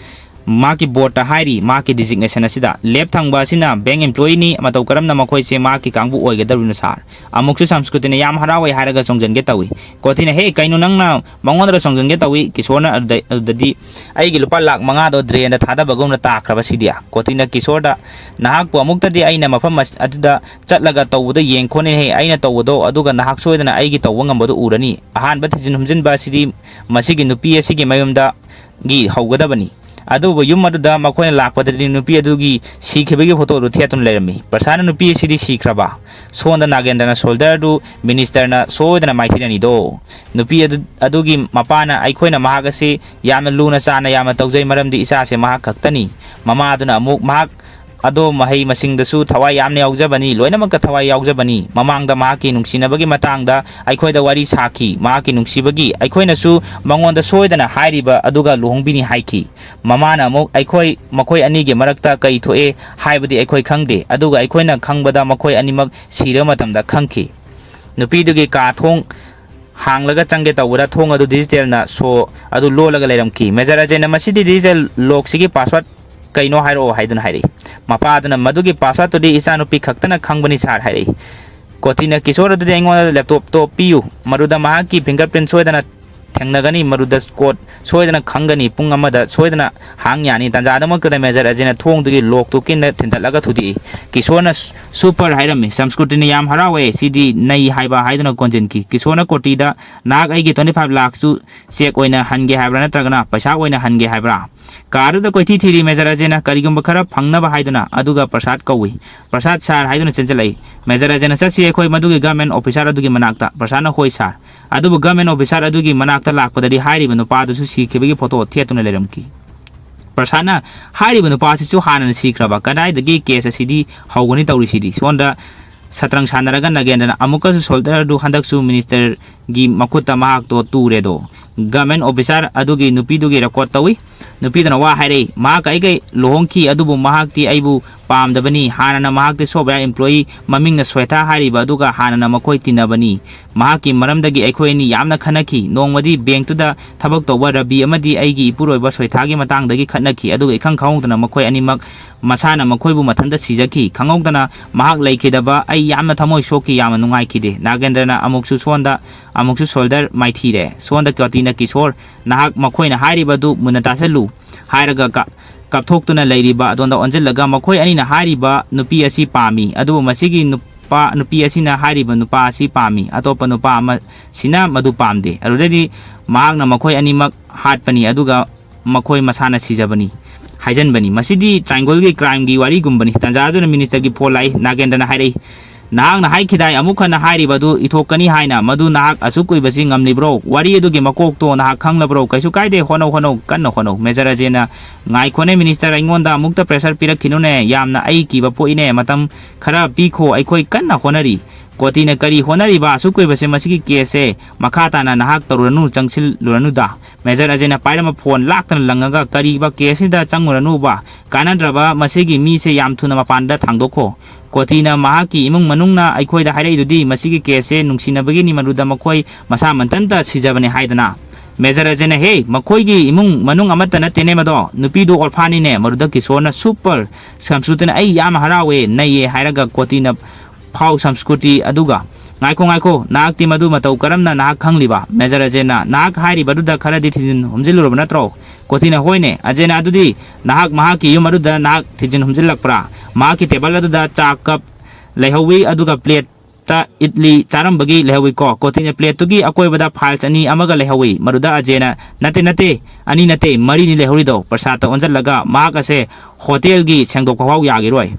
ꯃꯍꯥꯛꯀꯤ ꯕꯣꯔꯗꯇ ꯍꯥꯏꯔꯤ, ꯃꯍꯥꯛꯀꯤ ꯗꯤꯖꯤꯒꯅꯦꯁꯟ ꯑꯁꯤꯗ꯫ ꯂꯦꯐ ꯊꯪꯕ ꯑꯁꯤꯅ ꯕꯦꯡꯛ ꯑꯦꯝꯄ꯭ꯂꯣꯌꯤꯅꯤ꯫ ꯃꯇꯧ ꯀꯔꯝꯅ ꯃꯈꯣꯏꯁꯦ ꯃꯍꯥꯛꯀꯤ ꯀꯥꯡꯕꯨ ꯑꯣꯏꯒꯗꯧꯔꯤꯅꯣ, ꯁꯥꯔ? ꯑꯃꯨꯛꯁꯨ ꯁꯪꯁꯀ꯭ꯔꯤꯇꯤꯅ ꯌꯥꯝ ꯍꯔꯥꯎꯋꯦ ꯍꯥꯏꯔꯒ ꯆꯣꯡꯖꯟꯒꯦ ꯇꯧꯏ꯫ ꯀꯣꯇꯤꯅ, "ꯍꯦ, ꯀꯩꯅꯣ ꯅꯪꯅ ꯃꯉꯣꯟꯗ ꯆꯣꯡꯖꯟꯒꯦ ꯇꯧꯏ?" ꯀꯤꯁꯣꯔꯅ ꯑꯗꯨꯗ-, ꯑꯗꯨꯗꯗꯤ, "ꯑꯩꯒꯤ ꯂꯨꯄꯥ ꯂꯥꯛ ꯃꯉꯥꯗꯣ ꯗ꯭ꯔꯦꯟꯗ ꯊꯥꯗꯕꯒꯨꯝꯅ ꯇꯥꯈ꯭ꯔꯕ ꯁꯤꯗꯤ?" ꯀꯣꯇꯤꯅ ꯀꯤꯁꯣꯔꯗ, "ꯅꯍꯥꯛꯄꯨ ꯑꯃꯨꯛꯇꯗꯤ ꯑꯩꯅ ꯃꯐꯝ ꯑꯁ-, ꯑꯗꯨꯗ ꯆꯠꯂꯒ ꯇꯧꯕꯗ ꯌꯦꯡ ꯈꯣꯠꯅꯤꯍꯦ, ꯑꯩꯅ ꯇꯧꯕꯗꯣ, ꯑꯗꯨꯒ ꯅꯍꯥꯛ ꯁꯣꯏꯗꯅ ꯑꯩꯒꯤ ꯇꯧꯕ ꯉꯝꯕꯗꯨ ꯎꯔꯅꯤ꯫ ꯑꯍꯥꯟꯕ ꯊꯤꯖꯤꯟ ꯍꯨꯝꯖꯤꯟꯕ ꯑꯁꯤꯗꯤ ꯃꯁꯤꯒꯤ ꯅꯨꯄꯤ ꯑꯁꯤꯒꯤ ꯃꯌꯨꯝꯗꯒꯤ ꯍꯧꯒꯗꯕꯅꯤ꯫ ꯑꯗꯨꯕꯨ ꯌꯨꯝ ꯑꯗꯨꯗ ꯃꯈꯣꯏꯅ ꯂꯥꯛꯄꯗꯗꯤ ꯅꯨꯄꯤ ꯑꯗꯨꯒꯤ ꯁꯤꯈꯤꯕꯒꯤ ꯐꯣꯇꯣꯗꯨ ꯊꯦꯠꯇꯨꯅ ꯂꯩꯔꯝꯃꯤ꯫ ꯄ꯭ꯔꯁꯥꯗꯅ ꯅꯨꯄꯤ ꯑꯁꯤꯗꯤ ꯁꯤꯈ꯭ꯔꯕ?" ꯁꯣꯝꯗ ꯅꯥꯒꯦꯟꯗ꯭ꯔꯅ ꯁꯣꯜꯗꯔꯗꯨ ꯃꯤꯅꯤꯁꯇꯔꯅ ꯁꯣꯏꯗꯅ ꯃꯥꯏꯊꯤꯔꯅꯤꯗꯣ꯫ ꯅꯨꯄꯤ ꯑꯗꯨ, ꯑꯗꯨꯒꯤ ꯃꯄꯥꯅ, "ꯑꯩꯈꯣꯏꯅ ꯃꯍꯥꯛ ꯑꯁꯤ ꯌꯥꯝꯅ ꯂꯨꯅ ꯆꯥꯟꯅ ꯌꯥꯝꯅ ꯇꯧꯖꯩ, ꯃꯔꯝꯗꯤ ꯏꯆꯥꯁꯦ ꯃꯍꯥꯛ ꯈꯛꯇꯅꯤ"꯫ ꯃꯃꯥꯗꯨꯅ ꯑꯃꯨꯛ, "ꯃꯍꯥꯛ ꯑꯗꯣ ꯃꯍꯩ ꯃꯁꯤꯡꯗꯁꯨ ꯊꯋꯥꯏ ꯌꯥꯝꯅ ꯌꯥꯎꯖꯕꯅꯤ, ꯂꯣꯏꯅꯃꯛꯇ ꯊꯋꯥꯏ ꯌꯥꯎꯖꯕꯅꯤ꯫ ꯃꯃꯥꯡꯗ ꯃꯍꯥꯛꯀꯤ ꯅꯨꯡꯁꯤꯅꯕꯒꯤ ꯃꯇꯥꯡꯗ ꯑꯩꯈꯣꯏꯗ ꯋꯥꯔꯤ ꯁꯥꯈꯤ꯫ ꯃꯍꯥꯛꯀꯤ ꯅꯨꯡꯁꯤꯕꯒꯤ ꯑꯩꯈꯣꯏꯅꯁꯨ ꯃꯉꯣꯟꯗ ꯁꯣꯏꯗꯅ ꯍꯥꯏꯔꯤꯕ ꯑꯗꯨꯒ ꯂꯨꯍꯣꯡꯕꯤꯅꯤ ꯍꯥꯏꯈꯤ"꯫ ꯃꯃꯥꯅ ꯑꯃꯨꯛ, "ꯑꯩꯈꯣꯏ, ꯃꯈꯣꯏ ꯑꯅꯤꯒꯤ ꯃꯔꯛꯇ ꯀꯔꯤ ꯊꯣꯛꯑꯦ ꯍꯥꯏꯕꯗꯤ ꯑꯩꯈꯣꯏ ꯈꯪꯗꯦ, ꯑꯗꯨꯒ ꯑꯩꯈꯣꯏꯅ ꯈꯪꯕꯗ ꯃꯈꯣꯏ ꯑꯅꯤꯃꯛ ꯁꯤꯔꯕ ꯃꯇꯝꯗ ꯈꯪꯈꯤ"꯫ ꯅꯨꯄꯤꯗꯨꯒꯤ ꯀꯥ ꯊꯣꯡ ꯍꯥꯡꯂꯒ ꯆꯪꯒꯦ ꯇꯧꯕꯗ ꯊꯣꯡ ꯑꯗꯨ ꯗꯤꯖꯤꯇꯦꯜꯅ ꯁꯣ ꯑꯗꯨ ꯂꯣꯜꯂꯒ ꯂꯩꯔꯝꯈꯤ꯫ ꯃꯦꯖꯔ ꯑꯖꯦꯅ ꯃꯁꯤꯗꯤ ꯗꯤꯖꯤꯇꯦꯜ ꯂꯣꯛꯁꯤꯒꯤ ꯄꯥꯁꯋꯥꯔꯗ ꯀꯩꯅꯣ ꯍꯥꯏꯔꯛꯑꯣ ꯍꯥꯏꯗꯨꯅ ꯍꯥꯏꯔꯛꯏ꯫ ꯃꯄꯥ ꯑꯗꯨꯅ ꯃꯗꯨꯒꯤ ꯄꯥꯁꯋꯥꯔꯗꯇꯨꯗꯤ ꯏꯆꯥꯅꯨꯄꯤ ꯈꯛꯇꯅ ꯈꯪꯕꯅꯤ ꯁꯥꯔ ꯍꯥꯏꯔꯛꯏ꯫ ꯀꯣꯇꯤꯅ ꯀꯤꯁꯣꯔ ꯑꯗꯨꯗꯤ ꯑꯩꯉꯣꯟꯗ ꯂꯦꯞꯇꯣꯞꯇꯣ ꯄꯤꯌꯨ, ꯃꯗꯨꯗ ꯃꯍꯥꯛꯀꯤ ꯐꯤꯡꯒꯔ ꯄ꯭ꯔꯤꯟ ꯁꯣꯏꯗꯅ ꯊꯦꯡꯅꯒꯅꯤ, ꯃꯗꯨꯗ ꯀꯣꯗ ꯁꯣꯏꯗꯅ ꯈꯪꯒꯅꯤ, ꯄꯨꯡ ꯑꯃꯗ ꯁꯣꯏꯗꯅ ꯍꯥꯡ ꯌꯥꯅꯤ꯫ ꯇꯥꯟꯖꯥꯗꯨꯃꯛꯇꯗ ꯃꯦꯖꯔ ꯑꯖꯦꯅ ꯊꯣꯡꯗꯨꯒꯤ ꯂꯣꯛꯇꯨ ꯀꯤꯟꯅ ꯊꯤꯟꯗꯠꯂꯒ ꯊꯨꯗꯦꯛꯏ꯫ ꯀꯤꯁꯣꯔꯅ ꯁꯨ-, "ꯁꯨꯄꯔ" ꯍꯥꯏꯔꯝꯃꯤ꯫ ꯁꯪꯁꯀ꯭ꯔꯤꯇꯤꯅ ꯌꯥꯝ ꯍꯔꯥꯎꯋꯦ, ꯁꯤꯗꯤ ꯅꯩ ꯍꯥꯏꯕ ꯍꯥꯏꯗꯨꯅ ꯀꯣꯟꯁꯤꯟꯈꯤ꯫ ꯀꯤꯁꯣꯔꯅ ꯀꯣꯇꯤꯗ, "ꯅꯍꯥꯛ ꯑꯩꯒꯤ twenty five ꯂꯥꯛꯁꯨ ꯆꯦꯛ ꯑꯣꯏꯅ ꯍꯟꯒꯦ ꯍꯥꯏꯕ꯭ꯔꯥ ꯅꯠꯇ꯭ꯔꯒꯅ ꯄꯩꯁꯥ ꯑꯣꯏꯅ ꯍꯟꯒꯦ ꯍꯥꯏꯕ꯭ꯔꯥ?" ꯀꯥꯔꯗꯨꯗ ꯀꯣꯏꯊꯤ ꯊꯤꯔꯤ ꯃꯦꯖꯔ ꯑꯖꯦꯅ ꯀꯔꯤꯒꯨꯝꯕ ꯈꯔ ꯐꯪꯅꯕ ꯍꯥꯏꯗꯨꯅ, ꯑꯗꯨꯒ ꯄ꯭ꯔꯁꯥꯗ ꯀꯧꯏ꯫ "ꯄ꯭ꯔꯁꯥꯗ ꯁꯥꯔ" ꯍꯥꯏꯗꯨꯅ ꯆꯦꯟꯁꯤꯜꯂꯛꯏ꯫ ꯃꯦꯖꯔ ꯑꯖꯦꯅ, "ꯆꯠꯁꯤ ꯑꯩꯈꯣꯏ ꯃꯗꯨꯒꯤ ꯒꯚꯔꯟꯃꯦꯟ ꯑꯣꯐꯤꯁꯥꯔ ꯑꯗꯨꯒꯤ ꯃꯅꯥꯛꯇ"꯫ ꯄ꯭ꯔꯁꯥꯗꯅ, "ꯍꯣꯏ ꯁꯥꯔ"꯫ ꯑꯗꯨꯕꯨ ꯒꯚꯔꯟꯃꯦꯟ ꯑꯣꯐꯤꯁꯥꯔ ꯑꯗꯨꯒꯤ ꯃꯅꯥꯛꯇ ꯂꯥꯛꯄꯗꯗꯤ ꯍꯥꯏꯔꯤꯕ ꯅꯨꯄꯥꯗꯨꯁꯨ ꯁꯤꯈꯤꯕꯒꯤ ꯐꯣꯇꯣ ꯊꯦꯠꯇꯨꯅ ꯂꯩꯔꯝꯈꯤ꯫ ꯄ꯭ꯔꯁꯥꯗꯅ, "ꯍꯥꯏꯔꯤꯕ ꯅꯨꯄꯥꯁꯤꯁꯨ ꯍꯥꯟꯅꯅ ꯁꯤꯈ꯭ꯔꯕ, ꯀꯗꯥꯏꯗꯒꯤ ꯀꯦꯁ ꯑꯁꯤꯗꯤ ꯍꯧꯒꯅꯤ ꯇꯧꯔꯤꯁꯤꯗꯤ?" ꯁꯣꯝꯗ ꯁꯇ꯭ꯔꯪ ꯁꯥꯟꯅꯔꯒ ꯅꯒꯦꯟꯗ꯭ꯔꯅ ꯑꯃꯨꯛꯀꯁꯨ ꯁꯣꯜꯗꯔꯗꯨ ꯍꯟꯗꯛꯁꯨ ꯃꯤꯅꯤꯁꯇꯔꯒꯤ ꯃꯈꯨꯠꯇ ꯃꯍꯥꯛꯇꯣ ꯇꯨꯔꯦꯗꯣ꯫ ꯒꯚꯔꯟꯃꯦꯟ ꯑꯣꯐꯤꯁꯥꯔ ꯑꯗꯨꯒꯤ ꯅꯨꯄꯤꯗꯨꯒꯤ ꯔꯦꯀꯣꯔꯗ ꯇꯧꯏ꯫ ꯅꯨꯄꯤꯗꯨꯅ ꯋꯥ ꯍꯥꯏꯔꯛꯏ, "ꯃꯍꯥꯛꯀ ꯑꯩꯒ ꯂꯨꯍꯣꯡꯈꯤ, ꯑꯗꯨꯕꯨ ꯃꯍꯥꯛꯇꯤ ꯑꯩꯕꯨ ꯄꯥꯝꯗꯕꯅꯤ꯫ ꯍꯥꯟꯅꯅ ꯃꯍꯥꯛꯇꯤ ꯁꯣꯞꯋꯦꯌꯔ ꯏꯝꯄ꯭ꯂꯣꯌꯤ ꯃꯃꯤꯡꯅ ꯁ꯭ꯋꯦꯊꯥ ꯍꯥꯏꯔꯤꯕ ꯑꯗꯨꯒ ꯍꯥꯟꯅꯅ ꯃꯈꯣꯏ ꯇꯤꯟꯅꯕꯅꯤ꯫ ꯃꯍꯥꯛꯀꯤ ꯃꯔꯝꯗꯒꯤ ꯑꯩꯈꯣꯏ ꯑꯅꯤ ꯌꯥꯝꯅ ꯈꯟꯅꯈꯤ꯫ ꯅꯣꯡꯃꯗꯤ ꯕꯦꯡꯛꯇꯨꯗ ꯊꯕꯛ ꯇꯧꯕ ꯔꯕꯤ ꯑꯃꯗꯤ ꯑꯩꯒꯤ ꯏꯄꯨꯔꯣꯏꯕ ꯁ꯭ꯋꯦꯊꯥꯒꯤ ꯃꯇꯥꯡꯗꯒꯤ ꯈꯠꯅꯈꯤ, ꯑꯗꯨꯒ ꯏꯈꯪ ꯈꯪꯍꯧꯗꯅ ꯃꯈꯣꯏ ꯑꯅꯤꯃꯛ ꯃꯁꯥꯅ ꯃꯈꯣꯏꯕꯨ ꯃꯊꯟꯇ ꯁꯤꯖꯈꯤ꯫ ꯈꯪꯍꯧꯗꯅ ꯃꯍꯥꯛ ꯂꯩꯈꯤꯗꯕ ꯑꯩ ꯌꯥꯝꯅ ꯊꯃꯣꯏ ꯁꯣꯛꯈꯤ, ꯌꯥꯝꯅ ꯅꯨꯡꯉꯥꯏꯈꯤꯗꯦ"꯫ ꯅꯥꯒꯦꯟꯗ꯭ꯔꯅ ꯑꯃꯨꯛꯁꯨ ꯁꯣꯟꯗ, ꯑꯃꯨꯛꯁꯨ ꯁꯣꯜꯗꯔ ꯃꯥꯏꯊꯤꯔꯦ꯫ ꯁꯣꯟꯗ ꯀ꯭ꯌꯣꯇꯤꯅ, "ꯀꯤꯁꯣꯔ, ꯅꯍꯥꯛ ꯃꯈꯣꯏꯅ ꯍꯥꯏꯔꯤꯕꯗꯨ ꯃꯨꯟꯅ ꯇꯥꯁꯜꯂꯨ" ꯍꯥꯏꯔꯒ ꯀ-, ꯀꯥꯞꯊꯣꯛꯇꯨꯅ ꯂꯩꯔꯤꯕ ꯑꯗꯣꯟꯗ ꯑꯣꯟꯁꯤꯜꯂꯒ, "ꯃꯈꯣꯏ ꯑꯅꯤꯅ ꯍꯥꯏꯔꯤꯕ ꯅꯨꯄꯤ ꯑꯁꯤ ꯄꯥꯝꯃꯤ, ꯑꯗꯨꯕꯨ ꯃꯁꯤꯒꯤ ꯅꯨꯄꯥ, ꯅꯨꯄꯤ ꯑꯁꯤꯅ ꯍꯥꯏꯔꯤꯕ ꯅꯨꯄꯥ ꯑꯁꯤ ꯄꯥꯝꯃꯤ, ꯑꯇꯣꯞꯄ ꯅꯨꯄꯥ ꯑꯃꯁꯤꯅ ꯃꯗꯨ ꯄꯥꯝꯗꯦ꯫ ꯑꯗꯨꯗꯩꯗꯤ ꯃꯍꯥꯛꯅ ꯃꯈꯣꯏ ꯑꯅꯤꯃꯛ ꯍꯥꯠꯄꯅꯤ, ꯑꯗꯨꯒ ꯃꯈꯣꯏ ꯃꯁꯥꯅ ꯁꯤꯖꯕꯅꯤ" ꯍꯥꯏꯖꯟꯕꯅꯤ꯫ ꯃꯁꯤꯗꯤ ꯇ꯭ꯔꯥꯏꯡꯒꯜꯒꯤ ꯀ꯭ꯔꯥꯏꯝꯒꯤ ꯋꯥꯔꯤꯒꯨꯝꯕꯅꯤ꯫ ꯇꯥꯟꯖꯥꯗꯨꯅ ꯃꯤꯅꯤꯁꯇꯔꯒꯤ ꯐꯣꯟ ꯂꯥꯛꯏ꯫ ꯅꯥꯒꯦꯟꯗ꯭ꯔꯅ ꯍꯥꯏꯔꯛꯏ, "ꯅꯍꯥꯛꯅ ꯍꯥꯏꯈꯤꯗꯥꯏ, ꯑꯃꯨꯛ ꯍꯟꯅ ꯍꯥꯏꯔꯤꯕ ꯑꯗꯨ ꯏꯊꯣꯛꯀꯅꯤ ꯍꯥꯏꯅ? ꯃꯗꯨ ꯅꯍꯥꯛ ꯑꯁꯨꯛ ꯀꯨꯏꯕꯁꯤ ꯉꯝꯂꯤꯕ꯭ꯔꯣ? ꯋꯥꯔꯤ ꯑꯗꯨꯒꯤ ꯃꯀꯣꯛꯇꯣ ꯅꯍꯥꯛ ꯈꯪꯂꯕ꯭ꯔꯣ? ꯀꯩꯁꯨ ꯀꯥꯏꯗꯦ, ꯍꯣꯠꯅꯧ, ꯍꯣꯠꯅꯧ, ꯀꯟꯅ ꯍꯣꯠꯅꯧ"꯫ ꯃꯦꯖꯔ ꯑꯖꯦꯅ, "ꯉꯥꯏꯈꯣꯅꯦ ꯃꯤꯅꯤꯁꯇꯔ, ꯑꯩꯉꯣꯟꯗ ꯑꯃꯨꯛꯇ ꯄ꯭ꯔꯦꯁꯔ ꯄꯤꯔꯛꯈꯤꯅꯨꯅꯦ, ꯌꯥꯝꯅ ꯑꯩ ꯀꯤꯕ ꯄꯣꯛꯏꯅꯦ꯫ ꯃꯇꯝ ꯈꯔ ꯄꯤꯈꯣ, ꯑꯩꯈꯣꯏ ꯀꯟꯅ ꯍꯣꯠꯅꯔꯤ"꯫ ꯀꯣꯇꯤꯅ, "ꯀꯔꯤ ꯍꯣꯠꯅꯔꯤꯕ ꯑꯁꯨꯛ ꯀꯨꯏꯕꯁꯦ? ꯃꯁꯤꯒꯤ ꯀꯦꯁꯁꯦ ꯃꯈꯥ ꯇꯥꯅ ꯅꯍꯥꯛ ꯇꯧꯔꯨꯔꯅꯨ, ꯆꯪꯁꯤꯜꯂꯨꯔꯅꯨꯗ"꯫ ꯃꯦꯖꯔ ꯑꯖꯦꯅ ꯄꯥꯏꯔꯝꯕ ꯐꯣꯟ ꯂꯥꯛꯇꯅ ꯂꯪꯉꯒ, "ꯀꯔꯤꯕ ꯀꯦꯁꯁꯤꯗ ꯆꯪꯉꯨꯔꯅꯨꯕ? ꯀꯥꯟꯅꯗ꯭ꯔꯕ ꯃꯁꯤꯒꯤ ꯃꯤꯁꯦ, ꯌꯥꯝ ꯊꯨꯅ ꯃꯄꯥꯟꯗ ꯊꯥꯡꯗꯣꯛꯈꯣ"꯫ ꯀꯣꯇꯤꯅ, "ꯃꯍꯥꯛꯀꯤ ꯏꯃꯨꯡ ꯃꯅꯨꯡꯅ ꯑꯩꯈꯣꯏꯗ ꯍꯥꯏꯔꯛꯏꯗꯨꯗꯤ ꯃꯁꯤꯒꯤ ꯀꯦꯁꯁꯦ ꯅꯨꯡꯁꯤꯅꯕꯒꯤꯅꯤ, ꯃꯗꯨꯗ ꯃꯈꯣꯏ ꯃꯁꯥ ꯃꯊꯟꯇ ꯁꯤꯖꯕꯅꯤ ꯍꯥꯏꯗꯅ"꯫ ꯃꯦꯖꯔ ꯑꯖꯦꯅ, "ꯍꯦ, ꯃꯈꯣꯏꯒꯤ ꯏꯃꯨꯡ ꯃꯅꯨꯡ ꯑꯃꯠꯇ ꯅꯠꯇꯦꯅꯦ ꯃꯗꯣ, ꯅꯨꯄꯤꯗꯣ ꯑꯣꯔꯐꯥꯟꯅꯤꯅꯦ"꯫ ꯃꯗꯨꯗ ꯀꯤꯁꯣꯔꯅ, "ꯁꯨꯄꯔ! ꯁꯝꯁꯀ꯭ꯔꯨꯇꯤꯅ ꯑꯩ ꯌꯥꯝ ꯍꯔꯥꯎꯋꯦ, ꯅꯩꯌꯦ" ꯍꯥꯏꯔꯒ ꯀꯣꯇꯤꯅ, "ꯐꯥꯎ ꯁꯝꯁꯀ꯭ꯔꯨꯇꯤ"꯫ ꯑꯗꯨꯒ, "ꯉꯥꯏꯈꯣ, ꯉꯥꯏꯈꯣ, ꯅꯍꯥꯛꯇꯤ ꯃꯗꯨ ꯃꯇꯧ ꯀꯔꯝꯅ ꯅꯍꯥꯛ ꯈꯪꯂꯤꯕ?" ꯃꯦꯖꯔ ꯑꯖꯦꯅ, "ꯅꯍꯥꯛ ꯍꯥꯏꯔꯤꯕ ꯑꯗꯨꯗ ꯈꯔꯗꯤ ꯊꯤꯖꯤꯟ ꯍꯨꯝꯖꯤꯜꯂꯨꯔꯕ ꯅꯠꯇ꯭ꯔꯣ?" ꯀꯣꯇꯤꯅ, "ꯍꯣꯏꯅꯦ ꯑꯖꯦꯅ, ꯑꯗꯨꯗꯤ ꯅꯍꯥꯛ ꯃꯍꯥꯛꯀꯤ ꯌꯨꯝ ꯑꯗꯨꯗ ꯅꯍꯥꯛ ꯊꯤꯖꯤꯟ ꯍꯨꯝꯖꯤꯜꯂꯛꯄ꯭ꯔꯥ? ꯃꯍꯥꯛꯀꯤ ꯇꯦꯕꯜ ꯑꯗꯨꯗ ꯆꯥ ꯀꯞ ꯂꯩꯍꯧꯋꯤ, ꯑꯗꯨꯒ ꯄ꯭ꯂꯦꯠꯇ ꯏꯗꯂꯤ ꯆꯥꯔꯝꯕꯒꯤ ꯂꯩꯍꯧꯋꯤꯀꯣ"꯫ ꯀꯣꯇꯤꯅ ꯄ꯭ꯂꯦꯠꯇꯨꯒꯤ ꯑꯀꯣꯏꯕꯗ ꯐꯥꯏꯜꯁ ꯑꯅꯤ ꯑꯃꯒ ꯂꯩꯍꯧꯋꯤ꯫ ꯃꯗꯨꯗ ꯑꯖꯦꯅ, "ꯅꯠꯇꯦ, ꯅꯠꯇꯦ, ꯑꯅꯤ ꯅꯠꯇꯦ, ꯃꯔꯤꯅꯤ ꯂꯩꯍꯧꯔꯤꯗꯣ"꯫ ꯄ꯭ꯔꯁꯥꯗꯇ ꯑꯣꯟꯁꯤꯜꯂꯒ, "ꯃꯍꯥꯛ ꯑꯁꯦ ꯍꯣꯇꯦꯜꯒꯤ ꯁꯦꯡꯗꯣꯛꯄ ꯐꯥꯎ ꯌꯥꯈꯤꯔꯣꯏ꯫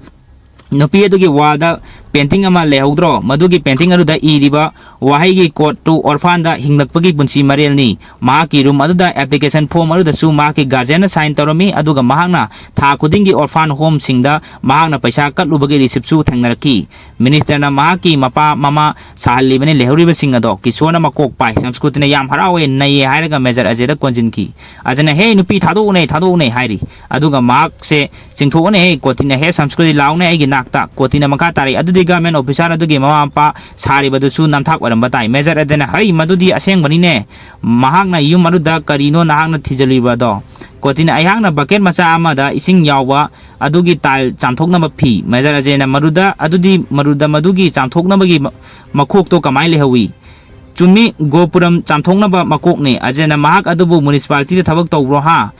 ꯅꯨꯄꯤ ꯑꯗꯨꯒꯤ ꯋꯥꯜꯗ ꯄꯦꯟꯇꯤꯡ ꯑꯃ ꯂꯩꯍꯧꯗ꯭ꯔꯣ? ꯃꯗꯨꯒꯤ ꯄꯦꯟꯇꯤꯡ ꯑꯗꯨꯗ ꯏꯔꯤꯕ ꯋꯥꯍꯩꯒꯤ ꯀꯣꯠꯇꯨ ꯑꯣꯔꯐꯥꯟꯗ ꯍꯤꯡꯂꯛꯄꯒꯤ ꯄꯨꯟꯁꯤ ꯃꯔꯦꯜꯅꯤ꯫ ꯃꯍꯥꯛꯀꯤ ꯔꯨꯝ ꯑꯗꯨꯗ ꯑꯦꯄ꯭ꯂꯤꯀꯦꯁꯟ ꯐꯣꯔꯝ ꯑꯗꯨꯗꯁꯨ ꯃꯍꯥꯛꯀꯤ ꯒꯥꯔꯖꯤꯌꯟꯅ ꯁꯥꯏꯟ ꯇꯧꯔꯝꯃꯤ, ꯑꯗꯨꯒ ꯃꯍꯥꯛꯅ ꯊꯥ ꯈꯨꯗꯤꯡꯒꯤ ꯑꯣꯔꯐꯥꯟ ꯍꯣꯝꯁꯤꯡꯗ ꯃꯍꯥꯛꯅ ꯄꯩꯁꯥ ꯀꯠꯂꯨꯕꯒꯤ ꯔꯤꯁꯤꯞꯁꯨ ꯊꯦꯡꯅꯔꯛꯈꯤ꯫ ꯃꯤꯅꯤꯁꯇꯔꯅ ꯃꯍꯥꯛꯀꯤ ꯃꯄꯥ ꯃꯃꯥ ꯁꯥꯍꯜꯂꯤꯕꯅꯤ ꯂꯩꯍꯧꯔꯤꯕꯁꯤꯡ ꯑꯗꯣ꯫ ꯀꯤꯁꯣꯔꯅ ꯃꯀꯣꯛ ꯄꯥꯏ꯫ ꯁꯪꯁꯀ꯭ꯔꯤꯇꯤꯅ ꯌꯥꯝ ꯍꯔꯥꯎꯋꯦ, ꯅꯩꯌꯦ ꯍꯥꯏꯔꯒ ꯃꯦꯖꯔ ꯑꯖꯦꯗ ꯀꯣꯟꯁꯤꯟꯈꯤ꯫ ꯑꯖꯦꯅ, "ꯍꯦ ꯅꯨꯄꯤ, ꯊꯥꯗꯣꯛꯎꯅꯦ, ꯊꯥꯗꯣꯛꯎꯅꯦ" ꯍꯥꯏꯔꯤ꯫ ꯑꯗꯨꯒ ꯃꯍꯥꯛꯁꯦ ꯆꯤꯡꯊꯣꯛꯑꯣꯅꯦꯍꯦ꯫ ꯀꯣꯇꯤꯅ, "ꯍꯦ ꯁꯪꯁꯀ꯭ꯔꯤꯇꯤ, ꯂꯥꯎꯅꯦ ꯑꯩꯒꯤ ꯅꯥꯛꯇ"꯫ ꯀꯣꯇꯤꯅ ꯃꯈꯥ ꯇꯥꯔꯛꯏ, "ꯑꯗꯨꯗꯤ ꯒꯚꯔꯟꯃꯦꯟꯠ ꯑꯣꯐꯤꯁꯥꯔ ꯑꯗꯨꯒꯤ ꯃꯃꯥ ꯃꯄꯥ ꯁꯥꯔꯤꯕꯗꯨꯁꯨ ꯅꯝꯊꯥꯛ ꯑꯣꯏꯔꯝꯕ ꯇꯥꯏ"꯫ ꯃꯦꯖꯔ ꯑꯗꯨꯅ, "ꯍꯩ, ꯃꯗꯨꯗꯤ ꯑꯁꯦꯡꯕꯅꯤꯅꯦ꯫ ꯃꯍꯥꯛꯅ ꯌꯨꯝ ꯑꯗꯨꯗ ꯀꯔꯤꯅꯣ ꯅꯍꯥꯛꯅ ꯊꯤꯖꯤꯜꯂꯤꯕꯗꯣ?" ꯀꯣꯇꯤꯅ, "ꯑꯩꯍꯥꯛꯅ ꯕꯀꯦꯠ ꯃꯆꯥ ꯑꯃꯗ ꯏꯁꯤꯡ ꯌꯥꯎꯕ ꯑꯗꯨꯒꯤ ꯇꯥꯏꯜ ꯆꯥꯝꯊꯣꯛꯅꯕ ꯐꯤ"꯫ ꯃꯦꯖꯔ ꯑꯖꯦꯅ, "ꯃꯔꯨꯗ, ꯑꯗꯨꯗꯤ ꯃꯔꯨꯗ ꯃꯗꯨꯒꯤ ꯆꯥꯝꯊꯣꯛꯅꯕꯒꯤ ꯃ-, ꯃꯈꯣꯛꯇꯣ ꯀꯃꯥꯏꯅ ꯂꯩꯍꯧꯋꯤ?" "ꯆꯨꯝꯃꯤ, ꯒꯣꯄꯨꯔꯝ ꯆꯥꯝꯊꯣꯛꯅꯕ ꯃꯀꯣꯛꯅꯤ"꯫ ꯑꯖꯦꯅ, "ꯃꯍꯥꯛ ꯑꯗꯨꯕꯨ ꯃ꯭ꯌꯨꯅꯤꯁꯤꯄꯥꯂꯤꯇꯤꯗ ꯊꯕꯛ ꯇꯧꯕ꯭ꯔꯣ, ꯍꯥ?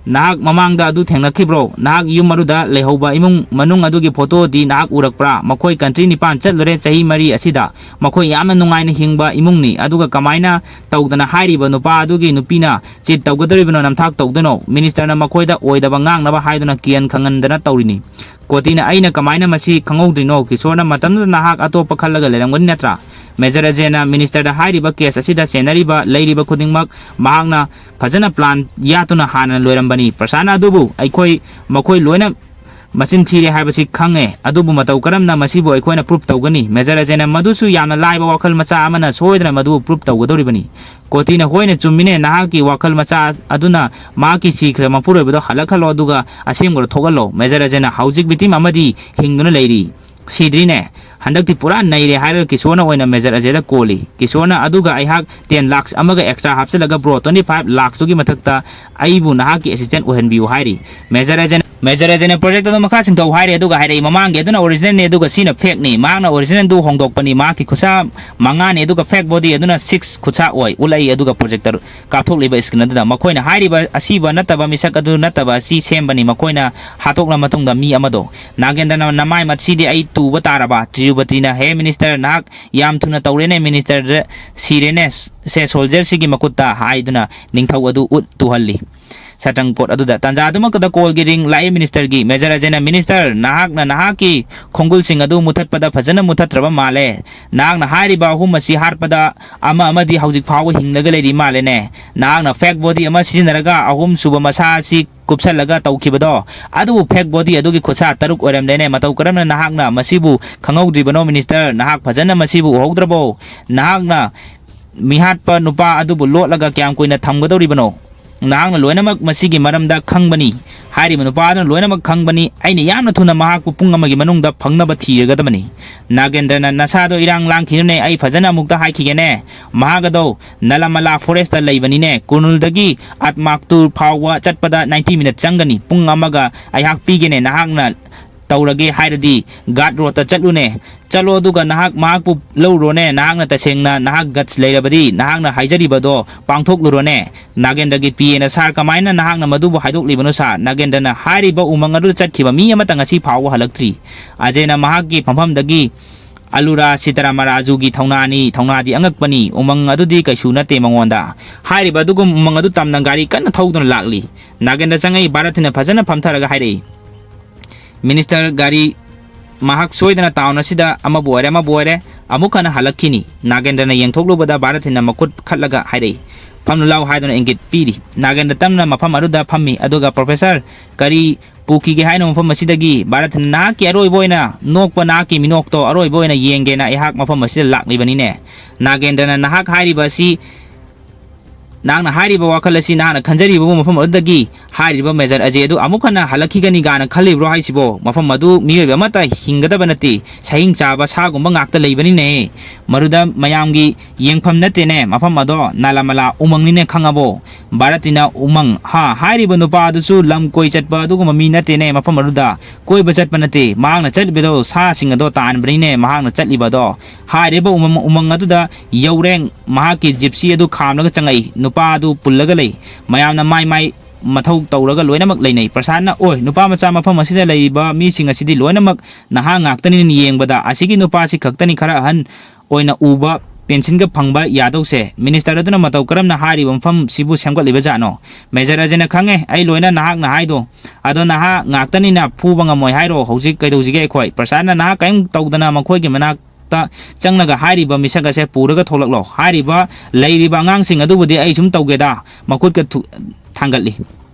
ꯅꯍꯥꯛ ꯃꯃꯥꯡꯗ ꯑꯗꯨ ꯊꯦꯡꯅꯈꯤꯕ꯭ꯔꯣ? ꯅꯍꯥꯛ ꯌꯨꯝ ꯑꯗꯨꯗ ꯂꯩꯍꯧꯕ ꯏꯃꯨꯡ ꯃꯅꯨꯡ ꯑꯗꯨꯒꯤ ꯐꯣꯇꯣꯗꯤ ꯅꯍꯥꯛ ꯎꯔꯛꯄ꯭ꯔꯥ? ꯃꯈꯣꯏ ꯀꯟꯇ꯭ꯔꯤ ꯅꯤꯄꯥꯟ ꯆꯠꯂꯨꯔꯦ ꯆꯍꯤ ꯃꯔꯤ ꯑꯁꯤꯗ꯫ ꯃꯈꯣꯏ ꯌꯥꯝꯅ ꯅꯨꯡꯉꯥꯏꯅ ꯍꯤꯡꯕ ꯏꯃꯨꯡꯅꯤ꯫ ꯑꯗꯨꯒ ꯀꯃꯥꯏꯅ ꯇꯧꯗꯅ ꯍꯥꯏꯔꯤꯕ ꯅꯨꯄꯥ ꯑꯗꯨꯒꯤ ꯅꯨꯄꯤꯅ ꯆꯤꯠ ꯇꯧꯒꯗꯧꯔꯤꯕꯅꯣ, ꯅꯝꯊꯥꯛ ꯇꯧꯗꯣꯏꯅꯣ?" ꯃꯤꯅꯤꯁꯇꯔꯅ ꯃꯈꯣꯏꯗ ꯑꯣꯏꯗꯕ ꯉꯥꯡꯅꯕ ꯍꯥꯏꯗꯨꯅ ꯀꯤꯌꯟ ꯈꯪꯍꯟꯗꯅ ꯇꯧꯔꯤꯅꯤ꯫ ꯀꯣꯇꯤꯅ, "ꯑꯩꯅ ꯀꯃꯥꯏꯅ ꯃꯁꯤ ꯈꯪꯍꯧꯗ꯭ꯔꯤꯅꯣ? ꯀꯤꯁꯣꯔꯅ ꯃꯇꯝꯗꯨꯗ ꯅꯍꯥꯛ ꯑꯇꯣꯞꯄ ꯈꯜꯂꯒ ꯂꯩꯔꯝꯒꯅꯤ ꯅꯠꯇ꯭ꯔꯥ?" ꯃꯦꯖꯔ ꯑꯖꯦꯅ, "ꯃꯤꯅꯤꯁꯇꯔꯗ ꯍꯥꯏꯔꯤꯕ ꯀꯦꯁ ꯑꯁꯤꯗ ꯆꯦꯟꯅꯔꯤꯕ, ꯂꯩꯔꯤꯕ ꯈꯨꯗꯤꯡꯃꯛ ꯃꯍꯥꯛꯅ ꯐꯖꯅ ꯄ꯭ꯂꯥꯟ ꯌꯥꯠꯇꯨꯅ ꯍꯥꯟꯅ ꯂꯣꯏꯔꯝꯕꯅꯤ꯫ ꯄ꯭ꯔꯁꯥꯟꯅ ꯑꯗꯨꯕꯨ ꯑꯩꯈꯣꯏ, ꯃꯈꯣꯏ ꯂꯣꯏꯅ ꯃꯆꯤꯟ ꯊꯤꯔꯦ ꯍꯥꯏꯕꯁꯤ ꯈꯪꯉꯦ, ꯑꯗꯨꯕꯨ ꯃꯇꯧ ꯀꯔꯝꯅ ꯃꯁꯤꯕꯨ ꯑꯩꯈꯣꯏꯅ proof ꯇꯧꯒꯅꯤ? ꯃꯦꯖꯔ ꯑꯦꯖꯦꯟꯅ ꯃꯗꯨꯁꯨ ꯌꯥꯝꯅ ꯂꯥꯏꯕ ꯋꯥꯈꯜ ꯃꯆꯥ ꯑꯃꯅ ꯁꯣꯏꯗꯅ ꯃꯗꯨꯕꯨ proof ꯇꯧꯒꯗꯧꯔꯤꯕꯅꯤ꯫ ꯀꯣꯇꯤꯅ ꯍꯣꯏꯅ ꯆꯨꯝꯃꯤꯅꯦ, ꯅꯍꯥꯛꯀꯤ ꯋꯥꯈꯜ ꯃꯆꯥ ꯑꯗꯨꯅ ꯃꯍꯥꯛꯀꯤ ꯁꯤꯈ꯭ꯔ ꯃꯄꯨꯔꯣꯏꯕꯗꯣ ꯍꯜꯂꯛꯍꯜꯂꯣ ꯑꯗꯨꯒ ꯑꯁꯦꯡꯕꯗꯣ ꯊꯣꯛꯍꯜꯂꯣ꯫ ꯃꯦꯖꯔ ꯑꯦꯖꯦꯟꯅ ꯍꯧꯖꯤꯛ victim ꯑꯃꯗꯤ ꯍꯤꯡꯗꯨꯅ ꯂꯩꯔꯤ꯫ ꯁꯤꯗ꯭ꯔꯤꯅꯦ꯫ ꯍꯟꯗꯛꯇꯤ ꯄꯨꯔꯥ ꯅꯩꯔꯦ ꯍꯥꯏꯔꯒ ꯀꯤꯁꯣꯔꯅ ꯑꯣꯏꯅ ꯃꯦꯖꯔ ꯑꯦꯖꯦꯟꯗ ꯀꯣꯜꯂꯤ꯫ ꯀꯤꯁꯣꯔꯅ ꯑꯗꯨꯒ ꯑꯩꯍꯥꯛ ten lakhs ꯑꯃꯒ extra ꯍꯥꯞꯆꯤꯜꯂꯒ bro twenty five lakhs ꯇꯨꯒꯤ ꯃꯊꯛꯇ ꯑꯩꯕꯨ ꯅꯍꯥꯛꯀꯤ assistant ꯑꯣꯏꯍꯟꯕꯤꯌꯨ ꯍꯥꯏꯔꯤ꯫ ꯃꯦꯖꯔ ꯑꯦꯖꯦꯟ, ꯃꯦꯖꯔ ꯑꯦꯖꯦꯟꯅ project ꯑꯗꯨ ꯃꯈꯥ ꯆꯤꯡꯊꯧ ꯍꯥꯏꯔꯦ ꯑꯗꯨꯒ ꯍꯥꯏꯔꯛꯏ, "ꯃꯃꯥꯡꯒꯤ ꯑꯗꯨꯅ original ꯅꯤ ꯑꯗꯨꯒ ꯁꯤꯅ fake ꯅꯤ꯫ ꯃꯍꯥꯛꯅ original ꯗꯨ ꯍꯣꯡꯗꯣꯛꯄꯅꯤ꯫ ꯃꯍꯥꯛꯀꯤ ꯈꯨꯠꯁꯥ ꯃꯉꯥꯅꯤ ꯑꯗꯨꯒ fake body ꯑꯗꯨꯅ six ꯈꯨꯠꯁꯥ ꯑꯣꯏ" ꯎꯠꯂꯛꯏ꯫ ꯑꯗꯨꯒ projector ꯀꯥꯞꯊꯣꯛꯂꯤꯕ screen ꯑꯗꯨꯗ ꯃꯈꯣꯏꯅ ꯍꯥꯏꯔꯤꯕ ꯑꯁꯤꯕ ꯅꯠꯇꯕ ꯃꯤꯁꯛ ꯑꯗꯨ ꯅꯠꯇꯕ ꯑꯁꯤ ꯁꯦꯝꯕꯅꯤ꯫ ꯃꯈꯣꯏꯅ ꯍꯥꯠꯇꯣꯛꯂ ꯃꯇꯨꯡꯗ ꯃꯤ ꯑꯃꯗꯣ꯫ ꯅꯥꯒꯦꯟꯗ꯭ꯔꯅ, "ꯅꯃꯥꯏ ꯃꯠꯁꯤꯗꯤ ꯑꯩ ꯇꯨꯕ ꯇꯥꯔꯕ?" ꯇ꯭ꯔꯤꯌꯨꯕꯇꯤꯅ, "ꯍꯦ minister, ꯅꯍꯥꯛ ꯌꯥꯝ ꯊꯨꯅ ꯇꯧꯔꯦꯅꯦ, minister ꯁꯤꯔꯦꯅꯦ ꯁꯦ soldierꯁꯤꯒꯤ ꯃꯈꯨꯠꯇ" ꯍꯥꯏꯗꯨꯅ ꯅꯤꯡꯊꯧ ꯑꯗꯨ ꯎꯠ ꯇꯨꯍꯜꯂꯤ꯫ ꯁꯇ꯭ꯔꯪ ꯀꯣꯔꯠ ꯑꯗꯨꯗ ꯇꯥꯟꯖꯥ ꯑꯗꯨꯃꯛꯇꯗ ꯀꯣꯜꯒꯤ ring ꯂꯥꯛꯏ꯫ ꯃꯤꯅꯤꯁꯇꯔꯒꯤ ꯃꯦꯖꯔ ꯑꯦꯖꯦꯟꯅ, "ꯃꯤꯅꯤꯁꯇꯔ, ꯅꯍꯥꯛꯅ ꯅꯍꯥꯛꯀꯤ ꯈꯣꯡꯒꯨꯜꯁꯤꯡ ꯑꯗꯨ ꯃꯨꯊꯠꯄꯗ ꯐꯖꯅ ꯃꯨꯊꯠꯇ꯭ꯔꯕ ꯃꯥꯜꯂꯦ꯫ ꯅꯍꯥꯛꯅ ꯍꯥꯏꯔꯤꯕ ꯑꯍꯨꯝ ꯑꯁꯤ ꯍꯥꯠꯄꯗ ꯑꯃ ꯑꯃꯗꯤ ꯍꯧꯖꯤꯛ ꯐꯥꯎꯕ ꯍꯤꯡꯂꯒ ꯂꯩꯔꯤ ꯃꯥꯜꯂꯦꯅꯦ꯫ ꯅꯍꯥꯛꯅ fake body ꯑꯃ ꯁꯤꯖꯤꯟꯅꯔꯒ ꯑꯍꯨꯝꯁꯨꯕ ꯃꯁꯥ ꯑꯁꯤ ꯀꯨꯞꯁꯜꯂꯒ ꯇꯧꯈꯤꯕꯗꯣ, ꯑꯗꯨꯕꯨ fake body ꯑꯗꯨꯒꯤ ꯈꯨꯠꯁꯥ ꯇꯔꯨꯛ ꯑꯣꯏꯔꯝꯂꯦꯅꯦ꯫ ꯃꯇꯧ ꯀꯔꯝꯅ ꯅꯍꯥꯛꯅ ꯃꯁꯤꯕꯨ ꯈꯪꯍꯧꯗ꯭ꯔꯤꯕꯅꯣ, ꯃꯤꯅꯤꯁꯇꯔ? ꯅꯍꯥꯛ ꯐꯖꯅ ꯃꯁꯤꯕꯨ ꯎꯍꯧꯗ꯭ꯔꯕꯣ? ꯅꯍꯥꯛꯅ ꯃꯤꯍꯥꯠꯄ ꯅꯨꯄꯥ ꯑꯗꯨꯕꯨ ꯂꯣꯠꯂꯒ ꯀꯌꯥꯝ ꯀꯨꯏꯅ ꯊꯝꯒꯗꯧꯔꯤꯕꯅꯣ? ꯅꯍꯥꯛꯅ ꯂꯣꯏꯅꯃꯛ ꯃꯁꯤꯒꯤ ꯃꯔꯝꯗ ꯈꯪꯕꯅꯤ꯫ ꯍꯥꯏꯔꯤꯕ ꯅꯨꯄꯥ ꯑꯗꯨꯅ ꯂꯣꯏꯅꯃꯛ ꯈꯪꯕꯅꯤ꯫ ꯑꯩꯅ ꯌꯥꯝꯅ ꯊꯨꯅ ꯃꯍꯥꯛꯄꯨ ꯄꯨꯡ ꯑꯃꯒꯤ ꯃꯅꯨꯡꯗ ꯐꯪꯅꯕ ꯊꯤꯔꯒꯗꯕꯅꯤ꯫" ꯅꯥꯒꯦꯟꯗ꯭ꯔꯅ, "ꯅꯁꯥꯗꯣ ꯏꯔꯥꯡ ꯂꯥꯡꯈꯤꯅꯨꯅꯦ, ꯑꯩ ꯐꯖꯅ ꯑꯃꯨꯛꯇ ꯍꯥꯏꯈꯤꯒꯦꯅꯦ꯫ ꯃꯍꯥꯛ ꯑꯗꯣ ꯅꯂꯃꯂꯥ forestꯇ ꯂꯩꯕꯅꯤꯅꯦ꯫ ꯀꯨꯔꯅꯨꯜꯗꯒꯤ ꯑꯠꯃꯥꯛꯇꯨꯔ ꯐꯥꯎꯕ ꯆꯠꯄꯗ ninety minute ꯆꯪꯒꯅꯤ꯫ ꯄꯨꯡ ꯑꯃꯒ ꯑꯩꯍꯥꯛ ꯄꯤꯒꯦꯅꯦ, ꯅꯍꯥꯛꯅ ꯇꯧꯔꯒꯦ ꯍꯥꯏꯔꯗꯤ ꯒꯥꯔꯗ ꯔꯣꯗꯇ ꯆꯠꯂꯨꯅꯦ꯫ ꯆꯠꯂꯣ, ꯑꯗꯨꯒ ꯅꯍꯥꯛ ꯃꯍꯥꯛꯄꯨ ꯂꯧꯔꯨꯔꯣꯅꯦ꯫ ꯅꯍꯥꯛꯅ ꯇꯁꯦꯡꯅ ꯅꯍꯥꯛ guts ꯂꯩꯔꯕꯗꯤ ꯅꯍꯥꯛꯅ ꯍꯥꯏꯖꯔꯤꯕꯗꯣ ꯄꯥꯡꯊꯣꯛꯂꯨꯔꯣꯅꯦ꯫" ꯅꯥꯒꯦꯟꯗ꯭ꯔꯒꯤ ꯄꯤ ꯑꯦꯅ, "ꯁꯥꯔ, ꯀꯃꯥꯏꯅ ꯅꯍꯥꯛꯅ ꯃꯗꯨꯕꯨ ꯍꯥꯏꯗꯣꯛꯂꯤꯕꯅꯣ, ꯁꯥꯔ?" ꯅꯥꯒꯦꯟꯗ꯭ꯔꯅ, "ꯍꯥꯏꯔꯤꯕ ꯎꯃꯪ ꯑꯗꯨꯗ ꯆꯠꯈꯤꯕ ꯃꯤ ꯑꯃꯠꯇ ꯉꯁꯤ ꯐꯥꯎꯕ ꯍꯜꯂꯛꯇ꯭ꯔꯤ꯫" ꯑꯖꯦꯅ ꯃꯍꯥꯛꯀꯤ ꯐꯝꯐꯝꯗꯒꯤ, "ꯑꯂꯨꯔꯥ ꯁꯤꯇꯥꯔꯥꯃꯥꯔꯥꯖꯨꯒꯤ ꯊꯧꯅꯥꯅꯤ, ꯊꯧꯅꯥꯗꯤ ꯑꯉꯛꯄꯅꯤ, ꯎꯃꯪ ꯑꯗꯨꯗꯤ ꯀꯩꯁꯨ ꯅꯠꯇꯦ ꯃꯉꯣꯟꯗ꯫" ꯍꯥꯏꯔꯤꯕ ꯑꯗꯨꯒꯨꯝ ꯎꯃꯪ ꯑꯗꯨ ꯇꯝꯅ ꯒꯥꯔꯤ ꯀꯟꯅ ꯊꯧꯗꯨꯅ ꯂꯥꯛꯂꯤ꯫ ꯅꯥꯒꯦꯟꯗ꯭ꯔ ꯆꯪꯉꯛꯏ꯫ ꯚꯥꯔꯠꯇꯤꯅ ꯐꯖꯅ ꯐꯝꯊꯔꯒ ꯍꯥꯏꯔꯛꯏ, "ꯃꯤꯅꯤꯁꯇꯔ, ꯒꯥꯔꯤ ꯃꯍꯥꯛ ꯁꯣꯏꯗꯅ ꯇꯥꯎꯟ ꯑꯁꯤꯗ ꯑꯃꯕꯨ ꯑꯣꯏꯔꯦ, ꯑꯃꯕꯨ ꯑꯣꯏꯔꯦ, ꯑꯃꯨꯛ ꯍꯟꯅ ꯍꯜꯂꯛꯈꯤꯅꯤ꯫ ꯅꯥꯒꯦꯟꯗ꯭ꯔꯅ ꯌꯦꯡꯊꯣꯛꯂꯨꯕꯗ ꯚꯥꯔꯠꯇꯤꯅ ꯃꯈꯨꯠ ꯈꯠꯂꯒ ꯍꯥꯏꯔꯛꯏ, "ꯐꯝꯂꯨ ꯂꯥꯎ" ꯍꯥꯏꯗꯨꯅ ꯏꯪꯒꯤꯠ ꯄꯤꯔꯤ꯫ ꯅꯥꯒꯦꯟꯗ꯭ꯔ ꯇꯞꯅ ꯃꯐꯝ ꯑꯗꯨꯗ ꯐꯝꯃꯤ, ꯑꯗꯨꯒ "ꯄ꯭ꯔꯣꯐꯦꯁꯔ, ꯀꯔꯤ ꯄꯨꯈꯤꯒꯦ ꯍꯥꯏꯅꯣ ꯃꯐꯝ ꯑꯁꯤꯗꯒꯤ?" "ꯚꯥꯔꯠꯇꯤꯅ ꯅꯍꯥꯛꯀꯤ ꯑꯔꯣꯏꯕ ꯑꯣꯏꯅ ꯅꯣꯛꯄ, ꯅꯍꯥꯛꯀꯤ ꯃꯤꯅꯣꯛꯇꯣ ꯑꯔꯣꯏꯕ ꯑꯣꯏꯅ ꯌꯦꯡꯒꯦꯅ ꯑꯩꯍꯥꯛ ꯃꯐꯝ ꯑꯁꯤꯗ ꯂꯥꯛꯂꯤꯕꯅꯤꯅꯦ꯫" ꯅꯥꯒꯦꯟꯗ꯭ꯔꯅ, "ꯅꯍꯥꯛ ꯍꯥꯏꯔꯤꯕ ꯑꯁꯤ ꯅꯍꯥꯛꯅ ꯍꯥꯏꯔꯤꯕ ꯋꯥꯈꯜ ꯑꯁꯤ ꯅꯍꯥꯛꯅ ꯈꯟꯖꯔꯤꯕ ꯃꯐꯝ ꯑꯗꯨꯗꯒꯤ ꯍꯥꯏꯔꯤꯕ ꯃꯦꯖꯔ ꯑꯖꯦ ꯑꯗꯨ ꯑꯃꯨꯛ ꯍꯟꯅ ꯍꯜꯂꯛꯈꯤꯒꯅꯤ ꯀꯥꯏꯅ ꯈꯜꯂꯤꯕ꯭ꯔꯣ ꯍꯥꯏꯁꯤꯕꯣ? ꯃꯐꯝ ꯑꯗꯨ ꯃꯤꯑꯣꯏꯕ ꯑꯃꯠꯇ ꯍꯤꯡꯒꯗꯕ ꯅꯠꯇꯦ, ꯁꯍꯤꯡ ꯆꯥꯕ ꯁꯥꯒꯨꯝꯕ ꯉꯥꯛꯇ ꯂꯩꯕꯅꯤꯅꯦ꯫ ꯃꯗꯨꯗ ꯃꯌꯥꯝꯒꯤ ꯌꯦꯡꯐꯝ ꯅꯠꯇꯦꯅꯦ, ꯃꯐꯝ ꯑꯗꯣ ꯅꯥꯂꯥꯃꯂꯥ ꯎꯃꯪꯅꯤꯅꯦ, ꯈꯪꯉꯕꯣ?" ꯚꯥꯔꯠꯇꯤꯅ, "ꯎꯃꯪ? ꯍꯥ, ꯍꯥꯏꯔꯤꯕ ꯅꯨꯄꯥ ꯑꯗꯨꯁꯨ ꯂꯝ ꯀꯣꯏ ꯆꯠꯄ ꯑꯗꯨꯒꯨꯝꯕ ꯃꯤ ꯅꯠꯇꯦꯅꯦ, ꯃꯐꯝ ꯑꯗꯨꯗ ꯀꯣꯏꯕ ꯆꯠꯄ ꯅꯠꯇꯦ, ꯃꯍꯥꯛꯅ ꯆꯠꯂꯤꯕꯗꯣ ꯁꯥꯁꯤꯡ ꯑꯗꯣ ꯇꯥꯟꯕꯅꯤꯅꯦ ꯃꯍꯥꯛꯅ ꯆꯠꯂꯤꯕ ꯑꯗꯣ꯫" ꯍꯥꯏꯔꯤꯕ ꯎꯃꯪ, ꯎꯃꯪ ꯑꯗꯨꯗ ꯌꯧꯔꯦ꯫ ꯃꯍꯥꯛꯀꯤ ꯖꯤꯞꯁꯤ ꯑꯗꯨ ꯈꯥꯝꯂꯒ ꯆꯪꯉꯛꯏ꯫ ꯅꯨꯄꯥ ꯑꯗꯨ ꯄꯨꯜꯂꯒ ꯂꯩ꯫ ꯃꯌꯥꯝꯅ ꯃꯥꯏ ꯃꯥꯏ ꯃꯊꯧ ꯇꯧꯔꯒ ꯂꯣꯏꯅꯃꯛ ꯂꯩꯅꯩ꯫ ꯄ꯭ꯔꯁꯥꯟꯅ, "ꯑꯣꯏ, ꯅꯨꯄꯥ ꯃꯆꯥ, ꯃꯐꯝ ꯑꯁꯤꯗ ꯂꯩꯔꯤꯕ ꯃꯤꯁꯤꯡ ꯑꯁꯤꯗꯤ ꯂꯣꯏꯅꯃꯛ ꯅꯍꯥ ꯉꯥꯛꯇꯅꯤꯅ ꯌꯦꯡꯕꯗ꯫ ꯑꯁꯤꯒꯤ ꯅꯨꯄꯥꯁꯤ ꯈꯛꯇꯅꯤ ꯈꯔ ꯑꯍꯟ ꯑꯣꯏꯅ ꯎꯕ ꯄꯦꯟꯁꯤꯟꯒ ꯐꯪꯕ ꯌꯥꯗꯧꯁꯦ꯫" ꯃꯤꯅꯤꯁꯇꯔ ꯑꯗꯨꯅ ꯃꯇꯧ ꯀꯔꯝꯅ ꯍꯥꯏꯔꯤꯕ ꯃꯐꯝꯁꯤꯕꯨ ꯁꯦꯝꯒꯠꯂꯤꯕ ꯖꯥꯠꯅꯣ? ꯃꯦꯖꯔ ꯑꯖꯦꯅ, "ꯈꯪꯉꯦ, ꯑꯩ ꯂꯣꯏꯅ ꯅꯍꯥꯛꯅ ꯍꯥꯏꯗꯣ꯫ ꯑꯗꯣ ꯅꯍꯥ ꯉꯥꯛꯇꯅꯤꯅ ꯐꯨꯕ ꯉꯝꯃꯣꯏ ꯍꯥꯏꯔꯣ? ꯍꯧꯖꯤꯛ ꯀꯩꯗꯧꯁꯤꯒꯦ ꯑꯩꯈꯣꯏ?" ꯄ꯭ꯔꯁꯥꯟꯅ, "ꯅꯍꯥꯛ ꯀꯔꯤꯝ ꯇꯧꯗꯅ ꯃꯈꯣꯏꯒꯤ ꯃꯅꯥꯛ ꯇ ꯆꯪꯂꯒ ꯍꯥꯏꯔꯤꯕ ꯃꯤꯁꯛ ꯑꯁꯦ ꯄꯨꯔꯒ ꯊꯣꯛꯂꯛꯂꯣ꯫ ꯍꯥꯏꯔꯤꯕ ꯂꯩꯔꯤꯕ ꯑꯉꯥꯡꯁꯤꯡ ꯑꯗꯨꯕꯨꯗꯤ ꯑꯩ ꯁꯨꯝ ꯇꯧꯒꯦꯗ꯫" ꯃꯈꯨꯠꯀ ꯊꯨ-, ꯊꯥꯡꯒꯠꯂꯤ꯫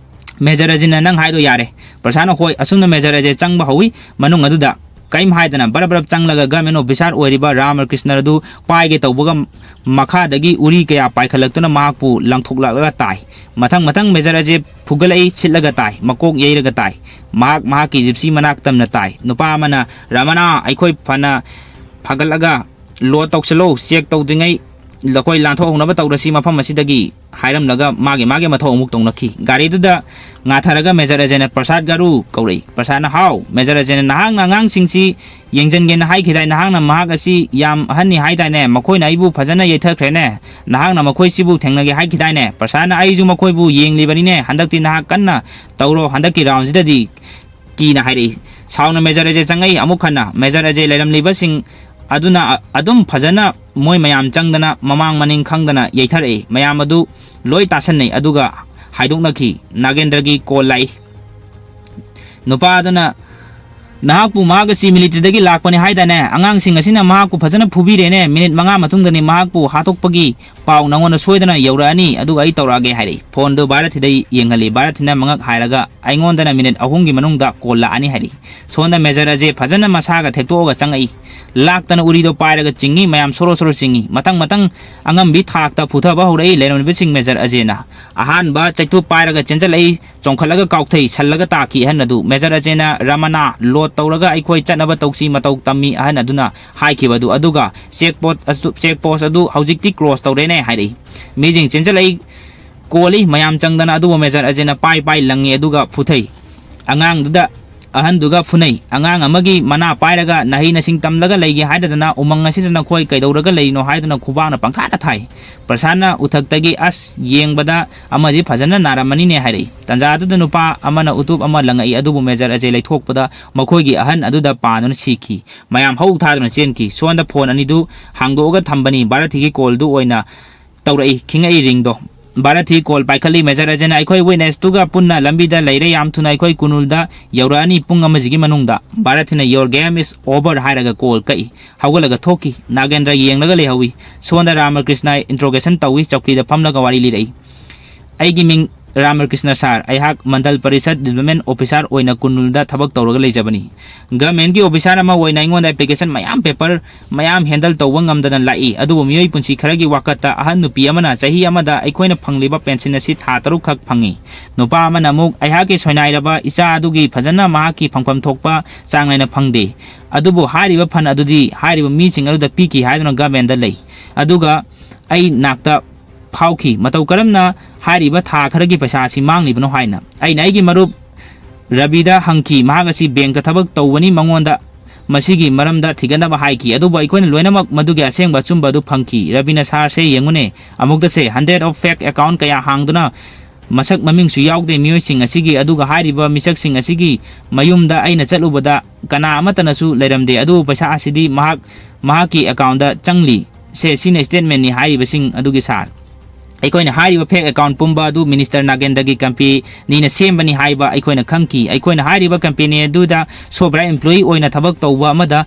ꯃꯦꯖꯔ ꯑꯖꯦꯅ, "ꯅꯪ ꯍꯥꯏꯗꯣ ꯌꯥꯔꯦ꯫" ꯄ꯭ꯔꯁꯥꯟꯅ, "ꯍꯣꯏ꯫" ꯑꯁꯨꯝꯅ ꯃꯦꯖꯔ ꯑꯖꯦ ꯆꯪꯕ ꯍꯧꯏ꯫ ꯃꯅꯨꯡ ꯑꯗꯨꯗ ꯀꯔꯤꯝ ꯍꯥꯏꯗꯅ ꯕꯔꯞ ꯕꯔꯞ ꯆꯪꯂꯒ ꯒꯚꯔꯟꯃꯦꯟ ꯑꯣꯐꯤꯁꯥꯔ ꯑꯣꯏꯔꯤꯕ ꯔꯥꯃꯀ꯭ꯔꯤꯁꯅ ꯑꯗꯨ ꯄꯥꯏꯒꯦ ꯇꯧꯕꯒ ꯃꯈꯥꯗꯒꯤ ꯎꯔꯤ ꯀꯌꯥ ꯄꯥꯏꯈꯠꯂꯛꯇꯨꯅ ꯃꯍꯥꯛꯄꯨ ꯂꯪꯊꯣꯛꯂꯛꯂꯒ ꯇꯥꯏ꯫ ꯃꯊꯪ ꯃꯊꯪ ꯃꯦꯖꯔ ꯑꯖꯦ ꯐꯨꯒꯠꯂꯛꯏ, ꯁꯤꯠꯂꯒ ꯇꯥꯏ, ꯃꯀꯣꯛ ꯌꯩꯔꯒ ꯇꯥꯏ꯫ ꯃꯍꯥꯛ ꯃꯍꯥꯛꯀꯤ ꯖꯤꯞꯁꯤ ꯃꯅꯥꯛ ꯇꯝꯅ ꯇꯥꯏ꯫ ꯅꯨꯄꯥ ꯑꯃꯅ, "ꯔꯃꯅꯥ, ꯑꯩꯈꯣꯏ ꯐꯅ ꯐꯒꯠꯂꯒ ꯂꯣꯗ ꯇꯧꯁꯤꯜꯂꯨ, ꯆꯦꯛ ꯇꯧꯗ꯭ꯔꯤꯉꯩ ꯑꯩꯈꯣꯏ ꯂꯥꯟꯊꯣꯛꯍꯧꯅꯕ ꯇꯧꯔꯁꯤ ꯃꯐꯝ ꯑꯁꯤꯗꯒꯤ" ꯍꯥꯏꯔꯝꯂꯒ ꯃꯥꯒꯤ ꯃꯥꯒꯤ ꯃꯊꯧ ꯑꯃꯨꯛ ꯇꯧꯅꯈꯤ꯫ ꯒꯥꯔꯤꯗꯨꯗ ꯉꯥꯊꯔꯒ ꯃꯦꯖꯔ ꯑꯖꯦꯅ ꯄ꯭ꯔꯁꯥꯗ ꯒꯥꯔꯨ ꯀꯧꯔꯛꯏ꯫ ꯄ꯭ꯔꯁꯥꯗꯅ, "ꯍꯥꯎ꯫" ꯃꯦꯖꯔ ꯑꯖꯦꯅ, "ꯅꯍꯥꯛꯅ ꯑꯉꯥꯡꯁꯤꯡꯁꯤ ꯌꯦꯡꯁꯤꯟꯒꯦꯅ ꯍꯥꯏꯈꯤꯗꯥꯏ? ꯅꯍꯥꯛꯅ ꯃꯍꯥꯛ ꯑꯁꯤ ꯌꯥꯝ ꯑꯍꯟꯅꯤ ꯍꯥꯏꯗꯥꯏꯅꯦ? ꯃꯈꯣꯏꯅ ꯑꯩꯕꯨ ꯐꯖꯅ ꯌꯩꯊꯈ꯭ꯔꯦꯅꯦ꯫ ꯅꯍꯥꯛꯅ ꯃꯈꯣꯏꯁꯤꯕꯨ ꯊꯦꯡꯅꯒꯦ ꯍꯥꯏꯈꯤꯗꯥꯏꯅꯦ?" ꯄ꯭ꯔꯁꯥꯗꯅ, "ꯑꯩꯁꯨ ꯃꯈꯣꯏꯕꯨ ꯌꯦꯡꯂꯤꯕꯅꯤꯅꯦ꯫ ꯍꯟꯗꯛꯇꯤ ꯅꯍꯥꯛ ꯀꯟꯅ ꯇꯧꯔꯣ꯫ ꯍꯟꯗꯛꯀꯤ ꯔꯥꯎꯟꯁꯤꯗꯗꯤ" ꯀꯤꯅ ꯍꯥꯏꯔꯛꯏ꯫ ꯁꯥꯎꯅ ꯃꯦꯖꯔ ꯑꯖꯦ ꯆꯪꯉꯛꯏ꯫ ꯑꯃꯨꯛ ꯍꯟꯅ ꯃꯦꯖꯔ ꯑꯖꯦ ꯂꯩꯔꯝꯂꯤꯕꯁꯤꯡ ꯑꯗꯨꯅ ꯑ-, ꯑꯗꯨꯝ ꯐꯖꯅ ꯃꯣꯏ ꯃꯌꯥꯝ ꯆꯪꯗꯅ ꯃꯃꯥꯡ ꯃꯅꯤꯡ ꯈꯪꯗꯅ ꯌꯩꯊꯔꯛꯏ꯫ ꯃꯌꯥꯝ ꯑꯗꯨ ꯂꯣꯏ ꯇꯥꯁꯟꯅꯩ, ꯑꯗꯨꯒ ꯍꯥꯏꯗꯣꯛꯅꯈꯤ꯫ ꯅꯥꯒꯦꯟꯗ꯭ꯔꯒꯤ ꯀꯣꯜ ꯂꯥꯛꯏ꯫ ꯅꯨꯄꯥ ꯑꯗꯨꯅ ꯅꯍꯥꯛꯄꯨ ꯃꯍꯥꯛ ꯑꯁꯤ ꯃꯤꯂꯤꯇ꯭ꯔꯤꯗꯒꯤ ꯂꯥꯛꯄꯅꯤ ꯍꯥꯏꯗꯥꯏꯅꯦ? ꯑꯉꯥꯡꯁꯤꯡ ꯑꯁꯤꯅ ꯃꯍꯥꯛꯄꯨ ꯐꯖꯅ ꯐꯨꯕꯤꯔꯦꯅꯦ꯫ ꯃꯤꯅꯤꯠ ꯃꯉꯥ ꯃꯇꯨꯡꯗꯅꯤ ꯃꯍꯥꯛꯄꯨ ꯍꯥꯠꯇꯣꯛꯄꯒꯤ ꯄꯥꯎ ꯅꯉꯣꯟꯗ ꯁꯣꯏꯗꯅ ꯌꯧꯔꯛꯑꯅꯤ, ꯑꯗꯨꯒ ꯑꯩ ꯇꯧꯔꯛꯑꯒꯦ" ꯍꯥꯏꯔꯛꯏ꯫ ꯐꯣꯟꯗꯨ ꯚꯥꯔꯠꯊꯤꯗ ꯌꯦꯡꯍꯜꯂꯤ꯫ ꯚꯥꯔꯠꯊꯤꯅ ꯃꯉꯛ ꯍꯥꯏꯔꯒ, "ꯑꯩꯉꯣꯟꯗꯅ ꯃꯤꯅꯤꯠ ꯑꯍꯨꯝꯒꯤ ꯃꯅꯨꯡꯗ ꯀꯣꯜ ꯂꯥꯛꯑꯅꯤ" ꯍꯥꯏꯔꯛꯏ꯫ ꯁꯣꯝꯗ ꯃꯦꯖꯔ ꯑꯖꯦ ꯐꯖꯅ ꯃꯁꯥꯒ ꯊꯦꯛꯇꯣꯛꯑꯒ ꯆꯪꯉꯛꯏ꯫ ꯂꯥꯛꯇꯅ ꯎꯔꯤꯗꯣ ꯄꯥꯏꯔꯒ ꯆꯤꯡꯉꯤ, ꯃꯌꯥꯝ ꯁꯣꯔꯣ ꯁꯣꯔꯣ ꯆꯤꯡꯉꯤ꯫ ꯃꯊꯪ ꯃꯊꯪ ꯑꯉꯝꯕꯤ ꯊꯥꯛꯇ ꯐꯨꯊꯕ ꯍꯧꯔꯛꯏ ꯂꯩꯔꯝꯂꯤꯕꯁꯤꯡ ꯃꯦꯖꯔ ꯑꯖꯦꯅ꯫ ꯑꯍꯥꯟꯕ ꯆꯩꯇꯨꯞ ꯄꯥꯏꯔꯒ ꯆꯦꯟꯖꯜꯂꯛꯏ꯫ ꯆꯣꯡꯈꯠꯂꯒ ꯀꯥꯎꯊꯩ, ꯁꯜꯂꯒ ꯇꯥꯈꯤ ꯑꯍꯟ ꯑꯗꯨ꯫ ꯃꯦꯖꯔ ꯑꯖꯦꯅ ꯔꯃꯅꯥ ꯂꯣꯗ ꯇꯧꯔꯒ ꯑꯩꯈꯣꯏ ꯆꯠꯅꯕ ꯇꯧꯁꯤ ꯃꯇꯧ ꯇꯝꯃꯤ ꯑꯍꯟ ꯑꯗꯨꯅ ꯍꯥꯏꯈꯤꯕ ꯑꯗꯨ꯫ ꯑꯗꯨꯒ ꯆꯦꯛ ꯄꯣꯁ ꯑꯁꯨ-, ꯆꯦꯛ ꯄꯣꯁ ꯑꯗꯨ ꯍꯧꯖꯤꯛꯇꯤ ꯀ꯭ꯔꯣꯁ ꯇꯧꯔꯦꯅꯦ ꯍꯥꯏꯔꯛꯏ꯫ ꯃꯤꯁꯤꯡ ꯆꯦꯟꯖꯜꯂꯛꯏ, ꯀꯣꯜꯂꯤ, ꯃꯌꯥꯝ ꯆꯪꯗꯅ꯫ ꯑꯗꯨꯕꯨ ꯃꯦꯖꯔ ꯑꯖꯦꯅ ꯄꯥꯏ ꯄꯥꯏ ꯂꯪꯉꯤ ꯑꯗꯨꯒ ꯐꯨꯊꯩ꯫ ꯑꯉꯥꯡꯗꯨꯗ, ꯑꯍꯟꯗꯨꯒ ꯐꯨꯅꯩ꯫ ꯑꯉꯥꯡ ꯑꯃꯒꯤ ꯃꯅꯥ ꯄꯥꯏꯔꯒ ꯅꯍꯩ ꯅꯁꯤꯡ ꯇꯝꯂꯒ ꯂꯩꯒꯦ ꯍꯥꯏꯗꯗꯅ ꯎꯃꯪ ꯑꯁꯤꯗ ꯅꯈꯣꯏ ꯀꯩꯗꯧꯔꯒ ꯂꯩꯔꯤꯅꯣ ꯍꯥꯏꯗꯨꯅ ꯈꯨꯕꯥꯛꯅ ꯄꯪꯊꯥꯗ ꯊꯥꯏ꯫ ꯄ꯭ꯔꯁꯥꯟꯅ ꯎꯊꯛꯇꯒꯤ, "ꯑꯁ, ꯌꯦꯡꯕꯗ ꯑꯃꯁꯤ ꯐꯖꯅ ꯅꯥꯔꯝꯃꯅꯤꯅꯦ" ꯍꯥꯏꯔꯛꯏ꯫ ꯇꯟꯖꯥ ꯑꯗꯨꯗ ꯅꯨꯄꯥ ꯑꯃꯅ ꯎꯇꯨꯞ ꯑꯃ ꯂꯪꯉꯛꯏ, ꯑꯗꯨꯕꯨ ꯃꯦꯖꯔ ꯑꯖꯦ ꯂꯩꯊꯣꯛꯄꯗ ꯃꯈꯣꯏꯒꯤ ꯑꯍꯟ ꯑꯗꯨꯗ ꯄꯥꯟꯗꯨꯅ ꯁꯤꯈꯤ꯫ ꯃꯌꯥꯝ ꯍꯧ ꯊꯥꯗꯨꯅ ꯆꯦꯟꯈꯤ꯫ ꯁꯣꯟꯗ ꯐꯣꯟ ꯑꯅꯤꯗꯨ ꯍꯥꯡꯗꯣꯛꯑꯒ ꯊꯝꯕꯅꯤ꯫ ꯚꯥꯔꯠꯊꯤꯒꯤ ꯀꯣꯜꯗꯨ ꯑꯣꯏꯅ ꯇꯧꯔꯛꯏ, ꯈꯤꯡꯉꯛꯏ ꯔꯤꯡꯗꯣ꯫ ꯚꯥꯔꯠꯊꯤ ꯀꯣꯜ ꯄꯥꯏꯈꯠꯂꯤ꯫ "ꯃꯦꯖꯔ ꯑꯖꯦꯅ ꯑꯩꯈꯣꯏ ꯋꯤꯠꯅꯦꯁꯇꯨꯒ ꯄꯨꯟꯅ ꯂꯝꯕꯤꯗ ꯂꯩꯔꯦ, ꯌꯥꯝ ꯊꯨꯅ ꯑꯩꯈꯣꯏ ꯀꯨꯅꯨꯜꯗ ꯌꯧꯔꯛꯑꯅꯤ ꯄꯨꯡ ꯑꯃꯁꯤꯒꯤ ꯃꯅꯨꯡꯗ"꯫ ꯚꯥꯔꯠꯊꯤꯅ "Your game is over" ꯍꯥꯏꯔꯒ ꯀꯣꯜ ꯀꯛꯏ꯫ ꯍꯧꯒꯠꯂꯒ ꯊꯣꯛꯈꯤ꯫ ꯅꯥꯒꯦꯟꯗ꯭ꯔ ꯌꯦꯡꯂꯒ ꯂꯩꯍꯧꯏ꯫ ꯁꯣꯟꯗ ꯔꯥꯃꯀ꯭ꯔꯤꯁꯅ ꯏꯟꯇ꯭ꯔꯣꯒꯦꯁꯟ ꯇꯧꯏ, ꯆꯧꯀꯤꯗ ꯐꯝꯂꯒ ꯋꯥꯔꯤ ꯂꯤꯔꯛꯏ꯫ "ꯑꯩꯒꯤ ꯃꯤꯡ ꯔꯥꯃꯀ꯭ꯔꯤꯁꯅ ꯁꯥꯔ, ꯑꯩꯍꯥꯛ ꯃꯟꯗꯜ ꯄꯔꯤꯁꯠ ꯗꯤꯕꯂꯞꯃꯦꯟ ꯑꯣꯐꯤꯁꯥꯔ ꯑꯣꯏꯅ ꯀꯨꯟꯅꯨꯜꯗ ꯊꯕꯛ ꯇꯧꯔꯒ ꯂꯩꯖꯕꯅꯤ꯫ ꯒꯚꯔꯟꯃꯦꯟꯠꯀꯤ ꯑꯣꯐꯤꯁꯥꯔ ꯑꯃ ꯑꯣꯏꯅ ꯑꯩꯉꯣꯟꯗ ꯑꯦꯄ꯭ꯂꯤꯀꯦꯁꯟ ꯃꯌꯥꯝ, ꯄꯦꯄꯔ ꯃꯌꯥꯝ ꯍꯦꯟꯗꯜ ꯇꯧꯕ ꯉꯝꯗꯅ ꯂꯥꯛꯏ꯫ ꯑꯗꯨꯕꯨ ꯃꯤꯑꯣꯏ ꯄꯨꯟꯁꯤ ꯈꯔꯒꯤ ꯋꯥꯀꯠꯇ ꯑꯍꯟ ꯅꯨꯄꯤ ꯑꯃꯅ ꯆꯍꯤ ꯑꯃꯗ ꯑꯩꯈꯣꯏꯅ ꯐꯪꯂꯤꯕ ꯄꯦꯟꯁꯤꯟ ꯑꯁꯤ ꯊꯥ ꯇꯔꯨꯛ ꯈꯛ ꯐꯪꯏ꯫ ꯅꯨꯄꯥ ꯑꯃꯅ ꯑꯃꯨꯛ ꯑꯩꯍꯥꯛꯀꯤ ꯁꯣꯏꯅꯥꯏꯔꯕ ꯏꯆꯥ ꯑꯗꯨꯒꯤ ꯐꯖꯅ ꯃꯍꯥꯛꯀꯤ ꯐꯪꯐꯝ ꯊꯣꯛꯄ ꯆꯥꯡ ꯅꯥꯏꯅ ꯐꯪꯗꯦ꯫ ꯑꯗꯨꯕꯨ ꯍꯥꯏꯔꯤꯕ ꯐꯟ ꯑꯗꯨꯗꯤ ꯍꯥꯏꯔꯤꯕ ꯃꯤꯁꯤꯡ ꯑꯗꯨꯗ ꯄꯤꯈꯤ" ꯍꯥꯏꯗꯨꯅ ꯒꯚꯔꯟꯃꯦꯟꯠꯗ ꯂꯩ꯫ ꯑꯗꯨꯒ ꯑꯩ ꯅꯥꯛꯇ ꯐꯥꯎꯈꯤ꯫ ꯃꯇꯧ ꯀꯔꯝꯅ ꯍꯥꯏꯔꯤꯕ ꯊꯥ ꯈꯔꯒꯤ ꯄꯩꯁꯥ ꯑꯁꯤ ꯃꯥꯡꯂꯤꯕꯅꯣ ꯍꯥꯏꯅ꯫ ꯑꯩꯅ ꯑꯩꯒꯤ ꯃꯔꯨꯞ ꯔꯕꯤꯗ ꯍꯪꯈꯤ, ꯃꯍꯥꯛ ꯑꯁꯤ ꯕꯦꯡꯛꯇ ꯊꯕꯛ ꯇꯧꯕꯅꯤ, ꯃꯉꯣꯟꯗ ꯃꯁꯤꯒꯤ ꯃꯔꯝꯗ ꯊꯤꯒꯠꯅꯕ ꯍꯥꯏꯈꯤ꯫ ꯑꯗꯨꯕꯨ ꯑꯩꯈꯣꯏꯅ ꯂꯣꯏꯅꯃꯛ ꯃꯗꯨꯒꯤ ꯑꯁꯦꯡꯕ ꯑꯆꯨꯝꯕ ꯑꯗꯨ ꯐꯪꯈꯤ꯫ ꯔꯕꯤꯅ, "ꯁꯥꯔꯁꯦ ꯌꯦꯡꯉꯨꯅꯦ, ꯑꯃꯨꯛꯇꯁꯦ, hundred of fake account ꯀꯌꯥ ꯍꯥꯡꯗꯨꯅ ꯃꯁꯛ ꯃꯃꯤꯡꯁꯨ ꯌꯥꯎꯗꯦ ꯃꯤꯑꯣꯏꯁꯤꯡ ꯑꯁꯤꯒꯤ, ꯑꯗꯨꯒ ꯍꯥꯏꯔꯤꯕ ꯃꯤꯁꯛꯁꯤꯡ ꯑꯁꯤꯒꯤ ꯃꯌꯨꯝꯗ ꯑꯩꯅ ꯆꯠꯂꯨꯕꯗ ꯀꯅꯥ ꯑꯃꯠꯇꯅꯁꯨ ꯂꯩꯔꯝꯗꯦ, ꯑꯗꯨꯕꯨ ꯄꯩꯁꯥ ꯑꯁꯤꯗꯤ ꯃꯍꯥꯛ, ꯃꯍꯥꯛꯀꯤ ꯑꯦꯀꯥꯎꯟꯗ ꯆꯪꯂꯤ꯫ ꯁꯦ, ꯁꯤꯅ ꯁ꯭ꯇꯦꯠꯃꯦꯟꯅꯤ ꯍꯥꯏꯔꯤꯕꯁꯤꯡ ꯑꯗꯨꯒꯤ ꯁꯥꯔ"꯫ ꯑꯩꯈꯣꯏꯅ ꯍꯥꯏꯔꯤꯕ fake account ꯄꯨꯝꯕ ꯑꯗꯨ Minister ꯅꯥꯒꯦꯟꯗ꯭ꯔꯒꯤ companyꯅ ꯁꯦꯝꯕꯅꯤ ꯍꯥꯏꯕ ꯑꯩꯈꯣꯏꯅ ꯈꯪꯈꯤ꯫ ꯑꯩꯈꯣꯏꯅ ꯍꯥꯏꯔꯤꯕ company ꯑꯗꯨꯗ ꯁꯣꯕ꯭ꯔꯥ employee ꯑꯣꯏꯅ ꯊꯕꯛ ꯇꯧꯕ ꯑꯃꯗ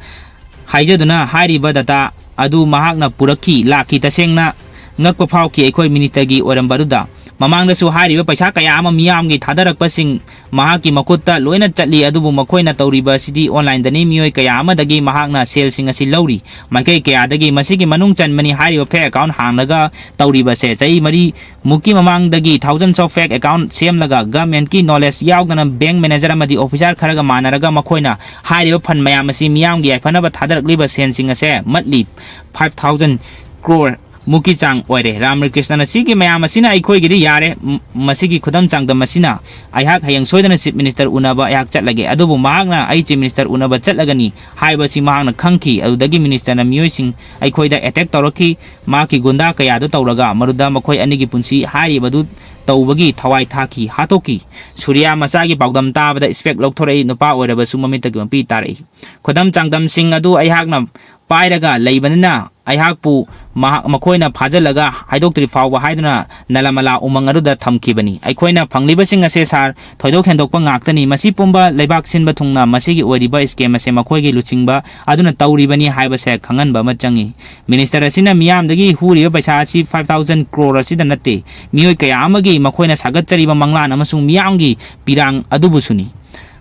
ꯍꯥꯏꯖꯗꯨꯅ ꯍꯥꯏꯔꯤꯕ data ꯑꯗꯨ ꯃꯍꯥꯛꯅ ꯄꯨꯔꯛꯈꯤ, ꯂꯥꯛꯈꯤ꯫ ꯇꯁꯦꯡꯅ ꯉꯛꯄ ꯐꯥꯎꯈꯤ ꯑꯩꯈꯣꯏ ministerꯒꯤ ꯑꯣꯏꯔꯝꯕ ꯑꯗꯨꯗ꯫ ꯃꯃꯥꯡꯗꯁꯨ ꯍꯥꯏꯔꯤꯕ ꯄꯩꯁꯥ ꯀꯌꯥ ꯑꯃ ꯃꯤꯌꯥꯝꯒꯤ ꯊꯥꯗꯔꯛꯄꯁꯤꯡ ꯃꯍꯥꯛꯀꯤ ꯃꯈꯨꯠꯇ ꯂꯣꯏꯅ ꯆꯠꯂꯤ, ꯑꯗꯨꯕꯨ ꯃꯈꯣꯏꯅ ꯇꯧꯔꯤꯕ ꯑꯁꯤꯗꯤ onlineꯗꯅꯤ꯫ ꯃꯤꯑꯣꯏ ꯀꯌꯥ ꯑꯃꯗꯒꯤ ꯃꯍꯥꯛꯅ ꯁꯦꯜꯁꯤꯡ ꯑꯁꯤ ꯂꯧꯔꯤ꯫ ꯃꯥꯏꯀꯩ ꯀꯌꯥꯗꯒꯤ ꯃꯁꯤꯒꯤ ꯃꯅꯨꯡ ꯆꯟꯕꯅꯤ꯫ ꯍꯥꯏꯔꯤꯕ fake account ꯍꯥꯡꯂꯒ ꯇꯧꯔꯤꯕꯁꯦ ꯆꯍꯤ ꯃꯔꯤ ꯃꯨꯛꯀꯤ ꯃꯃꯥꯡꯗꯒꯤ thousands of fake account ꯁꯦꯝꯂꯒ governmentꯀꯤ knowledge ꯌꯥꯎꯗꯅ bank manager ꯑꯃꯗꯤ officer ꯈꯔꯒ ꯃꯥꯟꯅꯔꯒ ꯃꯈꯣꯏꯅ ꯍꯥꯏꯔꯤꯕ fund ꯃꯌꯥꯝ ꯑꯁꯤ ꯃꯤꯌꯥꯝꯒꯤ ꯌꯥꯏꯐꯅꯕ ꯊꯥꯗꯔꯛꯂꯤꯕ ꯁꯦꯜꯁꯤꯡ ꯑꯁꯦ monthly five thousand crore ꯃꯨꯛꯀꯤ ꯆꯥꯡ ꯑꯣꯏꯔꯦ꯫ ꯔꯥꯃꯀ꯭ꯔꯤꯁꯅꯅ ꯁꯤꯒꯤ ꯃꯌꯥꯝ ꯑꯁꯤꯅ ꯑꯩꯈꯣꯏꯒꯤꯗꯤ ꯌꯥꯔꯦ, ꯃ-, ꯃꯁꯤꯒꯤ ꯈꯨꯗꯝ ꯆꯥꯡꯗꯝ ꯑꯁꯤꯅ ꯑꯩꯍꯥꯛ ꯍꯌꯦꯡ ꯁꯣꯏꯗꯅ Chief Minister ꯎꯅꯕ ꯑꯩꯍꯥꯛ ꯆꯠꯂꯒꯦ, ꯑꯗꯨꯕꯨ ꯃꯍꯥꯛꯅ ꯑꯩ Chief Minister ꯎꯅꯕ ꯆꯠꯂꯒꯅꯤ ꯍꯥꯏꯕꯁꯤ ꯃꯍꯥꯛꯅ ꯈꯪꯈꯤ꯫ ꯑꯗꯨꯗꯒꯤ ministerꯅ ꯃꯤꯑꯣꯏꯁꯤꯡ ꯑꯩꯈꯣꯏꯗ attack ꯇꯧꯔꯛꯈꯤ꯫ ꯃꯍꯥꯛꯀꯤ ꯒꯨꯟꯗꯥ ꯀꯌꯥꯗꯨ ꯇꯧꯔꯒ ꯃꯗꯨꯗ ꯃꯈꯣꯏ ꯑꯅꯤꯒꯤ ꯄꯨꯟꯁꯤ ꯍꯥꯏꯔꯤꯕꯗꯨ ꯇꯧꯕꯒꯤ ꯊꯋꯥꯏ ꯊꯥꯈꯤ, ꯍꯥꯠꯇꯣꯛꯈꯤ꯫ ꯁꯨꯔꯤꯌꯥ ꯃꯆꯥꯒꯤ ꯄꯥꯎꯗꯝ ꯇꯥꯕꯗ ꯏꯁꯄꯦꯛ ꯂꯧꯊꯣꯔꯛꯏ, ꯅꯨꯄꯥ ꯑꯣꯏꯔꯕꯁꯨ ꯃꯃꯤꯠꯇꯒꯤ ꯃꯄꯤ ꯇꯥꯔꯛꯏ꯫ ꯈꯨꯗꯝ ꯆꯥꯡꯗꯝꯁꯤꯡ ꯑꯗꯨ ꯑꯩꯍꯥꯛꯅ ꯄꯥꯏꯔꯒ ꯂꯩꯕꯅꯤꯅ ꯑꯩꯍꯥꯛꯄꯨ ꯃꯍꯥꯛ, ꯃꯈꯣꯏꯅ ꯐꯥꯖꯤꯜꯂꯒ ꯍꯥꯏꯗꯣꯛꯇ꯭ꯔꯤ ꯐꯥꯎꯕ ꯍꯥꯏꯗꯨꯅ ꯅꯂꯃꯂꯥ ꯎꯃꯪ ꯑꯗꯨꯗ ꯊꯝꯈꯤꯕꯅꯤ꯫ ꯑꯩꯈꯣꯏꯅ ꯐꯪꯂꯤꯕꯁꯤꯡ ꯑꯁꯦ ꯁꯥꯔ ꯊꯣꯏꯗꯣꯛ ꯍꯦꯟꯗꯣꯛꯄ ꯉꯥꯛꯇꯅꯤ꯫ ꯃꯁꯤ ꯄꯨꯝꯕ ꯂꯩꯕꯥꯛ ꯁꯤꯟꯕ ꯊꯨꯡꯅ ꯃꯁꯤꯒꯤ ꯑꯣꯏꯔꯤꯕ scam ꯑꯁꯦ ꯃꯈꯣꯏꯒꯤ ꯂꯨꯆꯤꯡꯕ ꯑꯗꯨꯅ ꯇꯧꯔꯤꯕꯅꯤ ꯍꯥꯏꯕꯁꯦ ꯈꯪꯍꯟꯕ ꯑꯃ ꯆꯪꯏ꯫ Minister ꯑꯁꯤꯅ ꯃꯤꯌꯥꯝꯗꯒꯤ ꯍꯨꯔꯤꯕ ꯄꯩꯁꯥ ꯑꯁꯤ five thousand crore ꯑꯁꯤꯗ ꯅꯠꯇꯦ, ꯃꯤꯑꯣꯏ ꯀꯌꯥ ꯑꯃꯒꯤ ꯃꯈꯣꯏꯅ ꯁꯥꯒꯠꯆꯔꯤꯕ ꯃꯪꯂꯥꯟ ꯑꯃꯁꯨꯡ ꯃꯤꯌꯥꯝꯒꯤ ꯄꯤꯔꯥꯡ ꯑꯗꯨꯕꯨꯁꯨꯅꯤ꯫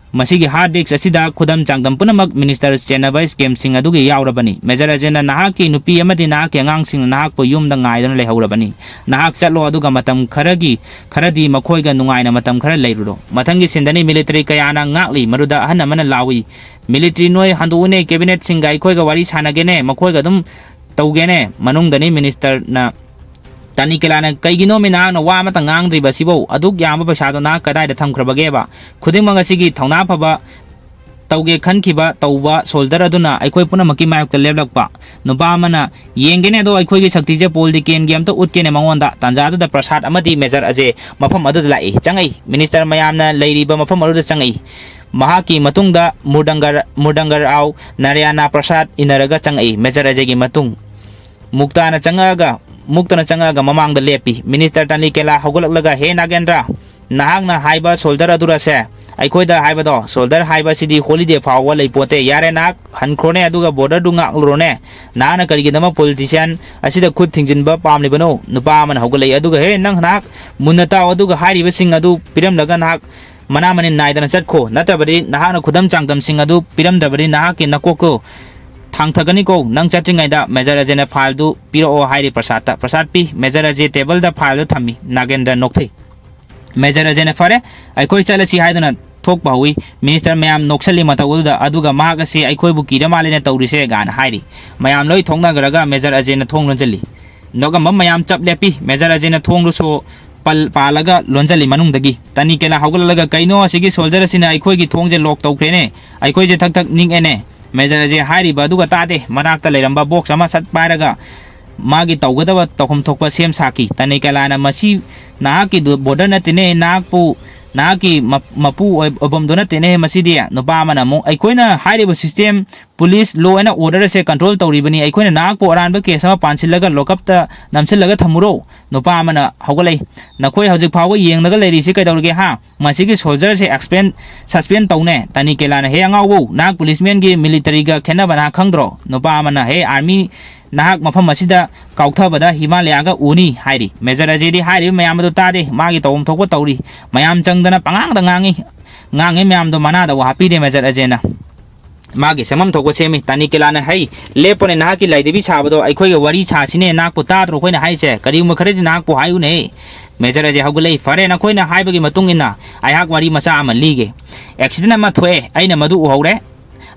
ꯃꯁꯤꯒꯤ hard disk ꯑꯁꯤꯗ ꯈꯨꯗꯝ ꯆꯥꯡꯗꯝ ꯄꯨꯝꯅꯃꯛ minister ꯆꯦꯟꯅꯕ scamꯁꯤꯡ ꯑꯗꯨꯒꯤ ꯌꯥꯎꯔꯕꯅꯤ꯫ Major ꯑꯖꯦꯅ ꯅꯍꯥꯛꯀꯤ ꯅꯨꯄꯤ ꯑꯃꯗꯤ ꯅꯍꯥꯛꯀꯤ ꯑꯉꯥꯡꯁꯤꯡꯅ ꯅꯍꯥꯛꯄꯨ ꯌꯨꯝꯗ ꯉꯥꯏꯗꯨꯅ ꯂꯩꯍꯧꯔꯕꯅꯤ꯫ ꯅꯍꯥꯛ ꯆꯠꯂꯣ, ꯑꯗꯨꯒ ꯃꯇꯝ ꯈꯔꯒꯤ, ꯈꯔꯗꯤ ꯃꯈꯣꯏꯒ ꯅꯨꯡꯉꯥꯏꯅ ꯃꯇꯝ ꯈꯔ ꯂꯩꯔꯨꯔꯣ꯫ ꯃꯊꯪꯒꯤ ꯁꯤꯟꯗꯅꯤ꯫ Military ꯀꯌꯥꯅ ꯉꯥꯛꯂꯤ꯫ ꯃꯗꯨꯗ ꯑꯍꯟ ꯑꯃꯅ ꯂꯥꯎꯏ, "Military ꯅꯣꯏ ꯍꯟꯗꯣꯛꯎꯅꯦ, cabinet ꯁꯤꯡꯒ ꯑꯩꯈꯣꯏꯒ ꯋꯥꯔꯤ ꯁꯥꯟꯅꯒꯦꯅꯦ, ꯃꯈꯣꯏꯒ ꯑꯗꯨꯝ ꯇꯧꯒꯦꯅꯦ"꯫ ꯃꯅꯨꯡꯗꯅꯤ ministerꯅ ꯇꯥꯅꯤꯀꯦꯂꯥꯅ, "ꯀꯩꯒꯤꯅꯣꯃꯤ ꯅꯍꯥꯛꯅ ꯋꯥ ꯑꯃꯇ ꯉꯥꯡꯗ꯭ꯔꯤꯕ ꯑꯁꯤꯕꯨ? ꯑꯗꯨꯛ ꯌꯥꯝꯕ ꯄꯩꯁꯥꯗꯣ ꯅꯍꯥꯛ ꯀꯗꯥꯏꯗ ꯊꯝꯈ꯭ꯔꯕꯒꯦꯕ? ꯈꯨꯗꯤꯡꯃꯛ ꯑꯁꯤꯒꯤ ꯊꯧꯅꯥ ꯐꯕ ꯇꯧꯒꯦ ꯈꯟꯈꯤꯕ ꯇꯧꯕ soldier ꯑꯗꯨꯅ ꯑꯩꯈꯣꯏ ꯄꯨꯝꯅꯃꯛꯀꯤ ꯃꯥꯌꯣꯛꯇ ꯂꯦꯞꯂꯛꯄ ꯅꯨꯄꯥ ꯑꯃꯅ, ꯌꯦꯡꯒꯦꯅꯦ ꯑꯗꯣ ꯑꯩꯈꯣꯏꯒꯤ ꯁꯛꯇꯤꯁꯦ politicianꯒꯤ ꯑꯝꯇ ꯎꯠꯀꯦꯅꯦ ꯃꯉꯣꯟꯗ"꯫ ꯇꯥꯟꯖꯥꯗꯨꯗ ꯄ꯭ꯔꯁꯥꯗ ꯑꯃꯗꯤ major ꯑꯖꯦ ꯃꯐꯝ ꯑꯗꯨꯗ ꯂꯥꯛꯏ, ꯆꯪꯉꯛꯏ꯫ Minister ꯃꯌꯥꯝꯅ ꯂꯩꯔꯤꯕ ꯃꯐꯝ ꯑꯗꯨꯗ ꯆꯪꯉꯛꯏ꯫ ꯃꯍꯥꯛꯀꯤ ꯃꯇꯨꯡꯗ ꯃꯨꯔꯗꯪꯒꯔ, ꯃꯨꯔꯗꯪꯒꯔ ꯔꯥꯎ, ꯅꯥꯔꯥꯌꯥꯅꯥ ꯄ꯭ꯔꯁꯥꯗ ꯏꯟꯅꯔꯒ ꯆꯪꯉꯛꯏ꯫ Major ꯑꯖꯦꯒꯤ ꯃꯇꯨꯡ ꯃꯨꯛꯇꯥꯅ ꯆꯪꯉꯛꯑꯒ ꯃꯨꯛꯇꯅ ꯆꯪꯉꯛꯑꯒ ꯃꯃꯥꯡꯗ ꯂꯦꯞꯄꯤ꯫ ꯃꯤꯅꯤꯁꯇꯔ ꯇꯥꯅꯤꯀꯦꯂꯥ ꯍꯧꯒꯠꯂꯛꯂꯒ, "ꯍꯦ ꯅꯥꯒꯦꯟꯗ꯭ꯔ, ꯅꯍꯥꯛꯅ ꯍꯥꯏꯕ ꯁꯣꯜꯗꯔ ꯑꯗꯨꯔꯁꯦ?" ꯑꯩꯈꯣꯏꯗ ꯍꯥꯏꯕꯗꯣ, "ꯁꯣꯜꯗꯔ ꯍꯥꯏꯕꯁꯤꯗꯤ ꯍꯣꯂꯤꯗꯦ ꯐꯥꯎꯕ ꯂꯩꯄꯣꯠꯇꯦ꯫ ꯌꯥꯔꯦ, ꯅꯍꯥꯛ ꯍꯟꯈ꯭ꯔꯣꯅꯦ, ꯑꯗꯨꯒ ꯕꯣꯔꯗꯔꯗꯨ ꯉꯥꯛꯂꯨꯔꯣꯅꯦ꯫ ꯅꯍꯥꯛꯅ ꯀꯔꯤꯒꯤꯗꯃꯛ ꯄꯣꯂꯤꯇꯤꯁꯤꯌꯥꯟ ꯑꯁꯤꯗ ꯈꯨꯠ ꯊꯤꯡꯖꯤꯟꯕ ꯄꯥꯝꯂꯤꯕꯅꯣ?" ꯅꯨꯄꯥ ꯑꯃꯅ ꯍꯧꯒꯠꯂꯛꯏ꯫ ꯑꯗꯨꯒ, "ꯍꯦ, ꯅꯪ ꯅꯍꯥꯛ ꯃꯨꯟꯅ ꯇꯥꯎ, ꯑꯗꯨꯒ ꯍꯥꯏꯔꯤꯕꯁꯤꯡ ꯑꯗꯨ ꯄꯤꯔꯝꯂꯒ ꯅꯍꯥꯛ ꯃꯅꯥ ꯃꯅꯤꯟ ꯅꯥꯏꯗꯅ ꯆꯠꯈꯣ꯫ ꯅꯠꯇ꯭ꯔꯕꯗꯤ, ꯅꯍꯥꯛꯅ ꯈꯨꯗꯝ ꯆꯥꯡꯗꯝꯁꯤꯡ ꯑꯗꯨ ꯄꯤꯔꯝꯗ꯭ꯔꯕꯗꯤ, ꯅꯍꯥꯛꯀꯤ ꯅꯀꯣꯛꯇꯨ ꯊꯥꯡꯊꯒꯅꯤꯀꯣ꯫ ꯅꯪ ꯆꯠꯇ꯭ꯔꯤꯉꯩꯗ ꯃꯦꯖꯔ ꯑꯖꯦꯅ ꯐꯥꯏꯜꯗꯨ ꯄꯤꯔꯛꯑꯣ" ꯍꯥꯏꯔꯤ ꯄ꯭ꯔꯁꯥꯗꯇ꯫ ꯄ꯭ꯔꯁꯥꯗ ꯄꯤ꯫ ꯃꯦꯖꯔ ꯑꯖꯦ ꯇꯦꯕꯜꯗ ꯐꯥꯏꯜꯗꯨ ꯊꯝꯃꯤ꯫ ꯅꯥꯒꯦꯟꯗ꯭ꯔ ꯅꯣꯛꯊꯩ꯫ ꯃꯦꯖꯔ ꯑꯖꯦꯅ, "ꯐꯔꯦ, ꯑꯩꯈꯣꯏ ꯆꯠꯂꯁꯤ" ꯍꯥꯏꯗꯨꯅ ꯊꯣꯛꯄ ꯍꯧꯏ꯫ ꯃꯤꯅꯤꯁꯇꯔ ꯃꯌꯥꯝ ꯅꯣꯛꯁꯜꯂꯤ ꯃꯇꯧ ꯑꯗꯨꯗ꯫ "ꯑꯗꯨꯒ ꯃꯍꯥꯛ ꯑꯁꯤ ꯑꯩꯈꯣꯏꯕꯨ ꯀꯤꯔ ꯃꯥꯜꯂꯦꯅ ꯇꯧꯔꯤꯁꯦ" ꯒꯥꯅ ꯍꯥꯏꯔꯤ꯫ ꯃꯌꯥꯝ ꯂꯣꯏ ꯊꯣꯛꯅꯈ꯭ꯔꯒ ꯃꯦꯖꯔ ꯑꯖꯦꯅ ꯊꯣꯡ ꯂꯣꯟꯁꯤꯜꯂꯤ꯫ ꯅꯣꯛꯑꯝꯕ ꯃꯌꯥꯝ ꯆꯞ ꯂꯦꯞꯄꯤ꯫ ꯃꯦꯖꯔ ꯑꯖꯦꯅ ꯊꯣꯡꯗꯨꯁꯨ ꯄꯜ-, ꯄꯥꯜꯂꯒ ꯂꯣꯟꯁꯤꯜꯂꯤ ꯃꯅꯨꯡꯗꯒꯤ꯫ ꯇꯅꯤꯀꯦꯂꯥ ꯍꯧꯒꯠꯂꯒ, "ꯀꯩꯅꯣ, ꯑꯁꯤꯒꯤ ꯁꯣꯜꯖꯔ ꯑꯁꯤꯅ ꯑꯩꯈꯣꯏꯒꯤ ꯊꯣꯡꯁꯦ ꯂꯣꯛ ꯇꯧꯈ꯭ꯔꯦꯅꯦ꯫ ꯑꯩꯈꯣꯏꯁꯦ ꯊꯛ ꯊꯛ ꯅꯤꯛꯑꯦꯅꯦ"꯫ ꯃꯦꯖꯔ ꯑꯖꯦ ꯍꯥꯏꯔꯤꯕ ꯑꯗꯨꯒ ꯇꯥꯗꯦ꯫ ꯃꯅꯥꯛꯇ ꯂꯩꯔꯝꯕ ꯕꯣꯛꯁ ꯑꯃ ꯁꯠ ꯄꯥꯏꯔꯒ ꯃꯥꯒꯤ ꯇꯧꯒꯗꯕ ꯇꯧꯐꯝ ꯊꯣꯛꯄ ꯁꯦꯝ ꯁꯥꯈꯤ꯫ ꯇꯅꯤꯀꯦꯂꯥꯅ, "ꯃꯁꯤ ꯅꯍꯥꯛꯀꯤ ꯕꯣꯔꯗꯔ ꯅꯠꯇꯦꯅꯦ, ꯅꯍꯥꯛꯄꯨ, ꯅꯍꯥꯛꯀꯤ ꯃ-, ꯃꯄꯨ ꯑꯣꯏ-, ꯑꯣꯏꯐꯝꯗꯨ ꯅꯠꯇꯦꯅꯦ ꯃꯁꯤꯗꯤ"꯫ ꯅꯨꯄꯥ ꯑꯃꯅ ꯑꯃꯨꯛ, "ꯑꯩꯈꯣꯏꯅ ꯍꯥꯏꯔꯤꯕ system, police, law and order ꯑꯁꯦ ꯀꯟꯇ꯭ꯔꯣꯜ ꯇꯧꯔꯤꯕꯅꯤ꯫ ꯑꯩꯈꯣꯏꯅ ꯅꯍꯥꯛꯄꯨ ꯑꯔꯥꯟꯕ ꯀꯦꯁ ꯑꯃ ꯄꯥꯟꯁꯤꯜꯂꯒ ꯂꯣꯀꯞꯇ ꯅꯝꯁꯤꯜꯂꯒ ꯊꯝꯃꯨꯔꯣ?" ꯅꯨꯄꯥ ꯑꯃꯅ ꯍꯧꯒꯠꯂꯛꯏ꯫ "ꯅꯈꯣꯏ ꯍꯧꯖꯤꯛ ꯐꯥꯎꯕ ꯌꯦꯡꯂꯒ ꯂꯩꯔꯤꯁꯤ ꯀꯩꯗꯧꯔꯒꯦ, ꯍꯥ? ꯃꯁꯤꯒꯤ ꯁꯣꯜꯖꯔꯁꯦ ꯑꯦꯛꯁꯄꯦꯟ-, ꯁꯁꯄꯦꯟ ꯇꯧꯅꯦ"꯫ ꯇꯅꯤꯀꯦꯂꯥꯅ, "ꯍꯦ ꯑꯉꯥꯎꯕꯧ, ꯅꯍꯥꯛ ꯄꯨꯂꯤꯁꯃꯦꯟꯒꯤ, ꯃꯤꯂꯤꯇꯔꯤꯒ ꯈꯦꯠꯅꯕ ꯅꯍꯥꯛ ꯈꯪꯗ꯭ꯔꯣ?" ꯅꯨꯄꯥ ꯑꯃꯅ, "ꯍꯦ ꯑꯥꯔꯃꯤ, ꯅꯍꯥꯛ ꯃꯐꯝ ꯑꯁꯤꯗ ꯀꯥꯎꯊꯕꯗ ꯍꯤꯃꯥꯂꯌꯥꯒ ꯎꯅꯤ" ꯍꯥꯏꯔꯤ꯫ ꯃꯦꯖꯔ ꯑꯖꯦꯗꯤ ꯍꯥꯏꯔꯤꯕ ꯃꯌꯥꯝ ꯑꯗꯨ ꯇꯥꯗꯦ꯫ ꯃꯥꯒꯤ ꯇꯧꯐꯝ ꯊꯣꯛꯄ ꯇꯧꯔꯤ꯫ ꯃꯌꯥꯝ ꯆꯪꯗꯅ ꯄꯉꯥꯡꯗ ꯉꯥꯡꯉꯤ꯫ ꯉꯥꯡꯉꯤ ꯃꯌꯥꯝꯗꯣ ꯃꯅꯥꯗ ꯋꯥ ꯍꯥꯞꯄꯤꯔꯦ ꯃꯦꯖꯔ ꯑꯖꯦꯅ꯫ ꯃꯥꯒꯤ ꯁꯦꯝꯐꯝ ꯊꯣꯛꯄ ꯁꯦꯝꯃꯤ꯫ ꯇꯥꯅꯤꯀꯦꯂꯥꯅ, "ꯍꯩ, ꯂꯦꯞꯄꯣꯅꯦ, ꯅꯍꯥꯛꯀꯤ ꯂꯥꯏꯗꯕꯤ ꯁꯥꯕꯗꯣ, ꯑꯩꯈꯣꯏꯒ ꯋꯥꯔꯤ ꯁꯥꯁꯤꯅꯦ, ꯅꯍꯥꯛꯄꯨ ꯇꯥꯗ꯭ꯔꯣ ꯑꯩꯈꯣꯏꯅ ꯍꯥꯏꯁꯦ? ꯀꯔꯤꯒꯨꯝꯕ ꯈꯔꯗꯤ ꯅꯍꯥꯛꯄꯨ ꯍꯥꯏꯌꯨꯅꯦ"꯫ ꯃꯦꯖꯔ ꯑꯖꯦ ꯍꯧꯒꯠꯂꯛꯏ꯫ "ꯐꯔꯦ, ꯅꯈꯣꯏꯅ ꯍꯥꯏꯕꯒꯤ ꯃꯇꯨꯡ ꯏꯟꯅ ꯑꯩꯍꯥꯛ ꯋꯥꯔꯤ ꯃꯆꯥ ꯑꯃ ꯂꯤꯒꯦ꯫ ꯑꯦꯛꯁꯤꯗꯦꯟ ꯑꯃ ꯊꯣꯛꯑꯦ, ꯑꯩꯅ ꯃꯗꯨ ꯎꯍꯧꯔꯦ꯫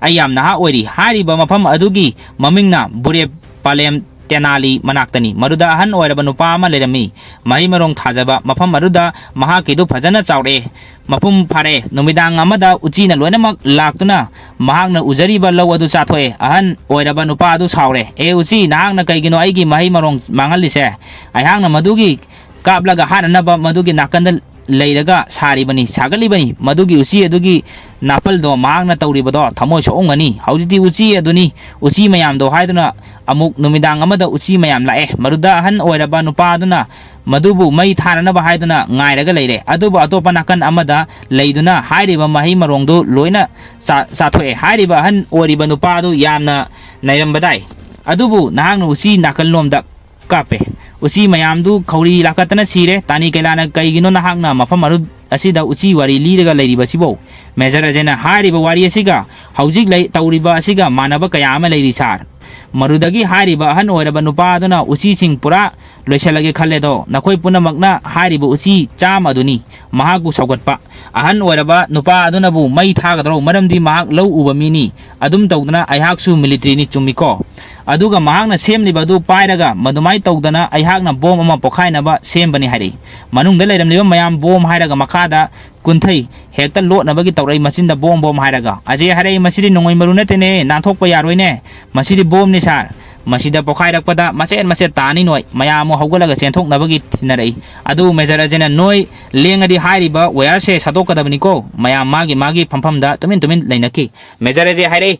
ꯑꯩ ꯌꯥꯝ ꯅꯍꯥ ꯑꯣꯏꯔꯤ꯫ ꯍꯥꯏꯔꯤꯕ ꯃꯐꯝ ꯑꯗꯨꯒꯤ ꯃꯃꯤꯡꯅ ꯕꯨꯔꯦ ꯄꯥꯂꯦꯝ ꯇꯦꯅꯥꯂꯤ ꯃꯅꯥꯛꯇꯅꯤ꯫ ꯃꯗꯨꯗ ꯑꯍꯟ ꯑꯣꯏꯔꯕ ꯅꯨꯄꯥ ꯑꯃ ꯂꯩꯔꯝꯃꯤ, ꯃꯍꯩ ꯃꯔꯣꯡ ꯊꯥꯖꯕ꯫ ꯃꯐꯝ ꯑꯗꯨꯗ ꯃꯍꯥꯛꯀꯤꯗꯨ ꯐꯖꯅ ꯆꯥꯎꯔꯛꯑꯦ꯫ ꯃꯄꯨꯡ ꯐꯥꯔꯛꯑꯦ꯫ ꯅꯨꯃꯤꯗꯥꯡ ꯑꯃꯗ ꯎꯆꯤꯅ ꯂꯣꯏꯅꯃꯛ ꯂꯥꯛꯇꯨꯅ ꯃꯍꯥꯛꯅ ꯎꯖꯔꯤꯕ ꯂꯧ ꯑꯗꯨ ꯆꯥꯊꯣꯛꯑꯦ꯫ ꯑꯍꯟ ꯑꯣꯏꯔꯕ ꯅꯨꯄꯥ ꯑꯗꯨ ꯁꯥꯎꯔꯦ꯫ 'ꯑꯦ ꯎꯆꯤ, ꯅꯍꯥꯛꯅ ꯀꯩꯒꯤꯅꯣ ꯑꯩꯒꯤ ꯃꯍꯩ ꯃꯔꯣꯡ ꯃꯥꯡꯍꯜꯂꯤꯁꯦ? ꯑꯩꯍꯥꯛꯅ ꯃꯗꯨꯒꯤ ꯀꯥꯞꯂꯒ ꯍꯥꯠꯅꯅꯕ ꯃꯗꯨꯒꯤ ꯅꯥꯀꯟꯗ ꯂꯩꯔꯒ ꯁꯥꯔꯤꯕꯅꯤ, ꯁꯥꯒꯠꯂꯤꯕꯅꯤ꯫ ꯃꯗꯨꯒꯤ ꯎꯆꯤ ꯑꯗꯨꯒꯤ ꯅꯥꯄꯜꯗꯣ ꯃꯍꯥꯛꯅ ꯇꯧꯔꯤꯕꯗꯣ ꯊꯃꯣꯏ ꯁꯣꯛꯑꯝꯒꯅꯤ꯫ ꯍꯧꯖꯤꯛꯇꯤ ꯎꯆꯤ ꯑꯗꯨꯅꯤ, ꯎꯆꯤ ꯃꯌꯥꯝꯗꯣ ꯍꯥꯏꯗꯨꯅ ꯑꯃꯨꯛ ꯅꯨꯃꯤꯗꯥꯡ ꯑꯃꯗ ꯎꯆꯤ ꯃꯌꯥꯝ ꯂꯥꯛꯑꯦ꯫ ꯃꯗꯨꯗ ꯑꯍꯟ ꯑꯣꯏꯔꯕ ꯅꯨꯄꯥ ꯑꯗꯨꯅ ꯃꯗꯨꯕꯨ ꯃꯩ ꯊꯥꯅꯅꯕ ꯍꯥꯏꯗꯨꯅ ꯉꯥꯏꯔꯒ ꯂꯩꯔꯦ꯫ ꯑꯗꯨꯕꯨ ꯑꯇꯣꯞꯄ ꯅꯥꯀꯟ ꯑꯃꯗ ꯂꯩꯗꯨꯅ ꯍꯥꯏꯔꯤꯕ ꯃꯍꯩ ꯃꯔꯣꯡꯗꯨ ꯂꯣꯏꯅ ꯆꯥ-, ꯆꯥꯊꯣꯛꯑꯦ꯫ ꯍꯥꯏꯔꯤꯕ ꯑꯍꯟ ꯑꯣꯏꯔꯤꯕ ꯅꯨꯄꯥ ꯑꯗꯨ ꯌꯥꯝꯅ ꯅꯩꯔꯝꯕꯗꯥꯏ꯫ ꯑꯗꯨꯕꯨ ꯅꯍꯥꯛꯅ ꯎꯆꯤ ꯅꯥꯀꯜꯂꯣꯝꯗ ꯀꯥꯞꯄꯦ꯫ ꯎꯆꯤ ꯃꯌꯥꯝꯗꯨ ꯈꯧꯔꯤ ꯂꯥꯛꯀꯠꯇꯅ ꯁꯤꯔꯦ꯫ ꯇꯥꯅꯤ ꯀꯩꯂꯥꯅ ꯀꯩꯒꯤꯅꯣ ꯅꯍꯥꯛꯅ ꯃꯐꯝ ꯑꯔꯨ-, ꯑꯁꯤꯗ ꯎꯆꯤ ꯋꯥꯔꯤ ꯂꯤꯔꯒ ꯂꯩꯔꯤꯕꯁꯤꯕꯣ? ꯃꯦꯖꯔ ꯑꯦꯖꯦꯟꯅ ꯍꯥꯏꯔꯤꯕ ꯋꯥꯔꯤ ꯑꯁꯤꯒ ꯍꯧꯖꯤꯛ ꯂꯩ-, ꯇꯧꯔꯤꯕ ꯑꯁꯤꯒ ꯃꯥꯟꯅꯕ ꯀꯌꯥ ꯑꯃ ꯂꯩꯔꯤ, ꯁꯥꯔ꯫ ꯃꯗꯨꯗꯒꯤ ꯍꯥꯏꯔꯤꯕ ꯑꯍꯟ ꯑꯣꯏꯔꯕ ꯅꯨꯄꯥ ꯑꯗꯨꯅ ꯎꯆꯤꯁꯤꯡ ꯄꯨꯔꯥ ꯂꯣꯏꯁꯤꯜꯂꯒꯦ ꯈꯜꯂꯦꯗꯣ, ꯅꯈꯣꯏ ꯄꯨꯝꯅꯃꯛꯅ ꯍꯥꯏꯔꯤꯕ ꯎꯆꯤ ꯆꯥꯝꯃ ꯑꯗꯨꯅꯤ꯫ ꯃꯍꯥꯛꯄꯨ ꯁꯧꯒꯠꯄ꯫ ꯑꯍꯟ ꯑꯣꯏꯔꯕ ꯅꯨꯄꯥ ꯑꯗꯨꯅꯕꯨ ꯃꯩ ꯊꯥꯒꯗ꯭ꯔꯣ? ꯃꯔꯝꯗꯤ ꯃꯍꯥꯛ ꯂꯧ ꯎꯕ ꯃꯤꯅꯤ꯫ ꯑꯗꯨꯝ ꯇꯧꯗꯅ ꯑꯩꯍꯥꯛꯁꯨ ꯃꯤꯂꯤꯇ꯭ꯔꯤꯅꯤ, ꯆꯨꯝꯃꯤꯀꯣ? ꯑꯗꯨꯒ ꯃꯍꯥꯛꯅ ꯁꯦꯝꯂꯤꯕ ꯑꯗꯨ ꯄꯥꯏꯔꯒ ꯃꯗꯨꯃꯥꯏꯅ ꯇꯧꯗꯅ ꯑꯩꯍꯥꯛꯅ ꯕꯣꯝ ꯑꯃ ꯄꯣꯈꯥꯏꯅꯕ ꯁꯦꯝꯕꯅꯤ ꯍꯥꯏꯔꯛꯏ꯫ ꯃꯅꯨꯡꯗ ꯂꯩꯔꯝꯂꯤꯕ ꯃꯌꯥꯝ ꯕꯣꯝ ꯍꯥꯏꯔꯒ ꯃꯈꯥꯗ ꯀꯨꯟꯊꯩ꯫ ꯍꯦꯛꯇ ꯂꯣꯠꯅꯕꯒꯤ ꯇꯧꯔꯛꯏ ꯃꯆꯤꯟꯗ ꯕꯣꯝ ꯕꯣꯝ ꯍꯥꯏꯔꯒ꯫ ꯑꯖꯦ ꯍꯥꯏꯔꯛꯏ, "ꯃꯁꯤꯗꯤ ꯅꯣꯡꯃꯩ ꯃꯔꯨ ꯅꯠꯇꯦꯅꯦ, ꯅꯥꯟꯊꯣꯛꯄ ꯌꯥꯔꯣꯏꯅꯦ꯫ ꯃꯁꯤꯗꯤ ꯕꯣꯝꯅꯤ ꯁꯥꯔ꯫ ꯃꯁꯤꯗ ꯄꯣꯈꯥꯏꯔꯛꯄꯗ ꯃꯆꯦꯠ ꯃꯆꯦꯠ ꯇꯥꯅꯤ ꯅꯣꯏ"꯫ ꯃꯌꯥꯝ ꯑꯃꯨꯛ ꯍꯧꯒꯠꯂꯒ ꯆꯦꯟꯊꯣꯛꯅꯕꯒꯤ ꯊꯤꯅꯔꯛꯏ꯫ ꯑꯗꯨ ꯃꯦꯖꯔ ꯑꯖꯦꯅ, "ꯅꯣꯏ ꯂꯦꯡꯉꯗꯤ ꯍꯥꯏꯔꯤꯕ ꯋꯥꯌꯔꯁꯦ ꯁꯠꯇꯣꯛꯀꯗꯕꯅꯤꯀꯣ"꯫ ꯃꯌꯥꯝ ꯃꯥꯒꯤ ꯃꯥꯒꯤ ꯐꯝꯐꯝꯗ ꯇꯨꯃꯤꯟ ꯇꯨꯃꯤꯟ ꯂꯩꯅꯈꯤ꯫ ꯃꯦꯖꯔ ꯑꯖꯦ ꯍꯥꯏꯔꯛꯏ,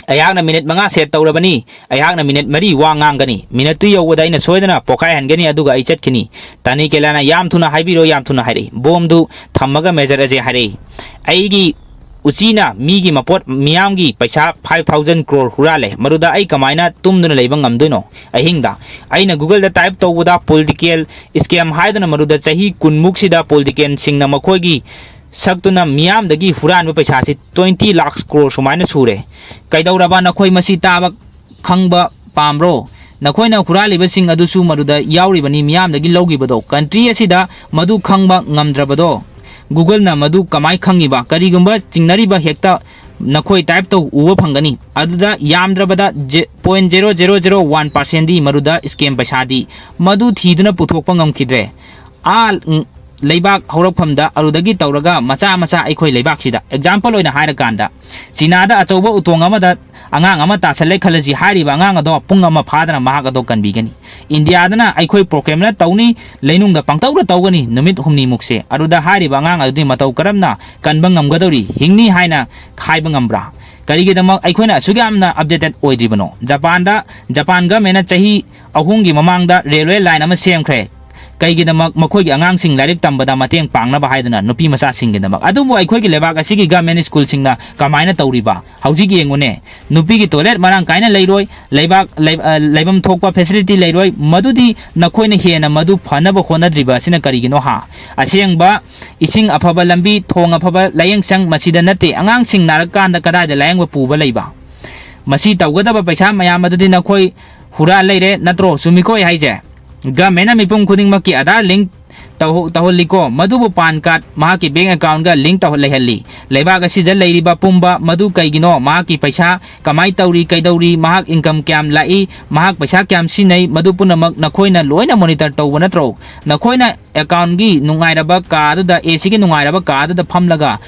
"ꯑꯩꯍꯥꯛꯅ ꯃꯤꯅꯤꯠ ꯃꯉꯥ ꯁꯦꯠ ꯇꯧꯔꯕꯅꯤ꯫ ꯑꯩꯍꯥꯛꯅ ꯃꯤꯅꯤꯠ ꯃꯔꯤ ꯋꯥ ꯉꯥꯡꯒꯅꯤ꯫ ꯃꯤꯅꯤꯠꯇꯨ ꯌꯧꯕꯗ ꯑꯩꯅ ꯁꯣꯏꯗꯅ ꯄꯣꯈꯥꯏꯍꯟꯒꯅꯤ, ꯑꯗꯨꯒ ꯑꯩ ꯆꯠꯈꯤꯅꯤ"꯫ ꯇꯥꯅꯤ ꯀꯦꯂꯥꯅ, "ꯌꯥꯝ ꯊꯨꯅ ꯍꯥꯏꯕꯤꯔꯣ, ꯌꯥꯝ ꯊꯨꯅ" ꯍꯥꯏꯔꯛꯏ꯫ ꯕꯣꯝꯗꯨ ꯊꯝꯃꯒ ꯃꯦꯖꯔ ꯑꯖꯦ ꯍꯥꯏꯔꯛꯏ, "ꯑꯩꯒꯤ ꯎꯆꯤꯅ ꯃꯤꯒꯤ ꯃꯄꯣꯠ ꯃꯤꯌꯥꯝꯒꯤ ꯄꯩꯁꯥ five thousand crore ꯍꯨꯔꯥꯜꯂꯦ꯫ ꯃꯗꯨꯗ ꯑꯩ ꯀꯃꯥꯏꯅ ꯇꯨꯝꯗꯨꯅ ꯂꯩꯕ ꯉꯝꯗꯣꯏꯅꯣ ꯑꯍꯤꯡꯗ? ꯑꯩꯅ Google-ꯗ type ꯇꯧꯕꯗ political scam ꯍꯥꯏꯗꯨꯅ ꯃꯗꯨꯗ ꯆꯍꯤ ꯀꯨꯟꯃꯨꯛꯁꯤꯗ politician-ꯁꯤꯡꯅ ꯃꯈꯣꯏꯒꯤ ꯁꯛꯇꯨꯅ ꯃꯤꯌꯥꯝꯗꯒꯤ ꯍꯨꯔꯥꯟꯕ ꯄꯩꯁꯥꯁꯤ twenty lakh crore ꯁꯨꯃꯥꯏꯅ ꯁꯨꯔꯦ꯫ ꯀꯩꯗꯧꯔꯕ ꯅꯈꯣꯏ ꯃꯁꯤ ꯇꯥꯕ ꯈꯪꯕ ꯄꯥꯝꯕ꯭ꯔꯣ? ꯅꯈꯣꯏꯅ ꯍꯨꯔꯥꯜꯂꯤꯕꯁꯤꯡ ꯑꯗꯨꯁꯨ ꯃꯗꯨꯗ ꯌꯥꯎꯔꯤꯕꯅꯤ, ꯃꯤꯌꯥꯝꯗꯒꯤ ꯂꯧꯈꯤꯕꯗꯣ꯫ Country ꯑꯁꯤꯗ ꯃꯗꯨ ꯈꯪꯕ ꯉꯝꯗ꯭ꯔꯕꯗꯣ꯫ Google-ꯅ ꯃꯗꯨ ꯀꯃꯥꯏ ꯈꯪꯉꯤꯕ? ꯀꯔꯤꯒꯨꯝꯕ ꯆꯤꯡꯅꯔꯤꯕ ꯍꯦꯛꯇ ꯅꯈꯣꯏ type ꯇꯧ, ꯎꯕ ꯐꯪꯒꯅꯤ꯫ ꯑꯗꯨꯗ ꯌꯥꯝꯗ꯭ꯔꯕꯗ J-, point zero zero zero one percent-ꯗꯤ ꯃꯗꯨꯗ scam ꯄꯩꯁꯥꯗꯤ ꯃꯗꯨ ꯊꯤꯗꯨꯅ ꯄꯨꯊꯣꯛꯄ ꯉꯝꯈꯤꯗ꯭ꯔꯦ꯫ ꯑꯥ, ꯎꯝ, ꯂꯩꯕꯥꯛ ꯍꯧꯔꯛꯐꯝꯗ ꯑꯗꯨꯗꯒꯤ ꯇꯧꯔꯒ ꯃꯆꯥ ꯃꯆꯥ ꯑꯩꯈꯣꯏ ꯂꯩꯕꯥꯛꯁꯤꯗ, example ꯑꯣꯏꯅ ꯍꯥꯏꯔꯀꯥꯟꯗ, ꯆꯤꯅꯥꯗ ꯑꯆꯧꯕ ꯎꯇꯣꯡ ꯑꯃꯗ ꯑꯉꯥꯡ ꯑꯃ ꯇꯥꯁꯜꯂꯦ ꯈꯜꯂꯁꯤ, ꯍꯥꯏꯔꯤꯕ ꯑꯉꯥꯡ ꯑꯗꯣ ꯄꯨꯡ ꯑꯃ ꯐꯥꯗꯅ ꯃꯍꯥꯛ ꯑꯗꯣ ꯀꯟꯕꯤꯒꯅꯤ꯫ ꯏꯟꯗꯤꯌꯥꯗꯅ ꯑꯩꯈꯣꯏ ꯄ꯭ꯔꯣꯀ꯭ꯂꯦꯝꯅ ꯇꯧꯅꯤ, ꯂꯩꯅꯨꯡꯗ ꯄꯪꯇꯧꯗ ꯇꯧꯒꯅꯤ ꯅꯨꯃꯤꯠ ꯍꯨꯝꯅꯤꯃꯨꯛꯁꯦ꯫ ꯑꯗꯨꯗ ꯍꯥꯏꯔꯤꯕ ꯑꯉꯥꯡ ꯑꯗꯨꯗꯤ ꯃꯇꯧ ꯀꯔꯝꯅ ꯀꯟꯕ ꯉꯝꯒꯗꯧꯔꯤ, ꯍꯤꯡꯅꯤ ꯍꯥꯏꯅ ꯍꯥꯏꯕ ꯉꯝꯕ꯭ꯔꯥ? ꯀꯔꯤꯒꯤꯗꯃꯛ ꯑꯩꯈꯣꯏꯅ ꯑꯁꯨꯛ ꯌꯥꯝꯅ updated ꯑꯣꯏꯗ꯭ꯔꯤꯕꯅꯣ? ꯖꯄꯥꯟꯗ, ꯖꯄꯥꯟ ꯒꯃꯦꯟꯅ ꯆꯍꯤ ꯑꯍꯨꯝꯒꯤ ꯃꯃꯥꯡꯗ ꯔꯦꯜꯋꯦ ꯂꯥꯏꯟ ꯑꯃ ꯁꯦꯝꯈ꯭ꯔꯦ꯫ ꯀꯩꯒꯤꯗꯃꯛ? ꯃꯈꯣꯏꯒꯤ ꯑꯉꯥꯡꯁꯤꯡ ꯂꯥꯏꯔꯤꯛ ꯇꯝꯕꯗ ꯃꯇꯦꯡ ꯄꯥꯡꯅꯕ ꯍꯥꯏꯗꯨꯅ ꯅꯨꯄꯤ ꯃꯆꯥꯁꯤꯡꯒꯤꯗꯃꯛ꯫ ꯑꯗꯨꯕꯨ ꯑꯩꯈꯣꯏꯒꯤ ꯂꯩꯕꯥꯛ ꯑꯁꯤꯒꯤ ꯒꯃꯦꯟ ꯁ꯭ꯀꯨꯜꯁꯤꯡꯅ ꯀꯃꯥꯏꯅ ꯇꯧꯔꯤꯕ? ꯍꯧꯖꯤꯛ ꯌꯦꯡꯉꯨꯅꯦ, ꯅꯨꯄꯤꯒꯤ ꯇꯣꯏꯂꯦꯠ ꯃꯔꯥꯡ ꯀꯥꯏꯅ ꯂꯩꯔꯣꯏ, ꯂꯩꯕꯥꯛ, ꯂꯩ-, ꯑ, ꯂꯩꯐꯝ ꯊꯣꯛꯄ facility ꯂꯩꯔꯣꯏ꯫ ꯃꯗꯨꯗꯤ ꯅꯈꯣꯏꯅ ꯍꯦꯟꯅ ꯃꯗꯨ ꯐꯅꯕ ꯍꯣꯠꯅꯗ꯭ꯔꯤꯕ ꯑꯁꯤꯅ ꯀꯔꯤꯒꯤꯅꯣ ꯍꯥ? ꯑꯁꯦꯡꯕ ꯏꯁꯤꯡ ꯑꯐꯕ, ꯂꯝꯕꯤ ꯊꯣꯡ ꯑꯐꯕ, ꯂꯥꯏꯌꯦꯡꯁꯪ ꯃꯁꯤꯗ ꯅꯠꯇꯦ꯫ ꯑꯉꯥꯡꯁꯤꯡ ꯅꯥꯔꯛꯀꯥꯟꯗ ꯀꯗꯥꯏꯗ ꯂꯥꯏꯌꯦꯡꯕ ꯄꯨꯕ ꯂꯩꯕ? ꯃꯁꯤ ꯇꯧꯒꯗꯕ ꯄꯩꯁꯥ ꯃꯌꯥꯝ ꯑꯗꯨꯗꯤ ꯅꯈꯣꯏ ꯍꯨꯔꯥꯟ ꯂꯩꯔꯦ ꯅꯠꯇ꯭ꯔꯣ? ꯆꯨꯝꯃꯤꯀꯣ ꯑꯩ ꯍꯥꯏꯁꯦ? ꯒꯃꯦꯟꯅ ꯃꯤꯄꯨꯝ ꯈꯨꯗꯤꯡꯃꯛꯀꯤ ꯑꯙꯥꯔ ꯂꯤꯡ ꯇꯧꯍꯧ-, ꯇꯧꯍꯜꯂꯤꯀꯣ, ꯃꯗꯨꯕꯨ ꯄꯥꯟ ꯀꯥꯔꯗ ꯃꯍꯥꯛꯀꯤ ꯕꯦꯡ ꯑꯦꯀꯥꯎꯟꯒ ꯂꯤꯡ ꯇꯧꯍ-, ꯂꯩꯍꯜꯂꯤ꯫ ꯂꯩꯕꯥꯛ ꯑꯁꯤꯗ ꯂꯩꯔꯤꯕ ꯄꯨꯝꯕ ꯃꯗꯨ ꯀꯩꯒꯤꯅꯣ? ꯃꯍꯥꯛꯀꯤ ꯄꯩꯁꯥ ꯀꯃꯥꯏ ꯇꯧꯔꯤ, ꯀꯩꯗꯧꯔꯤ, ꯃꯍꯥꯛ ꯏꯟꯀꯝ ꯀꯌꯥꯝ ꯂꯥꯛꯏ, ꯃꯍꯥꯛ ꯄꯩꯁꯥ ꯀꯌꯥꯝ ꯁꯤꯖꯤꯟꯅꯩ, ꯃꯗꯨ ꯄꯨꯝꯅꯃꯛ ꯅꯈꯣꯏꯅ ꯂꯣꯏꯅ ꯃꯣꯅꯤꯇꯔ ꯇꯧꯕ ꯅꯠꯇ꯭ꯔꯣ? ꯅꯈꯣꯏꯅ ꯑꯦꯀꯥꯎꯟꯒꯤ ꯅꯨꯡꯉꯥꯏꯔꯕ ꯀꯥ ꯑꯗꯨꯗ, ꯑꯦ ꯁꯤꯒꯤ ꯅꯨꯡꯉꯥꯏꯔꯕ ꯀꯥ ꯑꯗꯨꯗ ꯐꯝꯂꯒ,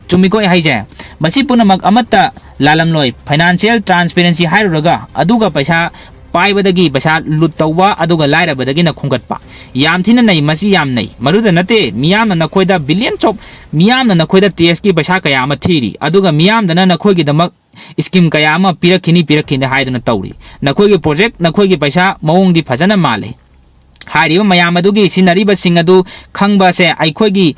ꯆꯨꯝꯃꯤꯀꯣ ꯑꯩ ꯍꯥꯏꯁꯦ? ꯃꯁꯤ ꯄꯨꯝꯅꯃꯛ ꯑꯃꯠꯇ ꯂꯥꯜꯂꯝꯂꯣꯏ꯫ ꯐꯥꯏꯅꯥꯟꯁꯤꯌꯦꯜ ꯇ꯭ꯔꯥꯟꯁꯄꯦꯔꯦꯟꯁꯤ ꯍꯥꯏꯔꯨꯔꯒ, ꯑꯗꯨꯒ ꯄꯩꯁꯥ ꯄꯥꯏꯕꯗꯒꯤ ꯄꯩꯁꯥ ꯂꯨꯠ ꯇꯧꯕ, ꯑꯗꯨꯒ ꯂꯥꯏꯔꯕꯗꯒꯤꯅ ꯈꯣꯝꯒꯠꯄ꯫ ꯌꯥꯝ ꯊꯤꯅ ꯅꯩ, ꯃꯁꯤ ꯌꯥꯝ ꯅꯩ꯫ ꯃꯗꯨꯗ ꯅꯠꯇꯦ, ꯃꯤꯌꯥꯝꯅ ꯅꯈꯣꯏꯗ billions of, ꯃꯤꯌꯥꯝꯅ ꯅꯈꯣꯏꯗ ꯇꯦꯁꯀꯤ ꯄꯩꯁꯥ ꯀꯌꯥ ꯑꯃ ꯊꯤꯔꯤ, ꯑꯗꯨꯒ ꯃꯤꯌꯥꯝꯗꯅ ꯅꯈꯣꯏꯒꯤꯗꯃꯛ ꯁ꯭ꯀꯤꯝ ꯀꯌꯥ ꯑꯃ ꯄꯤꯔꯛꯈꯤꯅꯤ, ꯄꯤꯔꯛꯈꯤꯅꯤ ꯍꯥꯏꯗꯨꯅ ꯇꯧꯔꯤ꯫ ꯅꯈꯣꯏꯒꯤ ꯄ꯭ꯔꯣꯖꯦꯛ, ꯅꯈꯣꯏꯒꯤ ꯄꯩꯁꯥ ꯃꯑꯣꯡꯗꯤ ꯐꯖꯅ ꯃꯥꯜꯂꯤ꯫ ꯍꯥꯏꯔꯤꯕ ꯃꯌꯥꯝ ꯑꯗꯨꯒꯤ ꯁꯤꯖꯤꯟꯅꯔꯤꯕꯁꯤꯡ ꯑꯗꯨ ꯈꯪꯕ ꯑꯁꯦ ꯑꯩꯈꯣꯏꯒꯤ,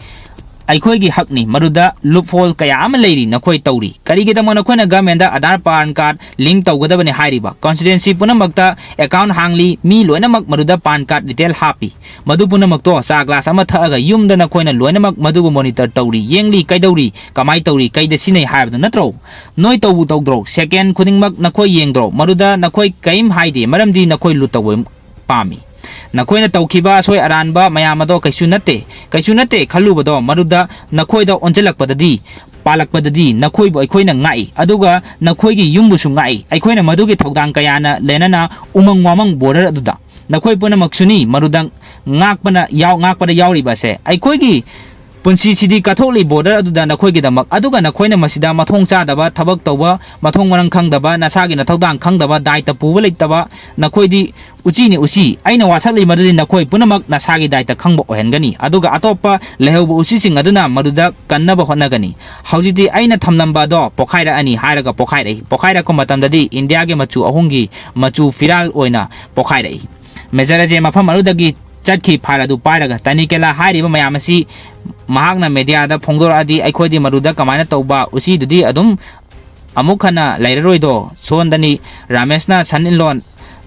ꯑꯩꯈꯣꯏꯒꯤ ꯍꯛꯅꯤ꯫ ꯃꯗꯨꯗ ꯂꯨꯞꯍꯣꯜ ꯀꯌꯥ ꯑꯃ ꯂꯩꯔꯤ, ꯅꯈꯣꯏ ꯇꯧꯔꯤ꯫ ꯀꯔꯤꯒꯤꯗꯃꯛ ꯅꯈꯣꯏꯅ ꯒꯃꯦꯟꯗ ꯑꯙꯥꯔ, ꯄꯥꯟ ꯀꯥꯔꯗ ꯂꯤꯡ ꯇꯧꯒꯗꯕꯅꯤ ꯍꯥꯏꯔꯤꯕ? ꯀꯣꯟꯁꯇꯤꯇ꯭ꯋꯦꯟꯁꯤ ꯄꯨꯝꯅꯃꯛꯇ ꯑꯦꯀꯥꯎꯟ ꯍꯥꯡꯂꯤ, ꯃꯤ ꯂꯣꯏꯅꯃꯛ ꯃꯗꯨꯗ ꯄꯥꯟ ꯀꯥꯔꯗ ꯗꯤꯇꯦꯜ ꯍꯥꯞꯄꯤ꯫ ꯃꯗꯨ ꯄꯨꯝꯅꯃꯛꯇꯣ ꯆꯥ ꯒ꯭ꯂꯥꯁ ꯑꯃ ꯊꯛꯑꯒ ꯌꯨꯝꯗ ꯅꯈꯣꯏꯅ ꯂꯣꯏꯅꯃꯛ ꯃꯗꯨꯕꯨ ꯃꯣꯅꯤꯇꯔ ꯇꯧꯔꯤ, ꯌꯦꯡꯂꯤ, ꯀꯩꯗꯧꯔꯤ, ꯀꯃꯥꯏ ꯇꯧꯔꯤ, ꯀꯩꯗ ꯁꯤꯖꯤꯟꯅꯩ ꯍꯥꯏꯕꯗꯨ ꯅꯠꯇ꯭ꯔꯣ? ꯅꯣꯏ ꯇꯧꯕꯨ ꯇꯧꯗ꯭ꯔꯣ? ꯁꯦꯀꯦꯟ ꯈꯨꯗꯤꯡꯃꯛ ꯅꯈꯣꯏ ꯌꯦꯡꯗ꯭ꯔꯣ? ꯃꯗꯨꯗ ꯅꯈꯣꯏ ꯀꯔꯤꯝ ꯍꯥꯏꯗꯦ, ꯃꯔꯝꯗꯤ ꯅꯈꯣꯏ ꯂꯨꯠ ꯇꯧꯕ ꯄꯥꯝꯃꯤ꯫ ꯅꯈꯣꯏꯅ ꯇꯧꯈꯤꯕ ꯑꯁꯣꯏ ꯑꯔꯥꯟꯕ ꯃꯌꯥꯝ ꯑꯗꯣ ꯀꯩꯁꯨ ꯅꯠꯇꯦ, ꯀꯩꯁꯨ ꯅꯠꯇꯦ ꯈꯜꯂꯨꯕꯗꯣ, ꯃꯗꯨꯗ ꯅꯈꯣꯏꯗ ꯑꯣꯟꯁꯤꯜꯂꯛꯄꯗꯗꯤ, ꯄꯥꯜꯂꯛꯄꯗꯗꯤ ꯅꯈꯣꯏꯕꯨ ꯑꯩꯈꯣꯏꯅ ꯉꯥꯛꯏ, ꯑꯗꯨꯒ ꯅꯈꯣꯏꯒꯤ ꯌꯨꯝꯕꯨꯁꯨ ꯉꯥꯛꯏ꯫ ꯑꯩꯈꯣꯏꯅ ꯃꯗꯨꯒꯤ ꯊꯧꯗꯥꯡ ꯀꯌꯥꯅ ꯂꯦꯅꯅ ꯎꯃꯪ ꯋꯥꯃꯪ ꯕꯣꯔꯗꯔ ꯑꯗꯨꯗ ꯅꯈꯣꯏ ꯄꯨꯝꯅꯃꯛꯁꯨꯅꯤ ꯃꯗꯨꯗ ꯉꯥꯛꯄꯅ ꯌꯥꯎ-, ꯉꯥꯛꯄꯗ ꯌꯥꯎꯔꯤꯕ ꯑꯁꯦ꯫ ꯑꯩꯈꯣꯏꯒꯤ ꯄꯨꯟꯁꯤꯁꯤꯗꯤ ꯀꯠꯊꯣꯛꯂꯤ border ꯑꯗꯨꯗ ꯅꯈꯣꯏꯒꯤꯗꯃꯛ, ꯑꯗꯨꯒ ꯅꯈꯣꯏꯅ ꯃꯁꯤꯗ ꯃꯊꯣꯡ ꯆꯥꯗꯕ ꯊꯕꯛ ꯇꯧꯕ, ꯃꯊꯣꯡ ꯃꯔꯝ ꯈꯪꯗꯕ, ꯅꯁꯥꯒꯤ ꯅꯊꯧꯗꯥꯡ ꯈꯪꯗꯕ, ꯗꯥꯏꯇ ꯄꯨꯕ ꯂꯩꯇꯕ, ꯅꯈꯣꯏꯗꯤ ꯎꯆꯤꯅꯤ ꯎꯆꯤ꯫ ꯑꯩꯅ ꯋꯥꯁꯛꯂꯤ ꯃꯗꯨꯗꯤ ꯅꯈꯣꯏ ꯄꯨꯝꯅꯃꯛ ꯅꯁꯥꯒꯤ ꯗꯥꯏꯇ ꯈꯪꯕ ꯑꯣꯏꯍꯟꯒꯅꯤ, ꯑꯗꯨꯒ ꯑꯇꯣꯞꯄ ꯂꯩꯍꯧꯕ ꯎꯆꯤꯁꯤꯡ ꯑꯗꯨꯅ ꯃꯗꯨꯗ ꯀꯟꯅꯕ ꯍꯣꯠꯅꯒꯅꯤ꯫ ꯍꯧꯖꯤꯛꯇꯤ ꯑꯩꯅ ꯊꯝꯂꯝꯕ ꯑꯗꯣ ꯄꯣꯈꯥꯏꯔꯛꯑꯅꯤ ꯍꯥꯏꯔꯒ ꯄꯣꯈꯥꯏꯔꯛꯏ꯫ ꯄꯣꯈꯥꯏꯔꯛꯄ ꯃꯇꯝꯗꯗꯤ ꯏꯟꯗꯤꯌꯥꯒꯤ ꯃꯆꯨ ꯑꯍꯨꯝꯒꯤ ꯃꯆꯨ ꯐꯤꯔꯥꯜ ꯑꯣꯏꯅ ꯄꯣꯈꯥꯏꯔꯛꯏ꯫ ꯃꯦꯖꯔ ꯑꯁꯦ ꯃꯐꯝ ꯑꯗꯨꯗꯒꯤ ꯆꯠꯈꯤ꯫ ꯐꯥꯏꯜ ꯑꯗꯨ ꯄꯥꯏꯔꯒ ꯇꯅꯤꯀꯦꯂꯥ ꯍꯥꯏꯔꯤꯕ ꯃꯌꯥꯝ ꯑꯁꯤ ꯃꯍꯥꯛꯅ ꯃꯦꯗꯤꯌꯥꯗ ꯐꯣꯡꯗꯣꯔꯛꯑꯗꯤ ꯑꯩꯈꯣꯏꯗꯤ ꯃꯗꯨꯗ ꯀꯃꯥꯏꯅ ꯇꯧꯕ? ꯎꯆꯤꯗꯨꯗꯤ ꯑꯗꯨꯝ ꯑꯃꯨꯛ ꯍꯟꯅ ꯂꯩꯔꯔꯣꯏꯗꯣ꯫ ꯁꯣꯟꯗꯅꯤ ꯔꯥꯃꯦꯁꯅ ꯁꯟ ꯏꯟꯂꯣꯟ,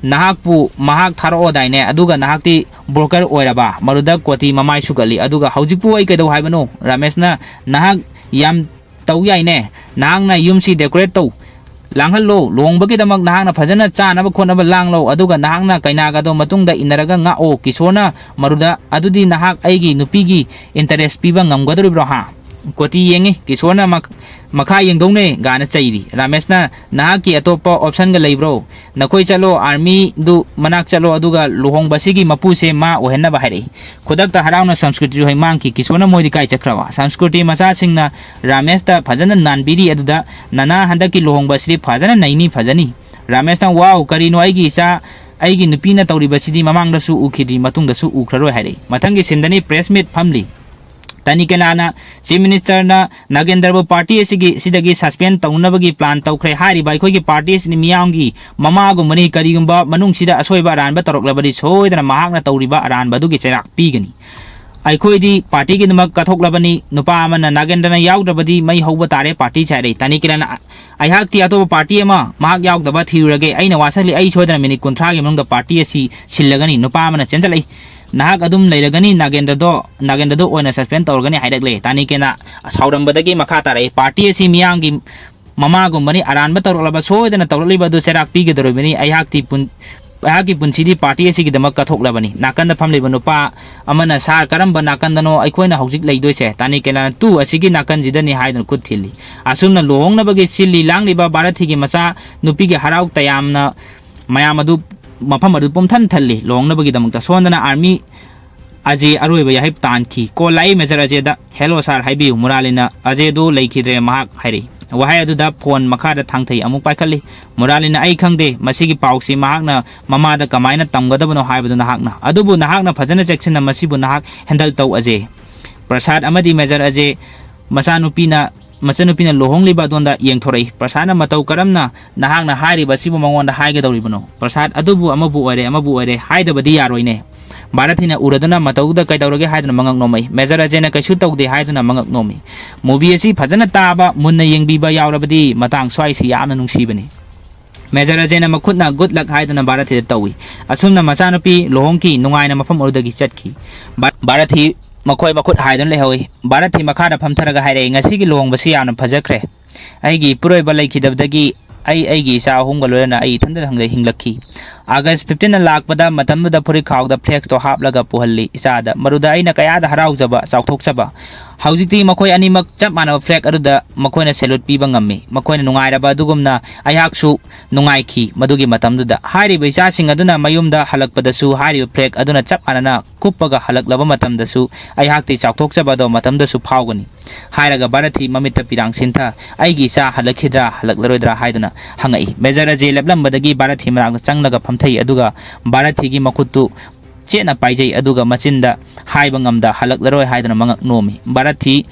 "ꯅꯍꯥꯛꯄꯨ ꯃꯍꯥꯛ ꯊꯥꯔꯛꯑꯣꯗꯥꯏꯅꯦ, ꯑꯗꯨꯒ ꯅꯍꯥꯛꯇꯤ broker ꯑꯣꯏꯔꯕ?" ꯃꯗꯨꯗ ꯀꯣꯇꯤ ꯃꯃꯥꯏ ꯁꯨꯒꯠꯂꯤ꯫ "ꯑꯗꯨꯒ ꯍꯧꯖꯤꯛꯄꯨ ꯑꯩ ꯀꯩꯗꯧ ꯍꯥꯏꯕꯅꯣ?" ꯔꯥꯃꯦꯁꯅ, "ꯅꯍꯥꯛ ꯌꯥꯝ ꯇꯧ ꯌꯥꯏꯅꯦ, ꯅꯍꯥꯛꯅ ꯌꯨꯝꯁꯤ decorate ꯇꯧ, ꯂꯥꯡꯍꯜꯂꯣ, ꯂꯨꯍꯣꯡꯕꯒꯤꯗꯃꯛ ꯅꯍꯥꯛꯅ ꯐꯖꯅ ꯆꯥꯅꯕ ꯈꯣꯠꯅꯕ ꯂꯥꯡꯂꯣ, ꯑꯗꯨꯒ ꯅꯍꯥꯛꯅ ꯀꯩꯅꯥꯒꯗꯣ ꯃꯇꯨꯡꯗ ꯏꯟꯅꯔꯒ ꯉꯥꯛꯑꯣ꯫" ꯀꯤꯁꯣꯔꯅ ꯃꯗꯨꯗ, "ꯑꯗꯨꯗꯤ ꯅꯍꯥꯛ ꯑꯩꯒꯤ ꯅꯨꯄꯤꯒꯤ interest ꯄꯤꯕ ꯉꯝꯒꯗꯧꯔꯤꯕ꯭ꯔꯣ ꯍꯥ?" ꯀꯣꯇꯤ ꯌꯦꯡꯉꯤ꯫ ꯀꯤꯁꯣꯔꯅ ꯃꯛ-, "ꯃꯈꯥ ꯌꯦꯡꯗꯧꯅꯦ" ꯒꯥꯅ ꯆꯩꯔꯤ꯫ ꯔꯥꯃꯦꯁꯅ, "ꯅꯍꯥꯛꯀꯤ ꯑꯇꯣꯞꯄ option ꯒ ꯂꯩꯕ꯭ꯔꯣ? ꯅꯈꯣꯏ ꯆꯠꯂꯣ, army ꯗꯨ ꯃꯅꯥꯛ ꯆꯠꯂꯣ, ꯑꯗꯨꯒ ꯂꯨꯍꯣꯡꯕꯁꯤꯒꯤ ꯃꯄꯨꯁꯦ ꯃꯥ ꯑꯣꯏꯍꯟꯅꯕ" ꯍꯥꯏꯔꯛꯏ꯫ ꯈꯨꯗꯛꯇ ꯍꯔꯥꯎꯅ ꯁꯪꯁꯀ꯭ꯔꯤꯇꯤꯁꯨ ꯍꯩ ꯃꯥꯡꯈꯤ꯫ ꯀꯤꯁꯣꯔꯅ ꯃꯣꯏꯗꯤ ꯀꯥꯏ ꯆꯠꯈ꯭ꯔꯕ? ꯁꯪꯁꯀ꯭ꯔꯤꯇꯤ ꯃꯆꯥꯁꯤꯡꯅ ꯔꯥꯃꯦꯁꯇ ꯐꯖꯅ ꯅꯥꯟꯕꯤꯔꯤ꯫ ꯑꯗꯨꯗ, "ꯅꯅꯥ, ꯍꯟꯗꯛꯀꯤ ꯂꯨꯍꯣꯡꯕ ꯑꯁꯤꯗꯤ ꯐꯖꯅ ꯅꯩꯅꯤ, ꯐꯖꯅꯤ꯫" ꯔꯥꯃꯦꯁꯅ, "ꯋꯥꯎ, ꯀꯔꯤꯅꯣ ꯑꯩꯒꯤ ꯏꯆꯥ, ꯑꯩꯒꯤ ꯅꯨꯄꯤꯅ ꯇꯧꯔꯤꯕꯁꯤꯗꯤ ꯃꯃꯥꯡꯗꯁꯨ ꯎꯈꯤꯗ꯭ꯔꯤ, ꯃꯇꯨꯡꯗꯁꯨ ꯎꯈ꯭ꯔꯔꯣꯏ" ꯍꯥꯏꯔꯛꯏ꯫ ꯃꯊꯪꯒꯤ scene ꯗꯅꯤ press meet ꯐꯝꯂꯤ꯫ ꯇꯅꯤꯀꯦꯂꯥꯅ, "Chief Minister ꯅ ꯅꯥꯒꯦꯟꯗ꯭ꯔꯕꯨ party ꯑꯁꯤꯒꯤ, ꯁꯤꯗꯒꯤ suspend ꯇꯧꯅꯕꯒꯤ plan ꯇꯧꯈ꯭ꯔꯦ꯫ ꯍꯥꯏꯔꯤꯕ ꯑꯩꯈꯣꯏꯒꯤ party ꯑꯁꯤꯅꯤ ꯃꯤꯌꯥꯝꯒꯤ ꯃꯃꯥꯒꯨꯝꯕꯅꯤ꯫ ꯀꯔꯤꯒꯨꯝꯕ ꯃꯅꯨꯡꯁꯤꯗ ꯑꯁꯣꯏꯕ ꯑꯔꯥꯟꯕ ꯇꯧꯔꯛꯂꯕꯗꯤ ꯁꯣꯏꯗꯅ ꯃꯍꯥꯛꯅ ꯇꯧꯔꯤꯕ ꯑꯔꯥꯟꯕ ꯑꯗꯨꯒꯤ ꯆꯩꯔꯥꯛ ꯄꯤꯒꯅꯤ꯫ ꯑꯩꯈꯣꯏꯗꯤ party ꯒꯤꯗꯃꯛ ꯀꯠꯊꯣꯛꯂꯕꯅꯤ꯫ ꯅꯨꯄꯥ ꯑꯃꯅ ꯅꯥꯒꯦꯟꯗ꯭ꯔꯅ ꯌꯥꯎꯗ꯭ꯔꯕꯗꯤ ꯃꯩ ꯍꯧꯕ ꯇꯥꯔꯦ party ꯁꯦ" ꯍꯥꯏꯔꯛꯏ꯫ ꯇꯅꯤꯀꯦꯂꯥꯅ, "ꯑꯩꯍꯥꯛꯇꯤ ꯑꯇꯣꯞꯄ party ꯑꯃ ꯃꯍꯥꯛ ꯌꯥꯎꯗꯕ ꯊꯤꯔꯨꯔꯒꯦ꯫ ꯑꯩꯅ ꯋꯥꯁꯛꯂꯤ, ꯑꯩ ꯁꯣꯏꯗꯅ minute ꯀꯨꯟꯊ꯭ꯔꯥꯒꯤ ꯃꯅꯨꯡꯗ party ꯑꯁꯤ ꯁꯤꯜꯂꯒꯅꯤ꯫" ꯅꯨꯄꯥ ꯑꯃꯅ ꯆꯦꯟꯁꯤꯜꯂꯛꯏ꯫ "ꯅꯍꯥꯛ ꯑꯗꯨꯝ ꯂꯩꯔꯒꯅꯤ, ꯅꯥꯒꯦꯟꯗ꯭ꯔꯗꯣ, ꯅꯥꯒꯦꯟꯗ꯭ꯔꯗꯣ ꯑꯣꯏꯅ suspend ꯇꯧꯔꯒꯅꯤ" ꯍꯥꯏꯔꯛꯂꯦ꯫ ꯇꯥꯅꯤꯀꯦꯅ ꯁꯥꯎꯔꯝꯕꯗꯒꯤ ꯃꯈꯥ ꯇꯥꯔꯛꯏ, "Party ꯑꯁꯤ ꯃꯤꯌꯥꯝꯒꯤ ꯃꯃꯥꯒꯨꯝꯕꯅꯤ, ꯑꯔꯥꯟꯕ ꯇꯧꯔꯛꯂꯕ, ꯁꯣꯏꯗꯅ ꯇꯧꯔꯛꯂꯤꯕ ꯑꯗꯨ ꯆꯩꯔꯥꯛ ꯄꯤꯒꯗꯧꯔꯤꯕꯅꯤ꯫ ꯑꯩꯍꯥꯛꯇꯤ ꯄꯨꯟ-, ꯑꯩꯍꯥꯛꯀꯤ ꯄꯨꯟꯁꯤꯗꯤ party ꯑꯁꯤꯒꯤꯗꯃꯛ ꯀꯠꯊꯣꯛꯂꯕꯅꯤ꯫" ꯅꯥꯀꯟꯗ ꯐꯝꯂꯤꯕ ꯅꯨꯄꯥ ꯑꯃꯅ, "Sir, ꯀꯔꯝꯕ ꯅꯥꯀꯟꯗꯅꯣ ꯑꯩꯈꯣꯏꯅ ꯍꯧꯖꯤꯛ ꯂꯩꯗꯣꯏꯁꯦ?" ꯇꯥꯅꯤꯀꯦꯅ, "Two ꯑꯁꯤꯒꯤ ꯅꯥꯀꯟꯁꯤꯗꯅꯤ" ꯍꯥꯏꯗꯨꯅ ꯈꯨꯠ ꯊꯤꯜꯂꯤ꯫ ꯑꯁꯨꯝꯅ ꯂꯨꯍꯣꯡꯅꯕꯒꯤ ꯁꯤꯜꯂꯤ ꯂꯥꯡꯂꯤꯕ ꯚꯥꯔꯠꯊꯤꯒꯤ ꯃꯆꯥ ꯅꯨꯄꯤꯒꯤ ꯍꯔꯥꯎ ꯇꯌꯥꯝꯅ ꯃꯌꯥꯝ ꯑꯗꯨ ꯃꯐꯝ ꯑꯗꯨ ꯄꯨꯝꯊꯟ ꯊꯜꯂꯤ ꯂꯨꯍꯣꯡꯅꯕꯒꯤꯗꯃꯛꯇ꯫ ꯁꯣꯝꯗꯅ ꯑꯥꯔꯃꯤ ꯑꯖꯦ ꯑꯔꯣꯏꯕ ꯌꯥꯍꯩ ꯇꯥꯟꯈꯤ꯫ ꯀꯣꯜ ꯂꯥꯛꯏ ꯃꯦꯖꯔ ꯑꯖꯦꯗ, "ꯍꯦꯜꯂꯣ ꯁꯥꯔ, ꯍꯥꯏꯕꯤꯌꯨ, ꯃꯨꯔꯥꯂꯤꯅ ꯑꯖꯦꯗꯨ ꯂꯩꯈꯤꯗ꯭ꯔꯦ ꯃꯍꯥꯛ" ꯍꯥꯏꯔꯛꯏ꯫ ꯋꯥꯍꯩ ꯑꯗꯨꯗ ꯐꯣꯟ ꯃꯈꯥꯗ ꯊꯥꯡꯊꯩ ꯑꯃꯨꯛ ꯄꯥꯏꯈꯠꯂꯤ꯫ ꯃꯨꯔꯥꯂꯤꯅ, "ꯑꯩ ꯈꯪꯗꯦ ꯃꯁꯤꯒꯤ ꯄꯥꯎꯁꯤ ꯃꯍꯥꯛꯅ ꯃꯃꯥꯗ ꯀꯃꯥꯏꯅ ꯇꯝꯒꯗꯕꯅꯣ ꯍꯥꯏꯕꯗꯨ ꯅꯍꯥꯛꯅ꯫ ꯑꯗꯨꯕꯨ ꯅꯍꯥꯛꯅ ꯐꯖꯅ ꯆꯦꯛꯁꯤꯟꯅ ꯃꯁꯤꯕꯨ ꯅꯍꯥꯛ ꯍꯦꯟꯗꯜ ꯇꯧ ꯑꯖꯦ"꯫ ꯄ꯭ꯔꯁꯥꯗ ꯑꯃꯗꯤ ꯃꯦꯖꯔ ꯑꯖꯦ ꯃꯆꯥꯅꯨꯄꯤꯅ, ꯃꯆꯟꯅꯨꯄꯤꯅ ꯂꯨꯍꯣꯡꯂꯤꯕ ꯑꯗꯣꯝꯗ ꯌꯦꯡꯊꯣꯔꯛꯏ꯫ ꯄ꯭ꯔꯁꯥꯗꯅ, "ꯃꯇꯧ ꯀꯔꯝꯅ ꯅꯍꯥꯛꯅ ꯍꯥꯏꯔꯤꯕ ꯑꯁꯤꯕꯨ ꯃꯉꯣꯟꯗ ꯍꯥꯏꯒꯗꯧꯔꯤꯕꯅꯣ?" ꯄ꯭ꯔꯁꯥꯗ, "ꯑꯗꯨꯕꯨ ꯑꯃꯕꯨ ꯑꯣꯏꯔꯦ, ꯑꯃꯕꯨ ꯑꯣꯏꯔꯦ, ꯍꯥꯏꯗꯕꯗꯤ ꯌꯥꯔꯣꯏꯅꯦ"꯫ ꯚꯥꯔꯠꯊꯤꯅ ꯎꯔꯗꯨꯅ, "ꯃꯇꯧꯗꯨꯗ ꯀꯩꯗꯧꯔꯒꯦ?" ꯍꯥꯏꯗꯨꯅ ꯃꯉꯛ ꯅꯣꯝꯃꯛꯏ꯫ ꯃꯦꯖꯔ ꯑꯖꯦꯅ ꯀꯩꯁꯨ ꯇꯧꯗꯦ ꯍꯥꯏꯗꯨꯅ ꯃꯉꯛ ꯅꯣꯝꯃꯤ꯫ ꯃꯨꯚꯤ ꯑꯁꯤ ꯐꯖꯅ ꯇꯥꯕ, ꯃꯨꯟꯅ ꯌꯦꯡꯕꯤꯕ ꯌꯥꯎꯔꯕꯗꯤ ꯃꯇꯥꯡ ꯁ꯭ꯋꯥꯏꯁꯤ ꯌꯥꯝꯅ ꯅꯨꯡꯁꯤꯕꯅꯤ꯫ ꯃꯦꯖꯔ ꯑꯖꯦꯅ ꯃꯈꯨꯠꯅ "ꯒꯨꯗ ꯂꯛ" ꯍꯥꯏꯗꯨꯅ ꯚꯥꯔꯠꯊꯤꯗ ꯇꯧꯏ꯫ ꯑꯁꯨꯝꯅ ꯃꯆꯥꯅꯨꯄꯤ ꯂꯨꯍꯣꯡꯈꯤ, ꯅꯨꯡꯉꯥꯏꯅ ꯃꯐꯝ ꯑꯗꯨꯗꯒꯤ ꯆꯠꯈꯤ꯫ ꯚꯥ-, ꯚꯥꯔꯠꯊꯤ ꯃꯈꯣꯏ ꯃꯈꯨꯠ ꯍꯥꯏꯗꯨꯅ ꯂꯩꯍꯧꯏ꯫ ꯚꯥꯔꯠꯊꯤ ꯃꯈꯥꯗ ꯐꯝꯊꯔꯒ ꯍꯥꯏꯔꯛꯏ, "ꯉꯁꯤꯒꯤ ꯂꯨꯍꯣꯡꯕꯁꯤ ꯌꯥꯝꯅ ꯐꯖꯈ꯭ꯔꯦ꯫ ꯑꯩꯒꯤ ꯏꯄꯨꯔꯣꯏꯕ ꯂꯩꯈꯤꯗꯕꯗꯒꯤ ꯑꯩ ꯑꯩꯒꯤ ꯏꯆꯥ ꯑꯍꯨꯝꯒ ꯂꯣꯏꯅꯅ ꯑꯩ ꯏꯊꯟꯇ ꯍꯤꯡꯂꯛꯈꯤ꯫ ꯑꯥꯒꯁ ꯐꯤꯐꯇꯤꯟꯗ ꯂꯥꯛꯄꯗ ꯃꯇꯝꯗꯨꯗ ꯐꯨꯔꯤꯠ ꯈꯥꯎꯗ ꯐ꯭ꯂꯦꯛꯁꯇꯣ ꯍꯥꯞꯂꯒ ꯄꯨꯍꯜꯂꯤ ꯏꯆꯥꯗ꯫ ꯃꯗꯨꯗ ꯑꯩꯅ ꯀꯌꯥꯗ ꯍꯔꯥꯎꯖꯕ, ꯆꯥꯎꯊꯣꯛꯆꯕ꯫ ꯍꯧꯖꯤꯛꯇꯤ ꯃꯈꯣꯏ ꯑꯅꯤꯃꯛ ꯆꯞ ꯃꯥꯟꯅꯕ ꯐ꯭ꯂꯦꯛ ꯑꯗꯨꯗ ꯃꯈꯣꯏꯅ ꯁꯦꯂꯨꯠ ꯄꯤꯕ ꯉꯝꯃꯤ꯫ ꯃꯈꯣꯏꯅ ꯅꯨꯡꯉꯥꯏꯔꯕ ꯑꯗꯨꯒꯨꯝꯅ ꯑꯩꯍꯥꯛꯁꯨ ꯅꯨꯡꯉꯥꯏꯈꯤ ꯃꯗꯨꯒꯤ ꯃꯇꯝꯗꯨꯗ"꯫ ꯍꯥꯏꯔꯤꯕ ꯏꯆꯥꯁꯤꯡ ꯑꯗꯨꯅ ꯃꯌꯨꯝꯗ ꯍꯜꯂꯛꯄꯗꯁꯨ ꯍꯥꯏꯔꯤꯕ ꯐ꯭ꯂꯦꯛ ꯑꯗꯨꯅ ꯆꯞ ꯃꯥꯟꯅꯅ ꯀꯨꯞꯄꯒ ꯍꯜꯂꯛꯂꯕ ꯃꯇꯝꯗꯁꯨ ꯑꯩꯍꯥꯛꯇꯤ ꯆꯥꯎꯊꯣꯛꯆꯕ ꯑꯗꯣ ꯃꯇꯝꯗꯁꯨ ꯐꯥꯎꯒꯅꯤ꯫ ꯍꯥꯏꯔꯒ ꯚꯥꯔꯠꯊꯤ ꯃꯃꯤꯠꯇ ꯄꯤꯔꯥꯡ ꯁꯤꯟꯊ, "ꯑꯩꯒꯤ ꯏꯆꯥ ꯍꯜꯂꯛꯈꯤꯗ꯭ꯔꯥ, ꯍꯜꯂꯛꯂꯔꯣꯏꯗ꯭ꯔꯥ?" ꯍꯥꯏꯗꯨꯅ ꯍꯪꯉꯛꯏ꯫ ꯃꯦꯖꯔ ꯑꯖꯦ ꯂꯦꯞꯂꯝꯕꯗꯒꯤ ꯚꯥꯔꯠꯊꯤ ꯃꯅꯥꯛꯇ ꯆꯪꯂꯒ ꯐꯝꯊꯩ, ꯑꯗꯨꯒ ꯚꯥꯔꯠꯊꯤꯒꯤ ꯃꯈꯨꯠꯇꯨ ꯆꯦꯠꯅ ꯄꯥꯏꯖꯩ, ꯑꯗꯨꯒ ꯃꯆꯤꯟꯗ ꯍꯥꯏꯕ ꯉꯝꯗ "ꯍꯜꯂꯛꯂꯔꯣꯏ" ꯍꯥꯏꯗꯨꯅ ꯃꯉꯛ ꯅꯣꯝꯃꯤ꯫ ꯚꯥꯔꯠꯊꯤ,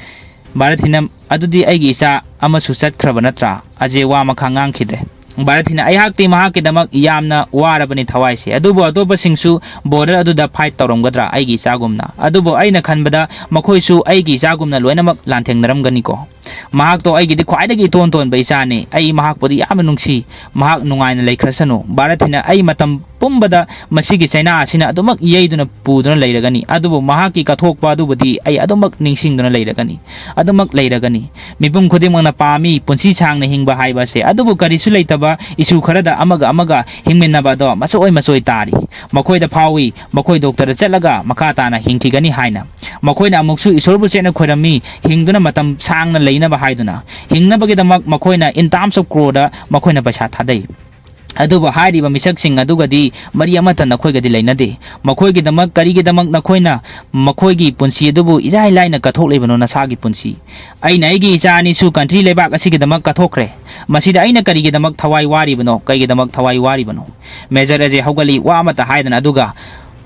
ꯚꯥꯔꯠꯊꯤꯅ, "ꯑꯗꯨꯗꯤ ꯑꯩꯒꯤ ꯏꯆꯥ ꯑꯃꯁꯨ ꯆꯠꯈ꯭ꯔꯕ ꯅꯠꯇ꯭ꯔꯥ?" ꯑꯖꯦ ꯋꯥ ꯃꯈꯥ ꯉꯥꯡꯈꯤꯗ꯭ꯔꯦ꯫ ꯚꯥꯔꯠꯊꯤꯅ, "ꯑꯩꯍꯥꯛꯇꯤ ꯃꯍꯥꯛꯀꯤꯗꯃꯛ ꯌꯥꯝꯅ ꯋꯥꯔꯕꯅꯤ ꯊꯋꯥꯏꯁꯦ, ꯑꯗꯨꯕꯨ ꯑꯇꯣꯞꯄꯁꯤꯡꯁꯨ ꯕꯣꯔꯗꯔ ꯑꯗꯨꯗ ꯐꯥꯏꯠ ꯇꯧꯔꯝꯒꯗ꯭ꯔꯥ ꯑꯩꯒꯤ ꯏꯆꯥꯒꯨꯝꯅ? ꯑꯗꯨꯕꯨ ꯑꯩꯅ ꯈꯟꯕꯗ ꯃꯈꯣꯏꯁꯨ ꯑꯩꯒꯤ ꯏꯆꯥꯒꯨꯝꯅ ꯂꯣꯏꯅꯃꯛ ꯂꯥꯟꯊꯦꯡꯅꯔꯝꯒꯅꯤꯀꯣ꯫ ꯃꯍꯥꯛꯇꯣ ꯑꯩꯒꯤꯗꯤ ꯈ꯭ꯋꯥꯏꯗꯒꯤ ꯏꯇꯣꯟ ꯇꯣꯟꯕ ꯏꯆꯥꯅꯤ꯫ ꯑꯩ ꯃꯍꯥꯛꯄꯨꯗꯤ ꯌꯥꯝꯅ ꯅꯨꯡꯁꯤ꯫ ꯃꯍꯥꯛ ꯅꯨꯡꯉꯥꯏꯅ ꯂꯩꯈ꯭ꯔꯁꯅꯨ"꯫ ꯚꯥꯔꯠꯊꯤꯅ, "ꯑꯩ ꯃꯇꯝ ꯄꯨꯝꯕꯗ ꯃꯁꯤꯒꯤ ꯆꯩꯅꯥ ꯑꯁꯤꯅ ꯑꯗꯨꯃꯛ ꯌꯩꯗꯨꯅ ꯄꯨꯗꯨꯅ ꯂꯩꯔꯒꯅꯤ, ꯑꯗꯨꯕꯨ ꯃꯍꯥꯛꯀꯤ ꯀꯠꯊꯣꯛꯄ ꯑꯗꯨꯕꯨꯗꯤ ꯑꯩ ꯑꯗꯨꯃꯛ ꯅꯤꯡꯁꯤꯡꯗꯨꯅ ꯂꯩꯔꯒꯅꯤ, ꯑꯗꯨꯃꯛ ꯂꯩꯔꯒꯅꯤ꯫ ꯃꯤꯄꯨꯝ ꯈꯨꯗꯤꯡꯃꯛꯅ ꯄꯥꯝꯃꯤ ꯄꯨꯟꯁꯤ ꯁꯥꯡꯅ ꯍꯤꯡꯕ ꯍꯥꯏꯕ ꯑꯁꯦ, ꯑꯗꯨꯕꯨ ꯀꯔꯤꯁꯨ ꯂꯩꯇꯕ ꯏꯁꯨ ꯈꯔꯗ ꯑꯃꯒ ꯑꯃꯒ ꯍꯤꯡꯃꯤꯟꯅꯕ ꯑꯗꯣ ꯃꯆꯣꯏ ꯃꯆꯣꯏ ꯇꯥꯔꯤ꯫ ꯃꯈꯣꯏꯗ ꯐꯥꯎꯏ ꯃꯈꯣꯏ ꯗꯣꯛꯇꯔꯗ ꯆꯠꯂꯒ ꯃꯈꯥ ꯇꯥꯅ ꯍꯤꯡꯈꯤꯒꯅꯤ ꯍꯥꯏꯅ꯫ ꯃꯈꯣꯏꯅ ꯑꯃꯨꯛꯁꯨ ꯏꯁꯣꯔꯕꯨ ꯆꯦꯠꯅ ꯈꯣꯏꯔꯝꯃꯤ, ꯍꯤꯡꯗꯨꯅ ꯃꯇꯝ ꯁꯥꯡꯅ ꯂꯩꯅꯕ ꯍꯥꯏꯗꯨꯅ꯫ ꯍꯤꯡꯅꯕꯒꯤꯗꯃꯛ ꯃꯈꯣꯏꯅ in terms of crore ꯗ ꯃꯈꯣꯏꯅ ꯄꯩꯁꯥ ꯊꯥꯗꯩ꯫ ꯑꯗꯨꯕꯨ ꯍꯥꯏꯔꯤꯕ ꯃꯤꯁꯛꯁꯤꯡ ꯑꯗꯨꯒꯗꯤ ꯃꯔꯤ ꯑꯃꯠꯇ ꯅꯈꯣꯏꯒꯗꯤ ꯂꯩꯅꯗꯦ꯫ ꯃꯈꯣꯏꯒꯤꯗꯃꯛ, ꯀꯔꯤꯒꯤꯗꯃꯛ ꯅꯈꯣꯏꯅ ꯃꯈꯣꯏꯒꯤ ꯄꯨꯟꯁꯤ ꯑꯗꯨꯕꯨ ꯏꯔꯥꯏ ꯂꯥꯏꯅ ꯀꯠꯊꯣꯛꯂꯤꯕꯅꯣ? ꯅꯁꯥꯒꯤ ꯄꯨꯟꯁꯤ꯫ ꯑꯩꯅ ꯑꯩꯒꯤ ꯏꯆꯥ ꯑꯅꯤꯁꯨ country ꯂꯩꯕꯥꯛ ꯑꯁꯤꯒꯤꯗꯃꯛ ꯀꯠꯊꯣꯛꯈ꯭ꯔꯦ꯫ ꯃꯁꯤꯗ ꯑꯩꯅ ꯀꯔꯤꯒꯤꯗꯃꯛ ꯊꯋꯥꯏ ꯋꯥꯔꯤꯕꯅꯣ? ꯀꯔꯤꯒꯤꯗꯃꯛ ꯊꯋꯥꯏ ꯋꯥꯔꯤꯕꯅꯣ?" ꯃꯦꯖꯔ ꯑꯖꯦ ꯍꯧꯒꯠꯂꯤ, ꯋꯥ ꯑꯃꯠꯇ ꯍꯥꯏꯗꯅ, ꯑꯗꯨꯒ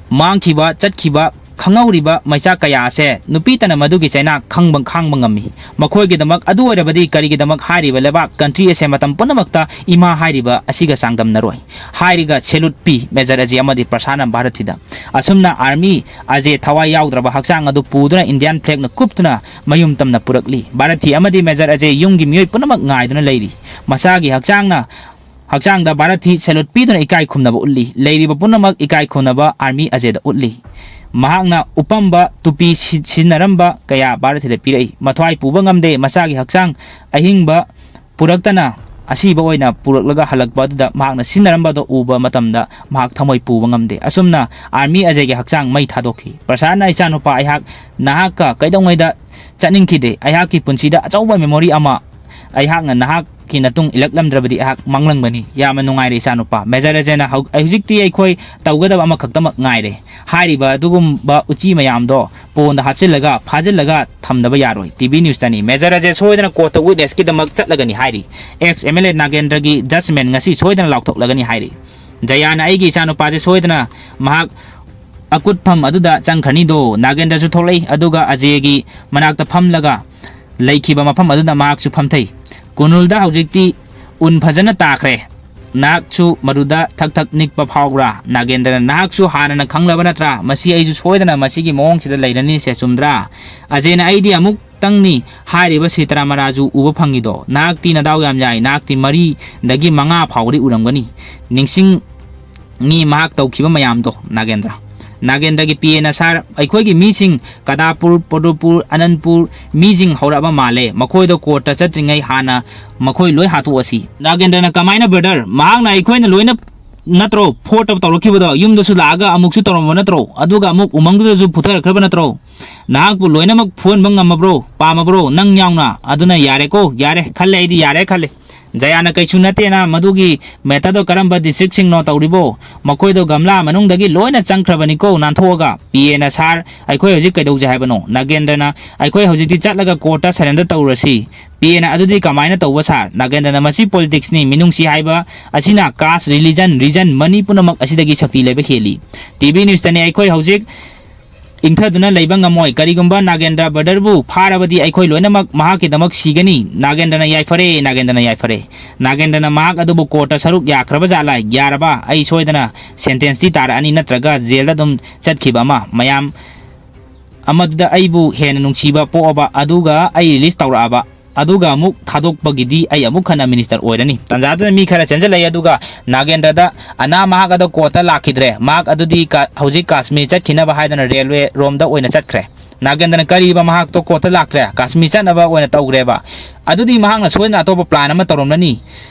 ꯃꯥꯡꯈꯤꯕ, ꯆꯠꯈꯤꯕ, ꯈꯪꯍꯧꯔꯤꯕ ꯃꯩꯆꯥꯛ ꯀꯌꯥ ꯑꯁꯦ ꯅꯨꯄꯤꯇꯅ ꯃꯗꯨꯒꯤ ꯆꯩꯅꯥ ꯈꯪꯕ, ꯈꯥꯡꯕ ꯉꯝꯃꯤ꯫ ꯃꯈꯣꯏꯒꯤꯗꯃꯛ, ꯑꯗꯨ ꯑꯣꯏꯔꯕꯗꯤ ꯀꯔꯤꯒꯤꯗꯃꯛ ꯍꯥꯏꯔꯤꯕ ꯂꯩꯕꯥꯛ, country ꯑꯁꯦ ꯃꯇꯝ ꯄꯨꯝꯅꯃꯛꯇ ꯏꯃꯥ ꯍꯥꯏꯔꯤꯕ ꯑꯁꯤꯒ ꯆꯥꯡꯗꯝꯅꯔꯣꯏ? ꯍꯥꯏꯔꯒ salute ꯄꯤ ꯃꯦꯖꯔ ꯑꯖꯦ ꯑꯃꯗꯤ ꯄ꯭ꯔꯁꯥꯟꯅ ꯚꯥꯔꯠꯊꯤꯗ꯫ ꯑꯁꯨꯝꯅ army ꯑꯖꯦ ꯊꯋꯥꯏ ꯌꯥꯎꯗ꯭ꯔꯕ ꯍꯛꯆꯥꯡ ꯑꯗꯨ ꯄꯨꯗꯨꯅ Indian flag ꯅ ꯀꯨꯞꯇꯨꯅ ꯃꯌꯨꯝ ꯇꯝꯅ ꯄꯨꯔꯛꯂꯤ꯫ ꯚꯥꯔꯠꯊꯤ ꯑꯃꯗꯤ ꯃꯦꯖꯔ ꯑꯖꯦ ꯌꯨꯝꯒꯤ ꯃꯤꯑꯣꯏ ꯄꯨꯝꯅꯃꯛ ꯉꯥꯏꯗꯨꯅ ꯂꯩꯔꯤ꯫ ꯃꯁꯥꯒꯤ ꯍꯛꯆꯥꯡꯅ ꯍꯛꯆꯥꯡꯗ ꯚꯥꯔꯠꯊꯤ salute ꯄꯤꯗꯨꯅ ꯏꯀꯥꯏ ꯈꯨꯝꯅꯕ ꯎꯠꯂꯤ꯫ ꯂꯩꯔꯤꯕ ꯄꯨꯝꯅꯃꯛ ꯏꯀꯥꯏ ꯈꯨꯝꯅꯕ army ꯑꯖꯦꯗ ꯎꯠꯂꯤ꯫ ꯃꯍꯥꯛꯅ ꯎꯞꯄꯝꯕ ꯇꯨꯄꯤ ꯁꯤ-, ꯁꯤꯖꯤꯟꯅꯔꯝꯕ ꯀꯌꯥ ꯚꯥꯔꯠꯊꯤꯗ ꯄꯤꯔꯛꯏ꯫ ꯃꯊ꯭ꯋꯥꯏ ꯄꯨꯕ ꯉꯝꯗꯦ, ꯃꯁꯥꯒꯤ ꯍꯛꯆꯥꯡ ꯑꯍꯤꯡꯕ ꯄꯨꯔꯛꯇꯅ ꯑꯁꯤꯕ ꯑꯣꯏꯅ ꯄꯨꯔꯛꯂꯒ ꯍꯜꯂꯛꯄ ꯑꯗꯨꯗ ꯃꯍꯥꯛꯅ ꯁꯤꯖꯤꯟꯅꯔꯝꯕꯗꯨ ꯎꯕ ꯃꯇꯝꯗ ꯃꯍꯥꯛ ꯊꯃꯣꯏ ꯄꯨꯕ ꯉꯝꯗꯦ꯫ ꯑꯁꯨꯝꯅ army ꯑꯖꯦꯒꯤ ꯍꯛꯆꯥꯡ ꯃꯩ ꯊꯥꯗꯣꯛꯈꯤ꯫ ꯄ꯭ꯔꯁꯥꯟꯅ, "ꯏꯆꯥꯅꯨꯄꯥ, ꯑꯩꯍꯥꯛ ꯅꯍꯥꯛꯀ ꯀꯩꯗꯧꯉꯩꯗ ꯆꯠꯅꯤꯡꯈꯤꯗꯦ꯫ ꯑꯩꯍꯥꯛꯀꯤ ꯄꯨꯟꯁꯤꯗ ꯑꯆꯧꯕ memory ꯑꯃ ꯑꯩꯍꯥꯛꯅ ꯅꯍꯥꯛꯀꯤ ꯅꯇꯨꯡ ꯏꯜꯂꯛꯂꯝꯗ꯭ꯔꯕꯗꯤ ꯑꯩꯍꯥꯛ ꯃꯥꯡꯂꯝꯒꯅꯤ꯫ ꯌꯥꯝꯅ ꯅꯨꯡꯉꯥꯏꯔꯦ ꯏꯆꯥꯅꯨꯄꯥ꯫" ꯃꯦꯖꯔ ꯑꯖꯦꯅ, "ꯍꯧ-, ꯍꯧꯖꯤꯛꯇꯤ ꯑꯩꯈꯣꯏ ꯇꯧꯒꯗꯕ ꯑꯃꯈꯛꯇꯃꯛ ꯉꯥꯏꯔꯦ꯫ ꯍꯥꯏꯔꯤꯕ ꯑꯗꯨꯒꯨꯝꯕ ꯎꯆꯤ ꯃꯌꯥꯝꯗꯣ ꯄꯣꯟꯗ ꯍꯥꯞꯆꯤꯜꯂꯒ ꯐꯥꯖꯤꯜꯂꯒ ꯊꯝꯗꯕ ꯌꯥꯔꯣꯏ꯫" TV news ꯇꯅꯤ꯫ ꯃꯦꯖꯔ ꯑꯖꯦ ꯁꯣꯏꯗꯅ court ꯇ witness ꯀꯤꯗꯃꯛ ꯆꯠꯂꯒꯅꯤ ꯍꯥꯏꯔꯤ꯫ Ex MLA ꯅꯥꯒꯦꯟꯗ꯭ꯔꯒꯤ judgment ꯉꯁꯤ ꯁꯣꯏꯗꯅ ꯂꯥꯎꯊꯣꯛꯂꯒꯅꯤ ꯍꯥꯏꯔꯤ꯫ "ꯖꯌꯥꯅ ꯑꯩꯒꯤ ꯏꯆꯥꯅꯨꯄꯥꯁꯦ ꯁꯣꯏꯗꯅ ꯃꯍꯥꯛ ꯑꯀꯨꯠꯐꯝ ꯑꯗꯨꯗ ꯆꯪꯈ꯭ꯔꯅꯤꯗꯣ꯫" ꯅꯥꯒꯦꯟꯗ꯭ꯔꯁꯨ ꯊꯣꯛꯂꯛꯏ, ꯑꯗꯨꯒ ꯑꯖꯦꯒꯤ ꯃꯅꯥꯛꯇ ꯐꯝꯂꯒ ꯂꯩꯈꯤꯕ ꯃꯐꯝ ꯑꯗꯨꯗ ꯃꯍꯥꯛꯁꯨ ꯐꯝꯊꯩ꯫ "ꯀꯨꯅꯨꯜꯗ ꯍꯧꯖꯤꯛꯇꯤ ꯎꯟ ꯐꯖꯅ ꯇꯥꯈ꯭ꯔꯦ꯫ ꯅꯍꯥꯛꯁꯨ ꯃꯗꯨꯗ ꯊꯛ ꯊꯛ ꯅꯤꯛꯄ ꯐꯥꯎꯕ꯭ꯔꯥ?" ꯅꯥꯒꯦꯟꯗ꯭ꯔꯅ, "ꯅꯍꯥꯛꯁꯨ ꯍꯥꯟꯅꯅ ꯈꯪꯂꯕ ꯅꯠꯇ꯭ꯔꯥ? ꯃꯁꯤ ꯑꯩꯁꯨ ꯁꯣꯏꯗꯅ ꯃꯁꯤꯒꯤ ꯃꯑꯣꯡꯁꯤꯗ ꯂꯩꯔꯅꯤꯁꯦ, ꯆꯨꯝꯗ꯭ꯔꯥ?" ꯑꯖꯦꯅ, "ꯑꯩꯗꯤ ꯑꯃꯨꯛꯇꯪꯅꯤ ꯍꯥꯏꯔꯤꯕ ꯁꯤꯇ꯭ꯔꯥ ꯃꯔꯥꯖꯨ ꯎꯕ ꯐꯪꯉꯤꯗꯣ꯫ ꯅꯍꯥꯛꯇꯤ ꯅꯗꯥꯎ ꯌꯥꯝ ꯌꯥꯏ, ꯅꯍꯥꯛꯇꯤ ꯃꯔꯤꯗꯒꯤ ꯃꯉꯥ ꯐꯥꯎꯕꯗꯤ ꯎꯔꯝꯒꯅꯤ꯫ ꯅꯤꯡꯁꯤꯡ ꯉꯤ ꯃꯍꯥꯛ ꯇꯧꯈꯤꯕ ꯃꯌꯥꯝꯗꯣ꯫" ꯅꯥꯒꯦꯟꯗ꯭ꯔ꯫ ꯅꯥꯒꯦꯟꯗ꯭ꯔꯒꯤ PA ꯅ, "ꯁꯥꯔ, ꯑꯩꯈꯣꯏꯒꯤ ꯃꯤꯁꯤꯡ ꯀꯗꯥꯄꯨꯔ, ꯄꯣꯗꯨꯄꯨꯔ, ꯑꯅꯟꯄꯨꯔ ꯃꯤꯁꯤꯡ ꯍꯧꯔꯛꯑꯕ ꯃꯥꯜꯂꯦ꯫ ꯃꯈꯣꯏꯗꯣ court ꯇ ꯆꯠꯇ꯭ꯔꯤꯉꯩ ꯍꯥꯟꯅ ꯃꯈꯣꯏ ꯂꯣꯏ ꯍꯥꯠꯇꯣꯛꯑꯁꯤ꯫" ꯅꯥꯒꯦꯟꯗ꯭ꯔꯅ, "ꯀꯃꯥꯏꯅ, brother? ꯃꯍꯥꯛꯅ ꯑꯩꯈꯣꯏꯅ ꯂꯣꯏꯅ ꯅꯠꯇ꯭ꯔꯣ fort ꯇ ꯇꯧꯔꯛꯈꯤꯕꯗꯣ? ꯌꯨꯝꯗꯁꯨ ꯂꯥꯛꯑꯒ ꯑꯃꯨꯛꯁꯨ ꯇꯧꯔꯝꯕ ꯅꯠꯇ꯭ꯔꯣ? ꯑꯗꯨꯒ ꯑꯃꯨꯛ ꯎꯃꯪꯗꯨꯗꯁꯨ ꯐꯨꯊꯔꯛꯈ꯭ꯔꯕ ꯅꯠꯇ꯭ꯔꯣ? ꯅꯍꯥꯛꯄꯨ ꯂꯣꯏꯅꯃꯛ ꯐꯨꯍꯟꯕ ꯉꯝꯃꯕ꯭ꯔꯣ? ꯄꯥꯝꯃꯕ꯭ꯔꯣ? ꯅꯪ ꯌꯥꯎꯅ? ꯑꯗꯨꯅ ꯌꯥꯔꯦꯀꯣ, ꯌꯥꯔꯦ, ꯈꯜꯂꯦ, ꯑꯩꯗꯤ ꯌꯥꯔꯦ ꯈꯜꯂꯦ꯫ ꯖꯌꯥꯅ ꯀꯩꯁꯨ ꯅꯠꯇꯦꯅ ꯃꯗꯨꯒꯤ matter ꯗꯣ ꯀꯔꯝꯕ district ꯁꯤꯡꯅꯣ ꯇꯧꯔꯤꯕꯣ? ꯃꯈꯣꯏꯗꯣ ꯒꯝꯂꯥ ꯃꯅꯨꯡꯗꯒꯤ ꯂꯣꯏꯅ ꯆꯪꯈ꯭ꯔꯕꯅꯤꯀꯣ ꯅꯥꯟꯊꯣꯛꯑꯒ꯫ ꯄꯤ ꯑꯦꯅ, "ꯁꯥꯔ, ꯑꯩꯈꯣꯏ ꯍꯧꯖꯤꯛ ꯀꯩꯗꯧꯁꯦ ꯍꯥꯏꯕꯅꯣ?" ꯅꯥꯒꯦꯟꯗ꯭ꯔꯅ, "ꯑꯩꯈꯣꯏ ꯍꯧꯖꯤꯛꯇꯤ ꯆꯠꯂꯒ court ꯇ surrender ꯇꯧꯔꯨꯔꯁꯤ꯫" ꯄꯤ ꯑꯦꯅ, "ꯑꯗꯨꯗꯤ ꯀꯃꯥꯏꯅ ꯇꯧꯕ ꯁꯥꯔ?" ꯅꯥꯒꯦꯟꯗ꯭ꯔꯅ, "ꯃꯁꯤ politics ꯅꯤ, ꯃꯤꯅꯨꯡꯁꯤ ꯍꯥꯏꯕ ꯑꯁꯤꯅ caste, religion, reason, money ꯄꯨꯝꯅꯃꯛ ꯑꯁꯤꯗꯒꯤ ꯁꯛꯇꯤ ꯂꯩꯕ ꯍꯦꯜꯂꯤ꯫ ꯇꯤ ꯚꯤ news ꯇꯅꯤ ꯑꯩꯈꯣꯏ ꯍꯧꯖꯤꯛ ꯏꯪꯊꯗꯨꯅ ꯂꯩꯕ ꯉꯝꯃꯣꯏ꯫ ꯀꯔꯤꯒꯨꯝꯕ ꯅꯥꯒꯦꯟꯗ꯭ꯔ brother ꯕꯨ ꯐꯥꯔꯕꯗꯤ ꯑꯩꯈꯣꯏ ꯂꯣꯏꯅꯃꯛ ꯃꯍꯥꯛꯀꯤꯗꯃꯛ ꯁꯤꯒꯅꯤ꯫" ꯅꯥꯒꯦꯟꯗ꯭ꯔꯅ ꯌꯥꯏꯐꯔꯦ, ꯅꯥꯒꯦꯟꯗ꯭ꯔꯅ ꯌꯥꯏꯐꯔꯦ꯫ ꯅꯥꯒꯦꯟꯗ꯭ꯔꯅ ꯃꯍꯥꯛ ꯑꯗꯨꯕꯨ court ꯇ ꯁꯔꯨꯛ ꯌꯥꯈ꯭ꯔꯕ ꯖꯥꯠꯂꯥ? ꯌꯥꯔꯕ? ꯑꯩ ꯁꯣꯏꯗꯅ sentence ꯇꯤ ꯇꯥꯔꯛꯑꯅꯤ, ꯅꯠꯇ꯭ꯔꯒ jail ꯗ ꯑꯗꯨꯝ ꯆꯠꯈꯤꯕ ꯑꯃ꯫ ꯃꯌꯥꯝ ꯑꯃꯗꯨꯗ ꯑꯩꯕꯨ ꯍꯦꯟꯅ ꯅꯨꯡꯁꯤꯕ ꯄꯣꯛꯑꯕ, ꯑꯗꯨꯒ ꯑꯩ release ꯇꯧꯔꯛꯑꯕ, ꯑꯗꯨꯒ ꯑꯃꯨꯛ ꯊꯥꯗꯣꯛꯄꯒꯤꯗꯤ ꯑꯩ ꯑꯃꯨꯛ ꯍꯟꯅ minister ꯑꯣꯏꯔꯅꯤ꯫ ꯇꯥꯟꯖꯥꯗꯨꯗ ꯃꯤ ꯈꯔ ꯆꯦꯟꯁꯤꯜꯂꯛꯏ, ꯑꯗꯨꯒ ꯅꯥꯒꯦꯟꯗ꯭ꯔꯗ, "ꯑꯅꯥ ꯃꯍꯥꯛ ꯑꯗꯣ court ꯇ ꯂꯥꯛꯈꯤꯗ꯭ꯔꯦ, ꯃꯍꯥꯛ ꯑꯗꯨꯗꯤ ꯀ-, ꯍꯧꯖꯤꯛ ꯀꯥꯁꯃꯤꯔ ꯆꯠꯈꯤꯅꯕ ꯍꯥꯏꯗꯨꯅ railway ꯔꯣꯝꯗ ꯑꯣꯏꯅ ꯆꯠꯈ꯭ꯔꯦ꯫" ꯅꯥꯒꯦꯟꯗ꯭ꯔꯅ, "ꯀꯔꯤꯕ, ꯃꯍꯥꯛꯇꯣ court ꯇ ꯂꯥꯛꯇ꯭ꯔꯦ, ꯀꯥꯁꯃꯤꯔ ꯆꯠꯅꯕ ꯑꯣꯏꯅ ꯇꯧꯈ꯭ꯔꯦꯕ? ꯑꯗꯨꯗꯤ ꯃꯍꯥꯛꯅ ꯁꯣꯏꯗꯅ ꯑꯇꯣꯞꯄ plan ꯑꯃ ꯇꯧꯔꯝꯂꯅꯤ꯫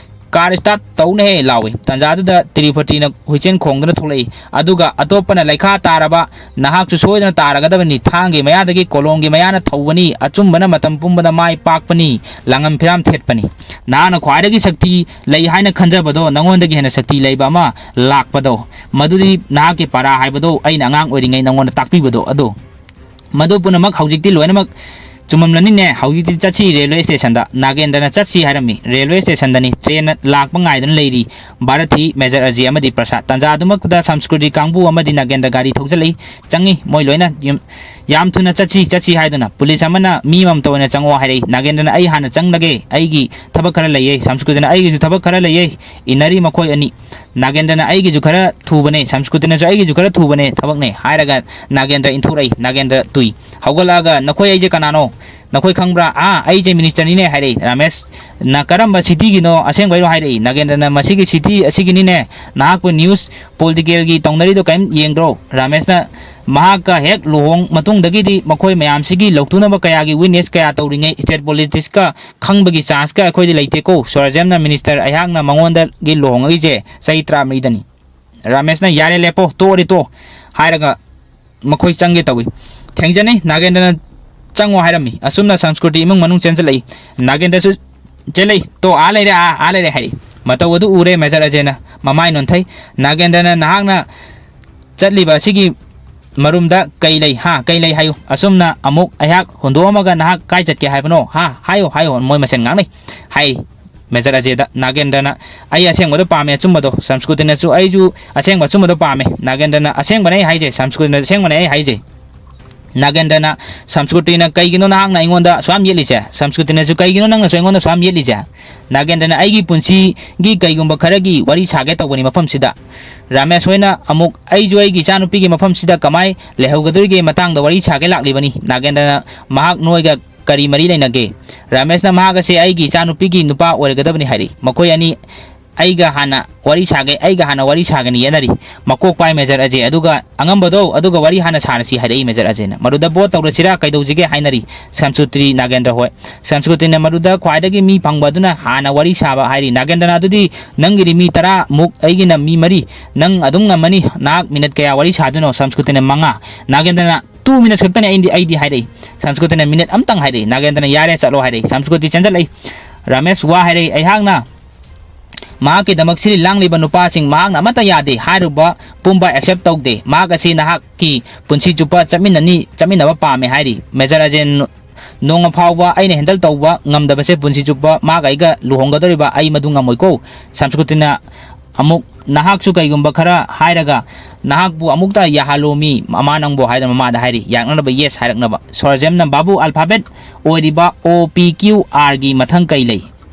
Car start ꯇꯧꯅꯦꯍꯦ!" ꯂꯥꯎꯏ꯫ ꯇꯥꯟꯖꯥꯗꯨꯗ ꯇ꯭ꯔꯤꯄꯇꯤꯅ ꯍꯨꯏꯆꯦꯟ ꯈꯣꯡꯗꯨꯅ ꯊꯣꯛꯂꯛꯏ, ꯑꯗꯨꯒ, "ꯑꯇꯣꯞꯄꯅ ꯂꯩꯈꯥ ꯇꯥꯔꯕ, ꯅꯍꯥꯛꯁꯨ ꯁꯣꯏꯗꯅ ꯇꯥꯔꯒꯗꯕꯅꯤ꯫ ꯊꯥꯡꯒꯤ ꯃꯌꯥꯗꯒꯤ ꯀꯣꯂꯣꯝꯒꯤ ꯃꯌꯥꯅ ꯊꯧꯕꯅꯤ꯫ ꯑꯆꯨꯝꯕꯅ ꯃꯇꯝ ꯄꯨꯝꯕꯗ ꯃꯥꯏ ꯄꯥꯛꯄꯅꯤ, ꯂꯥꯡꯉꯝ ꯐꯤꯔꯥꯝ ꯊꯦꯠꯄꯅꯤ꯫ ꯅꯍꯥꯛꯅ ꯈ꯭ꯋꯥꯏꯗꯒꯤ ꯁꯛꯇꯤ ꯂꯩ ꯍꯥꯏꯅ ꯈꯟꯖꯕꯗꯣ, ꯅꯉꯣꯟꯗꯒꯤ ꯍꯦꯟꯅ ꯁꯛꯇꯤ ꯂꯩꯕ ꯑꯃ ꯂꯥꯛꯄꯗꯣ, ꯃꯗꯨꯗꯤ ꯅꯍꯥꯛꯀꯤ ꯄꯔꯥ ꯍꯥꯏꯕꯗꯣ ꯑꯩꯅ ꯑꯉꯥꯡ ꯑꯣꯏꯔꯤꯉꯩ ꯅꯉꯣꯟꯗ ꯇꯥꯛꯄꯤꯕꯗꯣ ꯑꯗꯣ꯫ ꯃꯗꯨ ꯄꯨꯝꯅꯃꯛ ꯍꯧꯖꯤꯛꯇꯤ ꯂꯣꯏꯅꯃꯛ ꯆꯨꯝꯃꯝꯂꯅꯤꯅꯦ꯫ ꯍꯧꯖꯤꯛꯇꯤ ꯆꯠꯁꯤ railway station ꯗ꯫" ꯅꯥꯒꯦꯟꯗ꯭ꯔꯅ "ꯆꯠꯁꯤ" ꯍꯥꯏꯔꯝꯃꯤ꯫ Railway station ꯗꯅꯤ train ꯂꯥꯛꯄ ꯉꯥꯏꯗꯨꯅ ꯂꯩꯔꯤ ꯚꯥꯔꯊꯤ, ꯃꯦꯖꯔ ꯑꯖꯤ ꯑꯃꯗꯤ ꯄ꯭ꯔꯁꯥꯗ꯫ ꯇꯥꯟꯖꯥ ꯑꯗꯨꯃꯛꯇꯗ ꯁꯪꯁꯀ꯭ꯔꯤꯇꯤ ꯀꯥꯡꯕꯨ ꯑꯃꯗꯤ ꯅꯥꯒꯦꯟꯗ꯭ꯔ ꯒꯥꯔꯤ ꯊꯧꯖꯤꯜꯂꯛꯏ꯫ ꯆꯪꯉꯤ ꯃꯣꯏ ꯂꯣꯏꯅ꯫ ꯌꯨꯝ-, "ꯌꯥꯝ ꯊꯨꯅ ꯆꯠꯁꯤ, ꯆꯠꯁꯤ" ꯍꯥꯏꯗꯨꯅ꯫ ꯄꯨꯂꯤꯁ ꯑꯃꯅ, "ꯃꯤ ꯑꯃꯃꯝꯇ ꯑꯣꯏꯅ ꯆꯪꯉꯛꯑꯣ" ꯍꯥꯏꯔꯛꯏ꯫ ꯅꯥꯒꯦꯟꯗ꯭ꯔꯅ, "ꯑꯩ ꯍꯥꯟꯅ ꯆꯪꯂꯒꯦ, ꯑꯩꯒꯤ ꯊꯕꯛ ꯈꯔ ꯂꯩꯌꯦ꯫" ꯁꯪꯁꯀ꯭ꯔꯤꯇꯤꯅ, "ꯑꯩꯒꯤꯁꯨ ꯊꯕꯛ ꯈꯔ ꯂꯩꯌꯦ꯫" ꯏꯟꯅꯔꯤ ꯃꯈꯣꯏ ꯑꯅꯤ꯫ ꯅꯥꯒꯦꯟꯗ꯭ꯔꯅ, "ꯑꯩꯒꯤꯁꯨ ꯈꯔ ꯊꯨꯕꯅꯦ, ꯁꯪꯁꯀ꯭ꯔꯤꯇꯤꯅꯁꯨ ꯑꯩꯒꯤꯁꯨ ꯈꯔ ꯊꯨꯕꯅꯦ ꯊꯕꯛꯅꯦ" ꯍꯥꯏꯔꯒ ꯅꯥꯒꯦꯟꯗ꯭ꯔ ꯏꯟꯊꯣꯔꯛꯏ꯫ ꯅꯥꯒꯦꯟꯗ꯭ꯔ ꯇꯨꯏ꯫ ꯍꯧꯒꯠꯂꯛꯑꯒ, "ꯅꯈꯣꯏ ꯑꯩꯁꯦ ꯀꯅꯥꯅꯣ? ꯅꯈꯣꯏ ꯈꯪꯕ꯭ꯔꯥ?" "ꯑꯥ, ꯑꯩꯁꯦ minister ꯅꯤꯅꯦ" ꯍꯥꯏꯔꯛꯏ꯫ ꯔꯥꯃꯦꯁꯅ, "ꯀꯔꯝꯕ city ꯒꯤꯅꯣ ꯑꯁꯦꯡꯕꯩꯔꯣ?" ꯍꯥꯏꯔꯛꯏ꯫ ꯅꯥꯒꯦꯟꯗ꯭ꯔꯅ, "ꯃꯁꯤꯒꯤ city ꯑꯁꯤꯒꯤꯅꯤꯅꯦ꯫ ꯅꯍꯥꯛꯄꯨ news, political ꯒꯤ ꯇꯧꯅꯔꯤꯗꯣ ꯀꯔꯤꯝ ꯌꯦꯡꯗ꯭ꯔꯣ?" ꯔꯥꯃꯦꯁꯅ, "ꯃꯍꯥꯛꯀ ꯍꯦꯛ ꯂꯨꯍꯣꯡ ꯃꯇꯨꯡꯗꯒꯤꯗꯤ ꯃꯈꯣꯏ ꯃꯌꯥꯝꯁꯤꯒꯤ ꯂꯧꯊꯣꯛꯅꯕ ꯀꯌꯥꯒꯤ witness ꯀꯌꯥ ꯇꯧꯔꯤꯉꯩ state politics ꯀ ꯈꯪꯕꯒꯤ chance ꯀ ꯑꯩꯈꯣꯏꯗꯤ ꯂꯩꯇꯦꯀꯣ꯫ ꯁ꯭ꯋꯔꯥꯖ꯭ꯌꯝꯅ minister ꯑꯩꯍꯥꯛꯅ ꯃꯉꯣꯟꯗꯒꯤ ꯂꯨꯍꯣꯡꯉꯛꯏꯁꯦ ꯆꯍꯤ ꯇꯔꯥꯃꯔꯤꯗꯅꯤ꯫" ꯔꯥꯃꯦꯁꯅ, "ꯌꯥꯔꯦ, ꯂꯦꯞꯄꯣ, ꯇꯣꯛꯑꯗꯤ ꯇꯣꯛꯑꯣ" ꯍꯥꯏꯔꯒ ꯃꯈꯣꯏ ꯆꯪꯒꯦ ꯇꯧꯏ꯫ ꯊꯦꯡꯖꯅꯩ, ꯅꯥꯒꯦꯟꯗ꯭ꯔꯅ "ꯆꯪꯉꯣ" ꯍꯥꯏꯔꯝꯃꯤ꯫ ꯑꯁꯨꯝꯅ ꯁꯪꯁꯀ꯭ꯔꯤꯇꯤ ꯏꯃꯨꯡ ꯃꯅꯨꯡ ꯆꯦꯟꯁꯤꯜꯂꯛꯏ꯫ ꯅꯥꯒꯦꯟꯗ꯭ꯔꯁꯨ ꯆꯦꯜꯂꯩ, ꯇꯣ, ꯑꯥ ꯂꯩꯔꯦ, ꯑꯥ, ꯑꯥ ꯂꯩꯔꯦ ꯍꯥꯏꯔꯤ꯫ ꯃꯇꯧ ꯑꯗꯨ ꯎꯔꯦ ꯃꯦꯖꯔ ꯑꯖꯦꯅ, ꯃꯃꯥꯏ ꯅꯣꯟꯊꯩ꯫ ꯅꯥꯒꯦꯟꯗ꯭ꯔꯅ, "ꯅꯍꯥꯛꯅ ꯆꯠꯂꯤꯕ ꯑꯁꯤꯒꯤ ꯃꯔꯨꯝꯗ ꯀꯩ ꯂꯩ? ꯍꯥ, ꯀꯩ ꯂꯩ ꯍꯥꯏꯌꯨ꯫ ꯑꯁꯨꯝꯅ ꯑꯃꯨꯛ ꯑꯩꯍꯥꯛ ꯍꯨꯟꯗꯣꯛꯑꯝꯃꯒ ꯅꯍꯥꯛ ꯀꯥꯏ ꯆꯠꯀꯦ ꯍꯥꯏꯕꯅꯣ? ꯍꯥ, ꯍꯥꯏꯌꯨ, ꯍꯥꯏꯌꯨ", ꯃꯣꯏ ꯃꯁꯦꯟ ꯉꯥꯡꯅꯩ꯫ ꯍꯥꯏꯔꯤ ꯃꯦꯖꯔ ꯑꯖꯦꯗ ꯅꯥꯒꯦꯟꯗ꯭ꯔꯅ, "ꯑꯩ ꯑꯁꯦꯡꯕꯗꯣ ꯄꯥꯝꯃꯦ, ꯑꯆꯨꯝꯕꯗꯣ"꯫ ꯁꯪꯁꯀ꯭ꯔꯤꯇꯤꯅꯁꯨ, "ꯑꯩꯁꯨ ꯑꯁꯦꯡꯕ ꯑꯆꯨꯝꯕꯗꯣ ꯄꯥꯝꯃꯦ"꯫ ꯅꯥꯒꯦꯟꯗ꯭ꯔꯅ, "ꯑꯁꯦꯡꯕꯅꯦ ꯑꯩ ꯍꯥꯏꯁꯦ"꯫ ꯁꯪꯁꯀ꯭ꯔꯤꯇꯤꯅ, "ꯑꯁꯦꯡꯕꯅꯦ ꯑꯩ ꯍꯥꯏꯁꯦ"꯫ ꯅꯥꯒꯦꯟꯗ꯭ꯔꯅ ꯁꯪꯁꯀ꯭ꯔꯤꯇꯤꯅ, "ꯀꯩꯒꯤꯅꯣ ꯅꯍꯥꯛꯅ ꯑꯩꯉꯣꯟꯗ ꯑꯁꯨꯛ ꯌꯥꯝ ꯌꯦꯠꯂꯤꯁꯦ?" ꯁꯪꯁꯀ꯭ꯔꯤꯇꯤꯅꯁꯨ, "ꯀꯩꯒꯤꯅꯣ ꯅꯪꯅꯁꯨ ꯑꯩꯉꯣꯟꯗ ꯑꯁꯨꯛ ꯌꯥꯝ ꯌꯦꯠꯂꯤꯁꯦ?" ꯅꯥꯒꯦꯟꯗ꯭ꯔꯅ, "ꯑꯩꯒꯤ ꯄꯨꯟꯁꯤꯒꯤ ꯀꯩꯒꯨꯝꯕ ꯈꯔꯒꯤ ꯋꯥꯔꯤ ꯁꯥꯒꯦ ꯇꯧꯕꯅꯤ ꯃꯐꯝꯁꯤꯗ"꯫ ꯔꯥꯃꯦꯁ ꯍꯣꯏꯅ ꯑꯃꯨꯛ, "ꯑꯩꯁꯨ ꯑꯩꯒꯤ ꯏꯆꯥꯅꯨꯄꯤꯒꯤ ꯃꯐꯝꯁꯤꯗ ꯀꯃꯥꯏ ꯂꯩꯍꯧꯒꯗꯧꯔꯤꯒꯦ ꯃꯇꯥꯡꯗ ꯋꯥꯔꯤ ꯁꯥꯒꯦ ꯂꯥꯛꯂꯤꯕꯅꯤ"꯫ ꯅꯥꯒꯦꯟꯗ꯭ꯔꯅ, "ꯃꯍꯥꯛ ꯅꯣꯏꯒ ꯀꯔꯤ ꯃꯔꯤ ꯂꯩꯅꯒꯦ?" ꯔꯥꯃꯦꯁꯅ, "ꯃꯍꯥꯛ ꯑꯁꯦ ꯑꯩꯒꯤ ꯏꯆꯥꯅꯨꯄꯤꯒꯤ ꯅꯨꯄꯥ ꯑꯣꯏꯔꯒꯗꯕꯅꯤ" ꯍꯥꯏꯔꯤ꯫ "ꯃꯈꯣꯏ ꯑꯅꯤ ꯑꯩꯒ ꯍꯥꯟꯅ ꯋꯥꯔꯤ ꯁꯥꯒꯦ, ꯑꯩꯒ ꯍꯥꯟꯅ ꯋꯥꯔꯤ ꯁꯥꯒꯅꯤ" ꯌꯦꯠꯅꯔꯤ꯫ "ꯃꯀꯣꯛ ꯄꯥꯏ ꯃꯦꯖꯔ ꯑꯖꯦ, ꯑꯗꯨꯒ ꯑꯉꯝꯕꯗꯣ, ꯑꯗꯨꯒ ꯋꯥꯔꯤ ꯍꯥꯟꯅ ꯁꯥꯔꯁꯤ" ꯍꯥꯏꯔꯛꯏ ꯃꯦꯖꯔ ꯑꯖꯦꯅ꯫ "ꯃꯗꯨꯗ ꯚꯣꯠ ꯇꯧꯔꯁꯤꯔꯥ, ꯀꯩꯗꯧꯁꯤꯒꯦ?" ꯍꯥꯏꯅꯔꯤ ꯁꯪꯁꯀ꯭ꯔꯤꯇꯤ ꯅꯥꯒꯦꯟꯗ꯭ꯔ ꯍꯣꯏ꯫ ꯁꯪꯁꯀ꯭ꯔꯤꯇꯤꯅ, "ꯃꯗꯨꯗ ꯈ꯭ꯋꯥꯏꯗꯒꯤ ꯃꯤ ꯐꯪꯕ ꯑꯗꯨꯅ ꯍꯥꯟꯅ ꯋꯥꯔꯤ ꯁꯥꯕ" ꯍꯥꯏꯔꯤ꯫ ꯅꯥꯒꯦꯟꯗ꯭ꯔꯅ, "ꯑꯗꯨꯗꯤ ꯅꯪꯒꯤꯗꯤ ꯃꯤ ꯇꯔꯥꯃꯨꯛ, ꯑꯩꯒꯤꯅ ꯃꯤ ꯃꯔꯤ, ꯅꯪ ꯑꯗꯨꯝ ꯉꯝꯃꯅꯤ, ꯅꯍꯥꯛ ꯃꯤꯅꯠ ꯀꯌꯥ ꯋꯥꯔꯤ ꯁꯥꯗꯣꯏꯅꯣ?" ꯁꯪꯁꯀ꯭ꯔꯤꯇꯤꯅ, "ꯃꯉꯥ"꯫ ꯅꯥꯒꯦꯟꯗ꯭ꯔꯅ, "Two minutes ꯈꯛꯇꯅꯦ ꯑꯩꯗꯤ, ꯑꯩꯗꯤ" ꯍꯥꯏꯔꯛꯏ꯫ ꯁꯪꯁꯀ꯭ꯔꯤꯇꯤꯅ, "ꯃꯤꯅꯠ ꯑꯝꯇꯪ" ꯍꯥꯏꯔꯛꯏ꯫ ꯅꯥꯒꯦꯟꯗ꯭ꯔꯅ, "ꯌꯥꯔꯦ, ꯆꯠꯂꯣ" ꯍꯥꯏꯔꯛꯏ꯫ ꯁꯪꯁꯀ꯭ꯔꯤꯇꯤ ꯆꯦꯟꯖꯜꯂꯛꯏ꯫ ꯔꯥꯃꯦꯁ ꯋꯥ ꯍꯥꯏꯔꯛꯏ, "ꯑꯩꯍꯥꯛꯅ ꯃꯍꯥꯛꯀꯤꯗꯃꯛ ꯁꯤꯜꯂꯤ ꯂꯥꯡꯂꯤꯕ ꯅꯨꯄꯥꯁꯤꯡ ꯃꯍꯥꯛꯅ ꯑꯃꯠꯇ ꯌꯥꯗꯦ ꯍꯥꯏꯔꯨꯕ ꯄꯨꯝꯕ accept ꯇꯧꯗꯦ꯫ ꯃꯍꯥꯛ ꯑꯁꯤ ꯅꯍꯥꯛꯀꯤ ꯄꯨꯟꯁꯤ ꯆꯨꯞꯄ ꯆꯠꯃꯤꯟꯅꯅꯤ, ꯆꯠꯃꯤꯟꯅꯕ ꯄꯥꯝꯃꯦ" ꯍꯥꯏꯔꯤ꯫ ꯃꯦꯖꯔ ꯑꯖꯦꯟ, "ꯅꯣꯡꯃ ꯐꯥꯎꯕ ꯑꯩꯅ handle ꯇꯧꯕ ꯉꯝꯗꯕꯁꯦ ꯄꯨꯟꯁꯤ ꯆꯨꯞꯄ ꯃꯍꯥꯛ ꯑꯩꯒ ꯂꯨꯍꯣꯡꯒꯗꯧꯔꯤꯕ, ꯑꯩ ꯃꯗꯨ ꯉꯝꯃꯣꯏꯀꯣ"꯫ ꯁꯪꯁꯀ꯭ꯔꯤꯇꯤꯅ ꯑꯃꯨꯛ, "ꯅꯍꯥꯛꯁꯨ ꯀꯩꯒꯨꯝꯕ ꯈꯔ ꯍꯥꯏꯔꯒ ꯅꯍꯥꯛꯄꯨ ꯑꯃꯨꯛꯇ ꯌꯥꯍꯜꯂꯣꯃꯤ, ꯃꯃꯥ ꯅꯪꯕꯨ" ꯍꯥꯏꯗꯅ ꯃꯃꯥꯗ ꯍꯥꯏꯔꯤ꯫ ꯌꯥꯔꯛꯅꯕ, yes ꯍꯥꯏꯔꯛꯅꯕ꯫ ꯁꯣꯔꯖꯦꯝꯅ, "ꯕꯥꯕꯨ, alphabet ꯑꯣꯏꯔꯤꯕ O P Q R ꯒꯤ ꯃꯊꯪ ꯀꯩ ꯂꯩ?"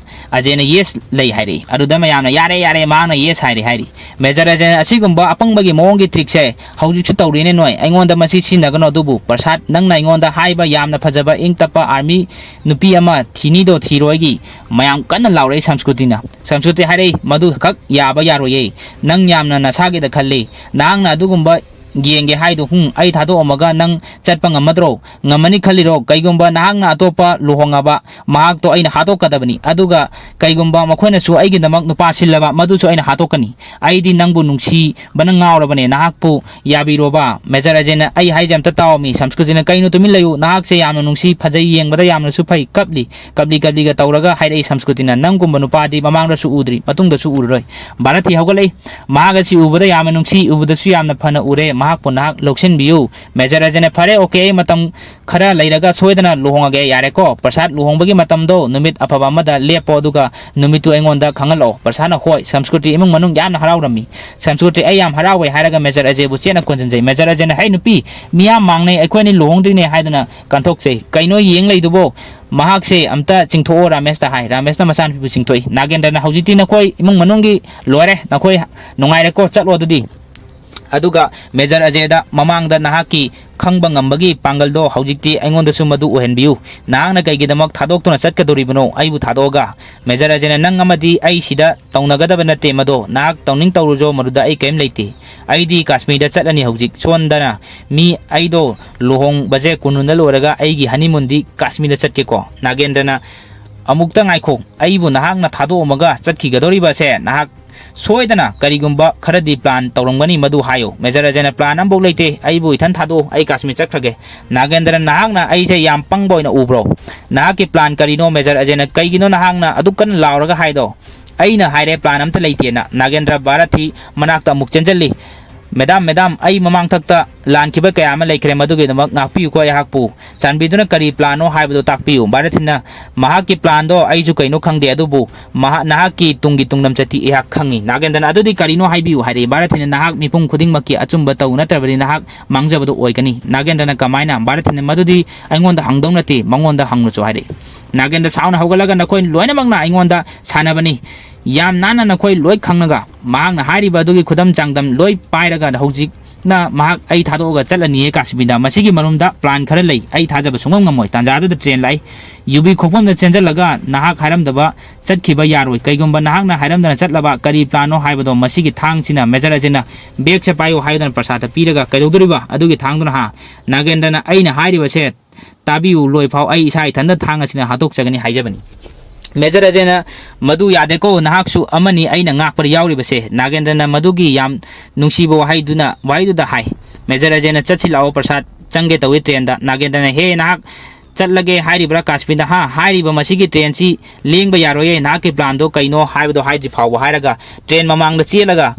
ꯑꯖꯦꯅ, "Yes ꯂꯩ" ꯍꯥꯏꯔꯛꯏ꯫ ꯑꯗꯨꯗ ꯃꯌꯥꯝꯅ, "ꯌꯥꯔꯦ, ꯌꯥꯔꯦ, ꯃꯍꯥꯛꯅ yes ꯍꯥꯏꯔꯦ" ꯍꯥꯏꯔꯤ꯫ ꯃꯦꯖꯔ ꯑꯖꯦꯅ, "ꯑꯁꯤꯒꯨꯝꯕ ꯑꯄꯪꯕꯒꯤ ꯃꯑꯣꯡꯒꯤ trick ꯁꯦ ꯍꯧꯖꯤꯛꯁꯨ ꯇꯧꯔꯤꯅꯦ ꯅꯣꯏ꯫ ꯑꯩꯉꯣꯟꯗ ꯃꯁꯤ ꯁꯤꯖꯤꯟꯅꯒꯅꯨ, ꯑꯗꯨꯕꯨ ꯄ꯭ꯔꯁꯥꯗ, ꯅꯪꯅ ꯑꯩꯉꯣꯟꯗ ꯍꯥꯏꯕ ꯌꯥꯝꯅ ꯐꯖꯕ ꯏꯪ ꯇꯞꯄ army ꯅꯨꯄꯤ ꯑꯃ ꯊꯤꯅꯤꯗꯣ ꯊꯤꯔꯣꯏꯒꯤ ꯃꯌꯥꯝ ꯀꯟꯅ ꯂꯥꯎꯔꯛꯏ ꯁꯪꯁꯀ꯭ꯔꯤꯇꯤꯅ꯫ ꯁꯪꯁꯀ꯭ꯔꯤꯇꯤ ꯍꯥꯏꯔꯛꯏ, "ꯃꯗꯨ ꯈꯛ ꯌꯥꯕ ꯌꯥꯔꯣꯏꯌꯦ꯫ ꯅꯪ ꯌꯥꯝꯅ ꯅꯁꯥꯒꯤꯗ ꯈꯜꯂꯤ꯫ ꯅꯍꯥꯛꯅ ꯑꯗꯨꯒꯨꯝꯕ ꯌꯦꯡꯒꯦ ꯍꯥꯏꯗꯣ? ꯍꯨꯝ, ꯑꯩ ꯊꯥꯗꯣꯛꯑꯝꯃꯒ ꯅꯪ ꯆꯠꯄ ꯉꯝꯃꯗ꯭ꯔꯣ? ꯉꯝꯃꯅꯤ ꯈꯜꯂꯤꯔꯣ? ꯀꯩꯒꯨꯝꯕ ꯅꯍꯥꯛꯅ ꯑꯇꯣꯞꯄ ꯂꯨꯍꯣꯡꯉꯕ, ꯃꯍꯥꯛꯇꯣ ꯑꯩꯅ ꯍꯥꯠꯇꯣꯛꯀꯗꯕꯅꯤ꯫ ꯑꯗꯨꯒ ꯀꯩꯒꯨꯝꯕ ꯃꯈꯣꯏꯅꯁꯨ ꯑꯩꯒꯤꯗꯃꯛ ꯅꯨꯄꯥ ꯁꯤꯜꯂꯕ, ꯃꯗꯨꯁꯨ ꯑꯩꯅ ꯍꯥꯠꯇꯣꯛꯀꯅꯤ꯫ ꯑꯩꯗꯤ ꯅꯪꯕꯨ ꯅꯨꯡꯁꯤꯕꯅ ꯉꯥꯎꯔꯕꯅꯦ, ꯅꯍꯥꯛꯄꯨ ꯌꯥꯕꯤꯔꯣꯕ꯫ ꯃꯦꯖꯔ ꯑꯖꯦꯅ, "ꯑꯩ ꯍꯥꯏꯁꯦ ꯑꯝꯇ ꯇꯥꯎꯃꯤ", ꯁꯝꯁꯀ꯭ꯔꯤꯇꯤꯅ, "ꯀꯩꯅꯣ ꯇꯨꯃꯤꯟ ꯂꯩꯌꯨ? ꯅꯍꯥꯛꯁꯦ ꯌꯥꯝꯅ ꯅꯨꯡꯁꯤ, ꯐꯖꯩ, ꯌꯦꯡꯕꯗ ꯌꯥꯝꯅꯁꯨ ꯐꯩ, ꯀꯞꯂꯤ", ꯀꯞꯂꯤ ꯀꯞꯂꯤꯒ ꯇꯧꯔꯒ ꯍꯥꯏꯔꯛꯏ ꯁꯝꯁꯀ꯭ꯔꯤꯇꯤꯅ꯫ "ꯅꯪꯒꯨꯝꯕ ꯅꯨꯄꯥꯗꯤ ꯃꯃꯥꯡꯗꯁꯨ ꯎꯗ꯭ꯔꯤ, ꯃꯇꯨꯡꯗꯁꯨ ꯎꯔꯔꯣꯏ"꯫ ꯚꯥꯔꯠꯇꯤ ꯍꯧꯒꯠꯂꯛꯏ꯫ "ꯃꯍꯥꯛ ꯑꯁꯤ ꯎꯕꯗ ꯌꯥꯝꯅ ꯅꯨꯡꯁꯤ, ꯎꯕꯗꯁꯨ ꯌꯥꯝꯅ ꯐꯅ ꯎꯔꯦ, ꯃꯍꯥꯛꯄꯨ ꯅꯍꯥꯛ ꯂꯧꯁꯤꯟꯕꯤꯌꯨ"꯫ ꯃꯦꯖꯔ ꯑꯖꯦꯅ, "ꯐꯔꯦ, ꯑꯣꯀꯦ, ꯑꯩ ꯃꯇꯝ ꯈꯔ ꯂꯩꯔꯒ ꯁꯣꯏꯗꯅ ꯂꯨꯍꯣꯡꯉꯒꯦ꯫ ꯌꯥꯔꯦꯀꯣ, ꯄ꯭ꯔꯁꯥꯗ, ꯂꯨꯍꯣꯡꯕꯒꯤ ꯃꯇꯝꯗꯣ ꯅꯨꯃꯤꯠ ꯑꯐꯕ ꯑꯃꯗ ꯂꯦꯞꯄꯣ, ꯑꯗꯨꯒ ꯅꯨꯃꯤꯠꯇꯨ ꯑꯩꯉꯣꯟꯗ ꯈꯪꯍꯜꯂꯛꯑꯣ"꯫ ꯄ꯭ꯔꯁꯥꯗꯅ, "ꯍꯣꯏ"꯫ ꯁꯝꯁꯀ꯭ꯔꯤꯇꯤ ꯏꯃꯨꯡ ꯃꯅꯨꯡ ꯌꯥꯝꯅ ꯍꯔꯥꯎꯔꯝꯃꯤ꯫ ꯁꯝꯁꯀ꯭ꯔꯤꯇꯤ, "ꯑꯩ ꯌꯥꯝ ꯍꯔꯥꯎꯋꯦ" ꯍꯥꯏꯔꯒ ꯃꯦꯖꯔ ꯑꯖꯦꯕꯨ ꯆꯦꯠꯅ ꯀꯣꯟꯁꯤꯟꯖꯩ꯫ ꯃꯦꯖꯔ ꯑꯖꯦꯅ, "ꯍꯩ ꯅꯨꯄꯤ, ꯃꯤꯌꯥꯝ ꯃꯥꯡꯅꯩ, ꯑꯩꯈꯣꯏ ꯑꯅꯤ ꯂꯨꯍꯣꯡꯗ꯭ꯔꯤꯅꯦ" ꯍꯥꯏꯗꯨꯅ ꯀꯟꯊꯣꯛꯆꯩ꯫ "ꯀꯩꯅꯣ ꯌꯦꯡ ꯂꯩꯗꯨꯕꯣ? ꯃꯍꯥꯛꯁꯦ ꯑꯝꯇ ꯆꯤꯡꯊꯣꯛꯑꯣ", ꯔꯥꯃꯦꯁꯇ ꯍꯥꯏ꯫ ꯔꯥꯃꯦꯁꯅ ꯃꯆꯥꯅꯨꯄꯤꯕꯨ ꯆꯤꯡꯊꯣꯛꯏ꯫ ꯅꯥꯒꯦꯟꯗ꯭ꯔꯅ, "ꯍꯧꯖꯤꯛꯇꯤ ꯅꯈꯣꯏ ꯏꯃꯨꯡ ꯃꯅꯨꯡꯒꯤ ꯂꯣꯏꯔꯦ, ꯅꯈꯣꯏ ꯅꯨꯡꯉꯥꯏꯔꯦꯀꯣ, ꯆꯠꯂꯣ ꯑꯗꯨꯗꯤ"꯫ ꯑꯗꯨꯒ ꯃꯦꯖꯔ ꯑꯖꯦꯗ, "ꯃꯃꯥꯡꯗ ꯅꯍꯥꯛꯀꯤ ꯈꯪꯕ ꯉꯝꯕꯒꯤ ꯄꯥꯡꯒꯜꯗꯣ ꯍꯧꯖꯤꯛꯇꯤ ꯑꯩꯉꯣꯟꯗꯁꯨ ꯃꯗꯨ ꯑꯣꯏꯍꯟꯕꯤꯌꯨ꯫ ꯅꯍꯥꯛꯅ ꯀꯩꯒꯤꯗꯃꯛ ꯊꯥꯗꯣꯛꯇꯨꯅ ꯆꯠꯀꯗꯧꯔꯤꯕꯅꯣ ꯑꯩꯕꯨ ꯊꯥꯗꯣꯛꯑꯒ?" ꯃꯦꯖꯔ ꯑꯖꯦꯅ, "ꯅꯪ ꯑꯃꯗꯤ ꯑꯩ ꯁꯤꯗ ꯇꯧꯅꯒꯗꯕ ꯅꯠꯇꯦ ꯃꯗꯣ꯫ ꯅꯍꯥꯛ ꯇꯧꯅꯤꯡ ꯇꯧꯔꯨꯖꯣ, ꯃꯗꯨꯗ ꯑꯩ ꯀꯔꯤꯝ ꯂꯩꯇꯦ꯫ ꯑꯩꯗꯤ ꯀꯥꯁꯃꯤꯔꯗ ꯆꯠꯂꯅꯤ ꯍꯧꯖꯤꯛ꯫ ꯁꯣꯝꯗꯅ ꯃꯤ, ꯑꯩꯗꯣ ꯂꯨꯍꯣꯡꯕꯁꯦ ꯀꯨꯟꯍꯨꯝꯗ ꯂꯣꯏꯔꯒ ꯑꯩꯒꯤ ꯍꯅꯤꯃꯨꯟꯗꯤ ꯀꯥꯁꯃꯤꯔꯗ ꯆꯠꯀꯦꯀꯣ"꯫ ꯅꯥꯒꯦꯟꯗ꯭ꯔꯅ, "ꯑꯃꯨꯛꯇ ꯉꯥꯏꯈꯣ, ꯑꯩꯕꯨ ꯅꯍꯥꯛꯅ ꯊꯥꯗꯣꯛꯑꯝꯃꯒ ꯆꯠꯈꯤꯒꯗꯧꯔꯤꯕꯁꯦ ꯅꯍꯥꯛ ꯁꯣꯏꯗꯅ ꯀꯔꯤꯒꯨꯝꯕ ꯈꯔꯗꯤ ꯄ꯭ꯂꯥꯟ ꯇꯧꯔꯝꯒꯅꯤ, ꯃꯗꯨ ꯍꯥꯏꯌꯨ"꯫ ꯃꯦꯖꯔ ꯑꯖꯦꯅ, "ꯄ꯭ꯂꯥꯟ ꯑꯃꯐꯥꯎ ꯂꯩꯇꯦ, ꯑꯩꯕꯨ ꯏꯊꯟ ꯊꯥꯗꯣꯛꯎ, ꯑꯩ ꯀꯥꯁꯃꯤꯔ ꯆꯠꯈ꯭ꯔꯒꯦ"꯫ ꯅꯥꯒꯦꯟꯗ꯭ꯔ, "ꯅꯍꯥꯛꯅ ꯑꯩꯁꯦ ꯌꯥꯝ ꯄꯪꯕ ꯑꯣꯏꯅ ꯎꯕ꯭ꯔꯣ? ꯅꯍꯥꯛꯀꯤ ꯄ꯭ꯂꯥꯟ ꯀꯔꯤꯅꯣ?" ꯃꯦꯖꯔ ꯑꯖꯦꯅ, "ꯀꯩꯒꯤꯅꯣ ꯅꯍꯥꯛꯅ ꯑꯗꯨꯛ ꯀꯟꯅ ꯂꯥꯎꯔꯒ ꯍꯥꯏꯗꯣ? ꯑꯩꯅ ꯍꯥꯏꯔꯦ ꯄ꯭ꯂꯥꯟ ꯑꯝꯇ ꯂꯩꯇꯦꯅ"꯫ ꯅꯥꯒꯦꯟꯗ꯭ꯔ ꯚꯥꯔꯠꯊꯤ ꯃꯅꯥꯛꯇ ꯑꯃꯨꯛ ꯆꯦꯟꯖꯜꯂꯤ꯫ "ꯃꯦꯗꯥꯝ, ꯃꯦꯗꯥꯝ, ꯑꯩ ꯃꯃꯥꯡꯊꯛꯇ ꯂꯥꯟꯈꯤꯕ ꯀꯌꯥ ꯑꯃ ꯂꯩꯈ꯭ꯔꯦ, ꯃꯗꯨꯒꯤꯗꯃꯛ ꯉꯥꯛꯄꯤꯌꯨꯀꯣ ꯑꯩꯍꯥꯛꯄꯨ꯫ ꯆꯥꯟꯕꯤꯗꯨꯅ ꯀꯔꯤ ꯄ꯭ꯂꯥꯟꯅꯣ ꯍꯥꯏꯕꯗꯨ ꯇꯥꯛꯄꯤꯌꯨ"꯫ ꯚꯥꯔꯠꯊꯤꯅ, "ꯃꯍꯥꯛꯀꯤ ꯄ꯭ꯂꯥꯟꯗꯣ ꯑꯩꯁꯨ ꯀꯩꯅꯣ ꯈꯪꯗꯦ, ꯑꯗꯨꯕꯨ ꯃꯍꯥꯛ, ꯅꯍꯥꯛꯀꯤ ꯇꯨꯡꯒꯤ ꯇꯨꯡꯂꯝꯆꯠꯇꯤ ꯑꯩꯍꯥꯛ ꯈꯪꯉꯤ"꯫ ꯅꯥꯒꯦꯟꯗ꯭ꯔꯅ, "ꯑꯗꯨꯗꯤ ꯀꯔꯤꯅꯣ ꯍꯥꯏꯕꯤꯌꯨ" ꯍꯥꯏꯔꯛꯏ꯫ ꯚꯥꯔꯠꯊꯤꯅ, "ꯅꯍꯥꯛ ꯃꯤꯄꯨꯝ ꯈꯨꯗꯤꯡꯃꯛꯀꯤ ꯑꯆꯨꯝꯕ ꯇꯧ, ꯅꯠꯇ꯭ꯔꯕꯗꯤ ꯅꯍꯥꯛ ꯃꯥꯡꯖꯕꯗꯨ ꯑꯣꯏꯒꯅꯤ"꯫ ꯅꯥꯒꯦꯟꯗ꯭ꯔꯅ, "ꯀꯃꯥꯏꯅ?" ꯚꯥꯔꯠꯊꯤꯅ, "ꯃꯗꯨꯗꯤ ꯑꯩꯉꯣꯟꯗ ꯍꯪꯗꯧ ꯅꯠꯇꯦ, ꯃꯉꯣꯟꯗ ꯍꯪꯂꯨꯆꯣ" ꯍꯥꯏꯔꯛꯏ꯫ ꯅꯥꯒꯦꯟꯗ꯭ꯔ ꯁꯥꯎꯅ ꯍꯧꯒꯠꯂꯒ, "ꯅꯈꯣꯏ ꯂꯣꯏꯅꯃꯛꯅ ꯑꯩꯉꯣꯟꯗ ꯁꯥꯟꯅꯕꯅꯤ꯫ ꯌꯥꯝ ꯅꯥꯟꯅ ꯅꯈꯣꯏ ꯂꯣꯏ ꯈꯪꯂꯒ"꯫ ꯃꯍꯥꯛꯅ ꯍꯥꯏꯔꯤꯕ ꯑꯗꯨꯒꯤ ꯈꯨꯗꯝ ꯆꯥꯡꯗꯝ ꯂꯣꯏ ꯄꯥꯏꯔꯒ ꯍꯧꯖꯤꯛ ꯅ ꯃꯍꯥꯛ ꯑꯩ ꯊꯥꯗꯣꯛꯑꯒ ꯆꯠꯂꯅꯤꯌꯦ ꯀꯥꯁꯃꯤꯔꯗ꯫ ꯃꯁꯤꯒꯤ ꯃꯔꯨꯝꯗ plan ꯈꯔ ꯂꯩ, ꯑꯩ ꯊꯥꯖꯕ ꯁꯨꯡꯉꯝ ꯉꯝꯃꯣꯏ꯫ ꯇꯥꯟꯖꯥꯗꯨꯗ train ꯂꯥꯛꯏ꯫ ꯌꯨꯕꯤ ꯈꯣꯡꯐꯝꯗ ꯆꯦꯟꯖꯜꯂꯒ ꯅꯍꯥꯛ ꯍꯥꯏꯔꯝꯗꯕ ꯆꯠꯈꯤꯕ ꯌꯥꯔꯣꯏ꯫ ꯀꯩꯒꯨꯝꯕ ꯅꯍꯥꯛꯅ ꯍꯥꯏꯔꯝꯗꯅ ꯆꯠꯂꯕ ꯀꯔꯤ planꯅꯣ ꯍꯥꯏꯕꯗꯣ ꯃꯁꯤꯒꯤ ꯊꯥꯡꯁꯤꯅ ꯃꯦꯖꯔ ꯑꯖꯦꯅ bagꯁꯦ ꯄꯥꯏꯌꯨ ꯍꯥꯏꯗꯨꯅ ꯄ꯭ꯔꯁꯥꯗꯇ ꯄꯤꯔꯒ ꯀꯩꯗꯧꯗꯣꯔꯤꯕ? ꯑꯗꯨꯒꯤ ꯊꯥꯡꯗꯨꯅ ꯍꯥ? ꯅꯥꯒꯦꯟꯗ꯭ꯔꯅ ꯑꯩꯅ ꯍꯥꯏꯔꯤꯕꯁꯦ ꯇꯥꯕꯤꯌꯨ, ꯂꯣꯏ ꯐꯥꯎ ꯑꯩ ꯏꯁꯥ ꯏꯊꯟꯗ ꯊꯥꯡ ꯑꯁꯤꯅ ꯍꯥꯠꯇꯣꯛꯆꯒꯅꯤ ꯍꯥꯏꯖꯕꯅꯤ꯫ ꯃꯦꯖꯔ ꯑꯖꯦꯅ ꯃꯗꯨ ꯌꯥꯗꯦꯀꯣ, ꯅꯍꯥꯛꯁꯨ ꯑꯃꯅꯤ ꯑꯩꯅ ꯉꯥꯛꯄꯗ ꯌꯥꯎꯔꯤꯕꯁꯦ꯫ ꯅꯥꯒꯦꯟꯗ꯭ꯔꯅ ꯃꯗꯨꯒꯤ ꯌꯥꯝ ꯅꯨꯡꯁꯤꯕ ꯋꯥꯍꯩꯗꯨꯅ, ꯋꯥꯍꯩꯗꯨꯗ ꯍꯥꯏ꯫ ꯃꯦꯖꯔ ꯑꯖꯦꯅ ꯆꯠꯁꯤ ꯂꯥꯛꯑꯣ ꯄ꯭ꯔꯁꯥꯗ, ꯆꯪꯒꯦ ꯇꯧꯏ trainꯗ꯫ ꯅꯥꯒꯦꯟꯗ꯭ꯔꯅ ꯍꯦ ꯅꯍꯥꯛ ꯆꯠꯂꯒꯦ ꯍꯥꯏꯔꯤꯕ꯭ꯔꯥ ꯀꯥꯁꯃꯤꯔꯗ? ꯍꯥ? ꯍꯥꯏꯔꯤꯕ ꯃꯁꯤꯒꯤ trainꯁꯤ ꯂꯦꯡꯕ ꯌꯥꯔꯣꯏꯌꯦ, ꯅꯍꯥꯛꯀꯤ planꯗꯣ ꯀꯩꯅꯣ ꯍꯥꯏꯕꯗꯣ ꯍꯥꯏꯗ꯭ꯔꯤ ꯐꯥꯎꯕ ꯍꯥꯏꯔꯒ train ꯃꯃꯥꯡꯗ ꯆꯦꯜꯂꯒ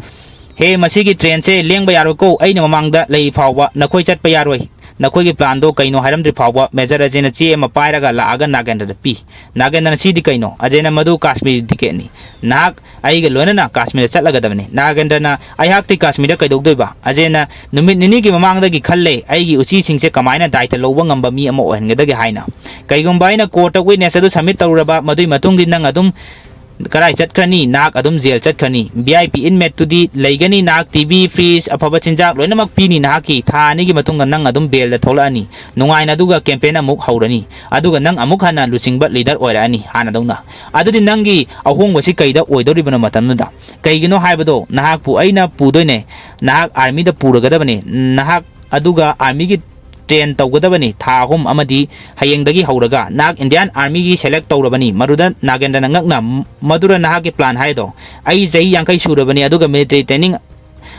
ꯍꯦ ꯃꯁꯤꯒꯤ trainꯁꯦ ꯂꯦꯡꯕ ꯌꯥꯔꯣꯏꯀꯣ, ꯑꯩꯅ ꯃꯃꯥꯡꯗ ꯂꯩꯔꯤ ꯐꯥꯎꯕ ꯅꯈꯣꯏ ꯆꯠꯄ ꯌꯥꯔꯣꯏ꯫ ꯅꯈꯣꯏꯒꯤ planꯗꯣ ꯀꯩꯅꯣ ꯍꯥꯏꯔꯝꯗ꯭ꯔꯤ ꯐꯥꯎꯕ ꯃꯦꯖꯔ ꯑꯖꯦꯅ ꯆꯦ ꯑꯃ ꯄꯥꯏꯔꯒ ꯂꯥꯛꯑꯒ ꯅꯥꯒꯦꯟꯗ꯭ꯔꯗ ꯄꯤ꯫ ꯅꯥꯒꯦꯟꯗ꯭ꯔꯅ ꯁꯤꯗꯤ ꯀꯩꯅꯣ? ꯑꯖꯦꯅ ꯃꯗꯨ ꯀꯥꯁꯃꯤꯔ ticketꯅꯤ꯫ ꯅꯍꯥꯛ ꯑꯩꯒ ꯂꯣꯏꯅꯅ ꯀꯥꯁꯃꯤꯔꯗ ꯆꯠꯂꯒꯗꯕꯅꯤ꯫ ꯅꯥꯒꯦꯟꯗ꯭ꯔꯅ ꯑꯩꯍꯥꯛꯇꯤ ꯀꯥꯁꯃꯤꯔꯗ ꯀꯩꯗꯧꯗꯣꯏꯕ? ꯑꯖꯦꯅ ꯅꯨꯃꯤꯠ ꯅꯤꯅꯤꯒꯤ ꯃꯃꯥꯡꯗꯒꯤ ꯈꯜꯂꯦ ꯑꯩꯒꯤ ꯎꯆꯤꯁꯤꯡꯁꯦ ꯀꯃꯥꯏꯅ ꯗꯥꯏꯇ ꯂꯧꯕ ꯉꯝꯕ ꯃꯤ ꯑꯃ ꯑꯣꯏꯍꯟꯒꯗꯒꯦ ꯍꯥꯏꯅ꯫ ꯀꯩꯒꯨꯝꯕ ꯑꯩꯅ courtꯇ witness ꯑꯗꯨ submit ꯇꯧꯔꯨꯔꯕ ꯃꯗꯨꯒꯤ ꯃꯇꯨꯡꯗꯤ ꯅꯪ ꯑꯗꯨꯝ ꯀꯗꯥꯏ ꯆꯠꯈ꯭ꯔꯅꯤ? ꯅꯍꯥꯛ ꯑꯗꯨꯝ ꯖꯦꯜ ꯆꯠꯈ꯭ꯔꯅꯤ꯫ ꯚꯤ ꯑꯥꯏ ꯄꯤ inmateꯇꯨꯗꯤ ꯂꯩꯒꯅꯤ, ꯅꯍꯥꯛ ꯇꯤ ꯚꯤ, fridge, ꯑꯐꯕ ꯆꯤꯟꯖꯥꯛ ꯂꯣꯏꯅꯃꯛ ꯄꯤꯅꯤ ꯅꯍꯥꯛꯀꯤ꯫ ꯊꯥ ꯑꯅꯤꯒꯤ ꯃꯇꯨꯡꯗ ꯅꯪ ꯑꯗꯨꯝ bailꯗ ꯊꯣꯛꯂꯛꯑꯅꯤ꯫ ꯅꯨꯡꯉꯥꯏꯅ ꯑꯗꯨꯒ campaign ꯑꯃꯨꯛ ꯍꯧꯔꯅꯤ꯫ ꯑꯗꯨꯒ ꯅꯪ ꯑꯃꯨꯛ ꯍꯟꯅ ꯂꯨꯆꯤꯡꯕ leader ꯑꯣꯏꯔꯛꯑꯅꯤ ꯍꯥꯟꯅꯗꯧꯅ꯫ ꯑꯗꯨꯗꯤ ꯅꯪꯒꯤ ꯑꯍꯣꯡꯕꯁꯤ ꯀꯩꯗ ꯑꯣꯏꯗꯧꯔꯤꯕꯅꯣ ꯃꯇꯝꯗꯨꯗ? ꯀꯩꯒꯤꯅꯣ ꯍꯥꯏꯕꯗꯣ ꯅꯍꯥꯛꯄꯨ ꯑꯩꯅ ꯄꯨꯗꯣꯏꯅꯦ, ꯅꯍꯥꯛ armyꯗ ꯄꯨꯔꯒꯗꯕꯅꯤ꯫ ꯅꯍꯥꯛ ꯑꯗꯨꯒ armyꯒꯤ train ꯇꯧꯒꯗꯕꯅꯤ ꯊꯥ ꯑꯍꯨꯝ ꯑꯃꯗꯤ ꯍꯌꯦꯡꯗꯒꯤ ꯍꯧꯔꯒ꯫ ꯅꯍꯥꯛ Indian armyꯒꯤ select ꯇꯧꯔꯕꯅꯤ꯫ ꯃꯗꯨꯗ ꯅꯥꯒꯦꯟꯗ꯭ꯔꯅ ꯉꯛꯅ, "ꯃꯗꯨꯔ ꯅꯍꯥꯛꯀꯤ plan ꯍꯥꯏꯗꯣ? ꯑꯩ ꯆꯍꯤ ꯌꯥꯡꯈꯩ ꯁꯨꯔꯕꯅꯤ ꯑꯗꯨꯒ military training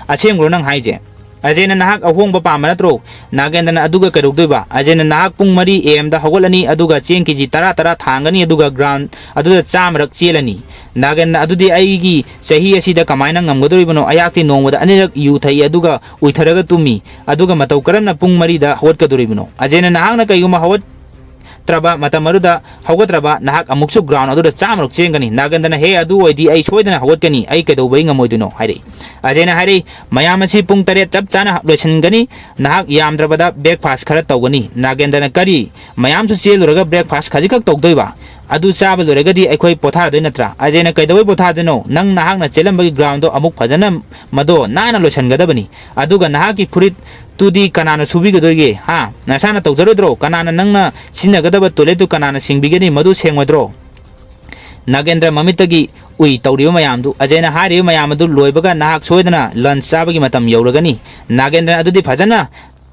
ꯑꯁꯦꯡꯕ꯭ꯔꯣ ꯅꯪ ꯍꯥꯏꯁꯦ?" ꯑꯖꯦꯅ, "ꯅꯍꯥꯛ ꯑꯍꯣꯡꯕ ꯄꯥꯝꯕ ꯅꯠꯇ꯭ꯔꯣ?" ꯅꯥꯒꯦꯟꯗ꯭ꯔꯅ, "ꯑꯗꯨꯒ ꯀꯩꯗꯧꯗꯣꯏꯕ?" ꯑꯖꯦꯅ, "ꯅꯍꯥꯛ ꯄꯨꯡ ꯃꯔꯤ A Mꯗ ꯍꯧꯒꯠꯂꯅꯤ ꯑꯗꯨꯒ ꯆꯦꯡ ꯀꯦ ꯖꯤ ꯇꯔꯥ ꯇꯔꯥ ꯊꯥꯡꯒꯅꯤ ꯑꯗꯨꯒ ground ꯑꯗꯨꯗ ꯆꯥꯝꯃꯔꯛ ꯆꯦꯜꯂꯅꯤ꯫" ꯅꯥꯒꯦꯟꯗ꯭ꯔꯅ, "ꯑꯗꯨꯗꯤ ꯑꯩꯒꯤ ꯆꯍꯤ ꯑꯁꯤꯗ ꯀꯃꯥꯏꯅ ꯉꯝꯒꯗꯧꯔꯤꯕꯅꯣ? ꯑꯩꯍꯥꯛꯇꯤ ꯅꯣꯡꯃꯗ ꯑꯅꯤꯔꯛ ꯌꯨ ꯊꯛꯏ ꯑꯗꯨꯒ ꯎꯏꯊꯔꯒ ꯇꯨꯝꯃꯤ꯫ ꯑꯗꯨꯒ ꯃꯇꯧ ꯀꯔꯝꯅ ꯄꯨꯡ ꯃꯔꯤꯗ ꯍꯧꯒꯠꯀꯗꯧꯔꯤꯕꯅꯣ?" ꯑꯖꯦꯅ, "ꯅꯍꯥꯛꯅ ꯀꯩꯒꯨꯝꯕ ꯍꯧꯒꯠꯇ꯭ꯔꯕ ꯃꯇꯝ ꯑꯗꯨꯗ ꯍꯧꯒꯠꯇ꯭ꯔꯕ ꯅꯍꯥꯛ ꯑꯃꯨꯛꯁꯨ ground ꯑꯗꯨꯗ ꯆꯥꯝꯃꯔꯛ ꯆꯦꯟꯒꯅꯤ꯫" ꯅꯥꯒꯦꯟꯗ꯭ꯔꯅ, "ꯍꯦ, ꯑꯗꯨ ꯑꯣꯏꯗꯤ ꯑꯩ ꯁꯣꯏꯗꯅ ꯍꯧꯒꯠꯀꯅꯤ, ꯑꯩ ꯀꯩꯗꯧꯕꯩ ꯉꯝꯃꯣꯏꯗꯣꯏꯅꯣ?" ꯍꯥꯏꯔꯛꯏ꯫ ꯑꯖꯦꯅ ꯍꯥꯏꯔꯛꯏ, "ꯃꯌꯥꯝ ꯑꯁꯤ ꯄꯨꯡ ꯇꯔꯦꯠ ꯆꯞ ꯆꯥꯅ ꯂꯣꯏꯁꯤꯟꯒꯅꯤ, ꯅꯍꯥꯛ ꯌꯥꯝꯗ꯭ꯔꯕꯗ breakfast ꯈꯔ ꯇꯧꯒꯅꯤ꯫" ꯅꯥꯒꯦꯟꯗ꯭ꯔꯅ, "ꯀꯔꯤ? ꯃꯌꯥꯝꯁꯨ ꯆꯦꯜꯂꯨꯔꯒ breakfast ꯈꯖꯤꯛꯈꯛ ꯇꯧꯗꯣꯏꯕ?" ꯑꯗꯨ ꯆꯥꯕ ꯂꯣꯏꯔꯒꯗꯤ ꯑꯩꯈꯣꯏ ꯄꯣꯊꯥꯗꯣꯏ ꯅꯠꯇ꯭ꯔꯥ? ꯑꯖꯦꯅ, ꯀꯩꯗꯧꯕꯩ ꯄꯣꯊꯥꯗꯣꯏꯅꯣ? ꯅꯪ ꯅꯍꯥꯛꯅ ꯆꯦꯜꯂꯝꯕꯒꯤ ground ꯗꯣ ꯑꯃꯨꯛ ꯐꯖꯅ ꯃꯗꯣ ꯅꯥꯟꯅ ꯂꯣꯏꯁꯤꯟꯒꯗꯕꯅꯤ꯫ ꯑꯗꯨꯒ ꯅꯍꯥꯛꯀꯤ ꯐꯨꯔꯤꯠ ꯇꯨꯗꯤ ꯀꯅꯥꯅ ꯁꯨꯕꯤꯒꯗꯣꯏꯒꯦ? ꯍꯥ? ꯅꯁꯥꯅ ꯇꯧꯖꯔꯣꯏꯗ꯭ꯔꯣ? ꯀꯅꯥꯅ ꯅꯪꯅ ꯁꯤꯖꯤꯟꯅꯒꯗꯕ toilet ꯇꯨ ꯀꯅꯥꯅ ꯁꯦꯡꯕꯤꯒꯅꯤ? ꯃꯗꯨ ꯁꯦꯡꯉꯣꯏꯗ꯭ꯔꯣ? ꯅꯥꯒꯦꯟꯗ꯭ꯔ ꯃꯃꯤꯠꯇꯒꯤ ꯎꯏ ꯇꯧꯔꯤꯕ ꯃꯌꯥꯝꯗꯨ꯫ ꯑꯖꯦꯅ ꯍꯥꯏꯔꯤꯕ ꯃꯌꯥꯝ ꯑꯗꯨ ꯂꯣꯏꯕꯒ ꯅꯍꯥꯛ ꯁꯣꯏꯗꯅ lunch ꯆꯥꯕꯒꯤ ꯃꯇꯝ ꯌꯧꯔꯒꯅꯤ꯫ ꯅꯥꯒꯦꯟꯗ꯭ꯔ, ꯑꯗꯨꯗꯤ ꯐꯖꯅ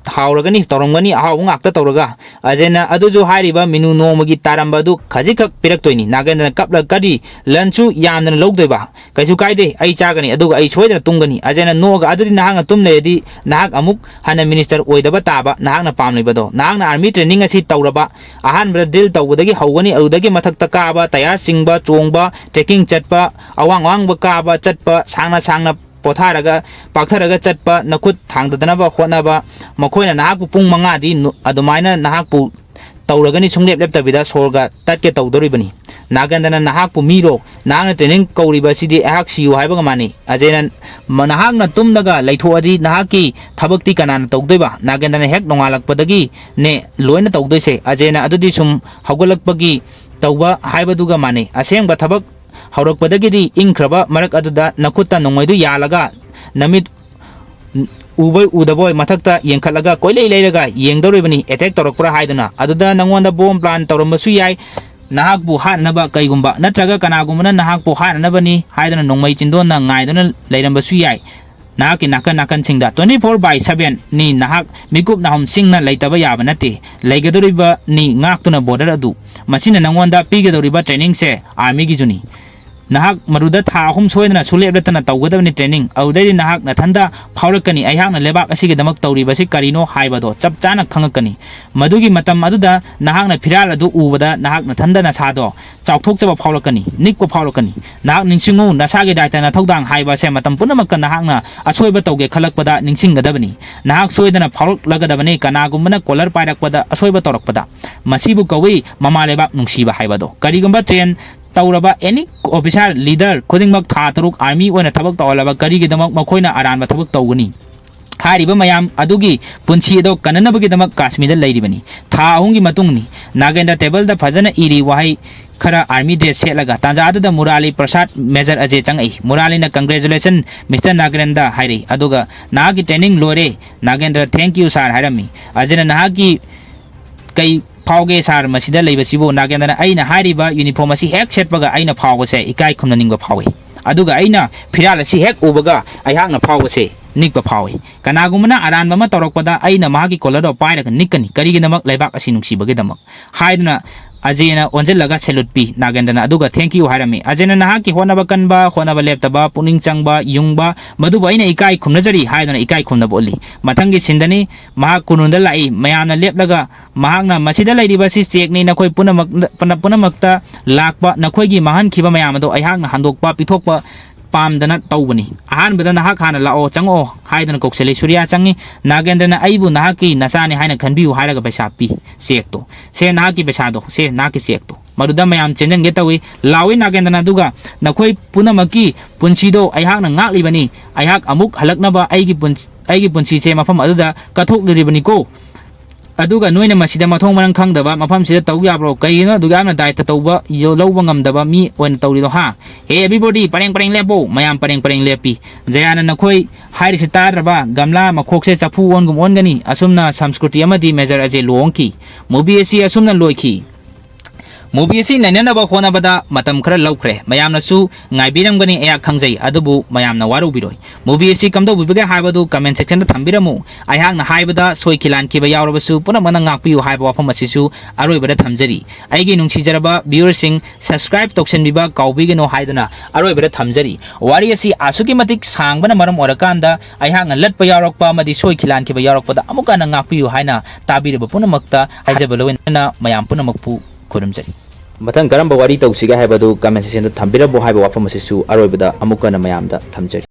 ꯍꯥꯎꯔꯒꯅꯤ, ꯇꯧꯔꯝꯒꯅꯤ ꯑꯍꯥꯎꯕ ꯉꯥꯛꯇ ꯇꯧꯔꯒ꯫ ꯑꯖꯦꯅ ꯑꯗꯨꯁꯨ ꯍꯥꯏꯔꯤꯕ menu ꯅꯣꯡꯃꯒꯤ ꯇꯥꯔꯝꯕ ꯑꯗꯨ ꯈꯖꯤꯛꯈꯛ ꯄꯤꯔꯛꯇꯣꯏꯅꯤ꯫ ꯅꯥꯒꯦꯟꯗ꯭ꯔꯅ ꯀꯞꯂ, ꯀꯔꯤ? Lunch ꯁꯨ ꯌꯥꯝꯗꯅ ꯂꯧꯗꯣꯏꯕ? ꯀꯩꯁꯨ ꯀꯥꯏꯗꯦ, ꯑꯩ ꯆꯥꯒꯅꯤ, ꯑꯗꯨꯒ ꯑꯩ ꯁꯣꯏꯗꯅ ꯇꯨꯝꯒꯅꯤ꯫ ꯑꯖꯦꯅ ꯅꯣꯛꯑꯒ, ꯑꯗꯨꯗꯤ ꯅꯍꯥꯛꯅ ꯇꯨꯝ ꯂꯩꯔꯗꯤ ꯅꯍꯥꯛ ꯑꯃꯨꯛ ꯍꯟꯅ minister ꯑꯣꯏꯗꯕ ꯇꯥꯕ, ꯅꯍꯥꯛꯅ ꯄꯥꯝꯂꯤꯕꯗꯣ꯫ ꯅꯍꯥꯛꯅ army training ꯑꯁꯤ ꯇꯧꯔꯕ, ꯑꯍꯥꯟꯕꯗ drill ꯇꯧꯕꯗꯒꯤ ꯍꯧꯒꯅꯤ, ꯑꯗꯨꯗꯒꯤ ꯃꯊꯛꯇ ꯀꯥꯕ, ꯇꯌꯥꯔ ꯆꯤꯡꯕ, ꯆꯣꯡꯕ, trekking ꯆꯠꯄ, ꯑꯋꯥꯡ ꯑꯋꯥꯡꯕ ꯀꯥꯕ, ꯆꯠꯄ, ꯁꯥꯡꯅ ꯁꯥꯡꯅ ꯄꯣꯊꯥꯔꯒ, ꯄꯥꯛꯊꯔꯒ ꯆꯠꯄ, ꯅꯈꯨꯠ ꯊꯥꯡꯗꯗꯅꯕ ꯍꯣꯠꯅꯕ, ꯃꯈꯣꯏꯅ ꯅꯍꯥꯛꯄꯨ ꯄꯨꯡ ꯃꯉꯥꯗꯤ ꯅꯨ-, ꯑꯗꯨꯃꯥꯏꯅ ꯅꯍꯥꯛꯄꯨ ꯇꯧꯔꯒꯅꯤ, ꯁꯨꯡꯂꯦꯞ ꯂꯦꯞꯇꯕꯤꯗ ꯁꯣꯔꯒ ꯇꯠꯀꯦ ꯇꯧꯗꯧꯔꯤꯕꯅꯤ꯫ ꯅꯥꯒꯦꯟꯗ꯭ꯔꯅ, ꯅꯍꯥꯛꯄꯨ ꯃꯤꯔꯣ? ꯅꯍꯥꯛꯅ training ꯀꯧꯔꯤꯕ ꯑꯁꯤꯗꯤ ꯑꯩꯍꯥꯛ ꯁꯤꯌꯨ ꯍꯥꯏꯕꯒ ꯃꯥꯟꯅꯩ꯫ ꯑꯖꯦꯅ, ꯃ-, ꯅꯍꯥꯛꯅ ꯇꯨꯝꯂꯒ ꯂꯩꯊꯣꯛꯑꯗꯤ ꯅꯍꯥꯛꯀꯤ ꯊꯕꯛꯇꯤ ꯀꯅꯥꯅ ꯇꯧꯗꯣꯏꯕ? ꯅꯥꯒꯦꯟꯗ꯭ꯔꯅ ꯍꯦꯛ ꯅꯣꯡꯉꯥꯜꯂꯛꯄꯗꯒꯤꯅꯦ ꯂꯣꯏꯅ ꯇꯧꯗꯣꯏꯁꯦ꯫ ꯑꯖꯦꯅ, ꯑꯗꯨꯗꯤ ꯁꯨꯝ ꯍꯧꯒꯠꯂꯛꯄꯒꯤ ꯇꯧꯕ ꯍꯥꯏꯕꯗꯨꯒ ꯃꯥꯟꯅꯩ꯫ ꯑꯁꯦꯡꯕ ꯊꯕꯛ ꯍꯧꯔꯛꯄꯗꯒꯤꯗꯤ ꯏꯪꯈ꯭ꯔꯕ ꯃꯔꯛ ꯑꯗꯨꯗ ꯅꯈꯨꯠꯇ ꯅꯣꯡꯃꯩꯗꯨ ꯌꯥꯜꯂꯒ ꯅꯃꯤꯠ ꯎꯕꯣꯏ ꯎꯗꯕꯣꯏ ꯃꯊꯛꯇ ꯌꯦꯡꯈꯠꯂꯒ ꯀꯣꯏꯂꯩ ꯂꯩꯔꯒ ꯌꯦꯡꯗꯧꯔꯤꯕꯅꯤ, attack ꯇꯧꯔꯛꯄ꯭ꯔꯥ ꯍꯥꯏꯗꯨꯅ꯫ ꯑꯗꯨꯗ ꯅꯉꯣꯟꯗ bomb plant ꯇꯧꯔꯝꯕꯁꯨ ꯌꯥꯏ, ꯅꯍꯥꯛꯄꯨ ꯍꯥꯠꯅꯕ ꯀꯩꯒꯨꯝꯕ, ꯅꯠꯇ꯭ꯔꯒ ꯀꯅꯥꯒꯨꯝꯕꯅ ꯅꯍꯥꯛꯄꯨ ꯍꯥꯠꯅꯅꯕꯅꯤ ꯍꯥꯏꯗꯨꯅ ꯅꯣꯡꯃꯩ ꯆꯤꯟꯗꯣꯟꯅ ꯉꯥꯏꯗꯨꯅ ꯂꯩꯔꯝꯕꯁꯨ ꯌꯥꯏ꯫ ꯅꯍꯥꯛꯀꯤ ꯅꯥꯀꯟ ꯅꯥꯀꯟꯁꯤꯡꯗ twenty four by seven ꯅꯤ ꯅꯍꯥꯛ ꯃꯤꯀꯨꯞ ꯅꯥꯍꯨꯝ ꯁꯤꯡꯅ ꯂꯩꯇꯕ ꯌꯥꯕ ꯅꯠꯇꯦ꯫ ꯂꯩꯒꯗꯧꯔꯤꯕꯅꯤ ꯉꯥꯛꯇꯨꯅ border ꯑꯗꯨ꯫ ꯃꯁꯤꯅ ꯅꯉꯣꯟꯗ ꯄꯤꯒꯗꯧꯔꯤꯕ training ꯁꯦ army ꯒꯤꯁꯨꯅꯤ꯫ ꯅꯍꯥꯛ ꯃꯗꯨꯗ ꯊꯥ ꯑꯍꯨꯝ ꯁꯣꯏꯗꯅ ꯁꯨꯡꯂꯦꯞ ꯂꯦꯞꯇꯅ ꯇꯧꯒꯗꯕꯅꯤ training꯫ ꯑꯗꯨꯗꯩꯗꯤ ꯅꯍꯥꯛ ꯅꯊꯟꯗ ꯐꯥꯎꯔꯛꯀꯅꯤ, ꯑꯩꯍꯥꯛꯅ ꯂꯩꯕꯥꯛ ꯑꯁꯤꯒꯤꯗꯃꯛ ꯇꯧꯔꯤꯕꯁꯤ ꯀꯔꯤꯅꯣ ꯍꯥꯏꯕꯗꯣ ꯆꯞ ꯆꯥꯅ ꯈꯪꯉꯛꯀꯅꯤ꯫ ꯃꯗꯨꯒꯤ ꯃꯇꯝ ꯑꯗꯨꯗ ꯅꯍꯥꯛꯅ ꯐꯤꯔꯥꯜ ꯑꯗꯨ ꯎꯕꯗ ꯅꯍꯥꯛ ꯅꯊꯟꯗ ꯅꯁꯥꯗꯣ ꯆꯥꯎꯊꯣꯛꯆꯕ ꯐꯥꯎꯔꯛꯀꯅꯤ, ꯅꯤꯛꯄ ꯐꯥꯎꯔꯛꯀꯅꯤ꯫ ꯅꯍꯥꯛ ꯅꯤꯡꯁꯤꯡꯉꯨ, ꯅꯁꯥꯒꯤ ꯗꯥꯏꯇ ꯅꯊꯧꯗꯥꯡ ꯍꯥꯏꯕ ꯑꯁꯦ ꯃꯇꯝ ꯄꯨꯝꯅꯃꯛꯇ ꯅꯍꯥꯛꯅ ꯑꯁꯣꯏꯕ ꯇꯧꯒꯦ ꯈꯜꯂꯛꯄꯗ ꯅꯤꯡꯁꯤꯡꯒꯗꯕꯅꯤ꯫ ꯅꯍꯥꯛ ꯁꯣꯏꯗꯅ ꯐꯥꯎꯔꯛꯂꯒꯗꯕꯅꯤ, ꯀꯅꯥꯒꯨꯝꯕꯅ collar ꯄꯥꯏꯔꯛꯄꯗ, ꯑꯁꯣꯏꯕ ꯇꯧꯔꯛꯄꯗ꯫ ꯃꯁꯤꯕꯨ ꯀꯧꯏ ꯃꯃꯥ ꯂꯩꯕꯥꯛ ꯅꯨꯡꯁꯤꯕ ꯍꯥꯏꯕꯗꯣ꯫ ꯀꯔꯤꯒꯨꯝꯕ train ꯇꯧꯔꯕ any officer, leader ꯈꯨꯗꯤꯡꯃꯛ ꯊꯥ ꯇꯔꯨꯛ army ꯑꯣꯏꯅ ꯊꯕꯛ ꯇꯧꯍꯜꯂꯕ ꯀꯔꯤꯒꯤꯗꯃꯛ ꯃꯈꯣꯏꯅ ꯑꯔꯥꯟꯕ ꯊꯕꯛ ꯇꯧꯒꯅꯤ? ꯍꯥꯏꯔꯤꯕ ꯃꯌꯥꯝ ꯑꯗꯨꯒꯤ ꯄꯨꯟꯁꯤ ꯑꯗꯣ ꯀꯟꯅꯅꯕꯒꯤꯗꯃꯛ ꯀꯥꯁꯃꯤꯔꯗ ꯂꯩꯔꯤꯕꯅꯤ꯫ ꯊꯥ ꯑꯍꯨꯝꯒꯤ ꯃꯇꯨꯡꯅꯤ꯫ ꯅꯥꯒꯦꯟꯗ꯭ꯔ ꯇꯦꯕꯜꯗ ꯐꯖꯅ ꯏꯔꯤ ꯋꯥꯍꯩ ꯈꯔ ꯑꯥꯔꯃꯤ ꯗ꯭ꯔꯦꯁ ꯁꯦꯠꯂꯒ꯫ ꯇꯥꯟꯖꯥ ꯑꯗꯨꯗ ꯃꯨꯔꯥꯂꯤ ꯄ꯭ꯔꯁꯥꯗ ꯃꯦꯖꯔ ꯑꯖꯦ ꯆꯪꯉꯛꯏ꯫ ꯃꯨꯔꯥꯂꯤꯅ "Congratulation, Mister Nagendra" ꯍꯥꯏꯔꯛꯏ꯫ ꯑꯗꯨꯒ "ꯅꯍꯥꯛꯀꯤ ꯇ꯭ꯔꯦꯅꯤꯡ ꯂꯣꯏꯔꯦ, ꯅꯥꯒꯦꯟꯗ꯭ꯔ, thank you, sir" ꯍꯥꯏꯔꯝꯃꯤ꯫ ꯑꯖꯦꯅ "ꯅꯍꯥꯛꯀꯤ ꯀꯩ ꯐꯥꯎꯒꯦ ꯁꯥꯔ ꯃꯁꯤꯗ ꯂꯩꯕꯁꯤꯕꯨ?" ꯅꯥꯒꯦꯟꯗ꯭ꯔꯅ "ꯑꯩꯅ ꯍꯥꯏꯔꯤꯕ ꯌꯨꯅꯤꯐꯣꯔꯝ ꯑꯁꯤ ꯍꯦꯛ ꯁꯦꯠꯄꯒ ꯑꯩꯅ ꯐꯥꯎꯕꯁꯦ ꯏꯀꯥꯏ ꯈꯨꯝꯅꯅꯤꯡꯕ ꯐꯥꯎꯏ꯫ ꯑꯗꯨꯒ ꯑꯩꯅ ꯐꯤꯔꯥꯜ ꯑꯁꯤ ꯍꯦꯛ ꯎꯕꯒ ꯑꯩꯍꯥꯛꯅ ꯐꯥꯎꯕꯁꯦ ꯅꯤꯛꯄ ꯐꯥꯎꯏ꯫ ꯀꯅꯥꯒꯨꯝꯕꯅ ꯑꯔꯥꯟꯕ ꯑꯃ ꯇꯧꯔꯛꯄꯗ ꯑꯩꯅ ꯃꯍꯥꯛꯀꯤ ꯀꯣꯂꯔꯗꯣ ꯄꯥꯏꯔꯒ ꯅꯤꯛꯀꯅꯤ꯫ ꯀꯔꯤꯒꯤꯗꯃꯛ? ꯂꯩꯕꯥꯛ ꯑꯁꯤ ꯅꯨꯡꯁꯤꯕꯒꯤꯗꯃꯛ" ꯍꯥꯏꯗꯨꯅ ꯑꯖꯦꯅ ꯑꯣꯟꯁꯤꯜꯂꯒ ꯁꯦꯂꯨꯠ ꯄꯤ ꯅꯥꯒꯦꯟꯗ꯭ꯔꯅ꯫ ꯑꯗꯨꯒ "Thank you" ꯍꯥꯏꯔꯝꯃꯤ꯫ ꯑꯖꯦꯅ "ꯅꯍꯥꯛꯀꯤ ꯍꯣꯠꯅꯕ ꯀꯟꯕ, ꯍꯣꯠꯅꯕ ꯂꯦꯞꯇꯕ, ꯄꯨꯛꯅꯤꯡ ꯆꯪꯕ, ꯌꯨꯡꯕ, ꯃꯗꯨꯕꯨ ꯑꯩꯅ ꯏꯀꯥꯏ ꯈꯨꯝꯅꯖꯔꯤ" ꯍꯥꯏꯗꯨꯅ ꯏꯀꯥꯏ ꯈꯨꯝꯅꯕ ꯎꯠꯂꯤ꯫ ꯃꯊꯪꯒꯤ ꯁꯤꯟꯗꯅꯤ꯫ ꯃꯍꯥꯛ ꯀꯨꯅꯨꯟꯗ ꯂꯥꯛꯏ꯫ ꯃꯌꯥꯝꯅ ꯂꯦꯞꯂꯒ ꯃꯍꯥꯛꯅ "ꯃꯁꯤꯗ ꯂꯩꯔꯤꯕ ꯑꯁꯤ ꯆꯦꯛꯅꯤ꯫ ꯅꯈꯣꯏ ꯄꯨꯝꯅꯃꯛ, ꯄꯨꯝꯅꯃꯛꯇ ꯂꯥꯛꯄ ꯅꯈꯣꯏꯒꯤ ꯃꯥꯡꯍꯟꯈꯤꯕ ꯃꯌꯥꯝ ꯑꯗꯣ ꯑꯩꯍꯥꯛꯅ ꯍꯟꯗꯣꯛꯄ, ꯄꯤꯊꯣꯛꯄ ꯄꯥꯝꯗꯅ ꯇꯧꯕꯅꯤ꯫ ꯑꯍꯥꯟꯕꯗ ꯅꯍꯥꯛ ꯍꯥꯟꯅ ꯂꯥꯛꯑꯣ, ꯆꯪꯉꯛꯑꯣ" ꯍꯥꯏꯗꯨꯅ ꯀꯧꯁꯜꯂꯤ꯫ ꯁꯨꯔꯤꯌꯥ ꯆꯪꯉꯤ꯫ ꯅꯥꯒꯦꯟꯗ꯭ꯔꯅ "ꯑꯩꯕꯨ ꯅꯍꯥꯛꯀꯤ ꯅꯆꯥꯅꯤ ꯍꯥꯏꯅ ꯈꯟꯕꯤꯌꯨ" ꯍꯥꯏꯔꯒ ꯄꯩꯁꯥ ꯄꯤ꯫ ꯆꯦꯛꯇꯣ, "ꯁꯦ ꯅꯍꯥꯛꯀꯤ ꯄꯩꯁꯥꯗꯣ, ꯁꯦ ꯅꯍꯥꯛꯀꯤ ꯆꯦꯛꯇꯣ"꯫ ꯃꯗꯨꯗ ꯃꯌꯥꯝ ꯆꯦꯟꯁꯤꯟꯒꯦ ꯇꯧꯏ꯫ ꯂꯥꯎꯏ ꯅꯥꯒꯦꯟꯗ꯭ꯔꯅ꯫ ꯑꯗꯨꯒ "ꯅꯈꯣꯏ ꯄꯨꯝꯅꯃꯛꯀꯤ ꯄꯨꯟꯁꯤꯗꯣ ꯑꯩꯍꯥꯛꯅ ꯉꯥꯛꯂꯤꯕꯅꯤ꯫ ꯑꯩꯍꯥꯛ ꯑꯃꯨꯛ ꯍꯜꯂꯛꯅꯕ ꯑꯩꯒꯤ ꯄꯨꯟꯁ-, ꯑꯩꯒꯤ ꯄꯨꯟꯁꯤꯁꯦ ꯃꯐꯝ ꯑꯗꯨꯗ ꯀꯠꯊꯣꯛꯂꯤꯕꯅꯤꯀꯣ꯫ ꯑꯗꯨꯒ ꯅꯣꯏꯅ ꯃꯁꯤꯗ ꯃꯊꯣꯡ ꯃꯔꯝ ꯈꯪꯗꯕ ꯃꯐꯝꯁꯤꯗ ꯇꯧ ꯌꯥꯕ꯭ꯔꯣ? ꯀꯩꯒꯤꯅꯣ ꯑꯗꯨꯛ ꯌꯥꯝꯅ ꯗꯥꯏꯇ ꯇꯧꯕ ꯌ-, ꯂꯧꯕ ꯉꯝꯗꯕ ꯃꯤ ꯑꯣꯏꯅ ꯇꯧꯔꯤꯗꯣ, ꯍꯥ? Hey everybody, ꯄꯔꯦꯡ ꯄꯔꯦꯡ ꯂꯦꯞꯄꯣ!" ꯃꯌꯥꯝ ꯄꯔꯦꯡ ꯄꯔꯦꯡ ꯂꯦꯞꯄꯤ꯫ ꯖꯌꯥꯅ "ꯅꯈꯣꯏ ꯍꯥꯏꯔꯤꯁꯤ ꯇꯥꯗ꯭ꯔꯕ? ꯒꯝꯂꯥ ꯃꯈꯣꯛꯁꯦ ꯆꯐꯨ ꯑꯣꯟꯒꯨꯝ ꯑꯣꯟꯒꯅꯤ"꯫ ꯑꯁꯨꯝꯅ ꯁꯪꯁꯀ꯭ꯔꯤꯇꯤ ꯑꯃꯗꯤ ꯃꯦꯖꯔ ꯑꯖꯦ ꯂꯨꯍꯣꯡꯈꯤ꯫ ꯃꯨꯚꯤ ꯑꯁꯤ ꯑꯁꯨꯝꯅ ꯂꯣꯏꯈꯤ꯫ ꯃꯨꯚꯤ ꯑꯁꯤ ꯅꯩꯅꯅꯕ ꯍꯣꯠꯅꯕꯗ ꯃꯇꯝ ꯈꯔ ꯂꯧꯈ꯭ꯔꯦ꯫ ꯃꯌꯥꯝꯅꯁꯨ ꯉꯥꯏꯕꯤꯔꯝꯒꯅꯤ ꯑꯩꯍꯥꯛ ꯈꯪꯖꯩ, ꯑꯗꯨꯕꯨ ꯃꯌꯥꯝꯅ ꯋꯥꯔꯧꯕꯤꯔꯣꯏ꯫ ꯃꯨꯚꯤ ꯑꯁꯤ ꯀꯝꯗꯧꯕꯤꯕꯒꯦ ꯍꯥꯏꯕꯗꯨ ꯀꯃꯦꯟ ꯁꯦꯛꯁꯟꯗ ꯊꯝꯕꯤꯔꯝꯃꯨ꯫ ꯑꯩꯍꯥꯛꯅ ꯍꯥꯏꯕꯗ ꯁꯣꯏꯈꯤ ꯂꯥꯟꯈꯤꯕ ꯌꯥꯎꯔꯕꯁꯨ ꯄꯨꯝꯅꯃꯛꯅ ꯉꯥꯛꯄꯤꯌꯨ ꯍꯥꯏꯕ ꯋꯥꯐꯝ ꯑꯁꯤꯁꯨ ꯑꯔꯣꯏꯕꯗ ꯊꯝꯖꯔꯤ꯫ ꯑꯩꯒꯤ ꯅꯨꯡꯁꯤꯖꯔꯕ ꯚ꯭ꯌꯨꯋꯔꯁꯤꯡ, ꯁꯕꯁꯀ꯭ꯔꯥꯏꯕ ꯇꯧꯁꯟꯕꯤꯕ ꯀꯥꯎꯕꯤꯒꯅꯨ ꯍꯥꯏꯗꯨꯅ ꯑꯔꯣꯏꯕꯗ ꯊꯝꯖꯔꯤ꯫ ꯋꯥꯔꯤ ꯑꯁꯤ ꯑꯁꯨꯛꯀꯤ ꯃꯇꯤꯛ ꯁꯥꯡꯕꯅ ꯃꯔꯝ ꯑꯣꯏꯔꯀꯥꯟꯗ ꯑꯩꯍꯥꯛꯅ ꯂꯠꯄ ꯌꯥꯎꯔꯛꯄ ꯑꯃꯗꯤ ꯁꯣꯏꯈꯤ ꯂꯥꯟꯈꯤꯕ ꯌꯥꯎꯔꯛꯄꯗ ꯑꯃꯨꯛꯀ ꯍꯟꯅ ꯉꯥꯛꯄꯤꯌꯨ ꯍꯥꯏꯅ ꯇꯥꯕꯤꯔꯤꯕ ꯄꯨꯝꯅꯃꯛꯇ ꯍꯥꯏꯖꯕ ꯂꯣꯏꯅꯅ ꯃꯌꯥꯝ ꯄꯨꯝꯅꯃꯛꯄꯨ ꯈꯨꯔꯨꯝꯖꯔꯤ꯫ ꯃꯊꯪ ꯀꯔꯝꯕ ꯋꯥꯔꯤ ꯇꯧꯁꯤꯒꯦ ꯍꯥꯏꯕꯗꯨ ꯀꯃꯦꯟ ꯁꯦꯛꯁꯟꯗ ꯊꯝꯕꯤꯔꯝꯃꯨ ꯍꯥꯏꯕ ꯋꯥꯐꯝ ꯑꯁꯤꯁꯨ ꯑꯔꯣꯏꯕꯗ ꯑꯃꯨꯛꯀ ꯍꯟꯅ ꯃꯌꯥꯝꯗ ꯊꯝꯖꯔꯤ꯫